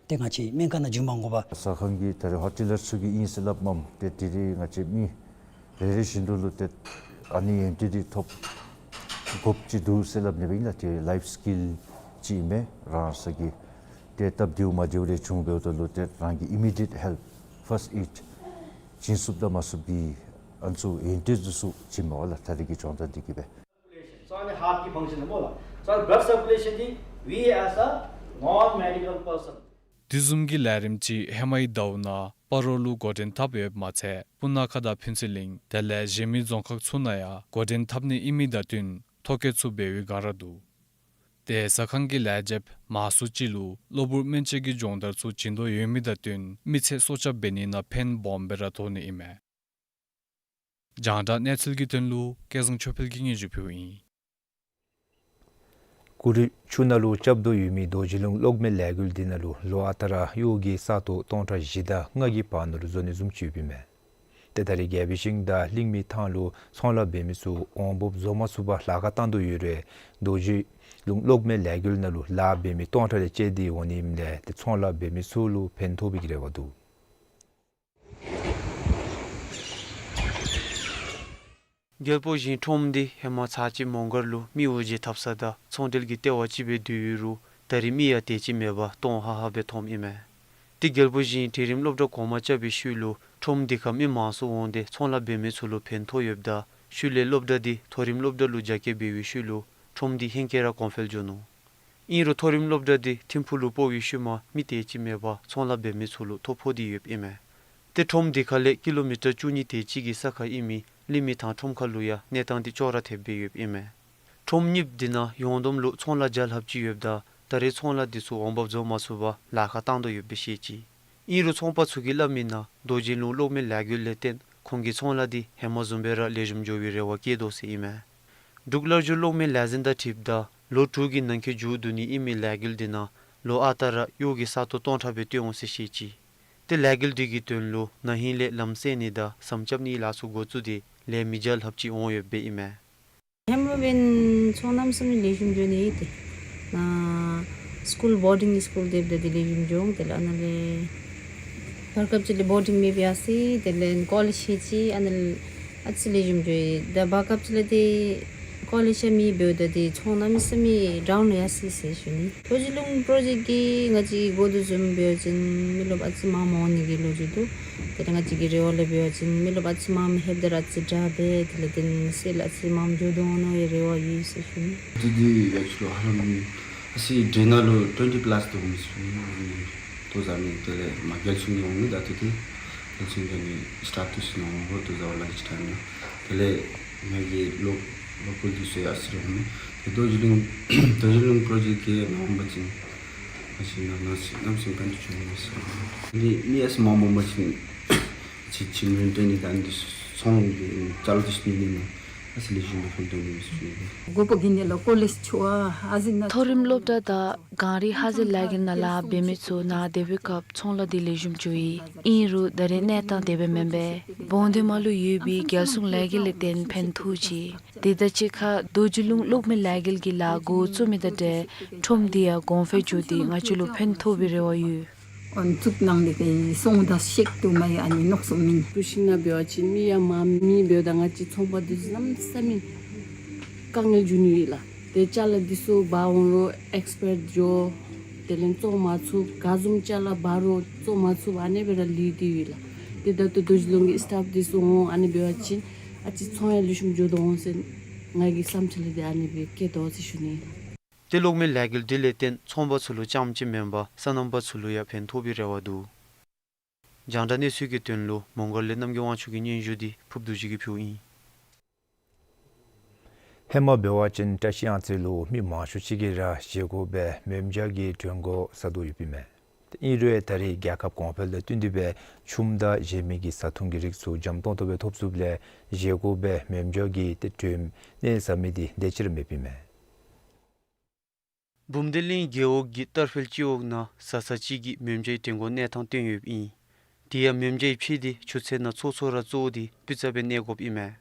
ཏེ་ང་བཅས་སྨན་ཁང་ནང་འགྱོ་མ་དགོ་པར། ཟ་ཁང་གི་ད་རེས་ཧོ་ཊེ་ལར་ཚུ་གིས་ཨིན་ཟེར་སླབ་མས། ཏེ་དེ་རེས་ང་བཅས་མི་རེ་རེ་བཞིན་དུ་ལུ་ཏེ་ཨ་ནི་ཡོན་ཏན་འདི་ཐོབ་དགོཔ་ཅིག་འདུག་ཟེར་སླབ་ནི་སྦེ་ཨིན་ལགས། ཏེ་ལའིཕ་སི་ཀིལ་ཅིག་ཨིན་མས། རང་སོ་གི་ཏེ་སྟབས་བདེཝ་མ་བདེཝ་རེ་བྱུང་འབདཝ་ད་ལུ་ཏེ་རང་གི་ཨི་མི་ཌི་ཡེཊ་ཧེལཔ་ཕརསཊ་ཨེཌ་བྱིན་ཚུགསཔ་དང་མ་ཚུགསཔ་གི་ཨ་ནི་ཚུ་ཡོན་ཏན་ཚུ་ཚུ་བྱིནམ་མས་ལགས། ད་རེས་ཀྱི་སྦྱོང་བརྡར་འདི་གིས་སྦེ། སོ་ཨ་ནི་ཧཱརཊ་ཀྱི་ཕང་ཤཱན་སྨོ་ལགས། སོ་ཨ་ནི་བླཌ་སར་ཀུ་ལེ་ཤཱན་འདི་we as a non medical person དེ་བཟུམ་གྱི་ལས་རིམ་ཅིག་ཧེ་མའི་ཟླཝ་ནང་སྤ་རོ་ལུ་འགོ་འདྲེན་འཐབ་ཡོདཔ་མ་ཚད་སྤུ་ན་ཁ་དང་ཕུན་ཚོགས་གླིང་དེ་ལས་གཞན་མི་རྫོང་ཁག་ཚུ་ནང་ཡང་འགོ་འདྲེན་འཐབ་ནི་ཨིན་མི་དང་བསྟུན་ཐོ་བཀོད་ཚུ་འབད་བའི་བསྒང་ར་འདུག། ཏེ་ཟ་ཁང་གི་ལས་བྱེདཔ་མང་སུ་ཅིག་ལུ་གློ་བུར་སྨན་བཅོས་ཀྱི་སྦྱོང་བརྡར་ཚུ་བྱིན་དོ་ཡོད་མི་དང་བསྟུན་མི་ཚེ་སྲོག་སྐྱབས་འབད་ནི་ནང་ཕན་སྦོམ་སྦེ་ར་ཐོགས་ནི་ཨིན་མས། རྒྱང་བསྒྲགས་གནས་ཚུལ་གྱི་དོན་ལུ་སྐལ་བཟང་ཆོས་འཕེལ་གྱིས་སྙན་ཞུ་ཕུལཝ་ཨིན། གུ་རུ་ཆུ་ནང་ལུ་རྐྱབ་དོ་ཡོད་མི་རྡོ་རྗེ་ལུང་གློག་མེ་ལས་འགུལ་འདི་ནང་ལུ་ལོ་ཨ་རྟག་ར་གཡོག་གི་ས་སྟོང་སྟོང་ཕྲག་བཞི་དང་ལྔ་གི་བར་ན་ལུ་བཟོ་ནི་བཟུམ་ཅིག་ཡོདཔ་ཨིན་མས། ཏེ་ད་རེས་རྒྱལ་པོའི་ཤིང་དང་གླིང་མི་ཐང་ལུ་ཚོང་ལཱ་འབད་མི་ཚུ་འོང་འབབ་བཟོ་མ་ཚུགས་པར་ལཱ་ཁག་བཏང་དོ་ཡོད་རུང་རྡོ་རྗེ་ལུང་གློག་མེ་ལས་འགུལ་ནང་ལུ་ལཱ་འབད་མི་སྟོང་ཕྲག་ལས་བཅད་དེ་འོང་ནི་ཨིནམ་ལས་ཏེ་ཚོང་ལཱ་འབད་མི་ཚུ་ལུ་ཕན་ཐོགས་པའི་རེ་བ་འདུག། རྒྱལ་པོ་ཞིང་ཁྲོམ་འདི་ཧེ་མ་ཚར་གཅིག་མོང་སྒར་ལུ་མི་དབུ་འབྱེད་འཐབ་ས་དང་ཚོང་འབྲེལ་གྱི་ལྟེ་བ་ཅིག་སྦེ་སྡོད་ཡོད་རུང་ད་རེས་མི་ཡང་དེ་ཅིག་མེད་པར་སྟོང་ཧ་ཧ་སྦེ་མཐོངམ་ཨིན་མས། ཏེ་རྒྱལ་པོ་ཞིང་གྲལ་རིམ་སློབ་གྲྭ་གོང་མ་རྐྱབ་པའི་ཤུལ་ལུ་ཁྲོམ་འདི་ཁར་མི་མང་སུ་འོང་སྟེ་ཚོང་ལཱ་འབད་མི་ཚུ་ལུ་ཕན་ཐོགས་ཡོདཔ་ད་ཤུལ་ལས་སློབ་གྲྭ་འདི་མཐོ་རིམ་སློབ་གྲྭ་ལུ་རྒྱ་སྐྱེད་འབད་བའི་ཤུལ་ལུ་ཁྲོམ་འདི་ཧེང་སྐལ་ར་གོང་འཕེལ་འགྱོ་ནུག། ཨིན་རུང་མཐོ་རིམ་སློབ་གྲྭ་འདི་ཐིམ་ཕུག་ལུ་སྤོ་བའི་ཤུལ་མ་མི་དེ་ཅིག་མེད་པར་ཚོང་ལཱ་འབད་མི་ཚུ་ལུ་ཐོ་ཕོག་སྟེ་ཡོདཔ་ཨིན་མས། ཏེ་ཁྲོམ་འདི་ཁ་ལས་ཀི་ལོ་མི་ཊར་བཅུ་གཉིས་དེ་ཅིག་གི་ས་ཁར་ཨིན་མི་གླིང་མི་ཐང་ཁྲོམ་ཁ་ལུ་ཡང་གནས་སྟངས་འདི་ཅོག་ར་འཐདཔ་སྦེ་ཡོདཔ་ཨིན་མས། ཁྲོམ་གཉིས་འདི་ནང་ཡོངས་བསྡོམས་ལུ་ཚོང་ལཱ་བརྒྱ་ལྷགཔ་ཅིག་ཡོདཔ་ད་ ད་རེས་ཚོང་ལཱ་འདི་ཚུ་འོང་འབབ་འཛོལ་མ་ཚུགས་པར་ལཱ་ཁག་བཏང་དོ་ཡོདཔ་སྦེ་བཤད་ཅི། ཨིན་རུང་ཚོང་པ་ཚུ་གིས་སླབ་མི་ནང་རྡོ་རྗེ་ལུང་གློག་མེ་ལས་འགུལ་ལས་བརྟེན་ཁོང་གི་ཚོང་ལཱ་འདི་ཧེ་མ་བཟུམ་སྦེ་ར་ལེགས་ཤོམ་འགྱོ་བའི་རེ་བ་བསྐྱེད་དོ་ཟེར་ཨིན་མས། འབྲུག་བླ་སྒྱུར་གློག་མེ་ལས་འཛིན་དང་འཁྲིལཝ་ད་ལོ་དྲུག་གི་ནང་འཁོད་མཇུག་བསྡུ་ནི་ཨིན་མི་ལས་འགུལ་འདི་ནང་ལོ་ཨ་རྟག་ར་གཡོག་གི་ས་སྟོང་སྟོང་ཕྲག་སྦེ་བཏོན་འོང་ཟེར་བཤད་ཅི། ཏེ་ལས་འགུལ་འདི་གི་དོན་ལུ་ན་ཧིང་ལས་ལམ་སེལ་ནི་དང་ཟམ་རྐྱབ་ནིའི་ལཱ་ཚུ་འགོ་བཙུགས་ཏེ་ལས་མི་བརྒྱ་ལྷགཔ་ཅིག་འོང་ཡོདཔ་སྦེ་ཨིན་མས། ཧེ་མ་འབདན་ཚོང་གནམ་མེད་ས་མེད་ལེགས་ཤོམ་འགྱོ་ནི་ཨིན་ཏེ། ནཱ་སི་ཀུལ་བོར་ཌིང་སི་ཀུལ་སྡོདཔ་ད་འདི་ལེགས་ཤོམ་འགྱོ་འོང་། དེ་ལས་ཨ་ནཱ་ལས་བར་སྐབས་ཅིག་ལས་བོར་ཌིང་མེདཔ་ཡར་སོ་ཡི། དེ་ལས་ཀོ་ལེཇ་ཕྱེ་ཅི། ཨ་ནཱ་ལས་ཨ་ཙི་ལེགས་ཤོམ་འགྱོ་ཡི། ད་བར་སྐབས་ཅིག་ལས་འདི་ཀོ་ལེཇ་ཡང་མེདཔ་འབདཝ་ད་འདི་ཚོང་གནམ་མེད་ས་མེད་ཌའུན་ལུ་ཡར་སོ་ཡི་ཟེར་ཞུ་ནི། རྡོ་རྗེ་ལུང་པྲོ་ཇེཀཊ་འདི་ང་བཅས་ཀྱིས་འགོ་བཙུགས་བཟུམ་འབད་བ་ཅིན་མི་རློབས་ཨ་ཙི་མངམ་འོང་ནི་གི་ལོ་རྒྱུས་འདུག། དེ་ལས་ང་བཅས་ཀྱི་རེ་བ་ལས་འབད་བ་ཅིན་མི་རློབས་ཨ་ཙི་མངམ་ལྷོདཔ་ད་ར་ཨ་ཙི་དྲག་སྦེ་དེ་ལས་དེ་ནང་སེལ་ཨ་ཙི་མངམ་འགྱོ་དོ་འོང་མནོ་བའི་རེ་བ་ཡོད་ཟེར་ཞུ་ནི། དེ་འདི་ཡ་ཅི་ལོ་ཧ་ལམ་ཨ་ཙི་ཌེ་ནང་ལུ་ཊུ་ཝེན་ཊི་པ་ལཱསི་འདུག་ཟེར་ཞུ་ནི། ལྟོ་བཟའ་མི་དེ་ལས་མ་རྒྱལ་སོང་ནི་འོང་མི་ད་དེ་དེ་རྒྱལ་སོང་ནི་སི་ཊཱཊ་ཏེ་སོང་ནི་འོང་ལྟོ་བཟའ་བ་ལཱ་ཅིག་ད་ནི། དེ་ལས་ང་གི་ལོ་ལོ་ཀཱལ་འདི་ཚུ་ཡང་ཨ་ཙི་རེ་འོང་མི། དེ་རྡོ་རྗེ་ལུང་རྡོ་རྗེ་ལུང་པྲོ་ཇེཀཊ་འདི་ནང་འོང་པ་ཅིན་ཨ་ཙི་ནང་ནང་སི་གནམ་མེད་ས་མེད་ཕན་ཐོགས་བྱུང་ནི་ཟེར། འདི་མི་ཨ་ཙི་མངམ་འོང་པ་ཅིན་ཅིག་ཁྱིམ་རིན་སྤྲོད་ནི་དང་འདི་ཚོང་གི་ཅ་ལ་འདི་ཚུ་ཉོ་ནི་ནང་ཨ་ཙི་ལེགས་ཤོམ་སྦེ་ཕན་ཐོགས་ནི་ཟེར་ཞུ་ནི། མཐོ་རིམ་སློབ་གྲྭ་དང་གངས་རི་ཧ་ཟེལ་ལས་འགུལ་ནང་ལཱ་འབད་མི་ཚུ་ནཱ་སྡོད་པའི་སྐབས་ཚོང་ལཱ་འདི་ལེགས་ཤོམ་འགྱོ་ཡི། ཨིན་རུང་ད་རེས་གནས་སྟངས་དེ་སྦེ་མེན་པས། བོང་སྡེ་མ་ལུ་ཡོད་པའི་རྒྱལ་སྲུང་ལས་འགུལ་ལས་བརྟེན་ཕན་ཐོགས་ཅི། དེ་དང་གཅིག་ཁར་རྡོ་རྗེ་ལུང་གློག་མེ་ལས་འགུལ་གྱི་ལཱ་འགོ་བཙུགས་མི་དང་འབྲེལ་ཁྲོམ་འདི་ཡང་གོང་འཕེལ་འགྱོ་སྟེ་ང་བཅས་ལུ་ཕན་ཐོགས་པའི་རེ་བ་ཡོད། ཨ་ནི་ཚུ་ནང་ལས་ཏེ་སོང་ད་ཤེག་ཏུ་མ་ཡ་ཨ་ནི་ནོག་སོ་མིན། ཕུ་ཤིང་ནང་འབད་བ་ཅིན་མི་ཡང་མངམ་མེད། འབདཝ་ད་ང་བཅས་ཚོང་པ་འདི་ཚུ་གནམ་མེད་ས་མེད་དཀའ་ངལ་འབྱུང་ནི་ཨིན་ལགས། ཏེ་ཅ་ལ་འདི་ཚུ་འབག་འོང་རུང་ཨེགསི་པརཊ་འགྱོ། དེ་ལས་བཙོང་མ་ཚུགས། ག་བཟུམ་ཅ་ལ་འབག་རུང་བཙོང་མ་ཚུགས། ཨ་ནི་སྦེ་ར་ལུས་ཏེ་ཡོད་ལགས། ཏེ་ད་ལྟོ་རྡོ་རྗེ་ལུང་གི་སི་ཊཱཕ་འདི་ཚུ་འོང་ཨ་ནི་འབད་བ་ཅིན་ཨ་ཙི་ཚོང་ཡང་ལེགས་ཤོམ་འགྱོ་དོ་འོང་ཟེར་ང་གི་བསམ་འཆར་ལས་འདི་ཨ་ནི་སྦེ་བསྐྱེད་དོ་ཟེར་ཞུ་ནི་ཨིན་ལགས། ཏེ་གློག་མེ་ལས་འགུལ་འདི་ལས་བརྟེན་ཚོང་པ་ཚུ་ལུ་རྐྱངམ་གཅིག་མེན་པར་སོ་ནམ་པ་ཚུ་ལུ་ཡང་ཕན་ཐོགས་པའི་རེ་བ་འདུག། རྒྱང་བསྒྲགས་གནས་ཚུལ་གྱི་དོན་ལུ་མོང་སྒར་ལས་རྣམ་རྒྱལ་དབང་ཕྱུག་གི་སྙན་ཞུ་འདི་ཕུརབ་རྡོ་རྗེ་གིས་ཕུལཝ་ཨིན། ཧེ་མ་འབད་བ་ཅིན་བཀྲ་ཤིས་གཡང་རྩེ་ལུ་མི་མང་ཤོས་ཅིག་གིས་ར་བཞེས་སྒོ་སྦེ་མོན་བྱ་གི་གྲོད་ཁོག་ཟ་དོ་ཡོདཔ་ཨིན་མས། ཏེ་ཨིན་རུང་ད་རེས་རྒྱལ་ཁབ་གོང་འཕེལ་དང་བསྟུན་ཏེ་སྦེ་ཆུམ་དང་བཞེས་མི་གི་བཟའ་འཐུང་གི་རིགས་ཚུ་འཇམ་ཏོང་ཏོ་སྦེ་ཐོབ་ཚུགསཔ་ལས་བཞེས་སྒོ་སྦེ་མོན་བྱ་གི་ཏེ་གྲོད་ཁོག་ནང་ཟ་མི་འདི་དེ་ཅིག་ར་མེདཔ་ཨིན་མས། བུམ་སྡེ་གླིང་རྒེད་འོག་གི་ཏར་ཕེལ་སྤྱི་འོག་ནང་བཟའ་ཚང་ཅིག་གིས་མོན་བྱའི་གྲོད་ཁོག་གནས་ཐང་བཏོན་ཡོདཔ་ཨིན། དེ་ཡང་མོན་བྱའི་ཕྱེ་འདི་ཆུ་ཚན་ནང་ཚོགས་ཚོགས་ར་བཙོ་སྟེ་སྤུས་ཙམ་སྦེ་གནས་དགོཔ་ཨིན་མས།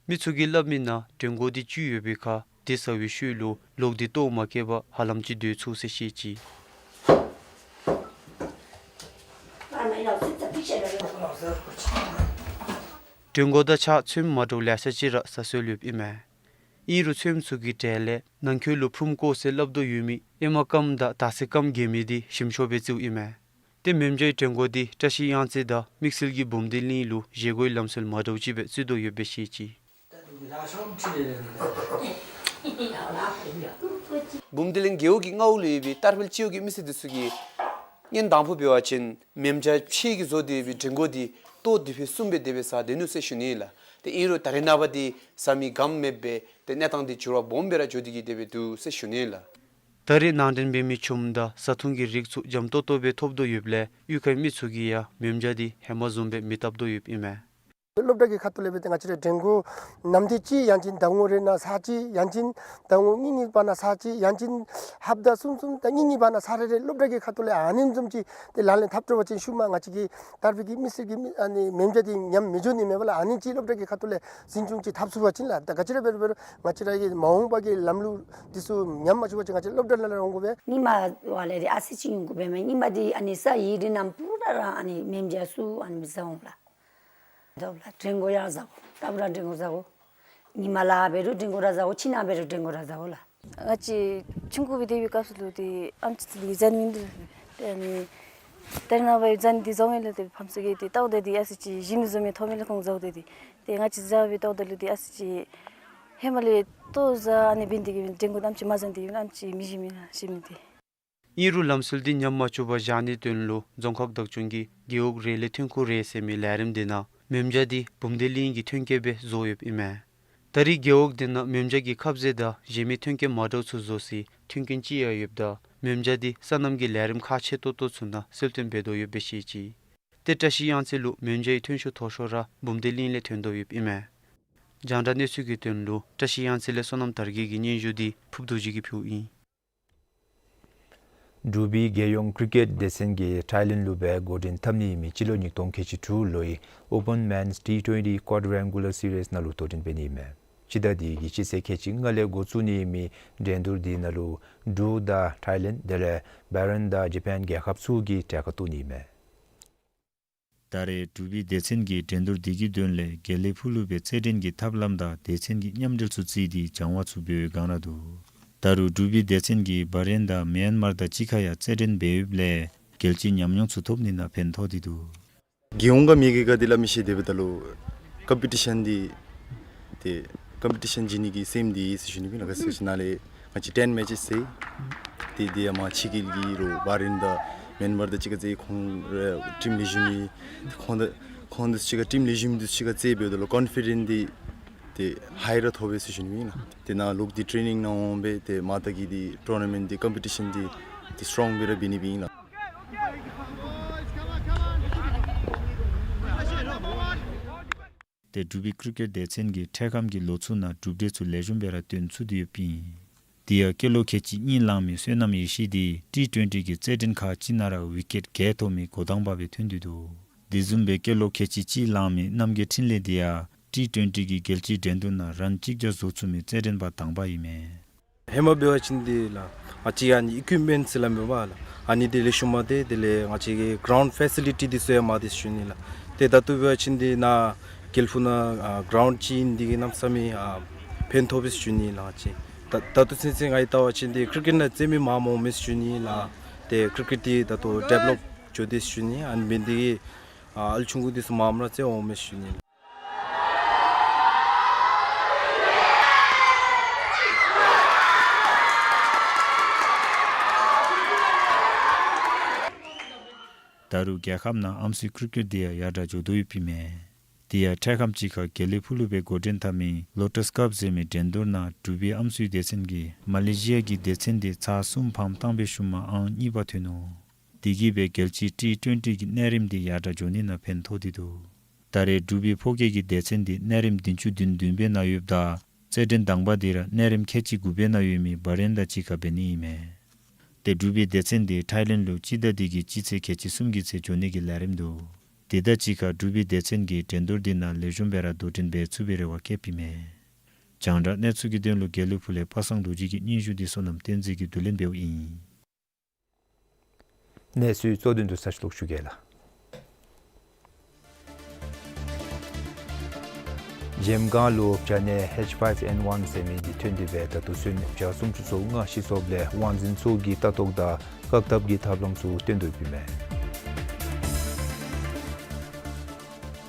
མི་ཚུ་གིས་སླབ་མི་ནང་གྲོད་ཁོག་འདི་བཅུད་ཡོད་པའི་ཁར་དེ་ཟ་བའི་ཤུལ་ལུ་ལོག་སྟེ་ལྟོཝ་མ་བཀྱེས་པར་ཧ་ལམ་ཅིག་སྡོད་ཚུགས་ཟེར་བཤད་ཅི། གྲོད་ཁོག་དང་ཕྱག་མཚོནམ་མ་འདྲཝ་ལེ་ཤ་ཅིག་ར་ཟ་སྲོལ་ཡོདཔ་ཨིན་མས། ཨིན་རུང་མཚོནམ་ཚུ་གི་གྲས་ལས་ནང་འཁོད་ལུ་ཕུངམ་བཀོ་ཟེར་སླབ་དོ་ཡོད་མི་ཨེ་མ་སྐམ་དང་དར་ཚིལ་སྐམ་རྒྱས་མི་འདི་ཞིམ་ཤོས་སྦེ་བརྩིཝ་ཨིན་མས། ཏེ་མོན་བྱའི་གྲོད་ཁོག་འདི་བཀྲ་ཤིས་གཡང་རྩེ་དང་དམིགས་བསལ་གྱི་བུམ་སྡེ་གླིང་ལུ་བཞེས་སྒོའི་ལམ་སྲོལ་མ་འདྲཝ་ཅིག་སྦེ་བརྩི་དོ་ཡོདཔ་སྦེ་བཤད་ཅི། བུམ་སྡེ་གླིང་རྒེད་འོག་གི་མངའ་འོག་ལུ་ཡོད་པའི་ཏར་ཕེལ་སྤྱི་འོག་གི་མི་སེར་འདི་ཚུ་གིས་སྙིང་དང་པོ་འབད་བ་ཅིན་མོན་བྱ་ཕྱེ་གིས་བཟོ་སྟེ་ཡོད་པའི་གྲོད་ཁོག་འདི་ལྟོ་དེ་སྦེ་བསྲུང་སྦེ་དེ་སྦེ་ཟ་སྡོད་ནུག་ཟེར་ཞུ་ནི་ལགས། ཏེ་ཨིན་རུང་ད་རེས་ནངས་པ་འདི་ཟ་མི་ག་ནི་མེདཔ་སྦེ་ཏེ་གནས་སྟངས་འདི་འགྱུར་བ་སྦོམ་སྦེ་ར་འགྱོ་སྟེ་གི་དེ་སྦེ་འདུག་ཟེར་ཞུ་ནི་ལགས། ད་རེས་ནང་འདྲེན་འབད་མི་ཆུམ་དང་བཟའ་འཐུང་གི་རིགས་ཚུ་འཇམ་ཏོང་ཏོ་སྦེ་ཐོབ་དོ་ཡོདཔ་ལས་གཡུས་ཁའི་མི་ཚུ་གིས་ཡང་མོན་བྱ་འདི་ཧེ་མ་བཟུམ་སྦེ་མི་བཏབ་དོ་ཡོདཔ་ཨིན་མས། སློབ་གྲྭ་གི་ཁ་ཐུག་ལས་འབད་དེ་ང་བཅས་རའི་གྲོད་ཁོག་ནམ་དུས་ཅིག་ཡང་ཅིན་ཟླ་ངོ་རེ་ནང་ཚར་གཅིག་ཡང་ཅིན་ཟླ་ངོ་གཉིས་གཉིས་བར་ན་ཚར་གཅིག་ཡང་ཅིན་ཧབ་ཏ་གསུམ་གསུམ་དང་གཉིས་གཉིས་བར་ན་ཚར་རེ་རེ་སློབ་གྲྭ་གི་ཁ་ཐུག་ལས་ཨ་ནེམ་བཟུམ་ཅིག་ཏེ་ལག་ལེན་འཐབ་འགྱོ་བ་ཅིན་ཤུལ་མ་ང་བཅས་ཀྱི་ཏར་ཕེལ་གྱི་མི་སེར་གྱིས་མི་ཨ་ནི་མོན་བྱ་འདི་ཉམས་མི་འགྱོ་ནི་མེད་པས་ལགས། ཨ་ནི་ཅིག་སློབ་གྲྭ་གི་ཁ་ཐུག་ལས་འཛིན་སྐྱོང་ཅིག་འཐབ་ཚུགས་པ་ཅིན་ལགས། ད་ག་ཅི་ར་འབད་རུང་འབད་རུང་ང་བཅས་ར་གི་མ་འོངས་པ་གི་ལམ་ལུགས་འདི་ཚུ་ཉམས་མ་བཅུག་པ་ཅིན་ང་བཅས་སློབ་གྲྭ་ནང་ལས་འོང་དགོ་པས། ཉིན་མ་བ་ལས་འདི་ཨ་ཙི་ཅིག་འོང་དགོ་པས་མས། ཉིན་མ་འདི་ཨ་ནི་ས་ཡི་རི་ནང་པུ་ར་ར་ཨ་ནི་མོན་བྱ་ཚུ་ཨ་ནི་ཟ་འོང་ལགས། ད་ལགས་གྲོད་ཁོག་ཡང་ཟ་དགོ། ད་པུ་ར་གྲོད་ཁོག་ཟ་དགོ། ཉིན་མ་ལཱ་འབད་རུང་གྲོད་ཁོག་ར་ཟ་དགོ། ཁྱིམ་ནང་འབད་རུང་གྲོད་ཁོག་ར་ཟ་དགོ་ལགས། ང་བཅས་ཆུང་ཀུ་སྦེ་སྡོད་པའི་སྐབས་སུ་ལུ་ཏེ་ཨམ་ཆི་ཚུ་ལུ་ཟན་མིན་འདུག། ཏེ་ཨ་ནི་ད་རེས་ནངས་པ་ཡང་ཟན་འདི་བཟའ་འོང་ལགས། ཏེ་ཕམ་ཚུ་གིས་ཏེ་བལྟཝ་ད་འདི་ཨ་ཙི་ཅིག་ཞིམ་ནི་བཟུམ་སྦེ་མཐོང་མས་ལགས། ཁོང་བཟའཝ་ད་འདི་ཏེ་ང་བཅས་བཟའ་སྦེ་བལྟཝ་ད་ལུ་ཏེ་ཨ་ཙི་ཅིག་ཧེ་མ་ལས་ལྟོ་བཟའ་ཨ་ནི་འབད་ནི་དེ་གིས་གྲོད་ཁོག་ཨམ་ཆི་མ་ཟ་ནི་དེ་གིས་ཨམ་ཆི་མི་ཞིམ་མས་ལགས། ཞིམ་ནི་དེ། ཨིན་རུང་ལམ་སྲོལ་འདི་ཉམས་མ་བཅུག་པར་བཞག་ནིའི་དོན་ལུ་རྫོང་ཁག་བདག་སྐྱོང་གིས་རྒེད་འོག་རེ་ལས་ཐོན་ཁུངས་རེ་ཟེར་མི་ལས་རིམ་འདི་ནང་མོན་བྱ་འདི་བུམ་སྡེ་གླིང་གི་ཐོན་སྐྱེད་སྦེ་བཟོ་ཡོདཔ་ཨིན་མས། ད་རེས་རྒེད་འོག་འདི་ནང་མོན་བྱ་གི་ཁབ་ཟས་དང་བཞེས་མི་ཐོན་སྐྱེད་མ་འདྲཝ་ཚུ་བཟོ་སའི་ མཐུན་རྐྱེན་ཅིག་ཡང་ཡོདཔ་ད་མོན་བྱ་འདི་སོ་ནམ་གྱི་ལས་རིམ་ཁག་ཆེ་ཏོག་ཏོ་ཚུ་ནང་གསལ་སྟོན་འབད་དོ་ཡོདཔ་སྦེ་བཤད་ཅི། ཏེ་བཀྲ་ཤིས་གཡང་རྩེ་ལུ་མོན་བྱའི་ཐོན་ཤུགས་མཐོ་ཤོས་ར་འབུམ་སྡེ་གླིང་ལས་ཐོན་དོ་ཡོདཔ་ཨིན་མས། རྒྱང་བསྒྲགས་གནས་ཚུལ་གྱི་དོན་ལུ་བཀྲ་ཤིས་གཡང་རྩེ་ལས་བསོད་ནམས་དར་རྒྱས་ཀྱི་སྙན་ཞུ་འདི་ཕུབ་རྡོ་རྗེ་གིས་ཕུལཝ་ཨིན། འབྲུག་པའི་རྒྱལ་ཡོངས་ཀྲི་ཀེཊ་སྡེ་ཚན་གྱིས་ཐའི་ལེནཌ་ལུ་སྦེ་འགོ་འདྲེན་འཐབ་ནི་ཨིན་མི་སྤྱི་ལོ་ཉིས་སྟོང་ཁལ་གཅིག་དྲུག་ལོའི་ཨོ་པཱན་མེནསི་ཊི་ཊུ་ཝེན་ཊི་ཀོ་ཌི་རེན་གུ་ལར་སི་རིསི་ནང་ལུ་དོ་འགྲན་འབད་ནི་ཨིན་མས། སྤྱི་ཟླ་འདི་གི་སྤྱི་ཚེས་ཁལ་གཅིག་ལྔ་ལས་འགོ་བཙུགས་ནི་ཨིན་མི་འགྲན་བསྡུར་འདི་ནང་ལུ་འབྲུག་དང་ཐའི་ལེནཌ་དེ་ལས་བྷ་རེན་དང་ཇ་པཱན་རྒྱལ་ཁབ་ཚུ་གིས་གྲལ་ཁར་གཏོགས་ནི་ཨིན་མས། ད་རེས་འབྲུག་པའི་སྡེ་ཚན་གྱིས་འགྲན་བསྡུར་འདི་གི་དོན་ལས་དགེ་ལེགས་ཕུག་ལུ་སྦེ་རྩེད་འགྲན་གྱི་ཐབས་ལམ་དང་སྡེ་ཚན་གྱི་མཉམ་འབྲེལ་ཚུ་བརྩིས་ཏེ་སྦྱང་བ་ཚུ་འབད་བའི་སྒང་ར་འདུག། ད་རུང་འབྲུག་པའི་སྡེ་ཚན་གྱིས་བྷ་རེན་དང་མེན་མར་དང་གཅིག་ཁར་ཡང་རྩེད་འགྲན་འབད་ཡོདཔ་ལས་རྒྱལ་སྤྱིའི་ཉམས་མྱོང་ཚུ་ཐོབ་ནི་ནང་ཕན་ཐོགས་ཏེ་འདུག། རྒྱལ་ཡོངས་ཁར་མི་གི་ག་དེ་སླབ་མི་ཤེས། དེ་འབདཝ་ད་ལུ་ཀམ་པི་ཊི་ཤཱན་འདི་ཏེ་ཀམ་པི་ཊི་ཤཱན་བྱིན་ནི་གི་སེམས་འདི་ཡོད་ཟེར་ཞུ་ནི་ཨིན་ལགས། ག་ཅི་ཟེར་ཞུ་ན་ལས་ང་བཅས་ཊེན་མེ་ཅེསི་ཟེར། ཏེ་དེ་ཡང་མ་ཕྱི་རྒྱལ་གྱི་རོགས་བྷ་རེན་དང་མེན་མར་དང་གཅིག་ཁར་རྩེད། ཁོང་ར་ཊིམ་ལེགས་ཤོམ་ཨིན། ཁོང་དང་ཁོང་དང་གཅིག་ཁར་ཊིམ་ལེགས་ཤོམ་དང་གཅིག་ཁར་རྩེད་འབདཝ་ད་ལུ་ཀོན་ཕི་ཌེནསི་འདི་ཏེ་ཧའི་ར་ཐོབ་པས་ཟེར་ཞུ་ནི་ཨིན་ལགས། ཏེ་ནཱ་ལོག་སྟེ་ཊེ་ནིང་ནང་འོང་སྦེ་ཏེ་མ་ད་གི་འདི་ཊུར་ན་མེནཊ་འདི་ཀམ་པི་ཊི་ཤཱན་འདི་ཏེ་སི་ཊོང་སྦེ་ར་འབད་ནི་སྦེ་ཨིན་ལགས། ཏེ་འབྲུག་པའི་ཀྲི་ཀེཊ་སྡེ་ཚན་གྱིས་འཕྲལ་ཁམས་ཀྱི་ལོ་ཚུ་ནང་གྲུབ་འབྲས་ཚུ་ལེགས་ཤོམ་སྦེ་ར་སྟོན་ཚུགས་ཏེ་ཡོདཔ་ཨིན། དེ་ཡང་སྐྱེས་ལོ་ཁལ་གཅིག་གཉིས་ལང་མི་བསོད་ནམས་ཡེ་ཤེས་འདི་ཊི་ཊུ་ཝེན་ཊི་གི་རྩེད་འགྲན་ཁག་ཅིག་ནང་ར་ཝི་ཀེཊ་བརྒྱད་ཐོབ་མི་འགོ་དང་པ་སྦེ་ཐོན་ཏེ་འདུག། དེ་བཟུམ་སྦེ་སྐྱེས་ལོ་ཁལ་གཅིག་གཅིག་ལང་མི་རྣམ་རྒྱལ་འཕྲིན་ལས་འདི་ཡང་ཊི་ཊུ་ཝེན་ཊི་གི་རྒྱལ་སྤྱིའི་འགྲན་བསྡུར་ནང་རན་གཅིག་བརྒྱ་བཟོ་ཚུགས་མི་རྩེད་འགྲན་པ་དང་པ་ཨིན་མས། ཧེ་མ་འབད་བ་ཅིན་འདི་ལགས་ང་བཅས་ཨ་ནི་ཨི་ཀུའིཔ་མེནཊསི་ཟེར་སླབ་མས་པ་ལགས། ཨ་ནི་འདི་ལེགས་ཤོམ་མ་སྟེར། དེ་ལས་ང་བཅས་ཀྱི་གར་ཝུནཌ་ཕེ་སི་ལི་ཊི་འདི་ཚུ་ཡང་མ་སྟེར་ཟེར་ཞུ་ནི་ལགས། ཏེ་ད་ལྟོ་འབད་བ་ཅིན་འདི་ནཱ་དགེ་ལེགས་ཕུག་ནང་ཨ་གརའུནཌ་ཅིག་ཨིན། འདི་གིས་གནམ་མེད་ས་མེད་ཨ་ཕན་ཐོགས་པས་ཟེར་ཞུ་ནི་ལགས། ང་བཅས་ད་ད་ལྟོ་ཚུན་ཚོད་ང་གིས་བལྟ་བ་ཅིན་འདི་ཀྲི་ཀེཊ་ནང་རྩེད་མི་མངམ་འོང་མས་ཟེར་ཞུ་ནི་ལགས། ཏེ་ཀྲི་ཀེཊ་འདི་ད་ལྟོ་ཌི་ཝེ་ལོཔ་འགྱོ་སྟེ་ཟེར་ཞུ་ནི། ཨ་ནི་འབད་ནི་འདི་གིས་ཨ་ཨ་ལུ་ཆུང་ཀུ་འདི་ཚུ་མངམ་ར་རྩེད་འོང་མས་ཟེར་ཞུ་ནི། ད་རུང་རྒྱལ་ཁབ་ནང་ཨམ་སྲུའི་ཀྲི་ཀེཊ་འདི་ཡང་ཡར་དྲག་འགྱོ་དོ་ཡོདཔ་ཨིན་མས། དེ་ཡང་འཕྲལ་ཁམས་ཅིག་ཁར་དགེ་ལེགས་ཕུག་ལུ་སྦེ་འགོ་འདྲེན་འཐབ་མི་ལོ་ཊས་ཀབ་ཟེར་མི་འགྲན་བསྡུར་ནང་འབྲུག་པའི་ཨམ་སྲུའི་སྡེ་ཚན་གྱིས་མ་ལེ་ཤི་ཡ་གི་སྡེ་ཚན་འདི་ཚར་གསུམ་ཕམ་བཏང་བའི་ཤུལ་མ་ཨང་གཉིས་པ་ཐོན་ནུག། དེ་གིས་སྦེ་རྒྱལ་སྤྱིའི་ཊི་ཊུ་ཝེན་ཊི་གི་གནས་རིམ་འདི་ཡར་དྲག་འགྱོ་ནི་ནང་ཕན་ཐོགས་ཏེ་འདུག། ད་རེས་འབྲུག་པའི་ཕོ་སྐྱེས་ཀྱི་སྡེ་ཚན་འདི་གནས་རིམ་བདུན་ཅུ་དོན་བདུན་པའི་ནང་ཡོདཔ་ད་རྩེད་འགྲན་དང་པ་འདི་ར་གནས་རིམ་ཁལ་གཅིག་དགུ་པའི་ནང་ཡོད་མི་བྷ་རེན་དང་གཅིག་ཁར་འབད་ནི་ཨིན་མས། ཏེ་འབྲུག་པའི་སྡེ་ཚན་འདི་ཐའི་ལེནཌ་ལུ་སྤྱི་ཟླ་འདི་གི་སྤྱི་ཚེས་ཁལ་གཅིག་གསུམ་གྱི་ཚེ་འགྱོ་ནི་གི་ལས་རིམ་འདུག། དེ་དང་གཅིག་ཁར་འབྲུག་པའི་སྡེ་ཚན་གྱིས་འགྲན་བསྡུར་འདི་ནང་ལེགས་ཤོམ་སྦེ་ར་དོ་འགྲན་འབད་ཚུགས་པའི་རེ་བ་བསྐྱེདཔ་ཨིན་མས། རྒྱང་བསྒྲགས་གནས་ཚུལ་གྱི་དོན་ལུ་དགེ་ལེགས་ཕུག་ལས་པ་སངས་རྡོ་རྗེ་གི་སྙན་ཞུ་འདི་བསོད་ནམས་བསྟན་འཛིན་གྱིས་བསྡུ་ལེན་འབདཝ་ཨིན། གནས་ཚུལ་གཙོ་དོན་དུ་ཚར་ཅིག་ལོག་ཞུ་གེ་ལགས། འཇམ་དབྱངས་ལུ་བྱ་ནད་ཨེཆ་ཕའིབ་ཨེན་ཝན་ཟེར་མི་འདི་ཐོན་ཏེ་སྦེ་ད་ལྟོ་ཚུན་བྱ་སུམ་ཅུ་སོ་ལྔ་ཤི་སོངམ་ལས་དབང་འཛིན་ཚུ་གིས་ལྟ་རྟོག་དང་བཀག་ཐབས་ཀྱི་ཐབས་ལམ་ཚུ་སྟོན་དོ་ཡོདཔ་ཨིན་མས།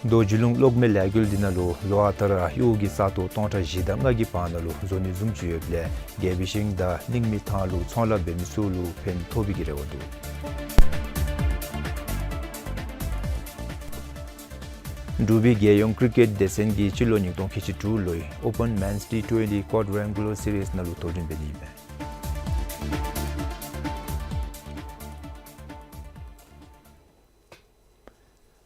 མདོ་སྒྱུ་ལུང་གློག་མེ་ལས་འགུལ་འདི་ནང་ལུ་ལོ་ཨ་རྟག་ར་གཡོག་གི་ས་སྟོང་སྟོང་ཕྲག་བཞི་དང་ལྔ་གི་བར་ན་ལུ་བཟོ་ནི་བཟུམ་ཅིག་ཡོདཔ་ལས་རྒྱལ་པོའི་ཤིང་དང་གླིང་མི་ཐང་ལུ་ཚོང་ལཱ་འབད་མི་ཚུ་ལུ་ཕན་ཐོགས་པའི་གི་རེ་བ་འདུག། འབྲུག་པའི་རྒྱལ་ཡོངས་ཀྲི་ཀེཊ་སྡེ་ཚན་གྱིས་སྤྱི་ལོ་ཉིས་སྟོང་ཁལ་གཅིག་དྲུག་ལོའི་ཨོ་པཱན་མེནསི་ཊི་ཊུ་ཝེན་ཊི་ཀོཌི་རེན་གུ་ལར་སི་རིསི་ནང་ལུ་དོ་འགྲན་འབད་ནི་ཨིན་མས།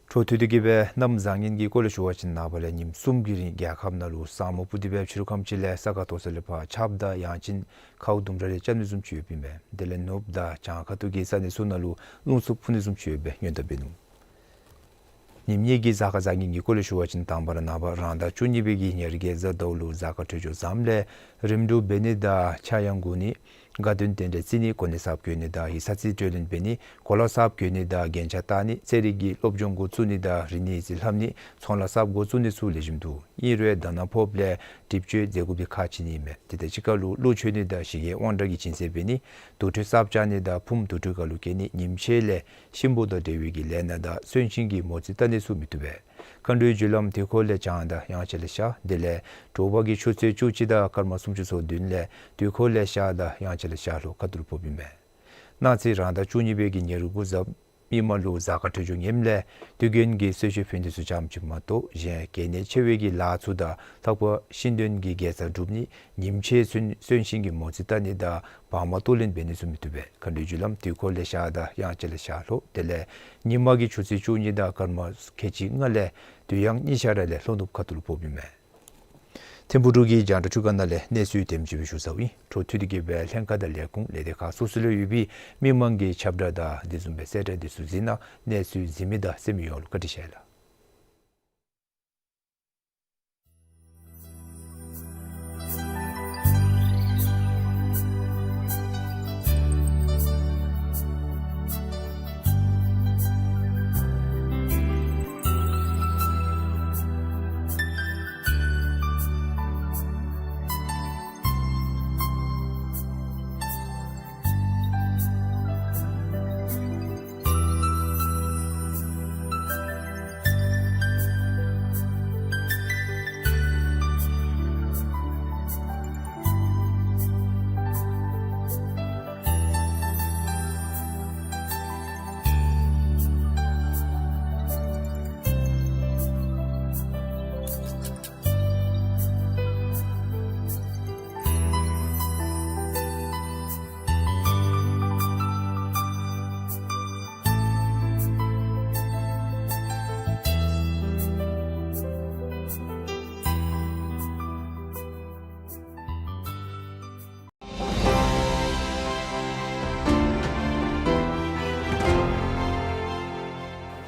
འཕྲོ་མཐུད་དེ་གི་སྦེ་གནམ་བཟང་ངན་གྱི་སྐོར་ལས་ཞུ་བ་ཅིན་ནངས་པ་ལས་ཉིནམ་གསུམ་གྱི་རིང་རྒྱལ་ཁབ་ནང་ལུ་ས་སྨུག་སྤུབས་ཏེ་སྦེ་ཕྱི་རུ་ཁམས་ཅིག་ལས་ས་ཁ་མཐོ་ས་ལས་ཕར་ཆརཔ་དང་ཡང་ཅིན་ཁཝ་ལྡུམ་ར་རེ་རྐྱབ་ནི་བཟུམ་ཅིག་ཡོདཔ་ཨིན་པས། དེ་ལས་ནུབ་དང་བྱང་ཁ་ཐུག་གི་ས་གནས་ཚུ་ནང་ལུ་རླུང་འཚུབ་འཕུ་ནི་བཟུམ་ཅིག་ཡོད་པའི་སྔོན་བརྡ་འབད་ནུག། ཉིནམ་གཉིས་ཀྱི་གཟའ་སྐར་བཟང་ངན་གྱི་སྐོར་ལས་ཞུ་བ་ཅིན་དང་པ་ར་ནངས་པ་རང་ཟླ་བཅུ་གཉིས་པའི་གི་ཉེར་བརྒྱད་གཟའ་ཟླཝ་ལུ་གཟའ་སྐར་འཕྲོད་སྦྱོར་བཟངམ་ལས་རིམ་གྲོ་འབད་ནི་དང་ཕྱྭ་གཡང་འགུག་ནི། དགའ་སྟོན་རྟེན་འབྲེལ་བརྩི་ནི། གོ་གནས་གསརཔ་གྱོན་ནི་དང་ཡིག་ཚང་རྩིས་སྤྲོད་ལེན་འབད་ནི། གོ་ལ་གསརཔ་གྱོན་ནི་དང་རྒྱན་ཆ་བཏགས་ནི། རྩེད་རིགས་ཀྱི་སློབ་སྦྱོང་འགོ་བཙུགས་ནི་དང་རིག་གནས་ཡིག་རྩིས་ལྷབ་ནི། ཚོང་ལཱ་གསརཔ་འགོ་བཙུགས་ནི་ཚུ་ལེགས་ཤོམ་འདུག། ཨིན་རུང་ད་ནངས་ཕོགཔ་ལས་གྲིབ་བཅོས་མཛད་དགོ་པའི་ཁག་ཆེ་ནི་ཨིན་མས། དེ་དང་གཅིག་ཁར་ལུ་གླུ་མཆོད་ནི་དང་ཞི་རྒྱས་དབང་དྲག་གི་སྦྱིན་སྲེག་འབད་ནི། དུར་ཁྲོད་གསརཔ་བཅག་ནི་དང་ཕུངམ་དུར་ཁྲོད་ཁར་ལུ་བསྐྱལ་ནི། ཉིམ་ཤེལ་ལས་གཤིན་པོ་དང་འབྲེལ་བའི་གི་ལས་སྣ་དང་གསོན་གཤིན་གྱི་མོ་རྩིས་བལྟ་ནི་ཚུ་མི་བཏུབ་པས། མཁའ་འགྲོའི་རྒྱུ་ལམ་དུས་འཁོར་ལས་བྱང་དང་དབྱངས་འཆར་ལས་ཤར། དེ་ལས་དྲོ་པ་གི་ཆུ་ཚོད་བཅུ་གཅིག་དང་སྐར་མ་སུམ་ཅུ་སོ་བདུན་ལས་དུས་འཁོར་ལས་ཤར་དང་དབྱངས་འཆར་ལས་ཤར་ལྷོ་ཁ་ཐུག་ལུ་ཕོགཔ་ཨིན་མས། གནངས་ཚེ་རང་ཟླ་བཅུ་གཉིས་པའི་གི་ཉེར་དགུ་གཟའ་ མི་མང་ལུ་གཟའ་སྐར་འཕྲོད་སྦྱོར་ངནམ་ལས་དུས་རྒྱུན་གྱི་གསོལ་མཆོད་ཕུལ་ནི་ཚུ་ཙམ་ཅིག་མ་གཏོགས་གཞན་གལ་གནད་ཆེ་བའི་གི་ལཱ་ཚུ་དང་ལྷག་པར་ཤིང་སྡོང་གི་དགེ་རྩ་སྒྲུབ་ནི་ཉིནམ་ཕྱེད་གསོན་གསོན་གཤིན་གྱི་མོ་རྩིས་བལྟ་ནི་དང་བག་མ་གཏོར་ལེན་འབད་ནི་ཚུ་མི་བཏུབ་པས། མཁའ་འགྲོའི་རྒྱུ་ལམ་དུས་འཁོར་ལས་ཤར་དང་དབྱངས་ཅན་ལས་ཤར་ལྷོ། དེ་ལས་ཉིན་མ་གི་ཆུ་ཚོད་བཅུ་གཉིས་དང་སྐར་མ་ཁལ་གཅིག་ལྔ་ལས་དུས་ཡང་གཉིས་ཤར་ལས་ལྷོ་ནུབ་ཁ་ཐུག་ལུ་ཕོགཔ་ཨིན་མས། ཐིམ་ཕུག་འབྲུག་གི་རྒྱང་བསྒྲགས་ཁང་ནང་ལས་གནས་ཚུལ་དེམ་ཅིག་སྦེ་ཞུ་ཚརཝ་ཨིན། འཕྲོ་མཐུད་དེ་གི་སྦེ་ལྷན་ཁག་དང་ལས་ཁུངས་ལས་སྡེ་ཁག་སོ་སོ་ལུ་ཡོད་པའི་མི་མང་གི་ཁྱབ་བསྒྲགས་དང་དེ་བཟུམ་སྦེ་གསལ་བསྒྲགས་དེ་ཚུ་གཟིགས་གནང་། གནས་ཚུལ་གཟིགས་མི་དང་གསན་མི་ཡོངས་ལུ་བཀའ་དྲིན་ཆེ་ལགས།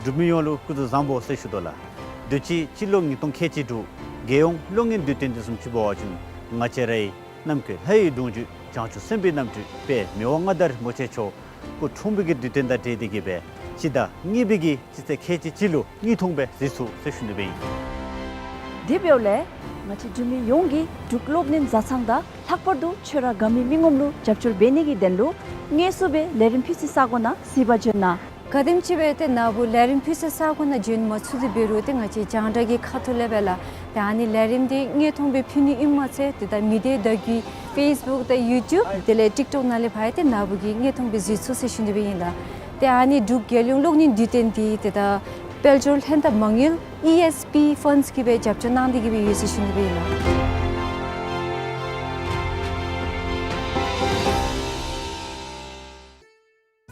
འབྲུག་མི་ཡོངས་ལུ་སྐུ་གཟུགས་བཟང་པོ་ཟེར་ཞུ་དོ་ལགས། དུས་ཅི་སྤྱི་ལོ་ཉིས་སྟོང་ཁལ་གཅིག་དྲུག་རྒྱལ་ཡོངས་གློག་བརྙན་དུས་སྟོན་དེ་བཟུམ་ཅིག་འབད་བ་ཅིན་ང་བཅས་རའི་ནམ་མཁའི་ལྷ་ཡི་གདུང་བརྒྱུད་བྱང་ཆུབ་སེམས་དཔའི་རྣམ་སྤྲུལ་དཔལ་མི་དབང་མངའ་བདག་རིན་པོ་ཆེ་མཆོག་སྐུ་འཁྲུངས་པའི་གི་དུས་སྟོན་དང་འབྲེལ་ཏེ་གི་སྦེ་སྤྱི་ཟླ་གཉིས་པའི་གི་སྤྱི་ཚེས་ཁལ་གཅིག་གཅིག་ལུ་གཉིས་འཐུང་སྦེ་གཟིགས་ཚུགས་ཟེར་ཞུ་ནི་སྦེ་ཨིན། དེ་འབདཝ་ལས་ང་བཅས་འབྲུག་མི་ཡོངས་ཀྱིས་འབྲུག་གློག་བརྙན་བཟའ་ཚང་དང་ལྷག་པར་དུ་ཆོས་ར་དགའ་མི་མི་ངོམ་ལུ་རྒྱབ་སྐྱོར་འབད་ནི་གི་དོན་ལུ་དངོས་སུ་སྦེ་ལས་རིམ་ཕུལ་སའི་ས་གོ་ནང་གཟིགས་པར་འབྱོན་གནང་། ག་དེམ་ཅིག་སྦེ་ཏེ་ན་བུ་ལས་རིམ་ཕུལ་སའི་ས་གོ་ནང་འབྱོན་མ་ཚུགས་ཏེ་འབད་རུང་ཏེ་ང་བཅས་རྒྱང་བསྒྲགས་ཀྱི་ཁ་ཐུག་ལས་སྦེ་ལགས། ཏེ་ཨ་ནི་ལས་རིམ་འདི་དངོས་མཐོང་སྦེ་ཕུལ་ནི་ཨིནམ་མ་ཚད་ཏེ་ད་མི་སྡེ་བརྡ་བརྒྱུད་ཕེསི་བུཀ་དང་ཡུ་ཊུབ་དེ་ལས་ཊིཀ་ཊོཀ་ནང་ལས་ཕར་ཡང་ཏེ་ན་བུ་གིས་དངོས་མཐོང་སྦེ་གཟིགས་ཚུགས་ཟེར་ཞུ་ནི་སྦེ་ཨིན་ལགས། ཏེ་ཨ་ནི་འབྲུག་རྒྱལ་ཡོངས་གློག་བརྙན་དུས་སྟོན་འདི་ཏེ་ད་དཔལ་འབྱོར་ལྷན་ཐབས་མ་དངུལ་ཨི་ཨེསི་པི་ཕཱནཌསི་གིས་སྦེ་རྒྱབ་སྐྱོར་གནང་སྟེ་གི་སྦེ་ཡོད་ཟེར་ཞུ་ནི་སྦེ་ཨིན་ལགས།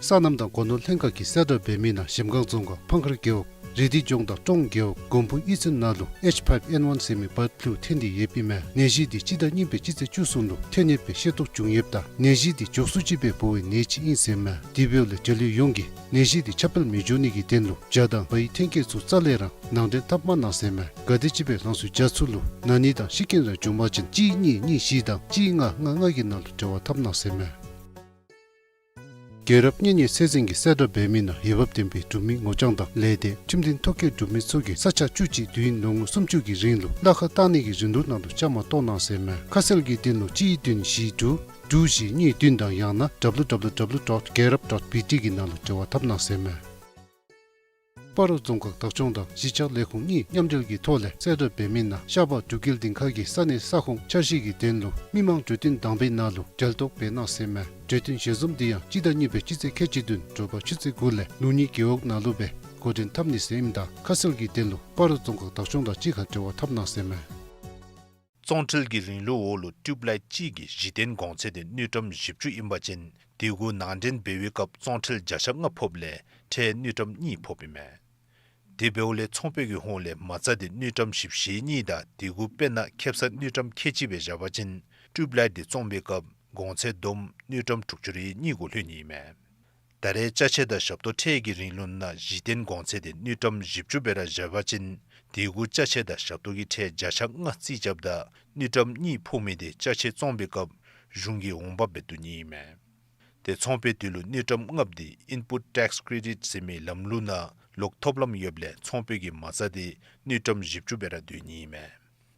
སོ་ནམ་དང་སྒོ་ནོར་ལྷན་ཁག་གིས་གསལ་བསྒྲགས་འབད་མི་ནང་གཞལམ་སྒང་རྫོང་ཁག་ཕང་ཁར་རྒེད་འོག་རི་དི་ལྗོངས་དང་ཀྲོང་རྒེད་འོག་མགོན་པོ་གཡུས་ཚན་ནང་ལུ་ཨེཆ་ཕའིབ་ཨེན་ཝན་ཟེར་མི་བཱཌ་ཕུ་ལུ་ཐོན་ཏེ་ཡོདཔ་ཨིན་མས། ནད་གཞི་འདི་སྤྱི་ཟླ་གཉིས་པའི་སྤྱི་ཚེས་བཅུ་གསུམ་ལུ་ཐོན་ཡོདཔ་སྦེ་ཤེས་རྟོགས་བྱུང་ཡོདཔ་ད་ནད་གཞི་འདི་མགྱོགས་སུ་ཅིག་སྦེ་འབོ་བའི་ནད་ཅིག་ཨིན་ཟེར་མས། དེ་འབདཝ་ལས་འབྲེལ་ཡོད་ཡོངས་ཀྱིས་ནད་གཞི་འདི་ཁྱབ་སྤེལ་མི་འགྱོ་ནི་གི་དོན་ལུ་ཇ་དང་བའི་ཐོན་སྐྱེད་ཚུ་རྩ་ལས་ར་ནང་འདྲེན་འཐབ་མ་གནང་ཟེར་མས། ག་དེམ་ཅིག་སྦེ་རང་སོའི་ཇ་ཚུ་ལུ་ན་ནི་དང་ཤི་རྐྱེན་ར་བྱུང་པ་ཅིན་གཅིག་གཉིས་གཉིས་བཞི་དང་གཅིག་ལྔ་ལྔ་ལྔ་གི་ནང་ལུ་འབྲེལ་བ་འཐབ་གནང་ཟེར་མས། རྒྱལ་རབས་གཉེན་ཉེ་ཚད་འཛིན་གྱིས་གསལ་བསྒྲགས་འབད་མི་ནང་འོས་འབབ་ལྡན་པའི་འབྲུག་མི་ངོ་རྐྱང་དང་ལས་སྡེ་ཁྲིམས་མཐུན་ཐོ་བཀོད་གྲུབ་མི་ཚུ་གིས་ས་ཆ་བཅུ་གཅིག་དུས་ཡུན་ལོ་ངོ་སུམ་ཅུ་གི་རིང་ལུ་གླ་ཁར་བཏང་ནི་གི་རིན་བསྡུར་ནང་ལུ་བཅའ་མར་གཏོགས་གནང་ཟེར་མས། ཁ་གསལ་གྱི་དོན་ལུ་གཅིག་བདུན་བཞི་དྲུག་དྲུག་བཞི་གཉིས་བདུན་དང་ཡང་ན་ཌབ་ལུ་ཌབ་ལུ་ཌབ་ལུ་ཌོཊ་རྒྱལ་རབས་ཌོཊ་བི་ཊི་གི་ནང་ལུ་འབྲེལ་བ་འཐབ་གནང་ཟེར་མས། སྤ་རོ་རྫོང་ཁག་བདག་སྐྱོང་དང་གཞིས་ཆགས་ལས་ཁུངས་གཉིས་མཉམ་འབྲེལ་གྱི་ཐོག་ལས་གསལ་བསྒྲགས་འབད་མི་ནང་ཤར་པ་འབྲུག་རྒྱལ་སྡིངས་ཁ་གི་ས་གནས་ས་ཁོངས་འཆར་གཞི་གི་དོན་ལུ་མི་མང་གྲོས་བསྟུན་དང་པའི་ནང་ལུ་འབྲེལ་གཏོགས་འབད་གནང་ཟེར་མས། གྲོས་བསྟུན་ཞལ་འཛོམས་འདི་ཡང་སྤྱི་ཟླ་གཉིས་པའི་སྤྱི་ཚེས་ཁལ་གཅིག་བདུན་དྲོ་པ་ཆུ་ཚོད་དགུ་ལས་ལུགས་གཉིས་རྒེད་འོག་ནང་ལུ་སྦེ་འགོ་འདྲེན་འཐབ་ནི་ཟེར་ཨིནམ་ད་ཁ་གསལ་གྱི་དོན་ལུ་སྤ་རོ་རྫོང་ཁག་བདག་སྐྱོང་དང་གཅིག་ཁར་འབྲེལ་བ་འཐབ་གནང་ཟེར་མས། བཙོང་ཁྲལ་གྱི་རིང་ལུགས་འོག་ལུ་ཊིའུབ་ལའིཊ་གཅིག་གི་གཞི་རྟེན་གོང་ཚད་དེ་དངུལ་ཀྲམ་བཞི་བཅུ་ཨིན་པ་ཅིན་དེ་གུ་ནང་འདྲེན་འབད་བའི་སྐབས་བཙོང་ཁྲལ་བརྒྱ་ཆ་ལྔ་ཕོགཔ་ལས་ཁྲལ་དངུལ་ཀྲམ་གཉིས་ཕོགཔ་ཨིན་མས། དེ་འབདཝ་ལས་ཚོང་པའི་གི་ཧོངས་ལས་མ་རྩ་དེ་དངུལ་ཀྲམ་བཞི་བཅུ་ཞེ་གཉིས་དང་དེ་གུ་དཔེར་ན་ཁེབ་ས་དངུལ་ཀྲམ་ཁལ་གཅིག་སྦེ་བཞག་པ་ཅིན་ཊིའུབ་ལའིཊ་དེ་བཙོང་པའི་སྐབས་གོང་ཚད་བསྡོམས་དངུལ་ཀྲམ་དྲུག་ཅུ་རེ་གཉིས་གུ་ལྷོད་ནི་ཨིན་མས། ད་རེས་ཅ་ཆས་དང་ཞབས་ཏོག་ཁྲལ་གྱི་རིང་ལུགས་ནང་གཞི་རྟེན་གོང་ཚད་དེ་དངུལ་ཀྲམ་བཞི་བཅུ་སྦེ་ར་བཞག་པ་ཅིན་དེ་གུ་ཅ་ཆས་དང་ཞབས་ཏོག་གི་ཁྲལ་བརྒྱ་ཆ་ལྔ་རྩིས་རྐྱབ་ད་དངུལ་ཀྲམ་གཉིས་ཕོག་མི་དེ་ཅ་ཆས་བཙོང་པའི་སྐབས་གཞུང་གིས་འོང་འབབ་སྦེ་བསྡུ་ནི་ཨིན་མས། དེ་ཚོང་པའི་དོན་ལུ་དངུལ་ཀྲམ་ལྔ་པོ་དེ་ཨིན་པུཊ་ཊེགསི་ཀེ་རེ་ཌིཊ་ཟེར་མི་ལམ་ལུགས་ནང་ལོག་ཐོབ་ལམ་ཡོདཔ་ལས་ཚོང་པའི་གི་མ་རྩ་དེ་དངུལ་ཀྲམ་བཞི་བཅུ་སྦེ་ར་སྡོད་ནི་ཨིན་མས།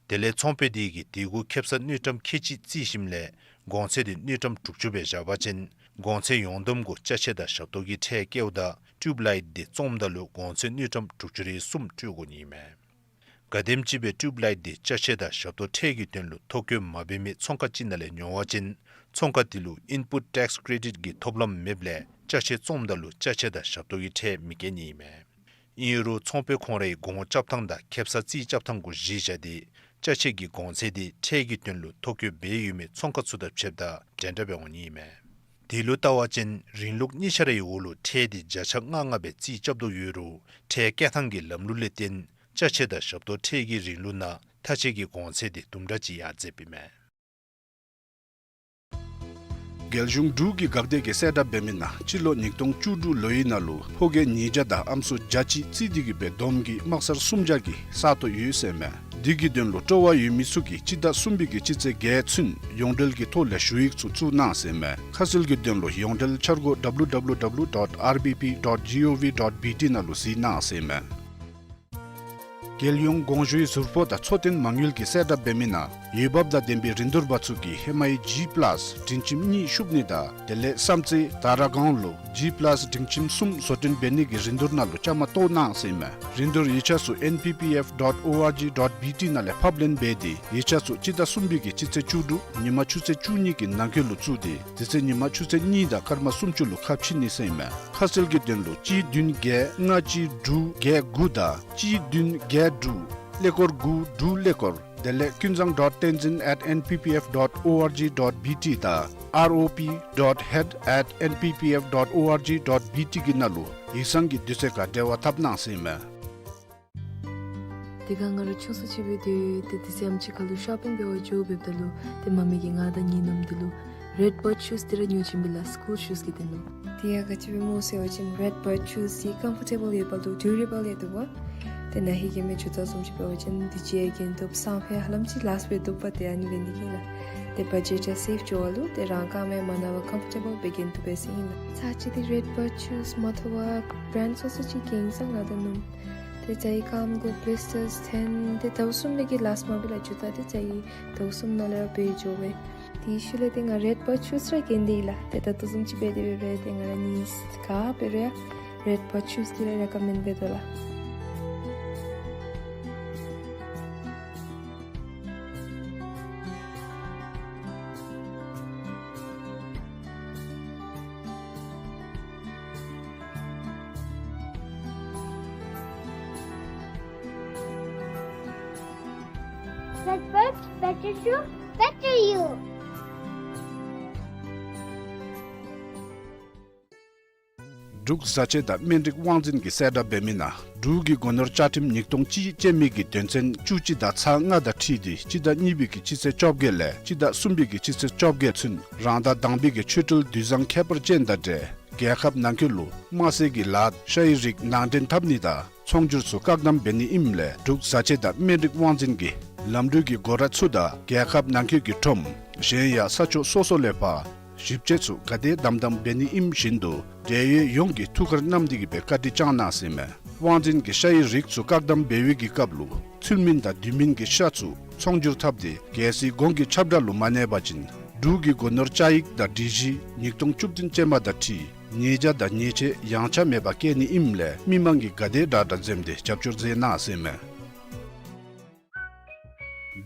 དེ་ལས་ཚོང་པའི་དེ་གིས་དེ་གུ་ཁེབ་ས་དངུལ་ཀྲམ་ཁལ་གཅིག་རྩིས་ཞིནམ་ལས་གོང་ཚད་དེ་དངུལ་ཀྲམ་དྲུག་ཅུ་སྦེ་བཞག་པ་ཅིན་གོང་ཚད་ཡོངས་བསྡོམས་གུ་ཅ་ཆས་དང་ཞབས་ཏོག་གི་ཁྲལ་བཀལཝ་ད་ཊིའུབ་ལའིཊ་དེ་བཙོངམ་ད་ལུ་གོང་ཚད་དངུལ་ཀྲམ་དྲུག་ཅུ་རེ་གསུམ་སྤྲོད་དགོ་ནི་ཨིན་མས། ག་དེམ་ཅིག་སྦེ་ཊིའུབ་ལའིཊ་དེ་ཅ་ཆས་དང་ཞབས་ཏོག་ཁྲལ་གྱི་དོན་ལུ་ཐོ་བཀོད་མ་འབད་མི་ཚོང་ཁང་ཅིག་ནང་ལས་ཉོ་བ་ཅིན་ ཚོང་ཁང་དེ་ལུ་ཨིན་པུཊ་ཊེགསི་ཀེ་རེ་ཌིཊ་གི་ཐོབ་ལམ་མེདཔ་ལས་ཅ་ཆས་བཙོངམ་ད་ལུ་ཅ་ཆས་དང་ཞབས་ཏོག་གི་ཁྲལ་མི་བཀལ་ནི་ཨིན་མས། ཨིན་རུང་ཚོང་པ་ཁོང་རའི་གོང་བཅག་ཐངས་དང་ཁེབ་ས་རྩིས་རྐྱབ་ཐངས་གུ་གཞི་བཞག་སྟེ་ཅ་ཆས་ཀྱི་གོང་ཚད་དེ་ཁྲལ་གྱི་དོན་ལུ་ཐོ་བཀོད་འབད་ཡོད་མི་ཚོང་ཁང་ཚུ་དང་ཕྱདཔ་ད་འདྲན་འདྲ་སྦེ་འོང་ནི་ཨིན་མས། དེ་ལུ་བལྟ་བ་ཅིན་རིང་ལུགས་གཉིས་ཆ་རའི་འོག་ལུ་ཁྲལ་དེ་བརྒྱ་ཆ་ལྔ་ལྔ་སྦེ་རྩིས་རྐྱབ་དོ་ཡོད་རུང་ཁྲལ་བཀལ་ཐངས་ཀྱི་ལམ་ལུགས་ལས་བརྟེན་ཅ་ཆས་དང་ཞབས་ཏོག་ཁྲལ་གྱི་རིང་ལུགས་ནང་ཐ་ཆད་ཀྱི་གོང་ཚད་དེ་དུམ་གྲ་ཅིག་ཡར་འཛེགས་ཡོདཔ་ཨིན་མས། རྒྱལ་གཞུང་འབྲུག་གི་འགག་སྡེ་གིས་གསལ་བསྒྲགས་འབད་མི་ནང་སྤྱི་ལོ་ཉིས་སྟོང་བཅུ་དྲུག་ལོའི་ནང་ལུ་ཕོ་སྐྱེས་ཉིས་བརྒྱ་དང་ཨམ་སྲུ་བརྒྱ་གཅིག་རྩིས་ཏེ་གིས་སྦེ་བསྡོམས་ཀྱིས་དམག་སར་སུམ་བརྒྱ་གི་ས་སྟོང་ཡོད་ཟེར་མས། དེ་གི་དོན་ལུ་སྤྲོ་བ་ཡོད་མི་ཚུ་གིས་སྤྱི་ཟླ་གསུམ་པའི་གི་སྤྱི་ཚེས་བརྒྱད་ཚུན་ཡོངས་འབྲེལ་གྱི་ཐོག་ལས་ཞུ་ཡིག་ཚུ་བཙུགས་གནང་ཟེར་མས། ཁ་གསལ་གྱི་དོན་ལུ་ཡོངས་འབྲེལ་འཆར་སྒོ་W W W dot R B P dot G O V dot B T ནང་ལུ་གཟིགས་གནང་ཟེར་མས། རྒྱལ་ཡོངས་གོང་ཞུའི་ཟུར་པོ་དང་འཚོ་རྟེན་མ་དངུལ་གྱིས་གསལ་བསྒྲགས་འབད་མི་ནང་འོས་འབབ་དང་ལྡན་པའི་རིན་བསྡུར་པ་ཚུ་གིས་ཧེ་མའི་ཇི་པླཱས་སྒྲིང་ཁྱིམ་གཉིས་ཤུབ་ནི་དང་དེ་ལས་བསམ་རྩེ་དར་སྒང་ལུ་ཇི་པླཱས་སྒྲིང་ཁྱིམ་གསུམ་བཟོ་སྐྲུན་འབད་ནི་གི་རིན་བསྡུར་ནང་ལུ་བཅའ་མར་གཏོགས་གནང་ཟེར་མས། རིན་བསྡུར་ཡིག་ཆ་ཚུ N P P F dot O R G dot B T ནང་ལས་ཕབ་ལེན་འབད་དེ་ཡིག་ཆ་ཚུ་སྤྱི་ཟླ་གསུམ་པའི་གི་སྤྱི་ཚེས་བཅུ་དྲུག་ཉིན་མ་ཆུ་ཚོད་བཅུ་གཉིས་ཀྱི་ནང་འཁོད་ལུ་བཙུགས་ཏེ་དེ་ཚེ་ཉིན་མ་ཆུ་ཚོད་གཉིས་དང་སྐར་མ་སུམ་ཅུ་ལུ་ཁ་ཕྱེ་ནི་ཟེར་མས། ཁ་གསལ་གྱི་དོན་ལུ་གཅིག་བདུན་བརྒྱད་ལྔ་གཅིག་དྲུག་བརྒྱད་དགུ་དང་གཅིག་བདུན་བརྒྱད་དྲུག་ཀླད་ཀོར་དགུ་དྲུག་ཀླད་ཀོར་དེ་ལས་ཀུན་བཟང་dot tenzin at N P P F dot O R G dot B T དང་R O P dot head at N P P F dot O R G dot B T གི་ནང་ལུ་ཡིག་ཚང་གི་དུས་ཚོད་ཁར་འབྲེལ་བ་འཐབ་གནང་ཟེར་མས། དེ་སྒང་ང་ར་ཆུང་སུ་ཅིག་སྦེ་སྡོད་ཡོད། ཏེ་དེ་ཚེ་ཨམ་ཆི་ཁ་ལུ་ཤོ་པིང་འབད་བར་འགྱོ་འབདཝ་ད་ལུ་ཏེ་མ་མི་གིས་ང་དང་ངེའི་ནུམ་འདི་ལུ་རེཌ་བརཌ་ཤུསི་འདི་ར་ཉོ་བྱིན་པས་ལགས། སི་ཀུལ་ཤུསི་གི་དོན་ལུ། དེ་ཡང་ག་ཅི་སྦེ་སྨོ་ཟེར་བ་ཅིན་རེཌ་བརཌ་ཤུསི་འདི་ཀམ་ཕོར་ཊེ་བཱལ་ཡོདཔ་ལུ་ཌུ་རེ་བཱལ་ཡང་འདུག་པ། ཏེ་ནཱ་ཧེ་གེ་མེ་ཇུ་ཏ་བཟུམ་ཅིག་འབད་བ་ཅིན་འདི་ཅིག་ཡང་གྱོན་བཏུབ། སང་ཕོད་ཧ་ལམ་ཅིག་ལཱསཊ་འབད་བཏུབ་པ། ཏེ་ཨ་ནི་འབད་ནི་གིས་ལགས། ཏེ་བ་ཇེཊ་ཡང་སེབ་འགྱོ་བ་ལུ་ཏེ་རང་རྐངམ་ཡང་མ་ན་བར་ཀམ་ཕོར་ཊེ་བཱལ་སྦེ་གྱོན་བཏུབ་པས་ཟེར་ཨིན་ལགས། ཚར་ཅིག་འདི་རེཌ་བརཌ་ཤུསི་མ་ཐོབ་པར་བྲེནཌ་སོ་སོ་ཅིག་གྱོན་སོང་ང་དང་ནུམ། ཏེ་ཅ་ཡི་རྐངམ་གུ་བི་ལིས་ཊརསི་ཐོན། ཏེ་ཟླཝ་གསུམ་མའི་གི་ལཱསཊ་མ་འབད་ལགས། ཇུ་ཏ་འདི་ཅ་ཡི་ཟླཝ་གསུམ་ནང་ལས་ར་བུད་འགྱོ་བས། དེའི་ཤུལ་ལས་ཏེ་ང་རེཌ་བརཌ་ཤུསི་ར་གྱོན་ཏེ་ཡོད་ལགས། ཏེ་ད་ལྟོ་བཟུམ་ཅིག་འབད་དེ་འབད་རུང་ཏེ་ང་ར་གཉིས་ག་འབད་རུང་ཡང་རེཌ་བརཌ་ཤུསི་འདི་ར་རེ་ཀོ་མེནཌ་འབད་དོ་ལགས། Red Bird, better shoe, better you. འབྲུག་བཟའ་ཆས་དང་སྨན་རིགས་དབང་འཛིན་གྱིས་གསལ་བསྒྲགས་འབད་མི་ནང་འབྲུག་གི་སྒོ་ནོར་བཅའ་ཁྲིམས་ཉིས་སྟོང་གཅིག་ཅན་མའི་གི་དོན་ཚན་བཅུ་གཅིག་དང་ཚག་ལྔ་དང་འཁྲིལ་ཏེ་སྤྱི་ཟླ་གཉིས་པའི་གི་སྤྱི་ཚེས་བཅོ་བརྒྱད་ལས་སྤྱི་ཟླ་གསུམ་པའི་གི་སྤྱི་ཚེས་བཅོ་བརྒྱད་ཚུན་རང་ཟླ་དང་པའི་གི་ཆོས་འབྲེལ་དུས་བཟང་ཁྱད་པར་ཅན་དང་འབྲེལ་རྒྱལ་ཁབ་ནང་འཁོད་ལུ་དམར་ཟས་ཀྱི་ལཱ་ཤ་ཡི་རིགས་ནང་འདྲེན་འཐབ་ནི་དང་ཚོང་སྒྱུར་ཚུ་བཀག་དམ་འབད་ནི་ཨིནམ་ལས་འབྲུག་བཟའ་ཆས་དང་སྨན་རིགས་དབང་འཛིན་གྱིས་ལམ་འགྲུལ་གྱི་འགོ་ར་ཚུ་དང་རྒྱལ་ཁབ་ནང་འཁོད་ཀྱི་ཁྲོམ་གཞན་ཡང་ས་ཕྱོགས་སོ་སོ་ལས་ཕར་ཞིབ་དཔྱད་ཚུ་ག་དེ་དམ་དམ་འབད་ནི་ཨིནམ་བཞིན་དུ་འབྲེལ་ཡོད་ཡོངས་ཀྱིས་ཐུགས་ཁར་བསྣམས་ཏེ་གིས་སྦེ་བཀའ་དྲིན་བསྐྱང་གནང་ཟེར་མས། དབང་འཛིན་གྱིས་ཤ་ཡི་རིགས་ཚུ་བཀག་དམ་འབད་བའི་གི་སྐབས་ལུ་ཚུལ་མིན་དང་དུས་མིན་གྱི་ཤ་ཚུ་ཚོང་སྒྱུར་འཐབ་སྟེ་གལ་སྲིད་གོང་གི་ཁྱབ་བསྒྲགས་ལུ་མ་གནས་པ་ཅིན་འབྲུག་གི་སྒོ་ནོར་བཅའ་ཡིག་དང་སྒྲིག་གཞི་ཉིས་སྟོང་བཅུ་བདུན་ཅན་མ་དང་འཁྲིལ་ཉེས་བྱ་དང་ཉེས་ཆད་ཡངས་ཆག་མེད་པར་བཀལ་ནི་ཨིནམ་ལས་མི་མང་གིས་ག་དེ་དྲག་དྲག་འཛེམས་ཏེ་རྒྱབ་སྐྱོར་མཛད་གནང་ཟེར་མས།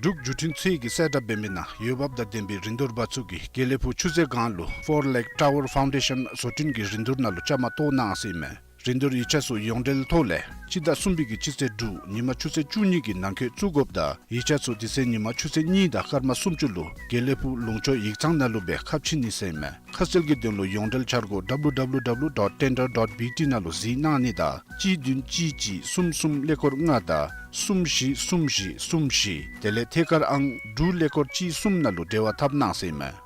འབྲུག་བརྒྱུད་འཕྲིན་ཚད་ཀྱིས་གསལ་བསྒྲགས་འབད་མི་ནང་འོས་འབབ་དང་ལྡན་པའི་རིན་བསྡུར་པ་ཚུ་གིས་དགེ་ལེགས་ཕུག་ཆུ་ཚོད་སྒང་ལུ་Four Lake Tower Foundation བཟོ་སྐྲུན་གྱི་རིན་བསྡུར་ནང་ལུ་བཅའ་མར་གཏོགས་གནང་ཟེར་མས། རིན་བསྡུར་ཡིག་ཆ་ཚུ་ཡོངས་འབྲེལ་ཐོག་ལས་སྤྱི་ཟླ་གསུམ་པའི་གི་སྤྱི་ཚེས་དྲུག་ཉིན་མ་ཆུ་ཚོད་བཅུ་གཉིས་ཀྱི་ནང་འཁོད་བཙུགས་དགོཔ་དང་ཡིག་ཆ་ཚུ་དེ་ཚེ་ཉིན་མ་ཆུ་ཚོད་གཉིས་དང་སྐར་མ་སུམ་ཅུ་ལུ་དགེ་ལེགས་ཕུག་ལུང་ཕྱོགས་ཡིག་ཚང་ནང་ལུ་སྦེ་ཁ་ཕྱེ་ནི་ཟེར་མས། ཁ་གསལ་གྱི་དོན་ལུ་ཡོངས་འབྲེལ་འཆར་སྒོ་W W W dot tender dot B T ནང་ལུ་གཟིགས་གནང་ནི་དང་གཅིག་བདུན་གཅིག་གཅིག་གསུམ་གསུམ་ཀླད་ཀོར་ལྔ་དང་གསུམ་བཞི་གསུམ་བཞི་གསུམ་བཞི་དེ་ལས་ཐད་ཀར་ཨང་དྲུག་ཀླད་ཀོར་གཅིག་གསུམ་ནང་ལུ་འབྲེལ་བ་འཐབ་གནང་ཟེར་མས།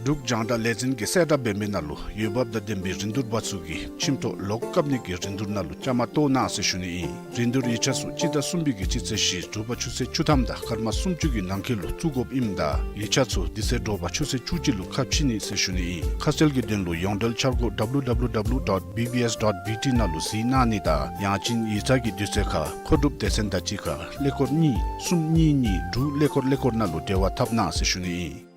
འབྲུག་རྒྱང་བསྒྲགས་ལས་འཛིན་གྱིས་གསལ་བསྒྲགས་འབད་མི་ནང་ལུ་འོས་འབབ་དང་ལྡན་པའི་རིན་བསྡུར་པ་ཚུ་གིས་ཁྱིམ་ཐོག་ལོག་བཀབ་ནི་གི་རིན་བསྡུར་ནང་ལུ་བཅའ་མར་གཏོགས་གནང་ཟེར་ཞུ་ནི་ཨིན། རིན་བསྡུར་ཡིག་ཆ་ཚུ་སྤྱི་ཟླ་གསུམ་པའི་གི་སྤྱི་ཚེས་བཞི་དྲོ་པ་ཆུ་ཚོད་བཅུ་ཐམ་དང་སྐར་མ་སུམ་ཅུ་གི་ནང་འཁོད་ལུ་བཙུགས་དགོཔ་ཨིནམ་ད་ཡིག་ཆ་ཚུ་དེ་ཚེ་དྲོ་པ་ཆུ་ཚོད་བཅུ་གཅིག་ལུ་ཁ་ཕྱེ་ནི་ཟེར་ཞུ་ནི་ཨིན། ཁ་གསལ་གྱི་དོན་ལུ་ཡོངས་འབྲེལ་འཆར་སྒོ་W W W dot B B S dot B T ནང་ལུ་གཟིགས་གནང་ནི་དང་ཡང་ཅིན་ཡིག་ཚང་གི་དུས་ཚོད་ཁར་མཁོ་སྒྲུབ་སྡེ་ཚན་དང་གཅིག་ཁར་ཀླད་ཀོར་གཉིས་གསུམ་གཉིས་གཉིས་དྲུག་ཀླད་ཀོར་ཀླད་ཀོར་ནང་ལུ་འབྲེལ་བ་འཐབ་གནང་ཟེར་ཞུ་ནི་ཨིན།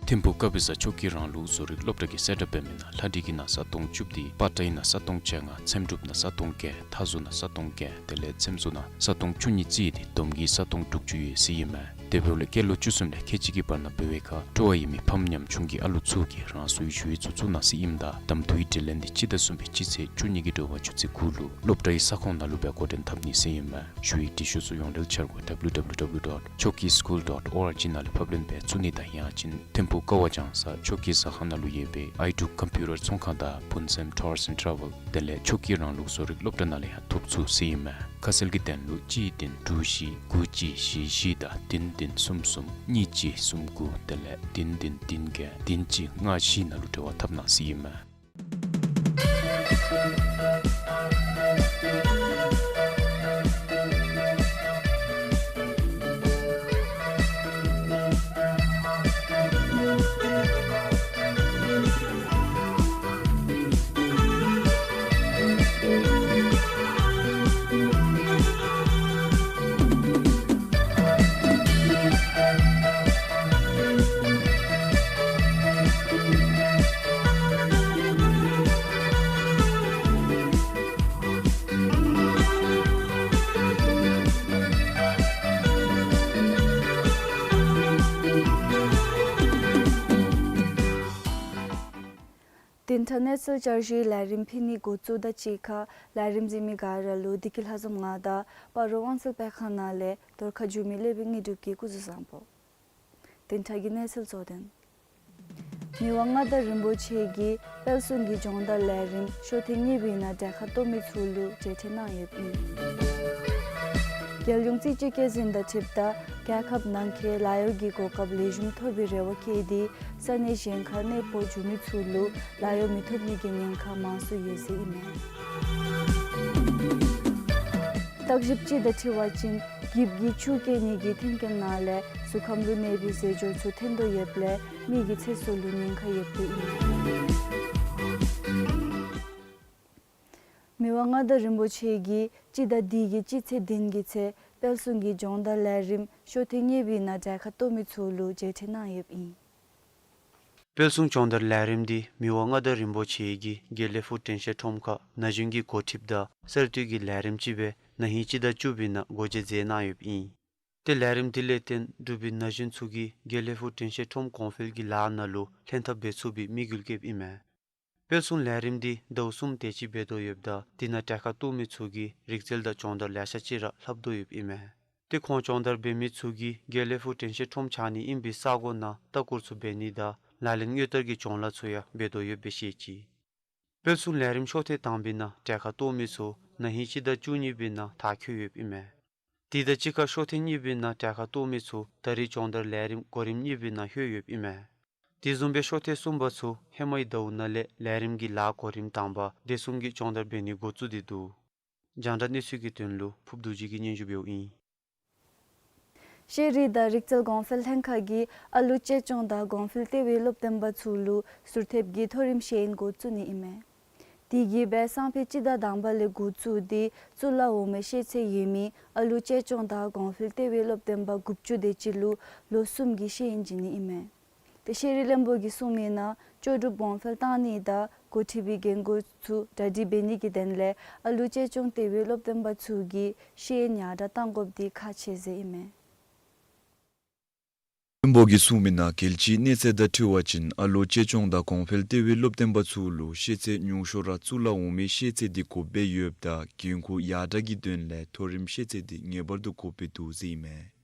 ཐིམ་ཕུག་དཀར་སྦི་བཟའ་ཆོས་ཀྱི་རང་ལུགས་བཟོ་རིག་སློབ་གྲྭ་གིས་གསལ་བསྒྲགས་འབད་མི་ནང་ལྷ་འབྲི་གི་ནང་ས་སྟོང་བཅུ་བདུན། པར་ཊའི་ནང་ས་སྟོང་བཅོ་ལྔ། འཚེམ་དྲུབ་ནང་ས་སྟོང་བརྒྱད། མཐའ་ཟུར་ནང་ས་སྟོང་བརྒྱད། དེ་ལས་འཚེམ་ཟུར་ནང་ས་སྟོང་བཅུ་གཉིས་རྩིས་ཏེ་བསྡོམས་ཀྱིས་ས་སྟོང་དྲུག་ཅུ་ཡོད་ཟེར་ཨིན་མས། འབད་འབདཝ་ལས་སྐྱེས་ལོ་བཅུ་གསུམ་ལས་ཁལ་གཅིག་གི་བར་ན་འབད་བའི་ཁར་སྤྲོ་བ་ཡོད་མི་ཕམ་ཉམ་ཆུང་གི་ཨ་ལོ་ཚུ་གིས་རང་སོའི་ཞུ་ཡིག་ཚུ་བཙུགས་གནང་ཟེར་ཨིནམ་ད་གདམ་འཐུའི་དྲི་ལན་འདི་སྤྱི་ཟླ་གསུམ་པའི་སྤྱི་ཚེས་བཅུ་གཉིས་ཀྱི་དྲོ་པ་ཆུ་ཚོད་དགུ་ལུ་སློབ་གྲྭའི་ས་ཁོངས་ནང་ལུ་སྦེ་འགོ་འདྲེན་འཐབ་ནི་ཟེར་ཨིན་མས། ཞུ་ཡིག་འབྲི་ཤོག་ཚུ་ཡོངས་འབྲེལ་འཆར་སྒོ་W W W dot choki school dot org ནང་ལས་ཕབ་ལེན་འབད་ཚུགས་ནི་དང་ཡང་ཅིན་ཐིམ་ཕུག་ཀ་བ་ལྗང་ས་ཆོ་ཀི་ཟ་ཁང་ནང་ལུ་ཡོད་པའི་ཨའི་ཊུ་ཀམ་པིའུ་ཊར་ཚོང་ཁང་དང་བུན་སེམས་ཊུརསི་ཨེནཌ་ཊ་རེ་ཝེལ་དེ་ལས་ཆོ་ཀི་རང་ལུགས་བཟོ་རིག་སློབ་གྲྭ་ནང་ལས་ཡང་ཐོབ་ཚུགས་ཟེར་ཨིན་མས། ཁ་གསལ་གྱི་དོན་ལུ་གཅིག་བདུན་དྲུག་བཞི་དགུ་གཅིག་བཞི་བཞི་དང་བདུན་བདུན་གསུམ་གསུམ་གཉིས་གཅིག་གསུམ་དགུ་དེ་ལས་བདུན་བདུན་བདུན་བརྒྱད་བདུན་གཅིག་ལྔ་བཞི་ནང་ལུ་འབྲེལ་བ་འཐབ་གནང་ཟེར་ཨིན་མས། བདུན་ཕྲག་གནས་ཚུལ་བསྐྱར་ཞུའི་ལས་རིམ་ཕུལ་ནི་འགོ་བཙུགས་དང་གཅིག་ཁར་ལས་རིམ་གཟིགས་མི་ག་ར་ལུ་བདེ་སྐྱིད་ལྷ་འཛོམས་ང་དང་སྤ་རོ་དབང་སེལ་སྤེལ་ཁང་ནང་ལས་རྫོང་ཁ་འགྱུར་མེད་ལས་བྱེད་དངོས་གྲུབ་ཀྱིས་སྐུ་གཟུགས་བཟང་པོ། བདུན་ཕྲག་གི་གནས་ཚུལ་གཙོ་དོན། མི་དབང་མངའ་བདག་རིན་པོ་ཆེ་གིས་དཔལ་སྲུང་གི་སྦྱོང་བརྡར་ལས་རིམ་ཤོག་ཐེངས་གཉིས་པའི་ནང་གྲལ་ཁར་གཏོགས་མི་ཚུ་ལུ་མཇལ་འཕྲད་གནང་ཡོདཔ་ཨིན། རྒྱལ་ཡོངས་རྩིས་དཔྱད་བཀོད་འཛིན་དང་འཁྲིལཝ་ད་རྒྱལ་ཁབ་ནང་འཁོད་ལཱ་གཡོག་གི་གོ་སྐབས་ལེགས་ཤོམ་ཐོབ་པའི་རེ་བ་བསྐྱེད་དེ་ས་གནས་གཞན་ཁར་གནས་སྤོ་འགྱོ་མི་ཚུ་ལུ་ལཱ་གཡོག་མི་ཐོབ་ནི་གི་ཉེན་ཁ་མང་སུ་ཡོད་ཟེར་ཨིན་མས། བརྟག་ཞིབ་ཅིག་དང་འཁྲིལ་བ་ཅིན་འགྱིབ་ཀྱི་ཆུ་བཀལ་ནི་གི་མཐུན་རྐྱེན་ནང་ལས་གཟུགས་ཁམས་ལུ་གནོད་པའི་རྫས་སྦྱོར་ཚུ་ཐོན་དོ་ཡོདཔ་ལས་མི་གི་ཚེ་སྲོག་ལུ་ཉེན་ཁ་ཡོདཔ་ཨིན། མི་དབང་མངའ་བདག་རིན་པོ་ཆེ་གིས་སྤྱི་ཟླ་འདི་གི་སྤྱི་ཚེས་བདུན་གྱི་ཚེ་དཔལ་སྲུང་གི་སྦྱོང་བརྡར་ལས་རིམ་ཤོག་ཐེངས་གཉིས་པའི་ནང་གྲལ་ཁར་གཏོགས་མི་ཚུ་ལུ་མཇལ་འཕྲད་གནང་ཡོདཔ་ཨིན། དཔལ་སྲུང་སྦྱོང་བརྡར་ལས་རིམ་འདི་མི་དབང་མངའ་བདག་རིན་པོ་ཆེ་གིས་དགེ་ལེགས་ཕུག་དྲན་ཤེས་ཁྲོམ་ཁར་ན་གཞོན་གྱི་འགོ་ཁྲིདཔ་དང་གསར་གཏོད་ཀྱི་ལས་རིམ་ཅིག་སྦེ་ན་ཧིང་སྤྱི་ཟླ་བཅུ་པའི་ནང་སྒོ་འབྱེད་མཛད་གནང་ཡོདཔ་ཨིན། ཏེ་ལས་རིམ་འདི་ལས་བརྟེན་འབྲུག་པའི་ན་གཞོན་ཚུ་གིས་དགེ་ལེགས་ཕུག་དྲན་ཤེས་ཁྲོམ་གོང་འཕེལ་གྱི་ལཱ་ནང་ལུ་ལྷན་ཐབས་འབད་ཚུགས་པའི་དམིགས་ཡུལ་བསྐྱེདཔ་ཨིན་མས། དཔལ་སྲུང་ལས་རིམ་འདི་ཟླཝ་གསུམ་དེ་ཅིག་འབད་དོ་ཡོདཔ་ད་དེ་ནང་གྲལ་ཁར་གཏོགས་མི་ཚུ་གིས་རིག་རྩལ་དང་སྦྱོང་བརྡར་ལེ་ཤ་ཅིག་ར་ལྷབ་དོ་ཡོདཔ་ཨིན་མས། ཏེ་ཁོང་སྦྱོང་བརྡར་འབད་མི་ཚུ་གིས་དགེ་ལེགས་ཕུག་དྲན་ཤེས་ཁྲོམ་ཆགས་ནི་ཨིན་པའི་ས་གོ་ནང་ལྟ་སྐོར་ཚུ་འབད་ནི་དང་ལག་ལེན་དངོས་བསྟར་གྱི་སྦྱོང་ལཱ་ཚུ་ཡང་འབད་དོ་ཡོདཔ་སྦེ་བཤད་ཅི། དཔལ་སྲུང་ལས་རིམ་ཤོག་ཐེངས་དང་པའི་ནང་གྲལ་ཁར་གཏོགས་མི་ཚུ་ན་ཧིང་སྤྱི་ཟླ་བཅུ་གཉིས་པའི་ནང་མཐར་འཁྱོལ་ཡོདཔ་ཨིན་མས། དེ་དང་གཅིག་ཁར་ཤོག་ཐེངས་གཉིས་པའི་ནང་གྲལ་ཁར་གཏོགས་མི་ཚུ་ད་རེས་སྦྱོང་བརྡར་ལས་རིམ་གོ་རིམ་གཉིས་པའི་ནང་ལྷོད་ཡོདཔ་ཨིན་མས། དེ་བཟུམ་སྦེ་ཤོག་ཐེངས་གསུམ་པ་ཚུ་ཧེ་མའི་ཟླཝ་ནང་ལས་ལས་རིམ་གྱི་ལཱ་གོ་རིམ་དང་པ་སྡེ་གསུམ་གྱི་སྦྱོང་བརྡར་འབད་ནི་འགོ་བཙུགས་ཏེ་འདུག། རྒྱང་བསྒྲགས་གནས་ཚུལ་གྱི་དོན་ལུ་ཕུབ་རྡོ་རྗེ་གིས་སྙན་ཞུ་འབདཝ་ཨིན། ཤེས་རིག་དང་རིག་རྩལ་གོང་འཕེལ་ལྷན་ཁག་གིས་ཨ་ལོ་གཅེས་སྐྱོང་དང་གོང་འཕེལ་ལྟེ་བའི་སློབ་སྟོན་པ་ཚུ་ལུ་ཟུར་ཐེབས་ཀྱི་མཐོ་རིམ་ཤེས་ཡོན་འགོ་བཙུགས་ནི་ཨིན་མས། དེ་གིས་སྦེ་སང་ཕོད་སྤྱི་ཟླ་དང་པ་ལས་འགོ་བཙུགས་ཏེ་གཙུག་ལག་འོག་མའི་ཤེས་ཚད་ཡོད་མི་ཨ་ལོ་གཅེས་སྐྱོང་དང་གོང་འཕེལ་ལྟེ་བའི་སློབ་སྟོན་པ་དགུ་བཅུ་དེ་ཅིག་ལུ་ལོ་གསུམ་གྱི་ཤེས་ཡོན་བྱིན་ནི་ཨིན་མས། ཏེ་ཤེས་རིག་བློན་པོ་གིས་གསུངས་མི་ནང་ལྕོགས་གྲུབ་གོང་འཕེལ་བཏང་ནི་དང་འགོ་ཁྲིད་པའི་འགན་ཁུར་ཚུ་གྲ་སྒྲིག་འབད་ནི་གི་དོན་ལས་ཨ་ལོ་གཅེས་སྐྱོང་ལྟེ་བའི་སློབ་སྟོན་པ་ཚུ་གིས་ཤེས་ཡོན་ཡར་དྲག་གཏང་དགོཔ་འདི་ཁག་ཆེ་ཟེར་ཨིན་མས། བློན་པོ་གིས་གསུངས་མི་ནང་རྒྱལ་སྤྱིའི་གནས་ཚད་དང་འཁྲིལ་བ་ཅིན་ཨ་ལོ་གཅེས་སྐྱོང་དང་གོང་འཕེལ་ལྟེ་བའི་སློབ་སྟོན་པ་ཚུ་ལུ་ཤེས་ཚད་ཉུང་ཤོས་ར་གཙུག་ལག་འོག་མའི་ཤེས་ཚད་འདི་དགོཔ་སྦེ་ཡོདཔ་ད་འགན་ཁུར་ཡར་དྲག་གི་དོན་ལས་མཐོ་རིམ་ཤེས་ཚད་འདི་ངེས་པར་དུ་དགོཔ་སྦེ་འདུག་ཟེར་ཨིན་མས།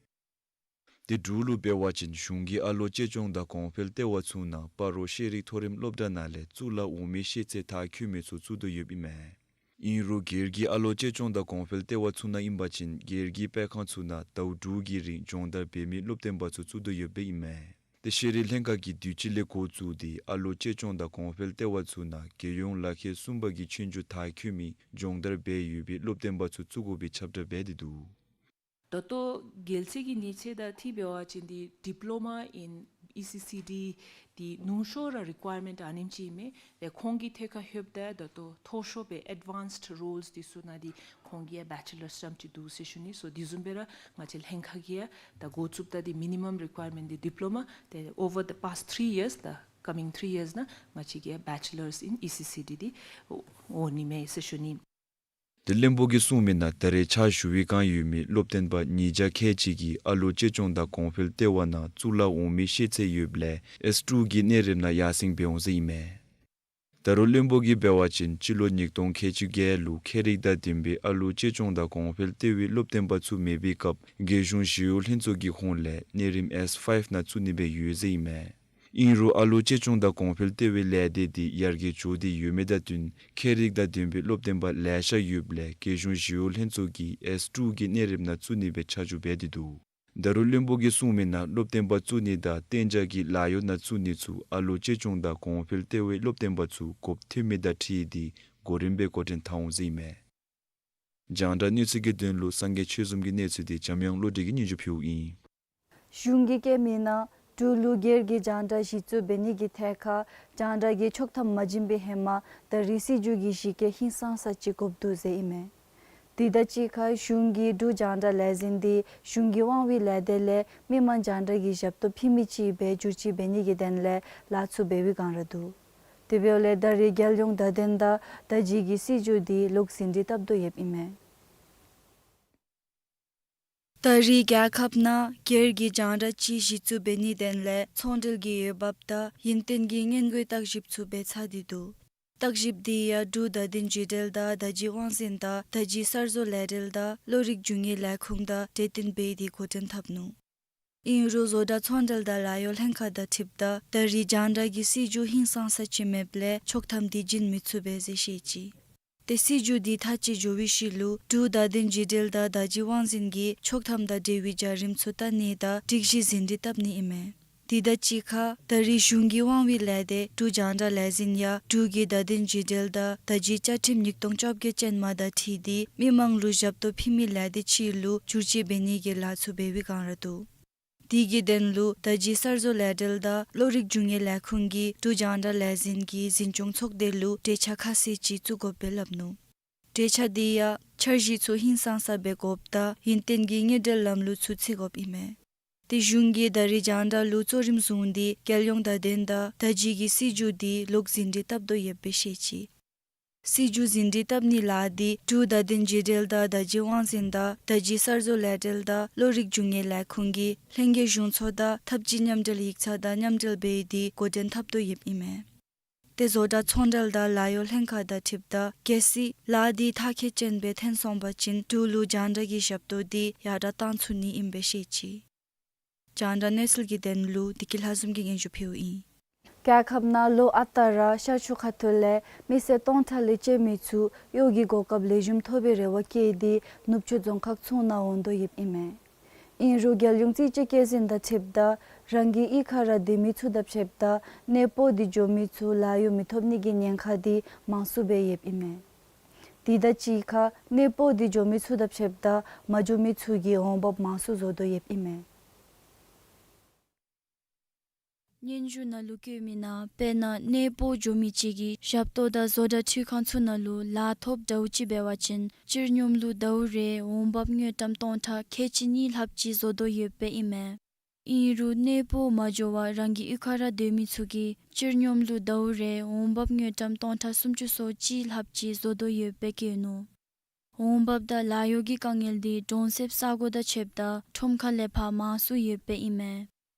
དེ་འབྲུག་ལུ་འབད་བ་ཅིན་གཞུང་གི་ཨ་ལོ་གཅེས་སྐྱོང་དང་གོང་འཕེལ་ལྟེ་བ་ཚུ་ནང་སྤ་རོ་ཤེས་རིག་མཐོ་རིམ་སློབ་གྲྭ་ནང་ལས་གཙུག་ལག་འོག་མའི་ཤེས་ཚད་མཐར་འཁྱོལ་མི་ཚུ་བཙུགས་དོ་ཡོདཔ་ཨིན་མས། ཨིན་རུང་སྒེར་གྱི་ཨ་ལོ་གཅེས་སྐྱོང་དང་གོང་འཕེལ་ལྟེ་བ་ཚུ་ནང་ཨིན་པ་ཅིན་སྒེར་གྱི་སྤེལ་ཁང་ཚུ་ནང་ཟླཝ་དྲུག་གི་རིང་སྦྱོང་བརྡར་འབད་མི་སློབ་སྟོན་པ་ཚུ་བཙུགས་དོ་ཡོདཔ་ཨིན་མས། ཏེ་ཤེས་རིག་ལྷན་ཁག་གིས་དུས་ཅི་ལས་འགོ་བཙུགས་ཏེ་ཨ་ལོ་གཅེས་སྐྱོང་དང་གོང་འཕེལ་ལྟེ་བ་ཚུ་ནང་རྒྱལ་ཡོངས་ལག་ཁྱེར་གསུམ་པ་གི་ཆོས་རྒྱུགས་མཐར་འཁྱོལ་མི་སྦྱོང་བརྡར་འབད་ཡོད་པའི་སློབ་སྟོན་པ་ཚུ་བཙུགས་དགོ་པའི་ཁྱབ་བསྒྲགས་འབད་དེ་འདུག། ད་ལྟོ་རྒྱལ་སྤྱི་གི་གནས་ཚད་དང་འཁྲིལ་འབད་བ་ཅིན་འདི་Diploma in E C C D འདི་ཉུང་ཤོས་ར་རི་ཀོ་ཡར་མེནཊ་ཨ་ནེམ་ཅིག་ཨིན་མས། ཏེ་ཁོང་གི་ཐད་ཁར་ལྷོདཔ་ད་ད་ལྟོ་མཐོ་ཤོས་པའི་ཨེཌ་ཝཱནསཌ་རོལསི་འདི་ཚུ་ནང་འདི་ཁོང་གིས་ཡང་བེ་ཅི་ལརསི་རྐྱངམ་ཅིག་འདུག་ཟེར་ཞུ་ནི། སོ་འདི་བཟུམ་སྦེ་ར་ང་བཅས་ལྷན་ཁག་གིས་ཡང་ད་འགོ་བཙུགསཔ་ད་འདི་མི་ནི་མམ་རི་ཀོ་ཡར་མེནཊ་འདི་ཌིཔ་ལོ་མ། ཏེ་ཨོ་ཝར་ད་པཱསཊ་ཐི་རི་ཡརསི་དང་ཀ་མིང་ཐི་རི་ཡརསི་ནང་ང་བཅས་ཀྱིས་ཡང་Bachelors in E C C D འདི་འོང་ནི་མས་ཟེར་ཞུ་ནི། བློན་པོ་གིས་གསུངས་མི་ནང་ད་རེས་ཕྱག་ཞུ་བའི་བསྒང་ཡོད་མི་སློབ་སྟོན་པ་ཉིས་བརྒྱ་ཁལ་གཅིག་གིས་ཨ་ལོ་གཅེས་སྐྱོང་དང་གོང་འཕེལ་ལྟེ་བ་ནང་གཙུག་ལག་འོག་མའི་ཤེས་ཚད་ཡོདཔ་ལས་ཨེས་ཊུ་གི་གནས་རིམ་ནང་ཡར་སེང་འབད་འོང་ཟེར་ཨིན་མས། ད་རུང་བློན་པོ་གིས་འབད་བ་ཅིན་སྤྱི་ལོ་ཉིས་སྟོང་ཁལ་གཅིག་བརྒྱད་ལུ་ཁྱད་རིག་དང་ལྡན་པའི་ཨ་ལོ་གཅེས་སྐྱོང་དང་གོང་འཕེལ་ལྟེ་བའི་སློབ་སྟོན་པ་ཚུ་མེད་པའི་སྐབས་རྒྱལ་གཞུང་ཞི་གཡོག་ལྷན་ཚོགས་ཀྱི་ཧོངས་ལས་གནས་རིམ་ཨེས་ཕའིབ་ནང་བཙུགས་ནི་སྦེ་ཡོད་ཟེར་ཨིན་མས། ཨིན་རུང་ཨ་ལོ་གཅེས་སྐྱོང་དང་གོང་འཕེལ་ལྟེ་བའི་ལས་སྡེ་འདི་ཡར་རྒྱས་འགྱོ་སྟེ་ཡོད་མི་དང་བསྟུན་ཁྱད་རིག་དང་ལྡན་པའི་སློབ་སྟོན་པ་ལེ་ཤ་ཡོདཔ་ལས་རྒྱལ་གཞུང་ཞི་གཡོག་ལྷན་ཚོགས་ཀྱིས་ཨེས་ཊུ་གི་གནས་རིམ་ནང་བཙུགས་ནི་སྦེ་ཆ་འཇོག་འབད་དེ་འདུག། ད་རུང་བློན་པོ་གིས་གསུངས་མི་ནང་སློབ་སྟོན་པ་བཙུགས་ནི་དང་གཏན་འཇགས་ཀྱི་ལཱ་གཡོག་ནང་བཙུགས་ནི་ཚུ་ཨ་ལོ་གཅེས་སྐྱོང་དང་གོང་འཕེལ་ལྟེ་བའི་སློབ་སྟོན་པ་ཚུ་དགོཔ་ཐོན་མི་དང་འཁྲིལ་ཏེ་གོ་རིམ་སྦེ་འགོ་འདྲེན་འཐབ་འོང་ཟེར་ཨིན་མས། རྒྱང་བསྒྲགས་གནས་ཚུལ་གྱི་དོན་ལུ་སངས་རྒྱས་ཆོས་འཛོམས་ཀྱི་གནས་ཚུལ་འདི་འཇམ་དབྱངས་བློ་གྲོས་ཀྱིས་སྙན་ཞུ་ཕུལཝ་ཨིན། གཞུང་གིས་བཀོད་མི་ནང་འབྲུག་ལུ་སྒེར་གྱི་རྒྱང་བསྒྲགས་གཞི་བཙུགས་འབད་ནི་གི་ཐད་ཁར་རྒྱང་བསྒྲགས་ཀྱི་ཆོག་ཐམ་མ་བྱིན་པའི་ཧེ་མ་ད་རེས་སྲིད་བྱུས་ཀྱི་གཞི་བཀོད་ཧིང་སངས་ས་ཅིག་དགོཔ་འདུག་ཟེར་ཨིན་མས། དེ་དང་གཅིག་ཁར་གཞུང་གིས་འབྲུག་རྒྱང་བསྒྲགས་ལས་འཛིན་འདི་གཞུང་གི་དབང་བའི་ལས་སྡེ་ལས་མི་མང་རྒྱང་བསྒྲགས་ཀྱི་ཞབས་ཏོག་ཕུལ་མི་ཅིག་སྦེ་བསྒྱུར་བཅོས་འབད་ནི་གི་དོན་ལས་ལཱ་ཚུ་འབད་བའི་བསྒང་ར་འདུག། དེ་འབདཝ་ལས་ད་རེས་རྒྱལ་ཡོངས་བརྡ་དོན་དང་ད་ཅི་གི་སྲིད་བྱུས་འདི་ལོག་ཟིན་བྲིས་བཏབ་དོ་ཡོདཔ་ཨིན་མས། ད་རེས་རྒྱལ་ཁབ་ནང་སྒེར་གྱི་རྒྱང་བསྒྲགས་ཅིག་གཞི་བཙུགས་འབད་ནིའི་དོན་ལས་ཚོང་འབྲེལ་གྱི་འོས་འབབ་དང་ཡུན་བརྟན་གྱི་སྔོན་འགོག་བརྟག་ཞིབ་ཚུ་འབད་ཚར་ཏེ་འདུག། བརྟག་ཞིབ་འདི་ཡང་འབྲུག་བརྡ་དོན་བརྒྱུད་འབྲེལ་དང་བརྡ་བརྒྱུད་དབང་འཛིན་དང་བརྡ་བརྒྱུད་གསར་བཟོ་ལས་འབྲེལ་དང་བློ་རིག་རྒྱུ་དངོས་ལས་ཁུངས་དང་གྲོས་བསྟུན་འབད་དེ་འགོ་འདྲེན་འཐབ་ནུག། ཨིན་རུང་བཟོ་གྲྭ་ཚོང་འབྲེལ་དང་ལཱ་གཡོག་ལྷན་ཁག་དང་འཁྲིལཝ་ད་ད་རེས་རྒྱང་བསྒྲགས་ཀྱི་སྲིད་བྱུས་ཧིང་སངས་ས་ཅིག་མེདཔ་ལས་ཆོག་ཐམ་འདི་བྱིན་མི་ཚུགས་པས་ཟེར་བཤད་ཅི། ཏེ་སྲིད་བྱུས་འདི་མཐའ་ཅིག་འགྱོ་བའི་ཤུལ་ལུ་འབྲུག་བརྡ་དོན་བརྒྱུད་འབྲེལ་དང་བརྡ་བརྒྱུད་དབང་འཛིན་གྱིས་ཆོག་ཐམ་དང་འབྲེལ་བའི་བྱ་རིམ་ཚུ་བལྟ་ནི་དང་སྒྲིག་གཞི་ཟིན་བྲིས་བཏབ་ནི་ཨིན་མས། དེ་དང་གཅིག་ཁར་ད་རེས་གཞུང་གི་དབང་བའི་ལས་སྡེ་འབྲུག་རྒྱང་བསྒྲགས་ལས་འཛིན་ཡང་འབྲུག་གི་བརྡ་དོན་བརྒྱུད་འབྲེལ་དང་བརྡ་བརྒྱུད་བཅའ་ཁྲིམས་ཉིས་སྟོང་བཅོ་བརྒྱད་ཅན་མ་དང་འཁྲིལ་ཏེ་མི་མང་ལུ་ཞབས་ཏོག་ཕུལ་མི་ལས་སྡེ་ཅིག་ལུ་བསྒྱུར་བཅོས་འབད་ནི་གི་ལཱ་ཚུ་འབད་བའི་བསྒང་ར་འདུག། དེ་གི་དོན་ལུ་བརྡ་བརྒྱུད་གསར་བཟོ་ལས་འབྲེལ་དང་བློ་རིག་རྒྱུ་དངོས་ལས་ཁུངས་ཀྱིས་འབྲུག་རྒྱང་བསྒྲགས་ལས་འཛིན་གྱི་འཛིན་སྐྱོང་ཚོགས་སྡེ་ལུ་གྲོས་འཆར་ཁ་གསལ་ཅིག་བཙུགས་དགོཔ་སྦེ་སླབ་ནུག། གྲོས་འཆར་འདི་ཡང་འཆར་གཞི་ཚུ་ཧིང་སངས་ས་སྦེ་དགོཔ་དང་ཡུན་བརྟན་གྱི་དངུལ་འབྲེལ་ལམ་ལུགས་ཚུ་བརྩི་དགོཔ་ཨིན་མས། ཏེ་གཞུང་གིས་ད་རེས་རྒྱང་བསྒྲགས་ལུ་གཙོ་རིམ་བཟུང་སྟེ་རྒྱལ་ཡོངས་བརྡ་དོན་དང་བརྡ་བརྒྱུད་ཀྱི་སྲིད་བྱུས་འདི་ལོག་ཟིན་བྲིས་བཏབ་དོ་ཡོདཔ་སྦེ་བཤད་ཅི། སྲིད་བྱུས་ཟིན་བྲིས་བཏབ་ནིའི་ལཱ་འདི་འབྲུག་བརྡ་དོན་བརྒྱུད་འབྲེལ་དང་བརྡ་བརྒྱུད་དབང་འཛིན་དང་བརྡ་བརྒྱུད་གསར་བཟོ་ལས་འབྲེལ་དང་བློ་རིག་རྒྱུ་དངོས་ལས་ཁུངས་ཀྱིས་ལྷན་རྒྱས་གཞུང་ཚོགས་དང་ཐབས་ཇུས་མཉམ་འབྲེལ་ཡིག་ཚང་དང་མཉམ་འབྲེལ་འབད་དེ་འགོ་འདྲེན་འཐབ་དོ་ཡོདཔ་ཨིན་མས། ཏེ་བཟོ་གྲྭ་ཚོང་འབྲེལ་དང་ལཱ་གཡོག་ལྷན་ཁག་དང་འཁྲིལཝ་ད་གལ་སྲིད་ལཱ་འདི་མཐར་འཁྱོལ་ཅན་སྦེ་ཐོན་སོང་པ་ཅིན་འབྲུག་ལུ་རྒྱང་བསྒྲགས་ཀྱི་ཞབས་ཏོག་འདི་ཡར་དྲག་བཏང་ཚུགས་ནི་ཨིནམ་སྦེ་བཤད་ཅི། རྒྱང་བསྒྲགས་གནས་ཚུལ་གྱི་དོན་ལུ་བདེ་སྐྱིད་ལྷ་འཛོམས་ཀྱིས་སྙན་ཞུ་ཕུལཝ་ཨིན། རྒྱལ་ཁབ་ནང་ལོ་ཨ་རྟག་ར་ཤར་ཕྱོགས་ཁ་ཐུག་ལས་མི་སེར་སྟོང་ཕྲག་ལས་བཅད་མི་ཚུ་གཡོག་གི་གོ་སྐབས་ལེགས་ཤོམ་ཐོབ་པའི་རེ་བ་བསྐྱེད་དེ་ནུབ་ཕྱོགས་རྫོང་ཁག་ཚུ་ནང་འོང་དོ་ཡོདཔ་ཨིན་མས། ཨིན་རུང་རྒྱལ་ཡོངས་རྩིས་དཔྱད་བཀོད་ཟིན་དང་འཁྲིལཝ་ད་རང་གི་གཡུས་ཁར་སྡོད་མི་ཚུ་དང་ཕྱདཔ་ད་གནས་སྤོ་སྟེ་འགྱོ་མི་ཚུ་ལཱ་གཡོག་མི་ཐོབ་ནི་གི་ཉེན་ཁ་འདི་མང་སུ་སྦེ་ཡོདཔ་ཨིན་མས། དེ་དང་གཅིག་ཁར་གནས་སྤོ་སྟེ་འགྱོ་མི་ཚུ་དང་ཕྱདཔ་ད་མ་འགྱོ་མི་ཚུ་གི་འོང་འབབ་མང་སུ་བཟོ་དོ་ཡོདཔ་ཨིན་མས། སྙན་ཞུ་ནང་ལུ་བཀོད་མི་ནང་དཔེར་ན་གནས་སྤོ་འགྱོ་མི་ཅིག་གིས་ཞབས་ཏོག་དང་བཟོ་གྲྭ་འཕྲུལ་ཁང་ཚུ་ནང་ལུ་ལཱ་ཐོབ་འདྲཝ་ཅིག་འབད་བ་ཅིན་སྤྱིར་སྙོམས་ལུ་ཟླཝ་རེ་འོང་འབབ་དངུལ་ཀྲམ་སྟོང་ཕྲག་ཁལ་གཅིག་གཉིས་ལྷགཔ་ཅིག་བཟོ་དོ་ཡོདཔ་ཨིན་མས། ཨིན་རུང་གནས་སྤོ་མ་འགྱོ་བར་རང་གི་གཡུས་ཁར་སྡོད་མི་ཚུ་གིས་སྤྱིར་སྙོམས་ལུ་ཟླཝ་རེ་འོང་འབབ་དངུལ་ཀྲམ་སྟོང་ཕྲག་སུམ་ཅུ་སོ་གཅིག་ལྷགཔ་ཅིག་བཟོ་དོ་ཡོདཔ་སྦེ་བཀོད་ནུག། འོང་འབབ་དང་ལཱ་གཡོག་གི་དཀའ་ངལ་འདི་གྲོང་གསེབ་ས་གོ་དང་ཕྱདཔ་ད་ཁྲོམ་ཁ་ལས་ཕར་མང་སུ་ཡོདཔ་ཨིན་མས།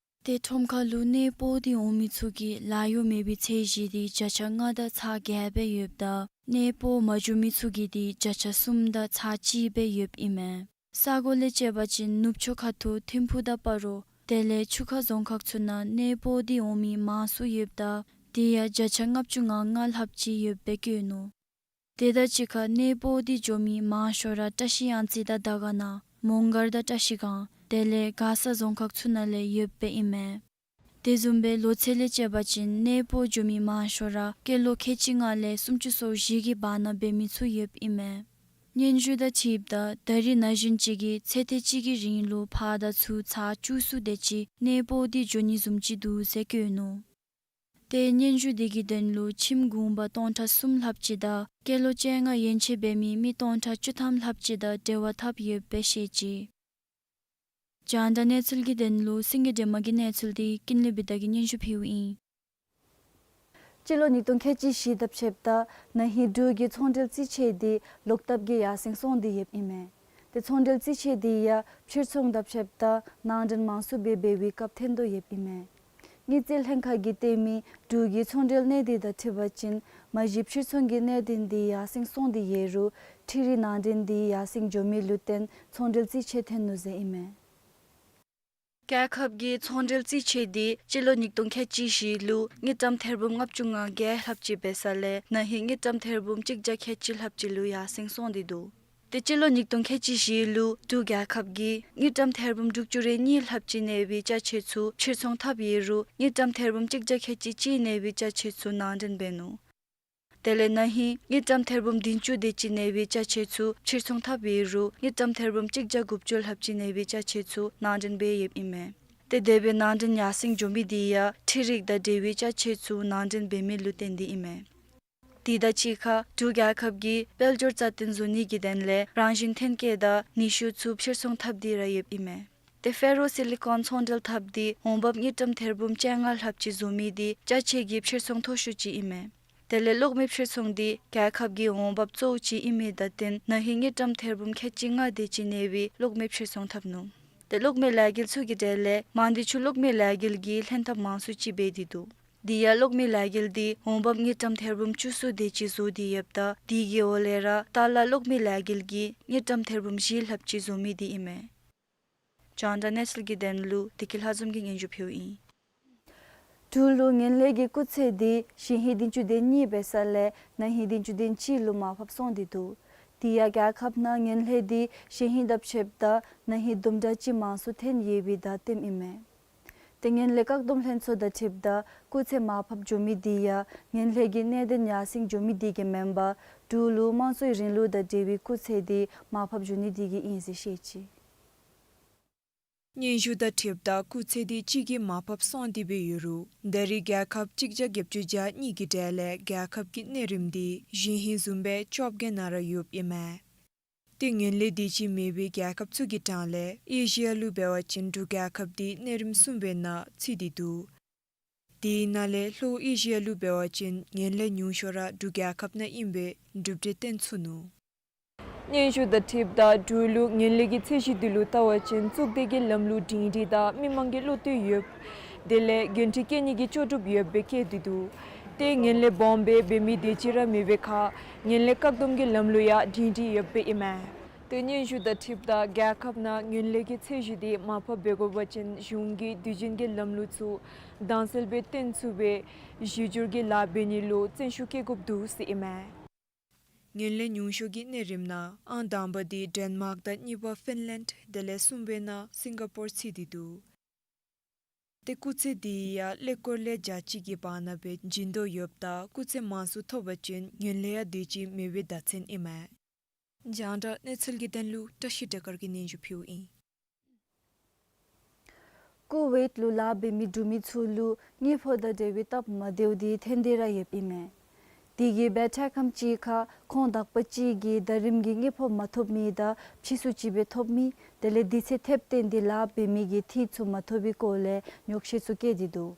ཏེ་ཁྲོམ་ཁ་ལུ་གནས་སྤོ་སྟེ་འོང་མི་ཚུ་གི་ལཱ་གཡོག་མེད་པའི་ཚད་གཞི་འདི་བརྒྱ་ཆ་ལྔ་དང་ཚག་བརྒྱད་སྦེ་ཡོདཔ་ད་གནས་སྤོ་མ་འགྱོ་མི་ཚུ་གི་འདི་བརྒྱ་ཆ་གསུམ་དང་ཚག་གཅིག་སྦེ་ཡོདཔ་ཨིན་མས། ས་གོ་ལས་དཔྱད་པ་ཅིན་ནུབ་ཕྱོགས་ཁ་ཐུག་ཐིམ་ཕུག་དང་སྤ་རོ་དེ་ལས་ཆུ་ཁ་རྫོང་ཁག་ཚུ་ནང་གནས་སྤོ་སྟེ་འོང་མི་མང་སུ་ཡོདཔ་ད་དེ་ཡང་བརྒྱ་ཆ་ལྔ་བཅུ་ང་ལྔ་ལྷགཔ་ཅིག་ཡོདཔ་སྦེ་བཀོད་ནུག། དེ་དང་གཅིག་ཁར་གནས་སྤོ་སྟེ་འགྱོ་མི་མང་ཤོས་ར་བཀྲ་ཤིས་གཡང་རྩེ་དང་དར་དཀར་ན་མོང་སྒར་དང་བཀྲ་ཤིས་སྒང་དེ་ལས་མགར་ས་རྫོང་ཁག་ཚུ་ནང་ལས་ཡོདཔ་ཨིན་མས། དེ་བཟུམ་སྦེ་ལོ་ཚད་ལས་དཔྱད་པ་ཅིན་གནས་སྤོ་འགྱོ་མི་མང་ཤོས་ར་སྐྱེས་ལོ་ཁལ་གཅིག་ལྔ་ལས་སུམ་ཅུ་སོ་བཞི་གི་བར་ན་འབད་མི་ཚུ་ཡོདཔ་ཨིན་མས། སྙན་ཞུ་དང་འཁྲིལཝ་ད་ད་རིས་ན་གཞོན་ཅིག་གིས་ཚེ་ཐེངས་གཅིག་གི་རིང་ལུ་ཕར་དང་ཚུར་ཚར་བཅུ་གསུམ་དེ་ཅིག་གནས་སྤོ་སྟེ་འགྱོ་ནི་བཟུམ་ཅིག་འདུག་ཟེར་བཀོད་ནུག། ཏེ་སྙན་ཞུ་འདི་གི་དོན་ལུ་ཁྱིམ་གུང་པ་སྟོང་ཕྲག་གསུམ་ལྷགཔ་ཅིག་དང་སྐྱེས་ལོ་བཅོ་ལྔ་ཡན་ཆད་འབད་མི་མི་སྟོང་ཕྲག་བཅུ་ཐམ་ལྷགཔ་ཅིག་དང་འབྲེལ་བ་འཐབ་ཡོདཔ་སྦེ་བཤད་ཅི། རྒྱང་བསྒྲགས་གནས་ཚུལ་གྱི་དོན་ལུ་སེང་གེ་སྒྲོལ་མ་གི་གནས་ཚུལ་འདི་ཀུན་ལེགས་བི་དྷ་གིས་སྙན་ཞུ་ཕུལཝ་ཨིན། སྤྱི་ལོ་ཉིས་སྟོང་ཁལ་གཅིག་བཞི་དང་ཕྱདཔ་ད་ན་ཧིང་འབྲུག་གི་ཚོང་འབྲེལ་རྩིས་ཆད་འདི་ལོག་བཏབ་ཀྱིས་ཡར་སེང་སོང་སྟེ་ཡོདཔ་ཨིན་མས། ཏེ་ཚོང་འབྲེལ་རྩིས་ཆད་འདི་ཡང་ཕྱིར་ཚོང་དང་ཕྱདཔ་ད་ནང་འདྲེན་མང་སུ་སྦེ་འབད་བའི་སྐབས་ཐོན་དོ་ཡོདཔ་ཨིན་མས། དངུལ་རྩིས་ལྷན་ཁག་གིས་སྟོན་མི་འབྲུག་གི་ཚོང་འབྲེལ་གནད་དོན་དང་འཁྲིལ་བ་ཅིན་མ་གཞི་ཕྱིར་ཚོང་གི་གནད་དོན་འདི་ཡར་སེང་སོང་སྟེ་ཡོད་རུང་འཕྲུལ་རིག་ནང་འདྲེན་འདི་ཡར་སེང་འགྱོ་མི་ལུ་བརྟེན་ཚོང་འབྲེལ་རྩིས་ཆད་ཐོན་ནུག་ཟེར་ཨིན་མས། རྒྱལ་ཁབ་ཀྱི་ཚོང་འབྲེལ་རྩིས་ཆད་འདི་སྤྱི་ལོ་ཉིས་སྟོང་ཁལ་གཅིག་བཞི་ལུ་དངུལ་ཀྲམ་ཐེར་འབུམ་ལྔ་བཅུ་ང་བརྒྱད་ལྷགཔ་ཅིག་འབད་ས་ལས་ན་ཧིང་དངུལ་ཀྲམ་ཐེར་འབུམ་གཅིག་བརྒྱ་ཁལ་གཅིག་ལྷགཔ་ཅིག་ལུ་ཡར་སེང་སོང་སྟེ་འདུག། ཏེ་སྤྱི་ལོ་ཉིས་སྟོང་ཁལ་གཅིག་བཞི་ལུ་འབྲུག་རྒྱལ་ཁབ་ཀྱིས་དངུལ་ཀྲམ་ཐེར་འབུམ་དྲུག་ཅུ་རེ་གཉིས་ལྷགཔ་ཅིག་གནས་པའི་ཅ་ཆས་ཚུ་ཕྱིར་ཚོང་འཐབ་ཡོད་རུང་དངུལ་ཀྲམ་ཐེར་འབུམ་གཅིག་བརྒྱ་ཁལ་གཅིག་གཅིག་གནས་པའི་ཅ་ཆས་ཚུ་ནང་འདྲེན་འབད་ནུག། དེ་ལས་ན་ཧིང་དངུལ་ཀྲམ་ཐེར་འབུམ་བདུན་ཅུ་དེ་ཅིག་གནས་པའི་ཅ་ཆས་ཚུ་ཕྱིར་ཚོང་འཐབ་ཡོད་རུང་དངུལ་ཀྲམ་ཐེར་འབུམ་གཅིག་བརྒྱ་དགུ་བཅུ་ལྷགཔ་ཅིག་གནས་པའི་ཅ་ཆས་ཚུ་ནང་འདྲེན་འབད་ཡོདཔ་ཨིན་མས། ཏེ་དེ་སྦེ་ནང་འདྲེན་ཡར་སེང་འགྱོ་མི་འདི་ཡང་འཕྲུལ་རིག་དང་འབྲེལ་བའི་ཅ་ཆས་ཚུ་ནང་འདྲེན་འབད་མི་ལུ་བརྟེན་ཏེ་ཨིན་མས། དེ་དང་གཅིག་ཁར་འབྲུག་རྒྱལ་ཁབ་ཀྱིས་དཔལ་འབྱོར་རྩ་བརྟན་བཟོ་ནི་གི་དོན་ལས་རང་བཞིན་ཐོན་སྐྱེད་དང་ནུས་ཤུགས་ཚུ་ཕྱིར་ཚོང་འཐབ་སྟེ་ར་ཡོདཔ་ཨིན་མས། ཏེ་ཕེ་རོ་སི་ལི་ཀོན་ཚོང་འབྲེལ་འཐབ་སྟེ་འོང་འབབ་དངུལ་ཀྲམ་ཐེར་འབུམ་བཅོ་ལྔ་ལྷགཔ་ཅིག་བཟོ་མི་འདི་ཅ་ཆས་ཀྱི་ཕྱིར་ཚོང་མཐོ་ཤོས་ཅིག་ཨིན་མས། དེ་ལས་གློག་མེ་ཕྱིར་ཚོང་འདི་རྒྱལ་ཁབ་ཀྱི་འོང་འབབ་གཙོ་བོ་ཅིག་ཨིན་མི་དང་བརྟེན་ན་ཧིང་དངུལ་ཀྲམ་ཐེར་འབུམ་ཁལ་གཅིག་ལྔ་དེ་ཅིག་གནས་པའི་གློག་མེ་ཕྱིར་ཚོང་འཐབ་ནུག། ཏེ་གློག་མེ་ལས་འགུལ་ཚུ་གི་གྲས་ལས་མང་སྡེ་ཆུ་གློག་མེ་ལས་འགུལ་གྱིས་ལྷན་ཐབས་མང་སུ་ཅིག་འབད་དེ་འདུག། དེ་ཡང་གློག་མེ་ལས་འགུལ་འདི་འོང་འབབ་དངུལ་ཀྲམ་ཐེར་འབུམ་བཅུ་གསུམ་དེ་ཅིག་བཟོ་སྟེ་ཡོདཔ་ད་དེ་གི་འོག་ལས་ར་ཏཱ་ལ་གློག་མེ་ལས་འགུལ་གྱིས་དངུལ་ཀྲམ་ཐེར་འབུམ་བཞི་ལྷགཔ་ཅིག་བཟོ་མི་འདི་ཨིན་མས། རྒྱང་བསྒྲགས་གནས་ཚུལ་གྱི་དོན་ལུ་བདེ་སྐྱིད་ལྷ་འཛོམས་ཀྱིས་སྙན་ཞུ་ཕུལཝ་ཨིན། འབྲུག་ལུ་ངན་ལྷད་ཀྱི་སྐུགས་ཚད་འདི་གཞེས་ཧིང་བདུན་ཅུ་དོན་གཉིས་འབད་ས་ལས་ན་ཧིང་བདུན་ཅུ་དོན་གཅིག་ལུ་མར་ཕབ་སོང་སྟེ་འདུག། དེ་ཡང་རྒྱལ་ཁབ་ནང་ངན་ལྷད་འདི་གཞེས་ཧིང་དང་ཕྱདཔ་ད་ན་ཧིང་དུམ་གྲ་ཅིག་མང་སུ་ཐོན་ཡོད་པའི་བརྡ་སྟོནམ་ཨིན་མས། ཏེ་ངན་ལྷད་བཀག་སྡོམ་ལྷན་ཚོགས་དང་འཁྲིལཝ་ད་སྐུགས་ཚད་མར་ཕབ་འགྱོ་མི་འདི་ཡང་ངན་ལྷད་ཀྱི་གནད་དོན་ཡར་སེང་འགྱོ་མི་འདི་གིས་མེན་པར་འབྲུག་ལུ་དམངས་གཙོའི་རིང་ལུགས་དང་འབྲེལ་བའི་སྐུགས་ཚད་འདི་མར་ཕབ་འགྱོ་ནི་འདི་གིས་ཨིན་ཟེར་བཤད་ཅི། སྙན་ཞུ་དང་འཁྲིལཝ་ད་སྐུགས་ཚད་འདི་གཅིག་གིས་མར་ཕབ་སོང་སྟེ་སྦེ་ཡོད་རུང་ད་རེས་རྒྱལ་ཁབ་གཅིག་བརྒྱ་བརྒྱད་ཅུ་གྱ་གཉིས་ཀྱི་གྲས་ལས་རྒྱལ་ཁབ་ཀྱི་གནས་རིམ་འདི་གཞེས་ཧིང་བཟུམ་སྦེ་བཅོ་བརྒྱད་ནང་ར་ཡོདཔ་ཨིན་མས། ཏེ་ངན་ལྷད་དེ་ཅིག་མེད་པའི་རྒྱལ་ཁབ་ཚུ་གི་གྲངས་ལས་ཨེ་ཤི་ཡ་ལུ་འབད་བ་ཅིན་འབྲུག་རྒྱལ་ཁབ་འདི་གནས་རིམ་གསུམ་པའི་ནང་ཚུད་དེ་འདུག། དེའི་ནང་ལས་ལྷོ་ཨེ་ཤི་ཡ་ལུ་འབད་བ་ཅིན་ངན་ལྷད་ཉུང་ཤོས་ར་འབྲུག་རྒྱལ་ཁབ་ནང་ཨིན་པའི་གྲུབ་འབྲས་སྟོན་ཚུགས་ནུག། སྙན་ཞུ་དང་འཁྲིལཝ་ད་འབྲུག་ལུ་ངན་ལྷད་ཀྱི་ཚད་གཞི་འདི་ལུ་བལྟ་བ་ཅིན་གཙུག་སྡེ་གི་ལམ་ལུགས་སྒྲིང་སྒྲིང་དང་མི་མང་གི་བློ་མཐུན་ཡོདཔ། དེ་ལས་འགན་འཁྲི་བཀལ་ནི་གི་ལྕོགས་གྲུབ་ཡོདཔ་སྦེ་བཀོད་དེ་འདུག། ཏེ་ངན་ལྷད་སྦོམ་སྦེ་འབད་མི་དེ་ཅིག་ར་མེད་པའི་ཁར་ངན་ལྷད་བཀག་སྡོམ་གྱི་ལམ་ལུགས་ཡང་སྒྲིང་སྒྲིང་ཡོདཔ་སྦེ་ཨིན་མས། ཏེ་སྙན་ཞུ་དང་འཁྲིལཝ་ད་རྒྱལ་ཁབ་ནང་ངན་ལྷད་ཀྱི་ཚད་གཞི་དེ་མར་ཕབ་འབད་དགོ་པ་ཅིན་གཞུང་གིས་དུས་རྒྱུན་གྱི་ལམ་ལུགས་ཚུ་དྭངས་གསལ་སྦེ་སྟོན་ཚུགས་པའི་གཞི་སྒྱུར་གྱི་ལཱ་འབད་ནི་ལུ་བརྩོན་ཤུགས་བསྐྱེད་དགོཔ་འདུག་ཟེར་ཨིན་མས། ངན་ལྷད་ཉུང་ཤོས་ཀྱི་གནས་རིམ་ནང་ཨང་དང་པ་འདི་ཌེན་མཱརཀ་དང་གཉིས་པ་ཕིན་ལེནཌ་དེ་ལས་གསུམ་པའི་ནང་སིང་ག་པོར་ཚུད་དེ་འདུག། ཏེ་སྐུགས་ཚད་འདི་ཡང་ཀླད་ཀོར་ལས་བརྒྱ་གཅིག་གི་བར་ན་སྦེ་བྱིན་དོ་ཡོདཔ་ད་སྐུགས་ཚད་མང་སུ་ཐོབ་པ་ཅིན་ངན་ལྷད་ཡང་དེ་ཅིག་མེད་པའི་བརྡ་མཚོན་ཨིན་མས། རྒྱང་བསྒྲགས་གནས་ཚུལ་གྱི་དོན་ལུ་བཀྲ་ཤིས་སྒྲོལ་དཀར་གྱིས་སྙན་ཞུ་ཕུལཝ་ཨིན། ཀུ་ཝེཊ་ལུ་ལཱ་འབད་མི་འབྲུག་མི་ཚུ་ལུ་དངུལ་ཕོགས་དང་འབྲེལ་བའི་སྟབས་མ་བདེཝ་འདི་ཐོན་ཏེ་ར་ཡོདཔ་ཨིན་མས། དེ་གིས་འབད་ཐེངས་ཁམས་ཅིག་ཁར་ཁོང་དག་པ་ཅིག་གིས་ཟླ་རིམ་གྱི་དངུལ་ཕོགས་མ་ཐོབ་མི་དང་ཕྱིས་སུ་ཅིག་སྦེ་ཐོབ་མི་དེ་ལས་དུས་ཚོད་ཐེབས་བཏོན་ཏེ་ལཱ་འབད་མི་གི་འཐུས་ཚུ་མ་ཐོབ་པའི་སྐོར་ལས་ཉོགས་བཤད་ཚུ་བཀོད་དེ་འདུག།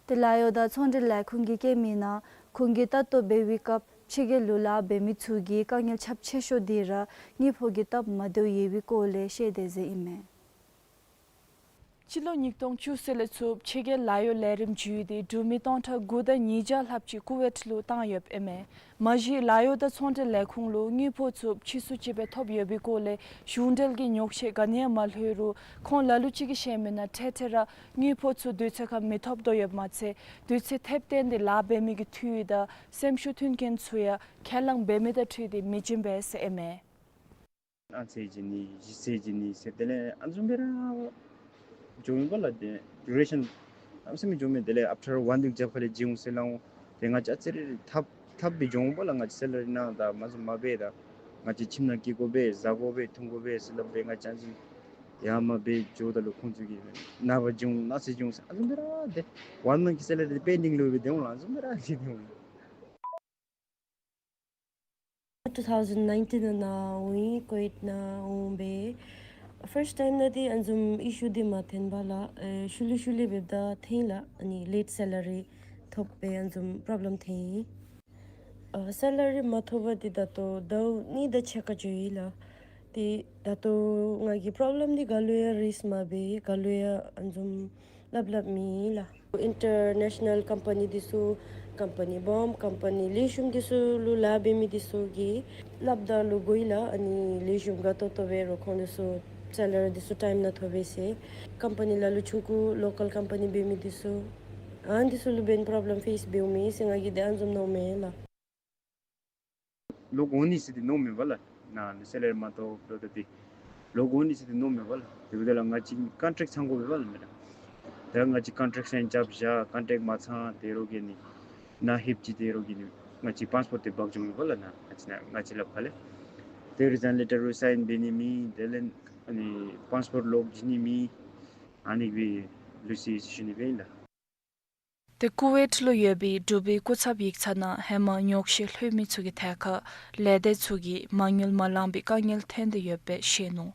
ཏེ་ལཱ་གཡོག་དང་ཚོང་འབྲེལ་ལས་ཁུངས་ཀྱིས་བཀོད་མི་ནང་ཁོང་གིས་ལྟ་རྟོག་འབད་བའི་སྐབས་ཕྱི་རྒྱལ་ལུ་ལཱ་འབད་མི་ཚུ་གི་དཀའ་ངལ་ཁྱབ་ཆེ་ཤོས་འདི་ར་དངུལ་ཕོགས་ཀྱི་སྟབས་མ་བདེཝ་ཡོད་པའི་སྐོར་ལས་བཤད་དེ་ཟེར་ཨིན་མས། སྤྱི་ལོ་ཉིས་སྟོང་བཅུ་གསུམ་ལས་ཚུར་ཕྱི་རྒྱལ་ལཱ་གཡོག་ལས་རིམ་བརྒྱུད་དེ་འབྲུག་མི་སྟོང་ཕྲག་དགུ་དང་ཉིས་བརྒྱ་ལྷགཔ་ཅིག་ཀུ་ཝེཊ་ལུ་བཏང་ཡོདཔ་ཨིན་མས། མ་གཞི་ལཱ་གཡོག་དང་ཚོང་འབྲེལ་ལས་ཁུངས་ལུ་དངུལ་ཕོགས་ཚུ་ཕྱིས་སུ་ཅིག་སྦེ་ཐོབ་ཡོད་པའི་སྐོར་ལས་གཞུང་འབྲེལ་གྱི་ཉོགས་བཤད་ག་ནི་ཡང་མ་ལྷོད་རུང་ཁོང་ལ་ལུ་ཅིག་གིས་བཤད་མི་ནང་ཐད་ཐད་ར་དངུལ་ཕོགས་ཚུ་དུས་ཚོད་ཁར་མི་ཐོབ་དོ་ཡོདཔ་མ་ཚད་དུས་ཚོད་ཐེབས་བཏོན་ཏེ་ལཱ་འབད་མི་གི་འཐུས་དང་སེམས་ཤུགས་མཐུན་རྐྱེན་ཚུ་ཡང་ཁས་བླངས་འབད་མི་དང་འཁྲིལ་ཏེ་མི་བྱིན་པས་ཟེར་ཨིན་མས། ཨ་ཚེས་གཅིག་ནི་གཞེས་ཚེས་གཅིག་ནི་ཟེར་དེ་ལས་ཨ་ནི་བཟུམ་སྦེ་ར་འགྱོཝ་ཨིན་པ་ལགས། ཏེ་ཌུ་རེ་ཤཱན་གནམ་མེད་ས་མེད་འགྱོཝ་མས། དེ་ལས་ཨབ་ཊར་ཝན་ཝིག་རྒྱབ་ཁ་ལས་བྱིན་འོང་ཟེར་སླབ་འོང་། ཏེ་ང་བཅས་ཨ་ཙི་རེ་ཐབས་ཐབས་སྦེ་འགྱོཝ་ཨིན་པ་ལགས། ང་བཅས་སེ་ལ་རི་ནང་ད་མ་བཟུང་མ་འབད་ད་ང་བཅས་ཁྱིམ་ནང་སྐྱེལ་དགོ་པས་བཟའ་དགོ་པས་འཐུང་དགོ་པས་ཟེར་སླབ་སྦེ་ང་བཅས་ཨ་ནི་བཟུམ་ཡར་མར་སྦེ་འགྱོཝ་ད་ལུ་ཁོང་ཚུ་གིས་ནངས་པ་བྱིན་འོང་གནངས་ཚེ་བྱིན་འོང་ཟེར་ཨ་ནི་བཟུམ་སྦེ་ར་ཏེ་ཝན་མནཐ་གི་སེ་ལ་རི་དེ་པེན་ཌིང་ལུ་སྦེ་སྡོད་འོང་ལགས། ཨ་ནི་བཟུམ་སྦེ་ར་སྡོད་འོང་། Two thousand nineteen ནང་འོང་ཡི། ཀུ་ཝེཊ་ནང་འོང་སྦེ་ཕརསཊ་ཊའིམ་ནང་འདི་ཨ་ནི་བཟུམ་ཨི་ཤུ་འདི་མ་ཐོན་པས་ལགས། ཨེ་ཤུལ་ལས་ཤུལ་ལས་འབདཝ་ད་ཐོན་ཡི་ལགས། ཨ་ནི་ལེཊ་སེ་ལ་རི་ ཐོབ་སྦེ་ཨ་ནི་བཟུམ་པོརོབ་ལེམ་ཐོན་ཡི། ཨ་སེ་ལ་རི་མ་ཐོབ་པར་འདི་ད་ལྟོ་ཟླཝ་གཉིས་དང་ཕྱེད་ཀ་འགྱོ་ཡི་ལགས། ཏེ་ད་ལྟོ་ང་གི་པོརོབ་ལེམ་འདི་ག་ལུ་ཡང་རེསི་མ་འབད། ག་ལུ་ཡང་ཨ་ནི་བཟུམ་སླབ་སླབ་མེད་ལགས། ཨིན་ཊར་ནེ་ཤ་ནཱལ་ཀམ་པ་ནི་འདི་ཚུ་ཀམ་པ་ནི་སྦོམ་ཀམ་པ་ནི་ལེགས་ཤོམ་འདི་ཚུ་ལུ་ལཱ་འབད་མི་འདི་ཚུ་གིས་སླབ་ད་ལུ་གོ་ཡི་ལགས། ཨ་ནི་ལེགས་ཤོམ་དགའ་ཏོག་ཏོ་འབད་རུང་ཁོང་འདི་ཚུ་སེ་ལ་རི་འདི་ཚུ་ཊའིམ་ནང་ཐོབ་པས་ཟེར། ཀམ་པ་ནི་ལ་ལུ་ཆུང་ཀུ་ལོ་ཀཱལ་ཀམ་པ་ནི་འབད་མི་འདི་ཚུ་ཨ་ནི་འདི་ཚུ་ལུ་འབདན་པོརོབ་ལེམ་ཕེསི་འབདཝ་མས་ཟེར་ང་གིས་ཏེ་ཨ་ནི་བཟུམ་མནོཝ་མས་ལགས། ལོག་འོང་ནི་ཟེར་ཏེ་མནོཝ་མེད་པ་ལགས། ནཱ་སེ་ལ་རི་མ་ཐོབ་ལོག་ད་ཏེ་ལོག་འོང་ནི་ཟེར་ཏེ་མནོཝ་མེད་པ་ལགས། དེ་འབདཝ་ད་ལགས་ང་བཅས་ཀྱིས་ཀོན་ཊེཀཊ་ཚང་དགོ་པས་པ་ལགས་མེན་ན། ད་ང་བཅས་ཀོན་ཊེཀཊ་ཚང་རྐྱབ་བཞག། ཀོན་ཊེཀཊ་མ་ཚང་དེ་རོགས་ཀྱིས་ནི་ནཱ་ལྷོདཔ་ཅིག་དེ་རོགས་ཀྱིས་ནི་ང་བཅས་པཱསི་པོརཊ་དེ་འབག་འགྱོཝ་མས་པ་ལགས། ནཱ་ང་བཅས་ནཱ་ང་བཅས་ལགས་ཕར་ལས་ཏེ་རི་ཟའིན་ལེ་ཊར་རུ་སའིན་འབད་ནི་མེད། དེ་ལས་ཨ་ནི་པཱསི་པོརཊ་ལོག་བྱིན་ནི་མེད། ཨ་ནི་སྦེ་ལུས་ཅི་ཟེར་ཞུ་ནི་སྦེ་ཨིན་ལགས། ཏེ་ཀུ་ཝེཊ་ལུ་ཡོད་པའི་འབྲུག་པའི་སྐུ་ཚབ་ཡིག་ཚང་ནང་ཧེ་མ་ཉོགས་བཤད་ལྷོད་མི་ཚུ་གི་ཐད་ཁར་ལས་སྡེ་ཚུ་གིས་མ་དངུལ་མ་ལང་པའི་དཀའ་ངལ་ཐོན་ཏེ་ཡོདཔ་སྦེ་བཤད་ནུག།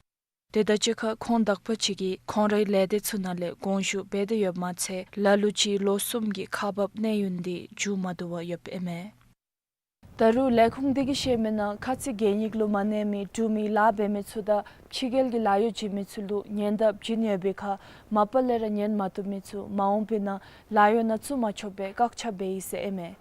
དེ་དང་གཅིག་ཁར་ཁོང་དག་པ་ཅིག་གིས་ཁོང་རའི་ལས་སྡེ་ཚུ་ནང་ལས་དགོངས་ཞུ་འབད་དེ་ཡོདཔ་མ་ཚད་ལ་ལུ་ཅིག་ལོ་གསུམ་གྱི་ཁག་འབག་གནས་ཡུན་འདི་མཇུག་མ་བསྡུ་བར་ཡོདཔ་ཨིན་མས། ད་རུང་ལས་ཁུངས་འདི་གིས་བཤད་མི་ནང་ཁ་ཚིག་གན་ཡིག་ལུ་མ་གནས་མི་འབྲུག་མི་ལཱ་འབད་མི་ཚུ་དང་ཕྱི་རྒྱལ་གྱི་ལཱ་གཡོག་བྱིན་མི་ཚུ་ལུ་ཉེན་བརྡ་བྱིན་ཡོད་པའི་ཁར་མ་པ་ལས་ར་ཉན་མ་བཏུབ་མི་ཚུ་མ་འོངས་པའི་ནང་ལཱ་གཡོག་ནང་བཙུགས་མ་ཆོགཔ་སྦེ་བཀག་ཆ་འབད་ཡི་ཟེར་ཨིན་མས།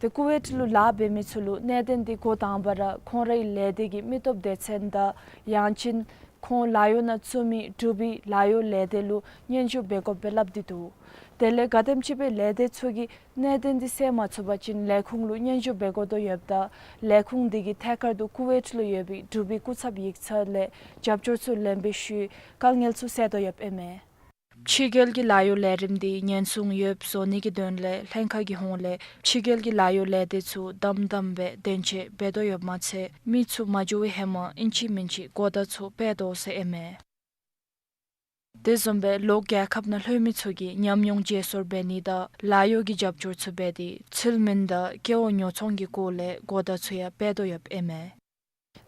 ཏེ་ཀུ་ཝེཊ་ལུ་ལཱ་འབད་མི་ཚུ་ལུ་གནད་དོན་འདི་འགོ་དང་པ་ར་ཁོང་རའི་ལས་སྡེ་གི་མི་སྟོབས་སྡེ་ཚན་དང་ཡང་ཅིན་ཁོང་ལཱ་གཡོག་ནང་བཙུགས་མི་འབྲུག་པའི་ལཱ་གཡོག་ལས་སྡེ་ལུ་སྙན་ཞུ་འབད་དགོཔ་སྦེ་སླབ་སྟེ་འདུག། དེ་ལས་ག་དེམ་ཅིག་སྦེ་ལས་སྡེ་ཚུ་གིས་གནད་དོན་འདི་སེལ་མ་ཚུགས་པ་ཅིན་ལས་ཁུངས་ལུ་སྙན་ཞུ་འབད་དགོ་དོ་ཡོདཔ་ད་ལས་ཁུངས་འདི་གིས་ཐད་ཀར་དུ་ཀུ་ཝེཊ་ལུ་ཡོད་པའི་འབྲུག་པའི་སྐུ་ཚབ་ཡིག་ཚང་ལས་རྒྱབ་སྐྱོར་ཚུ་ལེན་པའི་ཤུལ་དཀའ་ངལ་ཚུ་སེལ་དོ་ཡོདཔ་ཨིན་མས། ཕྱི་རྒྱལ་གྱི་ལཱ་གཡོག་ལས་རིམ་འདི་ཉེན་སྲུང་ཡོདཔ་བཟོ་ནི་གི་དོན་ལས་ལྷན་ཁག་གི་ཧོངས་ལས་ཕྱི་རྒྱལ་གྱི་ལཱ་གཡོག་ལས་སྡེ་ཚུ་དམ་དམ་སྦེ་གདན་འཇགས་འབད་དོ་ཡོདཔ་མ་ཚད་མི་ཚུ་མ་འགྱོ་བའི་ཧེ་མ་ཨིན་ཅི་མིན་ཅི་གོ་བརྡ་ཚུ་སྤེལ་དོ་ཟེར་ཨིན་མས། དེ་བཟུམ་སྦེ་ལོག་རྒྱལ་ཁབ་ནང་ལྷོད་མི་ཚུ་གིས་ཉམས་མྱོང་བརྗེ་སོར་འབད་ནི་དང་ལཱ་གཡོག་གི་རྒྱབ་སྐྱོར་ཚུ་འབད་དེ་ཚུལ་མིན་དང་སྐྱེ་བོ་ཉོ་ཚོང་གི་སྐོར་ལས་གོ་བརྡ་ཚུ་ཡང་སྤེལ་དོ་ཡོདཔ་ཨིན་མས།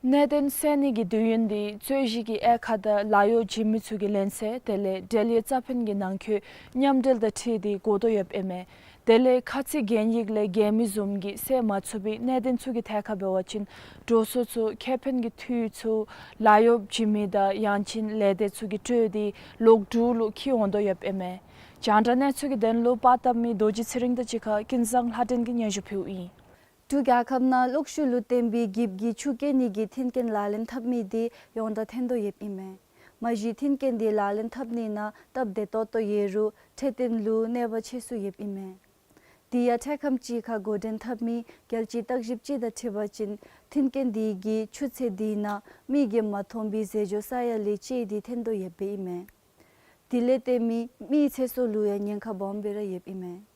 གནད་དོན་སེལ་ནི་གི་དུས་ཡུན་འདི་རྩོད་གཞི་གི་དབྱེ་ཁག་དང་ལཱ་གཡོག་བྱིན་མི་ཚུ་གི་ལེན་ཚད་དེ་ལས་འབྲེལ་ཡོད་རྩ་ཕན་གྱི་ནང་འཁོད་མཉམ་འབྲེལ་དང་འཁྲིལ་ཏེ་འགོར་དོ་ཡོདཔ་ཨིན་མས། དེ་ལས་ཁ་ཚིག་གན་ཡིག་ལས་འགལ་མི་བཟུམ་གྱི་སེལ་མ་ཚུགས་པའི་གནད་དོན་ཚུ་གི་ཐད་ཁར་འབད་བ་ཅིན་འགྲོ་སོང་ཚུ་ཁེ་ཕན་གྱི་འཐུས་ཚུ་ལཱ་གཡོག་བྱིན་མི་དང་ཡང་ཅིན་ལས་སྡེ་ཚུ་གིས་སྤྲོད་དེ་ལོག་འབྲུག་ལུ་འཁྱིད་འོང་དོ་ཡོདཔ་ཨིན་མས། རྒྱང་བསྒྲགས་གནས་ཚུལ་གྱི་དོན་ལུ་པར་བཏབ་མི་རྡོ་རྗེ་ཚེ་རིང་དང་གཅིག་ཁར་ཀུན་བཟང་ལྷ་སྒྲོན་གྱིས་སྙན་ཞུ་ཕུལཝ་ཨིན། འབྲུག་རྒྱལ་ཁབ་ནང་གློག་ཤུགས་ལུ་བརྟེན་པའི་འགྱིབ་ཀྱི་ཆུ་སྐྱེལ་ནི་གི་མཐུན་རྐྱེན་ལག་ལེན་འཐབ་མི་འདི་ཡོངས་གྲགས་ཐོན་དོ་ཡོདཔ་ཨིན་མས། མ་གཞི་མཐུན་རྐྱེན་འདི་ལག་ལེན་འཐབ་ནི་ནང་སྟབས་བདེ་ཏོག་ཏོ་ཡོད་རུང་འཕྲོད་བསྟེན་ལུ་གནོད་པ་ཆེ་སུ་ཡོདཔ་ཨིན་མས། དེ་ཡང་འཕྲལ་ཁམས་ཅིག་ཁར་འགོ་འདྲེན་འཐབ་མི་རྒྱལ་སྤྱིའི་བརྟག་ཞིབ་ཅིག་དང་འཁྲིལ་བ་ཅིན་མཐུན་རྐྱེན་འདི་གིས་ཆུ་ཚོད་འདི་ནང་མིག་གིས་མ་མཐོང་བའི་ཟས་སྦྱོར་ས་ཡ་ལས་བཅད་དེ་ཐོན་དོ་ཡོདཔ་ཨིན་མས། དེ་ལས་བརྟེན་མི་མིའི་ཚེ་སྲོག་ལུ་ཡང་ཉེན་ཁ་སྦོམ་སྦེ་ར་ཡོདཔ་ཨིན་མས།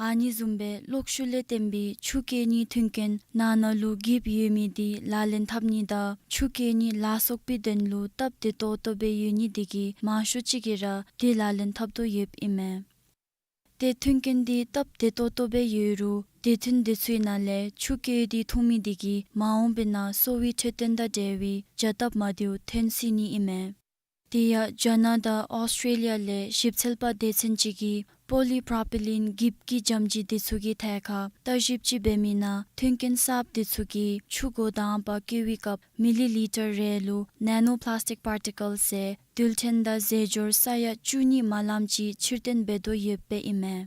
ཨ་ནི་བཟུམ་སྦེ་གློག་ཤུགས་ལས་བརྟེན་པའི་ཆུ་སྐྱེལ་ནི་མཐུན་རྐྱེན་ནང་ན་ལུ་འགྱིབ་ཡོད་མི་འདི་ལག་ལེན་འཐབ་ནི་དང་ཆུ་སྐྱེལ་ནི་ལ་སོགས་པའི་དོན་ལུ་སྟབས་བདེ་ཏོག་ཏོ་སྦེ་ཡོད་ནི་འདི་གིས་མང་ཤོས་ཅིག་གིས་ར་འདི་ལག་ལེན་འཐབ་དོ་ཡོདཔ་ཨིན་མས། ཏེ་མཐུན་རྐྱེན་འདི་སྟབས་བདེ་ཏོག་ཏོ་སྦེ་ཡོད་རུང་སྡེ་ཚན་འདི་ཚུའི་ནང་ལས་ཆུ་སྐྱེལ་ཏེ་འཐུང་མི་འདི་གིས་མ་འོངས་པའི་ནང་གསོ་བའི་འཕྲོད་བསྟེན་དང་འབྲེལ་བའི་བྱ་སྟབས་མ་བདེཝ་ཐོན་སྲིད་ནི་ཨིན་མས། དེ་ཡང་རྒྱ་ནག་དང་ཨོསི་ཊྲེ་ལི་ཡ་ལས་ཞིབ་འཚོལ་པ་སྡེ་ཚན་ཅིག་གིས་པོ་ལི་པྲོ་པི་ལིན་འགྱིབ་ཀྱི་འཇམ་ཅིག་འདི་ཚུ་གི་ཐད་ཁར་བརྟག་ཞིབ་ཅིག་འབད་མི་ནང་མཐུན་རྐྱེན་གསརཔ་འདི་ཚུ་གིས་ཆུ་འགོ་དང་པ་སྐྱེལ་བའི་སྐབས་མི་ལི་ལི་ཊར་རེ་ལུ་ནེ་ནོ་པ་ལཱསི་ཊིཀ་པར་ཊི་ཀཱལ་ཟེར་རྡུལ་ཕྲན་དང་ཟས་སྦྱོར་ས་ཡ་བཅུ་གཉིས་མ་ལངམ་ཅིག་ཕྱིར་འཐོན་འབད་དོ་ཡོདཔ་ཨིན་མས།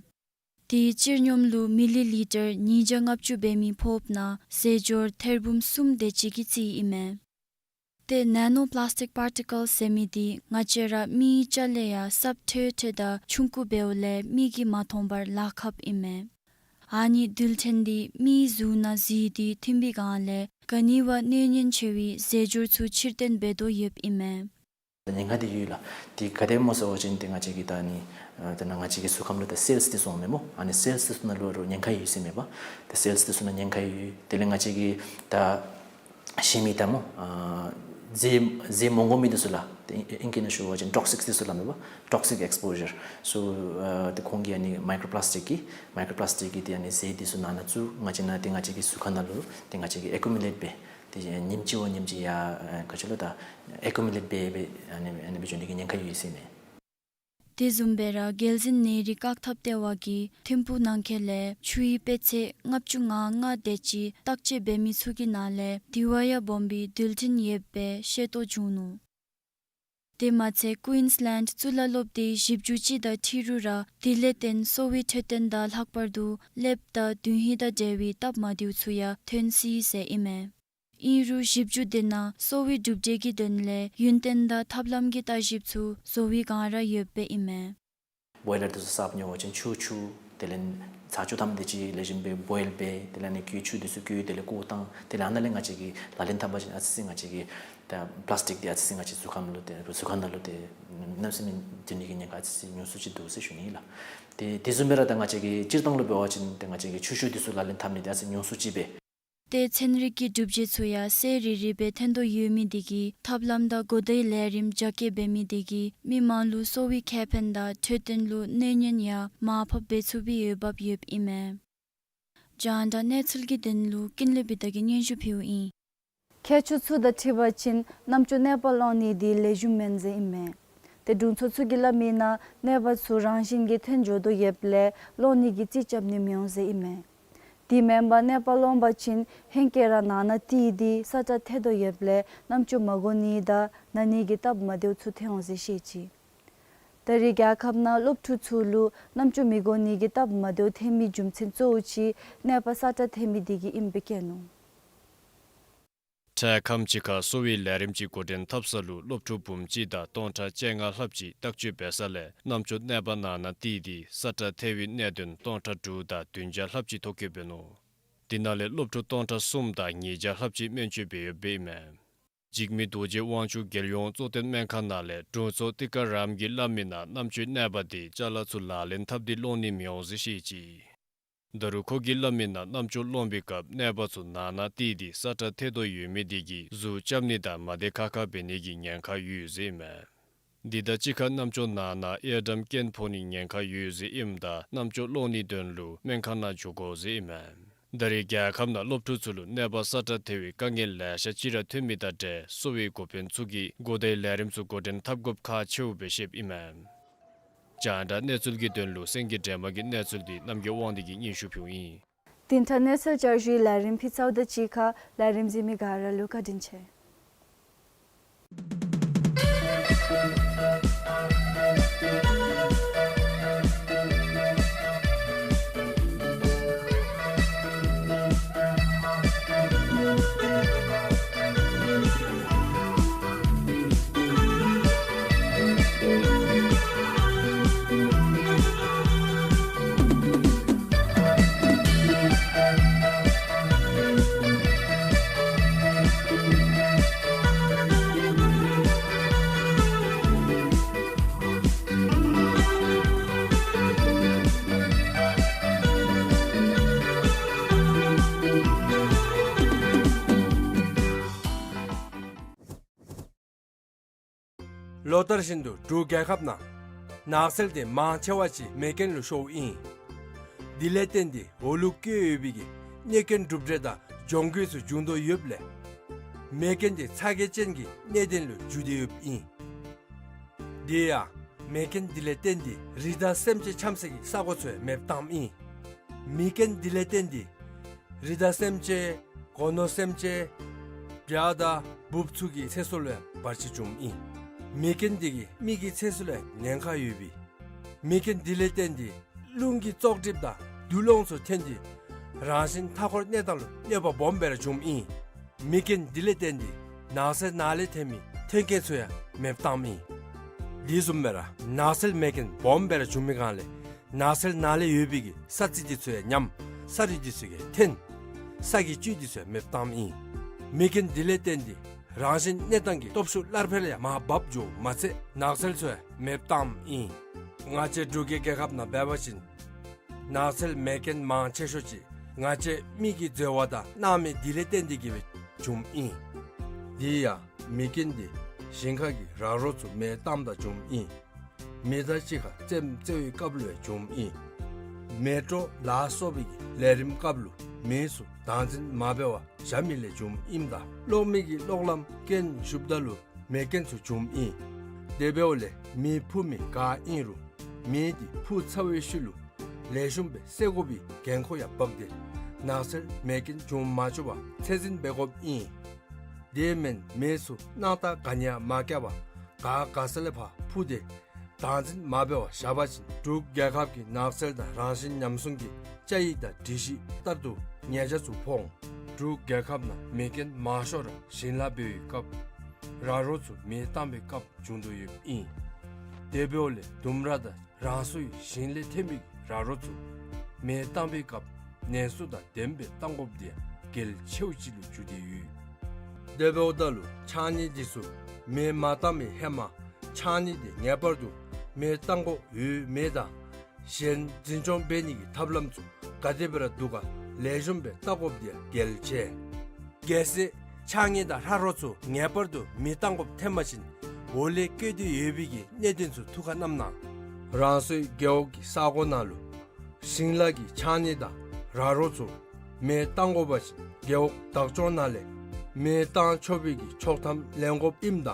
དེ་སྤྱིར་སྙོམས་ལུ་མི་ལི་ལི་ཊར་ཉིས་བརྒྱ་ལྔ་བཅུ་འབད་མི་ཕོརཔ་ནང་ཟས་སྦྱོར་ཐེར་འབུམ་གསུམ་དེ་ཅིག་གི་རྩིས་ཨིན་མས། ཏེ་ནེ་ནོ་པ་ལཱསི་ཊིཀ་པར་ཊི་ཀཱལ་ཟེར་མི་འདི་ང་བཅས་ར་མིའི་སྐྱ་ལས་ཡང་སྲབ་ཐོད་ཐོད་དང་ཆུང་ཀུ་འབདཝ་ལས་མིག་གིས་མ་མཐོང་བར་ལག་ཁབ་ཨིན་མས། ཨ་ནི་རྡུལ་ཕྲན་འདི་མིའི་གཟུགས་ནང་འཛུལ་ཏེ་ཐོན་པའི་སྒང་ལས་ག་ནི་བ་གནོད་ཉེན་ཆེ་བའི་ཟས་སྦྱོར་ཚུ་ཕྱིར་འཐོན་འབད་དོ་ཡོདཔ་ཨིན་མས། ཉེན་ཁ་འདི་ཡོད་ལགས། འདི་ག་དེ་སྨོ་ཟེར་བ་ཅིན་ཏེ་ང་བཅས་ཀྱི་ད་ནི་ཨ་ད་ནཱ་ང་བཅས་ཀྱི་གཟུགས་ཁམས་ལུ་ད་སེལསི་འདི་ཚུ་འོང་མས་སྨོ། ཨ་ནི་སེལསི་འདི་ཚུ་ནང་ལུ་རུང་ཉེན་ཁ་ཡོད་ཟེར་མས་པ། ཏེ་སེལསི་འདི་ཚུ་ནང་ཉེན་ཁ་ཡོད། དེ་ལས་ང་བཅས་ཀྱི་ད་ཤི་མི་ད་སྨོ་ཨ་ཟས་ཟས་མ་དགོ་མི་འདི་ཚུ་ལགས། ཏེ་ཨིང་སྐད་ནང་ཞུ་བ་ཅིན་ཊོག་སིཀསི་འདི་ཚུ་སླབ་མས་པ། ཊོག་སིཀ་ཨེགསི་པོ་ཞར་ཚུ་ཨ་ཏེ་ཁོང་གིས་ཨ་ནི་མའི་ཀྲོ་པ་ལཱསི་ཊིཀ་གི་མའི་ཀྲོ་པ་ལཱསི་ཊིཀ་གི་ཏེ་ཨ་ནི་ཟས་འདི་ཚུ་ནང་ན་ཚུ་ང་བཅས་ནཱ་ཏེ་ང་བཅས་ཀྱི་གཟུགས་ཁམས་ནང་ལུ་ཏེ་ང་བཅས་ཀྱིས་ཨེ་ཀུ་མུ་ལེཊ་འབད་ དེ་ཉིནམ་གཅིག་བ་ཉིནམ་གཅིག་ཡར་ཨེ་ག་ཅི་ལོ་ད་ཨེ་ཀུ་མུ་ལེཊ་འབད་འབད་ཨ་ནི་ཨ་ནི་སྦེ་འགྱོ་ནི་གི་ཉེན་ཁ་ཡོད་ཟེར་ཨིན་མས། དེ་བཟུམ་སྦེ་ར་རྒྱལ་འཛིན་ནད་རིགས་བཀག་ཐབས་ལྟེ་བ་གིས་ཐིམ་ཕུག་ནང་འཁོད་ལས་ཆུའི་དཔེ་ཚད་ལྔ་བཅུ་ང་ལྔ་དེ་ཅིག་བརྟག་དཔྱད་འབད་མི་ཚུ་གི་ནང་ལས་དེ་བ་ཡང་སྦོམ་པའི་རྡུལ་ཕྲན་ཡོད་པའི་ཤེས་རྟོགས་བྱུང་ནུག། དེ་མ་ཚད་ཀུའིནསི་ལེནཌ་གཙུག་ལག་སློབ་སྡེའི་ཞིབ་འཇུག་ཅིག་དང་འཁྲིལ་རུང་ར་དེ་ལས་བརྟེན་གསོ་བའི་འཕྲོད་བསྟེན་དང་ལྷག་པར་དུ་ཀླདཔ་དང་དུས་ཡུན་དང་འབྲེལ་བའི་སྟབས་མ་བདེཝ་ཚུ་ཡང་ཐོན་སྲིད་ཟེར་ཨིན་མས། ཨིན་རུང་ཞིབ་འཇུག་དེ་ནང་གསོ་བའི་གྲུབ་འབྲས་ཀྱི་དོན་ལས་ཡུན་བརྟན་དང་ཐབས་ལམ་གྱི་ལྟ་ཞིབ་ཚུ་བཟོ་བའི་བསྒང་ར་ཡོདཔ་ཨིན་མས། བོའི་ལར་དེ་ཚུ་གསརཔ་ཉོ་བ་ཅིན་ཆུ་ཆུ་དེ་ལས་ཚ་ཆུ་ཐམ་དེ་ཅིག་ལེགས་ཤོམ་སྦེ་བོའིལ་འབད་དེ་ལས་ཨ་ནི་ཆུ་དེ་ཚུ་བསྐོལ་དེ་ལས་བཀོ་བཏང་དེ་ལས་ཨ་ནཱ་ལས་ང་བཅས་ཀྱིས་ལག་ལེན་འཐབ་པ་ཅིན་ཨ་ཙི་ཅིག་ང་བཅས་ཀྱིས་ད་པ་ལཱསི་ཊིག་དེ་ཨ་ཙི་ཅིག་ང་བཅས་གཟུགས་ཁམས་ལུ་དེ་གཟུགས་ཁམས་ནང་ལུ་དེ་གནམ་མེད་ས་མེད་འདི་ནི་གི་ཉེན་ཁ་ཨ་ཙི་ཅིག་ཉུང་སུ་ཅིག་འདུག་ཟེར་ཞུ་ནི་ཨིན་ལགས། དེ་དེ་བཟུམ་སྦེ་ར་ད་ང་བཅས་ཀྱིས་སྤྱིར་བཏང་ལུ་འབད་བ་ཅིན་དེ་ང་བཅས་ཀྱིས་ཆུ་ཤུགས་དེ་ཚུ་ལག་ལེན་འཐབ་ནི་དེ་ཨ་ཙི་ཉུང་སུ་ཅིག་འབད། ཏེ་ཚན་རིག་གི་གྲུབ་འབྲས་ཚུ་ཡང་སེལ་རི་རི་སྦེ་ཐོན་དོ་ཡོད་མི་དེ་གིས་ཐབས་ལམ་དང་གོ་བརྡའི་ལས་རིམ་རྒྱ་སྐྱེད་འབད་མི་དེ་གིས་མི་མང་ལུ་གསོ་བའི་ཁེ་ཕན་དང་འཕྲོད་བསྟེན་ལུ་གནོད་ཉེན་ཡང་མར་ཕབ་འབད་ཚུགས་པའི་འོས་འབབ་ཡོདཔ་ཨིན་མས། རྒྱང་བསྒྲགས་གནས་ཚུལ་གྱི་དོན་ལུ་ཀུན་ལེགས་བི་དྷ་གིས་སྙན་ཞུ་ཕུལཝ་ཨིན། མཁས་མཆོག་ཚུ་དང་འཁྲིལ་བ་ཅིན་རྣམ་ཅོག་ནད་པ་སློང་ནི་དེ་ལེགས་ཤོམ་མེན་ཟེར་ཨིན་མས། ཏེ་དྲུང་འཚོ་ཚུ་གིས་སླབ་མིའི་ནང་ནད་པ་ཚུ་རང་བཞིན་གྱིས་ཐོན་འགྱོ་དོ་ཡོདཔ་ལས་སློང་ནི་གི་རྩིས་རྐྱབ་ནི་མི་འོང་ཟེར་ཨིན་མས། དེ་མེན་པར་ནད་པ་སློང་པ་ཅིན་ཧེང་སྐལ་ར་ནང་ན་ཏི་དེ་ས་ཁྲ་ཐལ་དོ་ཡོདཔ་ལས་རྣམ་ཅོ་མ་གོ་ནི་དང་ན་ནི་གི་སྟབས་མ་བདེཝ་ཚུ་ཐོན་འོང་ཟེར་བཤད་ཅི། ད་རེས་རྒྱལ་ཁབ་ནང་སློབ་ཕྲུག་ཚུ་ལུ་རྣམ་ཅོ་མི་གོ་ནི་གི་སྟབས་མ་བདེཝ་ཐོན་མི་རྒྱུ་མཚན་གཙོ་བོ་ཅིག་ནད་པ་ས་ཁྲ་ཐལ་མི་དེ་གིས་ཨིནམ་སྦེ་བཀོད་ནུག། འཕྲལ་ཁམས་ཅིག་ཁར་གསོ་བའི་ལས་རིམ་ཅིག་འགོ་འདྲེན་འཐབ་ས་ལུ་སློབ་ཕྲུག་འབུམ་གཅིག་དང་སྟོང་ཕྲག་བཅོ་ལྔ་ལྷགཔ་ཅིག་བརྟག་དཔྱད་འབད་ས་ལས་རྣམ་ཅོ་ནད་པ་ནང་ན་ཏི་དེ་ས་ཁྲ་ཐལ་བའི་གནད་དོན་སྟོང་ཕྲག་དྲུག་དང་བདུན་བརྒྱ་ལྷགཔ་ཅིག་ཐོ་བཀོད་འབད་ནུག། དེ་ནང་ལས་སློབ་ཕྲུག་སྟོང་ཕྲག་གསུམ་དང་ཉིས་བརྒྱ་ལྷགཔ་ཅིག་སྨན་བཅོས་འབད་ཡོདཔ་ཨིན་མས། འཇིགས་མེད་རྡོ་རྗེ་དབང་ཕྱུག་རྒྱལ་ཡོངས་གཙོ་བསྟེན་སྨན་ཁང་ནང་ལས་དྲུང་འཚོ་ཏི་ཀ་རམ་གྱིས་སླབ་མིའི་ནང་རྣམ་ཅོའི་ནད་པ་དེ་ཅ་ལ་ཚུ་ལག་ལེན་འཐབ་སྟེ་སློང་ནི་མི་འོང་ཟེར་བཤད་ཅི། ད་རུང་ཁོ་གིས་སླབ་མིའི་ནང་རྣམ་ཅོ་སློང་པའི་སྐབས་ནད་པ་ཚུ་ནང་ན་ཏི་དེ་ས་ཁྲ་ཐལ་དོ་ཡོད་མི་དེ་གིས་གཟུགས་རྐྱབ་ནི་དང་མ་བདེ་ཁག་ཁ་འབད་ནི་གི་ཉེན་ཁ་ཡོད་ཟེར་ཨིན་མས། འདི་དང་གཅིག་ཁར་རྣམ་ཅོ་ནང་ན་ཨེ་ཌམ་རྐྱེན་ཕོག་ནི་ཉེན་ཁ་ཡོད་ཟེར་ཨིནམ་ད་རྣམ་ཅོ་སློང་ནིའི་དོན་ལུ་སྨན་ཁང་ནང་འགྱོ་དགོ་ཟེར་ཨིན་མས། ད་རེས་རྒྱལ་ཁབ་ནང་སློབ་ཕྲུག་ཚུ་ལུ་ནད་པ་ས་ཁྲ་ཐལ་བའི་དཀའ་ངལ་ལེ་ཤ་ཅིག་ར་ཐོན་མི་དང་འབྲེལ་གསོ་བའི་འགོ་དཔོན་ཚུ་གིས་གོ་བརྡའི་ལས་རིམ་ཚུ་འགོ་འདྲེན་འཐབ་དགོཔ་ཁག་ཆེཝ་སྦེ་བཤདཔ་ཨིན་མས། རྒྱང་བསྒྲགས་གནས་ཚུལ་གྱི་དོན་ལུ་སེང་གེ་སྒྲོལ་མ་གི་གནས་ཚུལ་དེ་རྣམ་རྒྱལ་དབང་འདུས་ཀྱིས་སྙན་ཞུ་ཕུལཝ་ཨིན། དེ་མཐར་གནས་ཚུལ་བསྐྱར་ཞུའི་ལས་རིམ་ཕུལ་ཚརཝ་དང་གཅིག་ཁར་ལས་རིམ་གཟིགས་མི་ག་ར་ལུ་བཀའ་དྲིན་ཆེ། ལོ་ལྟར་བཞིན་དུ་འབྲུག་རྒྱལ་ཁབ་ནང་ནགས་ཚལ་དེ་མང་ཆེ་བ་ཅིག་མེ་རྐྱེན་ལུ་ཤོརཝ་ཨིན། དེ་ལས་བརྟེན་ཏེ་འོ་ལུ་བཀོད་ཡོད་པའི་གི་གནོད་རྐྱེན་གྲུབ་འབྲས་དང་གྱོང་གུད་ཚུ་འབྱུང་དོ་ཡོདཔ་ལས་མེ་རྐྱེན་དེ་ཚ་གྱང་ཅན་གྱི་གནད་དོན་ལུ་འགྱུར་ཏེ་ཡོདཔ་ཨིན། དེ་ཡང་མེ་རྐྱེན་དེ་ལས་བརྟེན་ཏེ་རི་དྭགས་སེམས་ཅན་འཁྱམས་ས་གི་ས་གོ་ཚུ་ཡང་མེདཔ་བཏངམ་ཨིན། མེ་རྐྱེན་དེ་ལས་བརྟེན་ཏེ་རི་དྭགས་སེམས་ཅན་སྒོ་ནོར་སེམས་ཅན་བྱ་དང་འབུཔ་ཚུ་གི་ཚེ་སྲོག་ལུ་ཡང་བར་ཆད་བྱུངམ་ཨིན། མེ་རྐྱེན་དེ་གིས་མི་གི་ཚེ་སྲོག་ལུ་ཡང་ཉེན་ཁ་ཡོད་པས། མེ་རྐྱེན་དེ་ལས་བརྟེན་ཏེ་རླུང་གི་བཙོག་གྲིབ་དང་དུག་སློང་ཚུ་ཐོན་ཏེ་རང་བཞིན་མཐའ་འཁོར་གནས་སྟངས་ལུ་གནོད་པ་སྦོམ་སྦེ་ར་བྱུངམ་ཨིན། མེ་རྐྱེན་དེ་ལས་བརྟེན་ཏེ་ནགས་ཚལ་ནང་ལས་ཐོན་མི་ཐོན་སྐྱེད་ཚུ་ཡང་མེདཔ་བཏངམ་ཨིན། དེ་བཟུམ་སྦེ་ར་ནགས་ཚལ་མེ་རྐྱེན་སྦོམ་སྦེ་ར་བྱུང་མི་སྒང་ལས་ནགས་ཚལ་ནང་ལས་ཡོད་པའི་གི་ས་རྩི་དེ་ཚུ་ཡང་ཉམས། ས་རུད་དེ་ཚུ་ཡང་ཐོན། ས་གི་བཅུད་དེ་ཚུ་ཡང་མེདཔ་བཏངམ་ཨིན། མེ་རྐྱེན་དེ་ལས་བརྟེན་ཏེ་རང་བཞིན་གནས་སྟངས་ཀྱི་སྟོབས་ཤུགས་སླར་འཕེལ་ཡང་མར་བབས་འགྱོཝ་མ་ཚད་ནགས་ཚལ་ཚུ་ཡང་མེདཔ་བཏངམ་ཨིན། ང་བཅས་འབྲུག་གི་རྒྱལ་ཁབ་ནང་འབད་བ་ཅིན་ནགས་ཚལ་མེ་རྐྱེན་མང་ཆེ་ཤོས་ཅིག་ང་བཅས་མི་གིས་འཛོལ་བ་དང་གནང་མི་དེ་ལས་བརྟེན་ཏེ་གིས་སྦེ་བྱུངམ་ཨིན། དེ་ཡང་མེ་རྐྱེན་དེ་ཞིང་ཁ་གི་ར་རོ་ཚུ་མེ་བཏངམ་ད་བྱུངམ་ཨིན། མེ་མདའ་གཅིག་ཁར་རྩེདམོ་རྩེ་བའི་སྐབས་ལུ་ཡང་བྱུངམ་ཨིན། མེ་ཏྲོག་ལ་སོགས་པའི་གི་ལས་རིམ་སྐབས་ལུ་ མེ་ཚུ་བདག་འཛིན་མ་འབད་བར་བཞག་མི་ལས་བྱུངམ་ཨིནམ་ད་གློག་མེ་གི་གློག་ལམ་རྐྱེན་ཞུགསཔ་ད་ལུ་མེ་རྐྱེན་ཚུ་བྱུངམ་ཨིན། དེ་འབདཝ་ལས་མེ་ཕུ་མི་ག་ཨིན་རུང་མེ་འདི་ཕུ་ཚར་བའི་ཤུལ་ལུ་ལེགས་ཤོམ་སྦེ་བསད་དགོ་པའི་འགན་ཁུར་ཡང་འབག་སྟེ་ནགས་ཚལ་མེ་རྐྱེན་བྱུང་མ་བཅུག་པར་ཚད་འཛིན་འབད་དགོཔ་ཨིན། དེ་མེན་མེ་ཚུ་སྣང་ཐག་ག་ནི་ཡང་མ་བཀལ་བར་ག་ག་ས་ལས་ཕར་ཕུ་སྟེ་བདག་འཛིན་མ་འབད་བར་བཞག་པ་ཅིན་འབྲུག་རྒྱལ་ཁབ་ཀྱི་ནགས་ཚལ་དང་རང་བཞིན་ཉམས་སྲུང་གི་བཅའ་ཡིག་དང་སྒྲིག་གཞི་ལྟར་དུ་ཉེས་ཆད་ཚུ་ཕོག་འོང་། འབྲུག་རྒྱལ་ཁབ་ནང་མེ་རྐྱེན་མང་ཤོས་ར་ཞིང་ལཱ་འབད་བའི་སྐབས་ར་རོ་ཚུ་མེ་བཏང་བའི་སྐབས་བྱུང་དོ་ཡོདཔ་ཨིན། དེ་འབདཝ་ལས་ལྡུམ་ར་དང་རང་སོའི་ཞིང་ལས་ཐོན་པའི་ར་རོ་ཚུ་མེ་བཏང་བའི་སྐབས་ནན་སུ་དང་ལྡནམ་སྦེ་བཏང་དགོཔ་འདི་ཡང་གལ་ཆེཝ་ཅིག་ལུ་གྱུར་ཏེ་ཡོད། དེ་འབདཝ་ད་ལུ་ཕྱགས་སྙིགས་འདི་ཚུ་མེ་མ་བཏང་བའི་ཧེ་མ་ཕྱགས་སྙིགས་འདི་ངེས་པར་དུ་མེ་བཏང་དགོཔ་ཡོད་མེད་དང་གཞན་འཛིན་སྐྱོང་འབད་ནི་གི་ཐབས་ལམ་ཚུ་ག་དེ་སྦེ་ར་འདུག་ག་ལེགས་ཤོམ་སྦེ་བལྟ་དགོཔ་འདི་ཡང་གལ་ཆེ། གལ་སྲིད་ཕྱགས་སྙིགས་དང་ར་རོ་ཚུ་ངེས་པར་དུ་མེ་བཏང་དགོཔ་ཐོན་པ་ཅིན་འོག་ལས་བཀོད་དེ་ཡོད་པའི་གི་གནད་དོན་ཚུ་ཐུགས་ཁར་བསྣམས་གནང་། རང་སོའི་རྒེད་འོག་གི་ས་གོ་ནང་ལུ་ཞིང་ལཱ་གི་ཕྱགས་སྙིགས་དང་ར་རོ་ཚུ་མེ་བཏང་དགོ་པ་ཅིན་རྒེད་འོག་བདག་སྐྱོང་ནང་ལས་མེ་བཏང་ཆོག་པའི་གི་ཆོག་ཐམ་ལེན་དགོཔ་ཨིནམ་ད་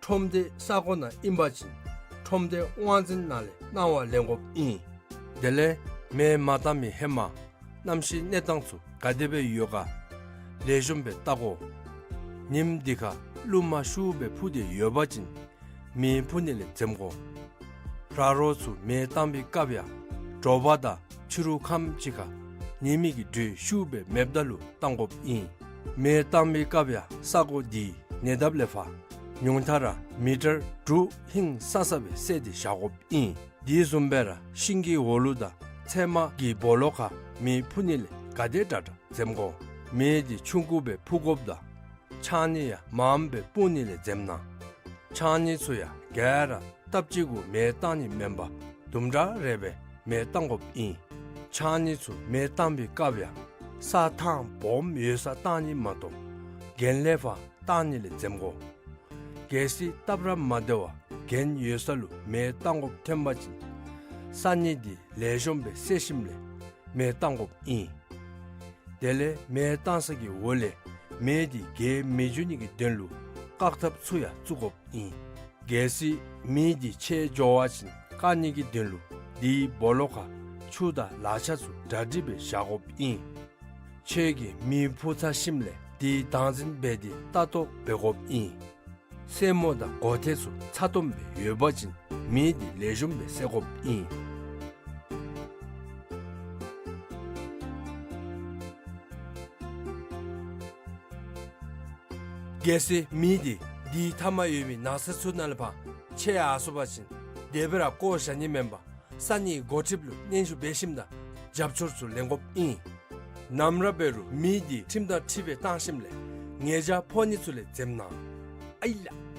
ཁྲོམ་སྡེ་ས་གོ་ནང་ཨིན་པ་ཅིན་ཁྲོམ་སྡེ་དབང་འཛིན་ནང་ལས་གནང་བ་ལེན་དགོཔ་ཨིན། དེ་ལས་མེ་མ་བཏང་མི་ཧེ་མ་གནམ་གཤིས་གནས་སྟངས་ཚུ་ག་དེ་སྦེ་ཡོད་ག་ལེགས་ཤོམ་སྦེ་བལྟ་དགོ། ཉིནམ་འདི་ཁར་རླུང་མ་ཤུགས་སྦེ་ཕུ་སྟེ་ཡོད་པ་ཅིན་མེ་ཕུ་ནི་ལས་འཛེམ་དགོ། ར་རོ་ཚུ་མེ་བཏང་བའི་སྐབས་ཡང་དྲོ་པ་དང་ཕྱི་རུ་ཁམས་ཅིག་ཁར་ཉི་མའི་གི་དྲོད་ཤུགས་སྦེ་མེདཔ་ད་ལུ་བཏང་དགོཔ་ཨིན། མེ་བཏང་བའི་སྐབས་ཡང་ས་གོ་འདི་ཉེ་འདབས་ལས་ཕར་ཉུང་མཐའ་ར་མི་ཊར་དྲུག་ཧིང་སང་ས་སྦེ་བསལ་ཏེ་བཞག་དགོཔ་ཨིན། དེ་བཟུམ་སྦེ་ར་ཤིང་གི་འོག་ལུ་དང་ཚལ་མ་གི་སྦོ་ལོགས་ཁར་མེ་ཕུ་ནི་ལས་ག་དེ་དྲག་དྲག་འཛེམ་དགོ། མེ་འདི་ཆུང་ཀུ་སྦེ་ཕུ་དགོཔ་དང་ཕྱགས་སྙིགས་ཡང་མངམ་སྦེ་སྤུངས་ནི་ལས་འཛེམ་གནང་། ཕྱགས་སྙིགས་ཚུ་ཡང་ག་ར་སྟབས་གཅིག་གུ་མེ་བཏང་ནི་མེན་པར་དུམ་གྲ་རེ་སྦེ་མེ་བཏང་དགོཔ་ཨིན། ཕྱགས་སྙིགས་ཚུ་མེ་བཏང་བའི་སྐབས་ཡང་ས་ཐང་སྦོམ་ཡོད་སར་བཏང་ནི་མ་གཏོགས་གྱེན་ལས་ཕར་བཏང་ནི་ལས་འཛེམ་དགོ། གལ་སྲིད་སྟབས་ར་མ་བདེ་བར་གྱེན་ཡོད་ས་ལུ་མེ་བཏང་དགོཔ་ཐོན་པ་ཅིན་ས་སྙིགས་འདི་ལེགས་ཤོམ་སྦེ་བསལ་ཞིནམ་ལས་མེ་བཏང་དགོཔ་ཨིན། དེ་ལས་མེ་བཏང་ས་གི་འོག་ལས་མེ་འདི་རྒྱས་མི་འགྱོ་ནི་གི་དོན་ལུ་བཀག་ཐབས་ཚུ་ཡང་བཙུགས་དགོཔ་ཨིན། གལ་སྲིད་མེ་འདི་ཆད་འགྱོ་བ་ཅིན་བཀག་ནི་གི་དོན་ལུ་དེའི་སྦོ་ལོགས་ཁར་ཆུ་དང་ལག་ཆས་ཚུ་གྲ་སྒྲིག་སྦེ་བཞག་དགོཔ་ཨིན། ཁྱོད་ཀྱིས་མེ་ཕུ་ཚར་ཞིནམ་ལས་དེ་བདག་འཛིན་འབད་དེ་ལྟ་རྟོག་འབད་དགོཔ་ཨིན། སེན་མོ་དང་གོ་ཐེར་ཚུ་ཚ་ཏོམ་སྦེ་ཡོད་པ་ཅིན་མེ་འདི་ལེགས་ཤོམ་སྦེ་བསད་དགོཔ་ཨིན། གལ་སྲིད་མེ་འདི་དེའི་མཐའ་མར་ཡོད་པའི་ནགས་ཚལ་ཚུ་ནང་ལས་ཕར་ཆད་ཡར་སོང་པ་ཅིན་དེ་སྦེ་ར་བཀོ་བཞག་ནི་མེན་པར་ས་གནས་འགོ་ཁྲིདཔ་ལུ་སྙན་ཞུ་འབད་ཞིནམ་ད་རྒྱབ་སྐྱོར་ཚུ་ལེན་དགོཔ་ཨིན། ནམ་ར་འབད་རུང་མེ་འདི་ཁྲིམས་དང་འཁྲིལ་སྦེ་བཏང་ཞིནམ་ལས་ཉེས་ཆད་ཕོག་ནི་ཚུ་ལས་འཛེམ་གནང་། ཨའི་ལགས།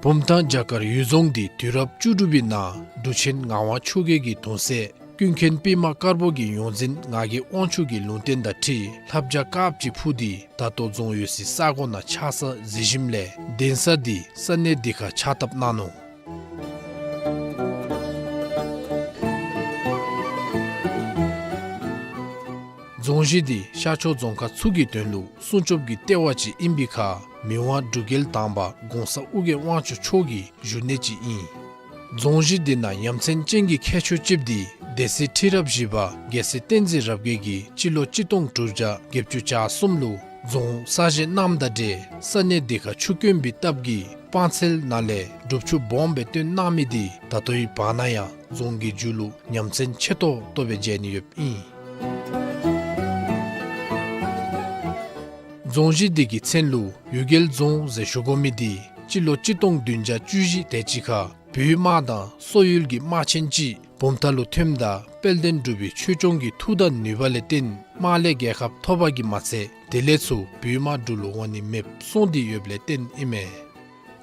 བུམ་ཐང་བྱ་དཀར་གཡུལ་རྫོང་འདི་དུས་རབས་བཅུ་དྲུག་པའི་ནང་འབྲུག་ཆེན་ངག་དབང་ཆོས་རྒྱལ་གྱི་གདུང་སྲས་ཀུན་མཁྱེན་པདྨ་དཀར་པོ་གི་ཡོངས་འཛིན་ངག་གི་དབང་ཕྱུག་གི་ལུང་བསྟན་དང་འཁྲིལ་ལྷ་བྱ་དཀརཔོ་ཅིག་འཕུར་ཏེ་ད་ལྟོ་རྫོང་ཡོད་སའི་ས་གོ་ནང་ཆགས་ས་གཟིགས་ཞིནམ་ལས་གདན་ས་འདི་ས་གནས་འདི་ཁར་ཕྱག་བཏབ་གནང་ནུག། རྫོང་གཞི་འདི་ཤར་ཕྱོགས་རྫོང་ཁག་ཚུ་གི་དོན་ལུ་སྲུང་སྐྱོབ་ཀྱི་ལྟེ་བ་ཅིག་ཨིན་པའི་ཁར་མི་དབང་འབྲུག་རྒྱལ་དང་པ་གོང་ས་ཨོ་རྒྱན་དབང་ཕྱུག་མཆོག་གི་བཞུགས་གནས་ཅིག་ཨིན། རྫོང་གཞི་འདི་ནང་ཡ་མཚན་ཅན་གྱི་ཁྱད་ཆོས་ཅིག་འདི་སྡེ་སྲིད་ཁྲི་རབས་བཞི་པ་རྒྱལ་སྲས་བསྟན་འཛིན་རབ་རྒྱས་ཀྱིས་སྤྱི་ལོ་གཅིག་སྟོང་དྲུག་བརྒྱ་བརྒྱད་ཅུ་གྱ་གསུམ་ལུ་རྫོང་གསར་བཞེངས་གནངམ་དང་འབྲེལ་ས་གནས་འདི་ཁར་ཆུ་དཀོན་པའི་སྟབས་ཀྱིས་སྤང་ཚལ་ནང་ལས་སྒྲུབ་ཆུ་སྦོམ་སྦེ་བཏོན་གནང་མི་འདི་ད་ལྟོའི་བར་ན་ཡང་རྫོང་གི་མཇུག་ལུ་ཡ་མཚན་ཆེ་ཏོག་ཏོ་སྦེ་མཇལ་ནི་ཡོདཔ་ཨིན། རྫོང་གཞི་འདི་གི་མཚན་ལུ་གཡུལ་རྒྱལ་རྫོང་ཟེར་ཞུ་དགོ་མི་འདི་སྤྱི་ལོ་གཅིག་སྟོང་བདུན་བརྒྱ་བཅུ་བཞི་དེ་ཅིག་ཁར་བོད་དམག་དང་སོག་ཡུལ་གྱི་དམག་ཆེན་ཅིག་བུམ་ཐང་ལུ་ཐོནམ་ད་དཔལ་ལྡན་འབྲུག་པའི་ཆོས་སྐྱོང་གི་མཐུ་དང་ནུས་པ་ལས་བརྟེན་དམག་ལས་རྒྱལ་ཁ་ཐོབ་པ་གིས་མ་ཚད་དེ་ལས་ཚུར་བོད་དམག་འབྲུག་ལུ་འོང་ནི་མེདཔ་སོང་སྟེ་ཡོདཔ་ལས་བརྟེན་ཨིན་མས།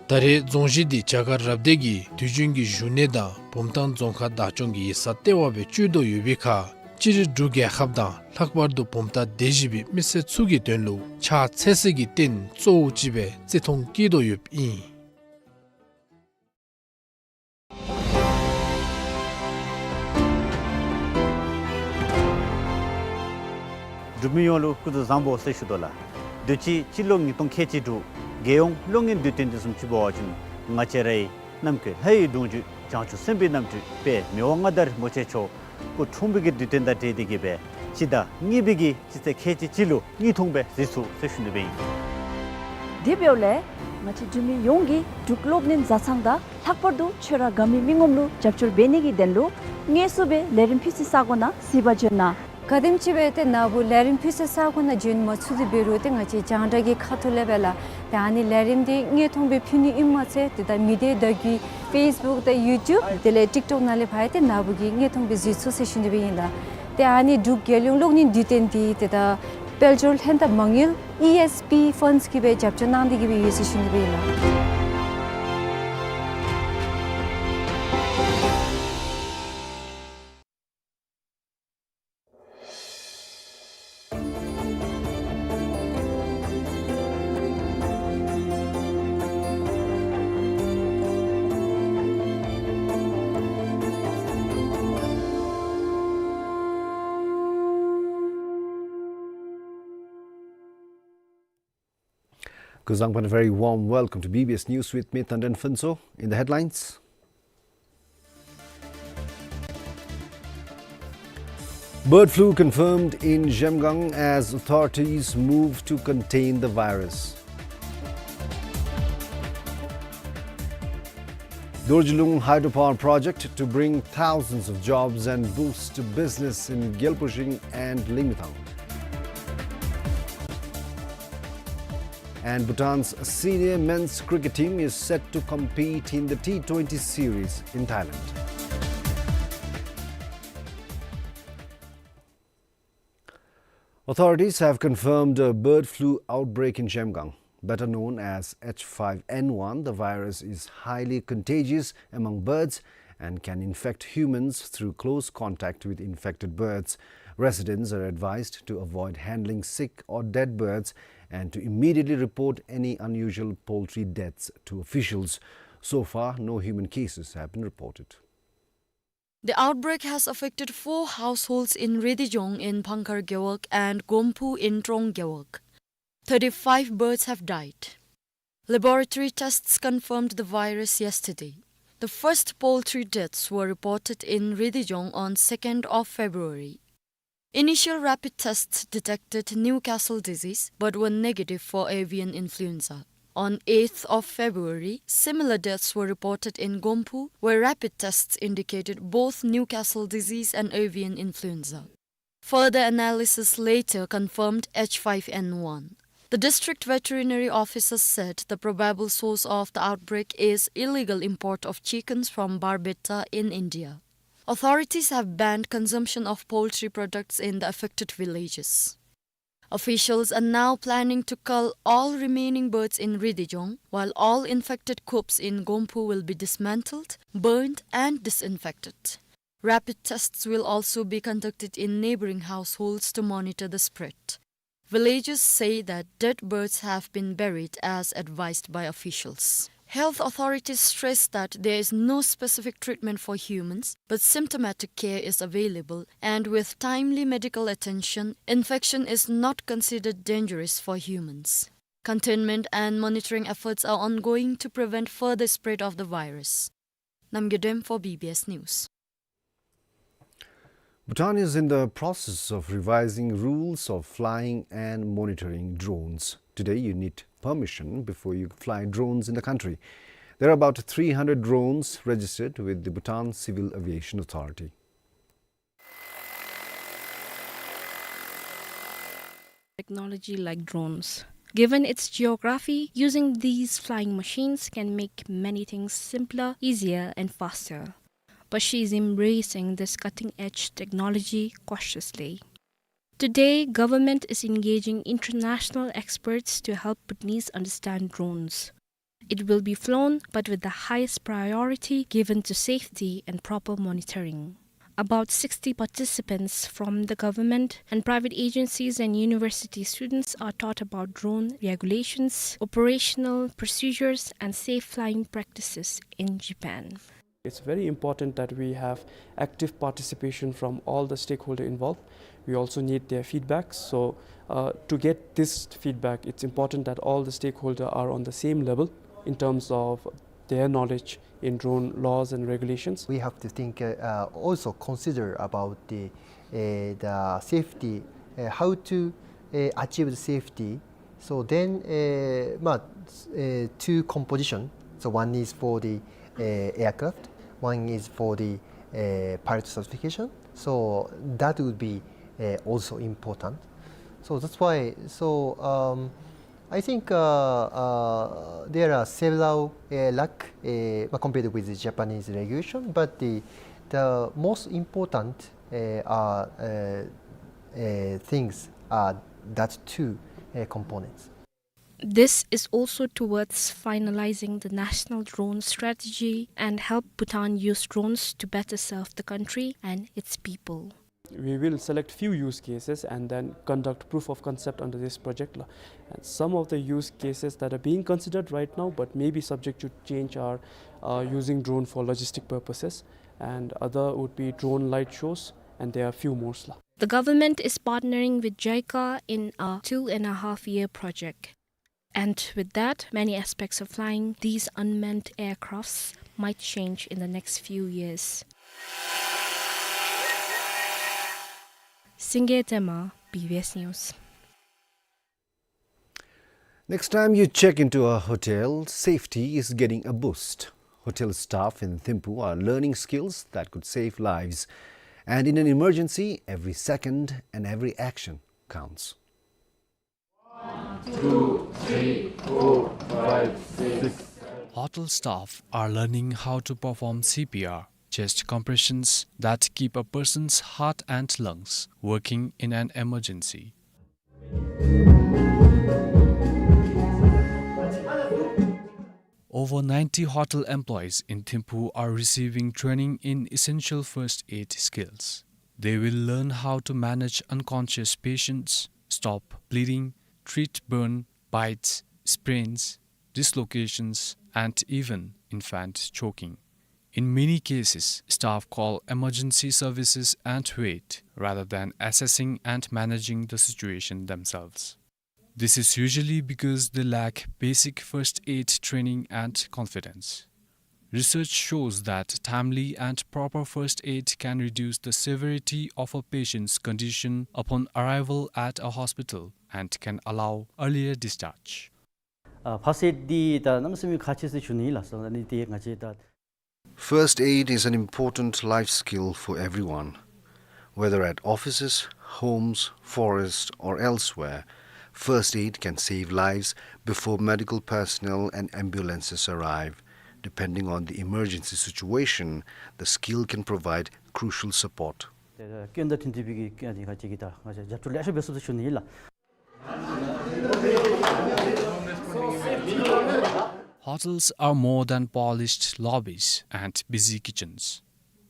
ད་རེས་རྫོང་གཞི་འདི་བྱ་དཀར་རབ་སྡེ་གི་དུས་རྒྱུན་གྱི་བཞུགས་གནས་དང་བུམ་ཐང་རྫོང་ཁག་བདག་སྐྱོང་གི་ཡིག་ཚང་ལྟེ་བ་སྦེ་སྤྱོད་དོ་ཡོད་པའི་ཁར་ སྤྱིར་འབྲུག་རྒྱལ་ཁབ་དང་ལྷག་པར་དུ་བུམ་ཐང་སྡེ་བཞི་པའི་མི་སེར་ཚུ་གི་དོན་ལུ་ཕྱག་འཚལ་སའི་རྟེན་གཙོ་བོ་ཅིག་སྦེ་བརྩི་མཐོང་བསྐྱེད་དོ་ཡོདཔ་ཨིན། འབྲུག་མི་ཡོངས་ལུ་སྐུ་གཟུགས་བཟང་པོ་ཟེར་ཞུ་དོ་ལགས། དུས་ཅི་སྤྱི་ལོ་ཉིས་སྟོང་ཁལ་གཅིག་དྲུག་རྒྱལ་ཡོངས་གློག་བརྙན་དུས་སྟོན་དེ་བཟུམ་ཅིག་འབད་བ་ཅིན་ང་བཅས་རའི་རྣམ་ཀུན་ལྷ་ཡི་གདུང་རྒྱུད་བྱང་ཆུབ་སེམས་དཔའི་རྣམ་སྤྲུལ་དཔལ་མི་དབང་མངའ་བདག་རིན་པོ་ཆེ་མཆོག་སྐུ་འཁྲུངས་པའི་གི་དུས་སྟོན་དང་འབྲེལ་ཏེ་གི་སྦེ་སྤྱི་ཟླ་གཉིས་པའི་གི་སྤྱི་ཚེས་ཁལ་གཅིག་གཅིག་ལུ་གཉིས་ཐུང་སྦེ་གཟིགས་ཚུགས་ཟེར་ཞུ་ནི་སྦེ་ཨིན། དེ་འབདཝ་ལས་ང་བཅས་འབྲུག་མི་ཡོངས་ཀྱིས་འབྲུག་གློག་བརྙན་བཟའ་ཚང་དང་ལྷག་པར་དུ་ཆོས་ར་དགའ་མི་མི་ངོམ་ལུ་རྒྱབ་སྐྱོར་འབད་ནི་གི་དོན་ལུ་དངོས་སུ་སྦེ་ལས་རིམ་ཕུལ་སའི་ས་གོ་ནང་གཟིགས་པར་འབྱོན་གནང་། ག་དེམ་ཅིག་སྦེ་ཏེ་ན་བུ་ལས་རིམ་ཕུལ་སའི་ས་གོ་ནང་འབྱོན་མ་ཚུགས་ཏེ་འབད་རུང་ཏེ་ང་བཅས་རྒྱང་བསྒྲགས་ཀྱི་ཁ་ཐུག་ལས་སྦེ་ལགས། ཏེ་ཨ་ནི་ལས་རིམ་འདི་དངོས་མཐོང་སྦེ་ཕུལ་ནི་ཨིནམ་མ་ཚད་ཏེ་ད་མི་སྡེ་བརྡ་བརྒྱུད་ཕེསི་བུཀ་དང་ཡུ་ཊུབ་དེ་ལས་ཊིཀ་ཊོཀ་ནང་ལས་ཕར་ཡང་ཏེ་ན་བུ་གིས་དངོས་མཐོང་སྦེ་གཟིགས་ཚུགས་ཟེར་ཞུ་ནི་སྦེ་ཨིན་ལགས། ཏེ་ཨ་ནི་འབྲུག་རྒྱལ་ཡོངས་གློག་བརྙན་དུས་སྟོན་འདི་ཏེ་ད་དཔལ་འབྱོར་ལྷན་ཐབས་མ་དངུལ་ཨི་ཨེསི་པི་ཕནཌསི་གིས་སྦེ་རྒྱབ་སྐྱོར་གནང་སྟེ་གི་སྦེ་ཡོད་ཟེར་ཞུ་ནི་སྦེ་ཨིན་ལགས། Kuzuzangpo, a very warm welcome to B B S News with me, Tandon Phuntsho. In the headlines, bird flu confirmed in Zhemgang as authorities move to contain the virus. Dorjilung hydropower project to bring thousands of jobs and boost business in Gyalpo Shing and Lingmithang. And Bhutan's senior men's cricket team is set to compete in the T twenty series in Thailand. Authorities have confirmed a bird flu outbreak in Zhemgang. Better known as H five N one, the virus is highly contagious among birds and can infect humans through close contact with infected birds. Residents are advised to avoid handling sick or dead birds and to immediately report any unusual poultry deaths to officials. So far, no human cases have been reported. The outbreak has affected four households in Ridijong in Phangkhar Gewog and Gomphu in Trong Gewog. Thirty-five birds have died. Laboratory tests confirmed the virus yesterday. The first poultry deaths were reported in Ridijong on second of February. Initial rapid tests detected Newcastle disease but were negative for avian influenza. On eighth of February, similar deaths were reported in Gomphu, where rapid tests indicated both Newcastle disease and avian influenza. Further analysis later confirmed H five N one. The district veterinary officer said the probable source of the outbreak is illegal import of chickens from Barbeta in India. Authorities have banned consumption of poultry products in the affected villages. Officials are now planning to cull all remaining birds in Ridijong, while all infected coops in Gomphu will be dismantled, burned, and disinfected. Rapid tests will also be conducted in neighboring households to monitor the spread. Villagers say that dead birds have been buried as advised by officials. Health authorities stress that there is no specific treatment for humans, but symptomatic care is available, and with timely medical attention, infection is not considered dangerous for humans. Containment and monitoring efforts are ongoing to prevent further spread of the virus. Namgay Dem for B B S News. Bhutan is in the process of revising rules of flying and monitoring drones. Today, you need permission before you fly drones in the country. There are about three hundred drones registered with the Bhutan Civil Aviation Authority. Technology like drones. Given its geography, using these flying machines can make many things simpler, easier, and faster. But she is embracing this cutting-edge technology cautiously. Today, government is engaging international experts to help Bhutanese understand drones. It will be flown, but with the highest priority given to safety and proper monitoring. About sixty participants from the government and private agencies and university students are taught about drone regulations, operational procedures, and safe flying practices in Japan. It's very important that we have active participation from all the stakeholders involved. We also need their feedback. So, uh, to get this feedback, it's important that all the stakeholders are on the same level in terms of their knowledge in drone laws and regulations. We have to think, uh, uh, also consider about the, uh, the safety, uh, how to, uh, achieve the safety. So then, uh, まあ、uh, two composition. So one is for the, uh, aircraft, one is for the, uh, pilot certification. So that would be, uh, also important. So that's why, so, um, I think, uh, uh, there are several, uh, lack, uh, compared with the Japanese regulation, but the, the most important, uh, are, uh, uh, things are that two, uh, components. This is also towards finalizing the national drone strategy and help Bhutan use drones to better serve the country and its people. We will select few use cases and then conduct proof of concept under this project la. And some of the use cases that are being considered right now, but may be subject to change, are, uh, using drone for logistic purposes, and other would be drone light shows, and there are few more la. The government is partnering with JICA in a two and a half year project. And with that, many aspects of flying these unmanned aircrafts might change in the next few years. Singye Tema, B B S News. Next time you check into a hotel, safety is getting a boost. Hotel staff in Thimphu are learning skills that could save lives. And in an emergency, every second and every action counts. One, two, three, four, five, six. Hotel staff are learning how to perform C P R, chest compressions that keep a person's heart and lungs working in an emergency. Over ninety hotel employees in Thimphu are receiving training in essential first aid skills. They will learn how to manage unconscious patients, stop bleeding, treat burn, bites, sprains, dislocations, and even infant choking. In many cases, staff call emergency services and wait rather than assessing and managing the situation themselves. This is usually because they lack basic first aid training and confidence. Research shows that timely and proper first aid can reduce the severity of a patient's condition upon arrival at a hospital and can allow earlier discharge. ཨ་ཕརསཊ་ཨེཌ་འདི་ད་གནམ་མེད་ས་མེད་ཁག་ཆེ་ཟེར་ཞུ་ནི་ཨིན་ལགས། སོ་ཨ་ནི་འདི་ང་བཅས་ད། First aid is an important life skill for everyone. Whether at offices, homes, forest, or elsewhere, first aid can save lives before medical personnel and ambulances arrive. Depending on the emergency situation, the skill can provide crucial support. ད་སྐྱོན་དང་མཐུན་ཏེ་སྦེ་གི་ང་བཅས་ཀྱིས་ད་ང་བཅས་རྒྱབ་སྐྱོར་ལེགས་ཤོམ་འབད་ཚུགས་ཟེར་ཞུ་ནི་ཨིན་ལགས། Hotels are more than polished lobbies and busy kitchens.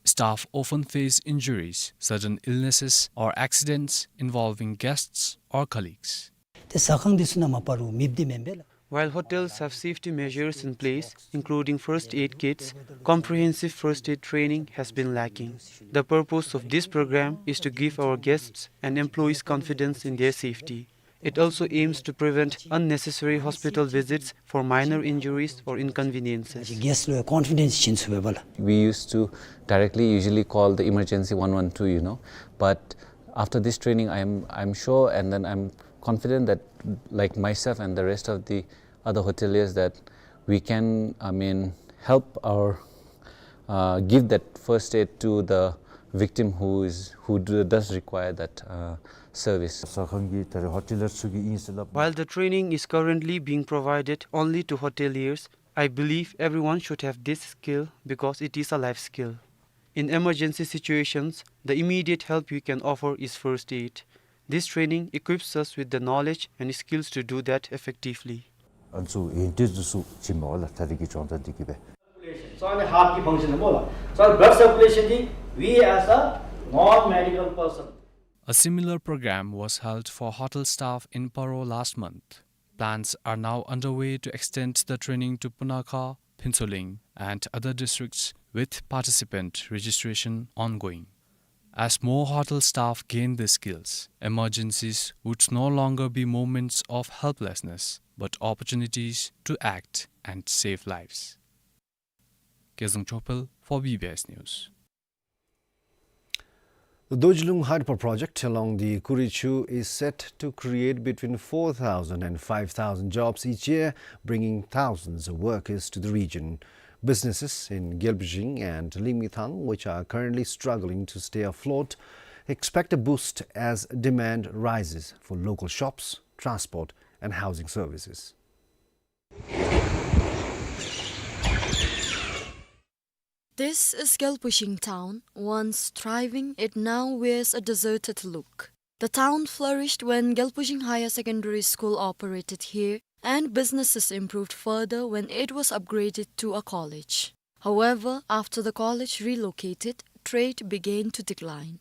Staff often face injuries, sudden illnesses, or accidents involving guests or colleagues. ཏེ་ཟ་ཁང་འདི་ཚུ་ནང་མ་པ་རུང་མེདཔ་འདི་མེན་པས་ལགས། While hotels have safety measures in place, including first aid kits, comprehensive first aid training has been lacking. The purpose of this program is to give our guests and employees confidence in their safety. It also aims to prevent unnecessary hospital visits for minor injuries or inconveniences. གེསཊ་ལུ་ཡང་ཀོན་ཕི་ཌེནསི་བྱིན་ཚུགས་པས་ལགས། We used to directly usually call the emergency one one two, you know, but after this training, I'm, I'm sure and then I'm confident that, like myself and the rest of the other hoteliers, that we can, I mean, help our, uh, give that first aid to the victim who is, who do, does require that, uh, service. ཟ་ཁང་གི་ད་རེས་ཧོ་ཊེལ་ལར་ཚུ་གིས་ཨིན་ཟེར་སླབ། While the training is currently being provided only to hoteliers, I believe everyone should have this skill because it is a life skill. In emergency situations, the immediate help you can offer is first aid. This training equips us with the knowledge and skills to do that effectively. ཨ་ནི་ཚུ་ཡོན་ཏན་ཚུ་བྱིནམ་མས་ལགས། ད་རེས་ཀྱི་སྦྱོང་བརྡར་འདི་གིས་སྦེ། So ཨ་ནི་ཧཱརཊ་ཀྱི་ཕང་ཤཱན་སྨོ་ལགས། So ཨ་ནི་བླཌ་སར་ཀུ་ལེ་ཤཱན་འདི་ We as a non-medical person. A similar program was held for hotel staff in Paro last month. Plans are now underway to extend the training to Punakha, Phuentsholing, and other districts, with participant registration ongoing. As more hotel staff gain the skills, emergencies would no longer be moments of helplessness, but opportunities to act and save lives. Kezang Chopel for B B S News. The Dorjilung Hydropower project along the Kurichu is set to create between four thousand and five thousand jobs each year, bringing thousands of workers to the region. Businesses in Gyalpushing and Lingmithang, which are currently struggling to stay afloat, expect a boost as demand rises for local shops, transport, and housing services. This is Gyalpushing town. Once thriving, it now wears a deserted look. The town flourished when Gyalpushing Higher Secondary School operated here, and businesses improved further when it was upgraded to a college. However, after the college relocated, trade began to decline.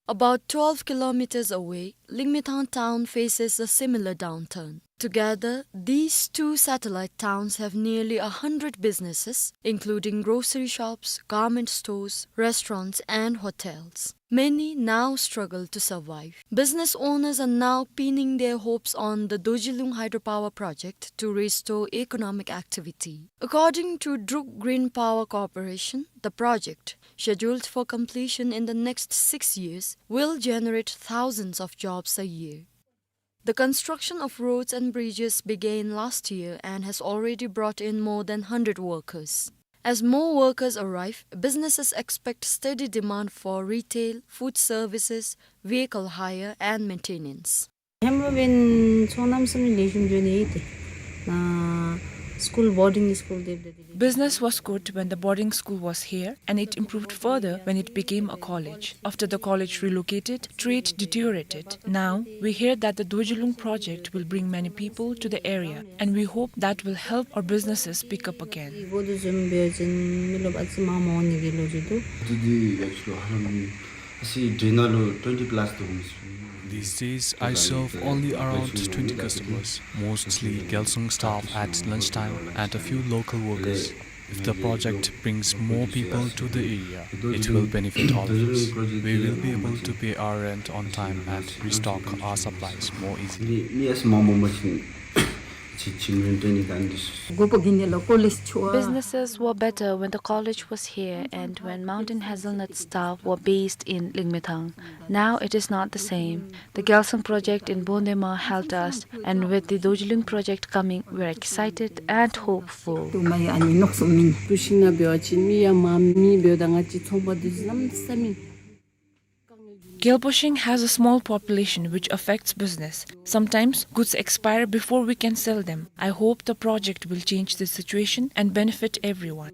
About twelve kilometers away, Lingmithang town faces a similar downturn. Together, these two satellite towns have nearly a hundred businesses, including grocery shops, garment stores, restaurants, and hotels. Many now struggle to survive. Business owners are now pinning their hopes on the Dorjilung hydropower project to restore economic activity. According to Druk Green Power Corporation, the project, scheduled for completion in the next six years, will generate thousands of jobs a year. The construction of roads and bridges began last year and has already brought in more than hundred workers. As more workers arrive, businesses expect steady demand for retail, food services, vehicle hire, and maintenance. ཧེ་མ་འབདན་ཚོང་གནམ་མེད་ས་མེད་ལེགས་ཤོམ་འགྱོ་ནི་ཨིན་ཏེ། ན་སི་ཀུལ་བོར་ཌིང་སི་ཀུལ་དེ་འབད་དེ། Business was good when the boarding school was here, and it improved further when it became a college. After the college relocated, trade deteriorated. Now, we hear that the Dorjilung project will bring many people to the area, and we hope that will help our businesses pick up again. འདི་འབདཝ་ད་བཟུམ་འབད་བ་ཅིན་མི་རློབས་ཨ་ཙི་མངམ་འོང་ནི་གི་ལོ་རྒྱུས་འདུག། འདི་འདི་ཡ་ཅིག་ལུ་ཧ་ལམ་ཨ་ཙི་འདི་ནང་ལུ་twenty plus འདུག་མི་ཚུ། These days, I serve only around twenty customers, mostly Gyalsung staff at lunchtime and a few local workers. If the project brings more people to the area, it will benefit all of us. We will be able to pay our rent on time and restock our supplies more easily. Businesses were better when the college was here and when Mountain Hazelnut staff were based in Lingmithang. Now it is not the same. The Gyalsung project in Bondema helped us, and with the Dorjilung project coming, we're excited and hopeful. Gyalpushing has a small population, which affects business. Sometimes goods expire before we can sell them. I hope the project will change the situation and benefit everyone.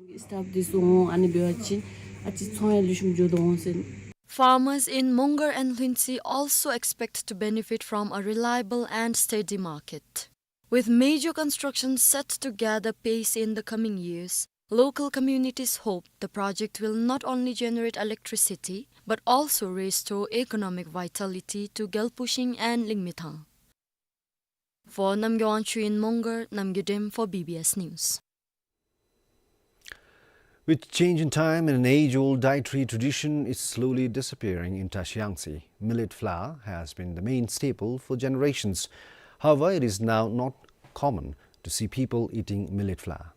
Farmers in Mongar and Lhuentse also expect to benefit from a reliable and steady market. With major construction set to gather pace in the coming years, local communities hope the project will not only generate electricity, but also restore economic vitality to Gyalpushing and Lingmithang. For Namgay Wangchuk in Mongar, Namgay Dem for B B S News. With change in time and an age-old dietary tradition is slowly disappearing in Tashiangsi. Millet flour has been the main staple for generations. However, it is now not common to see people eating millet flour.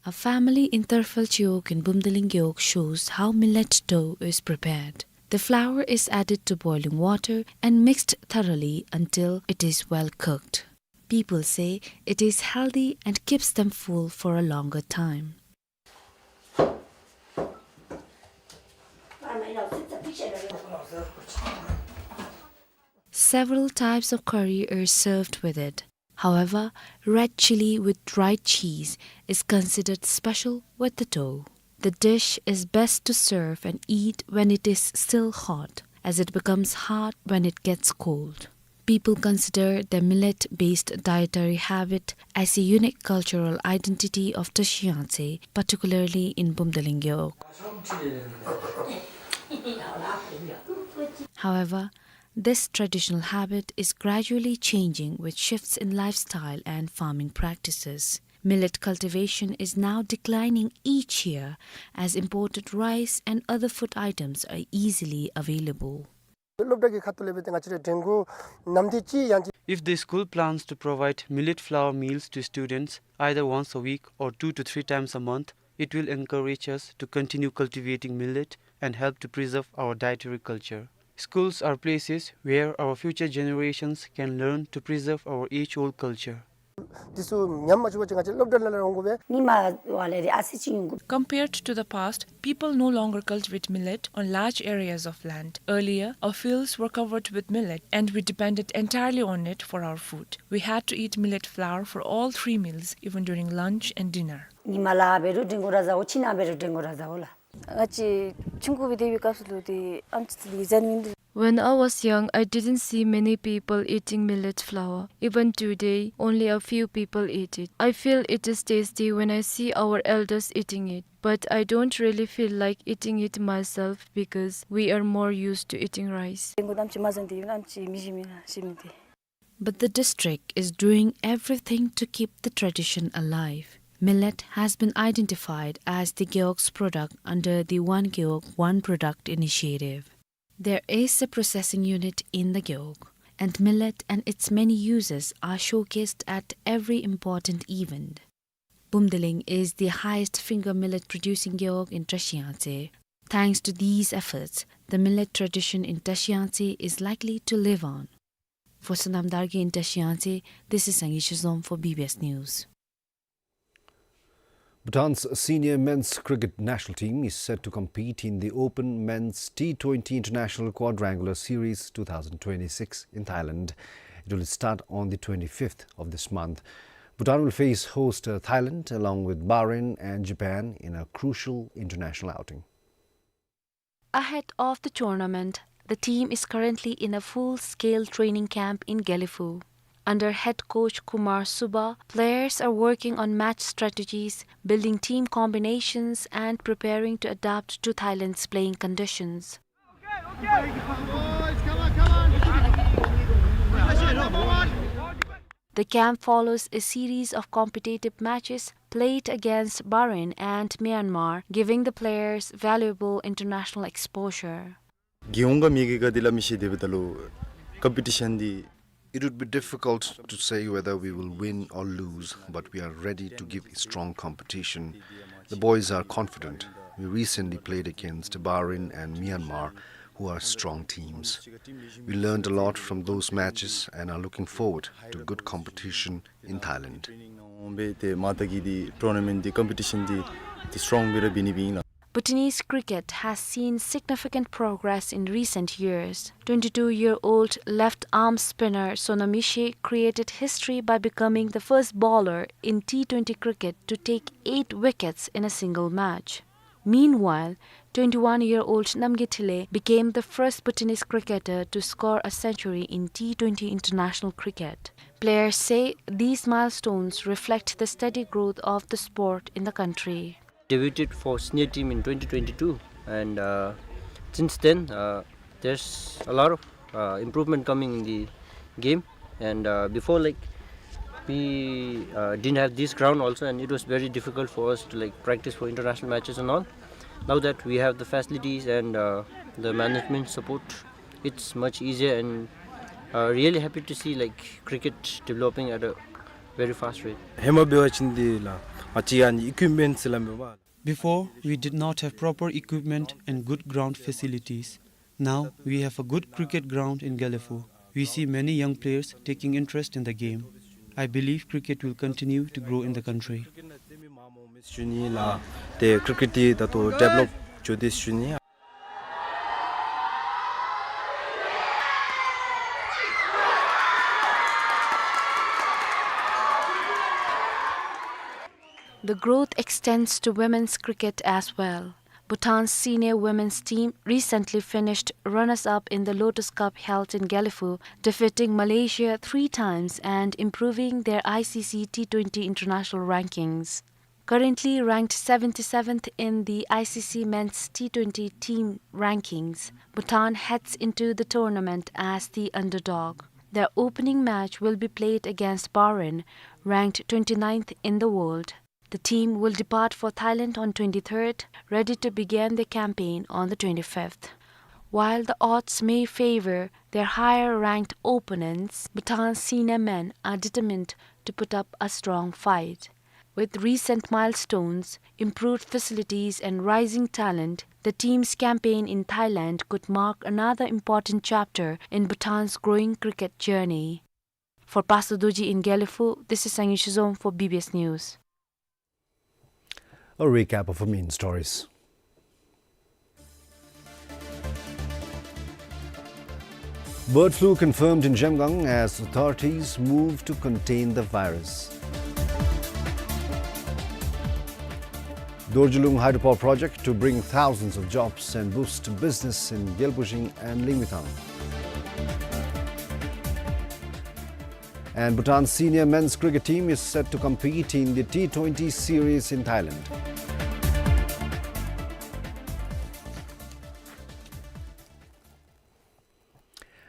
A family in Tarfal Chiwog in Bumdiling Gewog shows how millet dough is prepared. The flour is added to boiling water and mixed thoroughly until it is well cooked. People say it is healthy and keeps them full for a longer time. Several types of curry are served with it. However, red chili with dried cheese is considered special with the dough. The dish is best to serve and eat when it is still hot, as it becomes hard when it gets cold. People consider the millet-based dietary habit as a unique cultural identity of Tashi Yangtse, particularly in Bumdeleng Gewog. However, this traditional habit is gradually changing with shifts in lifestyle and farming practices. Millet cultivation is now declining each year as imported rice and other food items are easily available. སློབ་གྲྭ་གི་ཁ་ཐུག་ལས་འབད་དེ་ང་བཅས་ར་འགྲན་བསྡུར་ནམ་དུས་ཅི་ཡང་ཅི། If the school plans to provide millet flour meals to students either once a week or two to three times a month, it will encourage us to continue cultivating millet and help to preserve our dietary culture. Schools are places where our future generations can learn to preserve our age-old culture. དེ་ཚུ་ཉམས་མ་བཅུག་པ་ཅིན་ང་བཅས་སློབ་གྲྭ་ནང་ལས་འོང་དགོ་པས། ཉིན་མ་བ་ལས་རེ་ཨ་སི་ཅིག་ཡོང་དགོ། Compared to the past, people no longer cultivate millet on large areas of land. Earlier, our fields were covered with millet, and we depended entirely on it for our food. We had to eat millet flour for all three meals, even during lunch and dinner. ཉིན་མ་ལཱ་འབད་རུང་འགྲན་བསྡུར་ར་ཟཝ་ཨིན་ན་འབད་རུང་འགྲན་བསྡུར་ར་ཟཝ་ལགས། ང་བཅས་ཆུང་ཀུ་སྦེ་སྡོད་པའི་སྐབས་སུ་ལུ་ཏེ་ཨམ་ཅིག་ལུ་ཟན་མིན་འདུག། When I was young, I didn't see many people eating millet flour. Even today, only a few people eat it. I feel it is tasty when I see our elders eating it, but I don't really feel like eating it myself because we are more used to eating rice. འགོ་ཨམ་ཅིག་མ་ཟན་ཏེ་ཨམ་ཅིག་མི་ཞིམ་མི་ལ་ཞིམ་མི་ཏེ། But the district is doing everything to keep the tradition alive. Millet has been identified as the Gewog's product under the One Gewog, One Product initiative. There is a processing unit in the Gewog, and millet and its many uses are showcased at every important event. Bumdeleng is the highest finger millet producing gewog in Tashi Yangtse. Thanks to these efforts, the millet tradition in Tashi Yangtse is likely to live on. For Sonam Dargay in Tashi Yangtse, this is Sangay Shizom for B B S News. Bhutan's senior men's cricket national team is set to compete in the Open Men's T twenty International Quadrangular Series two thousand twenty-six in Thailand. It will start on the twenty-fifth of this month. Bhutan will face host, uh, Thailand along with Bahrain and Japan in a crucial international outing. Ahead of the tournament, the team is currently in a full-scale training camp in Gelephu. Under head coach Kumar Subbah, players are working on match strategies, building team combinations, and preparing to adapt to Thailand's playing conditions. The camp follows a series of competitive matches played against Bahrain and Myanmar, giving the players valuable international exposure. རྒྱལ་ཡོངས་ཀྱི་མི་གི་ག་དེ་ལ་མི་ཤེས་དེ་འབདཝ་ད་ལུ་ཀམ་པི་ཊི་ཤཱན་འདི། It would be difficult to say whether we will win or lose, but we are ready to give strong competition. The boys are confident. We recently played against Bahrain and Myanmar, who are strong teams. We learned a lot from those matches and are looking forward to good competition in Thailand. འབད་དེ་མ་ཐག་གི་འདི་ཊོར་ན་མེནཊ་འདི་ཀམ་པི་ཊི་ཤཱན་འདི་ཏེ་སི་ཊོང་སྦེ་ར་འབད་ནི་ཨིན་ལགས། Bhutanese cricket has seen significant progress in recent years. Twenty-two-year-old left-arm spinner Sonam Yeshe created history by becoming the first bowler in T twenty cricket to take eight wickets in a single match. Meanwhile, twenty-one-year-old Namgay Thinley became the first Bhutanese cricketer to score a century in T twenty international cricket. Players say these milestones reflect the steady growth of the sport in the country. Debuted for senior team in twenty twenty-two, and, uh, since then, uh, there's a lot of, uh, improvement coming in the game. And, uh, before, like, we, uh, didn't have this ground also, and it was very difficult for us to, like, practice for international matches and all. Now that we have the facilities and, uh, the management support, it's much easier, and, uh, really happy to see, like, cricket developing at a very fast rate. ཧེ་མ་འབད་བ་ཅིན་འདི་ལགས་ང་བཅས་ཨ་ནི་ཨི་ཀིུཔ་མེནཊསི་ལགས་མེན་པ། Before, we did not have proper equipment and good ground facilities. Now, we have a good cricket ground in Gelephu. We see many young players taking interest in the game. I believe cricket will continue to grow in the country. ཞུ་ནི་ལགས། ཏེ་ཀི་རི་ཀེཊ་འདི་ད་ལྟོ་ཌི་བེ་ལོཔ་འགྱོ་དེས་ཞུ་ནི། The growth extends to women's cricket as well. Bhutan's senior women's team recently finished runners-up in the Lotus Cup held in Gelephu, defeating Malaysia three times and improving their I C C T twenty international rankings. Currently ranked seventy-seventh in the I C C Men's T twenty Team Rankings, Bhutan heads into the tournament as the underdog. Their opening match will be played against Bahrain, ranked twenty-ninth in the world. The team will depart for Thailand on twenty-third, ready to begin the campaign on the twenty-fifth. While the odds may favor their higher-ranked opponents, Bhutan's senior men are determined to put up a strong fight. With recent milestones, improved facilities and rising talent, the team's campaign in Thailand could mark another important chapter in Bhutan's growing cricket journey. For Pastor Dorji in Gelephu, this is Sangay Shizom for B B S News. A recap of our main stories. Bird flu confirmed in Zhemgang as authorities move to contain the virus. Dorjilung hydropower project to bring thousands of jobs and boost business in Gyalbujhing and Lingmitang. And Bhutan's senior men's cricket team is set to compete in the T twenty series in Thailand.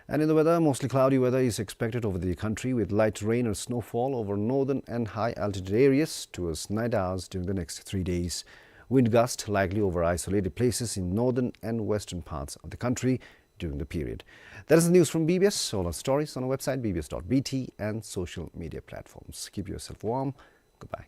And in the weather, mostly cloudy weather is expected over the country with light rain or snowfall over northern and high altitude areas towards night hours during the next three days. Wind gust likely over isolated places in northern and western parts of the country during the period. That is the news from B B S. All our stories on our website, B B S dot B T, and social media platforms. Keep yourself warm. Goodbye.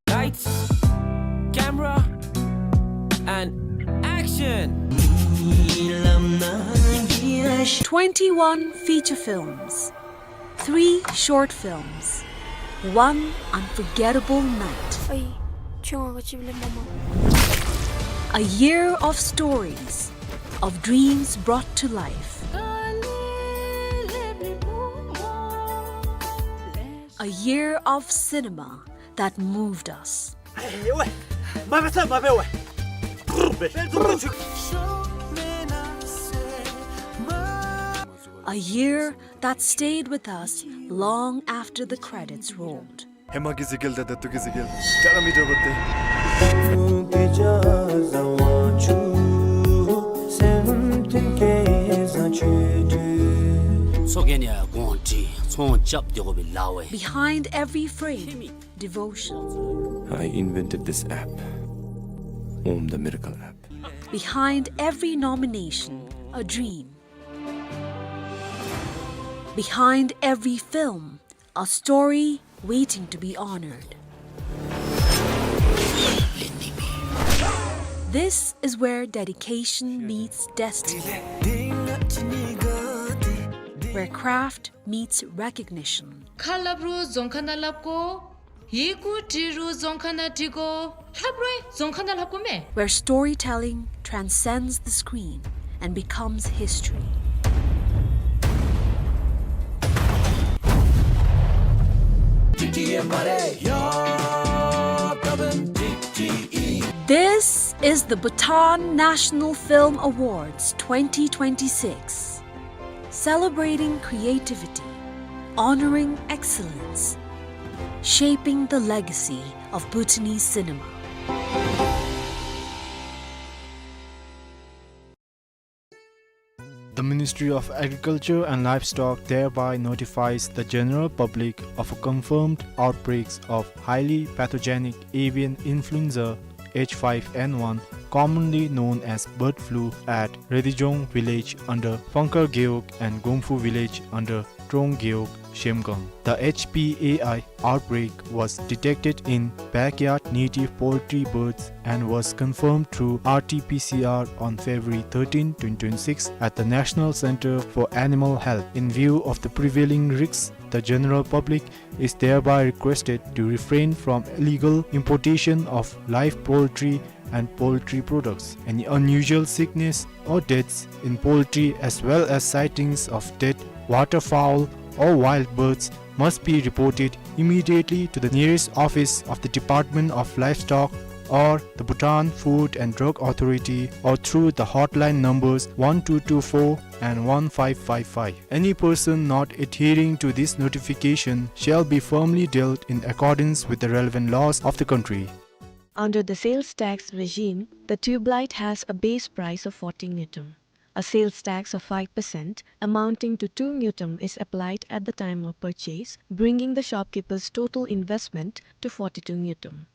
Lights, camera, and action! Twenty-one feature films, three short films, one unforgettable night. Ai, chunga ka chibile mama. A year of stories, of dreams brought to life. A year of cinema that moved us. A year that stayed with us long after the credits rolled. Behind every frame, devotion. I invented this app, Om the Miracle app. Behind every nomination, a dream. Behind every film, a story waiting to be honored. This is where dedication meets destiny, where craft meets recognition. ཁ་སླབ་རུང་རྫོང་ཁ་ནང་སླབ་དགོ། ཡི་གུ་འབྲི་རུང་རྫོང་ཁ་ནང་འབྲི་དགོ། ལྷབ་རུང་རྫོང་ཁ་ནང་ལྷབ་དགོ་མས། Where storytelling transcends the screen and becomes history. This is the Bhutan National Film Awards twenty twenty-six. Celebrating creativity, honoring excellence, Shaping the legacy of Bhutanese cinema. The Ministry of Agriculture and Livestock thereby notifies the general public of a confirmed outbreaks of highly pathogenic avian influenza H five N one, commonly known as bird flu, at Redijong village under Phangkar Gewog and Gomfu village under Trong Gewog, Shemgang. The H P A I outbreak was detected in backyard native poultry birds and was confirmed through R T P C R on February thirteen, twenty twenty-six at the National Center for Animal Health. In view of the prevailing risks, the general public is thereby requested to refrain from illegal importation of live poultry and poultry products. Any unusual sickness or deaths in poultry, as well as sightings of dead waterfowl or wild birds, must be reported immediately to the nearest office of the Department of Livestock or the Bhutan Food and Drug Authority, or through the hotline numbers one two two four and one five five five. Any person not adhering to this notification shall be firmly dealt in accordance with the relevant laws of the country. Under the sales tax regime, the tube light has a base price of forty ngultrum. A sales tax of five percent, amounting to two ngultrum, is applied at the time of purchase, bringing the shopkeeper's total investment to forty-two ngultrum.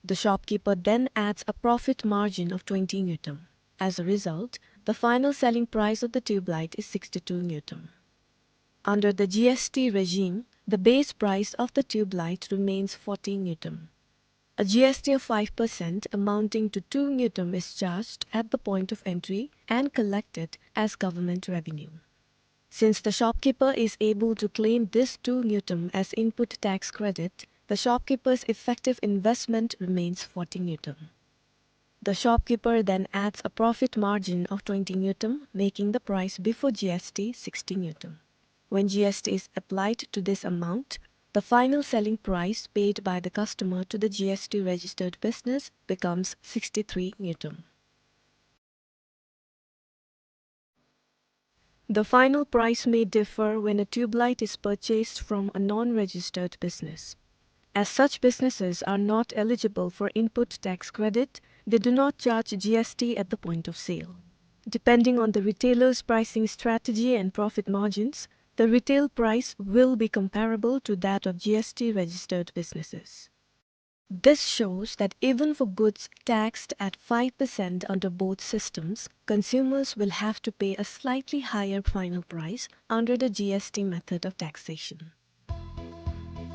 The shopkeeper then adds a profit margin of twenty ngultrum. As a result, the final selling price of the tube light is sixty-two ngultrum. Under the G S T regime, the base price of the tube light remains forty ngultrum. A G S T of five percent amounting to two ngultrum is charged at the point of entry and collected as government revenue. Since the shopkeeper is able to claim this two ngultrum as input tax credit, the shopkeeper's effective investment remains forty ngultrum. The shopkeeper then adds a profit margin of twenty ngultrum, making the price before G S T sixty ngultrum. When G S T is applied to this amount, the final selling price paid by the customer to the G S T registered business becomes sixty-three ngultrum. The final price may differ when a tube light is purchased from a non-registered business. As such businesses are not eligible for input tax credit, they do not charge G S T at the point of sale. Depending on the retailer's pricing strategy and profit margins, the retail price will be comparable to that of G S T registered businesses. This shows that even for goods taxed at five percent under both systems, consumers will have to pay a slightly higher final price under the G S T method of taxation.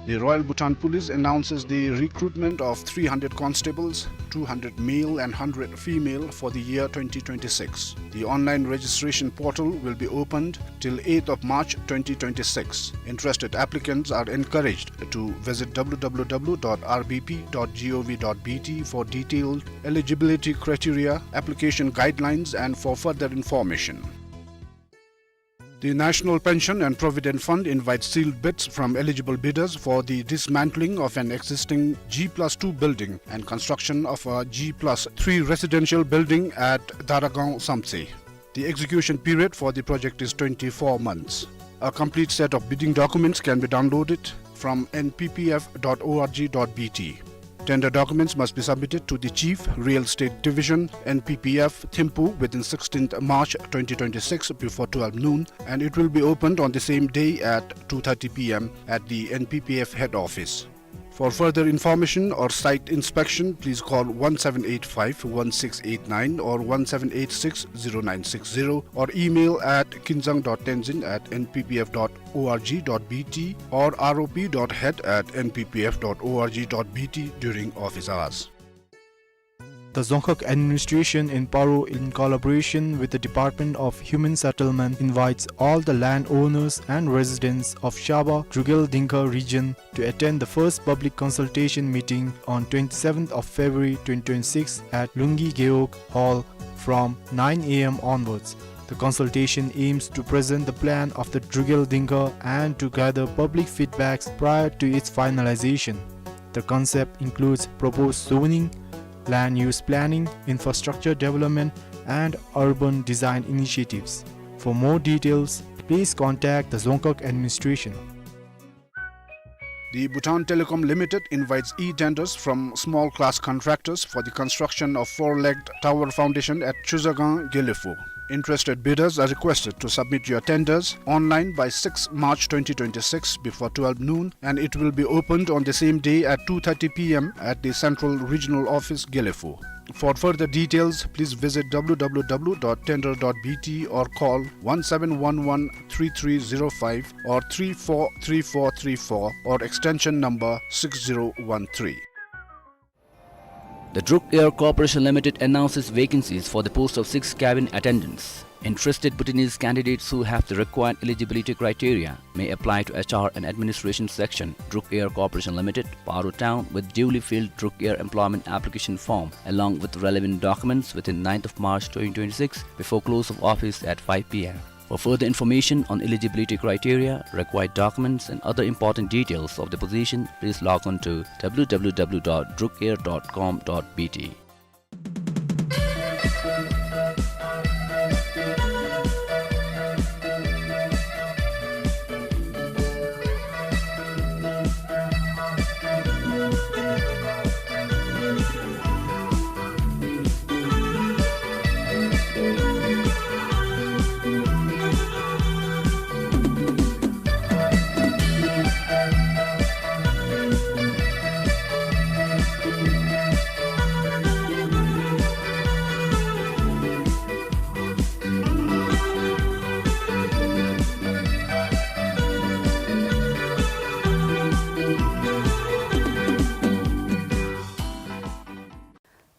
The Royal Bhutan Police announces the recruitment of three hundred constables, two hundred male and hundred female, for the year twenty twenty-six. The online registration portal will be opened till eighth of March twenty twenty-six. Interested applicants are encouraged to visit W W W dot R B P dot gov dot B T for detailed eligibility criteria, application guidelines, and for further information. The National Pension and Provident Fund invites sealed bids from eligible bidders for the dismantling of an existing G plus two building and construction of a G plus three residential building at Daragaon Samtse. The execution period for the project is twenty-four months. A complete set of bidding documents can be downloaded from N P P F dot org dot B T. Tender documents must be submitted to the Chief, Real Estate Division, N P P F, Thimphu within sixteenth March twenty twenty-six before twelve noon, and it will be opened on the same day at two thirty P M at the N P P F head office. For further information or site inspection, please call one seven eight five, one six eight nine or one seven eight six, zero nine six zero or email at kinzang dot tenzin at N P P F dot org dot B T or R O P dot head at N P P F dot org dot B T during office hours. The Dzongkhag administration in Paro, in collaboration with the Department of Human Settlement, invites all the landowners and residents of Shaba Drukgyal Dzongkhag region to attend the first public consultation meeting on twenty-seventh of February twenty twenty-six at Lunggi Gewog Hall from nine A M onwards. The consultation aims to present the plan of the Drukgyal Dzongkhag and to gather public feedbacks prior to its finalization. The concept includes proposed zoning, land use planning, infrastructure development, and urban design initiatives. For more details, please contact the Dzongkhag administration. The Bhutan Telecom Limited invites e-tenders from small class contractors for the construction of four-legged tower foundation at Chuzagang, Gelephu. Interested bidders are requested to submit your tenders online by sixth March twenty twenty-six before twelve noon, and it will be opened on the same day at two thirty p m at the Central Regional Office, Gelephu. For further details, please visit w w w dot tender dot b t or call one seven one one three three zero five or three four three four three four or extension number six zero one three. The Druk Air Corporation Limited announces vacancies for the post of six cabin attendants. Interested Bhutanese candidates who have the required eligibility criteria may apply to H R and Administration Section, Druk Air Corporation Limited, Paro Town, with duly filled Druk Air employment application form, along with relevant documents, within ninth of March twenty twenty-six, before close of office at five p m. For further information on eligibility criteria, required documents, and other important details of the position, please log on to w w w dot druk air dot com dot b t.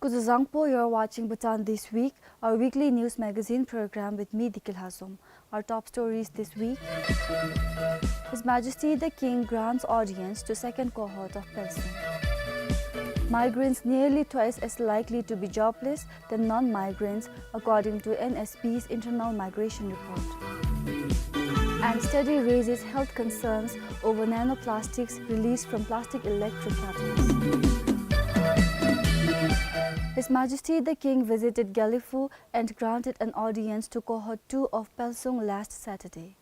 Kuzuzangpo, you're watching Bhutan This Week, our weekly news magazine program with me, Diki Lhazom. Our top stories this week. His Majesty the King grants audience to second cohort of Pelsung. Migrants nearly twice as likely to be jobless than non-migrants, according to N S B's internal migration report. And study raises health concerns over nanoplastics released from plastic electrocatalysts. His Majesty the King visited Gelephu and granted an audience to cohort two of Pelsung last Saturday.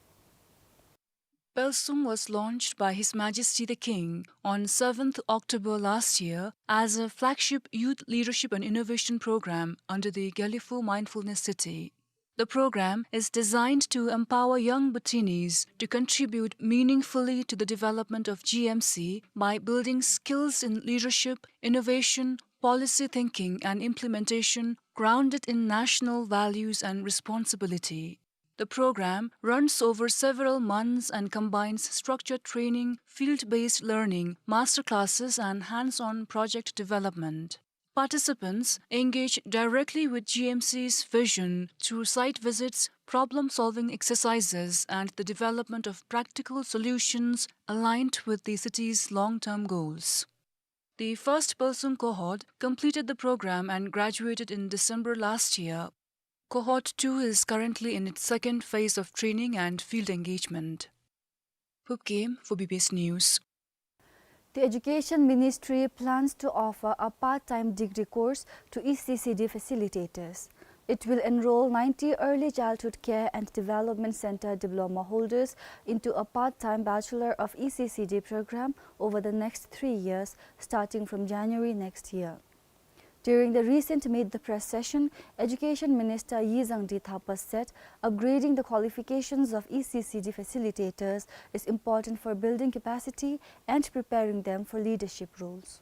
Pelsung was launched by His Majesty the King on seventh October last year as a flagship youth leadership and innovation program under the Gelephu Mindfulness City. The program is designed to empower young Bhutanese to contribute meaningfully to the development of G M C by building skills in leadership, innovation, policy thinking, and implementation grounded in national values and responsibility. The program runs over several months and combines structured training, field-based learning, masterclasses, and hands-on project development. Participants engage directly with G M C's vision through site visits, problem-solving exercises, and the development of practical solutions aligned with the city's long-term goals. The first Pelsung cohort completed the program and graduated in December last year. Cohort two is currently in its second phase of training and field engagement. Phub Gyem for B B S News. The Education Ministry plans to offer a part-time degree course to E C C D facilitators. It will enroll ninety early childhood care and development center diploma holders into a part-time Bachelor of E C C D program over the next three years, starting from January next year. During the recent Meet the Press session, Education Minister Yi Zhangdi Thapa said upgrading the qualifications of E C C D facilitators is important for building capacity and preparing them for leadership roles.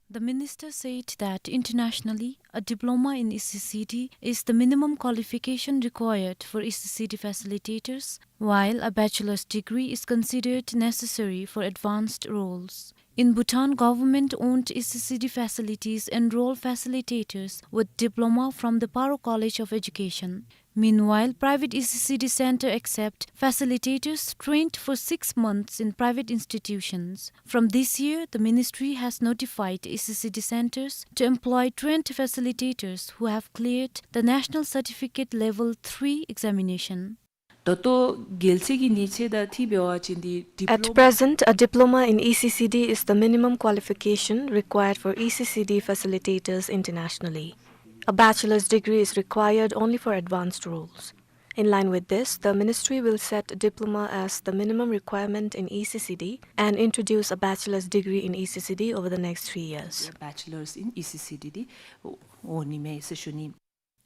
The minister said that internationally, a diploma in E C C D is the minimum qualification required for E C C D facilitators, while a bachelor's degree is considered necessary for advanced roles. In Bhutan, government-owned E C C D facilities enroll facilitators with diploma from the Paro College of Education. Meanwhile, private E C C D center accept facilitators trained for six months in private institutions. From this year, the ministry has notified E C C D centers to employ trained facilitators who have cleared the National Certificate Level three examination. ད་ལྟོ་རྒྱལ་སྤྱི་གི་ཉིས་ཆ་དང་འཁྲིལ་བ་ཅིན་འདི་At diploma- present, a diploma in E C C D is the minimum qualification required for E C C D facilitators internationally. A bachelor's degree is required only for advanced roles. In line with this, the ministry will set diploma as the minimum requirement in E C C D and introduce a bachelor's degree in E C C D over the next three years. Bachelor's in E C C D འདི་འོང་ནི་མས་ཟེར་ཞུ་ནི།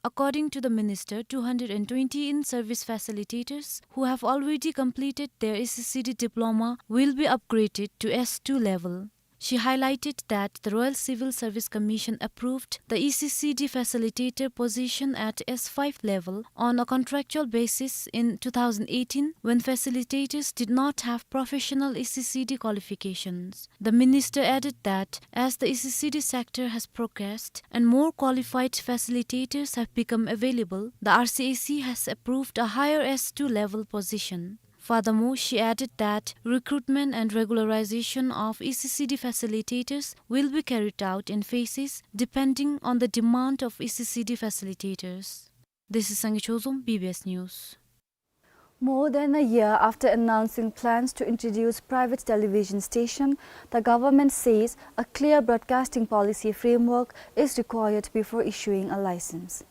According to the minister, two hundred and twenty in-service facilitators who have already completed their E C C D diploma will be upgraded to S two level. She highlighted that the Royal Civil Service Commission approved the E C C D facilitator position at S five level on a contractual basis in two thousand eighteen, when facilitators did not have professional E C C D qualifications. The minister added that as the E C C D sector has progressed and more qualified facilitators have become available, the R C A C has approved a higher S two level position. Furthermore, she added that recruitment and regularization of E C C D facilitators will be carried out in phases depending on the demand of E C C D facilitators. This is Sangay Chozom, B B S News. More than a year after announcing plans to introduce private television station, the government says a clear broadcasting policy framework is required before issuing a license.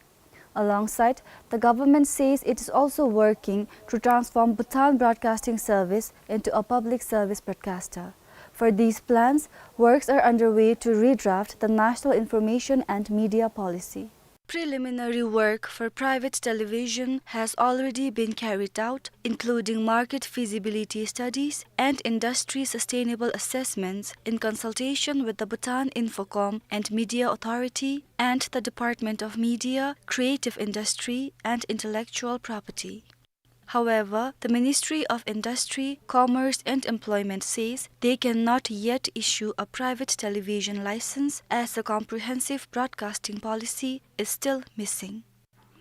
Alongside, the government says it is also working to transform Bhutan Broadcasting Service into a public service broadcaster. For these plans, works are underway to redraft the National Information and Media Policy. Preliminary work for private television has already been carried out, including market feasibility studies and industry sustainable assessments in consultation with the Bhutan Infocom and Media Authority and the Department of Media, Creative Industry and Intellectual Property. However, the Ministry of Industry, Commerce and Employment says they cannot yet issue a private television license as a comprehensive broadcasting policy is still missing.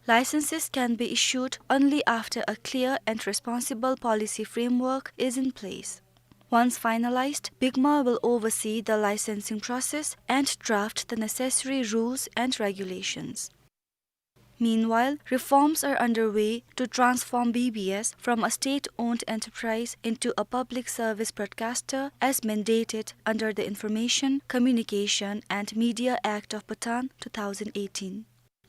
Licenses can be issued only after a clear and responsible policy framework is in place. Once finalized, BICMA will oversee the licensing process and draft the necessary rules and regulations. Meanwhile, reforms are underway to transform B B S from a state-owned enterprise into a public service broadcaster as mandated under the Information, Communication and Media Act of Bhutan two thousand eighteen.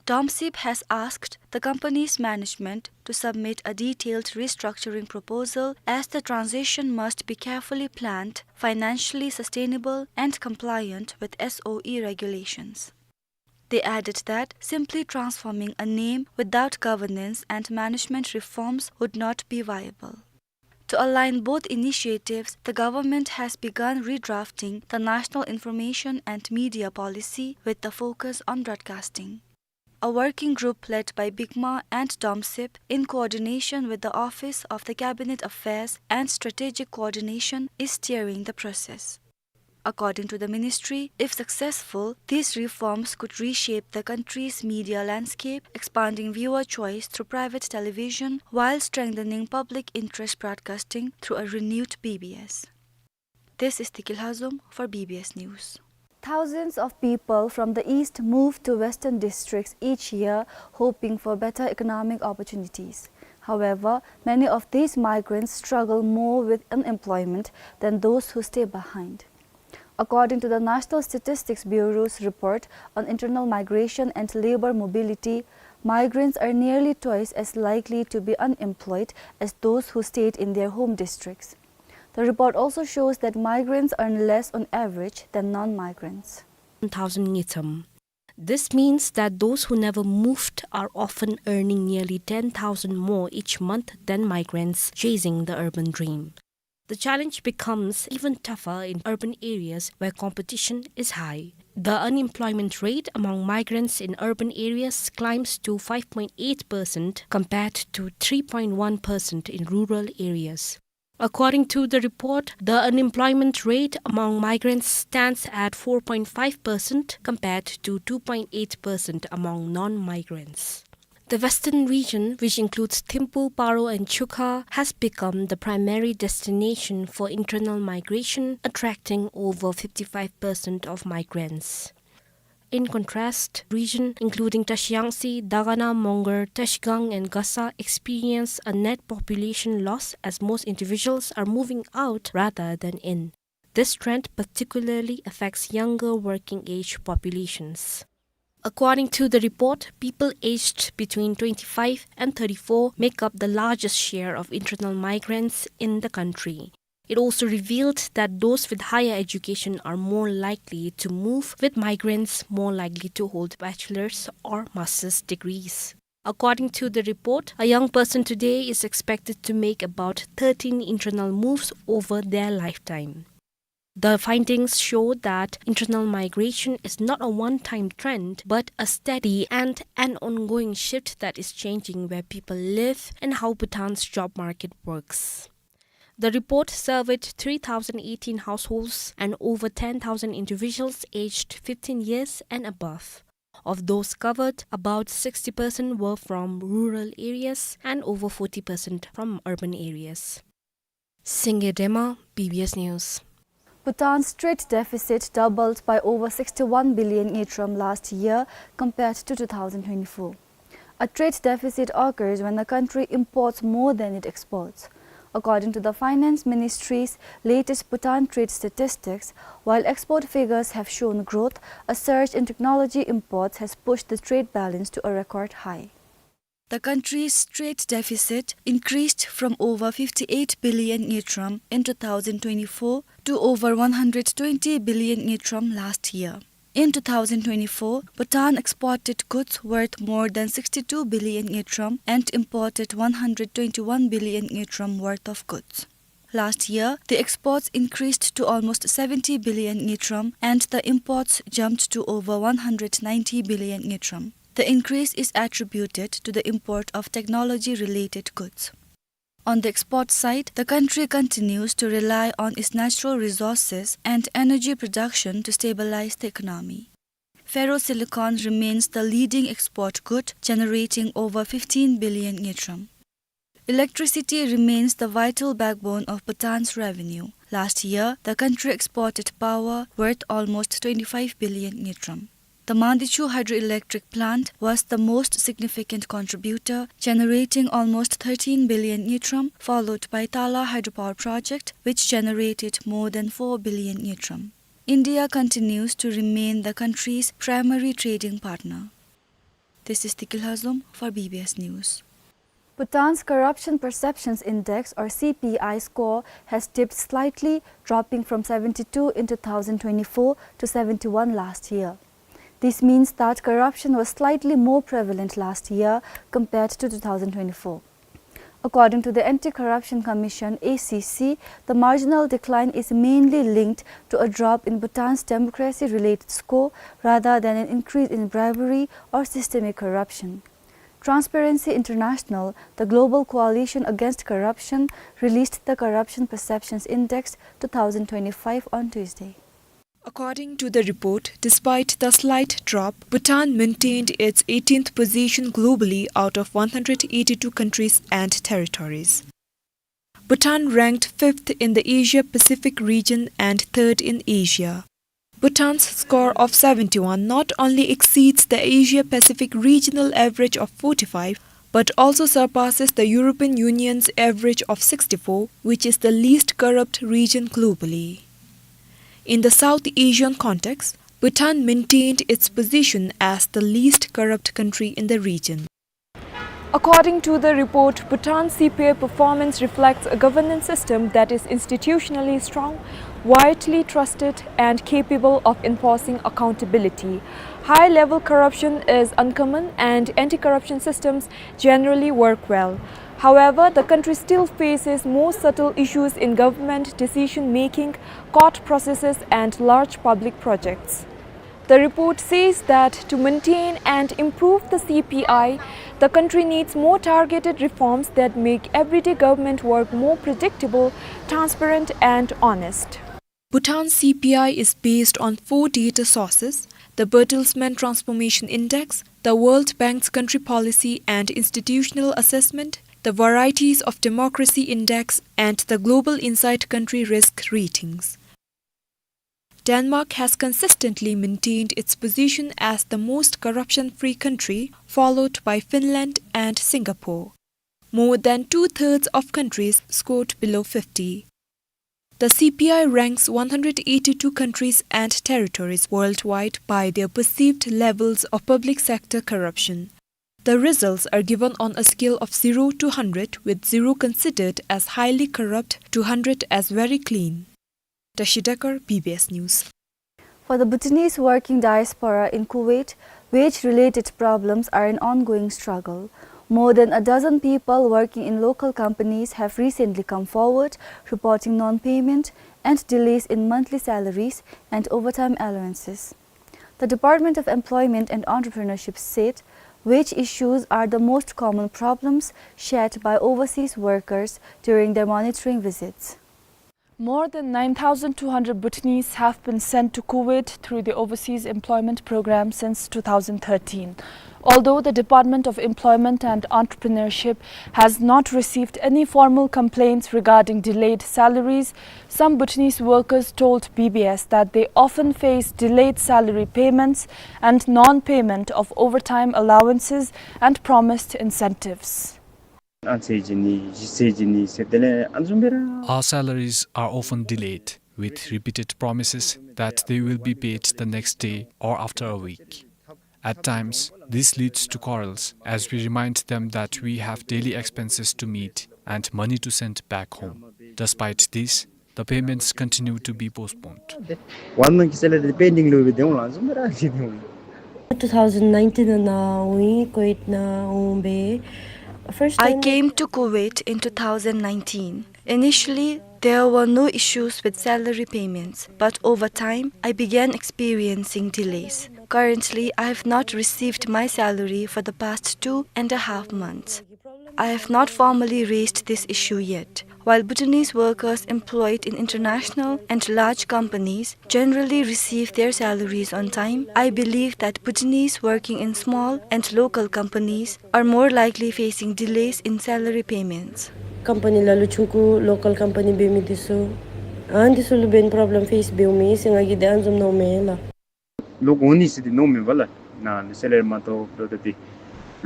DOMSIB has asked the company's management to submit a detailed restructuring proposal as the transition must be carefully planned, financially sustainable and compliant with S O E regulations. They added that simply transforming a name without governance and management reforms would not be viable. To align both initiatives, the government has begun redrafting the National Information and Media Policy with the focus on broadcasting. A working group led by BICMA and DOMSIB, in coordination with the Office of the Cabinet Affairs and Strategic Coordination, is steering the process. According to the ministry, if successful, these reforms could reshape the country's media landscape, expanding viewer choice through private television while strengthening public interest broadcasting through a renewed B B S. This is Tiki Lhazom for B B S News. Thousands of people from the east move to western districts each year, hoping for better economic opportunities. However, many of these migrants struggle more with unemployment than those who stay behind. According to the National Statistics Bureau's report on internal migration and labor mobility, migrants are nearly twice as likely to be unemployed as those who stayed in their home districts. The report also shows that migrants earn less on average than non-migrants. One thousand ngicam. This means that those who never moved are often earning nearly ten thousand more each month than migrants chasing the urban dream. The challenge becomes even tougher in urban areas where competition is high. The unemployment rate among migrants in urban areas climbs to five point eight percent compared to three point one percent in rural areas. According to the report, the unemployment rate among migrants stands at four point five percent compared to two point eight percent among non-migrants. The western region, which includes Thimphu, Paro and Chukha, has become the primary destination for internal migration, attracting over fifty-five percent of migrants. In contrast, region including Trashiyangtse, Dagana, Mongar, Trashigang and Gasa experience a net population loss as most individuals are moving out rather than in. This trend particularly affects younger working-age populations. According to the report, people aged between twenty-five and thirty-four make up the largest share of internal migrants in the country. It also revealed that those with higher education are more likely to move, with migrants more likely to hold bachelor's or master's degrees. According to the report, a young person today is expected to make about thirteen internal moves over their lifetime. The findings show that internal migration is not a one-time trend, but a steady and an ongoing shift that is changing where people live and how Bhutan's job market works. The report surveyed three thousand eighteen households and over ten thousand individuals aged fifteen years and above. Of those covered, about sixty percent were from rural areas and over forty percent from urban areas. Singye Dema, B B S News. Bhutan's trade deficit doubled by over sixty-one billion ngultrum last year compared to two thousand twenty-four. A trade deficit occurs when a country imports more than it exports. According to the Finance Ministry's latest Bhutan trade statistics, while export figures have shown growth, a surge in technology imports has pushed the trade balance to a record high. The country's trade deficit increased from over fifty-eight billion ngultrum in two thousand twenty-four to over one hundred twenty billion ngultrum last year. In two thousand twenty-four, Bhutan exported goods worth more than sixty-two billion ngultrum and imported one hundred twenty-one billion ngultrum worth of goods. Last year, the exports increased to almost seventy billion ngultrum and the imports jumped to over one hundred ninety billion ngultrum. The increase is attributed to the import of technology-related goods. On the export side, the country continues to rely on its natural resources and energy production to stabilize the economy. Ferrosilicon remains the leading export good, generating over fifteen billion ngultrum. Electricity remains the vital backbone of Bhutan's revenue. Last year, the country exported power worth almost twenty-five billion ngultrum. The Mandichu hydroelectric plant was the most significant contributor, generating almost thirteen billion ngultrum, followed by Tala hydropower project, which generated more than four billion ngultrum. India continues to remain the country's primary trading partner. This is Tikil Hazom for B B S News. Bhutan's Corruption Perceptions Index, or C P I score, has dipped slightly, dropping from seventy-two in two thousand twenty-four to seventy-one last year. This means that corruption was slightly more prevalent last year compared to two thousand twenty-four. According to the Anti-Corruption Commission, A C C, the marginal decline is mainly linked to a drop in Bhutan's democracy-related score rather than an increase in bribery or systemic corruption. Transparency International, the global coalition against corruption, released the Corruption Perceptions Index two thousand twenty-five on Tuesday. According to the report, despite the slight drop, Bhutan maintained its eighteenth position globally out of one hundred eighty-two countries and territories. Bhutan ranked fifth in the Asia-Pacific region and third in Asia. Bhutan's score of seventy-one not only exceeds the Asia-Pacific regional average of forty-five, but also surpasses the European Union's average of sixty-four, which is the least corrupt region globally. In the South Asian context, Bhutan maintained its position as the least corrupt country in the region. According to the report, Bhutan's C P I performance reflects a governance system that is institutionally strong, widely trusted, and capable of enforcing accountability. High-level corruption is uncommon, and anti-corruption systems generally work well. However, the country still faces more subtle issues in government decision-making, court processes, and large public projects. The report says that to maintain and improve the C P I, the country needs more targeted reforms that make everyday government work more predictable, transparent, and honest. Bhutan's C P I is based on four data sources: the Bertelsmann Transformation Index, the World Bank's Country Policy and Institutional Assessment, the Varieties of Democracy Index, and the Global Insight Country Risk Ratings. Denmark has consistently maintained its position as the most corruption-free country, followed by Finland and Singapore. More than two-thirds of countries scored below fifty. The C P I ranks one hundred eighty-two countries and territories worldwide by their perceived levels of public sector corruption. The results are given on a scale of zero to hundred, with zero considered as highly corrupt to hundred as very clean. Tashi Dekar, B B S News. For the Bhutanese working diaspora in Kuwait, wage-related problems are an ongoing struggle. More than a dozen people working in local companies have recently come forward, reporting non-payment and delays in monthly salaries and overtime allowances. The Department of Employment and Entrepreneurship said wage issues are the most common problems shared by overseas workers during their monitoring visits. More than nine thousand two hundred Bhutanese have been sent to Kuwait through the Overseas Employment Program since two thousand thirteen. Although the Department of Employment and Entrepreneurship has not received any formal complaints regarding delayed salaries, some Bhutanese workers told B B S that they often face delayed salary payments and non-payment of overtime allowances and promised incentives. ཨ་ཚེས་གཅིག་ནི་གཞི་ཚེས་གཅིག་ནི་ཟེར་དེ་ལས་ཨ་ནི་བཟུམ་སྦེ་ར། Our salaries are often delayed, with repeated promises that they will be paid the next day or after a week. At times, this leads to quarrels, as we remind them that we have daily expenses to meet and money to send back home. Despite this, the payments continue to be postponed. One month salary pending ལུ་སྦེ་སྡོད་འོང་ལགས། བཟུམ་སྦེ་ར་སྡོད་འོང་། Two thousand nineteen ནང་ང་ཀུ་ཝེཊ་ནང་འོང་སྦེ། First I time came to Kuwait in two thousand nineteen. Initially, there were no issues with salary payments, but over time, I began experiencing delays. Currently, I have not received my salary for the past two and a half months. I have not formally raised this issue yet. While Bhutanese workers employed in international and large companies generally receive their salaries on time, I believe that Bhutanese working in small and local companies are more likely facing delays in salary payments. Company ལ་ལུ་ཆུང་ཀུ་local company འབད་མི་འདི་ཚུ་ཨ་ནི་འདི་ཚུ་ལུ་འབདན་problem face འབདཝ་མས་ཟེར་ང་གིས་དེ་ཨ་ནི་བཟུམ་མནོཝ་མས་ལགས། ལོ་གོ་ནི་ཟེར་ཏེ་མནོཝ་མས་པ་ལགས། ནཱ་ལུ་སེ་ལ་རི་མ་ཐོབ་ལོ་ད་དེ་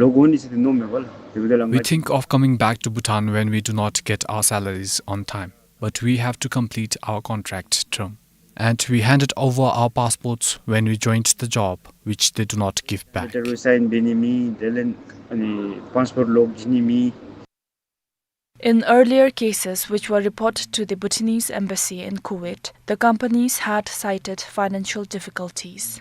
ལོ་གོ་ནི་ཟེར་ཏེ་མནོཝ་མས་པ་ལགས། དེ་འབདཝ་ད་ལགས། We think of coming back to Bhutan when we do not get our salaries on time, but we have to complete our contract term. And we handed over our passports when we joined the job, which they do not give back. Letter sign འབད་ནི་མེད། དེ་ལས་ཨ་ནི་passport ལོག་བྱིན་ནི་མེད། In earlier cases which were reported to the Bhutanese embassy in Kuwait, the companies had cited financial difficulties.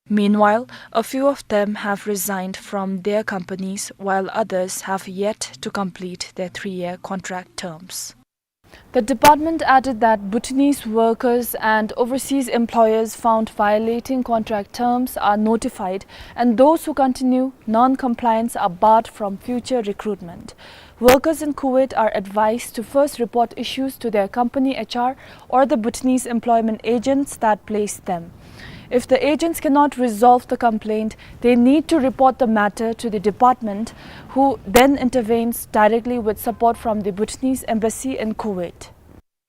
Meanwhile, a few of them have resigned from their companies, while others have yet to complete their three-year contract terms. The department added that Bhutanese workers and overseas employers found violating contract terms are notified, and those who continue non-compliance are barred from future recruitment. Workers in Kuwait are advised to first report issues to their company H R or the Bhutanese employment agents that placed them. If the agents cannot resolve the complaint, they need to report the matter to the department, who then intervenes directly with support from the Bhutanese embassy in Kuwait.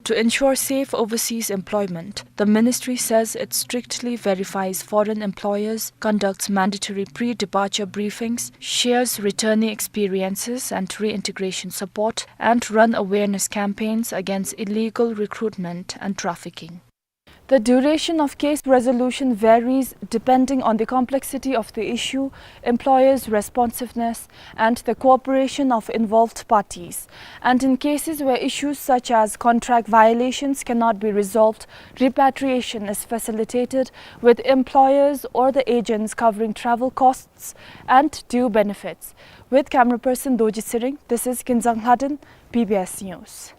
To ensure safe overseas employment, the ministry says it strictly verifies foreign employers, conducts mandatory pre-departure briefings, shares returnee experiences and reintegration support, and run awareness campaigns against illegal recruitment and trafficking. The duration of case resolution varies depending on the complexity of the issue, employers' responsiveness, and the cooperation of involved parties. And in cases where issues such as contract violations cannot be resolved, repatriation is facilitated, with employers or the agents covering travel costs and due benefits. With camera person Dorji Tshering, this is Kinzang Lhadon, B B S News.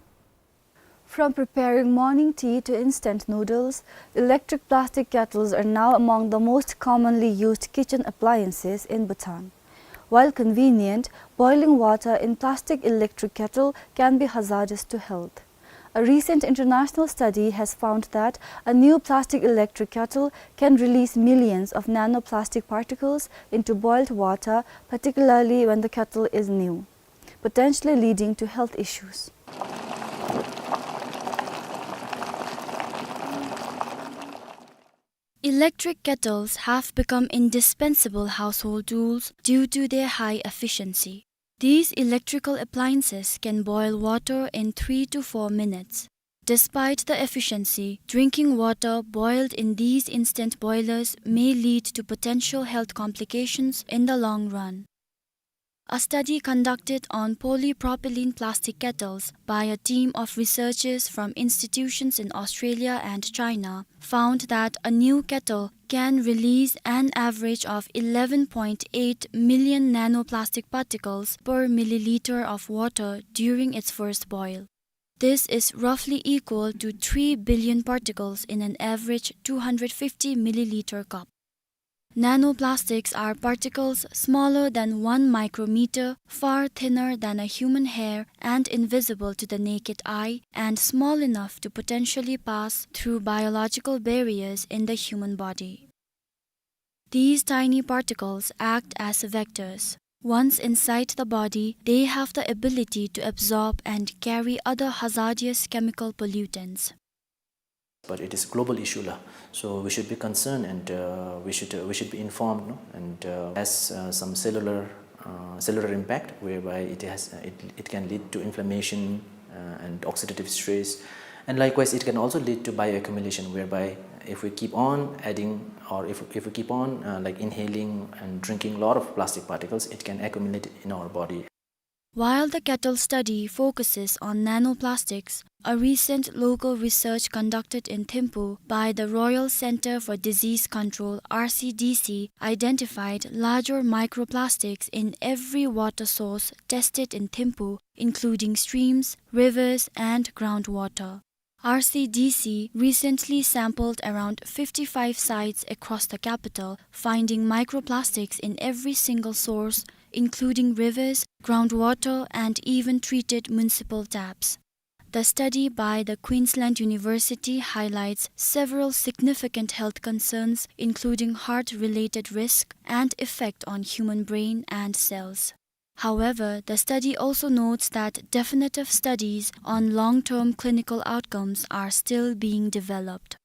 From preparing morning tea to instant noodles, electric plastic kettles are now among the most commonly used kitchen appliances in Bhutan. While convenient, boiling water in plastic electric kettle can be hazardous to health. A recent international study has found that a new plastic electric kettle can release millions of nanoplastic particles into boiled water, particularly when the kettle is new, potentially leading to health issues. Electric kettles have become indispensable household tools due to their high efficiency. These electrical appliances can boil water in three to four minutes. Despite the efficiency, drinking water boiled in these instant boilers may lead to potential health complications in the long run. A study conducted on polypropylene plastic kettles by a team of researchers from institutions in Australia and China found that a new kettle can release an average of eleven point eight million nanoplastic particles per milliliter of water during its first boil. This is roughly equal to three billion particles in an average two hundred fifty milliliter cup. Nanoplastics are particles smaller than one micrometer, far thinner than a human hair, and invisible to the naked eye, and small enough to potentially pass through biological barriers in the human body. These tiny particles act as vectors. Once inside the body, they have the ability to absorb and carry other hazardous chemical pollutants. But it is a global issue la. So we should be concerned and, uh, we should, uh, we should be informed, no? And, uh, has, uh, some cellular, uh, cellular impact whereby it has, uh, it, it can lead to inflammation, uh, and oxidative stress. And likewise, it can also lead to bioaccumulation, whereby if we keep on adding or if, if we keep on, uh, like, inhaling and drinking a lot of plastic particles, it can accumulate in our body. While the kettle study focuses on nanoplastics, a recent local research conducted in Thimphu by the Royal Centre for Disease Control, R C D C, identified larger microplastics in every water source tested in Thimphu, including streams, rivers, and groundwater. R C D C recently sampled around fifty-five sites across the capital, finding microplastics in every single source, including rivers, groundwater, and even treated municipal taps. The study by the Queensland University highlights several significant health concerns, including heart-related risk and effect on human brain and cells. However, the study also notes that definitive studies on long-term clinical outcomes are still being developed.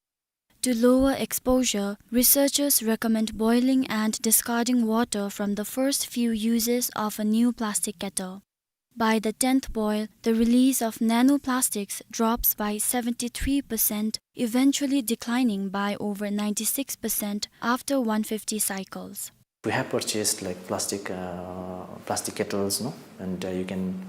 To lower exposure, researchers recommend boiling and discarding water from the first few uses of a new plastic kettle. By the tenth boil, the release of nanoplastics drops by seventy-three percent, eventually declining by over ninety-six percent after one fifty cycles. We have purchased, like, plastic, uh, plastic kettles, no? And, uh, you can,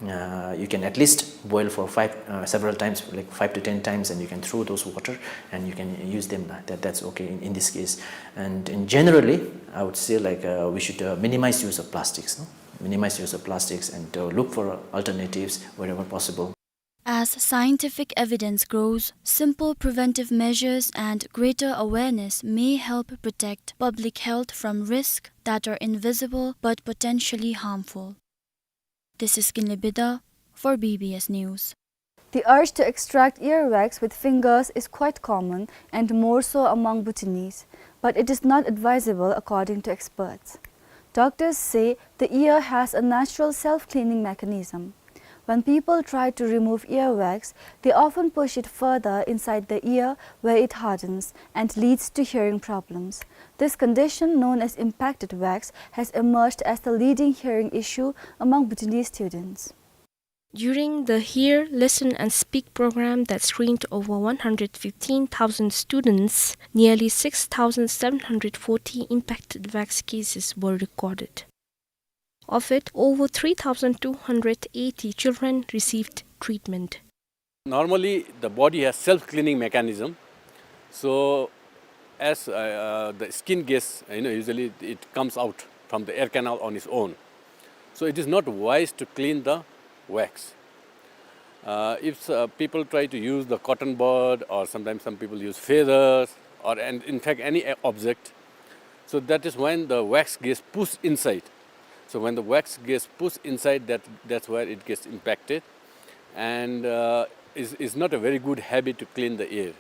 uh, you can at least boil for five, uh, several times, like, five to ten times, and you can throw those water and you can use them. That, that's okay in, in this case. And in generally, I would say, like, uh, we should, uh, minimize use of plastics, no? Minimize use of plastics and, uh, look for alternatives wherever possible. As scientific evidence grows, simple preventive measures and greater awareness may help protect public health from risks that are invisible but potentially harmful. This is Kinley Bida for B B S News. The urge to extract earwax with fingers is quite common and more so among Bhutanese, but it is not advisable according to experts. Doctors say the ear has a natural self-cleaning mechanism. When people try to remove earwax, they often push it further inside the ear where it hardens and leads to hearing problems. This condition, known as impacted wax, has emerged as the leading hearing issue among Bhutanese students. During the Hear, Listen and Speak program that screened over one hundred fifteen thousand students, nearly six thousand seven hundred forty impacted wax cases were recorded. Of it, over three thousand two hundred eighty children received treatment. Normally, the body has self-cleaning mechanism. So, as, uh, uh, the skin gets, you know, usually it comes out from the ear canal on its own. So, it is not wise to clean the wax. Uh, if, uh, people try to use the cotton bud, or sometimes some people use feathers, or, and in fact any, uh, object, so that is when the wax gets pushed inside. So when the wax gets pushed inside, that, that's where it gets impacted, and, uh, is, is not a very good habit to clean the ear.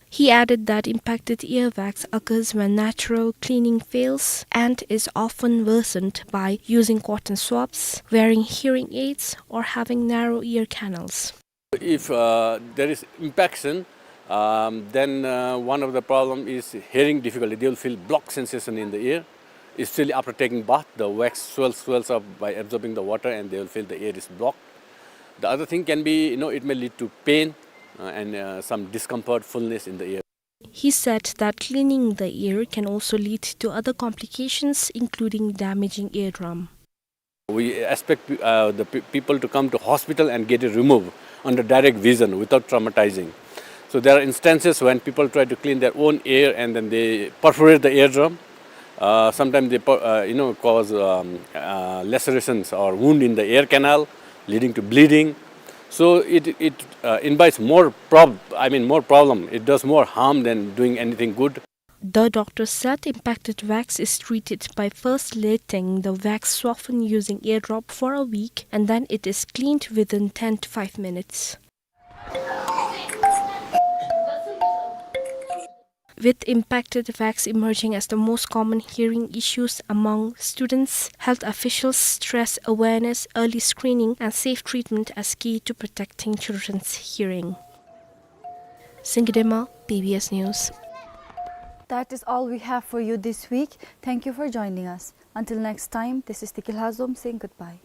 He added that impacted earwax occurs when natural cleaning fails and is often worsened by using cotton swabs, wearing hearing aids, or having narrow ear canals. If, uh, there is impaction, um, then, uh, one of the problem is hearing difficulty. They will feel blocked sensation in the ear, especially after taking bath. The wax swells, swells up by absorbing the water, and they will feel the ear is blocked. The other thing can be, you know, it may lead to pain. uh, and, uh, some discomfort, fullness in the ear. He said that cleaning the ear can also lead to other complications, including damaging eardrum. We expect, uh, the pe-, people to come to hospital and get it removed under direct vision without traumatizing. So there are instances when people try to clean their own ear and then they perforate the eardrum. Uh, sometimes they per-, uh, you know, cause, um, uh, lacerations or wound in the ear canal, leading to bleeding. So it, it, uh, invites more prob-, I mean, more problem. It does more harm than doing anything good. The doctor said impacted wax is treated by first letting the wax soften using eardrop for a week, and then it is cleaned within ten to five minutes. With impacted wax emerging as the most common hearing issues among students, health officials stress awareness, early screening, and safe treatment as key to protecting children's hearing. Singidema, B B S News. That is all we have for you this week. Thank you for joining us. Until next time, this is Tikil Hazom saying goodbye.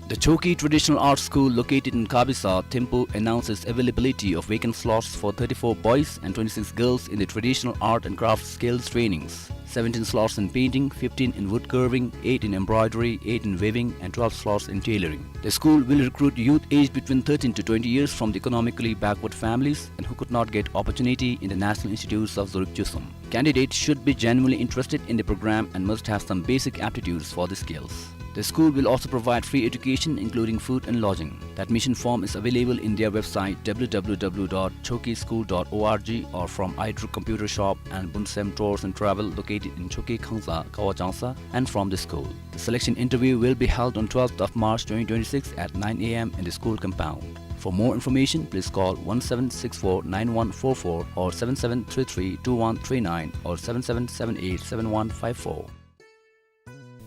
The Chokhe Traditional Arts School, located in Khabisa, Thimphu, announces availability of vacant slots for thirty-four boys and twenty-six girls in the traditional art and craft skills trainings. Seventeen slots in painting, fifteen in wood carving, eight in embroidery, eight in weaving, and twelve slots in tailoring. The school will recruit youth aged between thirteen to twenty years from the economically backward families and who could not get opportunity in the National Institutes of Zurich Chusum. Candidates should be genuinely interested in the program and must have some basic aptitudes for the skills. The school will also provide free education, including food and lodging. The admission form is available in their website, W W W dot chokhe school dot org, or from iDruk Computer Shop and Bunsem Tours and Travel, located in Chokhe, Khangsa, Kawa Changsa, and from the school. The selection interview will be held on twelfth of March twenty twenty-six at nine A M in the school compound. For more information, please call one seven six four nine one four four or seven seven three three two one three nine or seven seven seven eight seven one five four.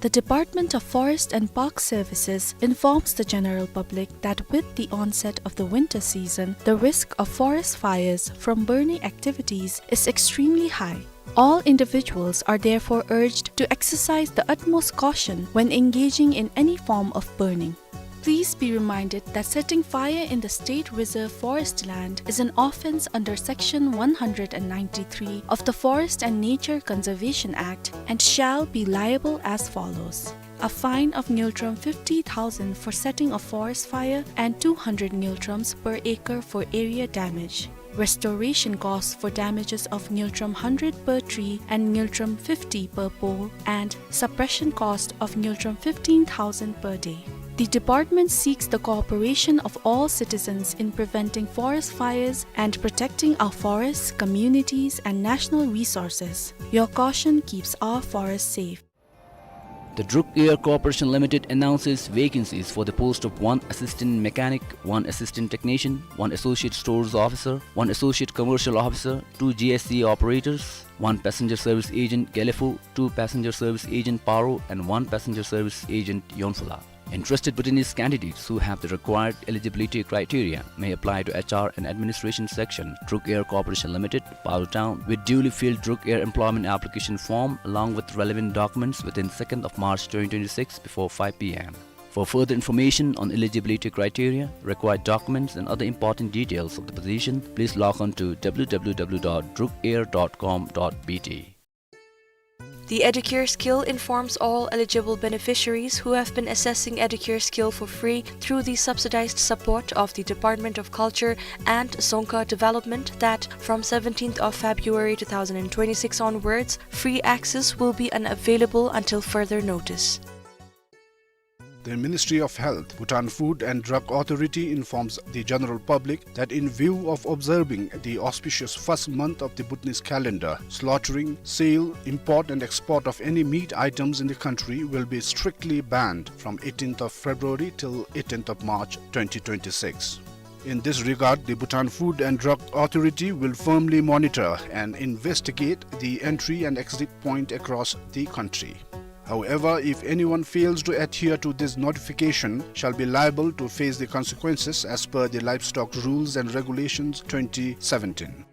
The Department of Forest and Park Services informs the general public that with the onset of the winter season, the risk of forest fires from burning activities is extremely high. All individuals are therefore urged to exercise the utmost caution when engaging in any form of burning. Please be reminded that setting fire in the State Reserve Forest land is an offence under Section one hundred and ninety-three of the Forest and Nature Conservation Act and shall be liable as follows: a fine of ngultrum fifty thousand for setting a forest fire and two hundred ngultrums per acre for area damage. Restoration costs for damages of ngultrum hundred per tree and ngultrum fifty per pole, and suppression cost of ngultrum fifteen thousand per day. The department seeks the cooperation of all citizens in preventing forest fires and protecting our forests, communities, and national resources. Your caution keeps our forests safe. The Druk Air Corporation Limited announces vacancies for the post of one assistant mechanic, one assistant technician, one associate stores officer, one associate commercial officer, two G S C operators, one passenger service agent Gelephu, two passenger service agent Paro, and one passenger service agent Yonphula. Interested Bhutanese candidates who have the required eligibility criteria may apply to H R and Administration Section, Druk Air Corporation Limited, Paro Town, with duly filled Druk Air employment application form along with relevant documents within second of March twenty twenty-six before five P M. For further information on eligibility criteria, required documents and other important details of the position, please log on to W W W dot druk air dot com dot B T. The Educare Skill informs all eligible beneficiaries who have been accessing Educare Skill for free through the subsidized support of the Department of Culture and Dzongkha Development that from seventeenth of February two thousand twenty-six onwards, free access will be unavailable until further notice. The Ministry of Health, Bhutan Food and Drug Authority informs the general public that in view of observing the auspicious first month of the Bhutanese calendar, slaughtering, sale, import and export of any meat items in the country will be strictly banned from eighteenth of February till eighteenth of March twenty twenty-six. In this regard, the Bhutan Food and Drug Authority will firmly monitor and investigate the entry and exit point across the country. However, if anyone fails to adhere to this notification, shall be liable to face the consequences as per the Livestock Rules and Regulations twenty seventeen.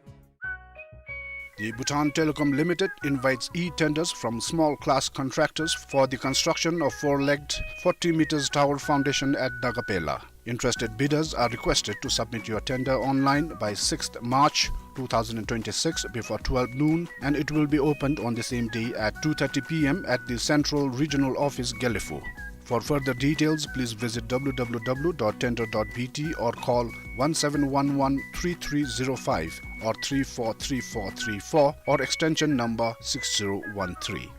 The Bhutan Telecom Limited invites e-tenders from small class contractors for the construction of four-legged forty meters tower foundation at Nagapela. Interested bidders are requested to submit your tender online by sixth March two thousand twenty-six before twelve noon, and it will be opened on the same day at two thirty P M at the Central Regional Office, Gelephu. For further details, please visit W W W dot tender dot B T or call one seven one one three three zero five or three four three four three four or extension number six zero one three.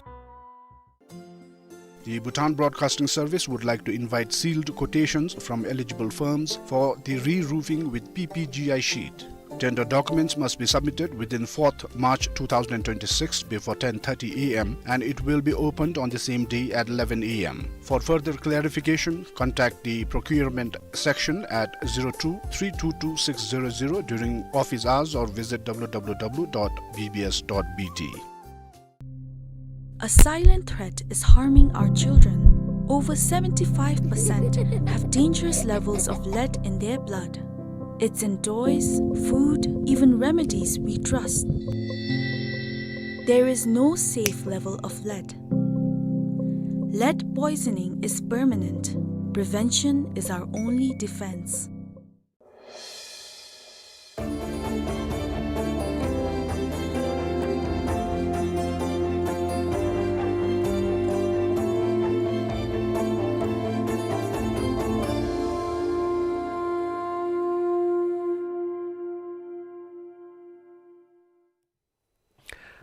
The Bhutan Broadcasting Service would like to invite sealed quotations from eligible firms for the re-roofing with P P G I sheet. Tender documents must be submitted within fourth March two thousand twenty-six before ten thirty A M, and it will be opened on the same day at eleven A M. For further clarification, contact the procurement section at zero two three two two six zero zero during office hours or visit W W W dot B B S dot B T. A silent threat is harming our children. Over seventy-five percent have dangerous levels of lead in their blood. It's in toys, food, even remedies we trust. There is no safe level of lead. Lead poisoning is permanent. Prevention is our only defense.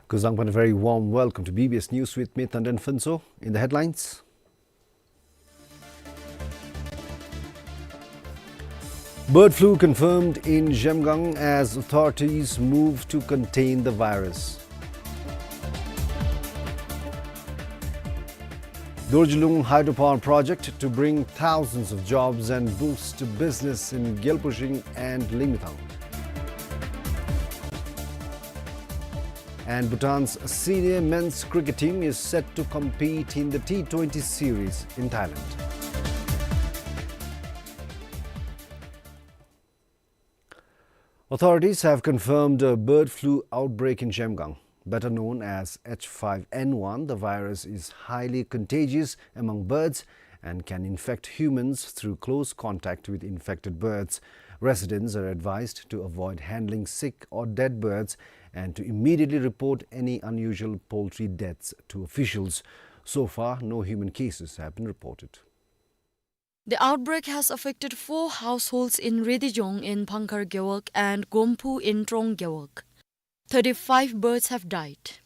Kuzuzangpo, a very warm welcome to B B S News with me, Tandon Phuntsho. In the headlines: Bird flu confirmed in Zhemgang as authorities move to contain the virus. Dorjilung hydropower project to bring thousands of jobs and boost business in Gyalpo Zing and Limethang. And Bhutan's senior men's cricket team is set to compete in the T twenty series in Thailand. Authorities have confirmed a bird flu outbreak in Zhemgang. Better known as H five N one, the virus is highly contagious among birds and can infect humans through close contact with infected birds. Residents are advised to avoid handling sick or dead birds and to immediately report any unusual poultry deaths to officials. So far, no human cases have been reported. The outbreak has affected four households in Ridijong in Pangkhar Gewog and Gomphu in Trong Gewog. Thirty-five birds have died.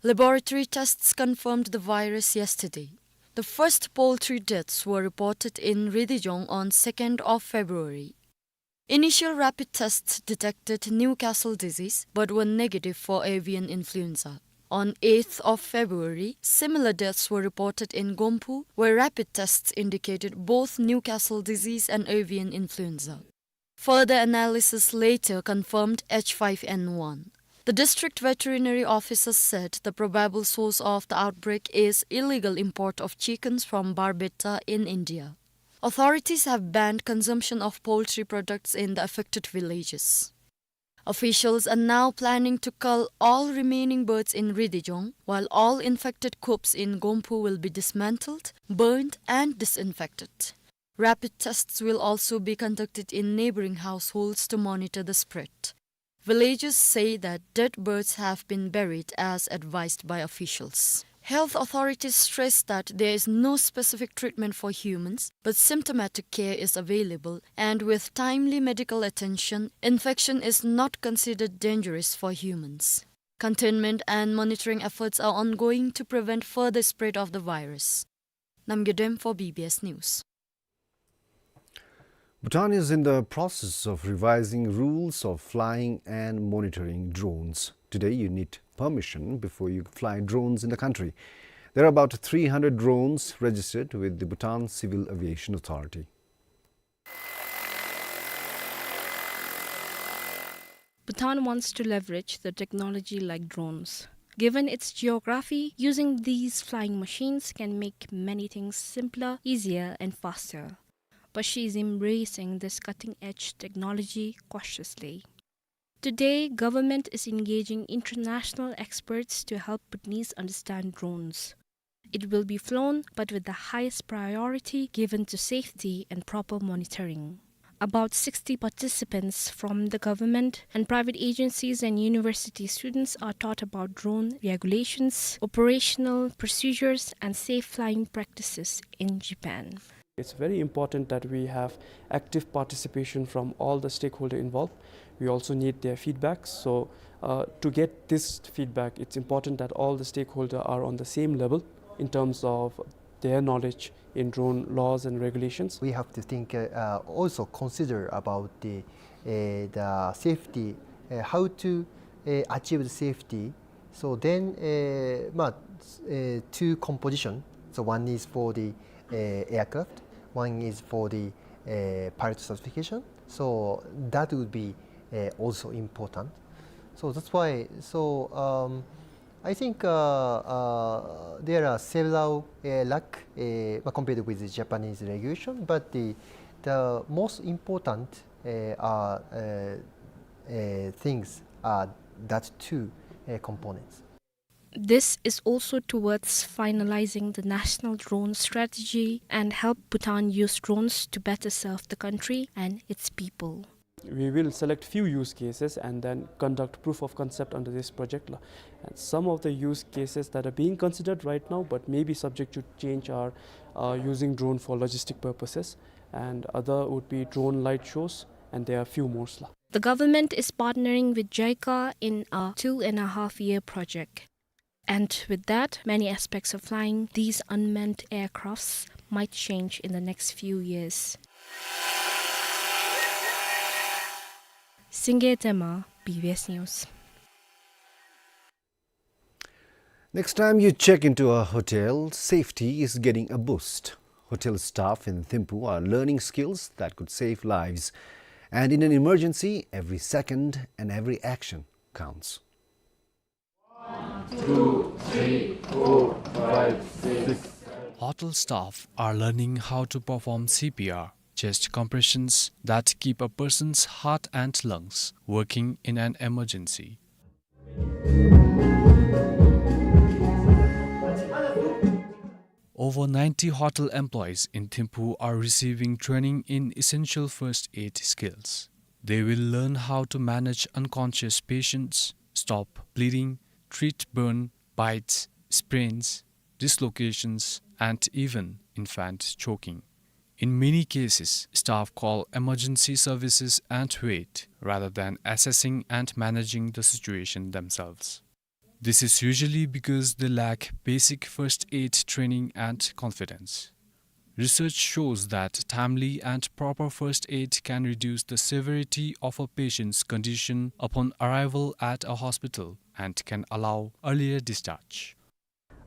Laboratory tests confirmed the virus yesterday. The first poultry deaths were reported in Ridijong on second of February. Initial rapid tests detected Newcastle disease but were negative for avian influenza. On eighth of February, similar deaths were reported in Gomphu, where rapid tests indicated both Newcastle disease and avian influenza. Further analysis later confirmed H five N one. The district veterinary officer said the probable source of the outbreak is illegal import of chickens from Barbeta in India. Authorities have banned consumption of poultry products in the affected villages. Officials are now planning to cull all remaining birds in Ridijong, while all infected coops in Gomphu will be dismantled, burned and disinfected. Rapid tests will also be conducted in neighboring households to monitor the spread. Villagers say that dead birds have been buried as advised by officials. Health authorities stress that there is no specific treatment for humans, but symptomatic care is available, and with timely medical attention, infection is not considered dangerous for humans. Containment and monitoring efforts are ongoing to prevent further spread of the virus. Namgay Dem for B B S News. Bhutan is in the process of revising rules of flying and monitoring drones. Today, you need permission before you fly drones in the country. There are about three hundred drones registered with the Bhutan Civil Aviation Authority. Bhutan wants to leverage the technology like drones. Given its geography, using these flying machines can make many things simpler, easier, and faster. But she is embracing this cutting-edge technology cautiously. Today, government is engaging international experts to help Bhutanese understand drones. It will be flown, but with the highest priority given to safety and proper monitoring. About sixty participants from the government and private agencies and university students are taught about drone regulations, operational procedures, and safe flying practices in Japan. It's very important that we have active participation from all the stakeholders involved. We also need their feedback. So, uh, to get this feedback, it's important that all the stakeholders are on the same level in terms of their knowledge in drone laws and regulations. We have to think, uh, uh, also consider about the, uh, the safety, uh, how to, uh, achieve the safety. So then, uh, まあ、uh, two composition. So one is for the, uh, aircraft, one is for the, uh, pilot certification. So that would be, uh, also important. So that's why, so, um, I think, uh, uh, there are several, uh, lack, uh, compared with the Japanese regulation, but the, the most important, uh, are, uh, uh, things are that two, uh, components. This is also towards finalizing the national drone strategy and help Bhutan use drones to better serve the country and its people. We will select few use cases and then conduct proof of concept under this project la. And some of the use cases that are being considered right now, but may be subject to change, are, uh, using drone for logistic purposes, and other would be drone light shows, and there are few more la. The government is partnering with JICA in a two and a half year project. And with that, many aspects of flying these unmanned aircrafts might change in the next few years. Singye Tema, B B S News. Next time you check into a hotel, safety is getting a boost. Hotel staff in Thimphu are learning skills that could save lives. And in an emergency, every second and every action counts. One, two, three, four, five, six. Hotel staff are learning how to perform C P R, chest compressions that keep a person's heart and lungs working in an emergency. Over ninety hotel employees in Thimphu are receiving training in essential first aid skills. They will learn how to manage unconscious patients, stop bleeding, treat burn, bites, sprains, dislocations, and even infant choking. In many cases, staff call emergency services and wait rather than assessing and managing the situation themselves. This is usually because they lack basic first aid training and confidence. Research shows that timely and proper first aid can reduce the severity of a patient's condition upon arrival at a hospital and can allow earlier discharge.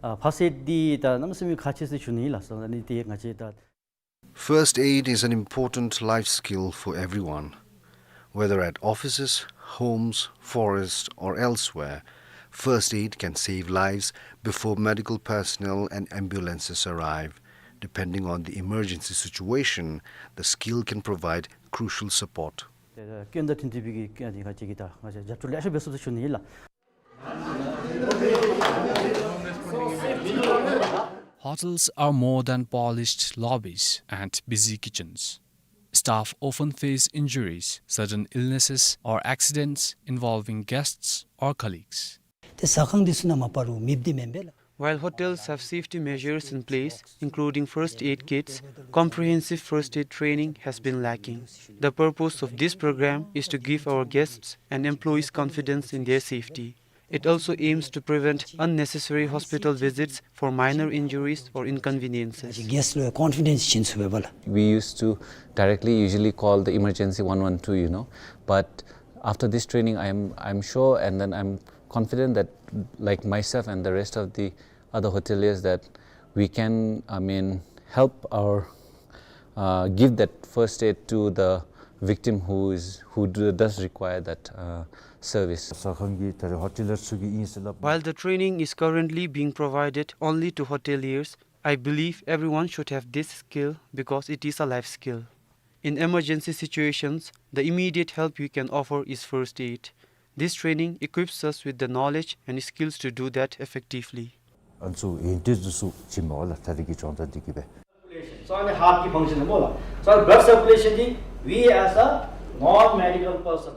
ཨ་ཕརསཊ་ཨེཌ་འདི་ད་གནམ་མེད་ས་མེད་ཁག་ཆེ་ཟེར་ཞུ་ནི་ཨིན་ལགས། སོ་ཨ་ནི་དེ་ང་བཅས་ད། First aid is an important life skill for everyone. Whether at offices, homes, forest, or elsewhere, first aid can save lives before medical personnel and ambulances arrive. Depending on the emergency situation, the skill can provide crucial support. ཏེ་སྐྱོན་དང་མཐུན་ཏེ་སྦེ་གི་སྐྱོན་འདི་ང་བཅས་ཀྱིས་ད་ང་བཅས་རྒྱབ་སྐྱོར་ལེ་ཤ་འབད་ཚུགས་ཟེར་ཞུ་ནི་ཨིན་ལགས། Hotels are more than polished lobbies and busy kitchens. Staff often face injuries, sudden illnesses, or accidents involving guests or colleagues. ཏེ་ཟ་ཁང་འདི་ཚུ་ནང་མ་པ་རུང་མེདཔ་འདི་མེན་པས་ལགས། While hotels have safety measures in place, including first aid kits, comprehensive first aid training has been lacking. The purpose of this program is to give our guests and employees confidence in their safety. It also aims to prevent unnecessary hospital visits for minor injuries or inconveniences. Guest ལུ་ཡང་confidence བྱིན་ཚུགས་པས་ལགས། We used to directly usually call the emergency one one two, you know, but after this training, I'm, I'm sure and then I'm confident that, like myself and the rest of the other hoteliers, that we can, I mean, help our, uh, give that first aid to the victim who is, who do, does require that, uh, service. ཟ་ཁང་གི་ད་རེས་ཧོ་ཊེ་ལར་ཚུ་གིས་ཨིན་ཟེར་སླབ། While the training is currently being provided only to hoteliers, I believe everyone should have this skill because it is a life skill. In emergency situations, the immediate help you can offer is first aid. This training equips us with the knowledge and skills to do that effectively. ཨ་ནི་ཚུ་ཨིན་ཏེ་ཚུ་ཚུ་བྱིནམ་མས་ལགས། ད་རེས་ཀྱི་སྦྱོང་བརྡར་འདི་གིས་སྦེ། So, ཨ་ནི་heart གི་function སྨོ་ལགས། So, blood circulation འདི་we as a non-medical person.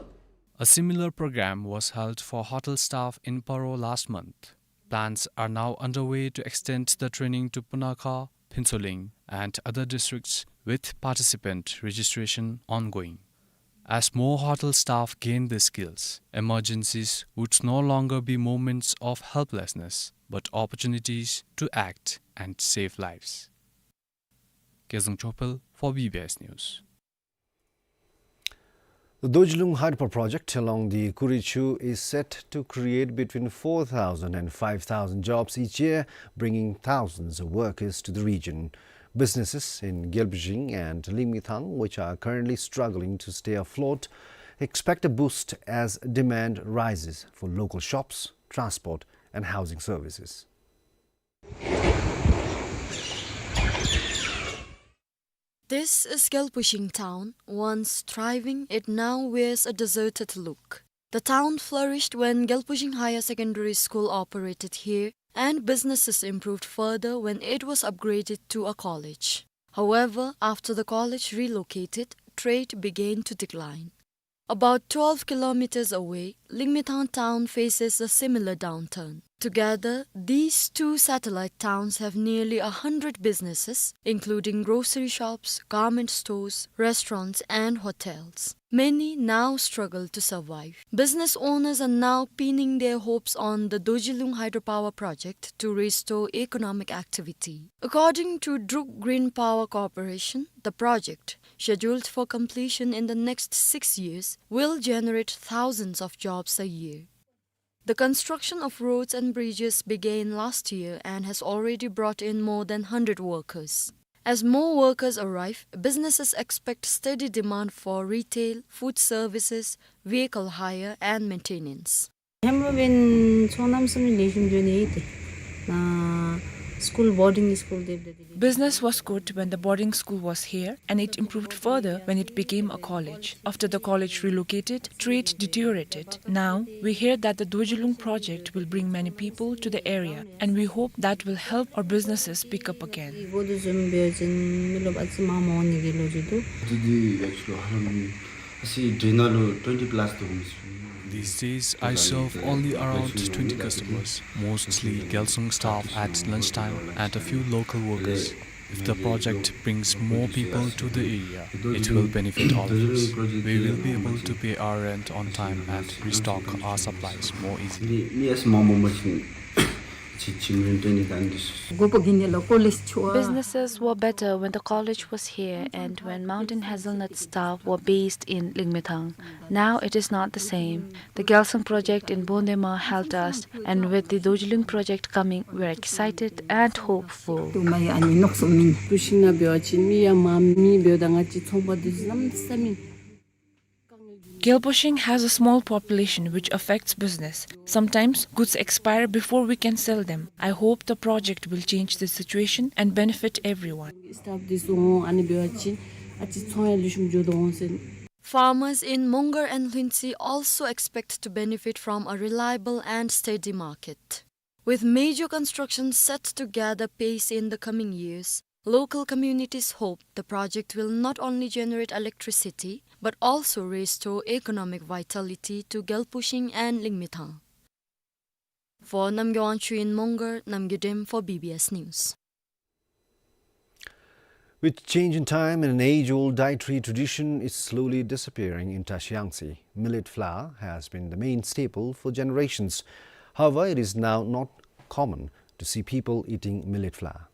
A similar program was held for hotel staff in Paro last month. Plans are now underway to extend the training to Punakha, Phuentsholing, and other districts, with participant registration ongoing. As more hotel staff gain these skills, emergencies would no longer be moments of helplessness, but opportunities to act and save lives. Kezang Chopel for B B S News. The Dorjilung Hydropower project along the Kurichu is set to create between four thousand and five thousand jobs each year, bringing thousands of workers to the region. Businesses in Gyalpushing and Lingmithang, which are currently struggling to stay afloat, expect a boost as demand rises for local shops, transport, and housing services. This is Gyalpushing town. Once thriving, it now wears a deserted look. The town flourished when Gyalpushing Higher Secondary School operated here, and businesses improved further when it was upgraded to a college. However, after the college relocated, trade began to decline. About twelve kilometers away, Lingmithang town faces a similar downturn. Together, these two satellite towns have nearly a hundred businesses, including grocery shops, garment stores, restaurants, and hotels. Many now struggle to survive. Business owners are now pinning their hopes on the Dorjilung hydropower project to restore economic activity. According to Druk Green Power Corporation, the project, scheduled for completion in the next six years, will generate thousands of jobs a year. The construction of roads and bridges began last year and has already brought in more than hundred workers. As more workers arrive, businesses expect steady demand for retail, food services, vehicle hire, and maintenance. ཧེ་མ་འབདན་ཚོང་ལམ་ཟེར་མི་ལེགས་ཤོམ་འགྱོ་ནི་ཨིན་ཏེ། ན་སི་ཀུལ་བོར་ཌིང་སི་ཀུལ་དེ་འབདཝ་ད་དེ་ལས། Business was good when the boarding school was here, and it improved further when it became a college. After the college relocated, trade deteriorated. Now, we hear that the Dorjilung project will bring many people to the area, and we hope that will help our businesses pick up again. བོར་ཌིང་བཟུམ་འབད་བ་ཅིན་མི་རློབས་ཨ་ཙི་མངམ་འོང་ནི་གི་ལོ་རྒྱུས་འདུག། ཨ་ཙི་འདི་ཡ་ཅིག་ལུ་ཧ་ལམ་ཨ་ཙི་ཌི་ནར་ལུ་twenty plus འདུག་མས། These days, I serve only around twenty customers, mostly Gyalsung staff at lunchtime and a few local workers. If the project brings more people to the area, it will benefit all of us. We will be able to pay our rent on time and restock our supplies more easily. དགོས་པ་གི་ནི་ལོ་ཀོ་ལེཇ་ཆུ་བ། Businesses were better when the college was here and when Mountain Hazelnut staff were based in Lingmethang. Now it is not the same. The Gyalsung project in Bondema helped us, and with the Dorjilung project coming, we're excited and hopeful. དུ་མ་ཡ་ཨ་ནི་ནོག་སོ་མིན། ཀུ་ཤིང་ན་འབད་བ་ཅིན་མི་ཡ་མ་མི་འབདཝ་ད་ང་བཅས་ཚོང་པ་འདི་ཚུ་གནམ་མེད་ས་མེད་དཀའ་ངལ། Gyalpushing has a small population, which affects business. Sometimes goods expire before we can sell them. I hope the project will change the situation and benefit everyone. སི་ཊཱཕ་འདི་ཚུ་འོང་ཨ་ནི་འབད་བ་ཅིན་ཨ་ཙི་ཚོང་ཡང་ལེགས་ཤོམ་འགྱོ་དོ་འོང་ཟེར། Farmers in Mongar and Lhuentse also expect to benefit from a reliable and steady market. With major construction set to gather pace in the coming years, local communities hope the project will not only generate electricity, but also restore economic vitality to Gyalpushing and Lingmethang. For Namgay Wangchuk in Mongar, Namgay Dem for B B S News. With change in time and an age-old dietary tradition is slowly disappearing in Tashiangsi. Millet flour has been the main staple for generations. However, it is now not common to see people eating millet flour.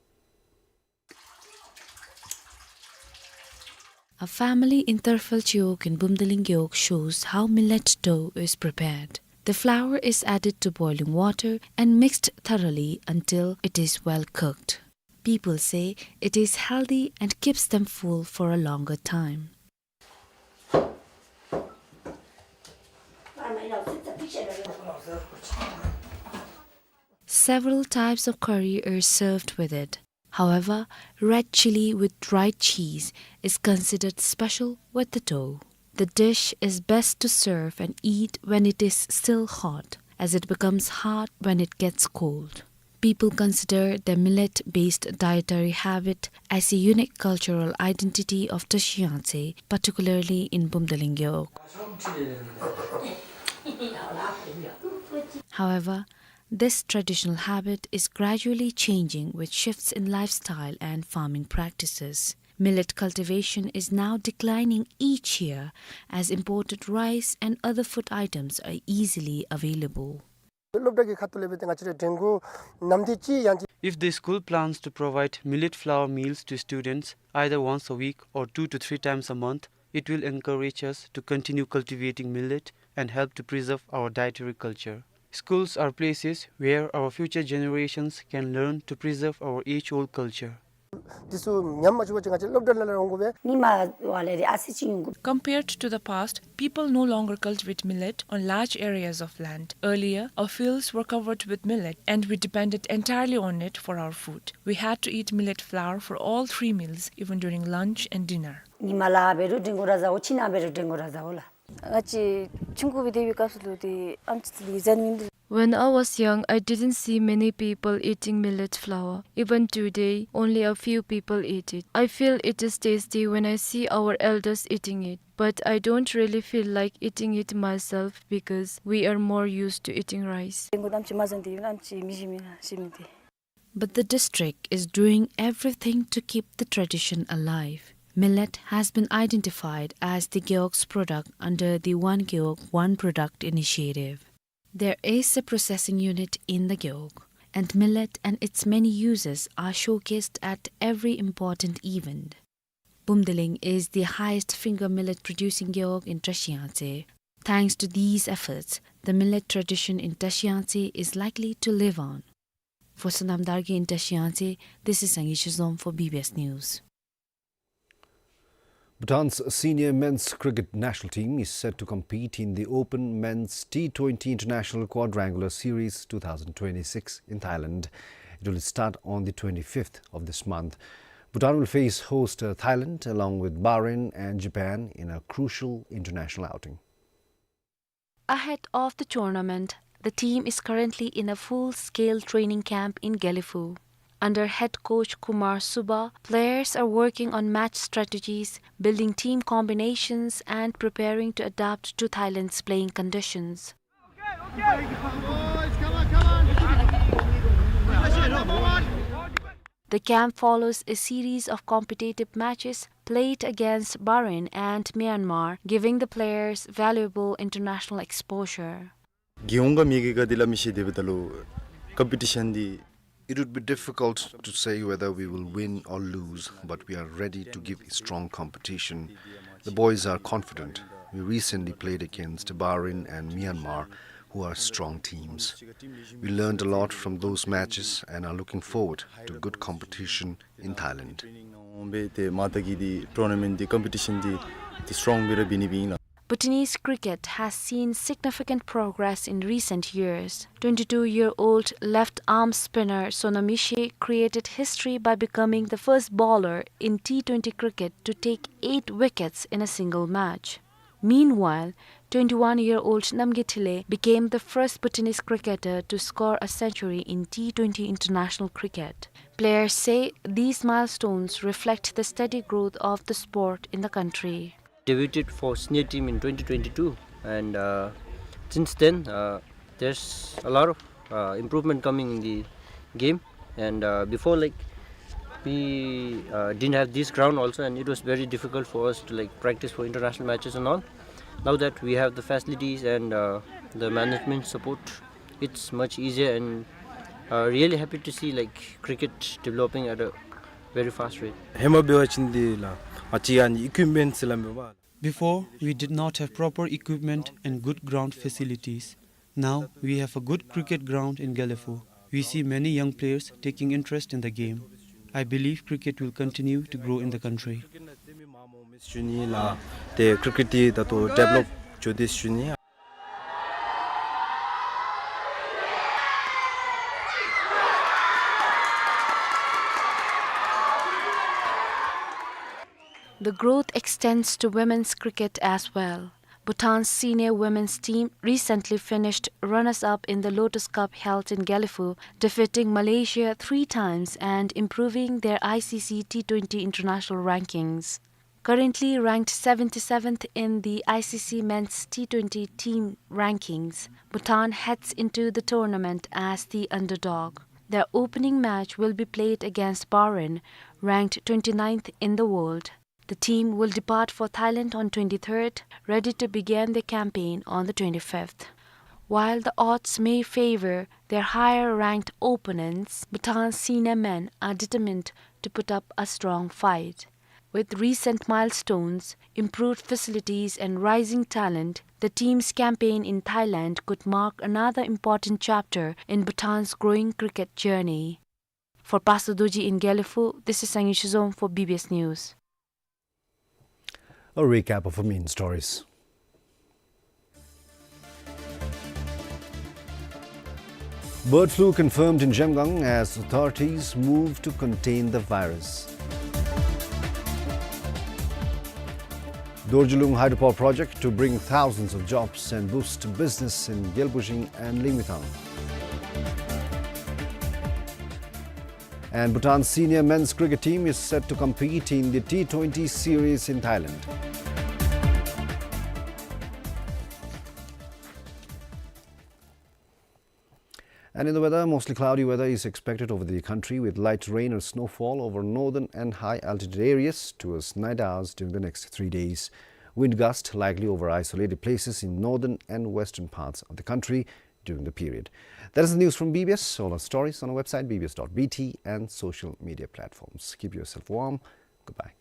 A family in Tarfal Chiwog in Bumdiling Gewog shows how millet dough is prepared. The flour is added to boiling water and mixed thoroughly until it is well cooked. People say it is healthy and keeps them full for a longer time. Several types of curry are served with it. However, red chili with dried cheese is considered special with the dough. The dish is best to serve and eat when it is still hot, as it becomes hard when it gets cold. People consider the millet-based dietary habit as a unique cultural identity of Tashi Yangtse, particularly in Bumdiling Gewog. However, this traditional habit is gradually changing with shifts in lifestyle and farming practices. Millet cultivation is now declining each year as imported rice and other food items are easily available. སློབ་གྲྭ་གི་ཁ་ཐུག་ལས་འབད་དེ་ང་བཅས་ར་འགྲན་བསྡུར་ནམ་དུས་ཅིག་ཡང་ཅིག If the school plans to provide millet flour meals to students either once a week or two to three times a month, it will encourage us to continue cultivating millet and help to preserve our dietary culture. Schools are places where our future generations can learn to preserve our age-old culture. འདི་ཚུ་ཉམས་མ་བཅུག་པ་ཅིན་ང་བཅས་སློབ་གྲྭ་ནང་ལས་འོང་དགོ་པས། ཉིན་མ་བ་ལས་རེ་ཨ་སི་ཅིག་ཡོང་དགོ། Compared to the past, people no longer cultivate millet on large areas of land. Earlier, our fields were covered with millet and we depended entirely on it for our food. We had to eat millet flour for all three meals, even during lunch and dinner. ཉིན་མ་ལཱ་འབད་རུང་འགྲན་བསྡུར་ར་ཟཝ་ཨིན། ཁྱིམ་ནང་འབད་རུང་འགྲན་བསྡུར་ར་ཟཝ་ཨིན་ལགས། ང་བཅས་ཆུང་ཀུ་སྦེ་སྡོད་པའི་སྐབས་སུ་ལུ་འདི་ཨམ་ཅིག་ལུ་ཡིད་ཚིམ་མིན་འདུག། When I was young, I didn't see many people eating millet flour. Even today, only a few people eat it. I feel it is tasty when I see our elders eating it, but I don't really feel like eating it myself because we are more used to eating rice. འགྲན་བསྡུར་ཨམ་ཅིག་མ་བཟུང་སྟེ་ཨམ་ཅིག་མི་ཞིམ་མེན་ན་ཞིམ་མི་འདི། But the district is doing everything to keep the tradition alive. Millet has been identified as the Gewog's product under the One Gewog, One Product initiative. There is a processing unit in the Gewog, and millet and its many uses are showcased at every important event. Bumdiling is the highest finger millet producing gewog in Tashi Yangtse. Thanks to these efforts, the millet tradition in Tashi Yangtse is likely to live on. For Sonam Dargay in Tashi Yangtse, this is Sangay Shizom for B B S News. Bhutan's senior men's cricket national team is set to compete in the Open Men's T twenty International Quadrangular Series two thousand twenty-six in Thailand. It will start on the twenty-fifth of this month. Bhutan will face host, uh, Thailand along with Bahrain and Japan in a crucial international outing. Ahead of the tournament, the team is currently in a full-scale training camp in Gelephu. Under head coach Kumar Subbah, players are working on match strategies, building team combinations, and preparing to adapt to Thailand's playing conditions. The camp follows a series of competitive matches played against Bahrain and Myanmar, giving the players valuable international exposure. རྒྱལ་ཡོངས་ཀྱི་མི་གི་ག་དེ་ལ་མི་ཤེས་དེ་བ་ད་ལུ་ཀམ་པི་ཊི་ཤཱན་འདི། It would be difficult to say whether we will win or lose, but we are ready to give a strong competition. The boys are confident. We recently played against Bahrain and Myanmar, who are strong teams. We learned a lot from those matches and are looking forward to good competition in Thailand. ཏེ་མ་ད་གི་འདི་ཊོར་ན་མེནཊ་འདི་ཀམ་པི་ཊི་ཤཱན་འདི་ཏེ་སི་ཊོང་སྦེ་ར་འབད་ནི་སྦེ་ཨིན་ལགས། Bhutanese cricket has seen significant progress in recent years. Twenty-two-year-old left-arm spinner Sonam Yeshe created history by becoming the first bowler in T twenty cricket to take eight wickets in a single match. Meanwhile, twenty-one-year-old Namgay Thinley became the first Bhutanese cricketer to score a century in T twenty international cricket. Players say these milestones reflect the steady growth of the sport in the country. Debuted for senior team in twenty twenty-two, and, uh, since then, uh, there's a lot of, uh, improvement coming in the game. And, uh, before, like, we, uh, didn't have this ground also, and it was very difficult for us to, like, practice for international matches and all. Now that we have the facilities and, uh, the management support, It's much easier and, uh, really happy to see, like, cricket developing at a very fast rate. ཧེ་མ་འབད་བ་ཅིན་འདི་ལགས་ཨ་ཙི་ཨ་ནི་equipment ཟེར་སླབ་མས་པ། Before, we did not have proper equipment and good ground facilities. Now, we have a good cricket ground in Gelephu. We see many young players taking interest in the game. I believe cricket will continue to grow in the country. ཏེ་cricket འདི་ད་ལྟོ་develop འགྱོ་དེས་ཞུ་ནི། The growth extends to women's cricket as well. Bhutan's senior women's team recently finished runners-up in the Lotus Cup held in Gelephu, defeating Malaysia three times and improving their I C C T twenty international rankings. Currently ranked seventy-seventh in the I C C men's T twenty team rankings, Bhutan heads into the tournament as the underdog. Their opening match will be played against Bahrain, ranked twenty-ninth in the world. The team will depart for Thailand on twenty-third, ready to begin their campaign on the twenty-fifth. While the odds may favor their higher-ranked opponents, Bhutan's senior men are determined to put up a strong fight. With recent milestones, improved facilities and rising talent, the team's campaign in Thailand could mark another important chapter in Bhutan's growing cricket journey. For Pastor Dorji in Gelephu, this is Sangay Shizom for B B S News. A recap of our main stories. Bird flu confirmed in Zhemgang as authorities move to contain the virus. Dorjilung hydropower project to bring thousands of jobs and boost business in Gyalbujing and Lingmithang. And Bhutan's senior men's cricket team is set to compete in the T twenty series in Thailand. And in the weather, mostly cloudy weather is expected over the country with light rain or snowfall over northern and high altitude areas towards night hours during the next three days. Wind gust likely over isolated places in northern and western parts of the country during the period. That is the news from B B S. All our stories on our website, B B S dot B T, and social media platforms. Keep yourself warm. Goodbye.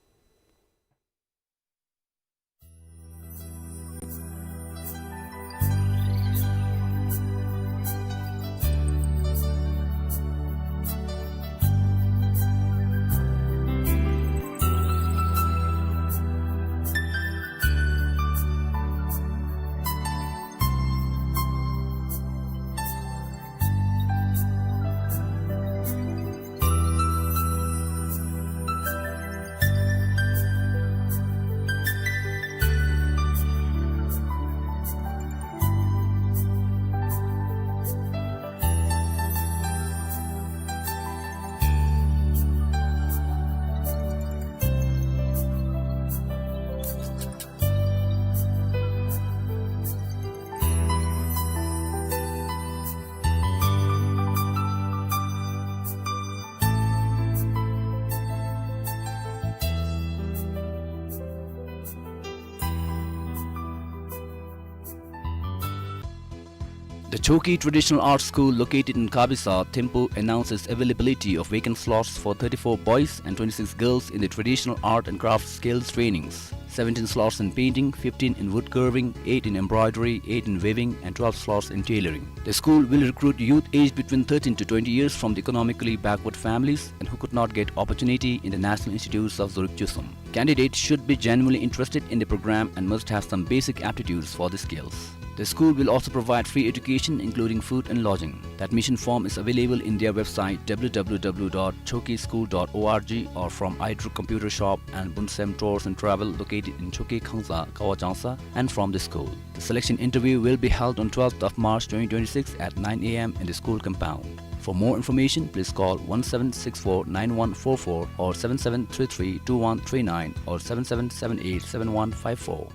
The Chokey Traditional Arts School, located in Kabisa, Thimphu, announces availability of vacant slots for thirty-four boys and twenty-six girls in the traditional art and craft skills trainings. Seventeen slots in painting, fifteen in wood carving, eight in embroidery, eight in weaving, and twelve slots in tailoring. The school will recruit youth aged between thirteen to twenty years from the economically backward families and who could not get opportunity in the National Institutes of Zurich Chusum. Candidates should be genuinely interested in the program and must have some basic aptitudes for the skills. The school will also provide free education, including food and lodging. The admission form is available in their website, W W W dot chokeyschool dot org, or from Aidru Computer Shop and Bunsem Tours and Travel, located in Chokey Khangsa, Kawa Changsa, and from the school. The selection interview will be held on twelfth of March twenty twenty-six at nine A M in the school compound. For more information, please call one seven six four nine one four four or seven seven three three two one three nine or seven seven seven eight seven one five four.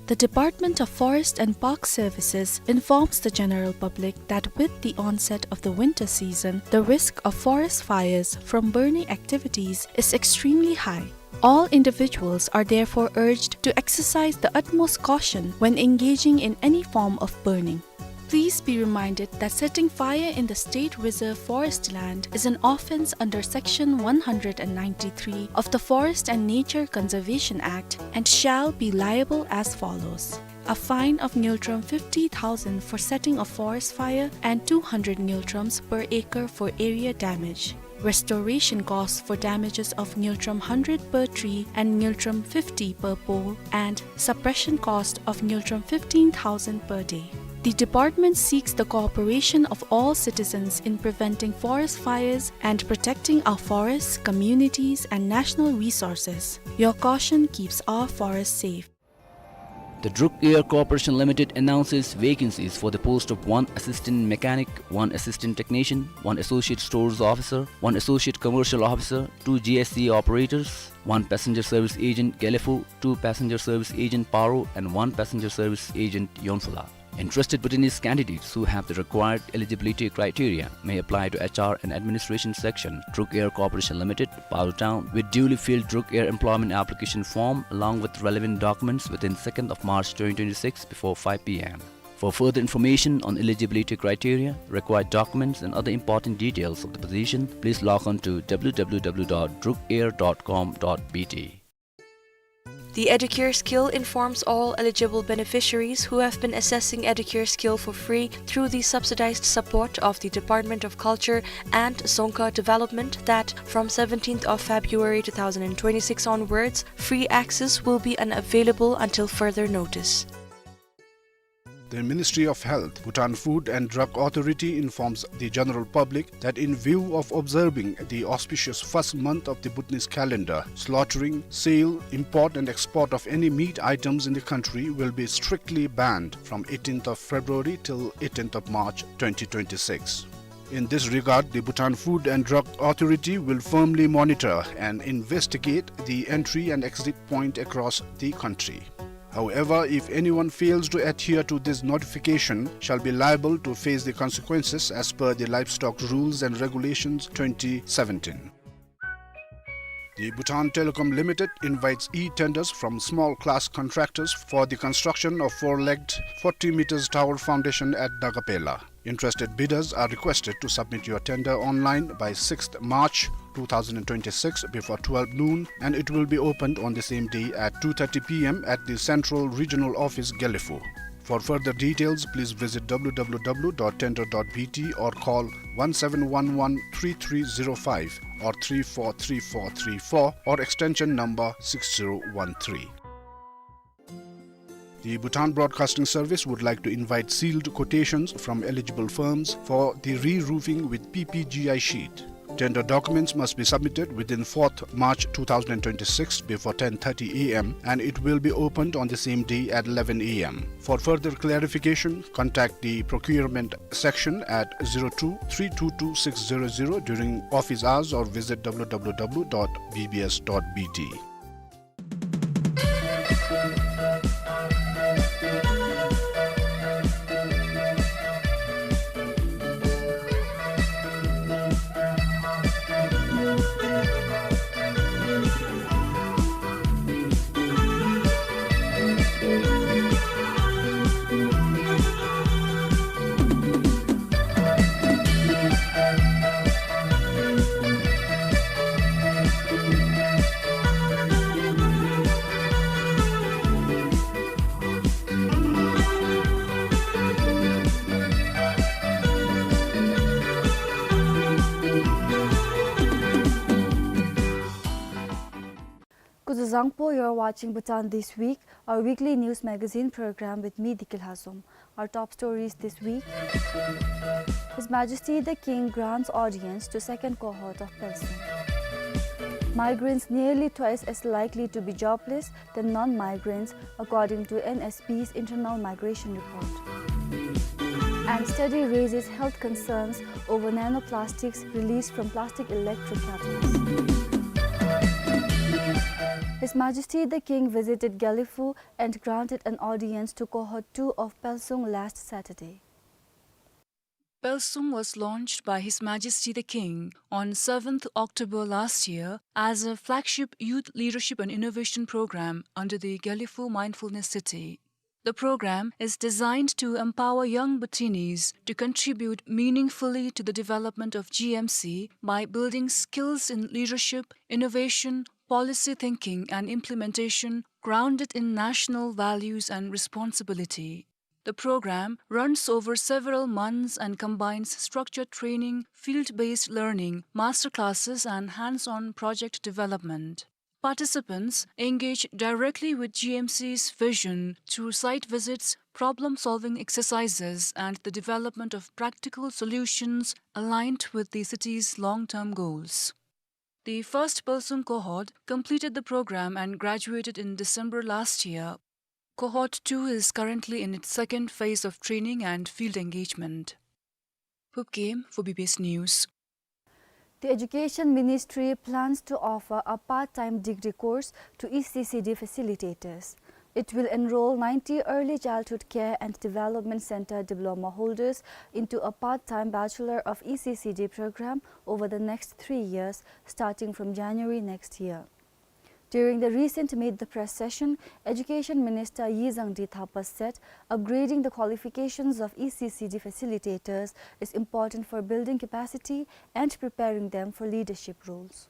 The Department of Forest and Park Services informs the general public that with the onset of the winter season, the risk of forest fires from burning activities is extremely high. All individuals are therefore urged to exercise the utmost caution when engaging in any form of burning. Please be reminded that setting fire in the state reserve forest land is an offence under Section one hundred and ninety-three of the Forest and Nature Conservation Act and shall be liable as follows. A fine of ngultrum fifty thousand for setting a forest fire and two hundred ngultrums per acre for area damage. Restoration costs for damages of ngultrum hundred per tree and ngultrum fifty per pole, and suppression cost of ngultrum fifteen thousand per day. The department seeks the cooperation of all citizens in preventing forest fires and protecting our forests, communities, and national resources. Your caution keeps our forests safe. The Druk Air Corporation Limited announces vacancies for the post of one assistant mechanic, one assistant technician, one associate stores officer, one associate commercial officer, two G S C operators, one passenger service agent Gelephu, two passenger service agent Paro, and one passenger service agent Yonphula. Interested Bhutanese candidates who have the required eligibility criteria may apply to H R and Administration Section, Druk Air Corporation Limited, Paro Town, with duly filled Druk Air employment application form along with relevant documents within second of March twenty twenty-six before five P M. For further information on eligibility criteria, required documents, and other important details of the position, please log on to W W W dot druk air dot com dot B T. The Educare Skill informs all eligible beneficiaries who have been accessing Educare Skill for free through the subsidized support of the Department of Culture and Dzongkha Development that from seventeenth of February two thousand twenty-six onwards, free access will be unavailable until further notice. The Ministry of Health, Bhutan Food and Drug Authority informs the general public that in view of observing the auspicious first month of the Bhutanese calendar, slaughtering, sale, import and export of any meat items in the country will be strictly banned from eighteenth of February till eighteenth of March twenty twenty-six. In this regard, the Bhutan Food and Drug Authority will firmly monitor and investigate the entry and exit point across the country. However, if anyone fails to adhere to this notification, shall be liable to face the consequences as per the Livestock Rules and Regulations twenty seventeen. The Bhutan Telecom Limited invites e-tenders from small class contractors for the construction of four-legged forty meters tower foundation at Dagapela. Interested bidders are requested to submit your tender online by sixth March two thousand twenty-six before twelve noon, and it will be opened on the same day at two thirty P M at the Central Regional Office, Gelephu. For further details, please visit W W W dot tender dot B T or call one seven one one three three zero five or three four three four three four or extension number six zero one three. The Bhutan Broadcasting Service would like to invite sealed quotations from eligible firms for the re-roofing with P P G I sheet. Tender documents must be submitted within fourth March two thousand twenty-six before ten thirty A M, and it will be opened on the same day at eleven A M. For further clarification, contact the procurement section at zero two three two two six zero zero during office hours or visit W W W dot B B S dot B T. Kuzuzangpo, you're watching Bhutan This Week, our weekly news magazine program with me, Dikil Hazom. Our top stories this week. His Majesty the King grants audience to second cohort of Pelsung. Migrants nearly twice as likely to be jobless than non-migrants, according to N S B's internal migration report. And study raises health concerns over nanoplastics released from plastic electric kettles. His Majesty the King visited Gelephu and granted an audience to cohort two of Pelsung last Saturday. Pelsung was launched by His Majesty the King on seventh October last year as a flagship youth leadership and innovation program under the Gelephu Mindfulness City. The program is designed to empower young Bhutinis to contribute meaningfully to the development of G M C by building skills in leadership, innovation, policy thinking, and implementation grounded in national values and responsibility. The program runs over several months and combines structured training, field-based learning, masterclasses, and hands-on project development. Participants engage directly with G M C's vision through site visits, problem-solving exercises, and the development of practical solutions aligned with the city's long-term goals. The first Pulsung cohort completed the program and graduated in December last year. Cohort two is currently in its second phase of training and field engagement. Phubkem for B B S News. The Education Ministry plans to offer a part-time degree course to E C C D facilitators. It will enroll ninety Early Childhood Care and Development Center diploma holders into a part-time Bachelor of E C C D program over the next three years, starting from January next year. During the recent Meet the Press session, Education Minister Yi Zhangdi Thapa said upgrading the qualifications of E C C D facilitators is important for building capacity and preparing them for leadership roles.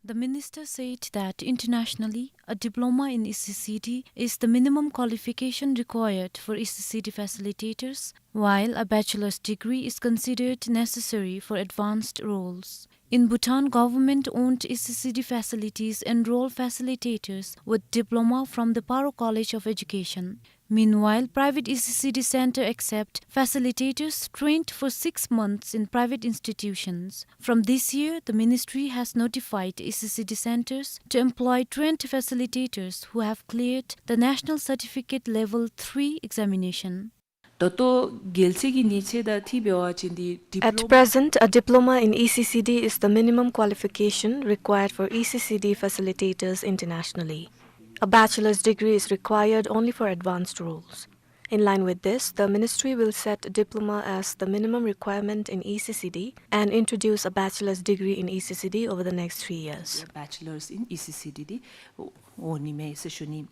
The minister said that internationally, a diploma in E C C D is the minimum qualification required for E C C D facilitators, while a bachelor's degree is considered necessary for advanced roles. In Bhutan, government-owned E C C D facilities enroll facilitators with diploma from the Paro College of Education. Meanwhile, private E C C D center accept facilitators trained for six months in private institutions. From this year, the ministry has notified E C C D centers to employ trained facilitators who have cleared the National Certificate Level three examination. ད་ལྟོ་རྒྱལ་སྤྱི་གི་ཉེས་ཆད་དང་འཁྲིལ་འབད་བ་ཅིན་འདི་At diploma- present, a diploma in E C C D is the minimum qualification required for E C C D facilitators internationally. A bachelor's degree is required only for advanced roles. In line with this, the ministry will set diploma as the minimum requirement in E C C D and introduce a bachelor's degree in E C C D over the next three years. Bachelor's in E C C D འདི་འོང་ནི་མས་ཟེར་ཞུ་ནི།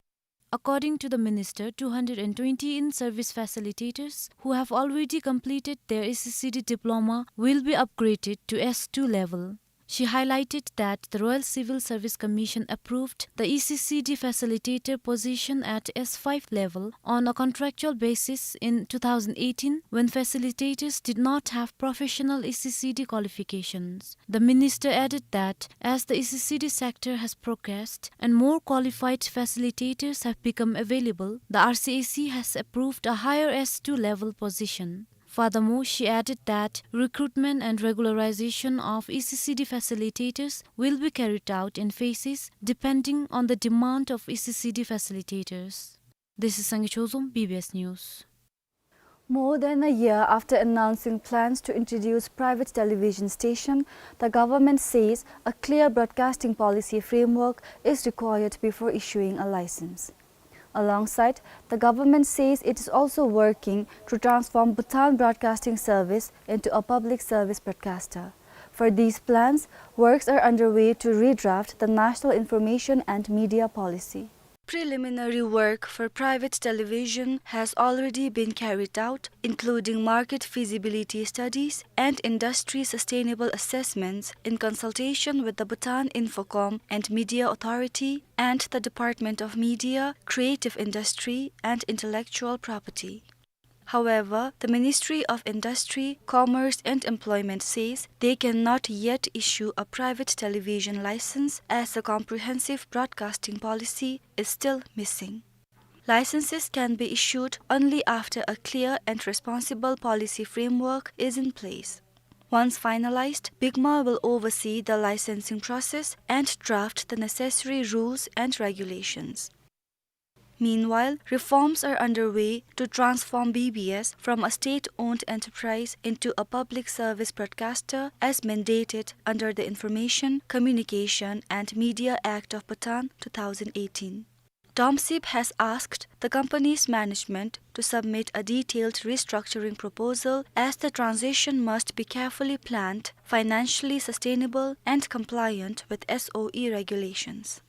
According to the minister, two hundred and twenty in-service facilitators who have already completed their E C C D diploma will be upgraded to S two level. She highlighted that the Royal Civil Service Commission approved the E C C D facilitator position at S five level on a contractual basis in two thousand eighteen, when facilitators did not have professional E C C D qualifications. The minister added that as the E C C D sector has progressed and more qualified facilitators have become available, the R C A C has approved a higher S two level position. Furthermore, she added that recruitment and regularization of E C C D facilitators will be carried out in phases depending on the demand of E C C D facilitators. This is Sangay Chozom, B B S News. More than a year after announcing plans to introduce private television station, the government says a clear broadcasting policy framework is required before issuing a license. Alongside, the government says it is also working to transform Bhutan Broadcasting Service into a public service broadcaster. For these plans, works are underway to redraft the National Information and Media Policy. Preliminary work for private television has already been carried out, including market feasibility studies and industry sustainable assessments, in consultation with the Bhutan Infocom and Media Authority and the Department of Media, Creative Industry and Intellectual Property. However, the Ministry of Industry, Commerce and Employment says they cannot yet issue a private television license, as a comprehensive broadcasting policy is still missing. Licenses can be issued only after a clear and responsible policy framework is in place. Once finalized, BICMA will oversee the licensing process and draft the necessary rules and regulations. Meanwhile, reforms are underway to transform B B S from a state-owned enterprise into a public service broadcaster as mandated under the Information, Communication and Media Act of Bhutan two thousand eighteen. DOMSIB has asked the company's management to submit a detailed restructuring proposal, as the transition must be carefully planned, financially sustainable and compliant with S O E regulations.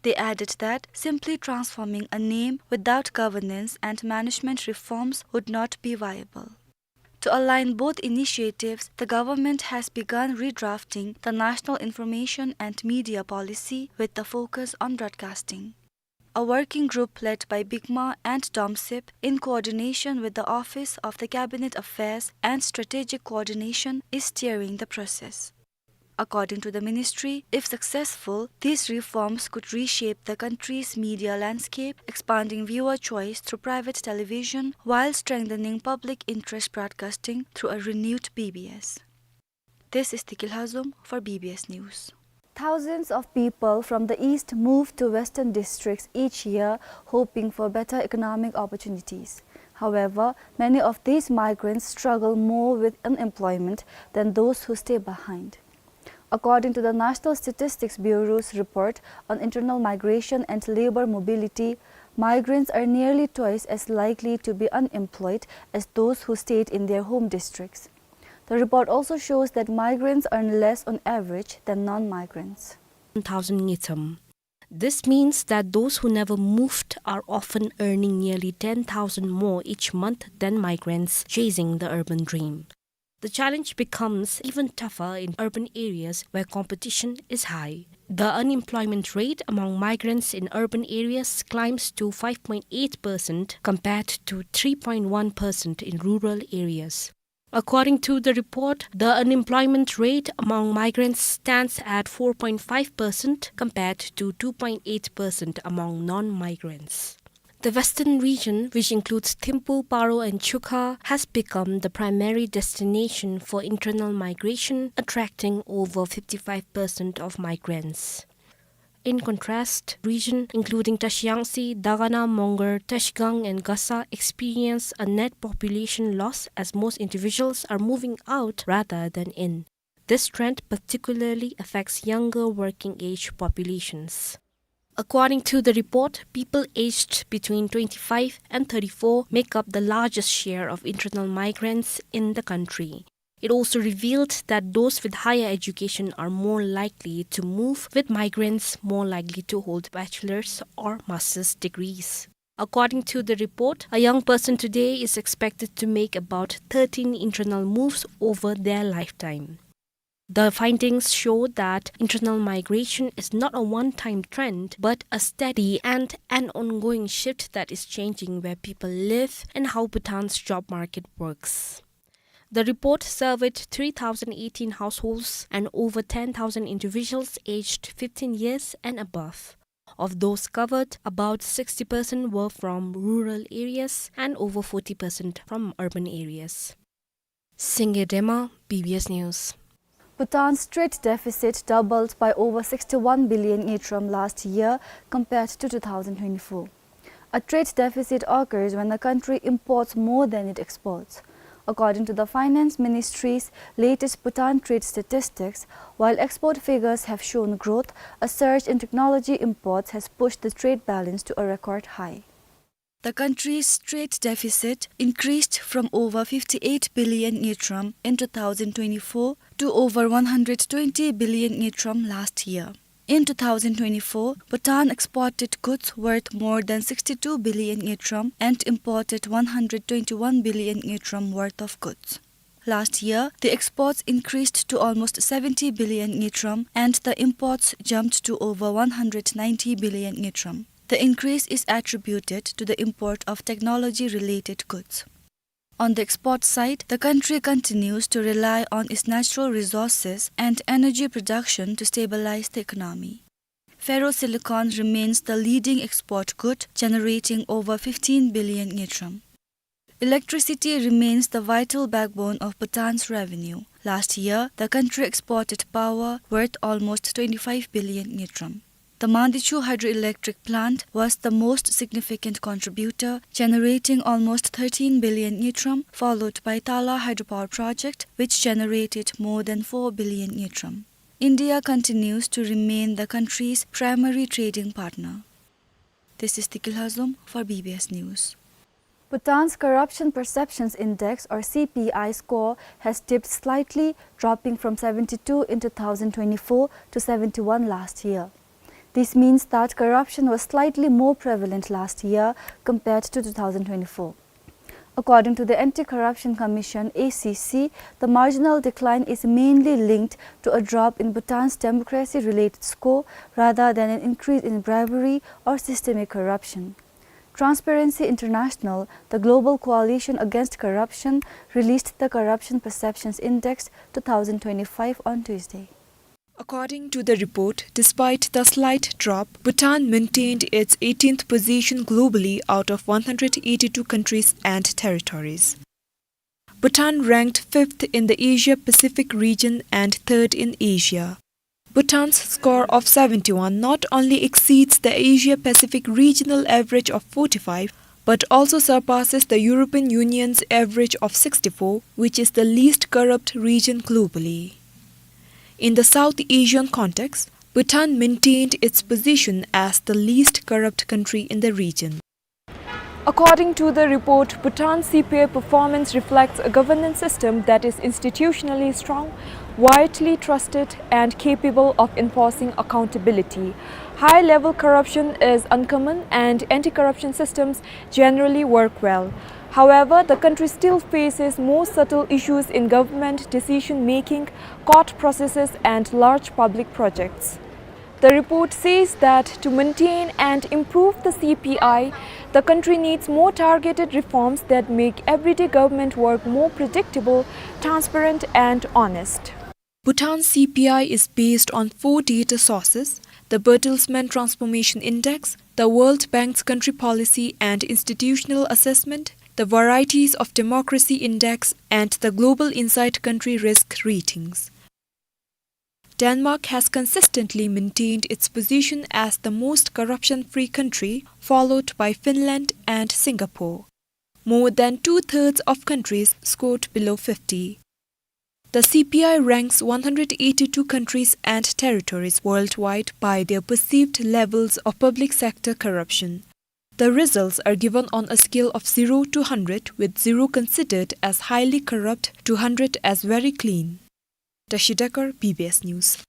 They added that simply transforming a name without governance and management reforms would not be viable. To align both initiatives, the government has begun redrafting the National Information and Media Policy with the focus on broadcasting. A working group led by BICMA and DOMSIB, in coordination with the Office of the Cabinet Affairs and Strategic Coordination, is steering the process. According to the ministry, if successful, these reforms could reshape the country's media landscape, expanding viewer choice through private television while strengthening public interest broadcasting through a renewed B B S. This is Tikil Hazum for B B S News. Thousands of people from the east move to western districts each year, hoping for better economic opportunities. However, many of these migrants struggle more with unemployment than those who stay behind. According to the National Statistics Bureau's report on internal migration and labor mobility, migrants are nearly twice as likely to be unemployed as those who stayed in their home districts. The report also shows that migrants earn less on average than non-migrants. Thousand ngultrum. This means that those who never moved are often earning nearly ten thousand more each month than migrants chasing the urban dream. The challenge becomes even tougher in urban areas where competition is high. The unemployment rate among migrants in urban areas climbs to five point eight percent compared to three point one percent in rural areas. According to the report, the unemployment rate among migrants stands at four point five percent compared to two point eight percent among non-migrants. The western region, which includes Thimphu, Paro and Chukha, has become the primary destination for internal migration, attracting over fifty-five percent of migrants. In contrast, region including Tashiyangtse, Dagana, Mongar, Tashgang and Gasa experience a net population loss as most individuals are moving out rather than in. This trend particularly affects younger working-age populations. According to the report, people aged between twenty-five and thirty-four make up the largest share of internal migrants in the country. It also revealed that those with higher education are more likely to move, with migrants more likely to hold bachelor's or master's degrees. According to the report, a young person today is expected to make about thirteen internal moves over their lifetime. The findings show that internal migration is not a one-time trend, but a steady and an ongoing shift that is changing where people live and how Bhutan's job market works. The report surveyed three thousand eighteen households and over ten thousand individuals aged fifteen years and above. Of those covered, about sixty percent were from rural areas and over forty percent from urban areas. Singye Dema, B B S News. Bhutan's trade deficit doubled by over sixty-one billion ngultrum last year compared to two thousand twenty-four. A trade deficit occurs when a country imports more than it exports. According to the Finance Ministry's latest Bhutan trade statistics, while export figures have shown growth, a surge in technology imports has pushed the trade balance to a record high. The country's trade deficit increased from over fifty-eight billion ngultrum in two thousand twenty-four to over one hundred twenty billion ngultrum last year. In two thousand twenty-four, Bhutan exported goods worth more than sixty-two billion ngultrum and imported one hundred twenty-one billion ngultrum worth of goods. Last year, the exports increased to almost seventy billion ngultrum and the imports jumped to over one hundred ninety billion ngultrum. The increase is attributed to the import of technology-related goods. On the export side, the country continues to rely on its natural resources and energy production to stabilize the economy. Ferrosilicon remains the leading export good, generating over fifteen billion ngultrum. Electricity remains the vital backbone of Bhutan's revenue. Last year, the country exported power worth almost twenty-five billion ngultrum. The Mandichu hydroelectric plant was the most significant contributor, generating almost thirteen billion ngultrum, followed by Tala hydropower project, which generated more than four billion ngultrum. India continues to remain the country's primary trading partner. This is Tikil Hazum for B B S News. Bhutan's Corruption Perceptions Index, or C P I score, has dipped slightly, dropping from seventy-two in two thousand twenty-four to seventy-one last year. This means that corruption was slightly more prevalent last year compared to two thousand twenty-four. According to the Anti-Corruption Commission, A C C, the marginal decline is mainly linked to a drop in Bhutan's democracy-related score rather than an increase in bribery or systemic corruption. Transparency International, the global coalition against corruption, released the Corruption Perceptions Index two thousand twenty-five on Tuesday. According to the report, despite the slight drop, Bhutan maintained its eighteenth position globally out of one hundred eighty-two countries and territories. Bhutan ranked fifth in the Asia-Pacific region and third in Asia. Bhutan's score of seventy-one not only exceeds the Asia-Pacific regional average of forty-five, but also surpasses the European Union's average of sixty-four, which is the least corrupt region globally. In the South Asian context, Bhutan maintained its position as the least corrupt country in the region. According to the report, Bhutan's C P I performance reflects a governance system that is institutionally strong, widely trusted, and capable of enforcing accountability. High-level corruption is uncommon, and anti-corruption systems generally work well. However, the country still faces more subtle issues in government decision-making, court processes, and large public projects. The report says that to maintain and improve the C P I, the country needs more targeted reforms that make everyday government work more predictable, transparent, and honest. Bhutan's C P I is based on four data sources: the Bertelsmann Transformation Index, the World Bank's Country Policy and Institutional Assessment, the Varieties of Democracy Index, and the Global Insight Country Risk Ratings. Denmark has consistently maintained its position as the most corruption-free country, followed by Finland and Singapore. More than two-thirds of countries scored below fifty. The C P I ranks one hundred eighty-two countries and territories worldwide by their perceived levels of public sector corruption. The results are given on a scale of zero to hundred, with zero considered as highly corrupt to hundred as very clean. Tashi Dekar, B B S News.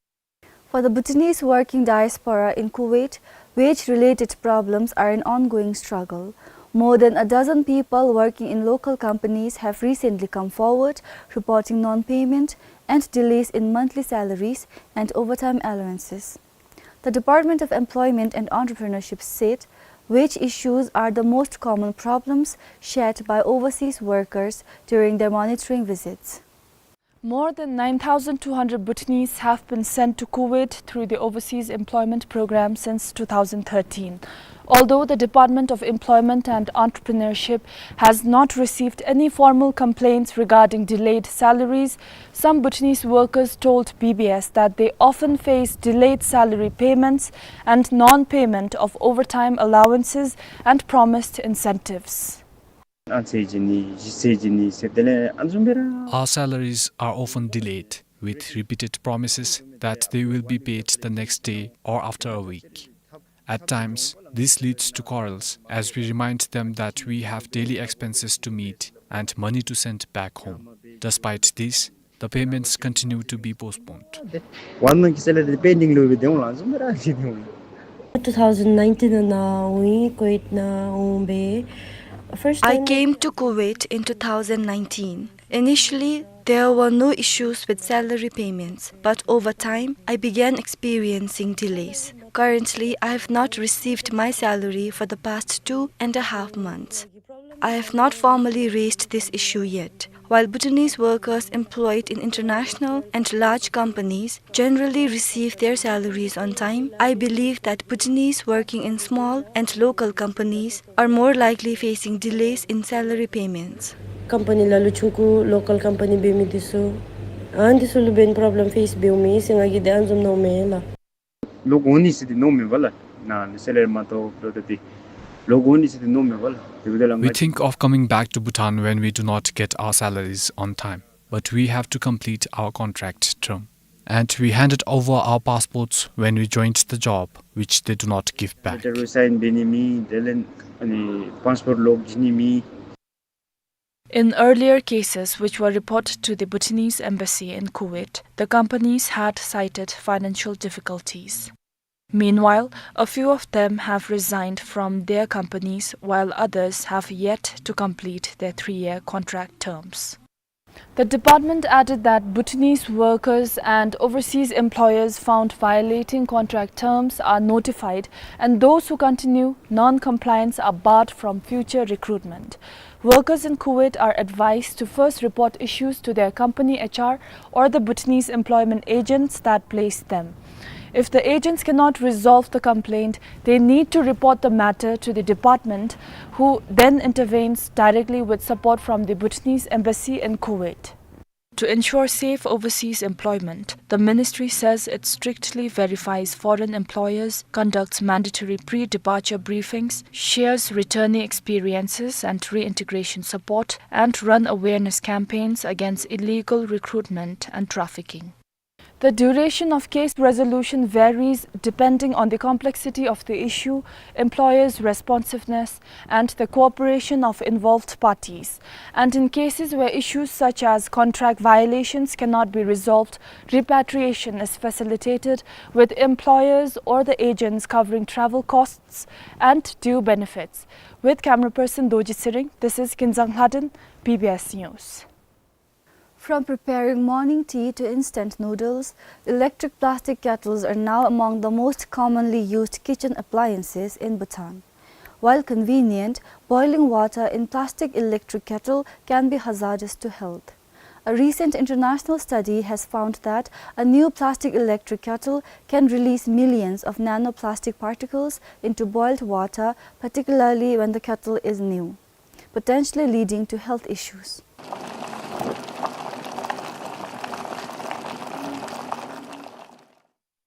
For the Bhutanese working diaspora in Kuwait, wage-related problems are an ongoing struggle. More than a dozen people working in local companies have recently come forward reporting non-payment and delays in monthly salaries and overtime allowances. The Department of Employment and Entrepreneurship said wage issues are the most common problems shared by overseas workers during their monitoring visits. More than nine thousand two hundred Bhutanese have been sent to Kuwait through the Overseas Employment Program since two thousand thirteen. Although the Department of Employment and Entrepreneurship has not received any formal complaints regarding delayed salaries, some Bhutanese workers told B B S that they often face delayed salary payments and non-payment of overtime allowances and promised incentives. Our salaries are often delayed, with repeated promises that they will be paid the next day or after a week. At times, this leads to quarrels, as we remind them that we have daily expenses to meet and money to send back home. Despite this, the payments continue to be postponed. One month salary pending lo be deng la zum ra si deng. Two thousand nineteen na we Kuwait na umbe. First I time came to Kuwait in two thousand nineteen. Initially, there were no issues with salary payments, but over time, I began experiencing delays. Currently, I have not received my salary for the past two and a half months. I have not formally raised this issue yet. While Bhutanese workers employed in international and large companies generally receive their salaries on time, I believe that Bhutanese working in small and local companies are more likely facing delays in salary payments. Company la luchungku local company be mi disu. An disu lu ben problem face be mi singa gi de anzum no me la. Lo goni si de no me bala. Na, na salary ma to lo de. Lo goni si de no me bala. We think of coming back to Bhutan when we do not get our salaries on time, but we have to complete our contract term. And we handed over our passports when we joined the job, which they do not give back. Letter sign be ni mi, delen ani passport log jini mi. In earlier cases which were reported to the Bhutanese embassy in Kuwait, the companies had cited financial difficulties. Meanwhile, a few of them have resigned from their companies, while others have yet to complete their three-year contract terms. The department added that Bhutanese workers and overseas employers found violating contract terms are notified, and those who continue non-compliance are barred from future recruitment. Workers in Kuwait are advised to first report issues to their company H R or the Bhutanese employment agents that placed them. If the agents cannot resolve the complaint, they need to report the matter to the department, who then intervenes directly with support from the Bhutanese embassy in Kuwait. To ensure safe overseas employment, the ministry says it strictly verifies foreign employers, conducts mandatory pre-departure briefings, shares returnee experiences and reintegration support, and run awareness campaigns against illegal recruitment and trafficking. The duration of case resolution varies depending on the complexity of the issue, employers' responsiveness, and the cooperation of involved parties. And in cases where issues such as contract violations cannot be resolved, repatriation is facilitated, with employers or the agents covering travel costs and due benefits. With camera person Dorji Tshering, this is Kinzang Lhaden, B B S News. From preparing morning tea to instant noodles, electric plastic kettles are now among the most commonly used kitchen appliances in Bhutan. While convenient, boiling water in plastic electric kettle can be hazardous to health. A recent international study has found that a new plastic electric kettle can release millions of nanoplastic particles into boiled water, particularly when the kettle is new, potentially leading to health issues.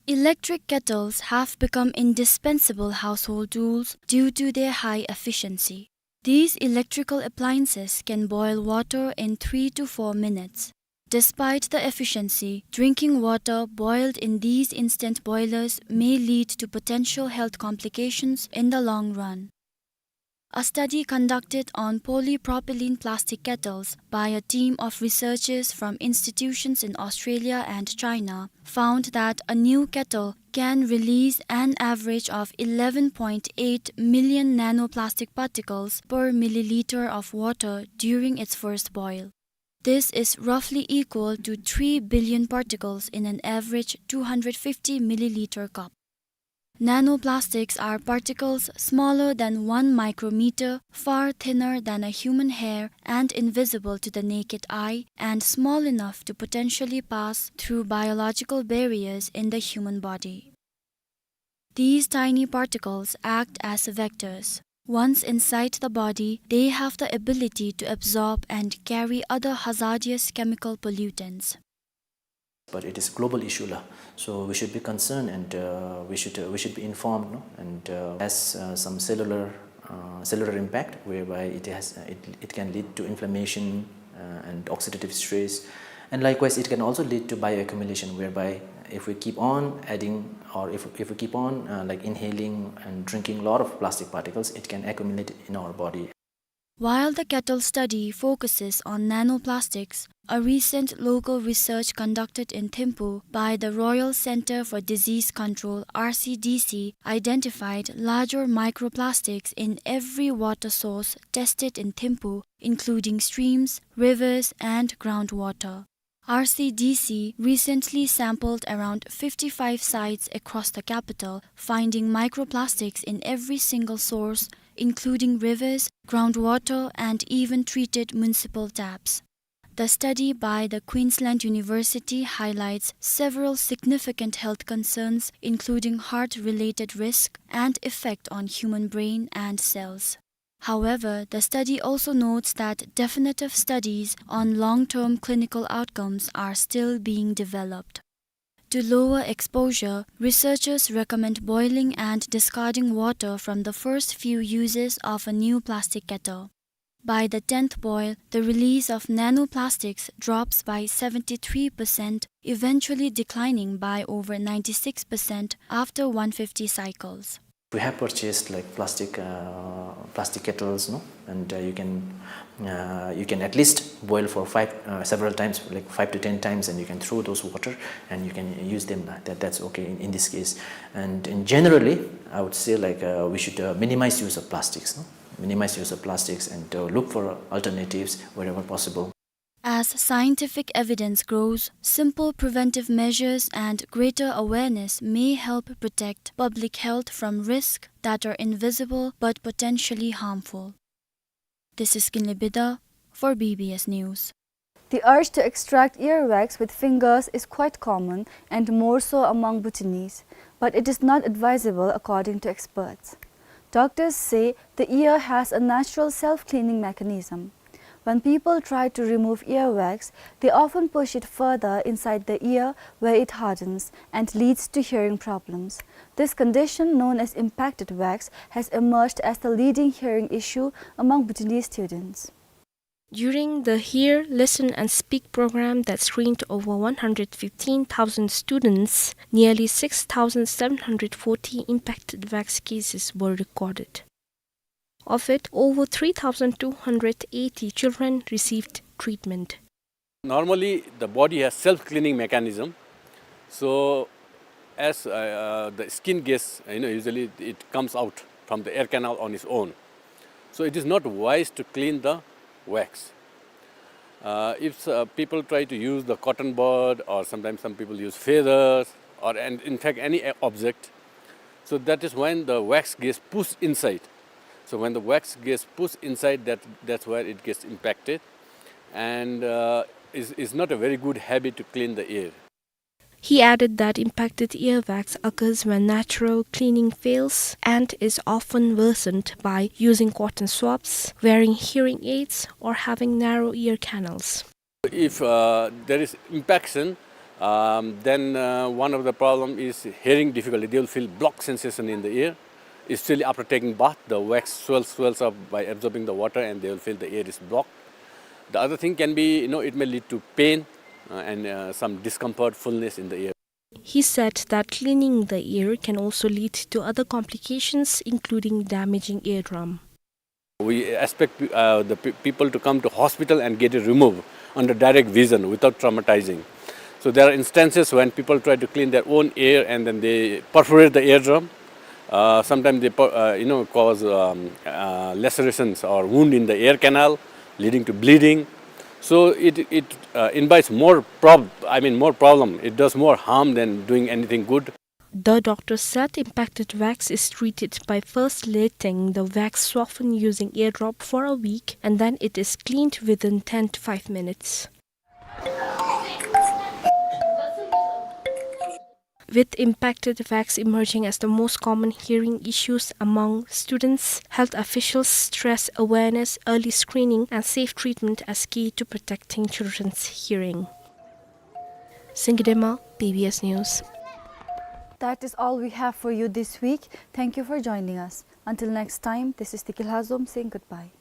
Electric kettles have become indispensable household tools due to their high efficiency. These electrical appliances can boil water in three to four minutes. Despite the efficiency, drinking water boiled in these instant boilers may lead to potential health complications in the long run. A study conducted on polypropylene plastic kettles by a team of researchers from institutions in Australia and China found that a new kettle can release an average of eleven point eight million nanoplastic particles per milliliter of water during its first boil. This is roughly equal to three billion particles in an average two hundred fifty milliliter cup. Nanoplastics are particles smaller than one micrometer, far thinner than a human hair, and invisible to the naked eye, and small enough to potentially pass through biological barriers in the human body. These tiny particles act as vectors. Once inside the body, they have the ability to absorb and carry other hazardous chemical pollutants. But it is a global issue la. So we should be concerned and, uh, we should, uh, we should be informed, no? And, uh, has, uh, some cellular, uh, cellular impact whereby it has, uh, it, it can lead to inflammation, uh, and oxidative stress. And likewise, it can also lead to bioaccumulation, whereby if we keep on adding or if, if we keep on, uh, like, inhaling and drinking a lot of plastic particles, it can accumulate in our body. While the kettle study focuses on nanoplastics, a recent local research conducted in Thimphu by the Royal Centre for Disease Control, R C D C, identified larger microplastics in every water source tested in Thimphu, including streams, rivers, and groundwater. R C D C recently sampled around fifty-five sites across the capital, finding microplastics in every single source, including rivers, groundwater, and even treated municipal taps. The study by the Queensland University highlights several significant health concerns, including heart-related risk and effect on human brain and cells. However, the study also notes that definitive studies on long-term clinical outcomes are still being developed. To lower exposure, researchers recommend boiling and discarding water from the first few uses of a new plastic kettle. By the tenth boil, the release of nanoplastics drops by seventy-three percent, eventually declining by over ninety-six percent after one fifty cycles. We have purchased, like, plastic, uh, plastic kettles, no? And, uh, you can, uh, you can at least boil for five, uh, several times, like, five to ten times, and you can throw those water and you can use them. That, that's okay in, in this case. And in generally, I would say, like, uh, we should, uh, minimize use of plastics, no? Minimize use of plastics and, uh, look for alternatives wherever possible. As scientific evidence grows, simple preventive measures and greater awareness may help protect public health from risks that are invisible but potentially harmful. This is Kinley Bida for B B S News. The urge to extract earwax with fingers is quite common and more so among Bhutanese, but it is not advisable according to experts. Doctors say the ear has a natural self-cleaning mechanism. When people try to remove earwax, they often push it further inside the ear where it hardens and leads to hearing problems. This condition, known as impacted wax, has emerged as the leading hearing issue among Bhutanese students. During the Hear, Listen and Speak program that screened over one hundred fifteen thousand students, nearly six thousand seven hundred forty impacted wax cases were recorded. Of it, over three thousand two hundred eighty children received treatment. Normally, the body has self-cleaning mechanism. So, as, uh, uh, the skin gets, you know, usually it comes out from the ear canal on its own. So, it is not wise to clean the wax. Uh, if, uh, people try to use the cotton bud, or sometimes some people use feathers, or, and in fact, any, uh, object, so that is when the wax gets pushed inside. So when the wax gets pushed inside, that, that's where it gets impacted, and, uh, is, is not a very good habit to clean the ear. He added that impacted earwax occurs when natural cleaning fails and is often worsened by using cotton swabs, wearing hearing aids, or having narrow ear canals. If, uh, there is impaction, um, then, uh, one of the problem is hearing difficulty. They will feel blocked sensation in the ear, especially after taking bath. The wax swells, swells up by absorbing the water, and they will feel the ear is blocked. The other thing can be, you know, it may lead to pain, uh, and, uh, some discomfort, fullness in the ear. He said that cleaning the ear can also lead to other complications, including damaging eardrum. We expect, uh, the pe-, people to come to hospital and get it removed under direct vision without traumatizing. So there are instances when people try to clean their own ear and then they perforate the eardrum. Uh, sometimes they per-, uh, you know, cause, um, uh, lacerations or wound in the ear canal, leading to bleeding. So it, it, uh, invites more prob-, I mean, more problem. It does more harm than doing anything good. The doctor said impacted wax is treated by first letting the wax soften using eardrop for a week, and then it is cleaned within ten to five minutes. With impacted wax emerging as the most common hearing issues among students, health officials stress awareness, early screening, and safe treatment as key to protecting children's hearing. Singidema, B B S News. That is all we have for you this week. Thank you for joining us. Until next time, this is Tikil Hazom saying goodbye.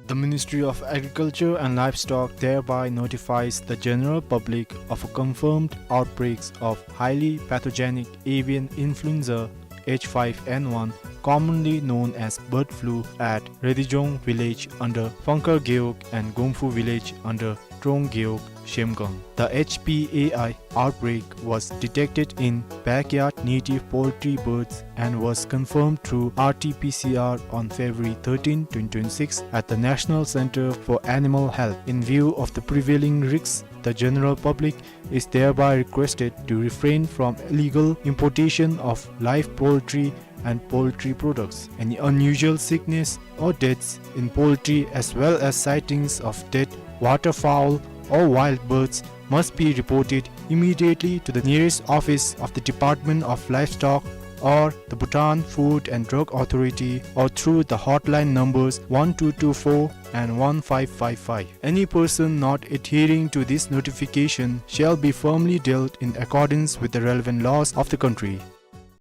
The Ministry of Agriculture and Livestock thereby notifies the general public of a confirmed outbreaks of highly pathogenic avian influenza H five N one, commonly known as bird flu, at Redijong village under Phangkar Gewog and Gomfu village under Trong Gewog, Shemgang. The H P A I outbreak was detected in backyard native poultry birds and was confirmed through R T P C R on February thirteen, twenty twenty-six at the National Center for Animal Health. In view of the prevailing risks, the general public is thereby requested to refrain from illegal importation of live poultry and poultry products. Any unusual sickness or deaths in poultry, as well as sightings of dead waterfowl or wild birds, must be reported immediately to the nearest office of the Department of Livestock or the Bhutan Food and Drug Authority, or through the hotline numbers one two two four and one five five five. Any person not adhering to this notification shall be firmly dealt in accordance with the relevant laws of the country.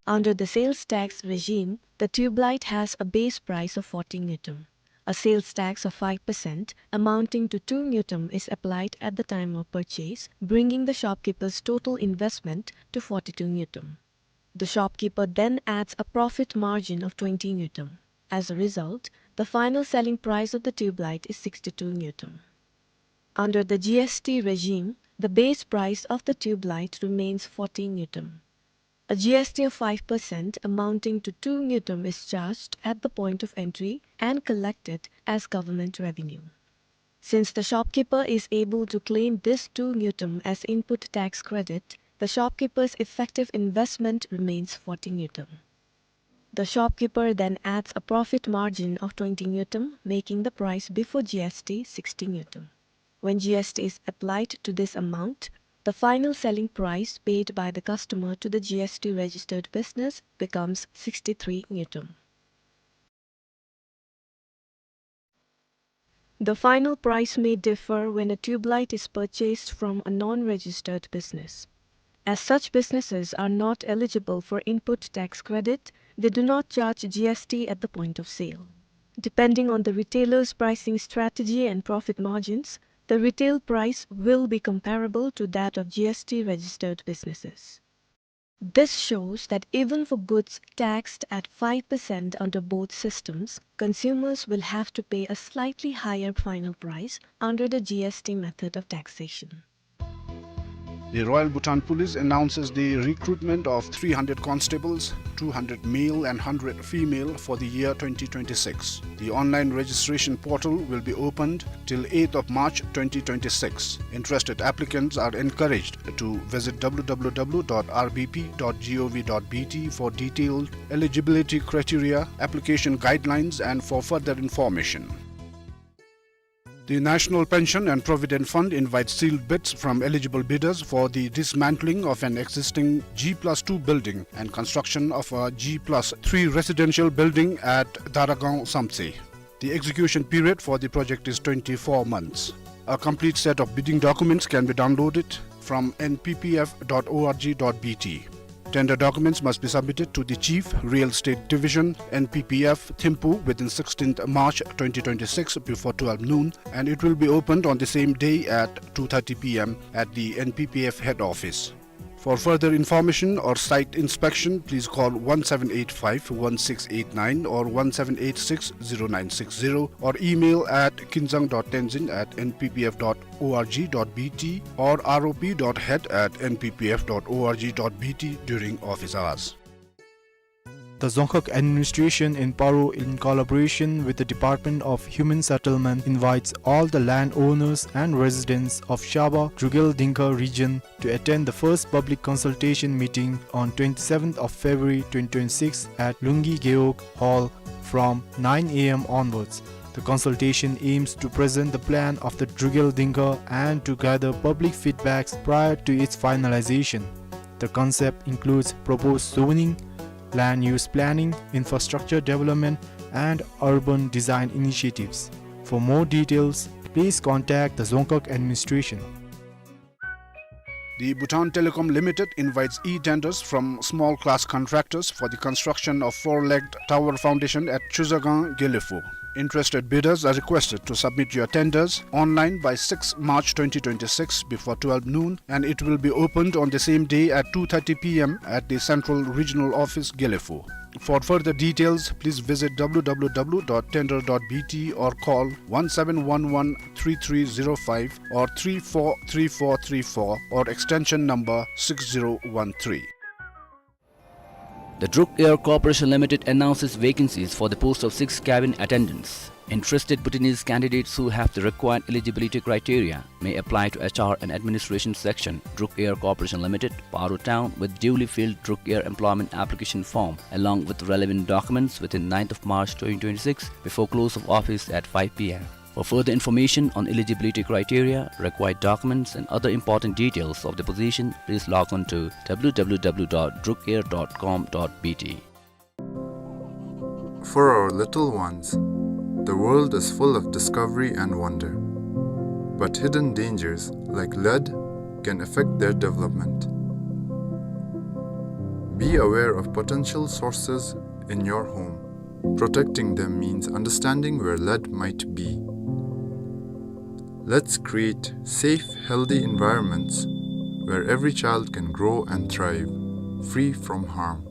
Under the sales tax regime, the tube light has a base price of forty ngultrum. A sales tax of five percent, amounting to two ngultrum, is applied at the time of purchase, bringing the shopkeeper's total investment to forty-two ngultrum. The shopkeeper then adds a profit margin of twenty ngultrum. As a result, the final selling price of the tube light is sixty-two ngultrum. Under the G S T regime, the base price of the tube light remains forty ngultrum. A G S T of five percent amounting to two ngultrum is charged at the point of entry and collected as government revenue. Since the shopkeeper is able to claim this two ngultrum as input tax credit, the shopkeeper's effective investment remains forty ngultrum. The shopkeeper then adds a profit margin of twenty ngultrum, making the price before G S T sixty ngultrum. When G S T is applied to this amount, the final selling price paid by the customer to the G S T registered business becomes sixty-three ngultrum. The final price may differ when a tube light is purchased from a non-registered business. As such businesses are not eligible for input tax credit, they do not charge G S T at the point of sale. Depending on the retailer's pricing strategy and profit margins, the retail price will be comparable to that of G S T registered businesses. This shows that even for goods taxed at five percent under both systems, consumers will have to pay a slightly higher final price under the G S T method of taxation. The Royal Bhutan Police announces the recruitment of three hundred constables, two hundred male and hundred female, for the year twenty twenty-six. The online registration portal will be opened till eighth of March twenty twenty-six. Interested applicants are encouraged to visit w w w dot r b p dot g o v dot b t for detailed eligibility criteria, application guidelines, and for further information. The National Pension and Provident Fund invites sealed bids from eligible bidders for the dismantling of an existing G plus two building and construction of a G plus three residential building at Daragaon Samtse. The execution period for the project is twenty-four months. A complete set of bidding documents can be downloaded from n p p f dot o r g dot b t. Tender documents must be submitted to the Chief, Real Estate Division, N P P F, Thimphu within sixteenth March twenty twenty-six before twelve noon, and it will be opened on the same day at two thirty p m at the N P P F head office. For further information or site inspection, please call one seven eight five one six eight nine or one seven eight six zero nine six zero or email at kinzang dot tenzin at n p p f dot o r g dot b t or r o p dot head at n p p f dot o r g dot b t during office hours. The Dzongkhag administration in Paro, in collaboration with the Department of Human Settlement, invites all the landowners and residents of Shaba Drukgyal Dzongkha region to attend the first public consultation meeting on twenty-seventh of February twenty twenty-six at Lunggi Gewog Hall from nine a m onwards. The consultation aims to present the plan of the Drukgyal Dzongkha and to gather public feedbacks prior to its finalization. The concept includes proposed zoning, land use planning, infrastructure development, and urban design initiatives. For more details, please contact the Dzongkhag administration. The Bhutan Telecom Limited invites e-tenders from small class contractors for the construction of four-legged tower foundation at Chuzagang, Gelephu. Interested bidders are requested to submit your tenders online by sixth March twenty twenty-six before twelve noon, and it will be opened on the same day at two thirty p m at the Central Regional Office, Gelephu. For further details, please visit w w w dot tender dot b t or call one seven one one three three zero five or three four three four three four or extension number six zero one three. The Druk Air Corporation Limited announces vacancies for the post of six cabin attendants. Interested Bhutanese candidates who have the required eligibility criteria may apply to H R and Administration Section, Druk Air Corporation Limited, Paro Town, with duly filled Druk Air employment application form, along with relevant documents within ninth of March twenty twenty-six before close of office at five P M. For further information on eligibility criteria, required documents, and other important details of the position, please log on to W W W dot drukair dot com dot B T. For our little ones, the world is full of discovery and wonder. But hidden dangers, like lead, can affect their development. Be aware of potential sources in your home. Protecting them means understanding where lead might be. Let's create safe, healthy environments where every child can grow and thrive, free from harm.